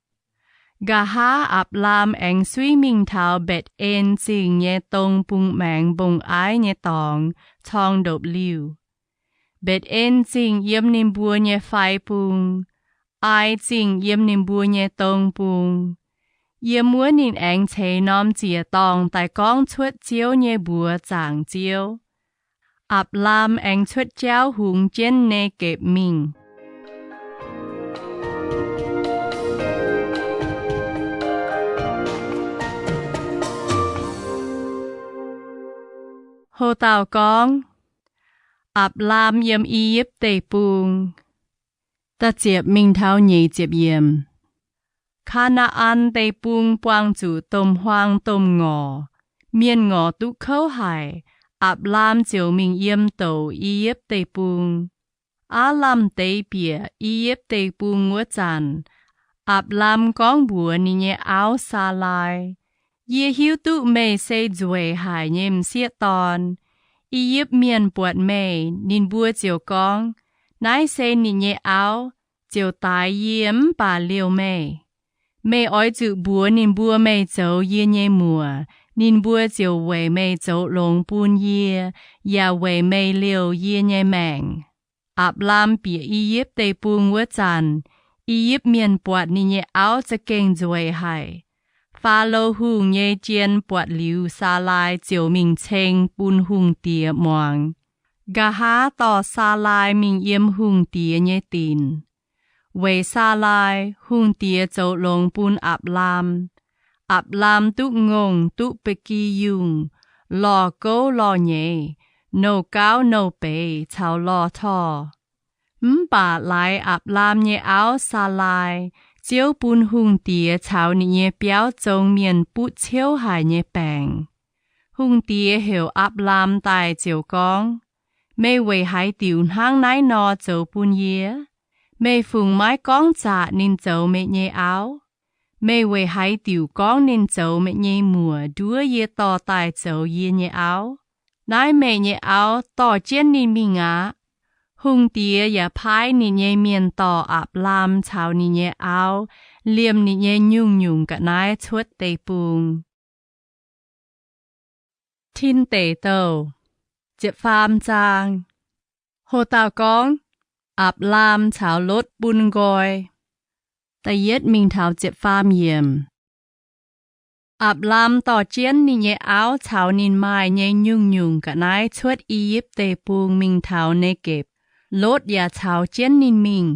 Nqa'haav Apc^laam aengx suiv mingh taux Mbetc^en Zingh nyei dong bung maengx mbong-aiv nyei dorngx corng ndopv-liuh. Mbetc^en Zingh yiem ninh mbuo nyei fai bung, Ai Zingh yiem ninh mbuo nyei dong bung. Yiem wuov ninh aengx ceix norm ziec-dorngh daaih gorngv cuotv Ziouv nyei mbuox zaangc Ziouv. Apc^laam aengx cuotv jauv hungx jienv Negepc mingh. Ho dauh gorngv, Apc^laam Yiem I^yipv Deic-Bung. Kaa^naa^an Deic-Bung buangh zuqc domh huaang domh ngorc, mienh ngorc duqv kouv haic. Apc^laam ziouc mingh yiem douc I^yipv Deic-Bung. Aav lamh deix bieqc I^yipv Deic-Bung wuov zanc, Apc^laam gorngv mbuox ninh nyei auv, Saalaai, Yie hiuv duqv meih se nzueic haic nyei m'sieqv dorn. I^yipv Mienh buatc meih, ninh mbuo ziouc gorngv, Naaiv se ninh nyei auv, ziouc daix yie mv baac liouh meih. Meih oix zuqc mbuox ninh mbuo meih zoux yie nyei muoc, ninh mbuo ziouc weic meih zoux longx bun yie, yaac weic meih liouh yie nyei maengc. Apc^laam bieqc I^yipv Deic-Bung wuov zanc, I^yipv Mienh buatc ninh nyei auv za'gengh nzueic haic. Faalo Hungh nyei jien buatc liuz Saalaai ziouc mingh ceng bun hungh diex muangx. Nqa'haav dorh Saalaai mingh yiem hungh diex nyei dinc. Weic Saalaai, hungh diex zoux longx bun Apc^laam. Apc^laam duqv ngongh, duqv ba'gi yungh, lorh gouv lorh nyeiz, nouh gauv nouh beiz caux lorh torh. Mv baac laaix Apc^laam nyei auv, Saalaai, Ziouv bun hungh diex caux ninh nyei biauv zong mienh butv ciouv haic nyei baengc. Hungh diex heuc Apc^laam daaih ziouc gorngv, Meih weic haaix diuc hnangv naaiv nor zoux bun yie? Meih fungc maiv gorngv zaqc ninh zoux meih nyei auv? Meih weic haaix diuc gorngv ninh zoux meih nyei muoc nduov yie dorh daaih zoux yie nyei auv? Naaiv meih nyei auv, dorh jienv ninh mingh aqv. Hungh diex yaac paaiv ninh nyei mienh dorh Apc^laam caux ninh nyei auv liemh ninh nyei nyungc-nyungc ga'naaiv cuotv deic-bung. Tin Deic Douh, ziepc faam zaang. Ho dauh gorngv, Apc^laam caux Lotv bun nqoi. Da'yietv mingh taux ziepc faam yiemc. Apc^laam dorh jienv ninh nyei auv caux ninh maaih nyei nyungc-nyungc ga'naaiv cuotv I^yipv Deic-Bung mingh taux Negepc. Lotv yaac caux jienv ninh mingh.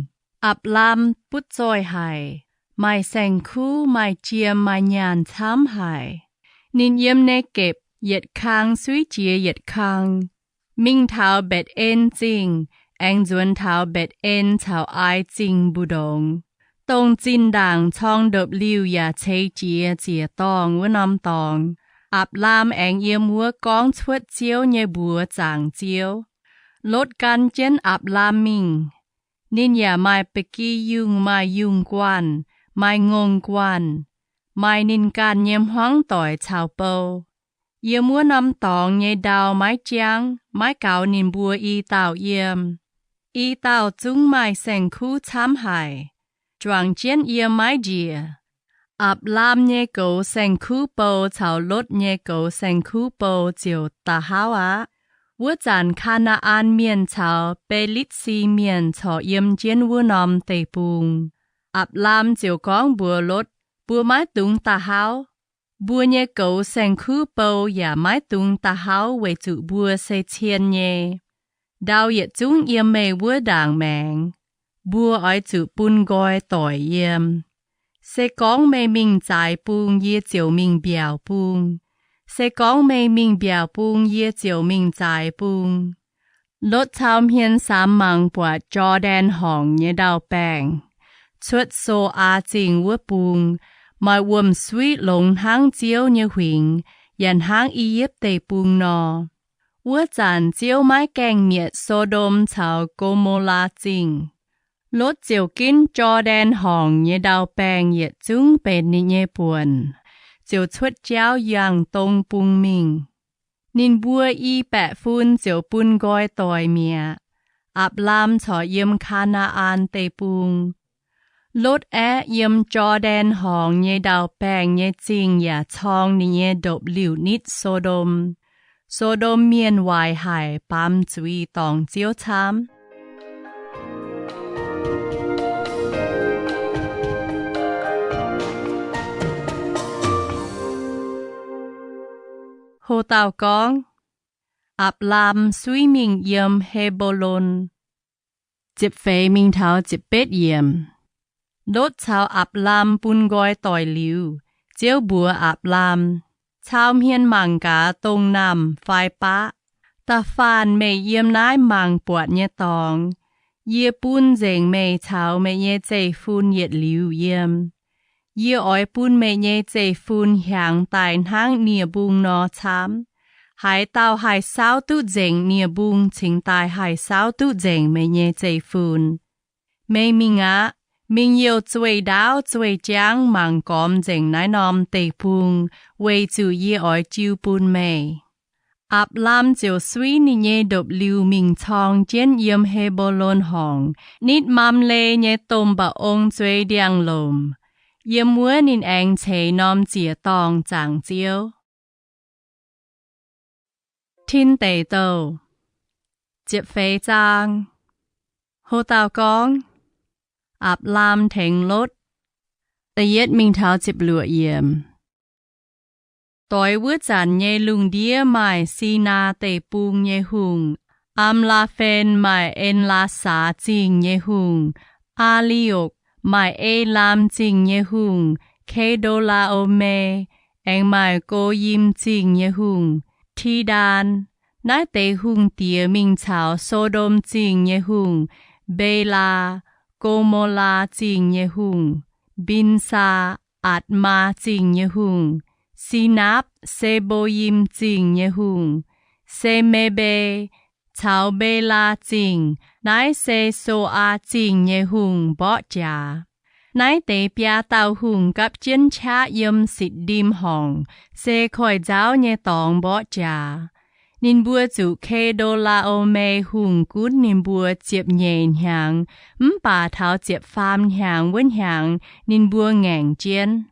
Apc^laam butv zoih haic, maaih saeng-kuv, maaih jiem, maaih nyaanh camv haic. Ninh yiem Negepc yietc kang suiv jiex yietc kang, mingh taux Mbetc^en Zingh, aengx nzuonx taux Mbetc^en caux Ai Zingh mbu'ndongx, dongh zinh ndaangc corng ndopv-liuh yaac ceix jiez ziec-dorngh wuov norm dorngx. Apc^laam aengx yiem wuov gorngv cuotv Ziouv nyei mbuox zaangc Ziouv. Lotv gan jienv Apc^laam mingh. Ninh yaac maaih ba'gi yungh, maaih yungh guanh, maaih ngongh guanh, maaih ninh ganh nyei hmuangv doic caux bou. Yiem wuov norm dorngx nyei ndau maiv jangv, maiv gaux ninh mbuo i dauh yiem. I dauh zungv maaih saeng-kuv camv haic, juangc jienv yiem maiv njiec. Apc^laam nyei goux saeng-kuv bou caux Lotv nyei goux saeng-kuv bou ziouc da'hauv aqv. Wuov zanc Kaa^naa^an Mienh caux Be^litv^si Mienh corc yiem jienv wuov norm deic-bung. Apc^laam ziouc gorngv mbuox Lotv, Mbuo maiv dungx da'hauv. Mbuo nyei goux saeng-kuv bou yaac maiv dungx da'hauv weic zuqc mbuo se cien nyei. Ndau yietc zungv yiem meih wuov ndaangc maengx. Mbuo oix zuqc bun nqoi doic yiem. Se gorngv meih mingh zaaix bung, yie ziouc mingh mbiaauc bung. Se gorngv meih mingh mbiaauc bung, yie ziouc mingh zaaix bung. Lotv cau hmien samx mangc buatc Jor^ndaen Horngc nyei ndau-baengh, cuotv So^aa Zingh wuov bung, maaih wuom-suiv longx hnangv Ziouv nyei huingx yaac hnangv I^yipv Deic-Bung nor. Wuov zanc Ziouv maiv gaengh mietc So^ndom caux Go^mo^laa Zingh. Lotv ziouc ginv Jor^ndaen Horngc nyei ndau-baengh yietc zungv benx ninh nyei buonc, ziouc cuotv jauv yangh dong bung mingh. Ninh mbuo i baeqv fun ziouc bun nqoi doic mi'aqv. Apc^laam corc yiem Kaa^naa^an Deic-Bung. Lotv aeqv, yiem Jor^ndaen Horngz nyei ndau-baengh nyei zingh yaac corng ninh nyei ndopv-liuh nitv So^ndom. So^ndom mienh waaic haic, baamz zuiz dorngc Ziouv camv. Ho dauh gorngv, Apc^laam Suiv Mingh Yiem He^mbo^lon. Ziepc feix mingh taux ziepc betv yiemc. Lotv caux Apc^laam bun nqoi doic liuz, Ziouv mbuox Apc^laam, Cau hmien mangc gaax dongh naamh fai baqv. Da'faanh meih yiem naaiv mangc buatc nyei dorngx, yie bun nzengc meih caux meih nyei zeiv-fun yietc liuz yiem. Yie oix bun meih nyei zeiv-fun hiaangx daaih hnangv nie-mbung nor camv. Haaix dauh haih saauv duqv nzengc nie-mbung cingx daaih haih saauv duqv nzengc meih nyei zeiv-fun. Meih mingh aqv. Mingh youh zueih ndaauv zueih jangv mangc gormx nzengc naaiv norm deic-bung, weic zuqc yie oix jiu bun meih. Apc^laam ziouc suiv ninh nyei ndopv-liuh mingh corng jienv yiem He^mbo^lon Horngc, nitv Mamle nyei domh mba'ong zueiz ndiangx-lomc. Yiem wuov ninh aengx ceix norm ziec-dorngh zaangc Ziouv. Tin Deic Douh, ziepc feix zaang. Ho dauh gorngv, Apc^laam Tengx Lotv. Da'yietv mingh taux ziepc luoqc yiemc. Doix wuov zanc nyei lungh ndiev maaih Sinaa Deic-Bung nyei hungh, Am^laa^fen, maaih En^laa^saa Zingh nyei hungh, Aa^li^okc, maaih Elaam Zingh nyei hungh, Ke^ndo^laa^o^me, aengx maaih Go^yim Zingh nyei hungh, Tidaan. Naaiv deix hungh diex mingh caux So^ndom Zingh nyei hungh, Mbelaa, Go^mo^laa Zingh nyei hungh, Mbinsaa, Atc^maa Zingh nyei hungh, Sinaapv, Se^mbo^yim Zingh nyei hungh, Se^me^mbe, caux Mbelaa Zingh, naaiv se So^aa Zingh nyei hungh, mborqv jaax. Naaiv deix biaa dauh hungh gapv jienv qaqv yiem Sitc^ndim Horngc, se koiv-nzauv nyei dorngx mborqv jaax. Ninh mbuo zuqc Ke^ndo^laa^o^me Hungh gunv ninh mbuo ziepc nyeic hnyangx, mv baac taux ziepc faam hnyangx wuov hnyangx ninh mbuo ngaengc jienv.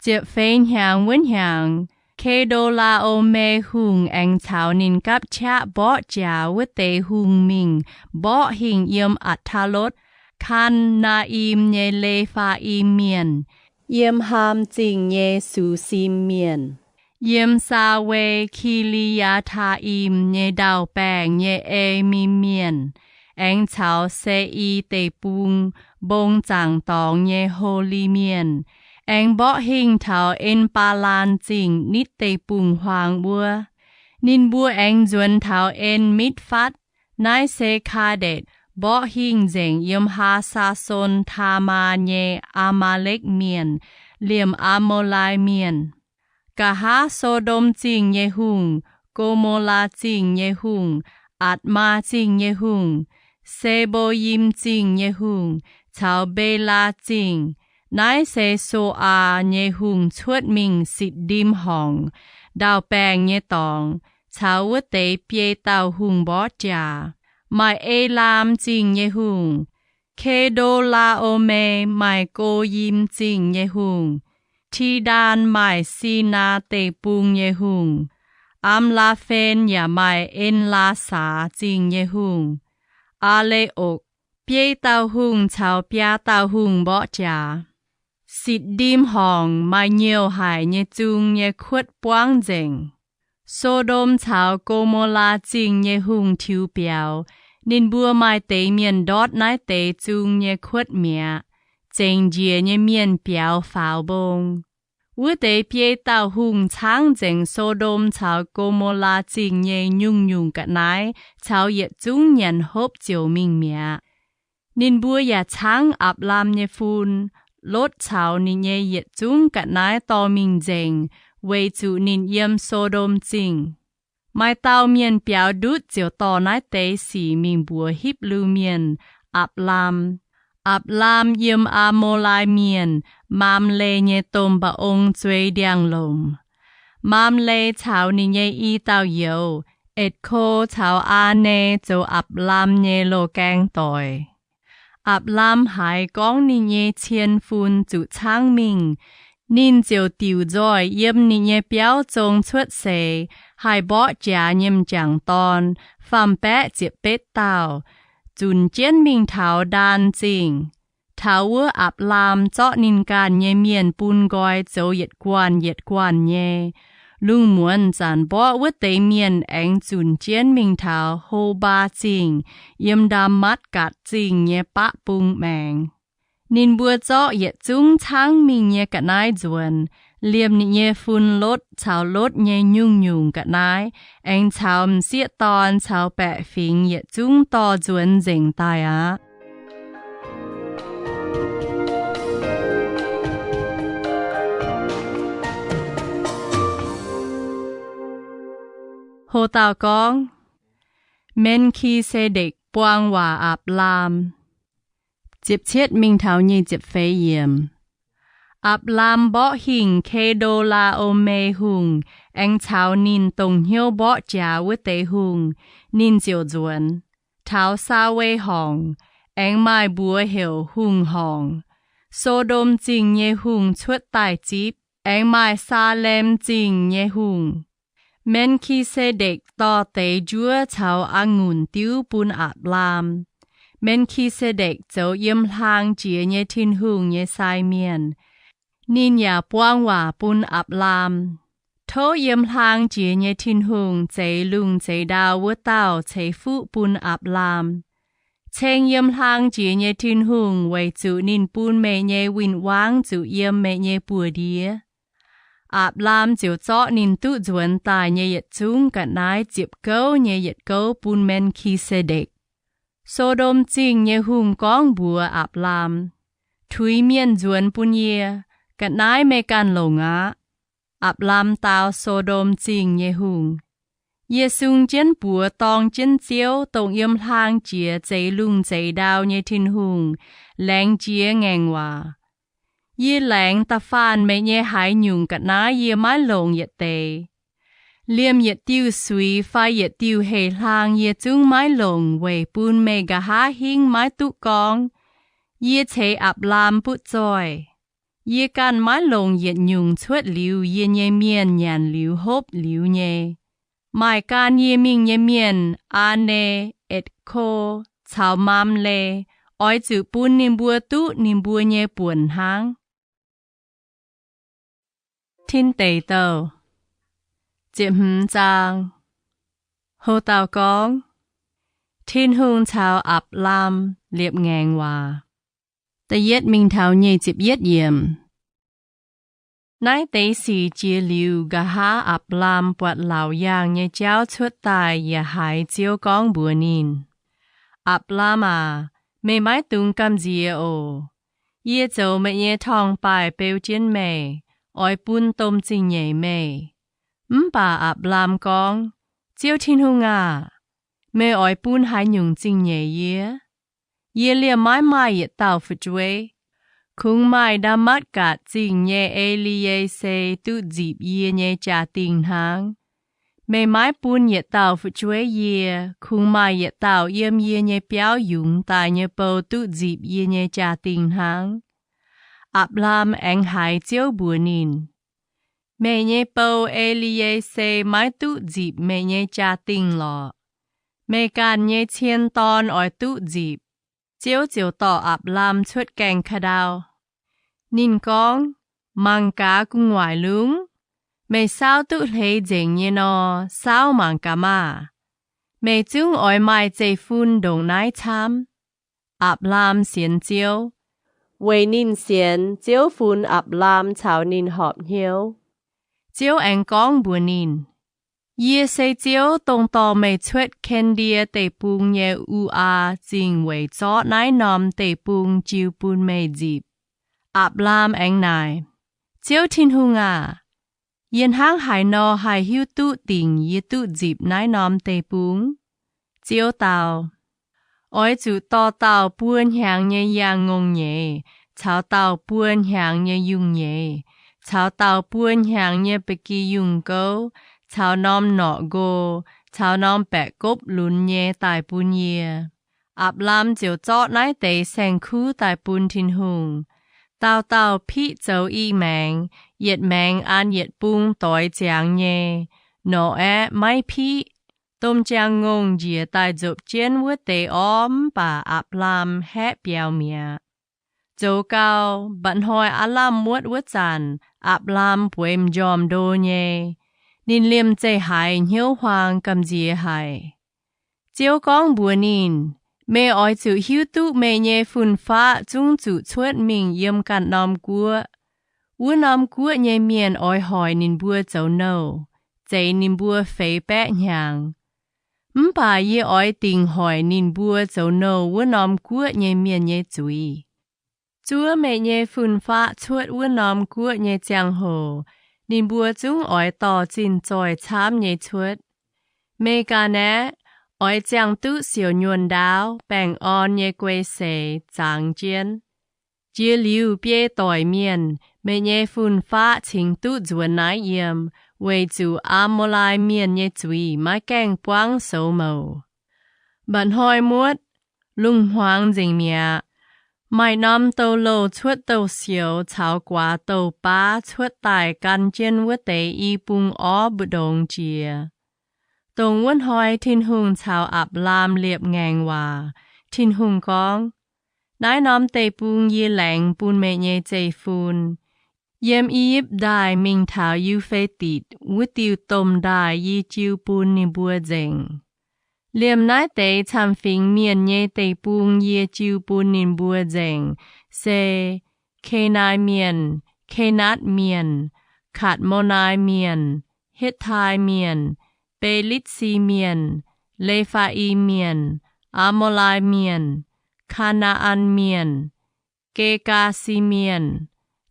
Ziepc feix hnyangx wuov hnyangx, Ke^ndo^laa^o^me Hungh aengx caux ninh gapv qaqv mborqv jaax wuov deix hungh mingh mborqv hingh yiem Atc^taa^lotv, Kaan^naa^im nyei Le^faa^im Mienh, yiem Haam Zingh nyei Susim Mienh, yiem Saa^we Ki^li^yaa^taa^im nyei ndau-baengh nyei Emim Mienh, aengx caux Se^i Deic-Bung mbong zaangc dorngx nyei Holi Mienh, aengx mborqv hingh taux En^baa^laan Zingh nitv deic-bung-huaang wuov. Ninh mbuo aengx nzuonx taux En^mitv^fatv, naaiv se Kaa^ndetc, mborqv hingh nzengc yiem Haa^saa^son Taamaa nyei Aa^maa^lekv Mienh, liemh Aa^mo^lai Mienh. Nqa'haav So^ndom Zingh nyei hungh, Go^mo^laa Zingh nyei hungh, Atc^maa Zingh nyei hungh, Se^mbo^yim Zingh nyei hungh, caux Mbelaa Zingh, naaiv se So^aa nyei hungh cuotv mingh Sitc^ndim Horngc ndau-baengh nyei dorngx, caux wuov deix biei dauh hungh mborqv jaax. Maaih Elaam Zingh nyei hungh, Ke^ndo^laa^o^me maaih Go^yim Zingh nyei hungh, Tidaan maaih Sinaa Deic-Bung nyei hungh, Am^laa^fen yaac maaih En^laa^saa Zingh nyei hungh, Aa^le^okc. Biei dauh hungh caux biaa dauh hungh mborqv jaax. Sitc^ndim Horngc maaih nyouh haic nyei zung nyei kuotv buangv nzengc. So^ndom caux Go^mo^laa Zingh nyei hungh tiux biaux. Ninh mbuo maaih deix mienh ndortv naaiv deix zung nyei kuotv mi'aqv. Zengc njiec nyei mienh biaux faaux mbong. Wuov deix biei dauh hungh caangv nzengc So^ndom caux Go^mo^laa Zingh nyei nyungc-nyungc ga'naaiv caux yietc zungv nyanc hopv ziouc mingh mi'aqv. Ninh mbuo yaac caangv Apc^laam nyei fun, Lotv caux ninh nyei yietc zungv ga'naaiv dorh mingh nzengc, weic zuqc ninh yiem So^ndom Zingh. Maaih dauh mienh biaux ndutv ziouc dorh naaiv deix sic mingh mbuox Hipv^lu Mienh, Apc^laam. Apc^laam yiem Aa^mo^lai Mienh, Maamle nyei domh mba'ong zueiz ndiangx-lomc. Maamle caux ninh nyei i dauh youz, Etc^ko caux Aa^ne, zoux Apc^laam nyei loz-gaeng doic. Apc^laam haiz gorngv ninh nyei cien fun zuqc caangv mingh, ninh ziouc diuc nzoih yiem ninh nyei biauv zong cuotv seix, haih mborqv jaax nyei m'jangc dorn, faam-baeqv ziepc betv dauh, zunc jienv mingh taux Ndaan Zingh. Taux wuov Apc^laam zorqv ninh ganh nyei mienh bun nqoi zoux yietc guanh yietc guanh nyei. Lungh muonz zanc mborqv wuov deix mienh aengx zunc jienv mingh taux Ho^mbaa Zingh, yiem Ndaa^matv^gatc Zingh nyei baqv bung maengx. Ninh mbuo zorqv yietc zungv caangv mingh nyei ga'naaiv nzuonx, liemh ninh nyei fun lotv caux lotv nyei nyungc-nyungc ga'naaiv, aengx caux m'sieqv dorn caux baeqc fingx yietc zungv dorh nzuonx nzengc daaih aqv. Ho dauh gorngv, Men^ki^se^ndekc buang waac Apc^laam. Ziepc cietv mingh taux nyic ziepc feix yiemc. Apc^laam mborqv hingh Ke^ndo^laa^o^me Hungh aengx caux ninh dongh hnyouv mborqv jaax wuov deix hungh, ninh ziouc nzuonx, taux Saa^we Horngc, aengx maaih mbuox heuc Hungh Horngc. So^ndom Zingh nyei hungh cuotv daaih zipv, aengx maaih Saalem Zingh nyei hungh. Men^ki^se^ndekc dorh deix njuov caux a'ngunc diuv bun Apc^laam. Men^ki^se^ndekc zoux yiem hlaang jiex nyei Tin-Hungh nyei sai mienh. Ninh yaac buang waac bun Apc^laam, Tov yiem hlaang jiex nyei Tin-Hungh zeix lungh zeix ndau wuov dauh ceix fuqv bun Apc^laam. Ceng yiem hlaang jiex nyei Tin-Hungh weic zuqc ninh bun meih nyei win-wangv zuqc yiem meih nyei buoz-ndiev. Apc^laam ziouc zorqv ninh duqv nzuonx daaih nyei yietc zungv ga'naaiv ziepc gouv nyei yietc gouv bun Men^ki^se^ndekc. So^ndom Zingh nyei hungh gorngv mbuox Apc^laam, Tuix mienh nzuonx bun yie. Ga'naaiv meih ganh longc aqv. Apc^laam dau So^ndom Zingh nyei hungh, Yie sung jienv buoz dorng jienv Ziouv, dongh yiem hlaang jiex zeix lungh zeix ndau nyei Tin-Hungh, laengz jiex ngaengc waac. Yie laengz da'faanh meih nyei haaix nyungc ga'naaiv yie maiv longc yietc deix. Liemh yietc diuh suix fai yietc diuh heh hlaang yie zungv maiv longc weic bun meih nqa'haav hingv maiv duqv gorngv, Yie ceix Apc^laam butv zoih. Yie ganh maiv longc yietc nyungc cuotv liuz yie nyei mienh nyanc liuz hopv liuz nyei. Maaih gan yie mingh nyei mienh, Aa^ne, Etc^ko, caux Maamle, oix zuqc bun ninh mbuo duqv ninh mbuo nyei buonc hnangv. Tin Deic Douh, ziepc hmz zaang. Ho dauh gorngv, Tin-Hungh caux Apc^laam liepc ngaengc waac. Da'yietv mingh taux nyic ziepc yietv yiemc. Naaiv deix sic jiex liuz, nqa'haav Apc^laam buatc laauc yaangh nyei jauv cuotv daaih yaac haiz Ziouv gorngv mbuox ninh, Apc^laam aac, meih maiv dungx gamh nziex oc. Yie zoux meih nyei torngv-baaih beu jienv meih, oix bun domh zingh nyeic meih. Mv baac Apc^laam gorngv, Ziouv Tin-Hungh aah! Meih oix bun haaix nyungc zingh nyeic yie? Yie liemh maiv maaih yietc dauh fu'jueiv. Kungx maaih Ndaa^matv^gatc Zingh nyei E^li^ye^se duqv nzipc yie nyei jaa-dingh hnangv. Meih maiv bun yietc dauh fu'jueiv yie, kungx maaih yietc dauh yiem yie nyei biauv yungz daaih nyei bou duqv nzipc yie nyei jaa-dingh hnangv. Apc^laam aengx haiz Ziouv mbuox ninh, Meih nyei bou, E^li^ye^se, maiv duqv nzipc meih nyei jaa-dingh lorqc. Meih ganh nyei cien dorn oix duqv nzipc. Ziouv ziouc dorh Apc^laam cuotv gaengh ka'ndau. Ninh gorngv, Mangc gaax gu'nguaaic lungv. Meih saauv duqv hleix nzengc nyei nor, saauv mangc gaax maah! Meih zungv oix maaih zeiv-fun ndongc naaiv camv. Apc^laam sienx Ziouv. Weic ninh sienx, Ziouv funx Apc^laam caux ninh horpc hnyouv. Ziouv aengx gorngv mbuox ninh, Yie se Ziouv, dongh dorh meih cuotv Ken^ndie Deic-Bung nyei U^aa Zingh weic zorqv naaiv norm deic-bung jiu bun meih nzipc. Apc^laam aengx naaic, Ziouv Tin-Hungh aah! Yie hnangv haaix nor haih hiuv duqv dingc yie duqv nzipc naaiv norm deic-bung? Ziouv dau, Oix zuqc dorh dauh buo hnyangx nyei yangh ngongh nyeiz, caux dauh buo hnyangx nyei yungh nyeiz, caux dauh buo hnyangx nyei ba'gi yungh gouv, caux norm norqc nqo, caux norm baeqc gopv lunx nyei daaih bun yie. Apc^laam ziouc zorqv naaiv deix saeng-kuv daaih bun Tin-Hungh. Dauh dauh piqv zoux i maengx, yietc maengx an yietc bung doix ziangx nyei. Nor-aeqv maiv piqv. Domh jaang ngongh njiec daaih nzopv jienv wuov deix orv, mv baac Apc^laam haeqv biaux mi'aqv. Zoux gau, mba'hnoi aav lamh muotv wuov zanc, Apc^laam bueix m'njormh ndo nyei. Ninh liemh zeih haiz hnyouv huaang gamh nziex haic. Ziouv gorngv mbuox ninh, Meih oix zuqc hiuv duqv meih nyei fun-faqv zungv zuqc cuotv mingh yiem ganh norm guoqv. Wuov norm guoqv nyei mienh oix hoic ninh mbuo zoux nouh, zeix ninh mbuo feix baeqv hnyangx. Mv baac yie oix dingc hoic ninh mbuo zoux nouh wuov norm guoqv nyei mienh nyei zuiz. Zuov meih nyei fun-faqv cuotv wuov norm guoqv nyei ziangh hoc, ninh mbuo zungv oix dorh zinh zoih camv nyei cuotv. Meih ga'naeqv, oix ziangh duqv siouc nyuonh ndaauv baengh orn nyei guei seix zangx jienv. Jiex liuz biei doic mienh, meih nyei fun-faqv cingx duqv nzuonx naaiv yiem, weic zuqc Aa^mo^lai Mienh nyei zuiz maiv gaengh buangv soux mouc. Mba'hnoi muotv, lungh hmuangx nzengc mi'aqv. Maaih norm douz-louh cuotv douz-sioux caux guaax douz-baav cuotv daaih gan jienv wuov deix i bung orv mbu'ndongx jiex. Dongh wuov hnoi Tin-Hungh caux Apc^laam liepc ngaengc waac. Tin-Hungh gorngv, Naaiv norm deic-bung yie laengz bun meih nyei zeiv-fun, yiem I^yipv Ndaaih mingh taux Yu^fe^ditc wuov diuh domh ndaaih yie jiu bun ninh mbuo nzengc. Liemh naaiv deix camv-fingx mienh nyei deic-bung yie jiu bun ninh mbuo nzengc se Kenai Mienh, Kenaatv Mienh, Katc^mo^nai Mienh, Hetv^tai Mienh, Be^litv^si Mienh, Le^faa^im Mienh, Aa^mo^lai Mienh, Kaa^naa^an Mienh, Ge^gaa^si Mienh,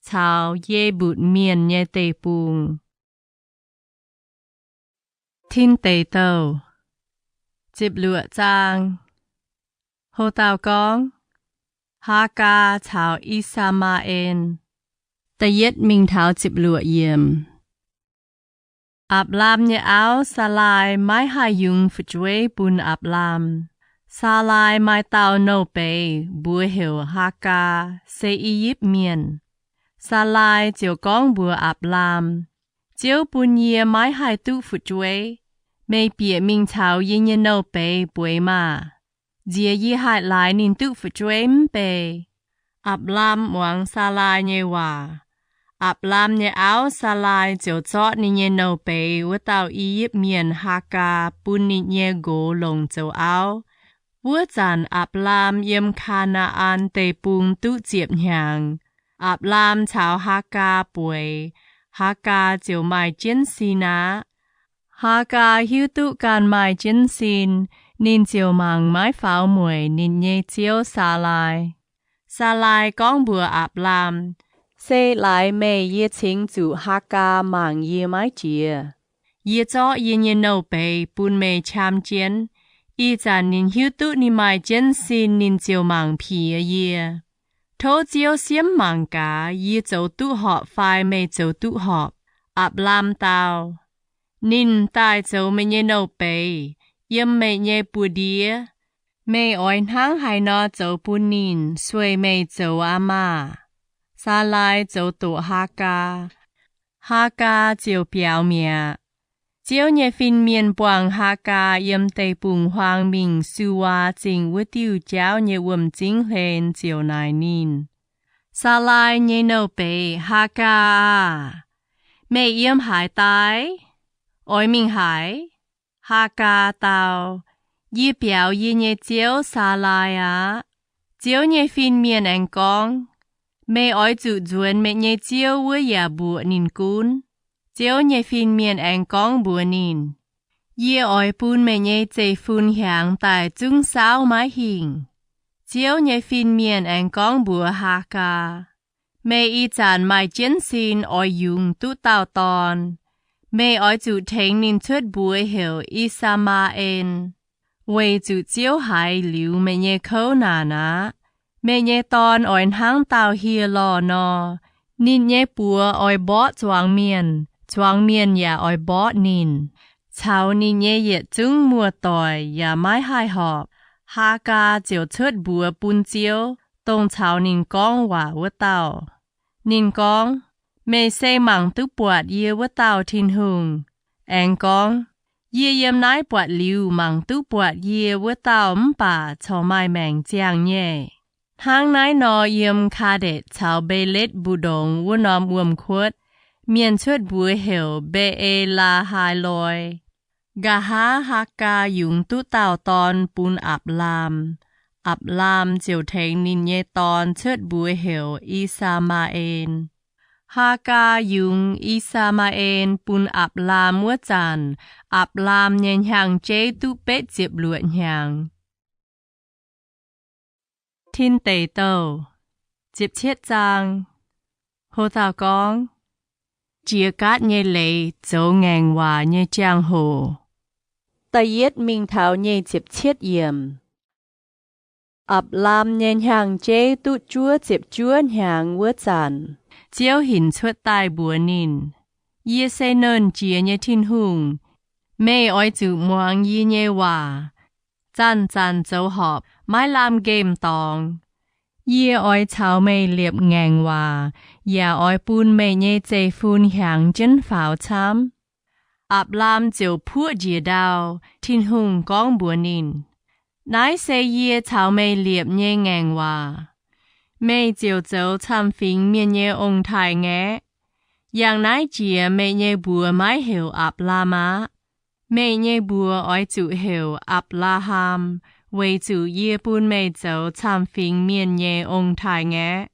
caux Ye^mbutc Mienh nyei deic-bung. Tin Deic Douh, ziepc luoqc zaang. Ho dauh gorngv, Haagaa caux I^saa^maa^en. Da'yietv mingh taux ziepc luoqc yiemc. Apc^laam nyei auv, Saalaai, maiv haih yungz fu'jueiv bun Apc^laam. Saalaai maaih dauh nouh beiz, mbuox heuc Haagaa, se I^yipv Mienh. Saalaai ziouc gorngv mbuox Apc^laam, Ziouv bun yie maiv haih duqv fu'jueiv. Meih bieqc mingh caux yie nyei nouh beiz bueix maah! Nziex yie haih laaix ninh duqv fu'jueiv mv bei? Apc^laam muangx Saalaai nyei waac. Apc^laam nyei auv, Saalaai, ziouc zorqv ninh nyei nouh beiz wuov dauh I^yipv Mienh, Haagaa, bun ninh nyei nqox longc zoux auv. Wuov zanc Apc^laam yiem Kaa^naa^an Deic-Bung duqv ziepc hnyangx. Apc^laam caux Haagaa bueix, Haagaa ziouc maaih jienv sin aqv. Haagaa hiuv duqv ganh maaih jienv sin, ninh ziouc mangc maiv faaux mueic ninh nyei ziouv, Saalaai. Saalaai gorngv mbuox Apc^laam, Se laaix meih yie cingx zuqc Haagaa mangc yie maiv jiex. Yie zorqv yie nyei nouh beiz bun meih qam jienv. Ih zanc ninh hiuv duqv ninh maaih jienv sin, ninh ziouc mangc piex yie. Tov Ziouv siemv mangc gaax yie zoux duqv horpc fai meih zoux duqv horpc. Apc^laam dau, Ninh daaih zoux meih nyei nouh beiz, yiem meih nyei buoz-ndiev. Meih oix hnangv haaix nor zoux bun ninh, sueih meih zoux aqv maah! Saalaai zoux doqc Haagaa. Haagaa ziouc biaux mi'aqv. Ziouv nyei fin-mienh buangh Haagaa yiem deic-bung-huaang mingh Suwaa Zingh wuov diuh jauv nyei wuom-zingv hlen ziouc naaic ninh, Saalaai nyei nouh beiz, Haagaa aah! Meih yiem haaix daaih? Oix mingh haaix? Haagaa dau, Yie biaux yie nyei ziouv, Saalaai, aqv. Ziouv nyei fin-mienh aengx gorngv, Meih oix zuqc nzuonx meih nyei ziouv wuov yaac mbuoqc ninh gunv. Ziouv nyei fin-mienh aengx gorngv mbuox ninh, Yie oix bun meih nyei zeiv-fun hiaangx daaih zungv saauv maiv hingh. Ziouv nyei fin-mienh aengx gorngv mbuox Haagaa, Meih ih zanc maaih jienv sin oix yungz duqv dauh dorn. Meih oix zuqc tengx ninh cuotv mbuox heuc I^saa^maa^en, weic zuqc Ziouv haiz liuz meih nyei kouv naanc aqv. Meih nyei dorn oix hnangv dauh hieh lorh nor. Ninh nyei buoz oix mborqv zuangx mienh, zuangx mienh yaac oix mborqv ninh, caux ninh nyei yietc zungv muoz-doic yaac maiv haih horpc. Haagaa ziouc cuotv mbuox bun Ziouv, dongh caux ninh gorngv waac wuov dauh. Ninh gorngv, Meih se mangc duqv buatc yie wuov dauh Tin-Hungh. Aengx gorngv, Yie yiem naaiv buatc liuz mangc duqv buatc yie wuov dauh mv baac corc maaih maengc ziangh nyei. Hnangv naaiv nor, yiem Kaa^ndetc caux Mbe^letv mbu'ndongx wuov norm wuom-kuotv, mienh cuotv mbuox heuc Mbe^e^laa^haa^loi. Nqa'haav Haagaa yungz duqv dauh dorn bun Apc^laam. Apc^laam ziouc tengx ninh nyei dorn cuotv mbuox heuc I^saa^maa^en. Haagaa yungz I^saa^maa^en bun Apc^laam wuov zanc, Apc^laam nyei hnyangx-jeiv duqv betv ziepc luoqc hnyangx. Tin Deic Douh Ho dauh gorngv, Jiex gaatv nyei leiz zoux ngaengc waac nyei jangx-hoc. Da'yietv mingh taux nyic ziepc cietv yiemc. Apc^laam nyei hnyangx-jeiv duqv juov ziepc juov hnyangx wuov zanc, Ziouv hinc cuotv daaih mbuox ninh, Yie se Nernh Jiex nyei Tin-Hungh. Meih oix zuqc muangx yie nyei waac. Zanc-zanc zoux horpc, maiv lamh nqemh dorngx. Yie oix caux meih liepc ngaengc waac, yaac oix bun meih nyei zeiv-fun hiaangx jienv faaux camv. Apc^laam ziouc puoqv njiec ndau. Tin-Hungh gorngv mbuox ninh, Naaiv se yie caux meih liepc nyei ngaengc waac. Meih ziouc zoux camv-fingx mienh nyei ong-taaix-ngaeqv. Yangh naaiv jiex meih nyei mbuox maiv heuc Apc^laam aqv. Meih nyei mbuox oix zuqc heuc Apc^laa^ham, weic zuqc yie bun meih zoux camv-fingx mienh nyei ong-taaix-ngaeqv.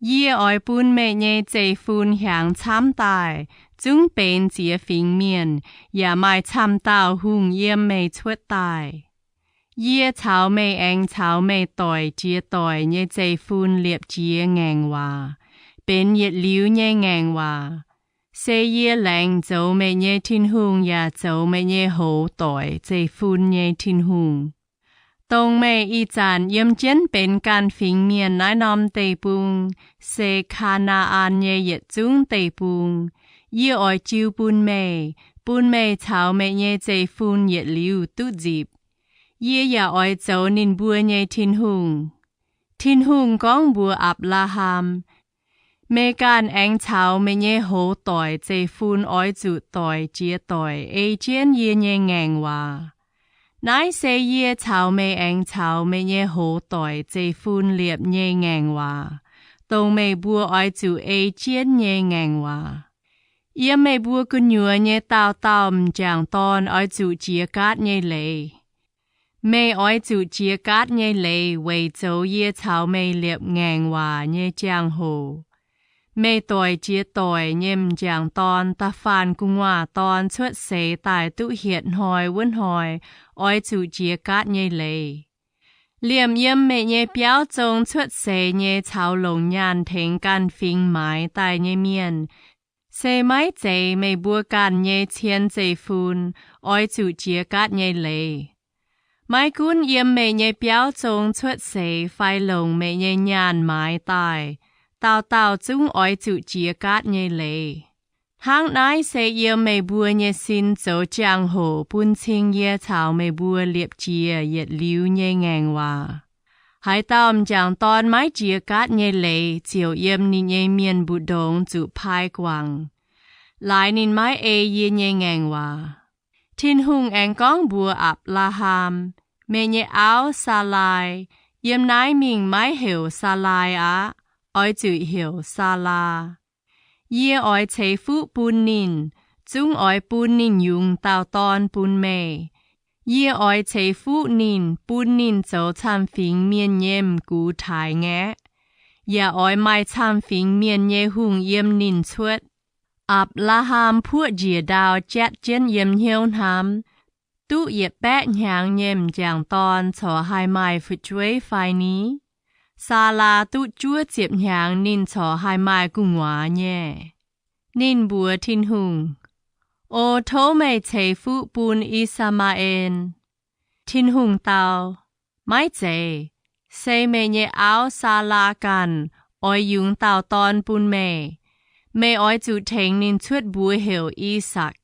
Yie oix bun meih nyei zeiv-fun hiaangx camv daaih, zungv benx ziex fingx mienh, yaac maaih camv dauh hungh yiem meih cuotv daaih. Yie caux meih aengx caux meih doic jiex doic nyei zeiv-fun liepc jiex ngaengc waac, benx yietc liuz nyei ngaengc waac. Se yie laengz zoux meih nyei Tin-Hungh yaac zoux meih nyei hoz doic zeiv-fun nyei Tin-Hungh. Dongh meih ih zanc yiem jienv benx ganh fingx mienh naaiv norm deic-bung, se Kaa^naa^an nyei yietc zungv deic-bung, yie oix jiu bun meih, bun meih caux meih nyei zeiv-fun yietc liuz duqv nzipc. Yie yaac oix zoux ninh mbuo nyei Tin-Hungh. Tin-Hungh gorngv mbuox Apc^laa^ham, Meih ganh aengx caux meih nyei hoz doic zeiv-fun oix zuqc doic jiex doic ei jienv yie nyei ngaengc waac. Naaiv se yie caux meih aengx caux meih nyei hoz doic zeiv-fun liepc nyei ngaengc waac, dongh meih mbuo oix zuqc ei jienv nyei ngaengc waac. Yiem meih mbuo gu'nyuoz nyei dauh dauh m'jangc dorn oix zuqc jiex gaatv nyei leiz. Meih oix zuqc jiex gaatv nyei leiz weic zoux yie caux meih liepc ngaengc waac nyei jangx-hoc. Meih doic jiex doic nyei m'jangc dorn da'faanh gu'nguaaz dorn cuotv seix daaih duqv hietc hnoi wuov hnoi oix zuqc jiex gaatv nyei leiz. Liemh yiem meih nyei biauv zong cuotv seix nyei caux longc nyaanh tengx ganh fingx maaiz daaih nyei mienh, se maiv zeiz meih mbuo ganh nyei cien zeiv-fun, oix zuqc jiex gaatv nyei leiz. Maiv gunv yiem meih nyei biauv zong cuotv seix fai longc meih nyei nyaanh maaiz daaih, dauh dauh zungv oix zuqc jiex gaatv nyei leiz. Hnangv naaiv se yiem meih mbuo nyei sin zoux jangx-hoc bun cing yie caux meih mbuo liepc jiex yietc liuz nyei ngaengc waac. Haaix dauh m'jangc dorn maiv jiex gaatv nyei leiz ziouc yiem ninh nyei mienh mbu'ndongx zuqc paaiv guangc, laaix ninh maiv ei yie nyei ngaengc waac. Tin-Hungh aengx gorngv mbuox Apc^laa^ham, Meih nyei auv, Saalaai, yiem naaiv mingh maiv heuc Saalaai aqv. Oix zuqc heuc Saalaa. Yie oix ceix fuqv bun ninh, zungv oix bun ninh yungz dauh dorn bun meih. Yie oix ceix fuqv ninh, bun ninh zoux camv-fingx mienh nyei m'gux taaix-ngaeqv, yaac oix maaih camv-fingx mienh nyei hungh yiem ninh cuotv. Apc^laa^ham puoqv njiec ndau jatv jienv yiem hnyouv hnamv, Duqv yietc baeqv hnyangx nyei m'jangc dorn corc haih maaih fu'jueiv fai ni? Saalaa duqv juov ziepc hnyangx ninh corc haih maaih gu'nguaaz nyei. Ninh mbuox Tin-Hungh, O tov meih ceix fuqv bun I^saa^maa^en. Tin-Hungh dau, Maiv zeiz. Se meih nyei auv, Saalaa, ganh oix yungz dauh dorn bun meih. Meih oix zuqc tengx ninh cuotv mbuox heuc I^sakc.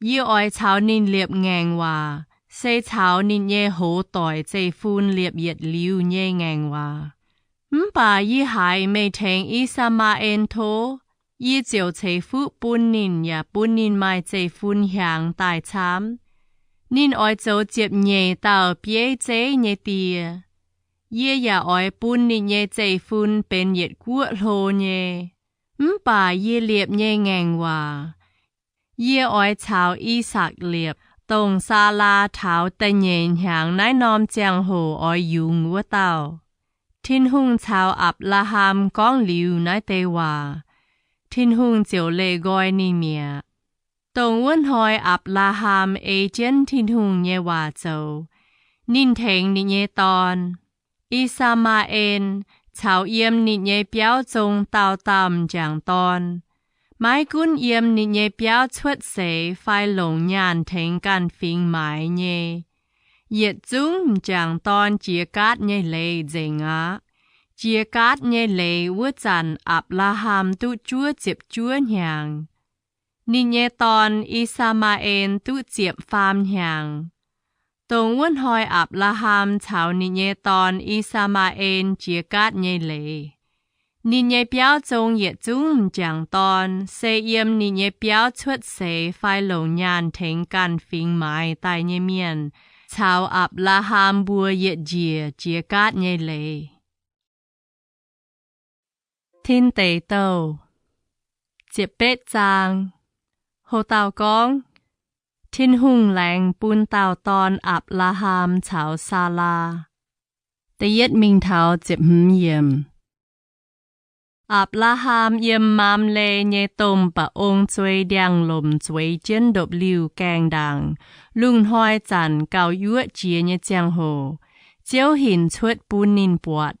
Yie oix caux ninh liepc ngaengc waac, se caux ninh nyei hoz doic zeiv-fun liepc yietc liuz nyei ngaengc waac. Mv baac yie haiz meih tengx I^saa^maa^en tov, yie ziouc ceix fuqv bun ninh yaac bun ninh maaih zeiv-fun hiaangx daaih camv. Ninh oix zoux ziepc nyeic dauh bieiv zeiv nyei die. Yie yaac oix bun ninh nyei zeiv-fun benx yietc guoqv hlo nyei. Mv baac yie liepc nyei ngaengc waac, yie oix caux I^sakc liepc, dongh Saalaa taux da'nyeic hnyangx naaiv norm ziangh hoc oix yungz wuov dauh. Tin-Hungh caux Apc^laa^ham gorngv liuz naaiv deix waac, Tin-Hungh ziouc leih nqoi ninh mi'aqv. Dongh wuov hnoi Apc^laa^ham ei jienv Tin-Hungh nyei waac zoux, ninh tengx ninh nyei dorn, I^saa^maa^en, caux yiem ninh nyei biauv zong dauh dauh m'jangc dorn, maiv gunv yiem ninh nyei biauv cuotv seix fai longc nyaanh tengx ganh fingx maaiz nyei. Yietc zungv m'jangc dorn jiex gaatv nyei leiz nzengc aqv. Jiex gaatv nyei leiz wuov zanc Apc^laa^ham duqv juov ziepc juov hnyangx. Ninh nyei dorn, I^saa^maa^en, duqv ziepc faam hnyangx. Dongh wuov hnoi Apc^laa^ham caux ninh nyei dorn, I^saa^maa^en, jiex gaatv nyei leiz. Ninh nyei biauv zong yietc zungv m'jangc dorn se yiem ninh nyei biauv cuotv seix fai longc nyaanh tengx ganh fingx maaiz daaih nyei mienh caux Apc^laa^ham mbuo yietc njiec jiex gaatv nyei leiz. Tin Deic Douh ziepc betv zaang. Ho dauh gorngv, Tin-Hungh laengz bun dauh dorn Apc^laa^ham caux Saalaa. Da'yietv mingh taux ziepc hmz yiemc. Apc^laa^ham yiem Maamle nyei domh ba'ong zuei ndiangx-lomc zueiz jienv ndopv-liuh gaengh ndaangc, lungh hnoi zanc gauh yuoqv jiex nyei ziangh hoc, Ziouv hinc cuotv bun ninh buatc.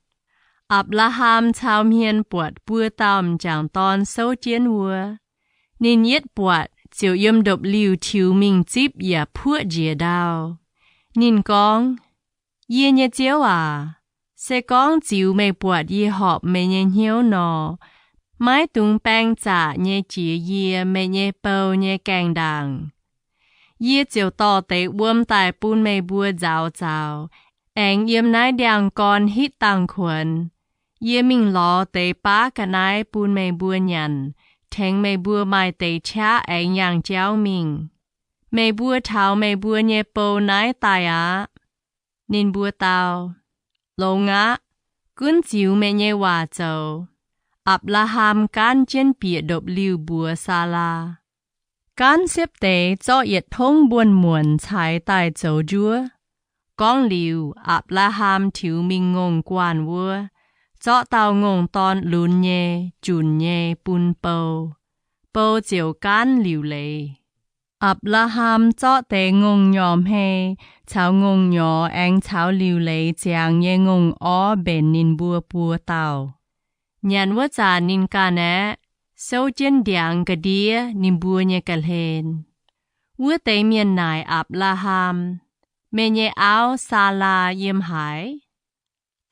Apc^laa^ham cau hmien buatc buo dauh m'jangc dorn souv jienv wuov. Ninh yietv buatc ziouc yiem ndopv-liuh tiux mingh zipv yaac puoqv njiec ndau. Ninh gorngv, Yie nyei Ziouv aac, se gorngv ziux meih buatc yie horpc meih nyei hnyouv nor, maiv dungx baeng zaqc nyei jiex yie, meih nyei bou, nyei gaengh ndaangc. Yie ziouc dorh deix wuom daaih bun meih mbuo nzauz zaux, aengx yiem naaiv ndiangx-gorn hitv dangh kuonx. Yie mingh lorz deix baav ga'naaiv bun meih mbuo nyanc, tengx meih mbuo maaih deix qaqv aengx yangh jauv mingh. Meih mbuo taux meih mbuo nyei bou naaiv daaih aqv. Ninh mbuo dau, Longx aqv. Gunv ziux meih nyei waac zoux. Apc^laa^ham gaanv jienv bieqc ndopv-liuh mbuox Saalaa. Gaanv siepv deix zorqv yietc tongv mbuonx-muonc caaix daaih zoux njuov. Gorngv liuz, Apc^laa^ham tiux mingh ngongh guanh wuov, zorqv dauh ngongh dorn lunx nyei, junc nyei bun bou. Bou ziouc gaanv liuc leiz. Apc^laa^ham zorqv deix ngongh nyorx hmei caux ngongh nyorx aengx caux liuc leiz ziangx nyei ngongh orv mbenc ninh mbuo buo dauh. Nyanc wuov zanc ninh ganh aeqv, souv jienv ndiangx ga'ndiev ninh mbuo nyei ga'hlen. Wuov deix mienh naaic Apc^laa^ham, Meih nyei auv, Saalaa, yiem haaix?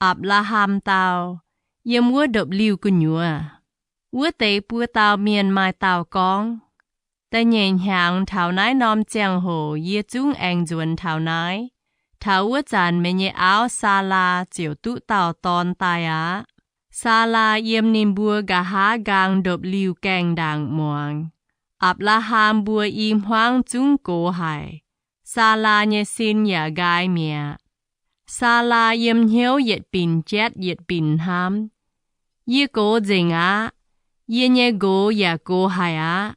Apc^laa^ham dau, Yiem wuov ndopv-liuh gu'nyuoz. Wuov deix buo dauh mienh maaih dauh gorngv, Da'nyeic hnyangx taux naaiv norm ziangh hoc yie zungv aengx nzuonx taux naaiv. Taux wuov zanc meih nyei auv, Saalaa, ziouc duqv dauh dorn daaih aqv. Saalaa yiem ninh mbuo nqa'haav nqaang ndopv-liuh gaengh ndaangc muangx. Apc^laa^ham mbuo i hmuangv zungv gox haic. Saalaa nyei sin yaac nqaai mi'aqv. Saalaa yiem hnyouv yietc binc jatv yietc binc hnamv, Yie gox nzengc aqv. Yie nyei nqox yaac gox haic aqv.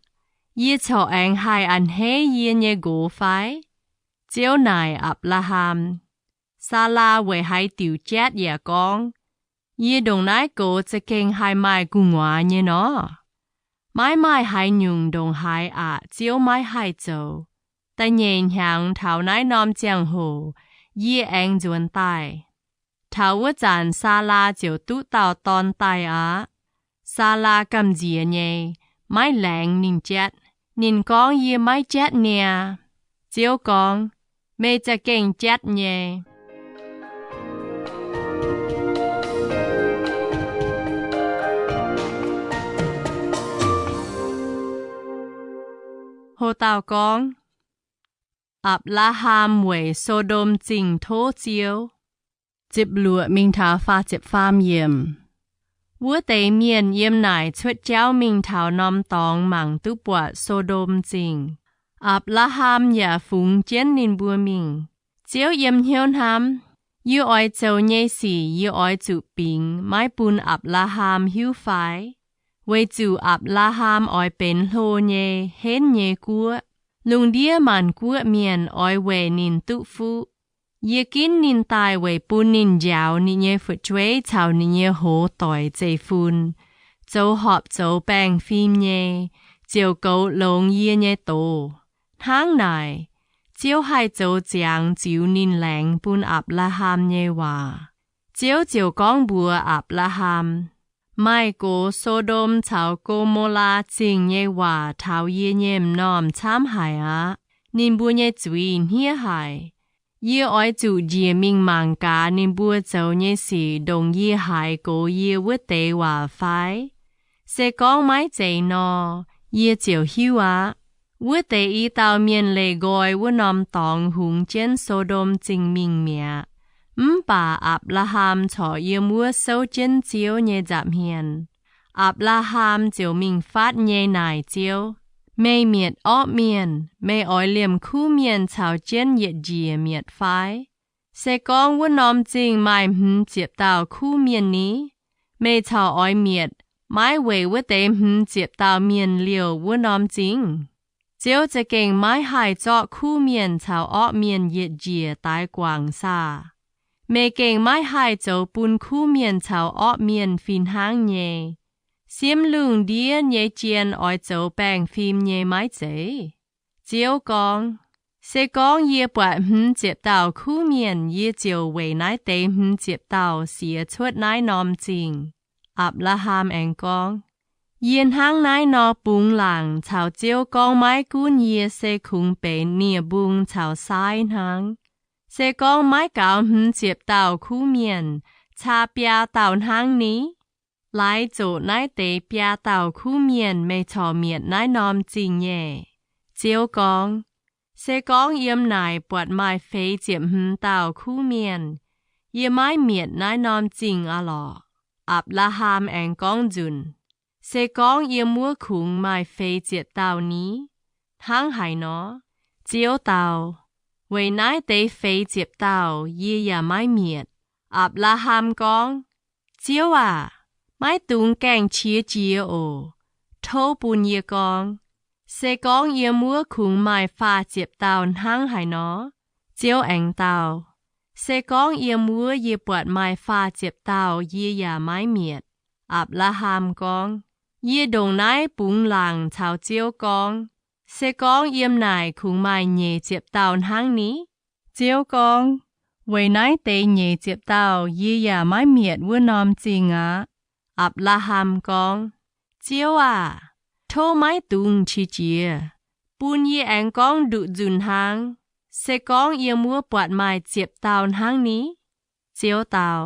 Yie corc aengx haih a'hneiv yie nyei nqox fai? Ziouv naaic Apc^laa^ham, Saalaa weic haaix diuc jatv yaac gorngv, Yie ndongc naaiv gox za'gengh haih maaih gu'nguaaz nyei nor? Maiv maaih haaix nyungc ndongc haaix aqc Ziouv maiv haih zoux. Da'nyeic hnyangx taux naaiv norm ziangh hoc yie aengx nzuonx daaih. Taux wuov zanc Saalaa ziouc duqv dauh dorn daaih aqv. Saalaa gamh nziex nyei, maiv laengz ninh jatv. Ninh gorngv, Yie maiv jatv niaa. Ziouv gorngv, Meih za'gengh jatv nyei. Ho dauh gorngv, Apc^laa^ham Weic So^ndom Zingh Tov Ziouv. Ziepc luoqc mingh taux faah ziepc faam yiemc. Wuov deix mienh yiem naaic cuotv jauv mingh taux norm dorngx mangc duqv buatc So^ndom Zingh. Apc^laa^ham yaac fungx jienv ninh mbuo mingh. Ziouv yiem hnyouv hnamv, Yie oix zoux nyei sic yie oix zuqc bingx maiv bun Apc^laa^ham hiuv fai? Weic zuqc Apc^laa^ham oix benx hlo nyei, henv nyei guoqv. Lungh ndiev maanc guoqv mienh oix weic ninh duqv fuqv. Yie ginv ninh daaih weic bun ninh njaaux ninh nyei fu'jueiv caux ninh nyei hoz doic zeiv-fun, zoux horpc zoux baengh fim nyei, ziouc goux longx yie nyei doz. Hnangv naaic, Ziouv haih zoux ziangx ziux ninh laengz bun Apc^laa^ham nyei waac. Ziouv ziouc gorngv mbuox Apc^laa^ham, Maaih gox So^ndom caux Go^mo^laa Zingh nyei waac taux yie nyei m'normh camv haic aqv. Ninh mbuo nyei zuiz hniev haic. Yie oix zuqc njiec mingh mangc gaax ninh mbuo zoux nyei sic ndongc yie haiz gox yie wuov deix waac fai? Se gorngv maiv zeiz nor, yie ziouc hiuv aqv. Wuov deix i dauh mienh leih nqoi wuov norm dorngx hungx jienv So^ndom Zingh mingh mi'aqv. Mv baac Apc^laa^ham corc yiem wuov souv jienv Ziouv nyei nza'hmien. Apc^laa^ham ziouc mingh fatv nyei naaic Ziouv, Meih mietc orqv mienh, meih oix liemh kuv mienh caux jienv yietc njiec mietc fai? Se gorngv wuov norm zingh maaih hmz ziepc dauh kuv mienh ni, meih corc oix mietc maiv weic wuov deix hmz ziepc dauh mienh liouh wuov norm zingh? Ziouv za'gengh maiv haih zorqv kuv mienh caux orqv mienh yietc njiec daix guangc saah? Meih gengh maiv haih zoux bun kuv mienh caux orqv mienh fih hnangv nyei. Siemv lungh ndiev nyei jien oix zoux baengh fim nyei maiv zeiz? Ziouv gorngv, Se gorngv yie buatc hmz ziepc dauh kuv mienh, yie ziouc weic naaiv deix hmz ziepc dauh siex cuotv naaiv norm zingh. Apc^laa^ham aengx gorngv, Yie hnangv naaiv nor bungx laangc caux Ziouv gorngv maiv gunv yie se kungx benx nie-mbung caux saaiv hnangv. Se gorngv maiv gaux hmz ziepc dauh kuv mienh, caa biaa dauh hnangv ni? Laaix zoqc naaiv deix biaa dauh kuv mienh meih corc mietc naaiv norm zingh nyei. Ziouv gorngv, Se gorngv yiem naaic buatc maaih feix ziepc hmz dauh kuv mienh, yie maiv mietc naaiv norm zingh aqv lorqc. Apc^laa^ham aengx gorngv nzunc, Se gorngv yiem wuov kungx maaih feix ziepc dauh ni? Hnangv haaix nor? Ziouv dau, Weic naaiv deix feix ziepc dauh yie yaac maiv mietc. Apc^laa^ham gorngv, Ziouv aac, maiv dungx gaengh qiex jiez oc. Tov bun yie gorngv, Se gorngv yiem wuov kungx maaih faah ziepc dauh hnangv haaix nor? Ziouv aengx dau, Se gorngv yiem wuov yie buatc maaih faah ziepc dauh, yie yaac maiv mietc. Apc^laa^ham gorngv, Yie ndongc naaiv bungx laangc caux Ziouv gorngv, Se gorngv yiem naaic kungx maaih nyeic ziepc dauh hnangv ni? Ziouv gorngv, Weic naaiv deix nyeic ziepc dauh yie yaac maiv mietc wuov norm zingh aqv. Apc^laa^ham gorngv, Ziouv aah! Tov maiv dungx qiex jiez. Bun yie aengx gorngv nduqc nzunc hnaangx, Se gorngv yiem wuov buatc maaih ziepc dauh hnangv ni? Ziouv dau,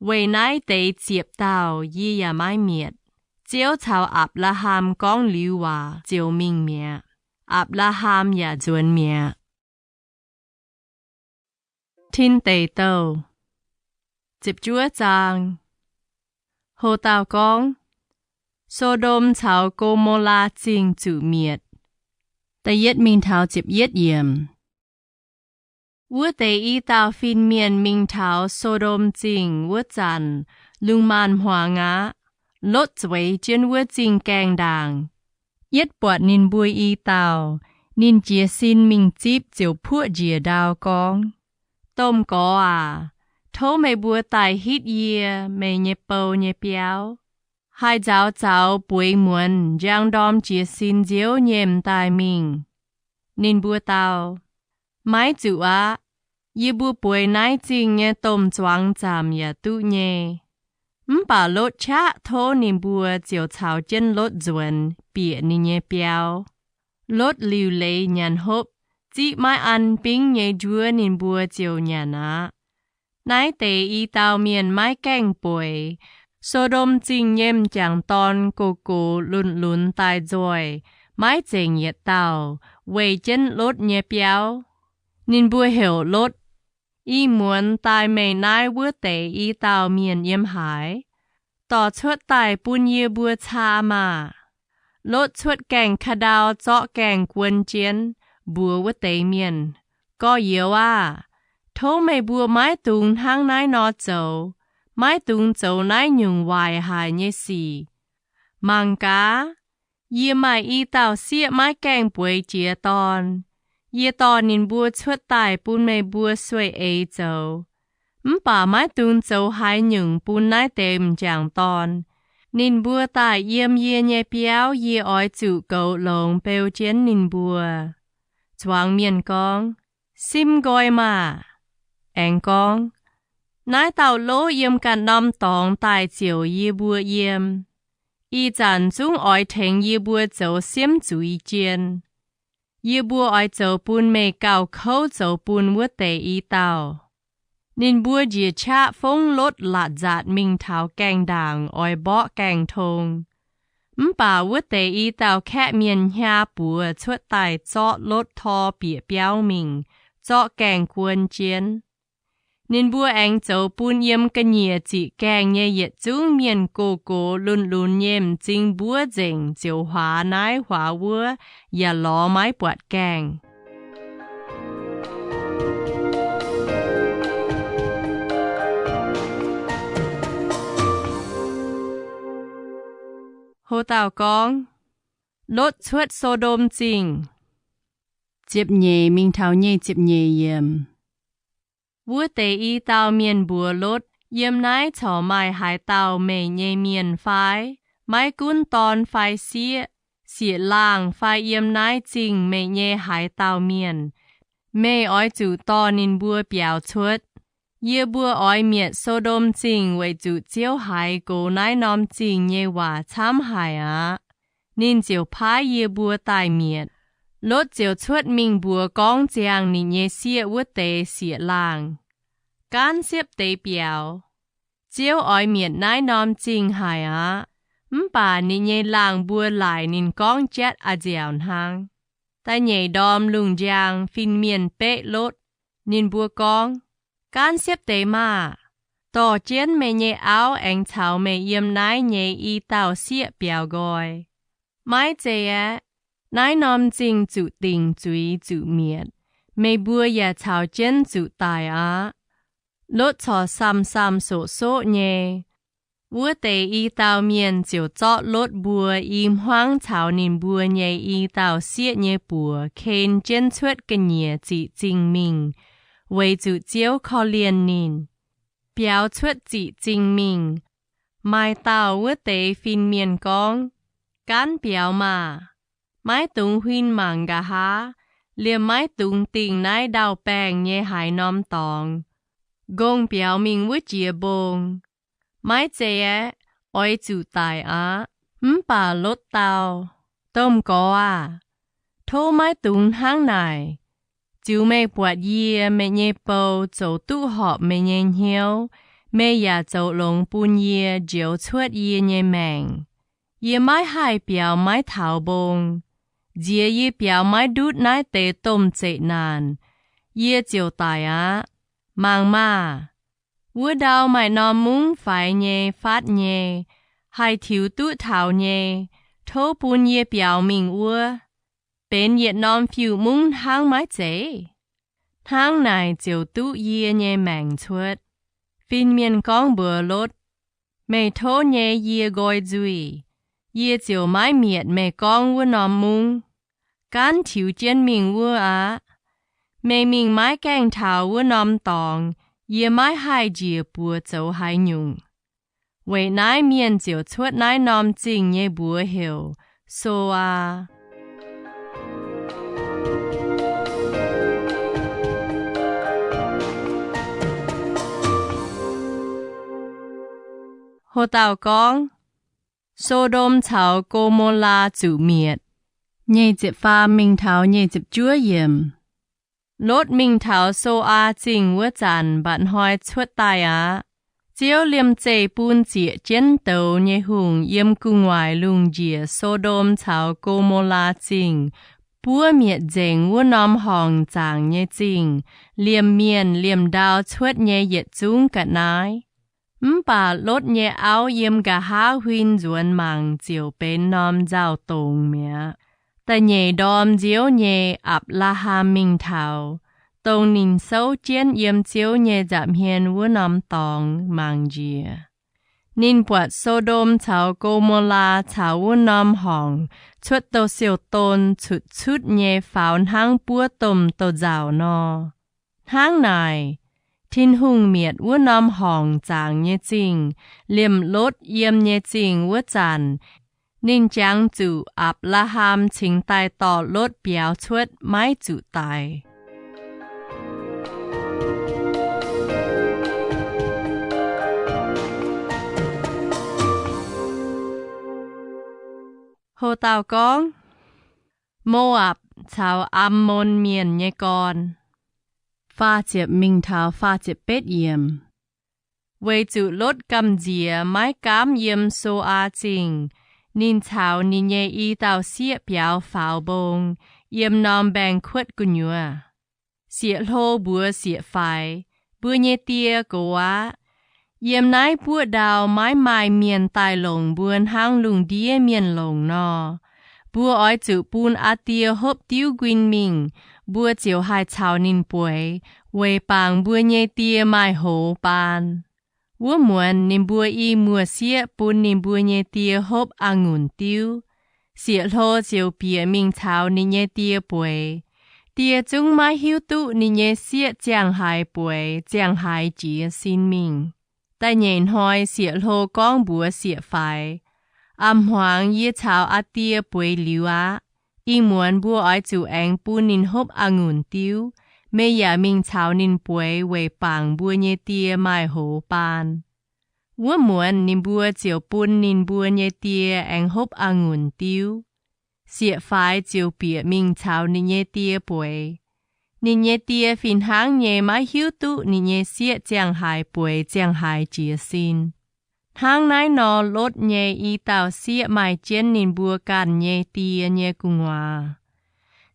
Weic naaiv deix ziepc dauh yie yaac maiv mietc. Ziouv caux Apc^laa^ham gorngv liuz waac ziouc mingh mi'aqv. Apc^laa^ham yaac nzuonx mi'aqv. Tin Deic Douh ziepc juov zaang. Ho dauh gorngv, So^ndom caux Go^mo^laa Zingh Zuqc Mietc. Da'yietv mingh taux ziepc yietv yiemc. Wuov deix i dauh fin-mienh mingh taux So^ndom Zingh wuov zanc, lungh maanz-hmuangx aqv. Lotv zueiz jienv wuov zingh gaengh ndaangc. Yietv buatc ninh mbuo i dauh, ninh jiez sin mingh zipv ziouc puoqv njiec ndau gorngv, Domh Gorx aac, tov meih mbuo daaih hitv yie meih nyei bou nyei biauv. Haih nzauz zaux bueix muonz njang ndorm jiez sin nziouv nyei m'daaih mingh. Ninh mbuo dau, Maiv zuqc aqv. Yie mbuo bueix naaiv zingh nyei domh zuangx zaamc yaac duqv nyei. Mv baac Lotv qaqv tov ninh mbuo ziouc caux jienv Lotv nzuonx bieqc ninh nyei biauv. Lotv liuc leiz nyanc hopv, ziqv maiv an bingv nyei njuov ninh mbuo ziouc nyanc aqv. Naaiv deix i dauh mienh maiv gaengh bueix. So^ndom Zingh nyei m'jangc dorn gox-gox lunx-lunx daaih nzoih, maiv zengc yietc dauh, weih jienv Lotv nyei biauv. Ninh mbuo heuc Lotv, Ih muonz daaih meih naaiv wuov deix i dauh mienh yiem haaix? Dorh cuotv daaih bun yie mbuo caa maah! Lotv cuotv gaengh ka'ndau zorqv gaengh guon jienv, mbuox wuov deix mienh, Gorx-youz aah! Tov meih mbuo maiv dungx hnangv naaiv nor zoux. Maiv dungx zoux naaiv nyungc waaic haic nyei sic. Mangc gaax, yie maaih i dauh sieqv maiv gaengh bueix jiez dorn. Yie dorh ninh mbuo cuotv daaih bun meih mbuo sueih eix zoux. Mv baac maiv dungx zoux haaix nyungc bun naaiv deix m'jangc dorn. Ninh mbuo daaih yiem yie nyei biauv, yie oix zuqc goux longx beu jienv ninh mbuo. Zuangx mienh gorngv, Sim nqoi maah! Aengx gorngv, Naaiv dauh lov yiem ganh norm dorngx daaih ziouc yie mbuo yiem. Ih zanc zungv oix tengx yie mbuo zoux siemv zuiz jien. Yie mbuo oix zoux bun meih gauh kouv zoux bun wuov deix i dauh. Ninh mbuo njiec qaqv fongv Lotv laatc nzaatc mingh taux gaengh ndaangc oix mborqv gaengh tong. Mv baac wuov deix i dauh kaeqv mienh hnya buoz cuotv daaih zorqv Lotv tor bieqc biauv mingh, zorqv gaengh guon jienv. Ninh mbuo aengx zoux bun yiem ga'nyiec ziqc gaengh nyei yietc zungv mienh gox-gox lunx-lunx nyei m'zing mbuov nzengc, ziouc huaax naaiv huaax wuov, yaac lorz maiv buatc gaengh. Ho dauh gorngv, Lotv Cuotv So^ndom Zingh. Ziepc nyeic mingh taux nyic ziepc nyeic yiemc. Wuov deix i dauh mienh mbuox Lotv, Yiem naaiv corc maaih haaix dauh meih nyei mienh fai? Maiv gunv dorn fai sieqv, sieqv-laangh fai yiem naaiv zingh meih nyei haaix dauh mienh, meih oix zuqc dorh ninh mbuo biaux cuotv. Yie mbuo oix mietc So^ndom Zingh weic zuqc Ziouv haiz gox naaiv norm zingh nyei waac camv haic aqv. Ninh ziouc paaiv yie mbuo daaih mietc. Lotv ziouc cuotv mingh mbuox gorngv ziangh ninh nyei sieqv wuov deix sieqv-laangh, Gaanv siepv deix biaux. Ziouv oix mietc naaiv norm zingh haic aqv. Mv baac ninh nyei laangh mbuo laaic ninh gorngv jatv a'nziaauc hnangv. Da'nyeic ndorm lungh njang, fin-mienh beqv Lotv. Ninh mbuo gorngv, Gaanv siepv deix maah! Dorh jienv meih nyei auv aengx caux meih yiem naaiv nyei i dauh sieqv biaux nqoi. Maiv zei aeqv, naaiv norm zingh zuqc dingc zuiz zuqc mietc. Meih mbuo yaac caux jienv zuqc daic aqv. Lotv corc saam-saam soqv-soqv nyei. Wuov deix i dauh mienh ziouc zorqv Lotv mbuo i hmuangv caux ninh mbuo nyei i dauh sieqv nyei buoc ken jienv cuotv ga'nyiec ziqc zingh mingh, weic zuqc Ziouv korv-lienh ninh. Biaux cuotv ziqc zingh mingh, maaih dauh wuov deix fin-mienh gorngv, Gaanv biaux maah! Maiv dungx huin mangc nqa'haav, liemh maiv dungx dingh naaiv ndau-baengh nyei haaix norm dorngx. Nqongh biaux mingh wuov jiex mbong. Maiv zei aeqv, oix zuqc daic aqv. Mv baac Lotv dau, Domh Gorx aah! Tov maiv dungx hnangv naaic. Ziux meih buatc yie, meih nyei bou, zoux duqv horpc meih nyei hnyouv, meih yaac zoux longx bun yie, njoux cuotv yie nyei maengc. Yie maiv haih biaux maiv taux mbong. Nziex yie biaux maiv ndutv naaiv deix domh zeqc naanc, yie ziouc daic aqv. Mangc maah! Wuov ndau maaih norm mungv faix nyei, fatv nyei, haih tiux duqv taux nyei. Tov bun yie biaux mingh wuov. Benx yietc norm fiuv-mungv hnangv maiv zeiz? Hnangv naaic ziouc duqv yie nyei maengc cuotv. Fin-mienh gorngv mbuox Lotv, Meih tov nyei yie nqoi nzuih. Yie ziouc maiv mietc meih gorngv wuov norm mungv. Gaanv tiux jienv mingh wuov aqv. Meih mingh maiv gaengh taux wuov norm dorngx, yie maiv haih njiec buoz zoux haaix nyungc. Weic naaiv mienh ziouc cuotv naaiv norm zingh nyei mbuox heuc So^aa. Ho dauh gorngv, So^ndom caux Go^mo^laa zuqc mietc. Nyic ziepc faam mingh taux nyic ziepc juov yiemc. Lotv mingh taux So^aa Zingh wuov zanc, mba'hnoi cuotv daaih aqv. Ziouv liemh zeih bun zieqc jienv douz nyei hungh yiem gu'nguaaic lungh njiec So^ndom caux Go^mo^laa Zingh, buov mietc nzengc wuov norm horngc zaangc nyei zingh, liemh mienh liemh ndau cuotv nyei yietc zungv ga'naaiv. Mv baac Lotv nyei auv yiem nqa'haav huin nzuonx mangc ziouc benx norm nzauh dongz mi'aqv. Da'nyeic ndorm nziouv nyei, Apc^laa^ham mingh taux, dongh ninh souv jienv yiem Ziouv nyei nza'hmien wuov norm dorngx mangc njiec. Ninh buatc So^ndom caux Go^mo^laa caux wuov norm horngc cuotv douz-siou-don cutc cutv nyei faaux hnangv buov domh douz-nzauc nor. Hnangv naaic, Tin-Hungh mietc wuov norm horngc zaangc nyei zingh liemh Lotv yiem nyei zingh wuov zanc, ninh jangx zuqc Apc^laa^ham cingx daaih dorh Lotv biaux cuotv maiv zuqc daix. Ho dauh gorngv, Mo^apc caux Ammon Mienh nyei gorn. Faah ziepc mingh taux faah ziepc betv yiemc. Weic zuqc Lotv gamh nziex maiv gaamv yiem So^aa Zingh, ninh caux ninh nyei i dauh sieqv biaux faaux mbong yiem norm mbaengx-kuotv gu'nyuoz. Sieqv-hlo mbuox sieqv-faix, Mbuo nyei die gox aqv. Yiem naaiv buoqv ndau maiv maaih mienh daaih longc mbuo hnangv lungh ndiev mienh longc nor. Mbuo oix zuqc bun aa die hopv diuv nquin mingh, mbuo ziouc haih caux ninh bueix, weic bangc mbuo nyei die maaih hoz baan. Wuov muonz ninh mbuo i muoz-sieqv bun ninh mbuo nyei die hopv a'ngunc diuv. Sieqv-hlo ziouc bieqc mingh caux ninh nyei die bueix. Die zungv maiv hiuv duqv ninh nyei sieqv ziangh haaix bueix, ziangh haaix jiez sin mingh. Da'nyeic hnoi sieqv-hlo gorngv mbuox sieqv-faix, A'hmuangx yie caux aa die bueix liuz aqv. Ih muonz mbuo oix zuqc aengx bun ninh hopv a'ngunc diuv. Meih yaac mingh caux ninh bueix weic bangc mbuo nyei die maaih hoz baan. Wuov muonz ninh mbuo ziouc bun ninh mbuo nyei die aengx hopv a'ngunc diuv. Sieqv-faix ziouc bieqc mingh caux ninh nyei die bueix. Ninh nyei die fih hnangv nyei maiv hiuv duqv ninh nyei sieqv ziangh haaix bueix, ziangh haaix jiez sin. Hnangv naaiv nor, Lotv nyei i dauh sieqv maaih jienv ninh mbuo ganh nyei die nyei gu'nguaaz.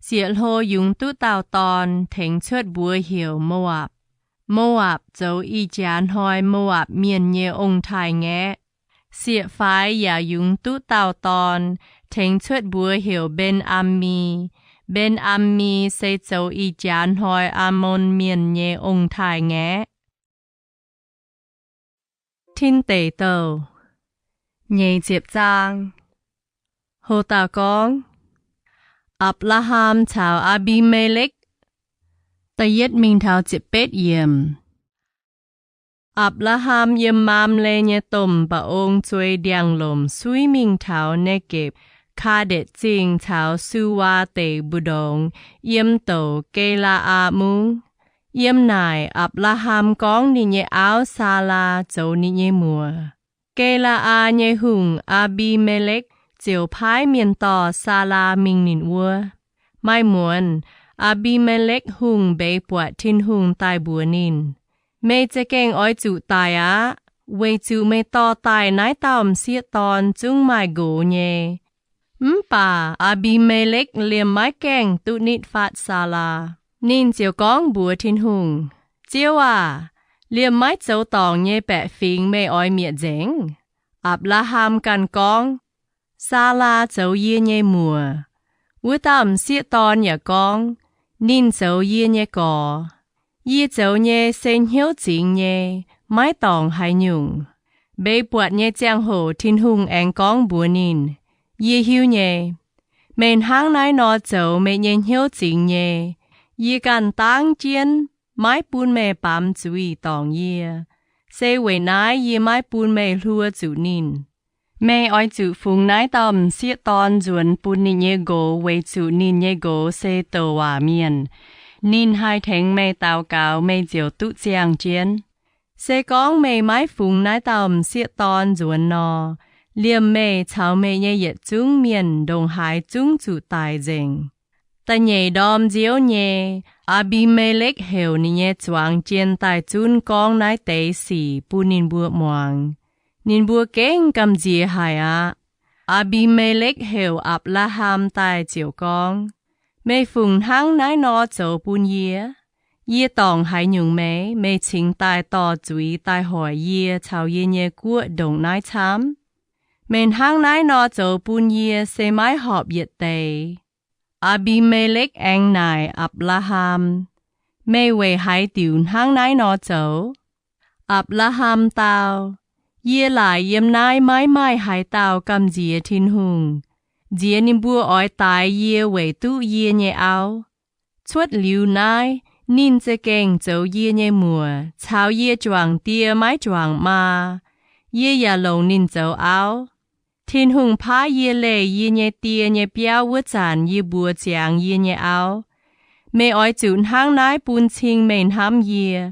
Sieqv-hlo yungz duqv dauh dorn, tengx cuotv mbuox heuc Mo^apc. Mo^apc zoux ih jaax hnoi Mo^apc Mienh nyei ong-taaix-ngaeqv. Sieqv-faix yaac yungz duqv dauh dorn, tengx cuotv mbuox heuc Mben^am^mi. Mben^am^mi se zoux ih jaax hnoi Aamon Mienh nyei ong-taaix-ngaeqv. Tin Deic Douh nyeic ziepc zaang. Ho dauh gorngv, Apc^laa^ham caux Aa^mbi^me^lekv. Da'yietv mingh taux ziepc betv yiemc. Apc^laa^ham yiem Maamle nyei domh mba'ong zuei ndiangx-lomc suiv mingh taux Naagepc, Kaa^ndetc Zingh caux Suwaa Deic mbu'ndongx, yiem douc Ge^laa^aa Mungv. Yiem naaic Apc^laa^ham gorngv ninh nyei auv, Saalaa, zoux ninh nyei muoc. Ge^laa^aa nyei hungh, Aa^mbi^me^lekv, ziouc paaiv mienh dorh Saalaa mingh ninh wuov. Maaih muonz, Aa^mbi^me^lekv Hungh mbeix buatc Tin-Hungh daaih mbuox ninh, Meih za'gengh oix zuqc daic aqv, weic zuqc meih dorh daaih naaiv dauh m'sieqv dorn zungv maaih nqox nyei. Mv baac Aa^mbi^me^lekv liemh maiv gaengh duqv nitv fatv Saalaa. Ninh ziouc gorngv mbuox Tin-Hungh, Ziouv aah! Liemh maiv zoux dorngc nyei baeqc fingx meih oix mietc nzengc? Apc^laa^ham ganh gorngv, Saalaa zoux yie nyei muoc. Wuov dauh m'sieqv dorn yaac gorngv, Ninh zoux yie nyei gorx. Yie zoux nyei se hnyouv zingx nyei, maiv dorngc haaix nyungc. Mbeix buatc nyei ziangh hoc Tin-Hungh aengx gorngv mbuox ninh, Yie hiuv nyei. Meih hnangv naaiv nor zoux meih nyei hnyouv zingx nyei. Yie ganh dangv jienv maiv bun meih baamz zuiz dorngc yie. Se weic naaiv yie maiv bun meih hluo zuqc ninh. Meih oix zuqc fungx naaiv dauh m'sieqv dorn nzuonx bun ninh nyei nqox weic zuqc ninh nyei nqox se douc waac mienh. Ninh haih tengx meih daux gaux, meih ziouc duqv ziangh jienv. Se gorngv meih maiv fungx naaiv dauh m'sieqv dorn nzuonx nor, liemh meih caux meih nyei yietc zungv mienh ndongc haaix zungv zuqc daic nzengc. Da'nyeic ndorm nziouv nyei, Aa^mbi^me^lekv heuc ninh nyei zuangx jien daaih zunv gorngv naaiv deix sic bun ninh mbuo muangx. Ninh mbuo gengh gamh nziex haic aqv. Aa^mbi^me^lekv heuc Apc^laa^ham daaih ziouc gorngv, Meih fungc hnangv naaiv nor zoux bun yie? Yie dorngc haaix nyungc meih, meih cingx daaih dorh zuiz daaih hoic yie caux yie nyei guoqv ndongc naaiv camv? Meih hnangv naaiv nor zoux bun yie se maiv horpc yietc deix. Aa^mbi^me^lekv aengx naaic Apc^laa^ham, Meih weic haaix diuc hnangv naaiv nor zoux? Apc^laa^ham dau, Yie laaic yiem naaiv maiv maaih haaix dauh gamh nziex Tin-Hungh. Nziex ninh mbuo oix daix yie weic duqv yie nyei auv. Cuotv liuz naaiv, ninh za'gengh zoux yie nyei muoc, caux yie juangc die maiv juangc maa. Yie yaac longc ninh zoux auv. Tin-Hungh paaiv yie leih yie nyei die nyei biauv wuov zanc yie mbuox ziangx yie nyei auv, Meih oix zuqc hnangv naaiv bun cing meih hnamv yie.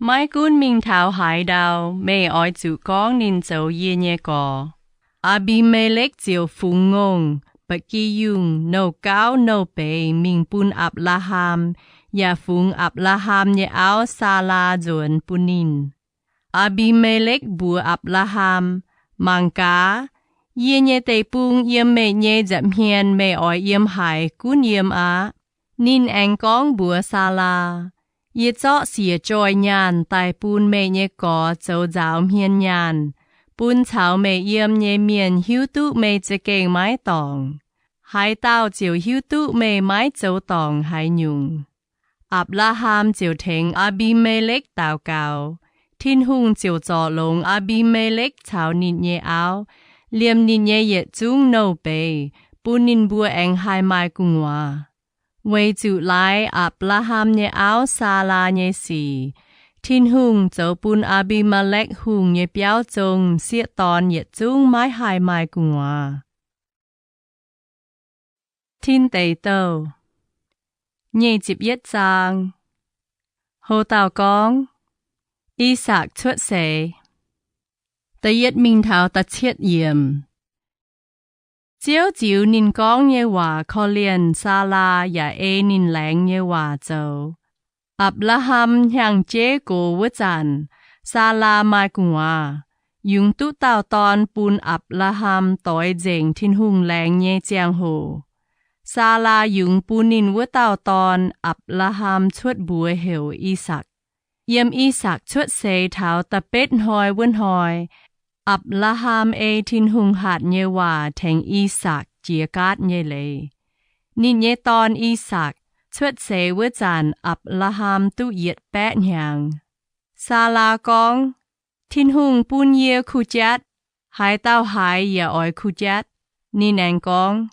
Maiv gunv mingh taux haaix ndau, meih oix zuqc gorngv ninh zoux yie nyei gorx. Aa^mbi^me^lekv ziouc fungx ngongh, ba'gi yungh, nouh gauv nouh beiz mingh bun Apc^laa^ham, yaac fungx Apc^laa^ham nyei auv, Saalaa, nzuonx bun ninh. Aa^mbi^me^lekv mbuox Apc^laa^ham, Mangc gaax, yie nyei deic-bung yiem meih nyei nza'hmien meih oix yiem haaix gunv yiem aqv. Ninh aengx gorngv mbuox Saalaa, Yie zorqv siec joih nyaanh daaih bun meih nyei gorx zoux nzaaux hmien nyaanh, bun caux meih yiem nyei mienh hiuv duqv meih za'gengh maiv dorngc. Haaix dauh ziouc hiuv duqv meih maiv zoux dorngc haaix nyungc. Apc^laa^ham ziouc tengx Aa^mbi^me^lekv daux gaux. Tin-Hungh ziouc zorc longx Aa^mbi^me^lekv caux ninh nyei auv, liemh ninh nyei yietc zungv nouh beiz, bun ninh mbuo aengx haih maaih gu'nguaaz. Weic zuqc laaix Apc^laa^ham nyei auv, Saalaa, nyei sic, Tin-Hungh zoux bun Aa^mbi^me^lekv Hungh nyei biauv zong m'sieqv dorn yietc zungv maiv haih maaih gu'nguaaz. Tin Deic Douh nyic ziepc yietv zaang. Ho dauh gorngv, I^sakc cuotv seix. Da'yietv mingh taux da'cietv yiemc. Ziouv ziux ninh gorngv nyei waac korv-lienh Saalaa yaac ei ninh laengz nyei waac zoux. Apc^laa^ham hnyangx-jeiv gox wuov zanc, Saalaa maaih gu'nguaaz, yungz duqv dauh dorn bun Apc^laa^ham doix nzengc Tin-Hungh laengz nyei ziangh hoc. Saalaa yungz bun ninh wuov dauh dorn, Apc^laa^ham cuotv mbuox heuc I^sakc. Yiem I^sakc cuotv seix taux da'betv hnoi wuov hnoi, Apc^laa^ham ei Tin-Hungh hatc nyei waac tengx I^sakc jiex gaatv nyei leiz. Ninh nyei dorn, I^sakc, cuotv seix wuov zanc Apc^laa^ham duqv yietc baeqv hnyangx. Saalaa gorngv, Tin-Hungh bun yie kuh jatv. Haaix dauh haiz yaac oix kuh jatv. Ninh aengx gorngv,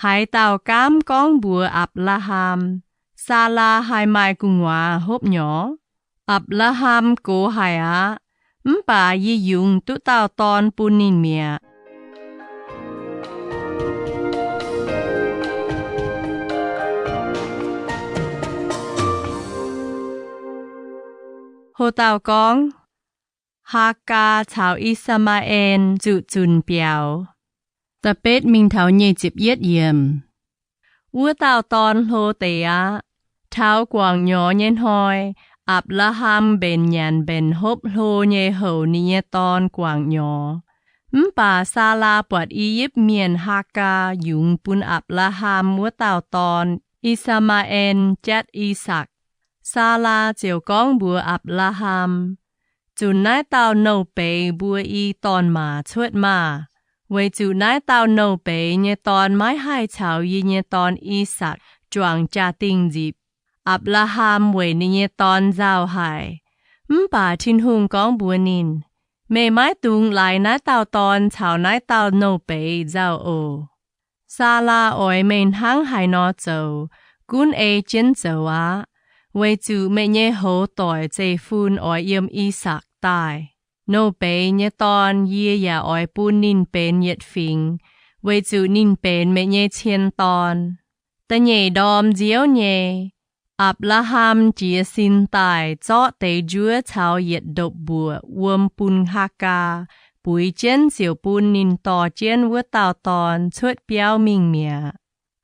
Haaix dauh gaamv gorngv mbuox Apc^laa^ham, Saalaa haih maaih gu'nguaaz hopv nyorx? Apc^laa^ham gox haic aqv. Mv baac yie yungz duqv dauh dorn bun ninh mi'aqv. Ho dauh gorngv, Haagaa caux I^saa^maa^en zuqc zunc biaux. Da'betv mingh taux nyic ziepc yietv yiemc. Wuov dauh dorn hlo deix aqv. Taux guangc nyorx nyei hnoi, Apc^laa^ham mbenc nyanc mbenc hopv hlo nyei houc ninh nyei dorn guangc nyorx. Mv baac Saalaa buatc I^yipv Mienh Haagaa yungz bun Apc^laa^ham wuov dauh dorn, I^saa^maa^en, jatv I^sakc. Saalaa ziouc gorngv mbuox Apc^laa^ham, Zunc naaiv dauh nouh beiz mbuo i dorn-maac cuotv maah! Weic zuqc naaiv dauh nouh beiz nyei dorn maiv haih caux yie nyei dorn, I^sakc, juangc jaa-dingh nzipc. Apc^laa^ham weic ninh nyei dorn nzauh haic. Mv baac Tin-Hungh gorngv mbuox ninh, Meih maiv dungx laaix naaiv dauh dorn caux naaiv dauh nouh beiz nzauh oc. Saalaa oix meih hnangv haaix nor zoux, gunv ei jienv zoux aqv. Weic zuqc meih nyei hoz doic zeiv-fun oix yiem I^sakc daaih. Nouh beiz nyei dorn yie yaac oix bun ninh benx yietc fingx, weic zuqc ninh benx meih nyei cien dorn. Da'nyeic ndorm nziouv nyei, Apc^laa^ham jiez sin daaih zorqv deix njuov caux yietc ndopv-mbuoqc wuom bun Haagaa, buix jienv ziouc bun ninh dorh jienv wuov dauh dorn cuotv biauv mingh mi'aqv.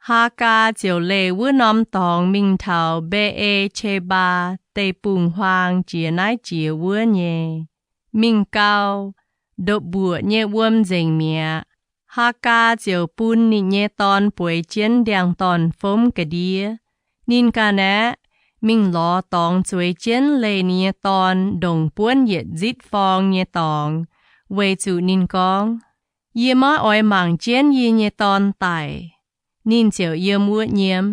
Haagaa ziouc leih wuov norm dorngx mingh taux Mbe^e^qe^mbaa Deic-Bung-Huaang jiex naaiv jiex wuov nyei. Mingh gau, ndopv-mbuoqc nyei wuom nzengc mi'aqv. Haagaa ziouc bun ninh nyei dorn bueix jienv ndiangx-dorn fomv ga'ndiev. Ninh ganh aeqv, mingh lorz dorngx zueiz jienv leih ninh nyei dorn ndongc buonv yietc nzitv forng nyei dorngx, weic zuqc ninh gorngv, Yie maiv oix mangc jienv yie nyei dorn daic. Ninh ziouc yiem wuov nyiemv.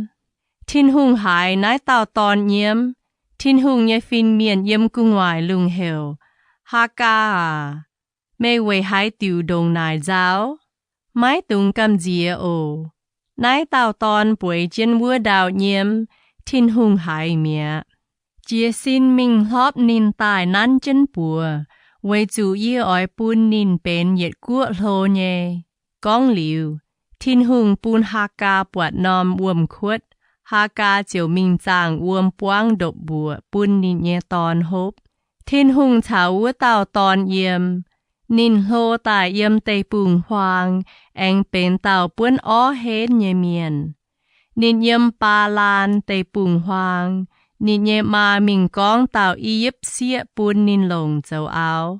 Tin-Hungh haiz naaiv dauh dorn nyiemv. Tin-Hungh nyei fin-mienh yiem gu'nguaaic lungh heuc, Haagaa aac, meih weic haaix diuc ndongc naaic nzauh? Maiv dungx gamh nziex oc. Naaiv dauh dorn bueix jienv wuov ndau nyiemv, Tin-Hungh haiz mi'aqv. Jiez sin mingh hlopv ninh daaih nanv jienv buoz, weic zuqc yie oix bun ninh benx yietc guoqv hlo nyei. Gorngv liuz, Tin-Hungh bun Haagaa buatc norm wuom-kuotv. Haagaa ziouc mingh zaangh wuom buangv ndopv-mbuoqc bun ninh nyei dorn hopv. Tin-Hungh caux wuov dauh dorn yiem. Ninh hlo daaih yiem deic-bung-huaang, aengx benx dauh buonv orv henv nyei mienh. Ninh yiem Baalaan deic-bung-huaang. Ninh nyei maa mingh gorngv dauh I^yipv Sieqv bun ninh longc zoux auv.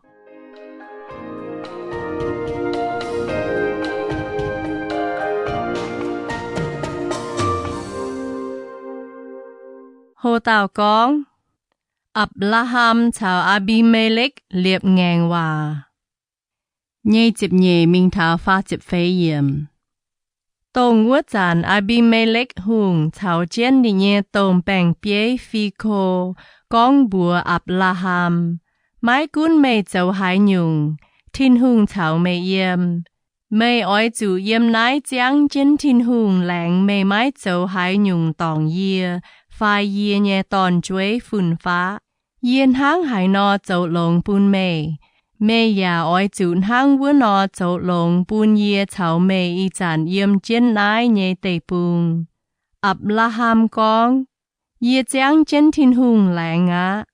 Ho dauh gorngv, Apc^laa^ham caux Aa^mbi^me^lekv liepc ngaengc waac. Nyei ziepc nyeic mingh taux faah ziepc feix yiemc. Dongh wuov zanc Aa^mbi^me^lekv Hungh caux jienv ninh nyei domh baeng-bieiv Fi^ko gorngv mbuox Apc^laa^ham, Maiv gunv meih zoux haaix nyungc, Tin-Hungh caux meih yiem. Meih oix zuqc yiem naaiv ziangv jienv Tin-Hungh laengz meih maiv zoux haaix nyungc dorngc yie fai yie nyei dorn-jueiv fun-faqv. Yie hnangv haaix nor zoux longx bun meih, meih yaac oix zuqc hnangv wuov nor zoux longx bun yie caux meih ih zanc yiem jienv naaiv nyei deic-bung. Apc^laa^ham gorngv, Yie ziangv jienv Tin-Hungh laengz aqv.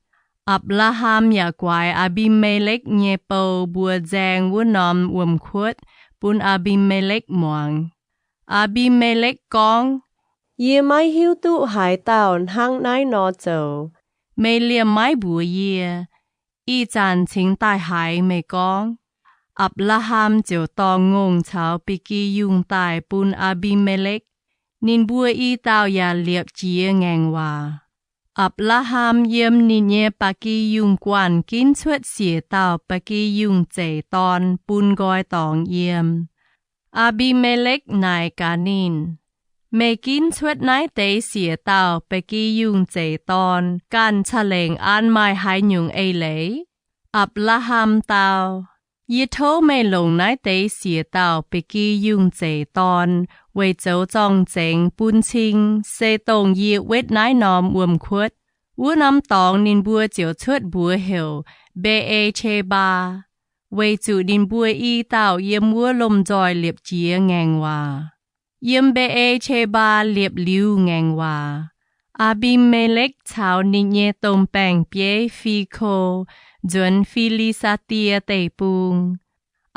Apc^laa^ham yaac guaix Aa^mbi^me^lekv nyei bou mbuo nzaeng wuov norm wuom-kuotv bun Aa^mbi^me^lekv muangx. Aa^mbi^me^lekv gorngv, Yie maiv hiuv duqv haaix dauh hnangv naaiv nor zoux. Meih liemh maiv mbuox yie. Ih zanc cingx daaih haiz meih gorngv. Apc^laa^ham ziouc dorh ngongh caux ba'gi yungh daaih bun Aa^mbi^me^lekv. Ninh mbuo i dauh yaac liepc jiex ngaengc waac. Apc^laa^ham yiem ninh nyei ba'gi yungh guanh ginv cuotv siec dauh ba'gi yungh zeix dorn bun nqoi dorngx yiem. Aa^mbi^me^lekv naaic gaax ninh, Meih ginv cuotv naaiv deix siec dauh ba'gi yungh zeix dorn ganh ca'lengc an maaih haaix nyungc eix leiz? Apc^laa^ham dau, Yie tov meih longc naaiv deix siec dauh ba'gi yungh zeix dorn weic zoux zorng-zengx bun cing se dongh yie wetv naaiv norm wuom-kuotv. Wuov norm dorngx ninh mbuo ziouc cuotv mbuox heuc Mbe^e^qe^mbaa, weic zuqc ninh mbuo i dauh yiem wuov lomh nzoih liepc jiex ngaengc waac. Yiem Mbe^e^qe^mbaa liepc liuz ngaengc waac, Aa^mbi^me^lekv caux ninh nyei domh baeng-bieiv Fi^ko nzuonx Fi^li^saa^die Deic-Bung.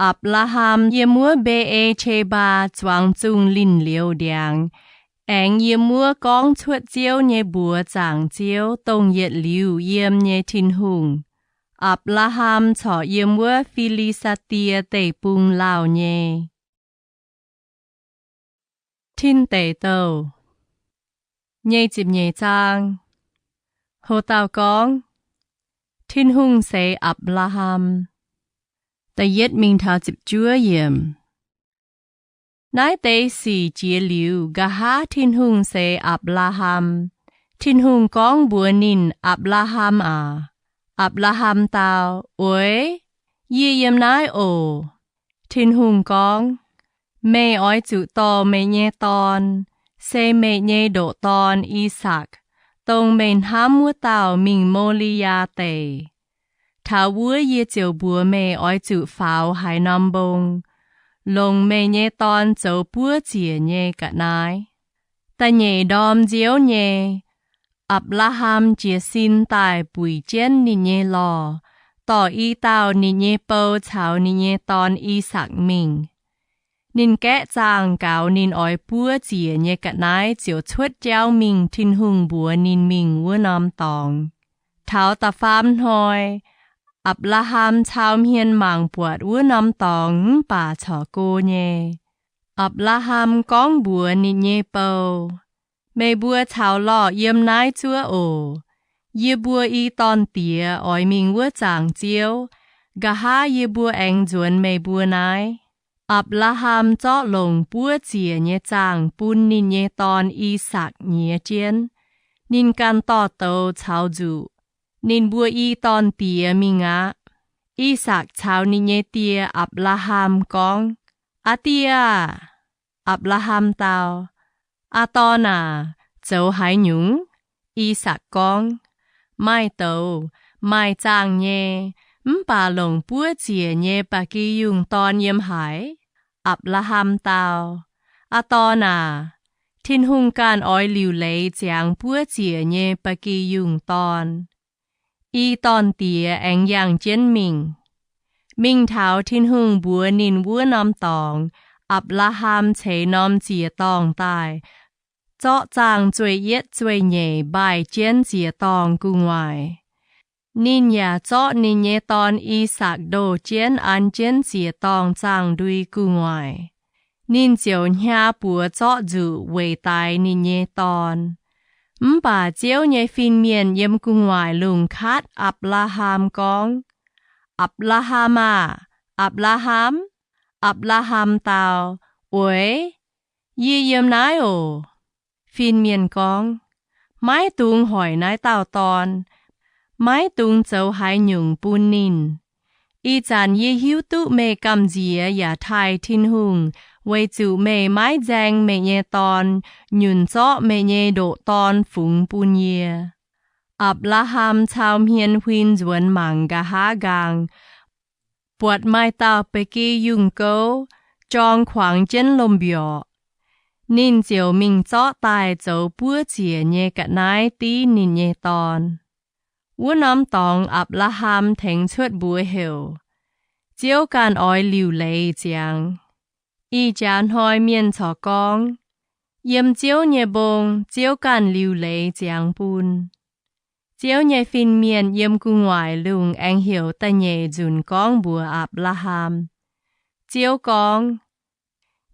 Apc^laa^ham yiem wuov Mbe^e^qe^mbaa zuangx zungh linh liouz ndiangx, aengx yiem wuov gorngv cuotv Ziouv nyei mbuox zaangc Ziouv, dongh yietc liuz yiem nyei Tin-Hungh. Apc^laa^ham corc yiem wuov Fi^li^saa^die Deic-Bung lauh nyei. Tin Deic Douh nyei ziepc nyeic zaang. Ho dauh gorngv, Tin-Hungh seix Apc^laa^ham. Da'yietv mingh taux ziepc juov yiemc. Naaiv deix sic jiex liuz, nqa'haav Tin-Hungh seix Apc^laa^ham. Tin-Hungh gorngv mbuox ninh, Apc^laa^ham aac. Apc^laa^ham dau, Oix, yie yiem naaiv oc. Tin-Hungh gorngv, Meih oix zuqc dorh meih nyei dorn, se meih nyei ndoqc dorn, I^sakc, dongh meih hnamv wuov dauh mingh Mo^li^yaa Deic. Taux wuov yie ziouc mbuox meih oix zuqc faaux haaix norm mbong, longc meih nyei dorn zoux buov ziec nyei ga'naaiv. Da'nyeic ndorm nziouv nyei, Apc^laa^ham jiez sin daaih buic jienv ninh nyei lorh, dorh i dauh ninh nyei bou caux ninh nyei dorn, I^sakc, mingh. Ninh gaeqv zaangh gaux ninh oix buov ziec nyei ga'naaiv ziouc cuotv jauv mingh Tin-Hungh mbuox ninh mingh wuov norm dorngx. Taux da'faam hnoi, Apc^laa^ham cau hmien mangc buatc wuov norm dorngx mv baac corc go nyei. Apc^laa^ham gorngv mbuox ninh nyei bou, Meih mbuo caux lorh yiem naaiv zuov oc. Yie mbuo i dorn-diex oix mingh wuov zaangc Ziouv. Nqa'haav yie mbuo aengx nzuonx meih mbuo naaiv. Apc^laa^ham zorqv longc buov ziec nyei zaangh bun ninh nyei dorn, I^sakc, nyiex jienv. Ninh ganh dorh douz caux nzuqc. Ninh mbuo i dorn-diex mingh aqv. I^sakc caux ninh nyei die, Apc^laa^ham, gorngv, Aa die aah! Apc^laa^ham dau, Aa dorn aac, zoux haaix nyungc? I^sakc gorngv, Maaih douz, maaih zaangh nyei, mv baac longc buov ziec nyei ba'gi yungh dorn yiem haaix? Apc^laa^ham dau, Aa dorn aac, Tin-Hungh ganh oix liuc leiz ziangx buov ziec nyei ba'gi yungh dorn. I dorn-diex aengx yangh jienv mingh. Mingh taux Tin-Hungh mbuox ninh wuov norm dorngx, Apc^laa^ham ceix norm ziec-dorngh daaih, zorqv zaangh zueih-yietv zueih-nyeic mbaih jienv ziec-dorngh gu'nguaaic. Ninh yaac zorqv ninh nyei dorn, I^sakc, ndoh jienv an jienv ziec-dorngh zaangh ndui gu'nguaaic. Ninh ziouc hnyaax buoz zorqv nzuqc weic daix ninh nyei dorn. Mv baac Ziouv nyei fin-mienh yiem gu'nguaaic lungh katv Apc^laa^ham gorngv, Apc^laa^ham aah! Apc^laa^ham! Apc^laa^ham dau, Oix, yie yiem naaiv oc. Fin-mienh gorngv, Maiv dungx hoic naaiv dauh dorn. Maiv dungx zoux haaix nyungc bun ninh. Ih zanc yie hiuv duqv meih gamh nziex yaac taaih Tin-Hungh, weic zuqc meih maiv nzaeng meih nyei dorn, nyunc zorqv meih nyei ndoqc dorn fungx bun yie. Apc^laa^ham cau hmien huin nzuonx mangc nqa'haav nqaang, buatc maaih dauh ba'gi yungh gouv jorng kuangx jienv lomh mbiorqc. Ninh ziouc mingh zorqv daaih zoux buov ziec nyei ga'naaiv div ninh nyei dorn. Wuov norm dorngx Apc^laa^ham tengx cuotv mbuox heuc, Ziouv ganh oix liuc leiz ziangx. Ih jaax hnoi mienh corc gorngv, Yiem Ziouv nyei mbong Ziouv ganh liuc leiz ziangx bun. Ziouv nyei fin-mienh yiem gu'nguaaic lungh aengx heuc da'nyeic nzunc gorngv mbuox Apc^laa^ham. Ziouv gorngv,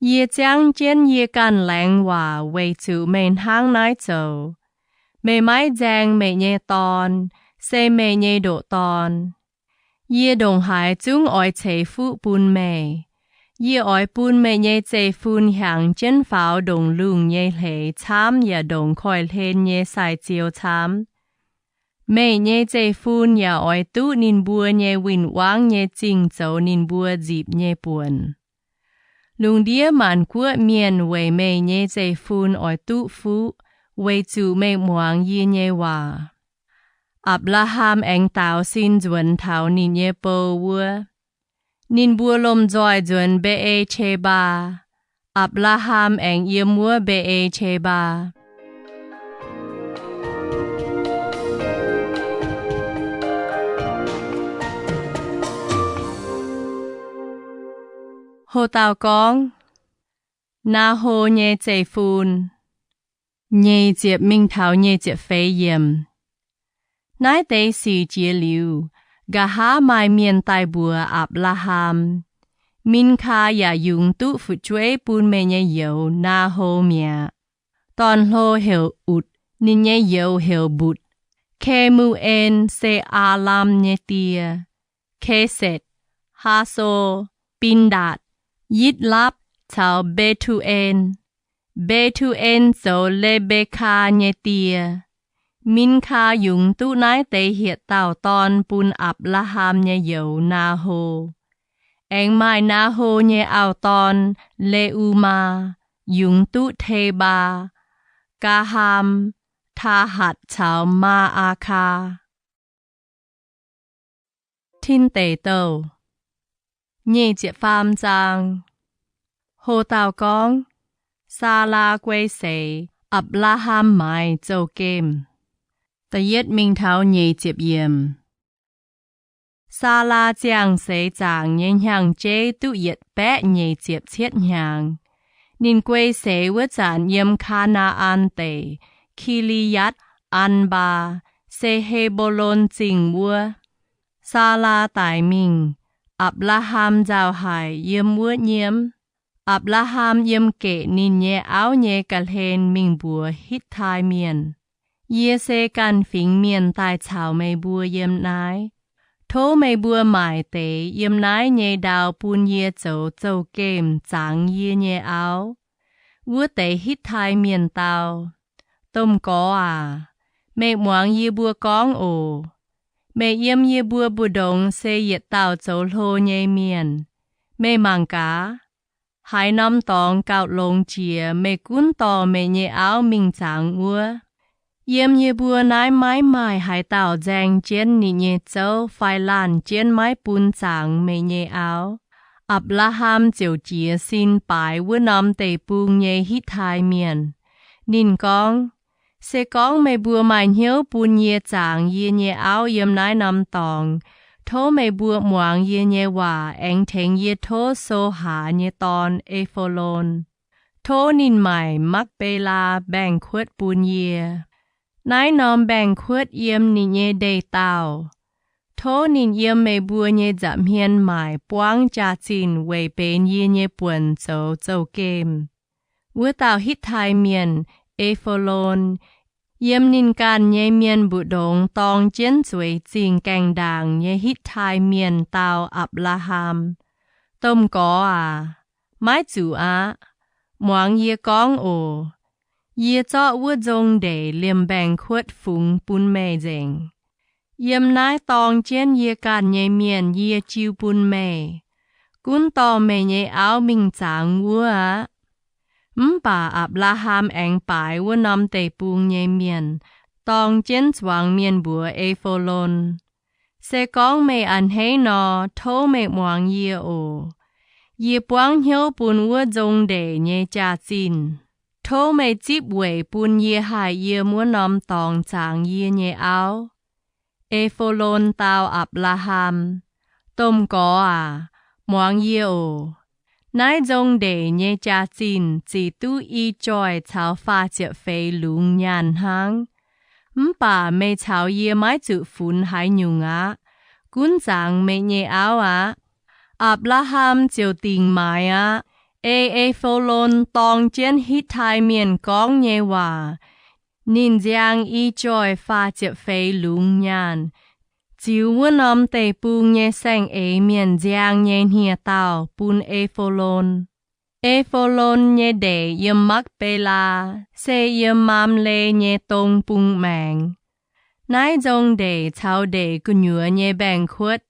Yie ziangv jienv yie ganh laengz waac weic zuqc meih hnangv naaiv zoux. Meih maiv nzaeng meih nyei dorn, se meih nyei ndoqc dorn. Yie ndongc haaix zungv oix ceix fuqv bun meih. Yie oix bun meih nyei zeiv-fun hiaangx jienv faaux ndongc lungh nyei hleix camv yaac ndongc koiv-hlen nyei sai-ziou camv. Meih nyei zeiv-fun yaac oix duqv ninh mbuo nyei win-wangv nyei zingh zoux ninh mbuo nzipc nyei buonc. Lungh ndiev maanc guoqv mienh weic meih nyei zeiv-fun oix duqv fuqv, weic zuqc meih muangx yie nyei waac. Apc^laa^ham aengx daaux sin nzuonx taux ninh nyei bou wuov. Ninh mbuo lomh nzoih nzuonx Mbe^e^qe^mbaa. Apc^laa^ham aengx yiem wuov Mbe^e^qe^mbaa. Ho dauh gorngv, Naa^ho nyei zeiv-fun. Nyeic ziepc mingh taux nyeic ziepc feix yiemc. Naaiv deix sic jiex liuz, nqa'haav maaih mienh daaih mbuox Apc^laa^ham, Minkaa yaac yungz duqv fu'jueiv bun meih nyei youz, Naa^ho, mi'aqv. Dorn-hlo heuc Utc, ninh nyei youz heuc Mbutc. Ke^mu^en se Aalam nyei die. Kesetc, Haaso, Bindaatc, Yitv^lapv caux Mbe^tu^en. Mbe^tu^en zoux Le^mbe^kaa nyei die. Minkaa yungz duqv naaiv deix hietc dauh dorn bun Apc^laa^ham nyei youz, Naa^ho. Aengx maaih Naa^ho nyei auv-dorn, Le^u^maa, yungz duqv Tebaa, Gaa^ham, Taahatc caux Maa^aa^kaa. Tin Deic Douh. Nyic ziepc faam zaang. Ho dauh gorngv, Saalaa guei seix, Apc^laa^ham maaiz zouv-gemh. Da'yietv mingh taux nyeic ziepc yiemc. Saalaa ziangh seix zaangc nyei hnyangx-jeiv duqv yietc baeqv nyeic ziepc cietv hnyangx. Ninh guei seix wuov zanc yiem Kaa^naa^an Deic, Ki^li^yatv^an^mbaa, se He^mbo^lon Zingh wuov. Saalaa daic mingh, Apc^laa^ham nzauh haic yiem wuov nyiemv. Apc^laa^ham yiem geqc ninh nyei auv nyei ga'hlen mingh mbuox Hitv^tai Mienh, Yie se ganh fingx mienh daaih caux meih mbuo yiem naaiv. Tov meih mbuo maaic deix yiem naaiv nyei ndau bun yie zoux zouv-gemh zangx yie nyei auv. Wuov deix Hitv^tai Mienh dau, Domh Gorx aac, meih muangx yie mbuo gorngv oc. Meih yiem yie mbuo mbu'ndongx se yietc dauh zoux hlo nyei mienh. Meih mangc gaax, haaix norm dorngx gauh longx jiex meih gunv dorh meih nyei auv mingh zangx wuov. Yiem yie mbuo naaiv maiv maaih haaix dauh nzaeng jienv ninh nyei zouv fai laanh jienv maiv bun zangx meih nyei auv. Apc^laa^ham ziouc jiez sin baaix wuov norm deic-bung nyei Hitv^tai Mienh. Ninh gorngv, Se gorngv meih mbuo maaih hnyouv bun yie zangx yie nyei auv yiem naaiv norm dorngx, tov meih mbuo muangx yie nyei waac aengx tengx yie tov So^haa nyei dorn, E^fo^lon. Tov ninh maaic Makv^be^laa mbaengx-kuotv bun yie. Naaiv norm mbaengx-kuotv yiem ninh nyei ndeic-daauh. Tov ninh yiem meih mbuo nyei nza'hmien maaic buangv jaax-zinh weic benx yie nyei buonc zoux zouv-gemh. Wuov dauh Hitv^tai Mienh, E^fo^lon, yiem ninh ganh nyei mienh mbu'ndongx dorng jienv zueiz zingh gaengh ndaangc nyei Hitv^tai Mienh dau Apc^laa^ham, Domh Gorx aac, maiv zuqc aqv. Muangx yie gorngv oc. Yie zorqv wuov nzong ndeic liemh mbaengx-kuotv fungx bun meih nzengc. Yiem naaiv dorng jienv yie ganh nyei mienh yie jiu bun meih, gunv dorh meih nyei auv mingh zangx wuov aqv. Mv baac Apc^laa^ham aengx baaix wuov norm deic-bung nyei mienh, dorng jienv zuangx mienh mbuox E^fo^lon, Se gorngv meih a'hneiv nor, tov meih muangx yie oc. Yie buangv hnyouv bun wuov nzong ndeic nyei jaax-zinh. Tov meih zipv weic bun yie haih yiem wuov norm dorngx zangx yie nyei auv. E^fo^lon dau Apc^laa^ham, Domh Gorx aac, muangx yie oc. Naaiv nzong ndeic nyei jaax-zinh zic duqv i joih caux faah ziepc feix lungz nyaanh hnangv. Mv baac meih caux yie maiv zuqc funx haaix nyungc aqv. Gunv zangx meih nyei auv aqv. Apc^laa^ham ziouc dingc maaiz aqv. Ei E^fo^lon dorng jienv Hitv^tai Mienh gorngv nyei waac, ninh nziang i joih faah ziepc feix lungz nyaanh, ziux wuov norm deic-bung nyei saeng-eix mienh nziang nyei hniex-daauh bun E^fo^lon. E^fo^lon nyei ndeic yiem Makv^be^laa, se yiem Maamle nyei dong bung maengx. Naaiv nzong ndeic caux ndeic gu'nyuoz nyei mbaengx-kuotv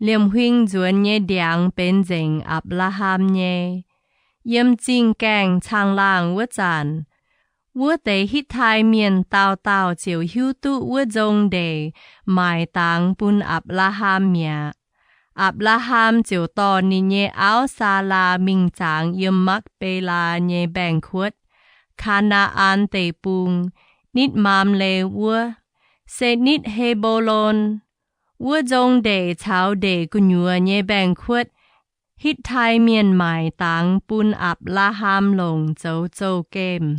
liemh huing nzuonx nyei ndiangx benx nzengc Apc^laa^ham nyei. Yiem zingh gaengh caangh laangh wuov zanc, wuov deix Hitv^tai Mienh dauh dauh ziouc hiuv duqv wuov nzong ndeic maaic dangx bun Apc^laa^ham mi'aqv. Apc^laa^ham ziouc dorh ninh nyei auv, Saalaa, mingh zangx yiem Makv^be^laa nyei mbaengx-kuotv, Kaa^naa^an Deic-Bung, nitv Maamle wuov, se nitv He^mbo^lon. Wuov nzong ndeic caux ndeic gu'nyuoz nyei mbaengx-kuotv, Hitv^tai Mienh maaic dangx bun Apc^laa^ham longc zoux zouv-gemh.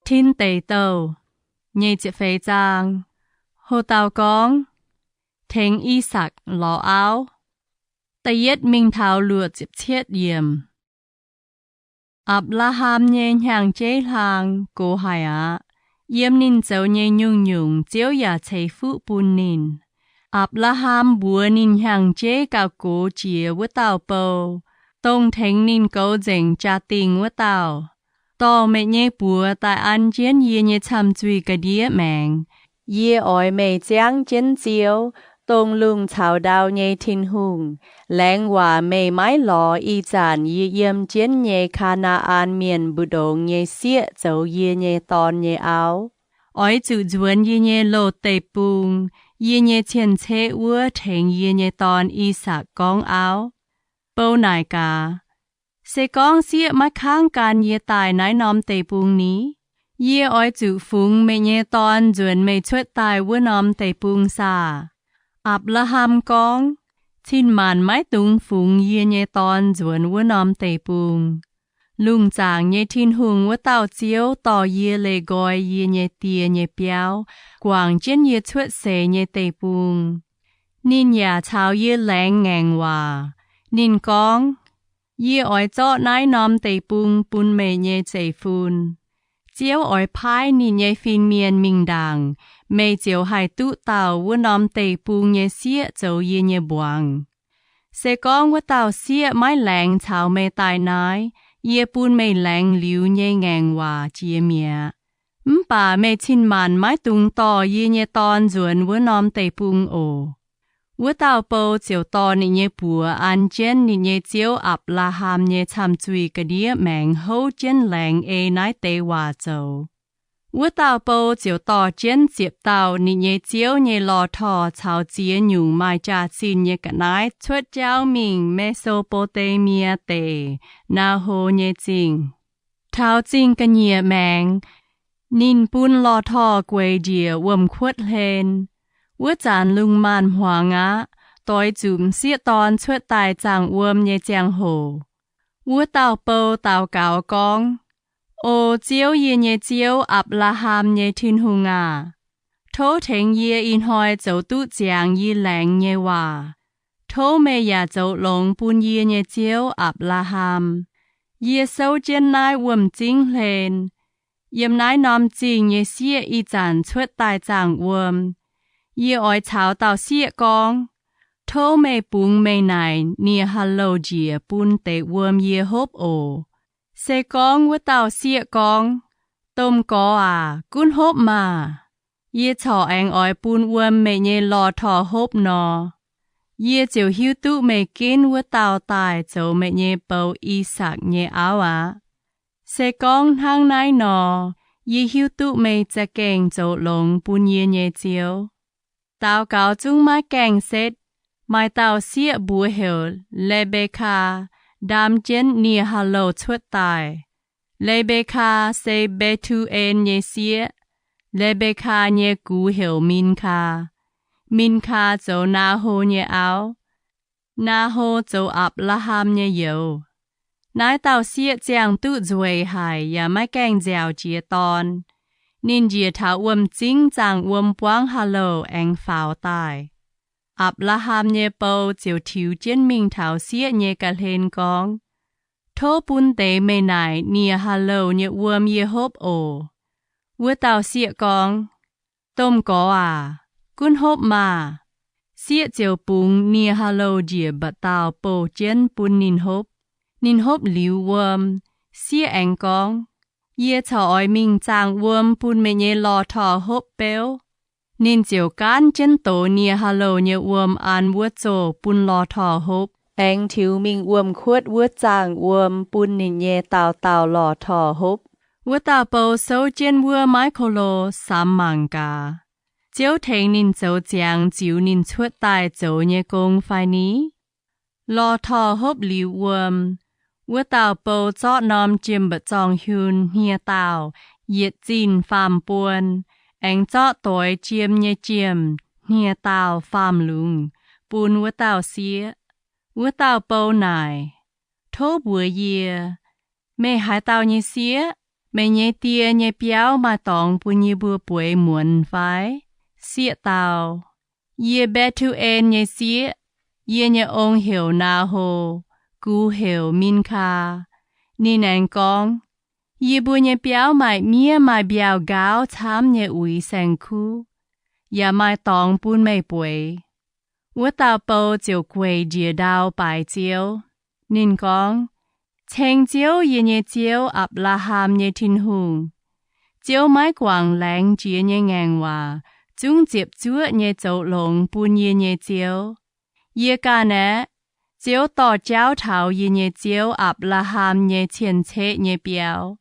Tin Deic Douh, nyeic ziepc feix zaang. Ho dauh gorngv, Tengx I^sakc lorz auv. Da'yietv mingh taux luoqc ziepc cietv yiemc. Apc^laa^ham nyei hnyangx-jeiv-hlaang gox haic aqv. Yiem ninh zoux nyei nyungc-nyungc Ziouv yaac ceix fuqv bun ninh. Apc^laa^ham mbuox ninh hnyangx-jeiv gauh gox jiex wuov dauh bou, dongh tengx ninh goux nzengc jaa-dingh wuov dauh, Dorh meih nyei buoz daaih an jienv yie nyei camh zuih ga'ndiev maengx. Yie oix meih ziangv jienv Ziouv, dongh lungh caux ndau nyei Tin-Hungh. Laengz waac meih maiv lorz ih zanc yie yiem jienv nyei Kaa^naa^an Mienh mbu'ndongx nyei sieqv zoux yie nyei dorn nyei auv. Oix zuqc nzuonx yie nyei loz-deic-bung, yie nyei cien-ceqv wuov tengx yie nyei dorn, I^sakc, gorngv auv. Bou naaic gaax, Se gorngv sieqv maiv kangv gan yie daaih naaiv norm deic-bung ni? Yie oix zuqc fungx meih nyei dorn nzuonx meih cuotv daaih wuov norm deic-bung saah? Apc^laa^ham gorngv, Cin-maanc maiv dungx fungx yie nyei dorn nzuonx wuov norm deic-bung. Lungh zaangc nyei Tin-Hungh wuov dauh Ziouv dorh yie leih nqoi yie nyei die nyei biauv, guangc jienv yie cuotv seix nyei deic-bung. Ninh yaac caux yie laengz ngaengc waac. Ninh gorngv, Yie oix zorqv naaiv norm deic-bung bun meih nyei zeiv-fun. Ziouv oix paaiv ninh nyei fin-mienh mingh ndaangc, meih ziouc haih duqv dauh wuov norm deic-bung nyei sieqv zoux yie nyei mbuangz. Se gorngv wuov dauh sieqv maiv laengz caux meih daaih naaiv, yie bun meih laengz liuz nyei ngaengc waac jiex mi'aqv. Mv baac meih cin-maanc maiv dungx dorh yie nyei dorn nzuonx wuov norm deic-bung oc. Wuov dauh bou ziouc dorh ninh nyei buoz an jienv ninh nyei ziouv, Apc^laa^ham, nyei camh zuih ga'ndiev maengx houv jienv laengz ei naaiv deix waac zoux. Wuov dauh bou ziouc dorh jienv ziepc dauh ninh nyei ziouv nyei lorh torh caux ziex nyungc maaih jaax-zinh nyei ga'naaiv cuotv jauv mingh Me^so^mbo^nde^mie Deic, Naa^ho nyei zingh. Taux zingh ga'nyiec maengx, ninh bun lorh torh gueic njiec wuom-kuotv hlen. Wuov zanc lungh maanz-hmuangx aqv. Doix zuqc m'sieqv dorn cuotv daaih zaangh wuom nyei ziangh hoc, wuov dauh bou daux gaux gorngv, O Ziouv, yie nyei Ziouv, Apc^laa^ham nyei Tin-Hungh aah! Tov tengx yie ih hnoi zoux duqv ziangx yie laengz nyei waac. Tov meih yaac zoux longx bun yie nyei ziouv, Apc^laa^ham. Yie souv jienv naaiv wuom-zingv hlen. Yiem naaiv norm zingh nyei sieqv ih zanc cuotv daaih zaangh wuom. Yie oix caux dauh sieqv gorngv, Tov meih bungx meih naaic nie-haa-louh njiec bun deix wuom yie hopv oc. Se gorngv wuov dauh sieqv gorngv, Domh Gorx aac, gunv hopv maah! Yie corc aengx oix bun wuom meih nyei lorh torh hopv nor, yie ziouc hiuv duqv meih ginv wuov dauh daaih zoux meih nyei bou, I^sakc, nyei auv aqv. Se gorngv hnangv naaiv nor, yie hiuv duqv meih za'gengh zoux longx bun yie nyei ziouv. Daux gaux zungv maiv gaengh setv, maaih dauh sieqv mbuox heuc Le^mbe^kaa ndaam jienv nie-haa-louh cuotv daaih. Le^mbe^kaa se Mbe^tu^en nyei sieqv. Le^mbe^kaa nyei gux heuc Min^kaa. Min^kaa zoux Naa^ho nyei auv. Naa^ho zoux Apc^laa^ham nyei youz. Naaiv dauh sieqv ziangh duqv nzueic haic yaac maiv gaengh nziaauc jiex dorn. Ninh njiec taux wuom-zingv zaangh wuom buangv haa-louh aengx faaux daaih. Apc^laa^ham nyei bou ziouc tiux jienv mingh taux sieqv nyei ga'hlen gorngv, Tov bun deix meih naaic nie-haa-louh nyei wuom yie hopv oc. Wuov dauh sieqv gorngv, Domh Gorx aac, gunv hopv maah! Sieqv ziouc bungx nie-haa-louh njiec mba'dauh bouh jienv bun ninh hopv. Ninh hopv liuz wuom, sieqv aengx gorngv, Yie corc oix mingh zaangh wuom bun meih nyei lorh torh hopv beuv. Ninh ziouc gaanv jienv doz nie-haa-louh nyei wuom an wuov zoh bun lorh torh hopv, aengx tiux mingh wuom-kuotv wuov zaangh wuom bun ninh nyei dauh dauh lorh torh hopv. Wuov dauh bou souv jienv wuov maiv ko lo samx mangc gaax, Ziouv tengx ninh zoux ziangx ziux ninh cuotv daaih zoux nyei gong fai ni? Lorh torh hopv liuz wuom, wuov dauh bou zorqv norm jiem mba'zorng hiun hniev-daauh yietc zinh faam-buon, aengx zorqv doix jiem nyei jiem hniev-daauh faam-lungz bun wuov dauh sieqv. Wuov dauh bou naaic, Tov mbuox yie, meih haaix dauh nyei sieqv? Meih nyei die nyei biauv maaih dorngx bun yie mbuo bueix muonz fai? Sieqv dau, Yie Mbe^tu^en nyei sieqv. Yie nyei ong heuc Naa^ho, gux heuc Min^kaa. Ninh aengx gorngv, Yie mbuo nyei biauv maaih miev maaih mbiauh nqaauv camv nyei uix saeng-kuv, yaac maaih dorngx bun meih bueix. Wuov dauh bou ziouc gueic njiec ndau baaix Ziouv. Ninh gorngv, Ceng Ziouv, yie nyei Ziouv, Apc^laa^ham nyei Tin-Hungh, Ziouv maiv guangc laengz jiex nyei ngaengc waac zungv ziepc zuoqv nyei zoux longx bun yie nyei ziouv. Yie ganh aeqv, Ziouv dorh jauv taux yie nyei ziouv Apc^laa^ham nyei cien-ceqv nyei biauv.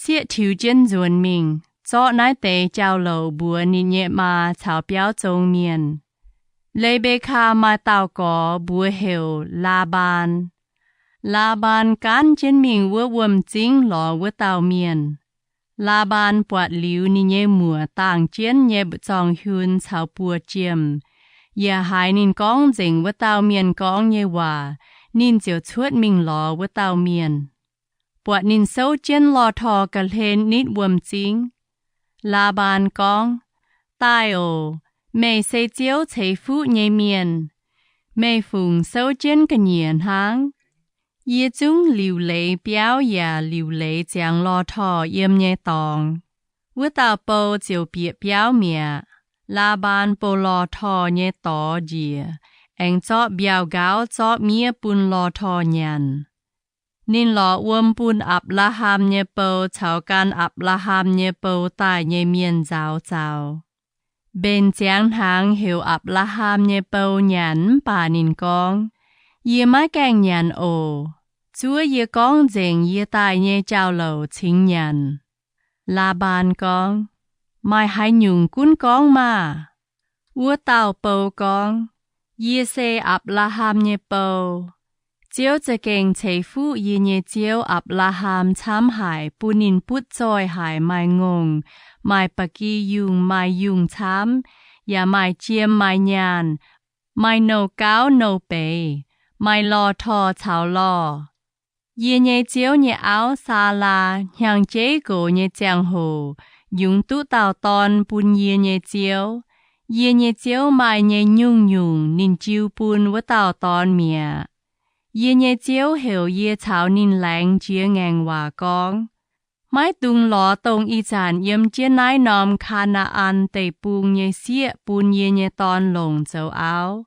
Sieqv tiux jienv nzuonx mingh, zorqv naaiv deix jauv-louc mbuox ninh nyei maa caux biauv zong mienh. Le^mbe^kaa maaih dauh gorx mbuox heuc Laa^mbaan. Laa^mbaan gaanv jienv mingh wuov wuom-zingv lorz wuov dauh mienh. Laa^mbaan buatc liuz ninh nyei muoc dangh jienv nyei mba'zorng hiun caux buo jiem, yaac haiz ninh gorngv nzengc wuov dauh mienh gorngv nyei waac, ninh ziouc cuotv mingh lorz wuov dauh mienh. buatc ninh souv jienv lorh torh ga'hlen nitv wuom-zingv. Laa^mbaan gorngv, Daaih oc. Meih se Ziouv ceix fuqv nyei mienh. Meih fungc souv jienv ga'nyiec hnangv. Yie zungv liuc leiz biauv yaac liuc leiz ziangx lorh torh yiem nyei dorngx. Wuov dauh bou ziouc bieqc biauv mi'aqv. Laa^mbaan bou lorh torh nyei dorx njiec, aengx zorqv mbiauh nqaauv zorqv miev bun lorh torh nyanc. Ninh lorz wuom bun Apc^laa^ham nyei bou caux gan Apc^laa^ham nyei bou daaih nyei mienh nzaaux zaux. Mbenc ziangx hnaangx heuc Apc^laa^ham nyei bou nyanc mv baac ninh gorngv, Yie maiv gaengh nyanc oc. Zuov yie gorngv nzengc yie daaih nyei jauv-louc cingx nyanc. Laa^mbaan gorngv, Maaih haaix nyungc gunv gorngv maah! Wuov dauh bou gorngv, Yie se Apc^laa^ham nyei bou. Ziouv za'gengh ceix fuqv yie nyei ziouv, Apc^laa^ham, camv haic, bun ninh butv zoih haic, maaih ngongh, maaih ba'gi yungh, maaih yungh camv, yaac maaih jiem, maaih nyaanh, maaih nouh gauv nouh beiz, maaih lorh torh caux lorh. Yie nyei ziouv nyei auv, Saalaa, hnyangx-jeiv gox nyei ziangh hoc yungz duqv dauh dorn bun yie nyei ziouv. Yie nyei ziouv maaih nyei nyungc-nyungc ninh jiu bun wuov dauh dorn mi'aqv. Yie nyei ziouv heuc yie caux ninh laengz jiex ngaengc waac gorngv, Maiv dungx lorz dongh ih zanc yiem jienv naaiv norm Kaa^naa^an Deic-Bung nyei sieqv bun yie nyei dorn longc zoux auv.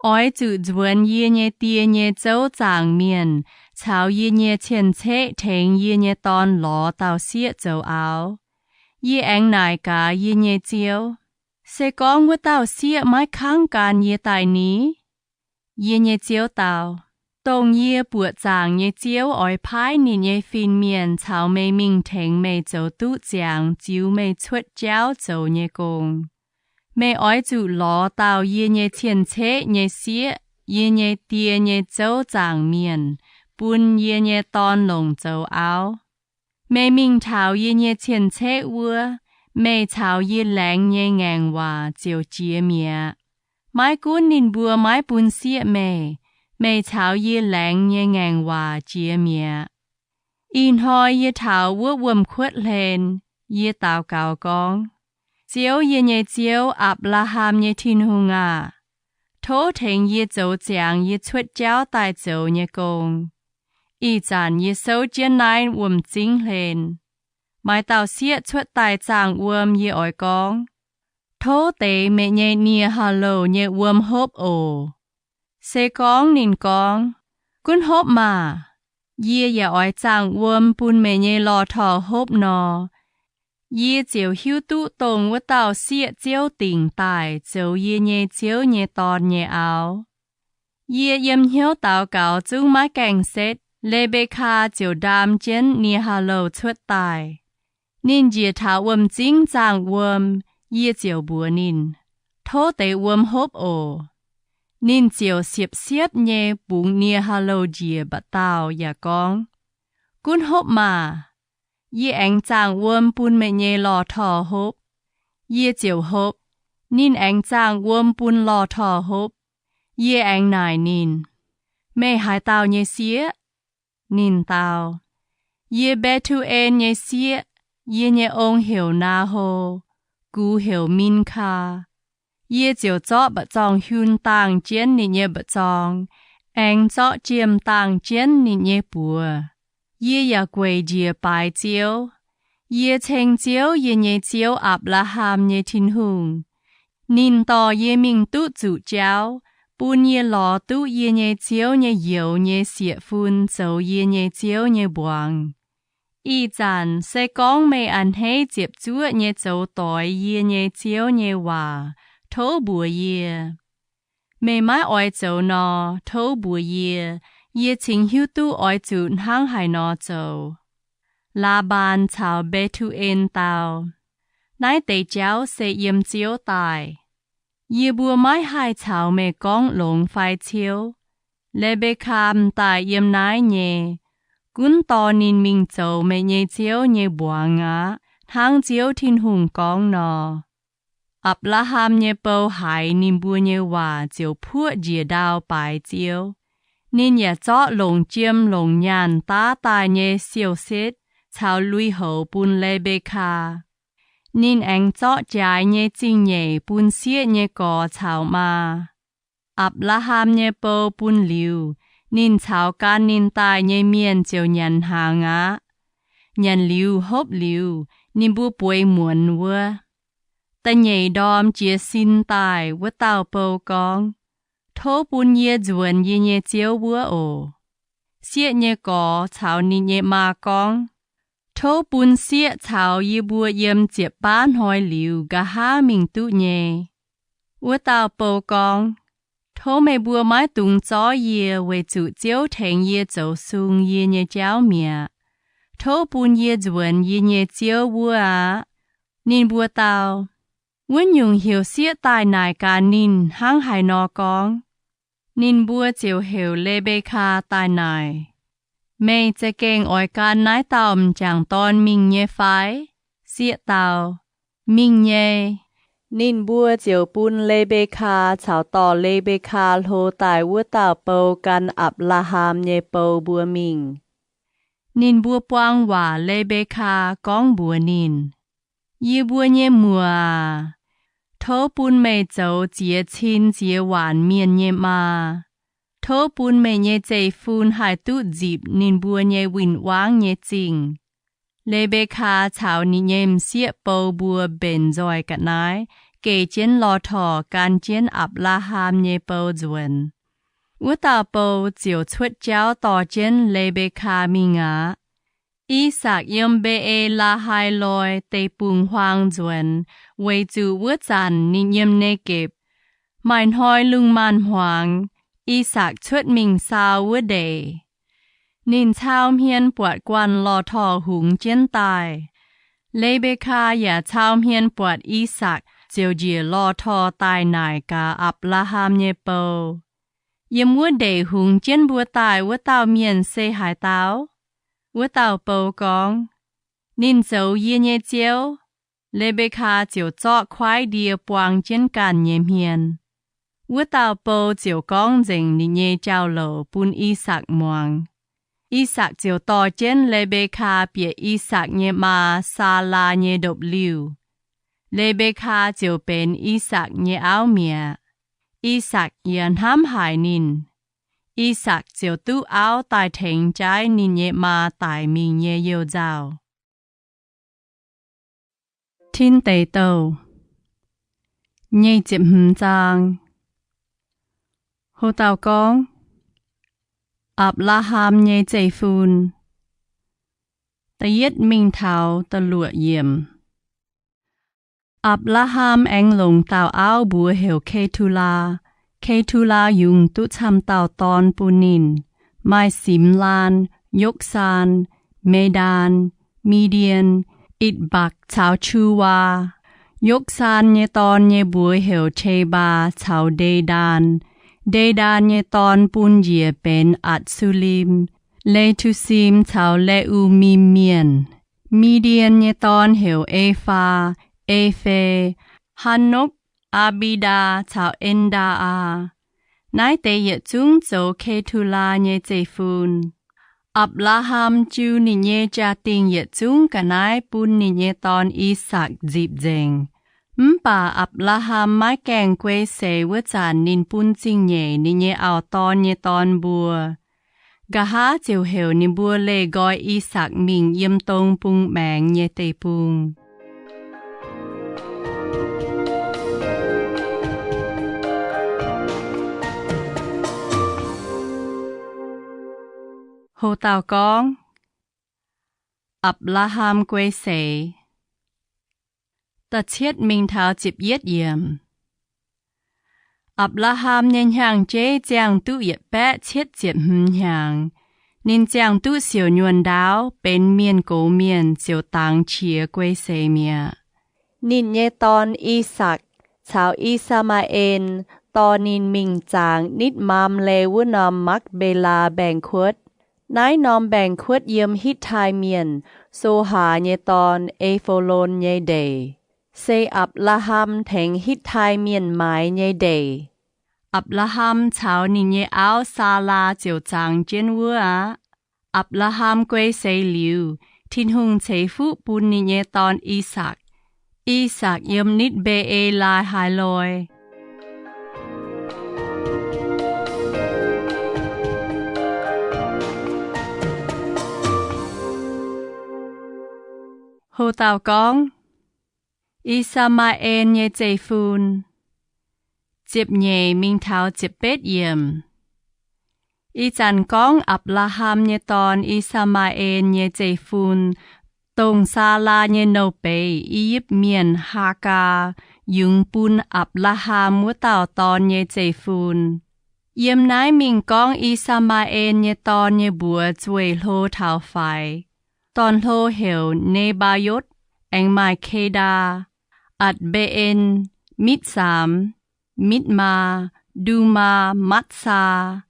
Oix zuqc nzuonx yie nyei die nyei zouv zaangc mienh caux yie nyei cien-ceqv tengx yie nyei dorn lorz dauh sieqv zoux auv. Yie aengx naaic gaax yie nyei ziouv, Se gorngv wuov dauh sieqv maiv kangv gan yie daaih ni? Yie nyei ziouv dau, Dongh yie buoqc zaangc nyei ziouv oix paaiv ninh nyei fin-mienh caux meih mingh tengx meih zoux duqv ziangx ziux meih cuotv jauv zoux nyei gong. Meih oix zuqc lorz dauh yie nyei cien-ceqv nyei sieqv, yie nyei die nyei zouv zaangc mienh, bun yie nyei dorn longc zoux auv. Meih mingh taux yie nyei cien-ceqv wuov, meih caux yie laengz nyei ngaengc waac ziouc jiex mi'aqv. Maiv gunv ninh mbuo maiv bun sieqv meih, meih caux yie laengz nyei ngaengc waac jiex mi'aqv. Ih hnoi yie taux wuov wuom-kuotv hlen, yie daux gaux gorngv, Ziouv, yie nyei Ziouv, Apc^laa^ham nyei Tin-Hungh aah! Tov tengx yie zoux ziangx yie cuotv jauv daaih zoux nyei gong. Ih zanc yie souv jienv naaiv wuom-zingv hlen. Maaih dauh sieqv cuotv daaih zaangh wuom, yie oix gorngv, Tov deix meih nyei nie-haax-louh nyei wuom hopv oc. Se gorngv ninh gorngv, Gunv hopv maah! Yie yaac oix zaangh wuom bun meih nyei lorh torh hopv nor, yie ziouc hiuv duqv dongh wuov dauh sieqv ziouv dingc daaih zoux yie nyei ziouv nyei dorn nyei auv. Yie yiem hnyouv daux gaux zungv maiv gaengh setv. Le^mbe^kaa ziouc ndaam jienv nie-haax-louh cuotv daaih. Ninh njiec taux wuom-zingv zaangh wuom, yie ziouc mbuox ninh, Tov deix wuom hopv oc. Ninh ziouc siepv-siepv nyei bungx nie-haax-louh njiec mba'dauh yaac gorngv, Gunv hopv maah! Yie aengx zaangh wuom bun meih nyei lorh torh hopv. Yie ziouc hopv. Ninh aengx zaangh wuom bun lorh torh hopv. Yie aengx naaic ninh, Meih haaix dauh nyei sieqv? Ninh dau, Yie Mbe^tu^en nyei sieqv. Yie nyei ong heuc Naa^ho, gux heuc Min^kaa. Yie ziouc zorqv mba'zorng-hyun dangh jienv ninh nyei mba'zorng, aengx zorqv jiem dangh jienv ninh nyei buoz. Yie yaac gueic njiec baaix Ziouv. Yie ceng Ziouv, yie nyei ziouv, Apc^laa^ham nyei Tin-Hungh. Ninh dorh yie mingh duqv zuqc jauv, bun yie lorz duqv yie nyei ziouv nyei youz nyei sieqv-fun zoux yie nyei ziouv nyei mbuangz. Ih zanc se gorngv meih a'hneiv ziepc zuoqv nyei zoux doix yie nyei ziouv nyei waac, tov mbuox yie. Meih maiv oix zoux nor, tov mbuox yie. Yie cingx hiuv duqv oix zuqc hnangv haaix nor zoux. Laa^mbaan caux Mbe^tu^en dau, Naaiv deix jauv se yiem Ziouv daaih. Yie mbuo maiv haih caux meih gorngv longx fai ciouv. Le^mbe^kaa m'daaih yiem naaiv nyei. Gunv dorh ninh mingh zoux meih nyei ziouv nyei mbuangz aqv, hnangv Ziouv Tin-Hungh gorngv nor. Apc^laa^ham nyei bou haiz ninh mbuo nyei waac ziouc puoqv njiec ndau baaix Ziouv. Ninh yaac zorqv longc jiem longc nyaanh daav daaih nyei siou-setv caux lui-houx bun Le^mbe^kaa. Ninh aengx zorqv jaaix nyei zingh-nyeic bun sieqv nyei gorx caux maa. Apc^laa^ham nyei bou bun liuz, ninh caux gan ninh daaih nyei mienh ziouc nyanc hnaangx aqv. Nyanc liuz hopv liuz, ninh mbuo bueix muonz wuov. Da'nyeic ndorm jiez sin daaih, wuov dauh bou gorngv, Tov bun yie nzuonx yie nyei ziouv wuov oc. Sieqv nyei gorx caux ninh nyei maa gorngv, Tov bun sieqv caux yie mbuo yiem ziepc baav hnoi liuz nqa'haav mingh duqv nyei. Wuov dauh bou gorngv, Tov meih mbuo maiv dungx zorv yie, weic zuqc Ziouv tengx yie zoux sung yie nyei jauv mi'aqv. Tov bun yie nzuonx yie nyei ziouv wuov aqv. Ninh mbuo dau, Wuov nyungc heuc sieqv daaih naaic gaax ninh hnangv haaix nor gorngv. Ninh mbuo ziouc heuc Le^mbe^kaa daaih naaic, Meih za'gengh oix gan naaiv dauh m'jangc dorn mingh nyei fai? Sieqv dau, Mingh nyei. Ninh mbuo ziouc bun Le^mbe^kaa caux dorh Le^mbe^kaa hlo daaih wuov dauh bou gan Apc^laa^ham nyei bou mbuo mingh. Ninh mbuo buang waac Le^mbe^kaa gorngv mbuox ninh, Yie mbuo nyei muoc aac, tov bun meih zoux ziex cin ziex waanc mienh nyei maa. Tov bun meih nyei zeiv-fun haih duqv nzipc ninh mbuo nyei win-wangv nyei zingh. Le^mbe^kaa caux ninh nyei m'sieqv bou mbuo mbenc nzoih ga'naaiv geh jienv lorh torh gan jienv Apc^laa^ham nyei bou nzuonx. Wuov dauh bou ziouc cuotv jauv dorh jienv Le^mbe^kaa mingh aqv. I^sakc yiem Mbe^e^laa^hai Loi Deic-Bung-Huaang nzuonx, weic zuqc wuov zanc ninh yiem Ne^gepc. Maaih hnoi lungh maanz-hmuangx, I^sakc cuotv mingh saau wuov ndeic. Ninh cau hmien buatc guanh lorh torh hungx jienv daaih. Le^mbe^kaa yaac cau hmien buatc I^sakc ziouc njiec lorh torh daaih naaic gaax Apc^laa^ham nyei bou, Yiem wuov ndeic hungx jienv mbuo daaih wuov dauh mienh se haaix dauh? Wuov dauh bou gorngv, Ninh zoux yie nyei ziouv. Le^mbe^kaa ziouc zorqv kuaaiv ndie buang jienv ganh nyei hmien. Wuov dauh bou ziouc gorngv nzengc ninh nyei jauv-louc bun I^sakc muangx. I^sakc ziouc dorh jienv Le^mbe^kaa bieqc I^sakc nyei maa, Saalaa, nyei ndopv-liuh. Le^mbe^kaa ziouc benx I^sakc nyei auv mi'aqv. I^sakc yaac hnamv haic ninh. I^sakc ziouc duqv auv daaih tengx jaaiv ninh nyei maa daic mingh nyei you-nzauh. Tin Deic Douh nyic ziepc hmz zaang. Ho dauh gorngv, Apc^laa^ham nyei zeiv-fun. Da'yietv mingh taux da'luoqc yiemc. Apc^laa^ham aengx longc dauh auv mbuox heuc Ke^tu^laa. Ke^tu^laa yungz duqv camv dauh dorn bun ninh, maaih Simx^laan, Yokv^saan, Me^ndaan, Mi^ndien, Itc^mbakc caux Qu^waa. Yokv^saan nyei dorn nyei mbuox heuc Tebaa caux Nde^ndaan. Nde^ndaan nyei dorn bun njiec benx Atc^su^lim, Le^tu^sim caux Le^u^mim Mienh. Mi^ndien nyei dorn heuc Efaa, E^fe, Haa^nokv, Aa^mbi^ndaa caux En^ndaa^aa. Naaiv deix yietc zungv zoux Ke^tu^laa nyei zeiv-fun. Apc^laa^ham jiu ninh nyei jaa-dingh yietc zungv ga'naaiv bun ninh nyei dorn, I^sakc, nzipc nzengc. Mv baac Apc^laa^ham maiv gaengh guei seix wuov zanc ninh bun zingh nyeic ninh nyei auv-dorn nyei dorn mbuo. Nqa'haav ziouc heuc ninh mbuo leih nqoi I^sakc mingh yiem dong bung maengx nyei deic-bung. Ho dauh gorngv, Apc^laa^ham guei seix. Da'cietv mingh taux ziepc yietv yiemc. Apc^laa^ham nyei hnyangx-jeiv ziangh duqv yietc baeqv cietv ziepc hmz hnyangx. Ninh ziangh duqv siouc nyuonh ndaauv, benx mienh gox mienh, ziouc dangx qiex guei seix mi'aqv. Ninh nyei dorn, I^sakc, caux I^saa^maa^en dorh ninh mingh zaangx nitv Maamle wuov norm Makv^mbe^laa mbaengx-kuotv. Naaiv norm mbaengx-kuotv yiem Hitv^tai Mienh, So^haa nyei dorn, E^fo^lon nyei ndeic, se Apc^laa^ham tengx Hitv^tai Mienh maaiz nyei ndeic. Apc^laa^ham caux ninh nyei auv, Saalaa, ziouc zangx jienv wuov aqv. Apc^laa^ham guei seix liuz, Tin-Hungh ceix fuqv bun ninh nyei dorn, I^sakc. I^sakc yiem nitv Mbe^e^lai haaix loi. Ho dauh gorngv, I^saa^maa^en nyei zeiv-fun. Ziepc nyeic mingh taux ziepc betv yiemc. Ih zanc gorngv Apc^laa^ham nyei dorn, I^saa^maa^en nyei zeiv-fun, dongh Saalaa nyei nouh-beiz, I^yipv Mienh, Haagaa, yungz bun Apc^laa^ham wuov dauh dorn nyei zeiv-fun. Yiem naaiv mingh gorngv I^saa^maa^en nyei dorn nyei mbuox zueih hlo taux faix. Dorn-hlo heuc Ne^mbaa^yotv, aengx maaih Kedaa, Atc^mbe^en, Mitv^saamx, Mitv^maa, Ndumaa, Matv^saa,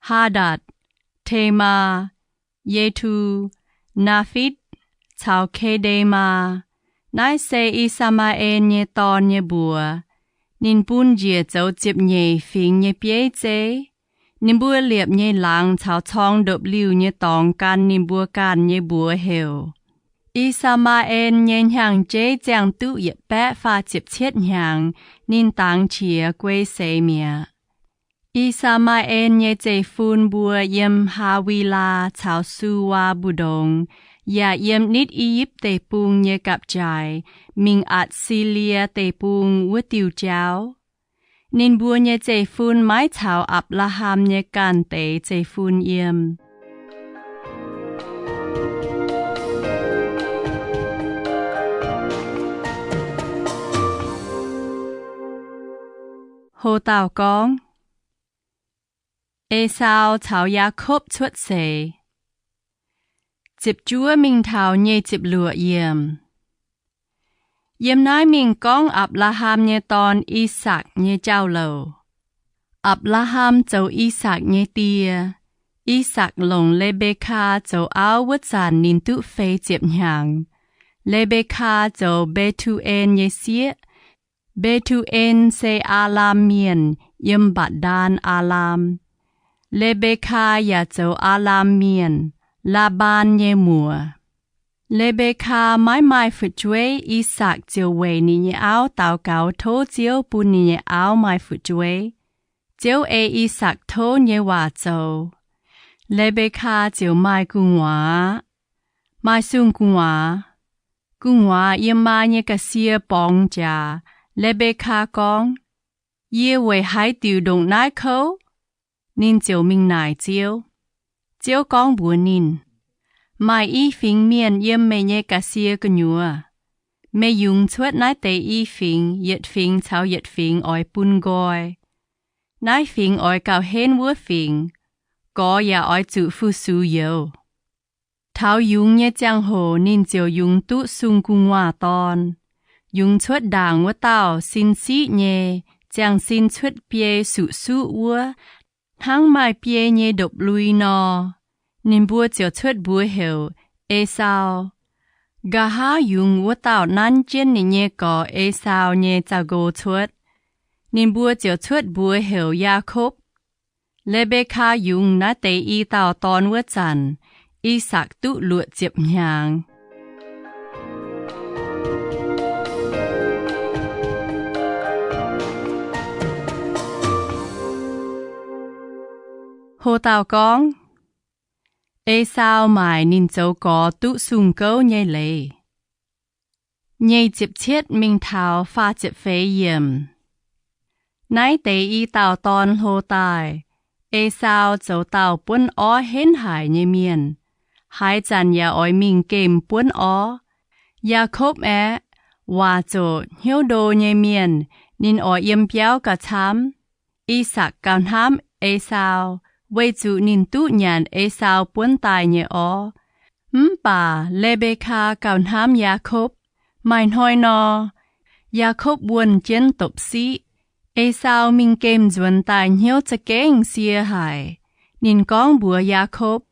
Haadatc, Temaa, Yetu, Naafitv, caux Ke^nde^maa. Naaiv se I^saa^maa^en nyei dorn nyei mbuox. Ninh bun njiec zoux ziepc nyeic fingx nyei bieiv zeiv. Ninh mbuo liepc nyei laangz caux corng ndopv-liuh nyei dorngx gan ninh mbuo ganh nyei mbuox heuc. I^saa^maa^en nyei hnyangx-jeiv ziangh duqv yietc baeqv faah ziepc cietv hnyangx, ninh dangx qiex guei seix mi'aqv. I^saa^maa^en nyei zeiv-fun mbuo yiem Haa^wi^laa caux Suwaa mbu'ndongx, yaac yiem nitv I^yipv Deic-Bung nyei gapv-jaaix mingh Atc^si^lie Deic-Bung wuov diuh jauv. Ninh mbuo nyei zeiv-fun maiv caux Apc^laa^ham nyei ganh deix zeiv-fun yiem. Ho dauh gorngv, Esaau caux Yaakopv cuotv seix. Ziepc juov mingh taux nyic ziepc luoqc yiemc. Yiem naaiv mingh gorngv Apc^laa^ham nyei dorn, I^sakc, nyei jauv-louc. Apc^laa^ham zoux I^sakc nyei die. I^sakc longc Le^mbe^kaa zoux auv wuov zanc ninh duqv feix ziepc hnyangx. Le^mbe^kaa zoux Mbe^tu^en nyei sieqv. Mbe^tu^en se Aalam Mienh, yiem Mba'ndaan Aalam. Le^mbe^kaa yaac zoux Aalam Mienh, Laa^mbaan, nyei muoc. Le^mbe^kaa maiv maaih fu'jueiv, I^sakc ziouc weic ninh nyei auv daux gaux tov Ziouv bun ninh nyei auv maaih fu'jueiv. Ziouv ei I^sakc tov nyei waac zoux. Le^mbe^kaa ziouc maaih gu'nguaaz aqv. Maaih sung gu'nguaaz. Gu'nguaaz yiem maa nyei ga'sie borngz jaax. Le^mbe^kaa gorngv, Yie weic haaix diuc ndongc naaiv kouv? Ninh ziouc mingh naaic Ziouv. Ziouv gorngv mbuox ninh, Maaih i fingx mienh yiem meih nyei ga'sie gu'nyuoz. Meih yungz cuotv naaiv deix i fingx, yietc fingx caux yietc fingx oix bun nqoi. Naaiv fingx oix gauh henv wuov fingx. Gorx yaac oix zuqc fu-sux youz. Taux yungz nyei ziangh hoc ninh ziouc yungz duqv sung gu'nguaaz-dorn. Yungz cuotv ndaangc wuov dauh sin siqv nyei, ziangh sin cuotv biei suqv-suqv wuov, hnangv maaih biei nyei ndopv-lui nor. Ninh mbuo ziouc cuotv mbuox heuc Esaau. Nqa'haav yungz wuov dauh nanv jienv ninh nyei gorx Esaau nyei zaux-nqo cuotv. Ninh mbuo ziouc cuotv mbuox heuc Yaakopv. Le^mbe^kaa yungz naaiv deix i dauh dorn wuov zanc, I^sakc duqv luoqc ziepc hnyangx. Ho dauh gorngv, Esaau maaic ninh zoux gorx duqv sung gouv nyei leiz. Nyic ziepc cietv mingh taux faah ziepc feix yiemc. Naaiv deix i dauh dorn hlo daaih, Esaau zoux dauh buonv orv henv haic nyei mienh, haaix zanc yaac oix mingh gemh buonv orv. Yaakopv aeqv, waac zoqc, hnyouv ndo nyei mienh, ninh oix yiem biauv gauh camv. I^sakc gauh hnamv Esaau, weic zuqc ninh duqv nyanc Esaau buonv daaih nyei orv. Mv baac Le^mbe^kaa gauh hnamv Yaakopv. Maaih hnoi nor, Yaakopv wuonh jienv dopc-siqv. Esaau mingh gemh nzuonx daaih hnyouv za'gengh sie haic. Ninh gorngv mbuox Yaakopv,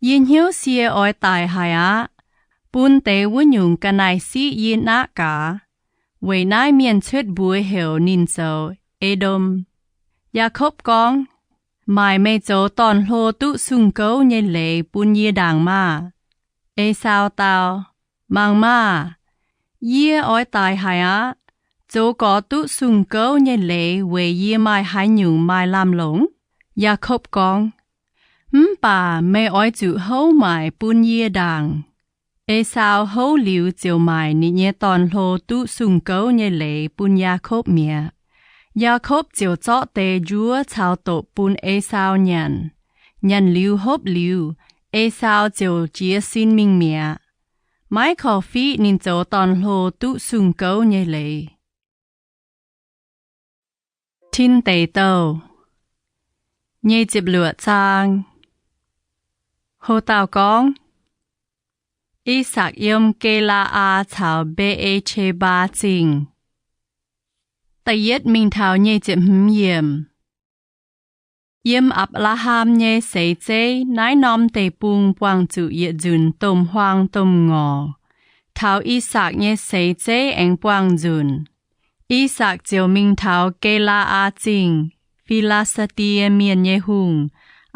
Yie hnyouv sie oix daic haic aqv. Bun deix wuov nyungc ga'naaiv-siqv yie naqv gaax. Weic naaiv mienh cuotv mbuox heuc ninh zoux E^ndom. Yaakopv gorngv, Maaic meih zoux dorn-hlo duqv sung-gouv nyei leiz bun yie ndaangc maah! Esaau dau, Mangc maah! Yie oix daic haic aqv. Zoux gorx duqv sung-gouv nyei leiz weic yie maaih haaix nyungc maaih lamh longc? Yaakopv gorngv, Mv baac meih oix zuqc houv maaic bun yie ndaangc. Esaau houv liuz ziouc maaic ninh nyei dorn-hlo duqv sung-gouv nyei leiz bun Yaakopv mi'aqv. Yaakopv ziouc zorqv deix njuov caux doqc bun Esaau nyanc. Nyanc liuz hopv liuz, Esaau ziouc jiez sin mingh mi'aqv, maiv korv-fiqv ninh zoux dorn-hlo duqv sung-gouv nyei leiz. Tin Deic Douh nyic ziepc luoqc zaang. Ho dauh gorngv, I^sakc Yiem Ge^laa^aa caux Mbe^e^qe^mbaa Zingh. Da'yietv mingh taux nyic ziepc hmz yiemc. Yiem Apc^laa^ham nyei seix zeiv naaiv norm deic-bung buangh zuqc yietc nzunc domh huaang domh ngorc, taux I^sakc nyei seix zeiv aengx buangh nzunc. I^sakc ziouc mingh taux Ge^laa^aa Zingh, Fi^laa^saa^die Mienh nyei hungh,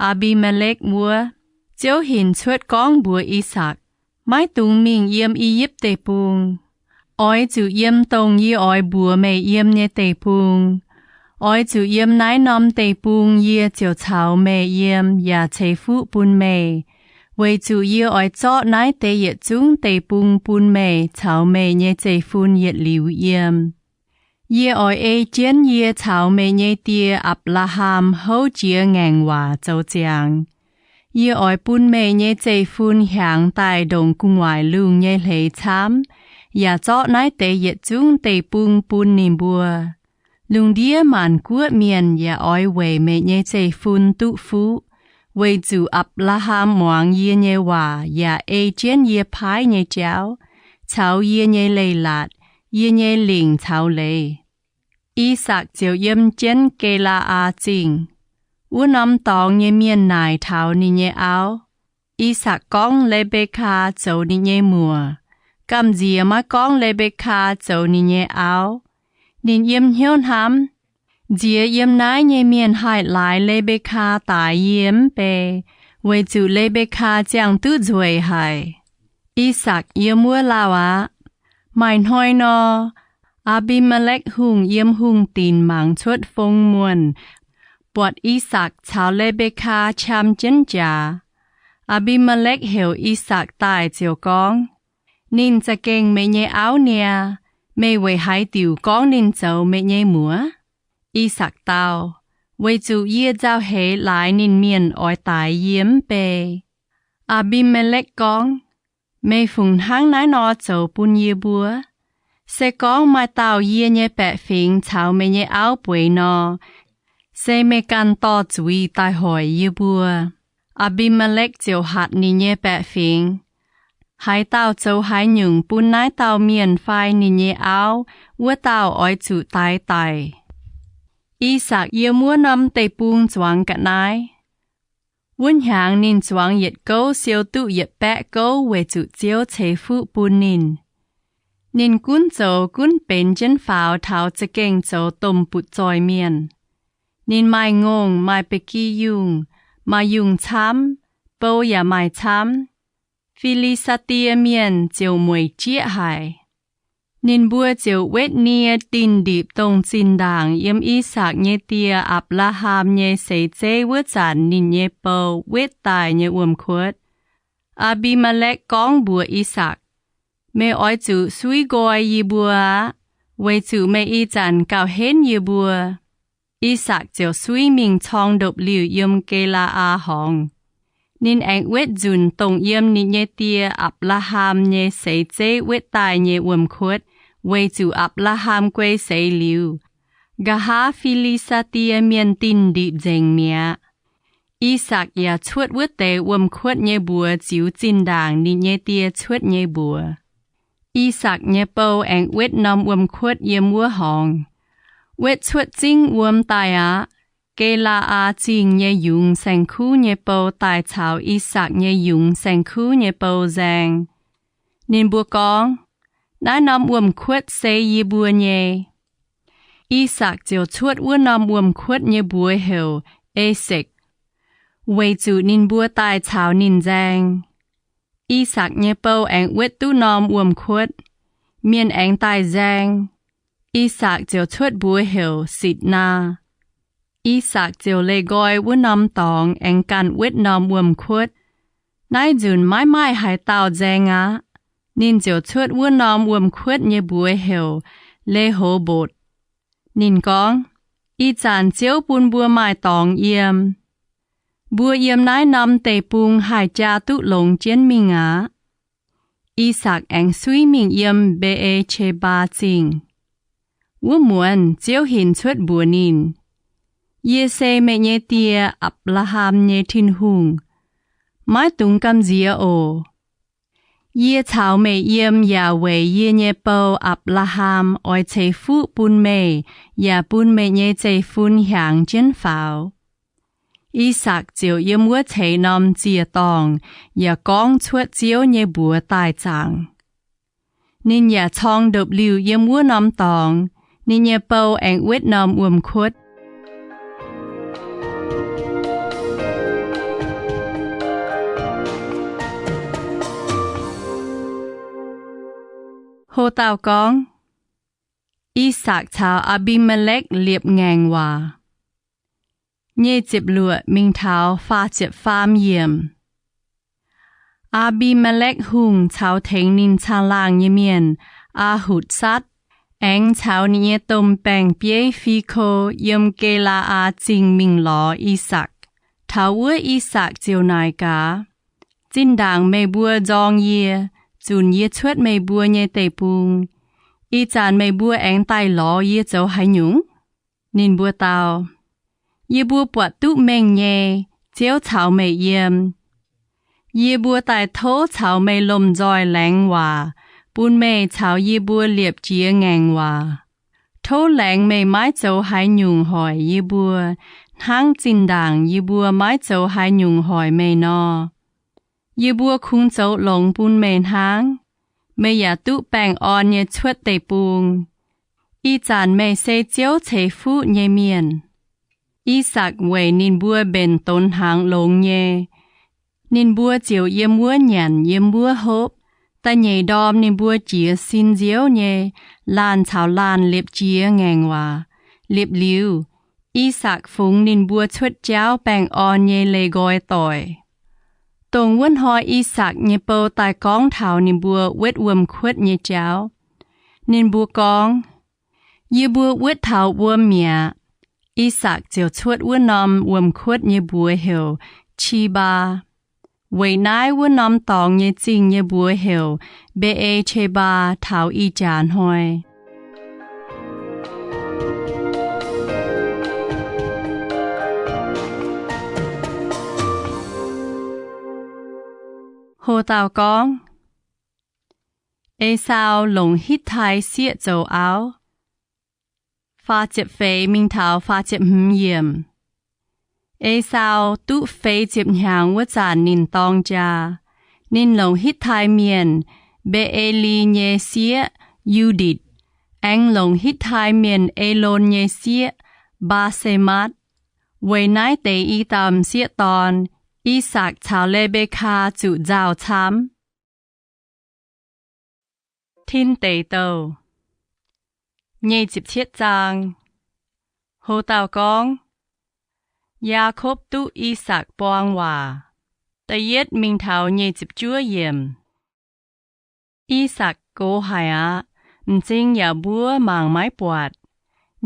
Aa^mbi^me^lekv wuov. Ziouv hinc cuotv gorngv mbuox I^sakc, Maiv dungx mingh yiem I^yipv Deic-Bung. Oix zuqc yiem dongh yie oix mbuox meih yiem nyei deic-bung. Oix zuqc yiem naaiv norm deic-bung yie ziouc caux meih yiem yaac ceix fuqv bun meih, weic zuqc yie oix zorqv naaiv deix yietc zungv deic-bung bun meih caux meih nyei zeiv-fun yietc liuz yiem. Yie oix ei jienv yie caux meih nyei die, Apc^laa^ham, houv jiex ngaengc waac zoux ziangx. Yie oix bun meih nyei zeiv-fun hiaangx daaih ndongc gu'nguaaic lungh nyei hleix camv, yaac zorqv naaiv deix yietc zungv deic-bung bun ninh mbuo. Lungh ndiev maanc guoqv mienh yaac oix weic meih nyei zeiv-fun duqv fuqv, weic zuqc Apc^laa^ham muangx yie nyei waac yaac ei jienv yie paaiv nyei jauv, caux yie nyei leiz-latc, yie nyei lingc caux leiz. I^sakc ziouc yiem jienv Ge^laa^aa Zingh. Wuov norm dorngx nyei mienh naaic taux ninh nyei auv. I^sakc gorngv Le^mbe^kaa zoux ninh nyei muoc, gamh nziex maiv gorngv Le^mbe^kaa zoux ninh nyei auv. Ninh yiem hnyouv hnamv, Nziex yiem naaiv nyei mienh haih laaix Le^mbe^kaa daaix yie mv bei, weic zuqc Le^mbe^kaa ziangh duqv nzueic haic. I^sakc yiem wuov lauh aqv. Maaih hnoi nor, Aa^mbi^me^lekv Hungh yiem hungh dinc mangc cuotv fong muonh, buatc I^sakc caux Le^mbe^kaa qam jienv jaax. Aa^mbi^me^lekv heuc I^sakc daaih ziouc gorngv, Ninh za'gengh meih nyei auv niaa. Meih weic haaix diuc gorngv ninh zoux meih nyei muoc? I^sakc dau, Weic zuqc yie nzauh heix laaix ninh mienh oix daix yie mv bei. Aa^mbi^me^lekv gorngv, Meih fungc hnangv naaiv nor zoux bun yie mbuo? Se gorngv maaih dauh yie nyei baeqc fingx caux meih nyei auv bueix nor, se meih ganh dorh zuiz daaih hoic yie mbuo. Aa^mbi^me^lekv ziouc hatc ninh nyei baeqc fingx, Haaix dauh zoux haaix nyungc bun naaiv dauh mienh fai ninh nyei auv, wuov dauh oix zuqc daix daic. I^sakc yiem wuov norm deic-bung zuangx ga'naaiv. Wuov hnyangx ninh zuangx yietc gouv siou duqv yietc baeqv gouv weic zuqc Ziouv ceix fuqv bun ninh. Ninh gunv zoux gunv benx jienv faaux taux za'gengh zoux domh butv-zoih mienh. Ninh maaih ngongh, maaih ba'gi yungh, maaih yungh camv, bou yaac maaih camv. Fi^li^saa^die Mienh ziouc mueic jieqv haic. Ninh mbuo ziouc wetv nie dinh ndipc dongh zinh ndaangc yiem I^sakc nyei die, Apc^laa^ham, nyei seix zeiv wuov zanc ninh nyei bou wetv daaih nyei wuom-kuotv. Aa^mbi^me^lekv gorngv mbuox I^sakc, Meih oix zuqc suiv nqoi yie mbuo aqv, weic zuqc meih ih zanc gauh henv yie mbuo. I^sakc ziouc suiv mingh corng ndopv-liuh yiem Ge^laa^aa Horngz. Ninh aengx wetv nzunc dongh yiem ninh nyei die, Apc^laa^ham, nyei seix zeiv wetv daaih nyei wuom-kuotv, weic zuqc Apc^laa^ham guei seix liuz, nqa'haav Fi^li^saa^die Mienh dinh ndipc nzengc mi'aqv. I^sakc yaac cuotv wuov deix wuom-kuotv nyei mbuox ziux zinh ndaangc ninh nyei die cuotv nyei mbuox. I^sakc nyei bou aengx wetv norm wuom-kuotv yiem wuov horngz. Wetv cuotv zingv wuom daaih aqv. Ge^laa^aa Zingh nyei yungz saeng-kuv nyei bou daaih caux I^sakc nyei yungz saeng-kuv nyei bou nzaeng. Ninh mbuo gorngv, Naaiv norm wuom-kuotv se yie mbuo nyei. I^sakc ziouc cuotv wuov norm wuom-kuotv nyei mbuox heuc Esekc, weic zuqc ninh mbuo daaih caux ninh nzaeng. I^sakc nyei bou aengx wetv duqv norm wuom-kuotv. Mienh aengx daaih nzaeng. I^sakc ziouc cuotv mbuox heuc Sitc^naa. I^sakc ziouc leih nqoi wuov norm dorngx aengx ganh wetv norm wuom-kuotv. Naaiv nzunc maiv maaih haaix dauh nzaeng aqv. Ninh ziouc cuotv wuov norm wuom-kuotv nyei mbuox heuc Le^ho^mbotc. Ninh gorngv, Ih zanc Ziouv bun mbuo maaih dorngx yiem. Mbuo yiem naaiv norm deic-bung haih jaa duqv longx jienv mingh aqv. I^sakc aengx suiv mingh yiem Mbe^e^qe^mbaa Zingh. Wuov muonz Ziouv hinc cuotv mbuox ninh, Yie se meih nyei die, Apc^laa^ham, nyei Tin-Hungh. Maiv dungx gamh nziex oc. Yie caux meih yiem yaac weic yie nyei bou, Apc^laa^ham, oix ceix fuqv bun meih yaac bun meih nyei zeiv-fun hiaangx jienv faaux. I^sakc ziouc yiem wuov ceix norm ziec-dorngh yaac gorngv cuotv Ziouv nyei mbuox daaih zaangc. Ninh yaac corng ndopv-liuh yiem wuov norm dorngx. Ninh nyei bou aengx wetv norm wuom-kuotv. Ho dauh gorngv, I^sakc caux Aa^mbi^me^lekv liepc ngaengc waac. Nyic ziepc luoqc mingh taux faah ziepc faam yiemc. Aa^mbi^me^lekv Hungh caux tengx ninh caangh laangh nyei mienh, Aa^hutc^satv, aengx caux ninh nyei domh baeng-bieiv, Fiko, yiem Ge^laa^aa Zingh mingh lorz I^sakc. Taux wuov I^sakc ziouc naaic gaax, Zinh ndaangc meih mbuo nzorng yie, zunc yie cuotv meih mbuo nyei deic-bung, ih zanc meih mbuo aengx daaih lorz yie zoux haaix nyungc? Ninh mbuo dau, Yie mbuo buatc duqv mengh nyei. Ziouv caux meih yiem. Yie mbuo daaih tov caux meih lomh nzoih laengz waac bun meih caux yie mbuo liepc jiez ngaengc waac. Tov laengz meih maiv zoux haaix nyungc hoic yie mbuo, hnangv zinh ndaangc yie mbuo maiv zoux haaix nyungc hoic meih nor. Yie mbuo kungx zoux longx bun meih hnangv. Meih yaac duqv baengh orn nyei cuotv deic-bung. Ih zanc meih se Ziouv ceix fuqv nyei mienh. I^sakc weic ninh mbuo mbenc donx hnaangx longx nyei. Ninh mbuo ziouc yiem wuov nyanc, yiem wuov hopv. Da'nyeic ndorm ninh mbuo jiez sin nziouv nyei, laanh caux laanh liepc jiez ngaengc waac. Liepc liuz, I^sakc fungx ninh mbuo cuotv jauv baengh orn nyei leih nqoi doic. Dongh wuov hnoi I^sakc nyei bou daaih gorngv taux ninh mbuo wetv wuom-kuotv nyei jauv. Ninh mbuo gorngv, Yie mbuo wetv taux wuom mi'aqv. I^sakc ziouc cuotv wuov norm wuom-kuotv nyei mbuox heuc Qi^mbaa. Weic naaiv wuov norm dorngx nyei zingh nyei mbuox heuc Mbe^e^qe^mbaa taux ih jaax hnoi. Ho dauh gorngv, Esaau Longc Hitv^tai Sieqv Zoux Auv. Faah ziepc feix mingh taux faah ziepc hmz yiemc. Esaau duqv feix ziepc hnyangx wuov zanc ninh dorng jaa. Ninh longc Hitv^tai Mienh, Mbe^e^li, nyei sieqv, Yu^nditc, aengx longc Hitv^tai Mienh, Elon, nyei sieqv, Mbaa^se^matv. Weic naaiv deix i dauh m'sieqv dorn, I^sakc caux Le^mbe^kaa zuqc nzauh camv. Tin Deic Douh nyic ziepc cietv zaang. Ho dauh gorngv, Yaakopv Duqv I^sakc Buang Waac. Da'yietv mingh taux nyic ziepc juov yiemc. I^sakc gox haic aqv. M'zing yaac mbuov mangc maiv buatc.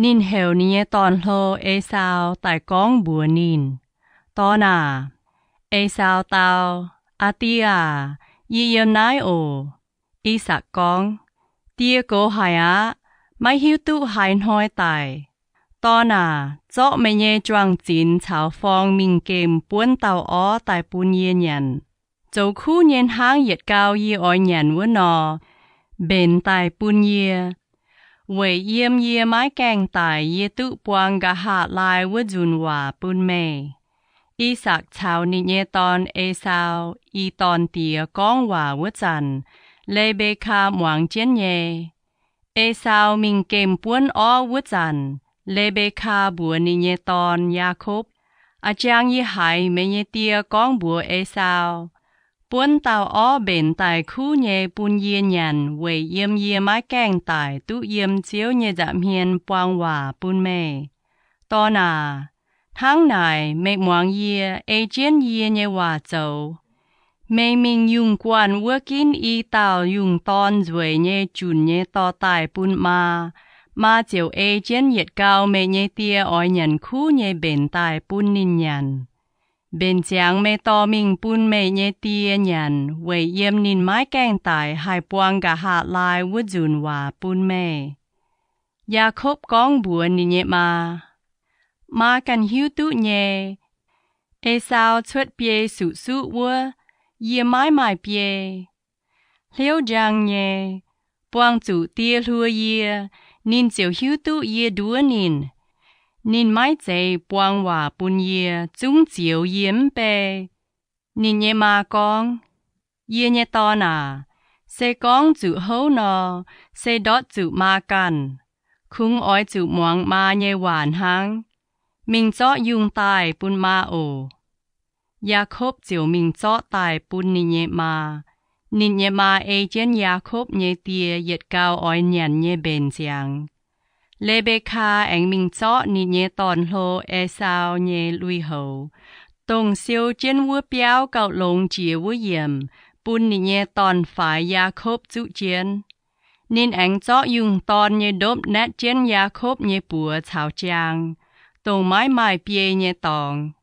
Ninh heuc ninh nyei dorn-hlo, Esaau, daaih gorngv mbuox ninh, Dorn aac. Esaau dau, Aa Die aac, yie yiem naaiv oc. I^sakc gorngv, Die gox haic aqv. Maiv hiuv duqv haaix hnoi daic. Dorn aac, zorqv meih nyei juang-zinx caux forng mingh gemh buonv dauh orv daaih bun yie nyanc, zoux kuv nyei hnangv yietc gau yie oix nyanc wuov nor, mbenc daaih bun yie. Weic yiem yie maiv gaengh daic yie duqv buang nqa'haav laai wuov nzunc waac bun meih. I^sakc caux ninh nyei dorn, Esaau, i dorn-diex gorngv waac wuov zanc, Le^mbe^kaa muangx jienv nyei. Esaau mingh gemh buonv orv wuov zanc, Le^mbe^kaa mbuox ninh nyei dorn, Yaakopv, A'jang yie haiz meih nyei die gorngv mbuox Esaau, Buonv dauh orv mbenc daic kuv nyei bun yie nyanc weic yiem yie maiv gaengh daic duqv yiem Ziouv nyei nza'hmien buang waac bun meih. Dorn aac, hnangv naaic meih muangx yie, ei jienv yie nyei waac zoux. Meih mingh yungh guanh wuov ginv i dauh yungh dorn nzueic nyei junc nyei dorh daaih bun maa. Maa ziouc ei jienv yietc gau meih nyei die oix nyanc kuv nyei mbenc daaih bun ninh nyanc. Mbenc ziangx meih dorh mingh bun meih nyei die nyanc weic yiem ninh maiv gaengh daic haih buang nqa'haav laai wuov nzunc waac bun meih. Yaakopv gorngv mbuox ninh nyei maa, Maa ganh hiuv duqv nyei. Esaau cuotv biei suqv suqv wuov, yie maiv maaih biei. Hliouv njang nyei, buangh zuqc die hluo yie, ninh ziouc hiuv duqv yie nduov ninh. Ninh maiv zeiz buang waac bun yie, zungv zioux yie mv bei. Ninh nyei maa gorngv, Yie nyei dorn aac, se gorngv zuqc houv nor, se ndortv zuqc maa ganh. Kungx oix zuqc muangx maa nyei waac hnangv. Mingh zorqv yungh daaih bun maa oc. Yaakopv ziouc mingh zorqv daaih bun ninh nyei maa. Ninh nyei maa ei jienv Yaakopv nyei die yietc gau oix nyanc nyei mbenc ziangx. Le^mbe^kaa aengx mingh zorqv ninh nyei dorn-hlo, Esaau, nyei lui-houx, dongh siou jienv wuov biauv gauh longx jiex wuov yiemc, bun ninh nyei dorn-faix, Yaakopv, zuqv jienv. Ninh aengx zorqv yungh dorn nyei ndopv naetv jienv Yaakopv nyei buoz caux jaang, dongh maiv maaih biei nyei dorngx.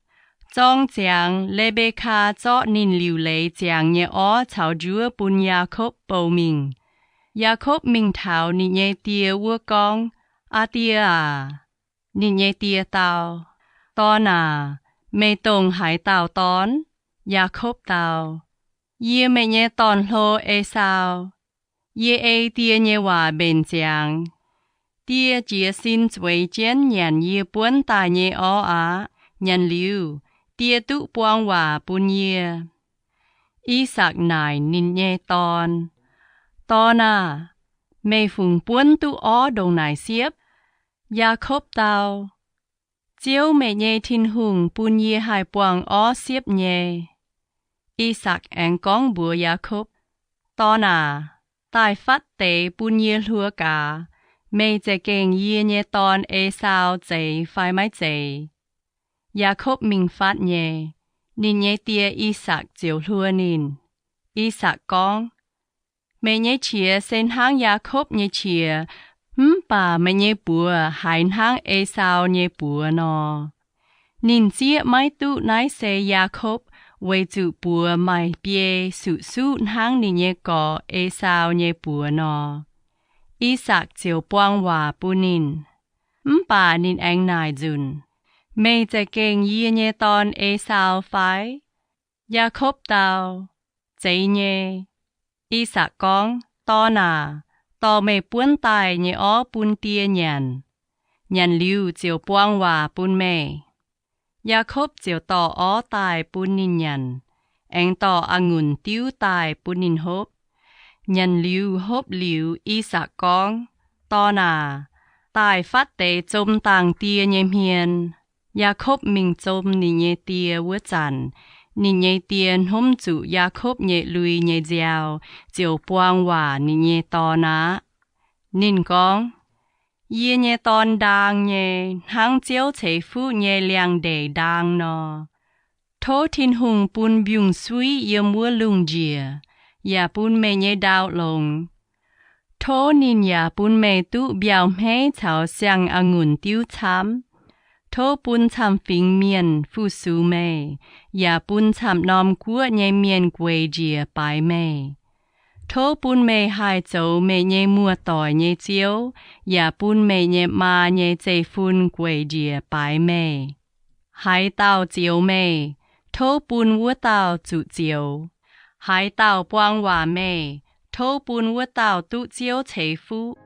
Zorng ziangx, Le^mbe^kaa zorqv ninh liuc leiz ziangx nyei orv caux njuov bun Yaakopv bou mingh. Yaakopv mingh taux ninh nyei die wuov gorngv, Aa Die aac! Ninh nyei die dau, Dorn aac, meih dongh haaix dauh dorn? Yaakopv dau, Yie meih nyei dorn-hlo, Esaau. Yie ei die nyei waac mbenc ziangx. Die jiez sin zueiz jienv nyanc yie buonv daaih nyei orv aqv. Nyanc liuz, die duqv buang waac bun yie. I^sakc naaic ninh nyei dorn, Dorn aah! Meih fungc buonv duqv orv ndongc naaic siepv? Yaakopv dau, Ziouv, meih nyei Tin-Hungh, bun yie haih buangh orv siepv nyei. I^sakc aengx gorngv mbuox Yaakopv, Dorn aac, daaih fatv deix bun yie hluo gaax. Meih za'gengh yie nyei dorn, Esaau, zeiz fai maiv zeiz? Yaakopv mingh fatv nyei. Ninh nyei die, I^sakc, ziouc hluo ninh. I^sakc gorngv, Meih nyei qiex se hnangv Yaakopv nyei qiex, mv baac meih nyei buoz haiz hnangv Esaau nyei buoz nor. Ninh zieqv maiv duqv naaiv se Yaakopv, weic zuqc buoz maaih biei suqv-suqv hnangv ninh nyei gorx, Esaau, nyei buoz nor. I^sakc ziouc buang waac bun ninh. Mv baac ninh aengx naaic nzunc, Meih za'gengh yie nyei dorn, Esaau, fai? Yaakopv dau, Zeiz nyei. I^sakc gorngv, Dorn aac, dorh meih buonv daaih nyei orv bun die nyanc. Nyanc liuz ziouc buang waac bun meih. Yaakopv ziouc dorh orv daaih bun ninh nyanc, aengx dorh a'ngunc diuv daaih bun ninh hopv. Nyanc liuz hopv liuz, I^sakc gorngv, Dorn aac, daaih fatv deix zom dangh die nyei hmien. Yaakopv mingh zom ninh nyei die wuov zanc, ninh nyei die hnomv zuqc Yaakopv nyei lui nyei nziaaux, ziouc buang waac ninh nyei dorn aqv. Ninh gorngv, Yie nyei dorn ndaang nyei, hnangv Ziouv ceix fuqv nyei liangx-ndeic ndaang nor. Tov Tin-Hungh bun mbiungc-suiv yiem wuov lungh njiec, yaac bun meih nyei ndau longx. Tov ninh yaac bun meih duqv mbiauh hmeiv caux siang-a'ngunc diuv camv. Tov bun camv-fingx mienh fu-sux meih, yaac bun camv-norm guoqv nyei mienh gueic njiec baaix meih. Tov bun meih haih zoux meih nyei muoz-doic nyei ziouv, yaac bun meih nyei maa nyei zeiv-fun gueic njiec baaix meih. Haaix dauh zioux meih, tov bun wuov dauh zuqc zioux. Haaix dauh buang waac meih, tov bun wuov dauh duqv Ziouv ceix fuqv.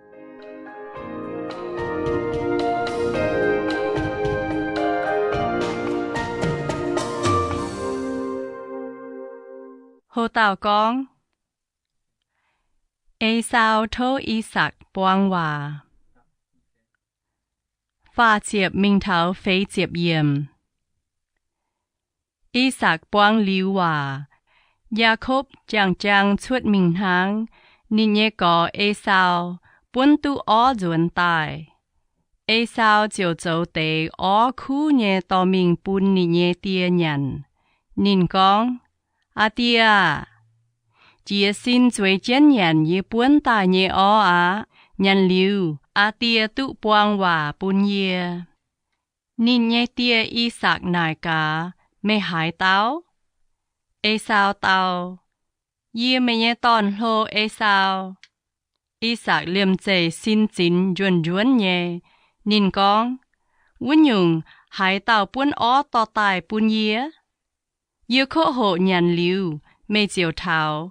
Houv dauh gorngv, Esaau tov I^sakc Buang Waac. Faah ziepc mingh taux feix ziepc yiemc. I^sakc buang liuz waac, Yaakopv jangx-jangx cuotv mingh hnaangx, ninh nyei gorx, Esaau, buonv duqv orv nzuonx daaih. Esaau ziouc zoux deix orv kuv nyei dorh mingh bun ninh nyei die nyanc. Ninh gorngv, Aa Die aah! Jiez sin zueiz jienv nyanc yie buonv daaih nyei orv aqv. Nyanc liuz, aa die duqv buang waac bun yie. Ninh nyei die, I^sakc, naaic gaax, Meih haaix dauh? Esaau dau, Yie meih nyei dorn-hlo, Esaau. I^sakc liemh zeih sin zinx njuonx-njuonx nyei. Ninh gorngv, Wuov nyungc, haaix dauh buonv orv dorh daaih bun yie? Yie koqv hoqc nyanc liuz, meih ziouc taux.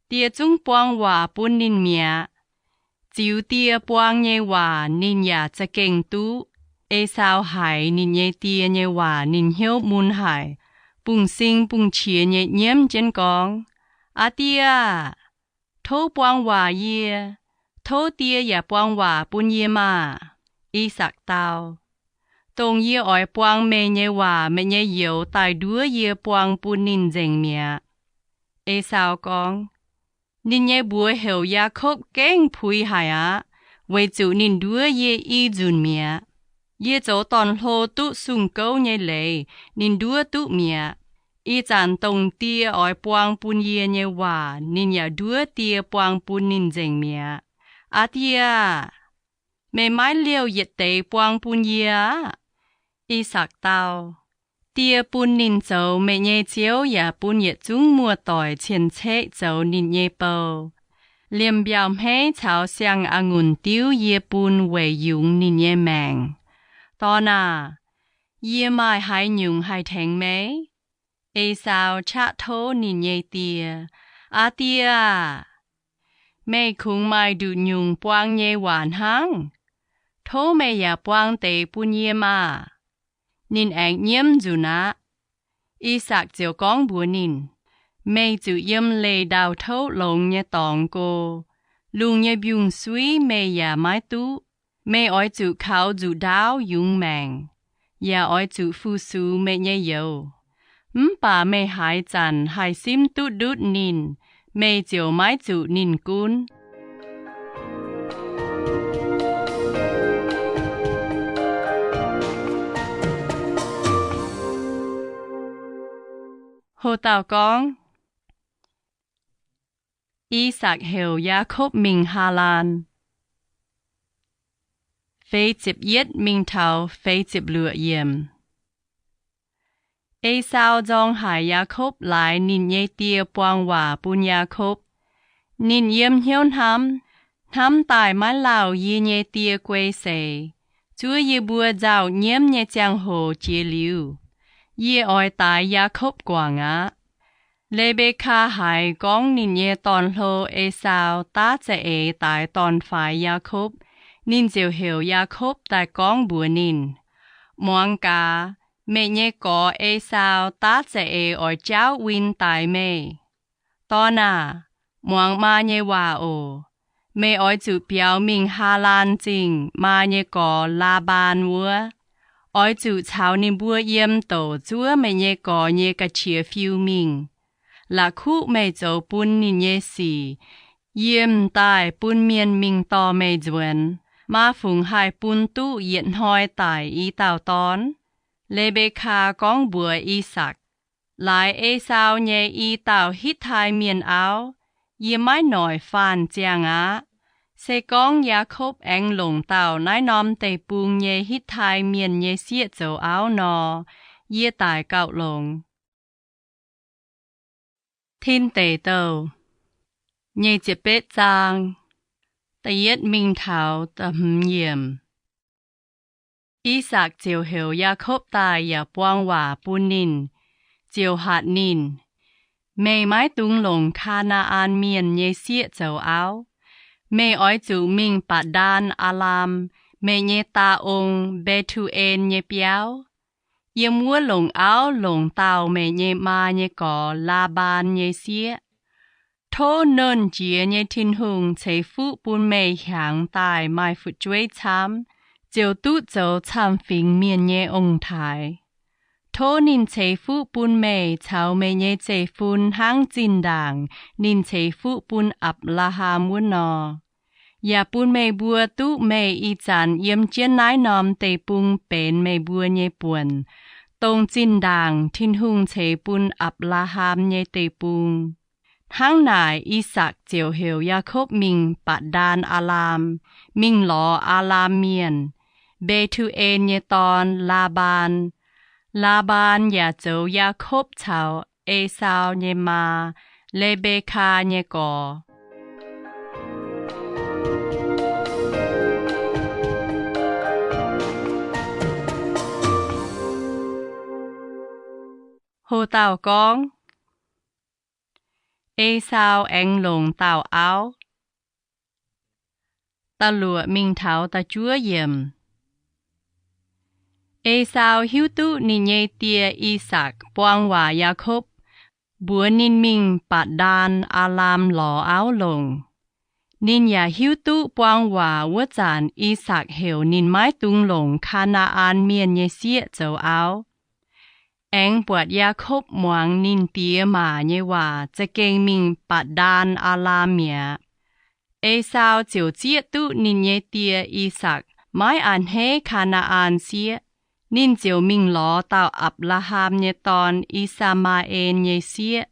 Die zungv buang waac bun ninh mi'aqv. Ziux die buang nyei waac ninh yaac za'gengh duqv. Esaau haiz ninh nyei die nyei waac ninh hnyouv mun haic, bungx-sing bungx-qiex nyei nyiemv jienv gorngv, Aa Die aah! Tov buang waac yie. Tov die yaac buang waac bun yie maah! I^sakc dau, Dongh yie oix buang meih nyei waac meih nyei youz daaih nduov yie buang bun ninh nzengc mi'aqv. Esaau gorngv, Ninh nyei mbuox heuc Yaakopv gengh puix haic aqv, weic zuqc ninh nduov yie i nzunc mi'aqv. Yie zoux dorn-hlo duqv sung gouv nyei leiz ninh nduov duqv mi'aqv. Ih zanc dongh die oix buang bun yie nyei waac ninh yaac nduov die buang bun ninh nzengc mi'aqv. Aa Die aah! Meih maiv liouh yietc deix buang bun yie aqv. I^sakc dau, Die bun ninh zoux meih nyei ziouv yaac bun yietc zungv muoz-doic cien-ceqv zoux ninh nyei bou. Liemh mbiauh hmeiv caux siang-a'ngunc diuv yie bun weic yungz ninh nyei maengc. Dorn aah! Yie maaih haaix nyungc haih tengx meih? Esaau qaqv tov ninh nyei die, Aa Die aah! Meih kungx maaih nduqc nyungc buang nyei waac hnangv. Tov meih yaac buang deix bun yie maah! Ninh aengx nyiemv nzunc aqv. I^sakc ziouc gorngv mbuox ninh, Meih zuqc yiem leih ndau-touv longx nyei dorngx go. Lungh nyei mbiungc-suiv meih yaac maiv duqv. Meih oix zuqc kaux nzuqc ndaauv yungz maengc, yaac oix zuqc fu-sux meih nyei youz. Mv baac meih haaix zanc haih simv duqv ndutv ninh, meih ziouc maiv zuqc ninh gunv. Ho dauh gorngv, I^sakc heuc Yaakopv mingh Haalaan. Feix ziepc yietv mingh taux feix ziepc luoqc yiemc. Esaau nzorng haic Yaakopv laaix ninh nyei die buang waac bun Yaakopv. Ninh yiem hnyouv hnamv, Hnamv daaih maiv lauh yie nyei die guei seix, zuov yie mbuo nzauh nyiemv nyei ziangh hoc jiex liuz, yie oix daix Yaakopv guangc aqv. Le^mbe^kaa haiz gorngv ninh nyei dorn-hlo, Esaau, daav za'eix daix dorn-faix, Yaakopv, ninh ziouc heuc Yaakopv daaih gorngv mbuox ninh, Muangx gaax, meih nyei gorx, Esaau, daav za'eix oix jaauv win daix meih. Dorn aah! Muangx maa nyei waac oc. Meih oix zuqc biaux mingh Haalaan Zingh maa nyei gorx, Laa^mbaan, wuov. Oix zuqc caux ninh mbuo yiem douc zuov meih nyei gorx nyei ga'qiex fiu mingh. La'kuqv meih zoux bun ninh nyei sic, yie m'daaih bun mienh mingh dorh meih nzuonx. Maa fungc haih bun duqv yietc hnoi daic i dauh dorn? Le^mbe^kaa gorngv mbuox I^sakc, Laaix Esaau nyei i dauh Hitv^tai Mienh auv, yie maiv noic faanh ziangh aqv. Se gorngv Yaakopv aengx longc dauh naaiv norm deic-bung nyei Hitv^tai Mienh nyei sieqv zoux auv nor, yie daic gauh longx. Tin Deic Douh nyic ziepc betv zaang, da'yietv mingh taux da'hmz yiemc. I^sakc ziouc heuc Yaakopv daaih yaac buang waac bun ninh, ziouc hatc ninh, Meih maiv dungx longc Kaa^naa^an Mienh nyei sieqv zoux auv. Meih oix zuqc mingh Baac^ndaan Aalam, meih nyei daa ong, Mbe^tu^en, nyei biauv. Yiem wuov longc auv longc dauh meih nyei maa nyei gorx, Laa^mbaan, nyei sieqv. Tov Nernh Jiex nyei Tin-Hungh ceix fuqv bun meih hiaangx daaih maaih fu'jueiv camv, ziouc duqv zoux camv-fingx mienh nyei ong-taaix. Tov ninh ceix fuqv bun meih caux meih nyei zeiv-fun hnangv zinh ndaangc ninh ceix fuqv bun Apc^laa^ham wuov nor, yaac bun meih mbuo duqv meih ih zanc yiem jienv naaiv norm deic-bung benx meih mbuo nyei buonc, dongh zinh ndaangc Tin-Hungh ceix bun Apc^laa^ham nyei deic-bung. Hnangv naaic, I^sakc ziouc heuc Yaakopv mingh Batc^ndaan Aa^laam, mingh lorz Aa^laam Mienh, Mbe^tu^en nyei dorn, Laa^mbaan. Laa^mbaan yaac zoux Yaakopv caux Esaau nyei maa, Le^mbe^kaa, nyei gorx. Ho dauh gorngv, Esaau Aengx Longc Dauh Auv. Da'luoqc mingh taux da'juov yiemc. Esaau hiuv duqv ninh nyei die, I^sakc, buang waac Yaakopv, mbuox ninh mingh Batc^ndaan Aa^laam lorz auv longc. Ninh yaac hiuv duqv buang waac wuov zanc I^sakc heuc ninh maiv dungx longc Kaa^naa^an Mienh nyei sieqv zoux auv. Aengx buatc Yaakopv muangx ninh diex maac nyei waac za'gengh mingh Batc^ndaan Aa^laam mi'aqv. Esaau ziouc zieqv duqv ninh nyei die, I^sakc, maiv a'hneiv Kaa^naa^an sieqv. Ninh ziouc mingh lorz dauh Apc^laa^ham nyei dorn, I^saa^maa^en nyei sieqv,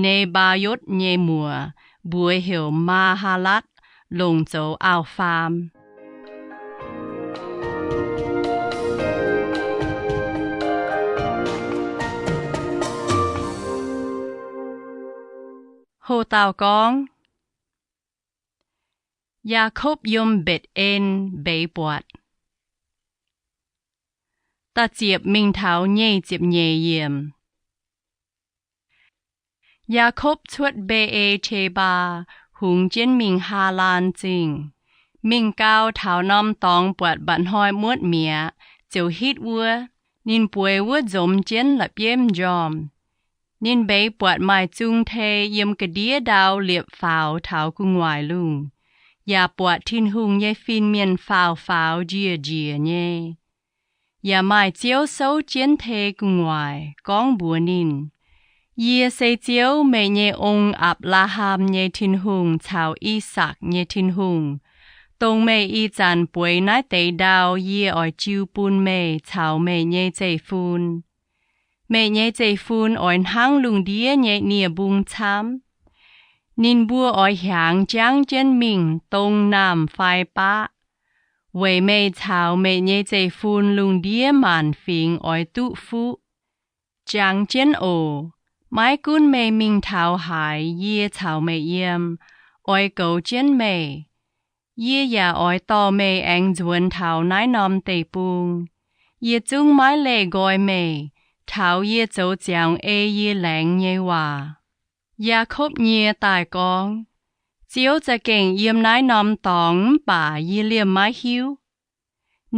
Ne^mbaa^yotv nyei muoc, mbuox heuc Maa^haa^latv, longc zoux auv-faam. Ho dauh gorngv, Yaakopv Yiem Mbetc^en Mbeix Buatc. Da'ziepc mingh taux nyic ziepc nyeic yiemc. Yaakopv cuotv Mbe^e^te^mbaa, hungx jienv mingh Haalaan Zingh. Mingh gau, taux norm dorngx buatc mba'hnoi muotv mi'aqv, ziouc hitv wuov. Ninh bueix wuov nzomz jienv la'bieiv m'njormh. Ninh mbeix buatc maaih zung tei yiem ga'ndiev ndau liepc faaux taux gu'nguaaic lungh, yaac buatc Tin-Hungh nyei fin-mienh faaux faaux njiec njiec nyei. Yaac maaih Ziouv souv jienv tei gu'nguaaic gorngv mbuox ninh, Yie se Ziouv, meih nyei ong, Apc^laa^ham nyei Tin-Hungh caux I^sakc nyei Tin-Hungh, dongh meih ih zanc bueix naaiv deix ndau yie oix jiu bun meih caux meih nyei zeiv-fun. Meih nyei zeiv-fun oix hnangv lungh ndiev nyei nie-mbung camv. Ninh mbuo oix hiaangx jangv jienv mingh dong, naamh fai baqv, weic meih caux meih nyei zeiv-fun lungh ndiev maanc fingx oix duqv fuqv. Jangx jienv oc. Maiv gunv meih mingh taux haaix, yie caux meih yiem, oix goux jienv meih. Yie yaac oix dorh meih aengx nzuonx taux naaiv norm deic-bung. Yie zungv maiv leih nqoi meih, taux yie zoux ziangx ei yie laengz nyei waac. Yaakopv nyie daaih gorngv, Ziouv za'gengh yiem naaiv norm dorngx mv baac yie liemh maiv hiuv.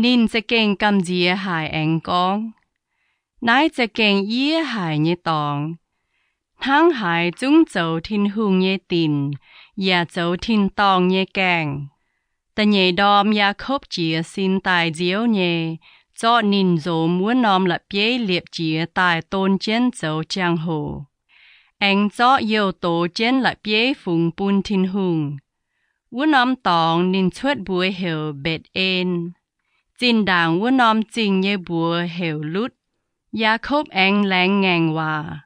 Ninh za'gengh gamh nziex haic aengx gorngv, Naaiv za'gengh yie haic nyei dorngx. Hnangv haaix zungv zoux Tin-Hungh nyei dinc yaac zoux tin-dorngh nyei gaengh. Da'nyeic ndorm Yaakopv jiez sin daaih nziouv nyei, zorqv ninh nzomz wuov norm la'bieiv liepc jiez daaih don jienv zoux jangx-hoc, aengx zorqv youh doz jienv la'bieiv fungx bun Tin-Hungh. Wuov norm dorngx ninh cuotv mbuox heuc Mbetc^en. Zinh ndaangc wuov norm zingh nyei mbuox heuc Lutv. Yaakopv aengx laengz ngaengc waac.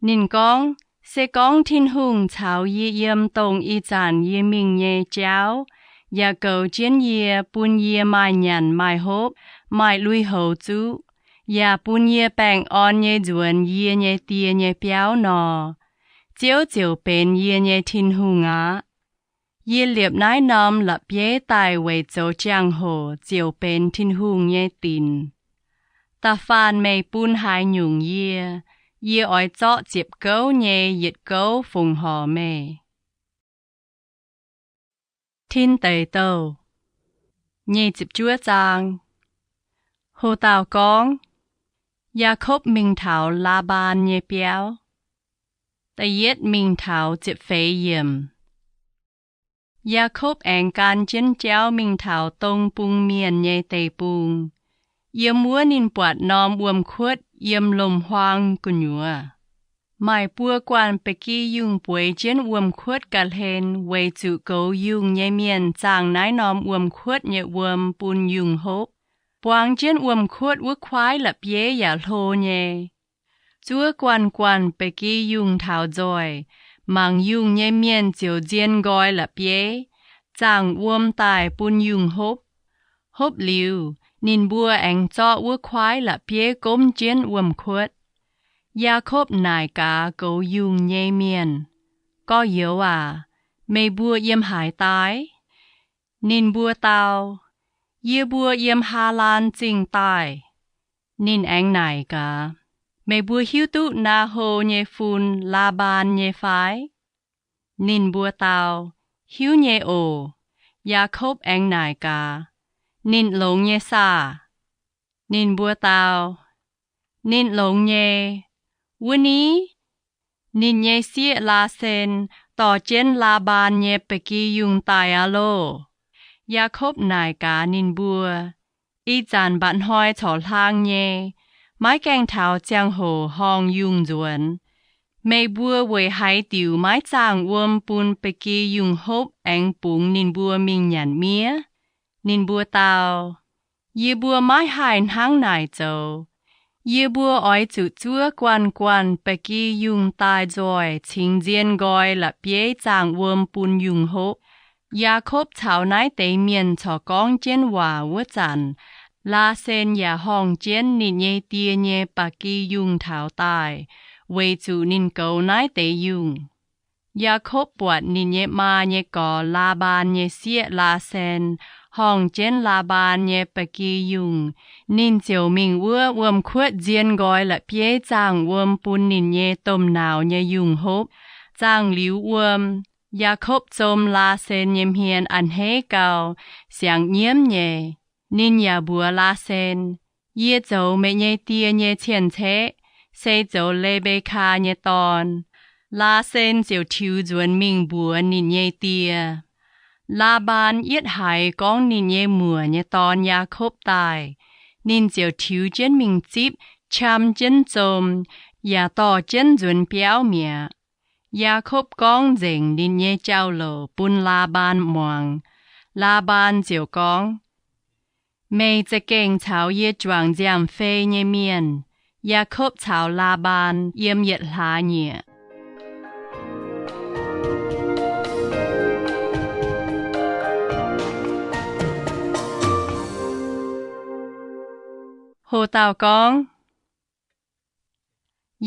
Ninh gorngv, Se gorngv Tin-Hungh caux yie yiem dongh ih zanc yie mingh nyei jauv, yaac goux jienv yie, bun yie maaih nyanc maaih hopv, maaih lui-houx zuqv, yaac bun yie baengh orn nyei nzuonx yie nyei die nyei biauv nor, Ziouv ziouc benx yie nyei Tin-Hungh aqv. Yie liepc naaiv norm la'bieiv daaih weic zoux jangx-hoc ziouc benx Tin-Hungh nyei dinc. Da'faanh meih bun haaix nyungc yie, yie oix zorqv ziepc gouv nyei yietc gouv fongc horc meih. Tin Deic Douh nyic ziepc juov zaang. Ho dauh gorngv, Yaakopv Mingh Taux Laa^mbaan Nyei Biauv. da'yietv mingh taux ziepc feix yiemc. Yaakopv aengx gan jienv jauv mingh taux dong bung mienh nyei deic-bung. Yiem wuov ninh buatc norm wuom-kuotv yiem lomc-huaang gu'nyuoz. Maaih buo guanh ba'gi yungh bueix jienv wuom-kuotv ga'hlen, weic zuqc goux yungh nyei mienh zaangh naaiv norm wuom-kuotv nyei wuom bun yungh hopv. Buang jienv wuom-kuotv wuov kuaaiv la'bieiv yaac hlo nyei. Zuov guanh guanh ba'gi yungh taux nzoih, mangc yungh nyei mienh ziouc nzien nqoi la'bieiv, zaangh wuom daaih bun yungh hopv. Hopv liuz, ninh mbuo aengx zorqv wuov kuaaiv la'bieiv gomv jienv wuom-kuotv. Yaakopv naaic gaax goux yungh nyei mienh, Gorx-youz aac, meih mbuo yiem haaix daaih? Ninh mbuo dau, Yie mbuo yiem Haalaan Zingh daaih. Ninh aengx naaic gaax, Meih mbuo hiuv duqv Naa^ho nyei fun, Laa^mbaan, nyei fai? Ninh mbuo dau, Hiuv nyei oc. Yaakopv aengx naaic gaax, Ninh longx nyei saah? Ninh mbuo dau, Ninh longx nyei. Wuov ni, ninh nyei sieqv, Laasen, dorh jienv Laa^mbaan nyei ba'gi yungh daaih aqv loh. Yaakopv naaic gaax ninh mbuo, Ih zanc mba'hnoi corc hlaang nyei, maiv gaengh taux ziangh hoc horngh yungh nzuonx. Meih mbuo weic haaix diuc maiv zaangh wuom bun ba'gi yungh hopv aengx bungx ninh mbuo mingh nyanc miev? Ninh mbuo dau, Yie mbuo maiv haih hnangv naaic zoux. Yie mbuo oix zuqc zuov guanh guanh ba'gi yungh daaih nzoih cingx nzien nqoi la'bieiv zaangh wuom bun yungh hopv. Yaakopv caux naaiv deix mienh corc gorngv jienv waac wuov zanc, Laasen yaac horngh jienv ninh nyei die nyei ba'gi yungh taux daaih, weic zuqc ninh goux naaiv deix yungh. Yaakopv buatc ninh nyei maa nyei gorx, Laa^mbaan nyei sieqv, Laasen, horngh jienv Laa^mbaan nyei ba'gi yungh. Ninh ziouc mingh wuov wuom-kuotv nzien nqoi la'bieiv zaangh wuom bun ninh nyei domh nauz nyei yungh hopv. Zaangh liuz wuom, Yaakopv zom Laasen nyei hmien a'hneiv gau, siangx nyiemv nyei. Ninh yaac mbuox Laasen, Yie zoux meih nyei die nyei cien-ceqv, se zoux Le^mbe^kaa nyei dorn. Laasen ziouc tiux nzuonx mingh mbuox ninh nyei die. Laa^mbaan yietv haiz gorngv ninh nyei muoc nyei dorn, Yaakopv, daaih, ninh ziouc tiux jienv mingh zipv, qam jienv zom, yaac dorh jienv nzuonx biauv mi'aqv. Yaakopv gorngv nzengc ninh nyei jauv-louc bun Laa^mbaan muangx. Laa^mbaan ziouc gorngv, Meih za'gengh caux yie juangc nziaamv-fei nyei mienh. Yaakopv caux Laa^mbaan yiem yietc hlaax nyieqc. Ho dauh gorngv,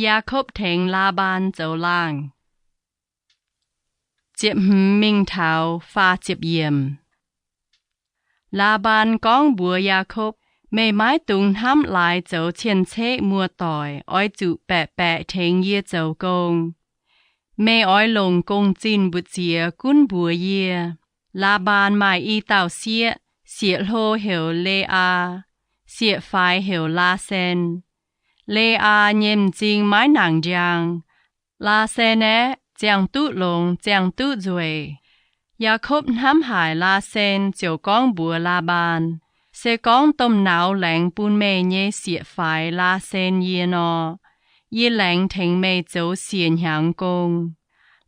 Yaakopv tengx Laa^mbaan zoux laangh. Ziepc hmz mingh taux faah ziepc yiemc. Laa^mbaan gorngv mbuox Yaakopv, Meih maiv dungx hnamv laaix zoux cien-ceqv muoz-doic oix zuqc baeqc baeqc tengx yie zoux gong. Meih oix longc gong-zinh mbu'ziex gunv mbuox yie. Laa^mbaan maaih i dauh sieqv, sieqv-hlo heuc Le^aa, sieqv-faix heuc Laasen. Le^aa nyei m'zing maiv nangc njang. Laasen aeqv, ziangh duqv longx, ziangh duqv nzueic. Yaakopv hnamv haic Laasen ziouc gorngv mbuox Laa^mbaan, Se gorngv domh nauz laengz bun meih nyei sieqv-faix Laasen yie nor, yie laengz tengx meih zoux siec hnyangx gong.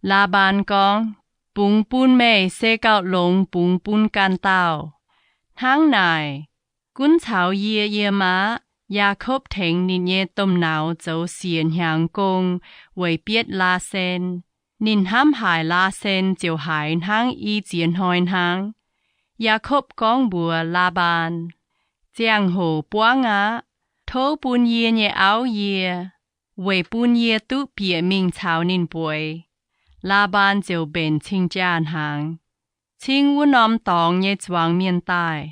Laa^mbaan gorngv, Bungx bun meih se gauh longx bungx bun ganh dauh. Hnangv naaic, gunv caux yie yiem aqv. Yaakopv tengx ninh nyei domh nauz zoux siec hnyangx gong weic bietv Laasen. Ninh hnamv haic Laasen ziouc haiz hnangv i ziex hnoi hnangv. Yaakopv gorngv mbuox Laa^mbaan, Ziangh hoc buangv aqv. Tov bun yie nyei auv yie, weic bun yie duqv bieqc mingh caux ninh bueix. Laa^mbaan ziouc mbenc cing-jaa hnaangx, cingv wuov norm dorngx nyei zuangx mienh daaih.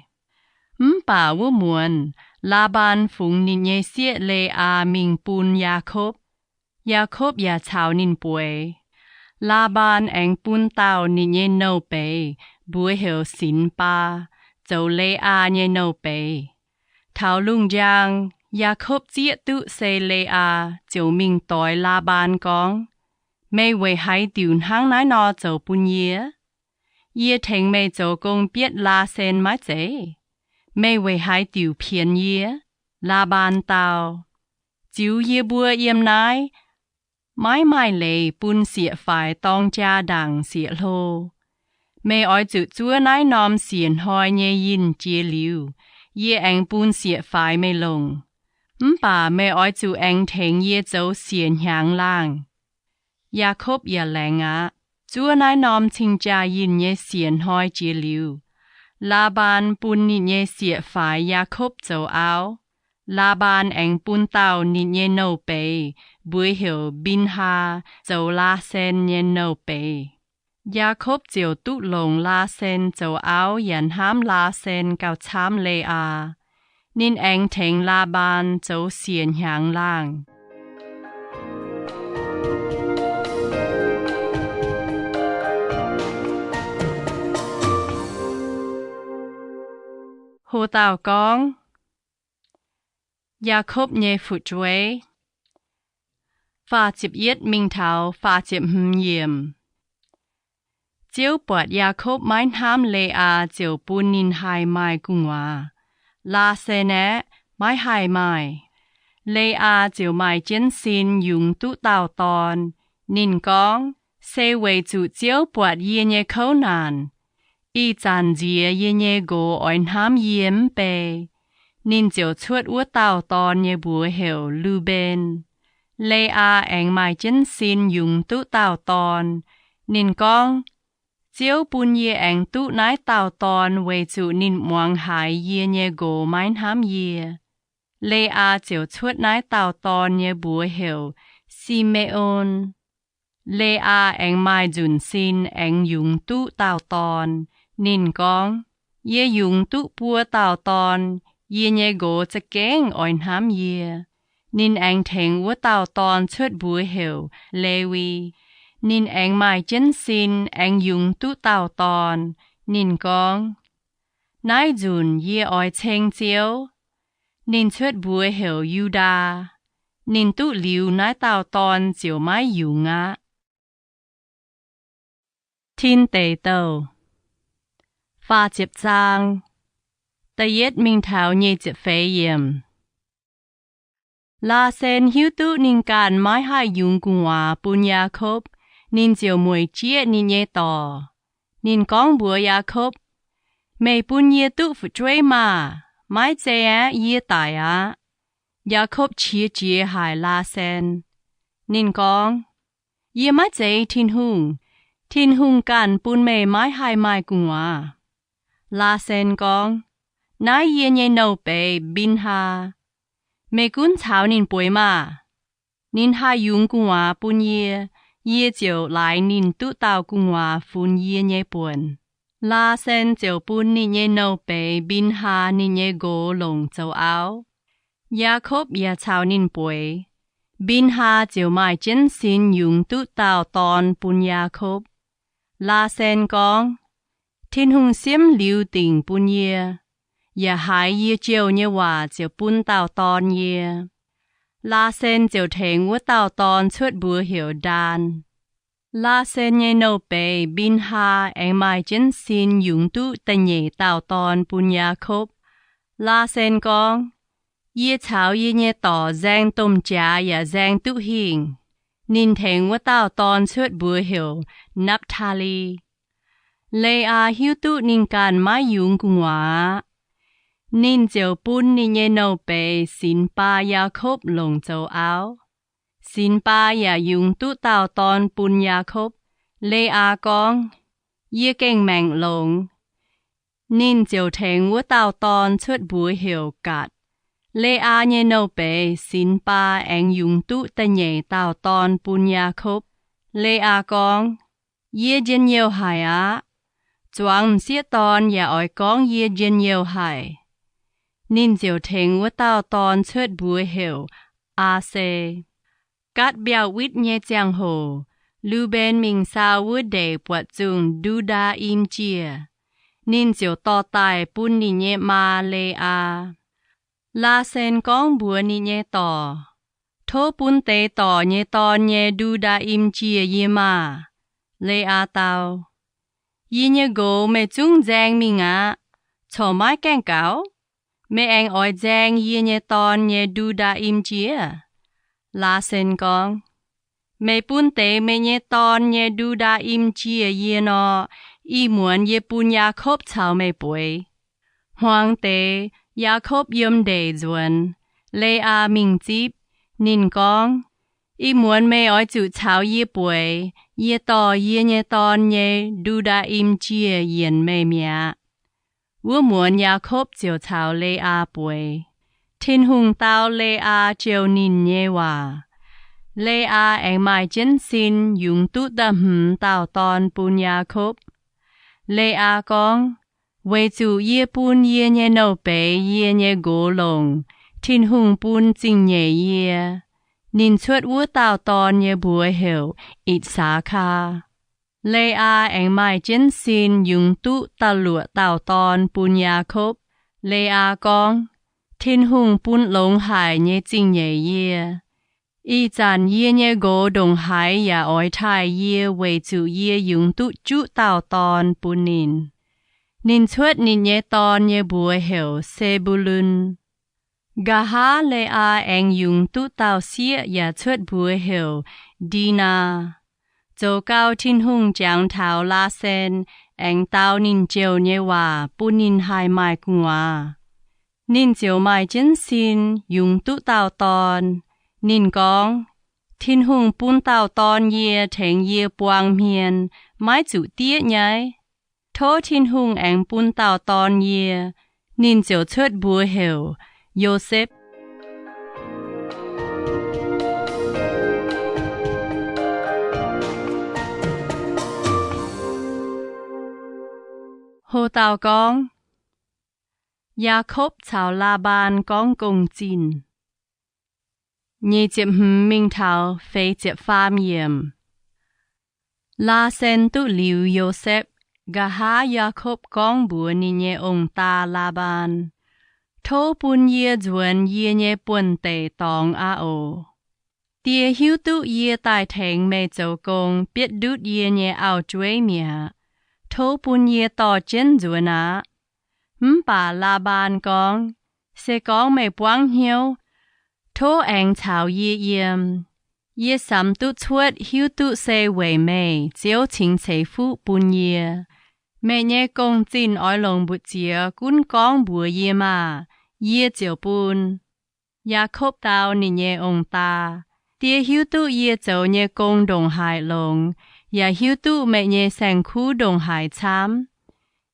Mv baac wuov muonz Laa^mbaan fungx ninh nyei sieqv Le^aa mingh bun Yaakopv. Yaakopv yaac caux ninh bueix. Laa^mbaan aengx bun dauh ninh nyei nouh beiz, mbuox heuc Sinx^baa, zoux Le^aa nyei nouh beiz. Taux lungh njang, Yaakopv zieqv duqv se Le^aa, ziouc mingh doix Laa^mbaan gorngv, Meih weic haaix diuc hnangv naaiv nor zoux bun yie? Yie tengx meih zoux gong bietv Laasen maiv zeiz? Meih weic haaix diuc pienx yie? Laa^mbaan dau, Ziux yie mbuo yiem naaiv maiv maaih leiz bun sieqv-faix dorng jaa ndaangc sieqv-hlo. Meih oix zuqc zuov naaiv norm siec hnoi nyei yinh jiex liuz, yie aengx bun sieqv-faix meih longc. Mv baac meih oix zuqc aengx tengx yie zoux siec hnyangx laangh. Yaakopv yaac laengz aqv. Zuov naaiv norm cing-jaa yinh nyei siec hnoi jiex liuz, Laa^mbaan bun ninh nyei sieqv-faix Yaakopv zoux auv. Laa^mbaan aengx bun dauh ninh nyei nouh beiz, mbuox heuc Mbin^haa, zoux Laasen nyei nouh beiz. Yaakopv ziouc duqv longc Laasen zoux auv yaac hnamv Laasen gauh camv Le^aa. Ninh aengx tengx Laa^mbaan zoux siec hnyangx laangh. Ho dauh gorngv, Yaakopv nyei fu'jueiv. Faah ziepc yietv mingh taux faah ziepc hmz yiemc. Ziouv buatc Yaakopv maiv hnamv Le^aa ziouc bun ninh haih maaih gu'nguaaz. Laasen aeqv, maiv haih maaih. Le^aa ziouc maaih jienv sin yungz duqv dauh dorn. Ninh gorngv, Se weic zuqc Ziouv buatc yie nyei kouv naanc, ih zanc nziex yie nyei nqox oix hnamv yie mv bei. Ninh ziouc cuotv wuov dauh dorn nyei mbuox heuc Lu^mben. Le^aa aengx maaih jienv sin yungz duqv dauh dorn. Ninh gorngv, Ziouv bun yie aengx duqv naaiv dauh dorn weic zuqc ninh muangx haiz yie nyei nqox maiv hnamv yie. Le^aa ziouc cuotv naaiv dauh dorn nyei mbuox heuc Si^me^on. Le^aa aengx maaih nzunc sin aengx yungz duqv dauh dorn. Ninh gorngv, Yie yungz duqv buo dauh dorn. Yie nyei nqox za'gengh oix hnamv yie. Ninh aengx tengx wuov dauh dorn cuotv mbuox heuc Lewi. Ninh aengx maaih jienv sin aengx yungz duqv dauh dorn. Ninh gorngv, Naaiv nzunc yie oix ceng Ziouv. Ninh cuotv mbuox heuc Yu^ndaa. Ninh duqv liuz naaiv dauh dorn ziouc maiv yungz aqv. Tin Deic Douh, faah ziepc zaang, da'yietv mingh taux nyic ziepc feix yiemc. Laasen hiuv duqv ninh ganh maiv haih yungz gu'nguaaz bun Yaakopv, ninh ziouc mueic jieqv ninh nyei dorc. Ninh gorngv mbuox Yaakopv, Meih bun yie duqv fu'jueiv maah! Maiv zeiz aeqv, yie daic aqv. Yaakopv qiex jiez haic Laasen. Ninh gorngv, Yie maiv zeiz Tin-Hungh. Tin-Hungh ganh bun meih maiv haih maaih gu'nguaaz. Laasen gorngv, Naaiv yie nyei nouh beiz Mbin^haa. Meih gunv caux ninh bueix maah! Ninh haih yungz gu'nguaaz bun yie, yie ziouc laaix ninh duqv dauh gu'nguaaz funx yie nyei buonc. Laasen ziouc bun ninh nyei nouh beiz Mbin^haa ninh nyei nqox longc zoux auv. Yaakopv yaac caux ninh bueix. Mbin^haa ziouc maaih jienv sin yungz duqv dauh dorn bun Yaakopv. Laasen gorngv, Tin-Hungh siemv liuz dingc bun yie, yaac haiz yie jouh nyei waac ziouc bun dauh dorn yie. Laasen ziouc tengx wuov dauh dorn cuotv mbuox heuc Ndaan. Laasen nyei nouh beiz Mbin^haa aengx maaih jienv sin yungz duqv da'nyeic dauh dorn bun Yaakopv. Laasen gorngv, Yie caux yie nyei dorc nzaeng domh jaax yaac nzaeng duqv hingh. Ninh tengx wuov dauh dorn cuotv mbuox heuc Napv^taa^li. Le^aa hiuv duqv ninh ganh maiv yungz gu'nguaaz aqv. Ninh ziouc bun ninh nyei nouh beiz Sinx^baa Yaakopv longc zoux auv. Sinx^baa yaac yungz duqv dauh dorn bun Yaakopv. Le^aa gorngv, Yie gengh maengc longx. Ninh ziouc tengx wuov dauh dorn cuotv mbuox heuc Gaatc. Le^aa nyei nouh beiz Sinx^baa aengx yungz duqv da'nyeic dauh dorn bun Yaakopv. Le^aa gorngv, Yie njien-youh haic aqv. Zuangx m'sieqv dorn yaac oix gorngv yie njien-youh haic. Ninh ziouc tengx wuov dauh dorn cuotv mbuox heuc Aa^se. Gaatv mbiauh witv nyei ziangh hoc, Lu^mben mingh saau wuov ndeic buatc zungh Ndu^ndaa^im Jiex. Ninh ziouc dorh daaih bun ninh nyei maa, Le^aa. Laasen gorngv mbuox ninh nyei dorc, Tov bun deix dorc nyei dorn nyei Ndu^ndaa^im njiec yie maah! Le^aa dau, Yie nyei nqox meih zungv nzaeng mingh aqv. Corc maiv gaengh gaux. Meih aengx oix nzaeng yie nyei dorn nyei Ndu^ndaa^im njiec? Laasen gorngv, Meih bun deix meih nyei dorn nyei Ndu^ndaa^im njiec yie nor, ih muonz yie bun Yaakopv caux meih bueix. Hmuangx deix, Yaakopv yiem ndeic nzuonx. Le^aa mingh zipv. Ninh gorngv, Ih muonz meih oix zuqc caux yie bueix. Yie dorh yie nyei dorn nyei Ndu^ndaa^im njiec yienc meih mi'aqv. Wuov muonz Yaakopv ziouc caux Le^aa bueix. Tin-Hungh dau Le^aa jouh ninh nyei waac. Le^aa aengx maaih jienv sin yungz duqv da'hmz dauh dorn bun Yaakopv. Le^aa gorngv, Weic zuqc yie bun yie nyei nouh beiz yie nyei nqox longc, Tin-Hungh bun zingh nyeic yie. Ninh cuotv wuov dauh dorn nyei mbuox heuc I^saa^kaa. Le^aa aengx maaih jienv sin yungz duqv da'luoqc dauh dorn bun Yaakopv. Le^aa gorngv, Tin-Hungh bun longx haic nyei zingh nyeic yie. Ih zanc yie nyei nqox ndongc haaix yaac oix taaih yie weic zuqc yie yungz duqv juqv dauh dorn bun ninh. Ninh cuotv ninh nyei dorn nyei mbuox heuc Se^mbu^lun. Nqa'haav Le^aa aengx yungz duqv dauh sieqv yaac cuotv mbuox heuc Ndinaa. Zoux gau Tin-Hungh jangx taux Laasen aengx dau ninh jouh nyei waac bun ninh haih maaih gu'nguaaz. Ninh ziouc maaih jienv sin yungz duqv dauh dorn. Ninh gorngv, Tin-Hungh bun dauh dorn yie tengx yie buang hmien, maiv zuqc diev nyaiv. Tov Tin-Hungh aengx bun dauh dorn yie. Ninh ziouc cuotv mbuox heuc Yosepv. Ho dauh gorngv, Yaakopv caux Laamaan gorngv gong-zinh. Nyic ziepc hmz mingh taux feix ziepc faam yiemc. Laasen duqv liuz Yosepv, nqa'haav Yaakopv gorngv mbuox ninh nyei ong-daa Laamaan, Tov bun yie nzuonx yie nyei buonv-deic dorngx aqv oc. Die hiuv duqv yie daaih tengx meih zoux gong bietv ndutv yie nyei auv-jueiv mi'aqv. Tov bun yie dorh jienv nzuonx aqv. Mv baac Laamaan gorngv, Se gorngv meih buangv hnyouv, tov aengx caux yie yiem. Yie samx duqv cuotv hiuv duqv se weic meih Ziouv cingx ceix fuqv bun yie. Meih nyei gong-zinh oix longc mbu'ziex gunv gorngv mbuox yie maah! Yie ziouc bun. Yaakopv dau ninh nyei ong-daa, Die hiuv duqv yie zoux nyei gong ndongc haaix longx, yaac hiuv duqv meih nyei saeng-kuv ndongc haaix camv.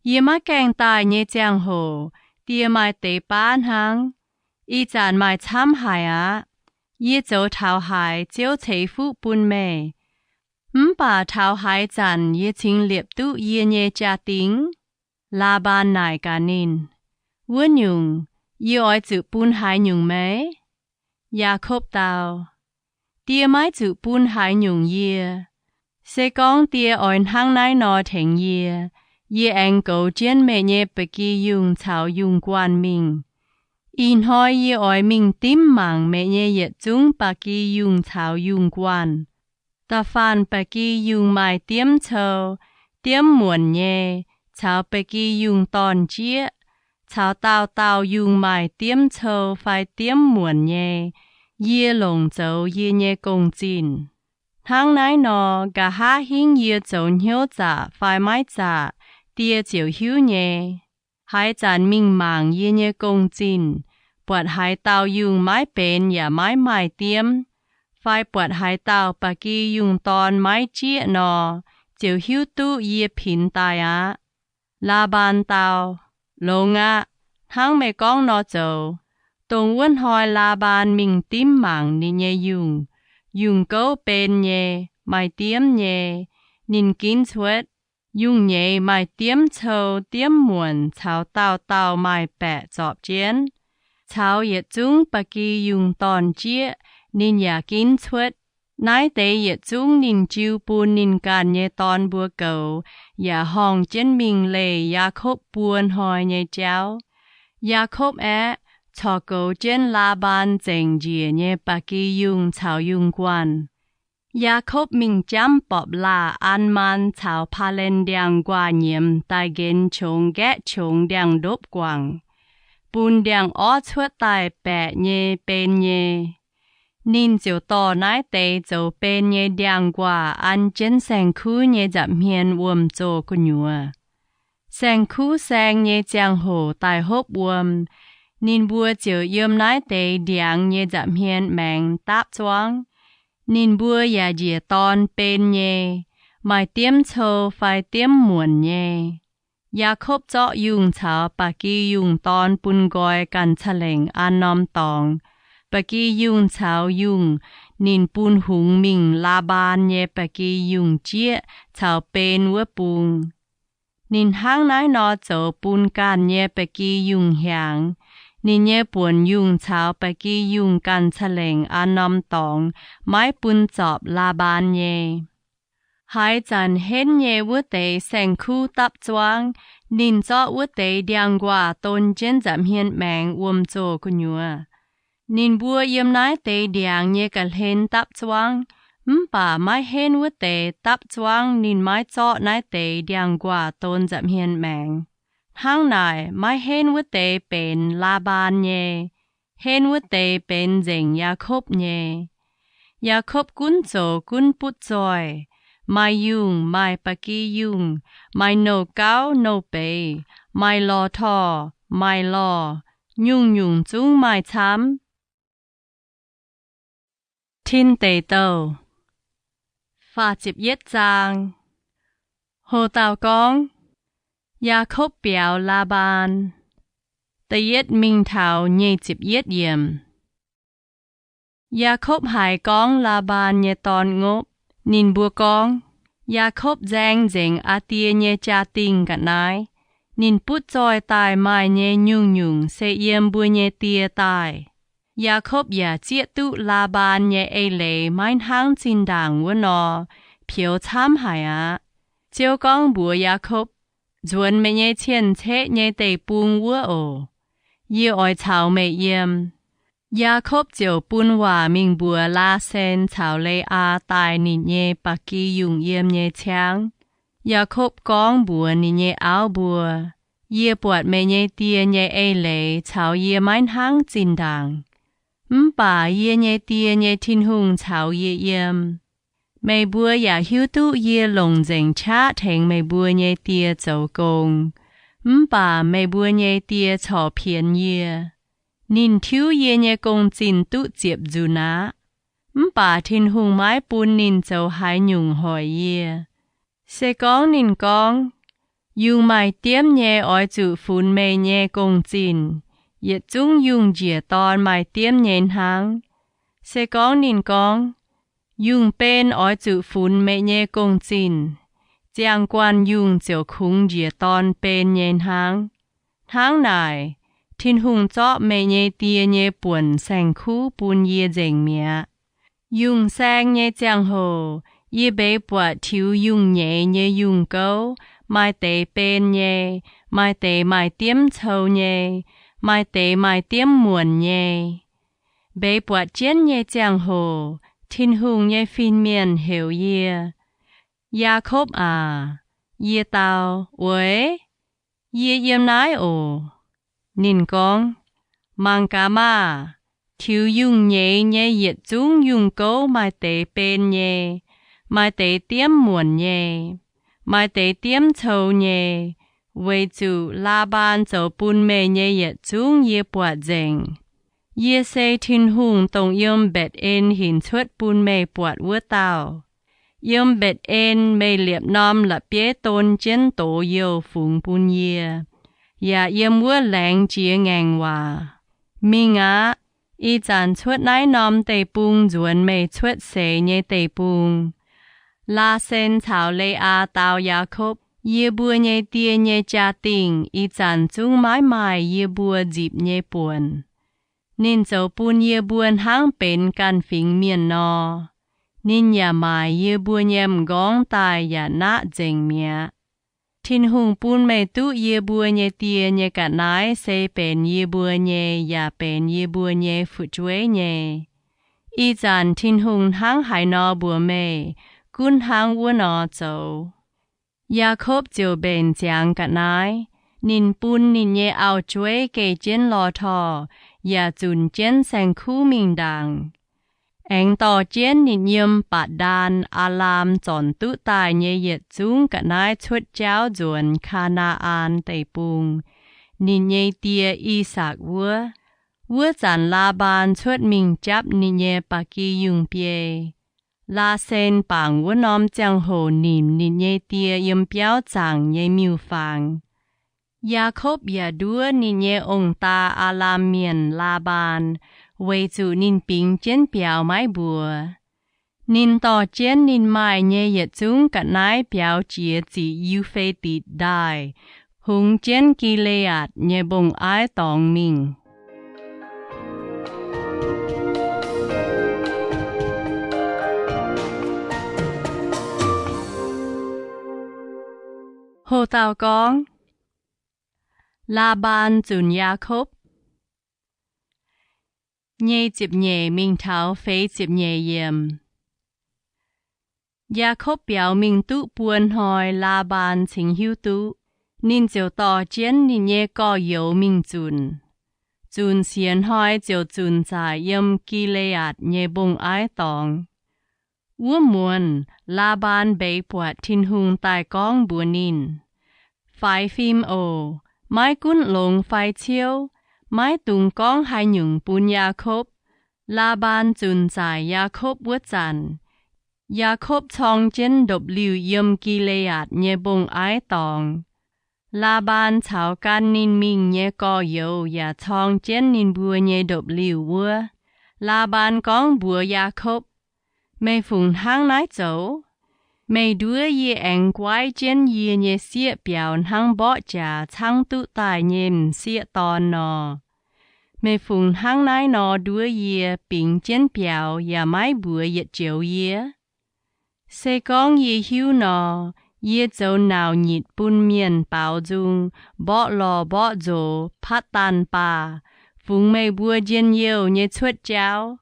Yie maiv gaengh daaih nyei ziangh hoc, die maaih deix baav hnangv. Ih zanc maaih camv haic aqv. Yie zoux taux haaix, Ziouv ceix fuqv bun meih. Mv baac taux haaix zanc yie cingx liepc duqv yie nyei jaa-dingh? Laamaan naaic gaax ninh, Wuov nyungc, yie oix zuqc bun haaix nyungc meih? Yaakopv dau, Die maiv zuqc bun haaix nyungc yie. Se gorngv die oix hnangv naaiv nor tengx yie, yie aengx goux jienv meih nyei ba'gi yungh caux yungh guanh mingh. Ih hnoi yie oix mingh dimv mangc meih nyei yietc zungv ba'gi yungh caux yungh guanh. Da'faanh ba'gi yungh maaih diemv cou, diemv muonc nyei, caux ba'gi yungh dorn-jieqv, caux dauh dauh yungh maaih diemv cou fai diemv muonc nyei, yie longc zoux yie nyei gong-zinh. Hnangv naaiv nor, nqa'haav hingv yie zoux hnyouv zaqc fai maiv zaqc, die ziouc hiuv nyei. Haaix zanc mingh mangc yie nyei gong-zinh, buatc haaix dauh yungh maiv benx yaac maiv maaih diemv, fai buatc haaix dauh ba'gi yungh dorn maiv jieqv nor, ziouc hiuv duqv yie pinx daaih aqv. Laamaan dau, Longx aqv. Hnangv meih gorngv nor zoux. Dongh wuov hnoi Laamaan mingh dimv mangc ninh nyei yungh. Yungh gouv ben nyei, maaih diemv nyei. Ninh ginv cuotv. Yungh nyeiz maaih diemv cou, diemv muonc caux dauh dauh maaih baeqc zorpc jienv, caux yietc zungv ba'gi yungh dorn-jieqv ninh yaac ginv cuotv. Naaiv deix yietc zungv ninh jiu bun ninh ganh nyei dorn mbuo goux, yaac horngh jienv mingh leih Yaakopv buo hnoi nyei jauv. Yaakopv aeqv, corc goux jienv Laa^mbaan zengc njiec nyei ba'gi yungh caux yungh guanh. Yaakopv mingh jamv borpc laah An^maan caux Paa^len ndiangx-nquaah nyiemz daaih nqenx qongx nqaeqv qongx ndiangx-ndopv guangc, bun ndiangx-orv cuotv daaih baeqc nyei, ben nyei. Ninh ziouc dorh naaiv deix zoux ben nyei ndiangx-nquaah an jienv saeng-kuv nyei nza'hmien wuom-zoh gu'nyuoz. Saeng-kuv saeng nyei ziangh hoc daaih hopv wuom, ninh mbuo ziouc yiem naaiv deix ndiangx nyei nza'hmien maengx dapv zuangv. Ninh mbuo yaac njiec dorn ben nyei, maaih diemv cou fai diemv muonc nyei. Yaakopv zorqv yungh caux ba'gi yungh dorn bun nqoi ganh ca'lengc an norm dorngx. Ba'gi yungh caux yungh ninh bun hungx mingh Laa^mbaan nyei ba'gi yungh jieqv caux ben wuov bung. Ninh hnangv naaiv nor zoux bun ganh nyei ba'gi yungh hiaangx. Ninh nyei buonc yungh caux ba'gi yungh ganh ca'lengc an norm dorngx, maiv bun zorpc Laa^mbaan nyei. Haaix zanc henv nyei wuov deix saeng-kuv dapv zuangv, ninh zorqv wuov deix ndiangx-nquaah don jienv nza'hmien maengx wuom-zoh gu'nyuoz. Ninh mbuo yiem naaiv deix ndiangx nyei ga'hlen dapv zuangv, mv baac maiv henv wuov deix dapv zuangv ninh maiv zorqv naaiv deix ndiangx-nquaah don nza'hmien maengx. Hnangv naaic, maiv henv wuov deix benx Laa^mbaan nyei, henv wuov deix benx nzengc Yaakopv nyei. Yaakopv gunv zoux gunv butv zoih, maaih yungh, maaih ba'gi yungh, maaih nouh gauv nouh beiz, maaih lorh torh, maaih lorh, nyungc-nyungc zungv maaih camv. Tin Deic Douh Faah ziepc yietv zaang. Ho dauh gorngv, Yaakopv biaux Laa^mbaan. Da'yietv mingh taux nyic ziepc yietv yiemc. Yaakopv haiz gorngv Laa^mbaan nyei dorn ngopv. Ninh mbuo gorngv, Yaakopv nzaeng nzengc aa die nyei jaa-dingh ga'naaiv. Ninh butv zoih daaih maaih nyei nyungc-nyungc se yiem mbuo nyei die daaih. Yaakopv yaac zieqv duqv Laa^mbaan nyei eix leiz maiv hnangv zinh ndaangc wuov nor, pioux camv haic aqv. Ziouv gorngv mbuox Yaakopv, Nzuonx meih nyei cien-ceqv nyei deic-bung wuov oc. Yie oix caux meih yiem. Yaakopv ziouc bun waac mingh mbuox Laasen caux Le^aa daaih ninh nyei ba'gi yungh yiem nyei ciangv. Yaakopv gorngv mbuox ninh nyei auv mbuo, Yie buatc meih nyei die nyei eix leiz caux yie maiv hnangv zinh ndaangc. Mv baac yie nyei die nyei Tin-Hungh caux yie yiem. Meih mbuo yaac hiuv duqv yie longc nzengc qaqv tengx meih mbuo nyei die zoux gong. Mv baac meih mbuo nyei die corc pienx yie. Ninh tiuv yie nyei gong-zinh duqv ziepc nzunc aqv. Mv baac Tin-Hungh maiv bun ninh zoux haaix nyungc hoic yie. Se gorngv ninh gorngv, Yungh maaih diemv nyei oix zuqc funx meih nyei gong-zinh, yietc zungv yungh njiec dorn maaih diemv nyei hnangv. Se gorngv ninh gorngv, Yungh ben oix zuqc funx meih nyei gong-zinh, ziangh guanh yungh ziouc kungx njiec dorn ben nyei hnangv. Hnangv naaic, Tin-Hungh zorqv meih nyei die nyei buonc saeng-kuv bun yie nzengc mi'aqv. Yungh saeng nyei ziangh hoc, yie mbeix buatc tiux yungh nyeiz nyei yungh gouv, maaih deix ben nyei, maaih deix maaih diemv cou nyei, maaih deix maaih diemv muonc nyei. Mbeix buatc jienv nyei ziangh hoc, Tin-Hungh nyei fin-mienh heuc yie, Yaakopv aac. Yie dau, Weic? Yie yiem naaiv oc. Ninh gorngv, Mangc gaax maah! Tiux yungh nyeiz nyei yietc zungv yungh gouv maaih deix ben nyei, maaih deix diemv muonc nyei, maaih deix diemv cou nyei, weic zuqc Laa^mbaan zoux bun meih nyei yietc zungv yie buatc nzengc. Yie se Tin-Hungh, dongh yiem Mbetc^en hinc cuotv bun meih buatc wuov dauh. Yiem Mbetc^en meih liepc norm la'bieiv don jienv doz youh fungx bun yie, yaac yiem wuov laengz jiex ngaengc waac. Mingh aqv. Ih zanc cuotv naaiv norm deic-bung nzuonx meih cuotv seix nyei deic-bung. Laasen caux Le^aa dau Yaakopv, Yie mbuo nyei die nyei jaa-dingh ih zanc zungv maiv maaih yie mbuo nzipc nyei buonc. Ninh zoux bun yie mbuo hnangv benx ganh fingx mienh nor. Ninh yaac maaic yie mbuo nyei m'nqorngv daaih yaac naqv nzengc mi'aqv. Tin-Hungh bun meih duqv yie mbuo nyei die nyei ga'naaiv se benx yie mbuo nyei yaac benx yie mbuo nyei fu'jueiv nyei. Ih zanc Tin-Hungh hnangv haaix nor mbuox meih, gunv hnangv wuov nor zoux. Yaakopv ziouc mbenc ziangx ga'naaiv. Ninh bun ninh nyei auv-jueiv geh jienv lorh torh yaac zunc jienv saeng-kuv mingh ndaangc, aengx dorh jienv ninh yiem Baac^ndaan, Aa^laam zornc duqv daaih nyei yietc zungv ga'naaiv cuotv jauv nzuonx Kaa^naa^an Deic-Bung, ninh nyei die, I^sakc, wuov. Wuov zanc Laa^mbaan cuotv mingh japv ninh nyei ba'gi yungh biei. Laasen bangc wuov norm ziangh hoc nimc ninh nyei die yiem biauv zaangc nyei miuc-fangx. Yaakopv yaac nduov ninh nyei ong-daa, Aa^laam Mienh, Laa^mbaan, weic zuqc ninh bingx jienv biaux maiv mbuox. Ninh dorh jienv ninh maaih nyei yietc zungv ga'naaiv biaux jiex ziqc Yu^fe^ditc Ndaaih, hungx jienv Gi^le^aatc nyei mbong-aiv dorngx mingh. Ho dauh gorngv, Laa^mbaan zunc Yaakopv. Nyei ziepc nyeic mingh taux feix ziepc nyeic yiem. Yaakopv biaux mingh duqv buo hnoi, Laa^mbaan cingx hiuv duqv. Ninh ziouc dorh jienv ninh nyei gorx-youz mingh zunc. Zunc siec hnoi ziouc zunc zaaic yiem Gi^le^aatc nyei mbong-aiv dorngx. Wuov muonz Laa^mbaan mbeix buatc Tin-Hungh daaih gorngv mbuox ninh, Faix fim oc. Maiv gunv longx fai ciouv, maiv dungx gorngv haaix nyungc bun Yaakopv. Laa^mbaan zunc zaaic Yaakopv wuov zanc, Yaakopv corng jienv ndopv-liuh yiem Gi^le^aatc nyei mbong-aiv dorngx. Laa^mbaan caux gan ninh mingh nyei gorx-youz yaac corng jienv ninh mbuo nyei ndopv-liuh wuov. Laa^mbaan gorngv mbuox Yaakopv, Meih fungc hnangv naaiv zoux? Meih nduov yie aengx guaiv jienv yie nyei sieqv biaux hnangv mborqv jaax caangv duqv daaih nyei m'sieqv dorn nor? Meih fungc hnangv naaiv nor nduov yie, bingx jienv biaux yaac maiv mbuox yietc joux yie? Se gorngv yie hiuv nor, yie zoux nauc nyitc bun mienh baaux nzung, mborqv lorh mborqv nzox, patv daanh baah, fungx meih mbuo njien-youh nyei cuotv jauv.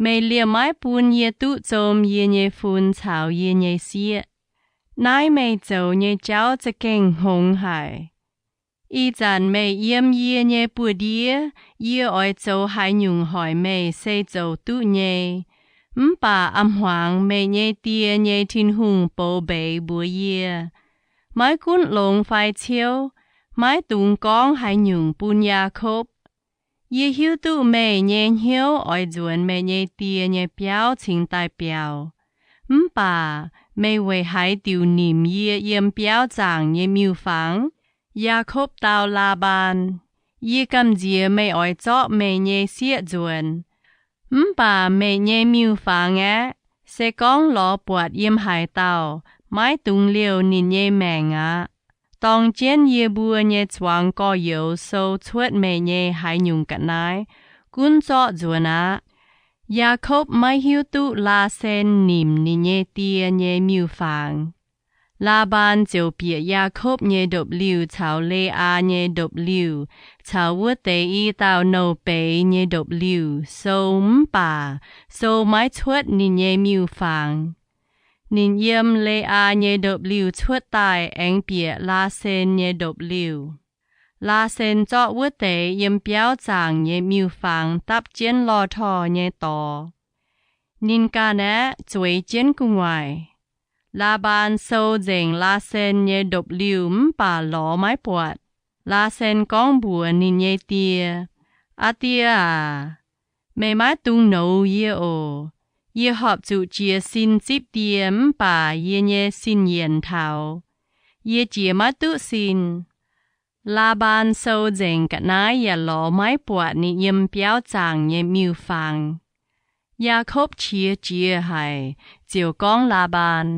Meih liemh maiv bun yie duqv zom yie nyei fun caux yie nyei sieqv. Naaiv meih zoux nyei jauv za'gengh hngongx haic. Ih zanc meih yiem yie nyei buoz-ndiev, yie oix zoux haaix nyungc hoic meih se zoux duqv nyei. Mv baac a'hmuangx meih nyei die nyei Tin-Hungh boux mbeix mbuox yie, Maiv gunv longx fai ciouv, maiv dungx gorngv haaix nyungc bun Yaakopv. Yie hiuv duqv meih nyei hnyouv oix nzuonx meih nyei die nyei biauv cingx daaih biaux. Mv baac meih weic haaix diuc nimc yie yiem biauv zaangc nyei miuc-fangx? Yaakopv dau Laa^mbaan, Yie gamh nziex meih oix zorqv meih nyei sieqv nzuonx. Mv baac meih nyei miuc-fangx aeqv, se gorngv lorz buatc yiem haaix dauh, maiv dungx liouh ninh nyei maengc aqv. Dorng jienv yie mbuo nyei zuangx gorx-youz sou cuotv meih nyei haaix nyungc ga'naaiv, gunv zorqv nzuonx aqv. Yaakopv maiv hiuv duqv Laasen nimc ninh nyei die nyei miuc-fangx. Laa^mbaan ziouc bieqc Yaakopv nyei ndopv-liuh caux Le^aa nyei ndopv-liuh caux wuov deix i dauh nouh beiz nyei ndopv-liuh sou, mv baac sou maiv cuotv ninh nyei miuc-fangx. Ninh yiem Le^aa nyei ndopv-liuh cuotv daaih aengx bieqc Laasen nyei ndopv-liuh. Laasen zorqv wuov deix yiem biauv zaangc nyei miuc-fangx dapv jienv lorh torh nyei dorx. Ninh ganh aeqv, zueiz jienv gu'nguaaic. Laa^mbaan sou nzengc Laasen nyei ndopv-liuh mv baac lorz maiv buatc. Laasen gorngv mbuox ninh nyei die, Aa Die aac, meih maiv dungx nouz yie oc. Yie horpc zuqc jiez sin zipv die mv baac yie nyei sin yienc taux. Yie jiex maiv duqv sin. Laa^mbaan sou nzengc ga'naaiv yaac lorz maiv buatc ninh yiem biauv zaangc nyei miuc-fangx. Yaakopv qiex jiez haic, ziouc gorngv Laa^mbaan,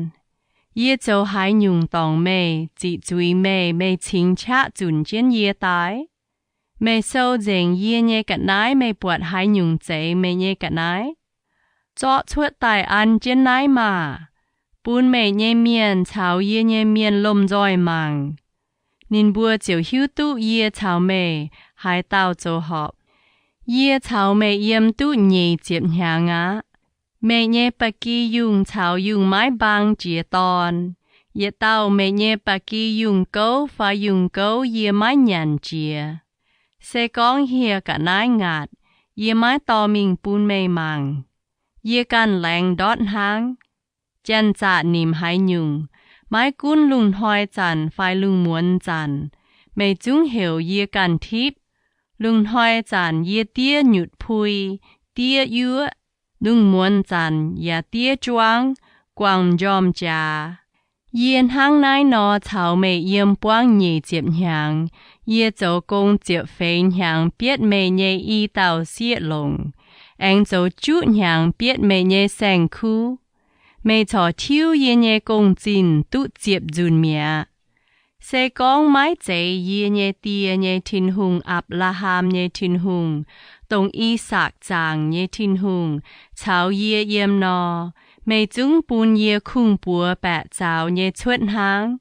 Yie zoux haaix nyungc dorngc meih, ziqc zuiz meih, meih cingx qaqv zunc jienv yie daaih? Meih sou nzengc yie nyei ga'naaiv meih buatc haaix nyungc zeiz meih nyei ga'naaiv? Zorqv cuotv daaih an jienv naaiv maah! bun meih nyei mienh caux yie nyei mienh lomh nzoih mangc. Ninh mbuo ziouc hiuv duqv yie caux meih haaix dauh zoux horpc. Yie caux meih yiem duqv nyic ziepc hnyangx aqv. Meih nyei ba'gi yungh caux yungh maiv mbaang jiex dorn. Yietc dauh meih nyei ba'gi yungh gouv fai yungh gouv yie maiv nyanc jiex. Se gorngv hieh ga'naaiv ngaatc, yie maiv dorh mingh bun meih mangc. Yie ganh laengz ndortv hnangv. Janx-zaqc nimc haaix nyungc, maiv gunv lungh hnoi zanc fai lungh muonz zanc, meih zungv heuc yie ganh tipv. Lungh hnoi zanc yie diev nyutc pui, diev yuoqv, lungh muonz zanc yaac diev juangv, guangc m'njormh jaax. Yie hnangv naaiv nor caux meih yiem buangv nyic ziepc hnyangx. Yie zoux gong ziepc feix hnyangx bietv meih nyei i dauh sieqv longc, aengx zoux juqv hnyangx bietv meih nyei saeng-kuv. Meih corc tiuv yie nyei gong-zinh duqv ziepc nzunc mi'aqv. Se gorngv maiv zeiz yie nyei die nyei Tin-Hungh, Apc^laa^ham nyei Tin-Hungh, dongh I^sakc zaangc nyei Tin-Hungh, caux yie yiem nor, meih zungv bun yie kungx-buoz baeqc zaux nyei cuotv hnangv.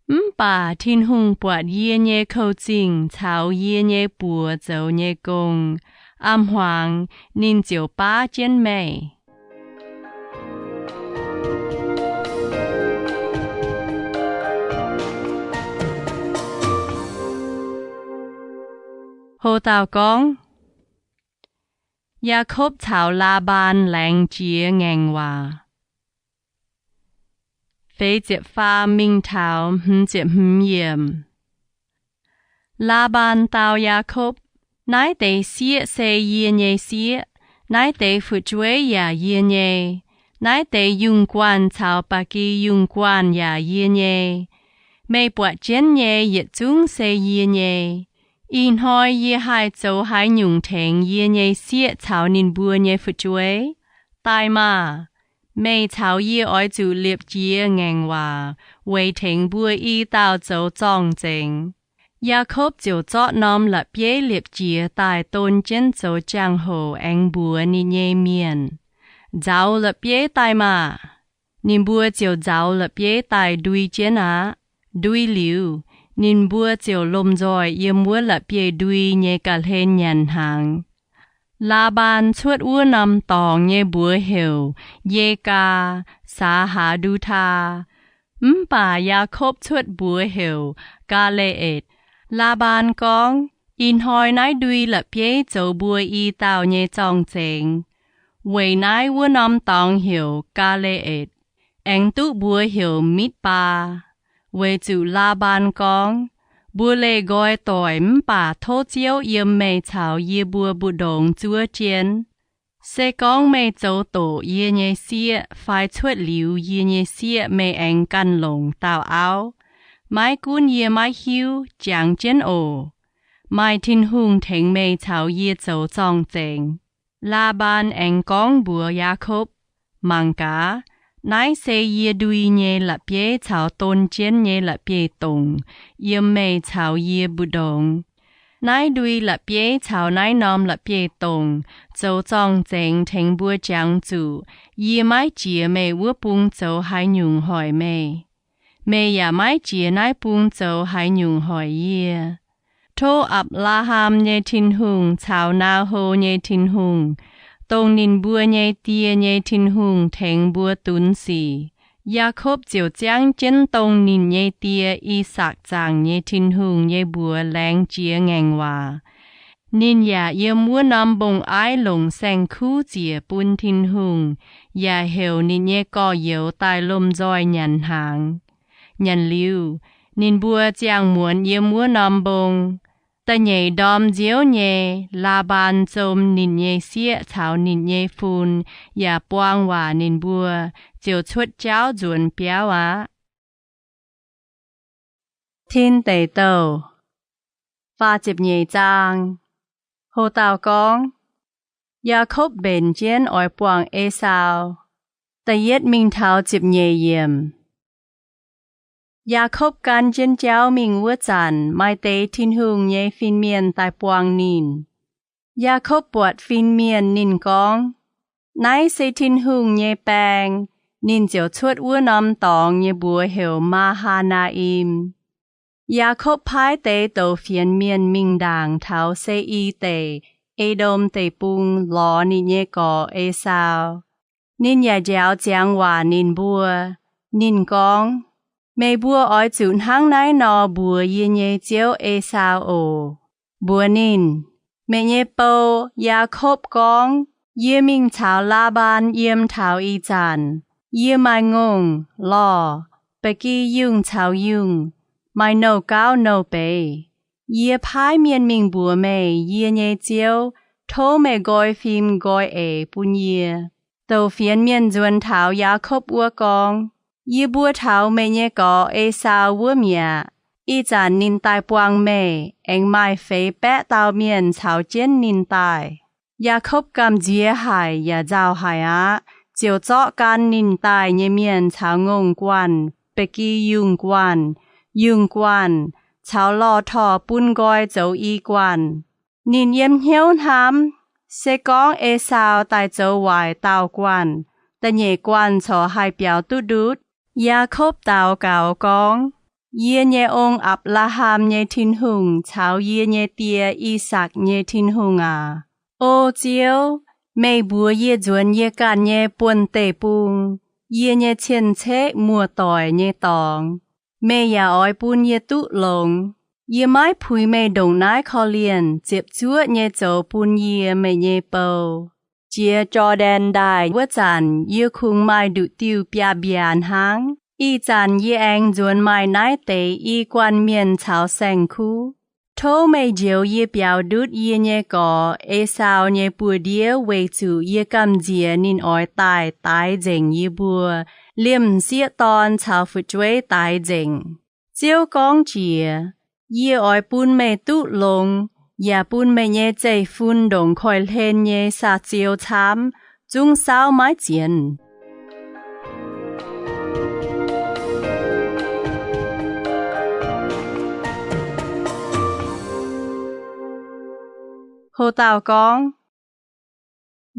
Mv baac Tin-Hungh buatc yie nyei kouv-zingh caux yie nyei buoz zoux nyei gong, a'hmuangx ninh ziouc baav jienv meih. Ho dauh gorngv, Yaakopv caux Laa^mbaan Laengz Jiex Ngaengc Waac. Feix ziepc faam mingh taux hmz ziepc hmz yiemc. Laa^mbaan dau Yaakopv, Naaiv deix sieqv se yie nyei sieqv. Naaiv deix fu'jueiv yaac yie nyei. Naaiv deix yungh guanh caux ba'gi yungh guanh yaac yie nyei. Meih buatc jienv nyei yietc zungv se yie nyei. Ih hnoi yie haih zoux haaix nyungc tengx yie nyei sieqv caux ninh mbuo nyei fu'jueiv? Daaih maah! Meih caux yie oix zuqc liepc jiez ngaengc waac weic tengx mbuo i dauh zoux zorng-zengx. Yaakopv ziouc zorqv norm la'bieiv liepc jiez daaih don jienv zoux jangx-hoc aengx mbuox ninh nyei mienh, Nzauz la'bieiv daaih maah! Ninh mbuo ziouc nzauz la'bieiv daaih ndui jienv aqv. Ndui liuz, ninh mbuo ziouc lomh nzoih yiem wuov la'bieiv-ndui nyei ga'hlen nyanc hnaangx. Laa^mbaan cuotv wuov norm dorngx nyei mbuox heuc Yegaa Saa^haa^ndu^taa, mv baac Yaakopv cuotv mbuox heuc Gaa^le^etc. Laa^mbaan gorngv, Ih hnoi naaiv ndui la'bieiv zoux mbuo i dauh nyei zorng-zengx. Weic naaiv wuov norm dorngx heuc Gaa^le^etc, aengx duqv mbuox heuc Mitv^baa, weic zuqc Laa^mbaan gorngv, Mbuo leih nqoi doic mv baac tov Ziouv yiem meih caux yie mbuo mbu'ndongx zuov jienv. Se gorngv meih zoux doqc yie nyei sieqv fai cuotv liuz yie nyei sieqv, meih aengx ganh longc dauh auv. Maiv gunv yie maiv hiuv, jangx jienv oc. Maaih Tin-Hungh tengx meih caux yie zoux zorng-zengx. Laa^mbaan aengx gorngv mbuox Yaakopv, Mangc gaax, naaiv se yie ndui nyei la'bieiv caux don jienv nyei la'bieiv-dongc yiem meih caux yie mbu'ndongx. Naaiv ndui la'bieiv caux naaiv norm la'bieiv-dongc zoux zorng-zengx tengx mbuo jangx zuqc yie maiv jiex meih wuov bung zoux haaix nyungc hoic meih. Meih yaac maiv jiex naaiv bung zoux haaix nyungc hoic yie. Tov Apc^laa^ham nyei Tin-Hungh caux Naa^ho nyei Tin-Hungh, dongh ninh mbuo nyei die nyei Tin-Hungh, tengx mbuo dunx sic. Yaakopv ziouc ziangv jienv dongh ninh nyei die, I^sakc, zaangc nyei Tin-Hungh nyei mbuox laengz jiex ngaengc waac. Ninh yaac yiem wuov norm mbong-aiv longc saeng-kuv ziec bun Tin-Hungh, yaac heuc ninh nyei gorx-youz daaih lomh nzoih nyanc hnaangx. Nyanc liuz, ninh mbuo ziangh muonz yiem wuov norm mbong. Da'nyeic ndorm nziouv nyei, Laa^mbaan zom ninh nyei sieqv caux ninh nyei fun, yaac buang waac ninh mbuo, ziouc cuotv jauv nzuonx biauv aqv. Tin Deic Douh faah ziepc nyeic zaang. Ho dauh gorngv, Yaakopv mbenc jienv oix buangh Esaau. Da'yietv mingh taux ziepc nyeic yiemc. Yaakopv gan jienv jauv mingh wuov zanc, maaih deix Tin-Hungh nyei fin-mienh daaih buangh ninh. Yaakopv buatc fin-mienh, ninh gorngv, Naaiv se Tin-Hungh nyei baeng. Ninh ziouc cuotv wuov norm dorngx nyei mbuox heuc Maa^haa^naa^im. Yaakopv paaiv deix douc fienx mienh mingh ndaangc taux Se^i Deic, E^ndom Deic-Bung, lorz ninh nyei gorx, Esaau. Ninh yaac njaaux ziangx waac ninh mbuo. Ninh gorngv, Meih mbuo oix zuqc hnangv naaiv nor mbuox yie nyei ziouv, Esaau, oc. Mbuox ninh, Meih nyei bou, Yaakopv, gorngv, Yie mingh caux Laa^mbaan yiem taux ih zanc, yie maaih ngongh, lorh, ba'gi yungh caux yungh, maaih nouh gauv nouh beiz. Yie paaiv mienh mingh mbuox meih, yie nyei ziouv, tov meih nqoi fim nqoi eix bun yie. Douc fienx mienh nzuonx taux Yaakopv wuov gorngv, Yie mbuo taux meih nyei gorx, Esaau, wuov mi'aqv. Ih zanc ninh daaih buangh meih, aengx maaih feix baeqv dauh mienh caux jienv ninh daaih. Yaakopv gamh nziex haic yaac nzauh haic aqv, ziouc zorqv gan ninh daaih nyei mienh caux ngongh guanh, ba'gi yungh guanh, yungh guanh, caux lorh torh bun nqoi zoux i guanh. Ninh yiem hnyouv hnamv, Se gorngv Esaau daaih zoux waaic dauh guanh, da'nyeic guanh corc haih biaux duqv ndutv. Yaakopv daux gaux gorngv, Yie nyei ong, Apc^laa^ham nyei Tin-Hungh caux yie nyei die, I^sakc nyei Tin-Hungh aac, O Ziouv, meih mbuox yie nzuonx yie ganh nyei buonv-deic-bung, yie nyei cien-ceqv muoz-doic nyei dorngx. Meih yaac oix bun yie duqv longx. Yie maiv puix meih ndongc naaiv korv-lienh ziepc zuoqv nyei zoux bun yie, meih nyei bou. Jiex Jor^ndaen Ndaaih wuov zanc yie kungx maaih nduqc diuh biaav-mbiaac hnangv. Ih zanc yie aengx nzuonx maaih naaiv deix i guanh mienh caux saeng-kuv. Tov meih njoux yie biaux ndutv yie nyei gorx, Esaau, nyei buoz-ndiev weic zuqc yie gamh nziex ninh oix daaih daix nzengc yie mbuo, liemh m'sieqv dorn caux fu'jueiv daix nzengc. Ziouv gorngv jiex, Yie oix bun meih duqv longx, yaac bun meih nyei zeiv-fun ndongc koiv-hlen nyei saa-ziou camv, zungv saauv maiv zienx. Ho dauh gorngv,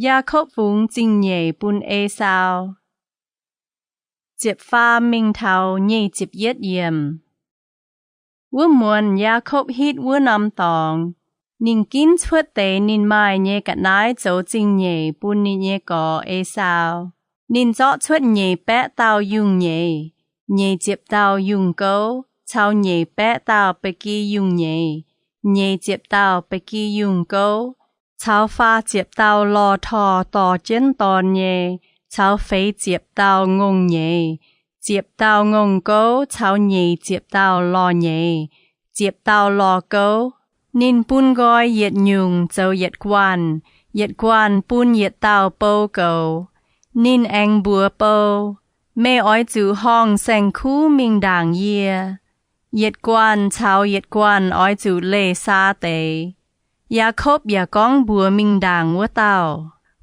Yaakopv Fungx Zingh Nyeic Bun Esaau. Ziepc faam mingh taux nyic ziepc yietv yiemc. Wuov muonz Yaakopv hitv wuov norm dorngx, ninh ginv cuotv deix ninh maaih nyei ga'naaiv zoux zingh nyeic bun ninh nyei gorx, Esaau. Ninh zorqv cuotv nyeic baeqv dauh yungh nyeiz, nyeic ziepc dauh yungh gouv, caux nyeic baeqv dauh ba'gi yungh nyeiz, nyeic ziepc dauh ba'gi yungh gouv, caux faah ziepc dauh lorh torh dorh jienv dorn nyei, caux feix ziepc dauh ngongh nyeiz, ziepc dauh ngongh gouv caux nyeic ziepc dauh lorh nyeiz, ziepc dauh lorh gouv. Ninh bun nqoi yietc nyungc zoux yietc guanh, yietc guanh bun yietc dauh bou goux. Ninh aengx mbuox bou, Meih oix zuqc horngh saeng-kuv mingh ndaangc yie. Yietc guanh caux yietc guanh oix zuqc leih saa deix. Yaakopv yaac gorngv mbuox mingh ndaangc wuov dauh,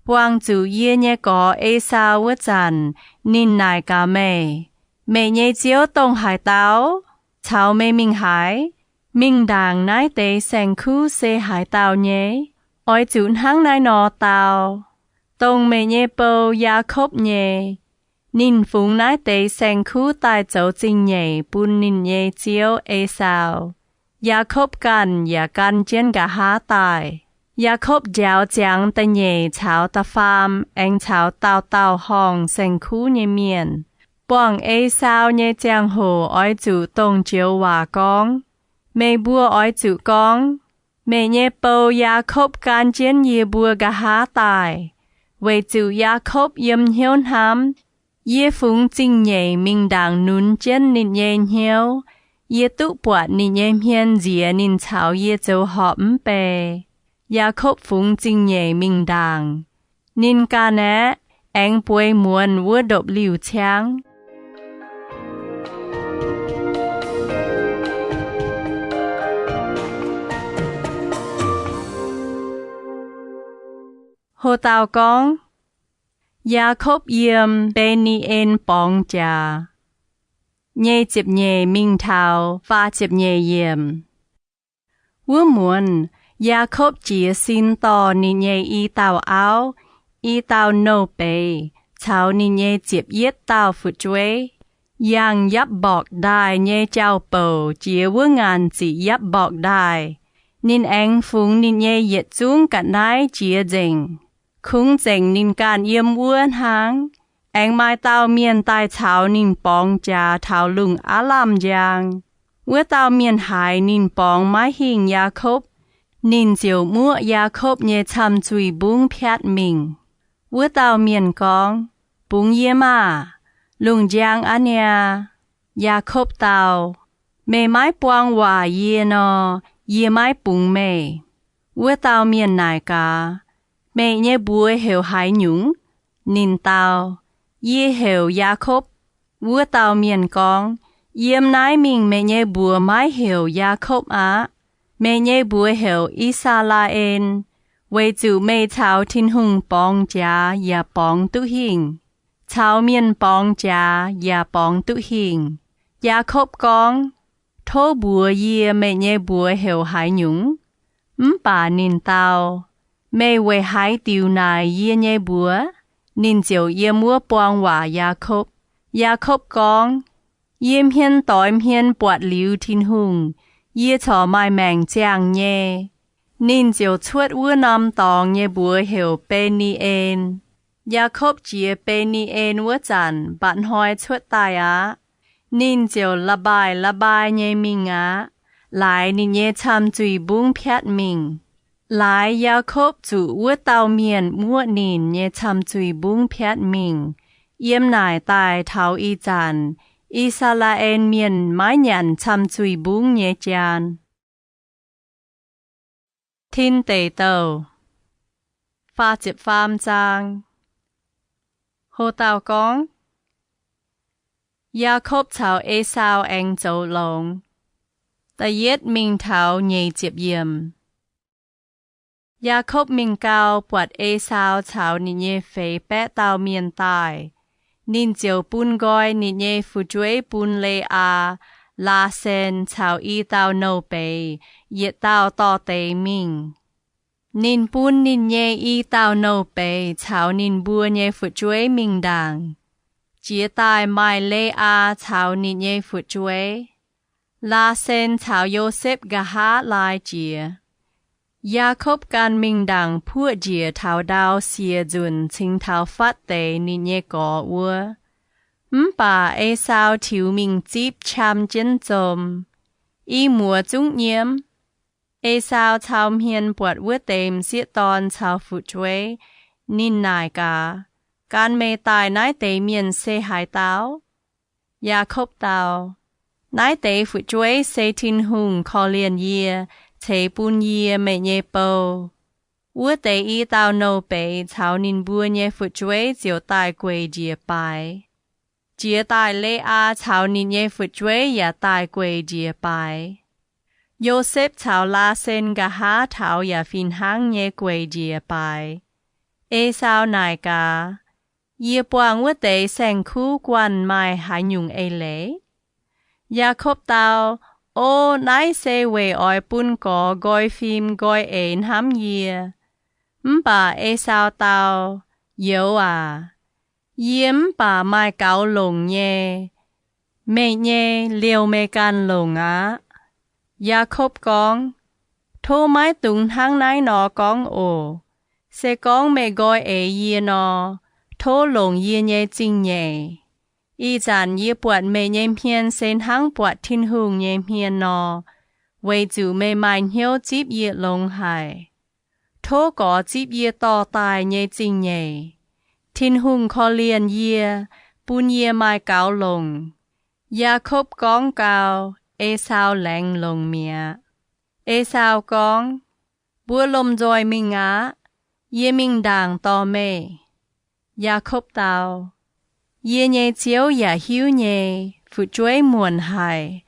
Buangh zuqc yie nyei gorx, Esaau, wuov zanc, ninh naaic gaax meih, Meih nyei ziouv dongh haaix dauh? Caux meih mingh haaix? Mingh ndaangc naaiv deix saeng-kuv se haaix dauh nyei? Oix zuqc hnangv naaiv nor dau, Dongh meih nyei bou, Yaakopv, nyei. Ninh fungx naaiv deix saeng-kuv daaih zoux zingh nyeic bun ninh nyei ziouv, Esaau. Yaakopv ganh yaac gan jienv nqa'haav daaih. Yaakopv njaaux ziangx da'nyeic caux da'faam aengx caux dauh dauh horngh saeng-kuv nyei mienh. Buangh Esaau nyei ziangh hoc oix zuqc dongh joux waac gorngv. Meih mbuo oix zuqc gorngv, Meih nyei bou, Yaakopv, gan jienv yie mbuo nqa'haav daaih. Weic zuqc Yaakopv yiem hnyouv hnamv, Yie fungx zingh nyeic mingh ndaangc nunz jienv ninh nyei hnyouv. Yie duqv buatc ninh nyei hmien nziex ninh caux yie zoux horpc mv bei. Yaakopv fungx zingh nyeic mingh ndaangc. Ninh ganh aeqv, aengx bueix muonz wuov ndopv-liuh ciangv. Ho dauh gorngv, Yaakopv Yiem Mbe^ni^en Borngz Jaax. Nyei ziepc nyeic mingh taux faah ziepc nyeic yiemc. Wuov muonz Yaakopv jiez sin dorh ninh nyei i dauh auv, i dauh nouh beiz, caux ninh nyei ziepc yietv dauh fu'jueiv, yangh Yapv-mborqc Ndaaih nyei jauv-bouc jiex wuov ngaanc ziqc Yapv-mborqc Ndaaih. Ninh aengx fungx ninh nyei yietc zungv ga'naaiv jiex nzengc. Kungx zengc ninh ganh yiem wuov hnangv. Aengx maaih dauh mienh daaih caux ninh borngz jaax taux lungh aav lamh njang. Wuov dauh mienh haiz ninh borngz maiv hingh Yaakopv, ninh ziouc muoqv Yaakopv nyei camh zuih mbungv piatv mingh. Wuov dauh mienh gorngv, Bungx yie maah! Lungh njang aqv niaa. Yaakopv dau, Meih maiv buang waac yie nor, yie maiv bungx meih. Wuov dauh mienh naaic gaax, Meih nyei mbuox heuc haaix nyungc? Ninh dau, Yie heuc Yaakopv. Wuov dauh mienh gorngv, Yiem naaiv mingh meih nyei mbuox maiv heuc Yaakopv aqv. Meih nyei mbuox heuc I^saa^laa^en, weic zuqc meih caux Tin-Hungh borngz jaax yaac borngz duqv hingh, caux mienh borngz jaax yaac borngz duqv hingh. Yaakopv gorngv, Tov mbuox yie meih nyei mbuox heuc haaix nyungc? Mv baac ninh dau, Meih weic haaix diuc naaic yie nyei mbuox? Ninh ziouc yiem wuov buang waac Yaakopv. Yaakopv gorngv, Yie hmien doix hmien buatc liuz Tin-Hungh, yie corc maaih maengc ziangh nyei. Ninh ziouc cuotv wuov norm dorngx nyei mbuox heuc Be^ni^en. Yaakopv jiex Be^ni^en wuov zanc mba'hnoi cuotv daaih aqv. Ninh ziouc La'mbaaih La'mbaaih nyei mingh aqv, laaix ninh nyei camh zuih mbungv piatv mingh. Laaix Yaakopv zuqc wuov dauh mienh muoqv ninh nyei camh zuih mbungv piatv mingh. Yiem naaic daaih taux ih zanc, I^saa^laa^en Mienh maiv nyanc camh zuih mbungv nyei jaan. Tin Deic Douh faah ziepc faam zaang. Ho dauh gorngv, Yaakopv caux Esaau aengx zoux longx. Da'yietv mingh taux nyeic ziepc yiemc. Yaakopv mingh gau, buatc Esaau caux ninh nyei feix baeqv dauh mienh daaih. Ninh ziouc bun nqoi ninh nyei fu'jueiv bun Le^aa, Laasen caux i dauh nouh beiz yietc dauh dorh deix mingh. Ninh bun ninh nyei i dauh nouh beiz caux ninh mbuo nyei fu'jueiv mingh ndaangc. Jiex daaih maaih Le^aa caux ninh nyei fu'jueiv. Laasen caux Yosepv nqa'haav laai jiex. Yaakopv gan mingh ndaangc puoqv njiec taux ndau siec nzunc cingx taux fatv deix ninh nyei gorx wuov. Mv baac Esaau tiux mingh zipv qam jienv zom. I muoz zungv nyiemv. Esaau cau hmien buatc wuov deix m'sieqv dorn caux fu'jueiv. Ninh naaic gaax, Gan meih daaih naaiv deix mienh se haaix dauh? Yaakopv dau, Naaiv deix fu'jueiv se Tin-Hungh korv-lienh yie ceix bun yie meih nyei bou. Wuov deix i dauh nouh beiz caux ninh mbuo nyei fu'jueiv ziouc daaih gueic njiec baaix. Jiex daaih Le^aa caux ninh nyei fu'jueiv yaac daaih gueic njiec baaix. Yosepv caux Laasen nqa'haav taux yaac fih hnangv nyei gueic njiec baaix. Esaau naaic gaax, Yie buangh wuov deix saeng-kuv guanh maaih haaix nyungc eix leiz? Yaakopv dau, O, naaiv se weic oix bun gorx nqoi fim nqoi eix hnamv yie. Mv baac Esaau dau, Youz aac, yie mv baac maaih gaux longc nyei. Meih nyei liouh meih ganh longc aqv. Yaakopv gorngv, Tov maiv dungx hnangv naaiv nor gorngv oc. Se gorngv meih nqoi eix yie nor, tov longc yie nyei zingh nyeic. Ih zanc yie buatc meih nyei hmien se hnangv buatc Tin-Hungh nyei hmien nor, weic zuqc meih maaih hnyouv zipv yie longx haic. Tov gorx zipv yie dorh daaih nyei zingh nyeic. Tin-Hungh korv-lienh yie, bun yie maaih gaux longc. Yaakopv gorngv gau, Esaau laengz longc mi'aqv. Esaau gorngv, Mbuo lomh nzoih mingh aqv. Yie mingh ndaangc dorh meih. Yaakopv dau, Yie nyei ziouv yaac hiuv nyei, fu'jueiv muonc haic.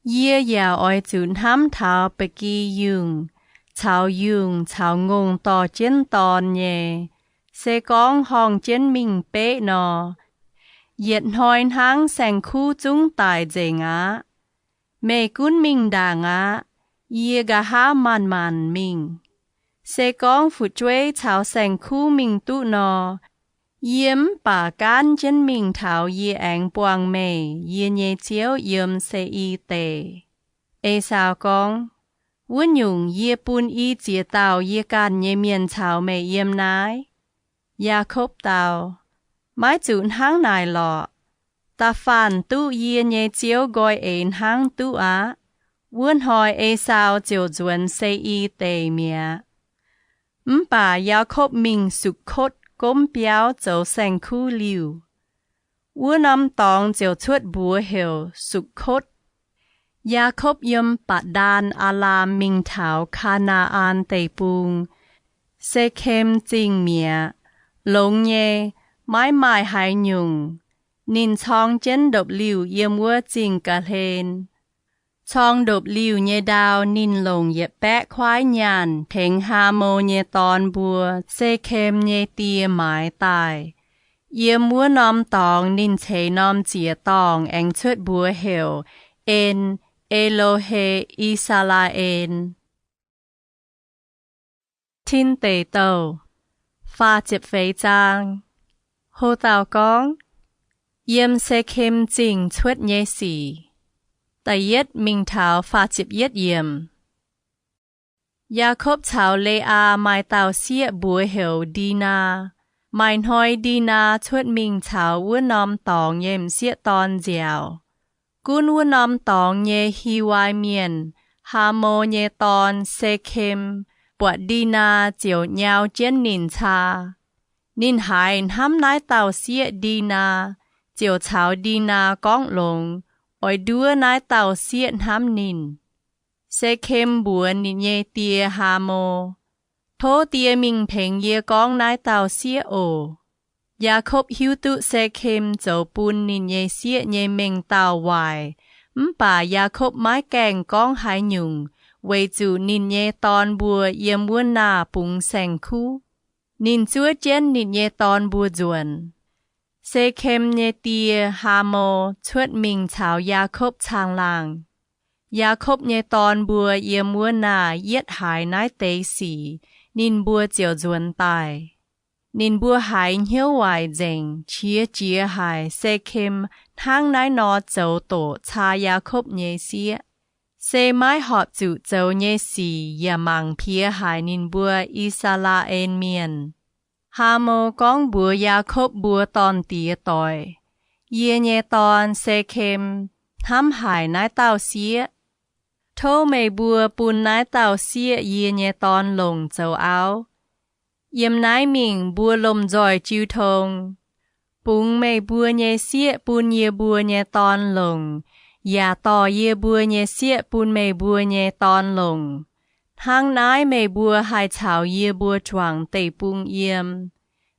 Yie yaac oix zuqc hnamv taux ba'gi yungh caux yungh caux ngongh dorh jienv dorn nyei. Se gorngv horngh jienv mingh beqv nor, yietc hnoi hnangv saeng-kuv zungv daic nzengc aqv. Meih gunv mingh ndaangc aqv. Yie nqa'haav maanc-maanc mingh. Se gorngv fu'jueiv caux saeng-kuv mingh duqv nor, Yie mv baac gaanv jienv mingh taux yie aengx buangh meih, yie nyei ziouv, yiem Se^i Deic. Esaau gorngv, Wuov nyungc, yie bun i ziex dauh yie ganh nyei mienh caux meih yiem naaiv. Yaakopv dau, Maiv zuqc hnangv naaic lorqc. Da'faanh duqv yie nyei ziouv nqoi eix hnangv duqv aqv. Wuov hnoi Esaau ziouc nzuonx Se^i Deic mi'aqv. Mv baac Yaakopv mingh Sukotv gomv biauv zoux saeng-kuv liuh. Wuov norm dorngx ziouc cuotv mbuox heuc Sukotv. Yaakopv yiem Baac^ndaan Aa^laam mingh taux Kaa^naa^an Deic-Bung, Sekem Zingh mi'aqv. Longx nyei, maiv maaih haaix nyungc. Ninh corng jienv ndopv-liuh yiem wuov Zingh Ga'hlen. Corng ndopv-liuh nyei ndau ninh longc yietc baeqv kuaaiv nyaanh tengx Haamo nyei dorn mbuo, Sekem nyei die, maaiz daaih. Yiem wuov norm dorngx ninh ceix norm ziec-dorngh aengx cuotv mbuox heuc En^e^lo^he I^saa^laa^en. Tin Deic Douh faah ziepc feix zaang. Ho dauh gorngv, Yiem Sekem Zingh Cuotv Nyei Sic. Da'yietv mingh taux faah ziepc yietv yiemc. Yaakopv caux Le^aa maaih dauh sieqv mbuox heuc Ndinaa. Maaih hnoi Ndinaa cuotv mingh caux wuov norm dorngx nyei m'sieqv dorn nziaauc. Gunv wuov norm dorngx nyei Hiwai Mienh, Haamo nyei dorn, Sekem, buatc Ndinaa ziouc nyau jienv ninh caa. Ninh haiz hnamv naaiv dauh sieqv Ndinaa, ziouc caux Ndinaa gorngv longx, oix nduov naaiv dauh sieqv hnamv ninh. Sekem mbuox ninh nyei die, Haamo, Tov die mingh tengx yie gorngv naaiv dauh sieqv oc. Yaakopv hiuv duqv Sekem zoux bun ninh nyei sieqv nyei mengh dauh waaic, mv baac Yaakopv maiv gaengh gorngv haaix nyungc weic zuqc ninh nyei dorn mbuo yiem wuov naah bungx saeng-kuv. Ninh zuov jienv ninh nyei dorn mbuo nzuonx. Sekem nyei die, Haamo, cuotv mingh caux Yaakopv caangh laangh. Yaakopv nyei dorn mbuo yiem wuov naah yietv haiz naaiv deix sic, ninh mbuo ziouc nzuonx daaih. Ninh mbuo haiz hnyouv waaic nzengc, qiex jiez haic Sekem hnangv naaiv nor zoux doqc caa Yaakopv nyei sieqv. Se maiv horpc zuqc zoux nyei sic yaac mangc piex haic ninh mbuo I^saa^laa^en Mienh. Haamo gorngv mbuox Yaakopv mbuo dorn-diex doic, Yie nyei dorn, Sekem, hnamv haic naaiv dauh sieqv. Tov meih mbuo bun naaiv dauh sieqv, yie nyei dorn, longc zoux auv. Yiem naaiv mingh mbuo lomh nzoih jiu tong. Bungx meih mbuo nyei sieqv bun yie mbuo nyei dorn longc, yaac dorh yie mbuo nyei sieqv bun meih mbuo nyei dorn longc. Hnangv naaiv meih mbuo haih caux yie mbuo juangc deic-bung yiem.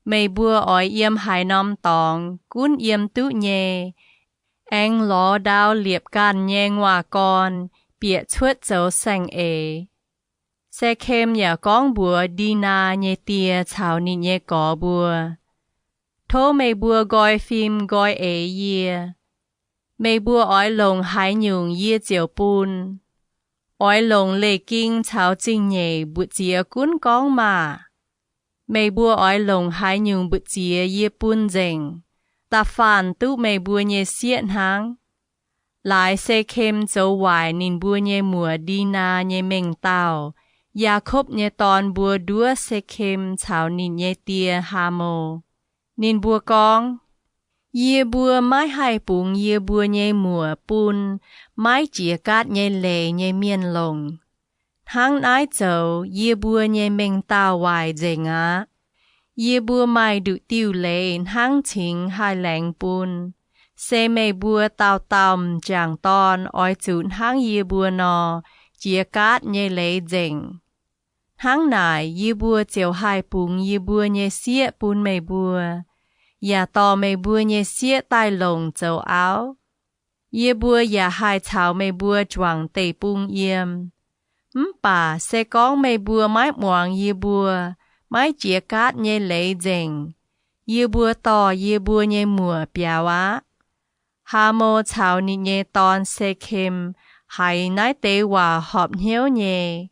Meih mbuo oix yiem haaix norm dorngx gunv yiem duqv nyei. Aengx lorz ndau liepc ganh nyei nguaaz-gorn bieqc cuotv zoux saeng-eix. Sekem yaac gorngv mbuox Ndinaa nyei die caux ninh nyei gorx mbuo, Tov meih mbuo nqoi fim nqoi eix yie. Meih mbuo oix longc haaix nyungc yie ziouc bun. Oix longc leiz-ging caux zingh nyeic mbu'ziex gunv gorngv maah! Meih mbuo oix longc haaix nyungc mbu'ziex yie bun nzengc, da'faanh duqv meih mbuo nyei sieqv hnangv. Laaix Sekem zoux waaic ninh mbuo nyei muoc Ndinaa nyei mengh dauh, Yaakopv nyei dorn mbuo, nduov Sekem caux ninh nyei die, Haamo. Ninh mbuo gorngv, Yie mbuo maiv haih bungx yie mbuo nyei muoc bun maiv jiex gaatv nyei leiz nyei mienh longc. Hnangv naaiv zoux yie mbuo nyei mengh dauh waaic nzengc aqv. Yie mbuo maaih nduqc diuh leiz hnangv cingx haih laengz bun. Se meih mbuo dauh dauh m'jangc dorn oix zuqc hnangv yie mbuo nor, jiex gaatv nyei leiz nzengc. Hnangv naaic yie mbuo ziouc haih bungx yie mbuo nyei sieqv bun meih mbuo, yaac dorh meih mbuo nyei sieqv daaih longc zoux auv. Yie mbuo yaac haih caux meih mbuo juangc deic-bung yiem. Mv baac se gorngv meih mbuo maiv muangx yie mbuo, maiv jiex gaatv nyei leiz nzengc, yie mbuo dorh yie mbuo nyei muoc biaux aqv. Haamo caux ninh nyei dorn, Sekem, haiz naaiv deix waac horpc hnyouv nyei.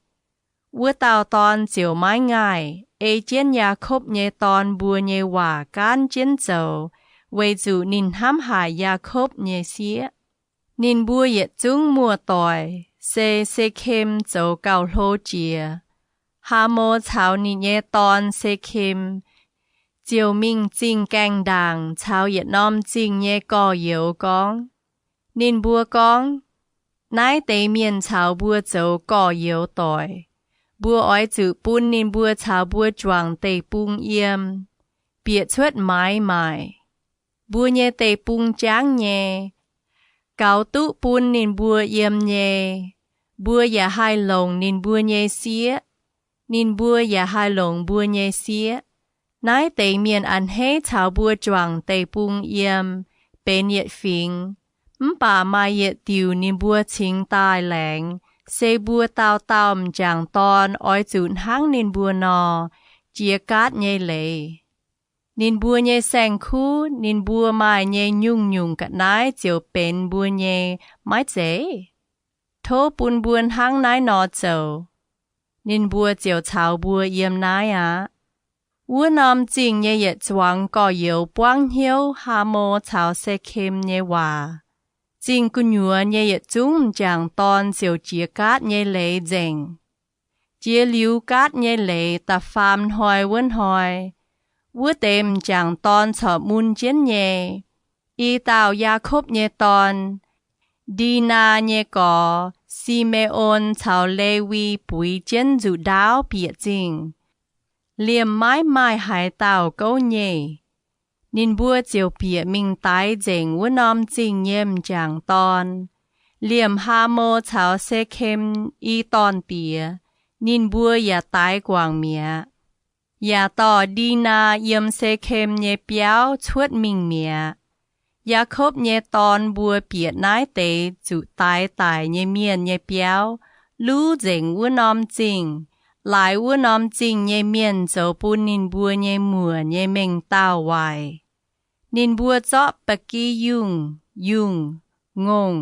Wuov dauh dorn ziouc maiv ngaih. ei jienv Yaakopv nyei dorn mbuo nyei waac gaanv jienv zoux, weic zuqc ninh hnamv haic Yaakopv nyei sieqv. Ninh mbuo yietc zungv muoz-doic, se Se^kem zoux gauh hlo jiex. Haamo caux ninh nyei dorn, Se^kem, ziouc mingh zingh gaengh ndaangc caux yietc norm zingh nyei gorx-youz gorngv. Ninh mbuo gorngv, Naaiv deix mienh caux mbuo zoux gorx-youz doic. Mbuo oix zuqc bun ninh mbuo caux mbuo juangc deic-bung yiem, bieqc cuotv maaiz maaic. Mbuo nyei deic-bung jangv nyei, gaux duqv bun ninh mbuo yiem nyei. Mbuo yaac haih longc ninh mbuo nyei sieqv, ninh mbuo yaac haih longc mbuo nyei sieqv. Naaiv deix mienh a'hneiv caux mbuo juangc deic-bung yiem, benx yietc fingx, mv baac maaih yietc diuc ninh mbuo cingx daaih laengz, se mbuo dauh dauh m'jangc dorn oix zuqc hnangv ninh mbuo nor, jiex gaatv nyei leiz. Ninh mbuo nyei saeng-kuv, ninh mbuo maaih nyei nyungc-nyungc ga'naaiv ziouc benx mbuo nyei, maiv zeiz? Tov bun mbuo hnangv naaiv nor zoux, ninh mbuo ziouc caux mbuo yiem naaiv aqv. Wuov norm zingh nyei yietc zuangx gorx-youz buangv hnyouv Haamo caux Se^kem nyei waac. Zingh gu'nyuoz nyei yietc zungv m'jangc dorn ziouc jiex gaatv nyei leiz nzengc. Jiex liuz gaatv nyei leiz da'faam hnoi wuov hnoi, wuov deix m'jangc dorn corc mun jienv nyei, i dauh Yaakopv nyei dorn, Ndinaa nyei gorx, Si^me^on caux Lewi buix jienv nzuqc ndaauv bieqc zingh. Liemh maiv maaih haaix dauh gouv nyeih. Ninh mbuo ziouc bieqc mingh daix nzengc wuov norm zingh nyei m'jangc dorn. Liemh Haamo caux Se^kem i dorn-diex, ninh mbuo yaac daix guangc mi'aqv. Yaac dorh Ndinaa yiem Se^kem nyei biauv cuotv mingh mi'aqv. Yaakopv nyei dorn mbuo bieqc naaiv deix zuqc daix daic nyei mienh nyei biauv, luv nzengc wuov norm zingh, laaix wuov norm zingh nyei mienh zoux bun ninh mbuo nyei muoc nyei mengh dauh waaic. Ninh mbuo zorqv ba'gi yungh, yungh, ngongh,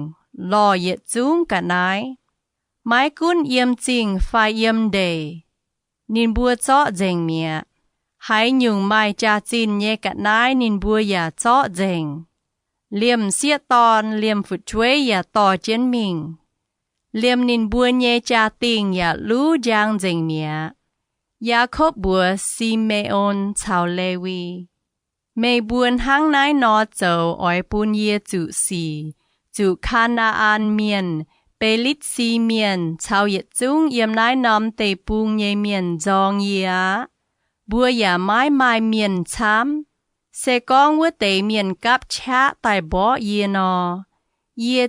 lorh yietc zungv ga'naaiv, maiv gunv yiem zingh fai yiem ndeic, ninh mbuo zorqv nzengc mi'aqv. Haaix nyungc maaih jaax-zinh nyei ga'naaiv ninh mbuo yaac zorqv nzengc. Liemh m'sieqv dorn, liemh fu'jueiv yaac dorh jienv mingh. Liemh ninh mbuo nyei jaa-dingh yaac luv njang nzengc mi'aqv. Yaakopv mbuox Si^me^on caux Lewi, Meih mbuo hnangv naaiv nor zoux oix bun yie zuqc sic, zuqc Kaa^naa^an Mienh, Be^litv^si Mienh caux yietc zungv yiem naaiv norm deic-bung nyei mienh nzorng yie aqv. Mbuo yaac maiv maaih mienh camv. Se gorngv wuov deix mienh gapv qaqv daaih mborqv yie nor, yie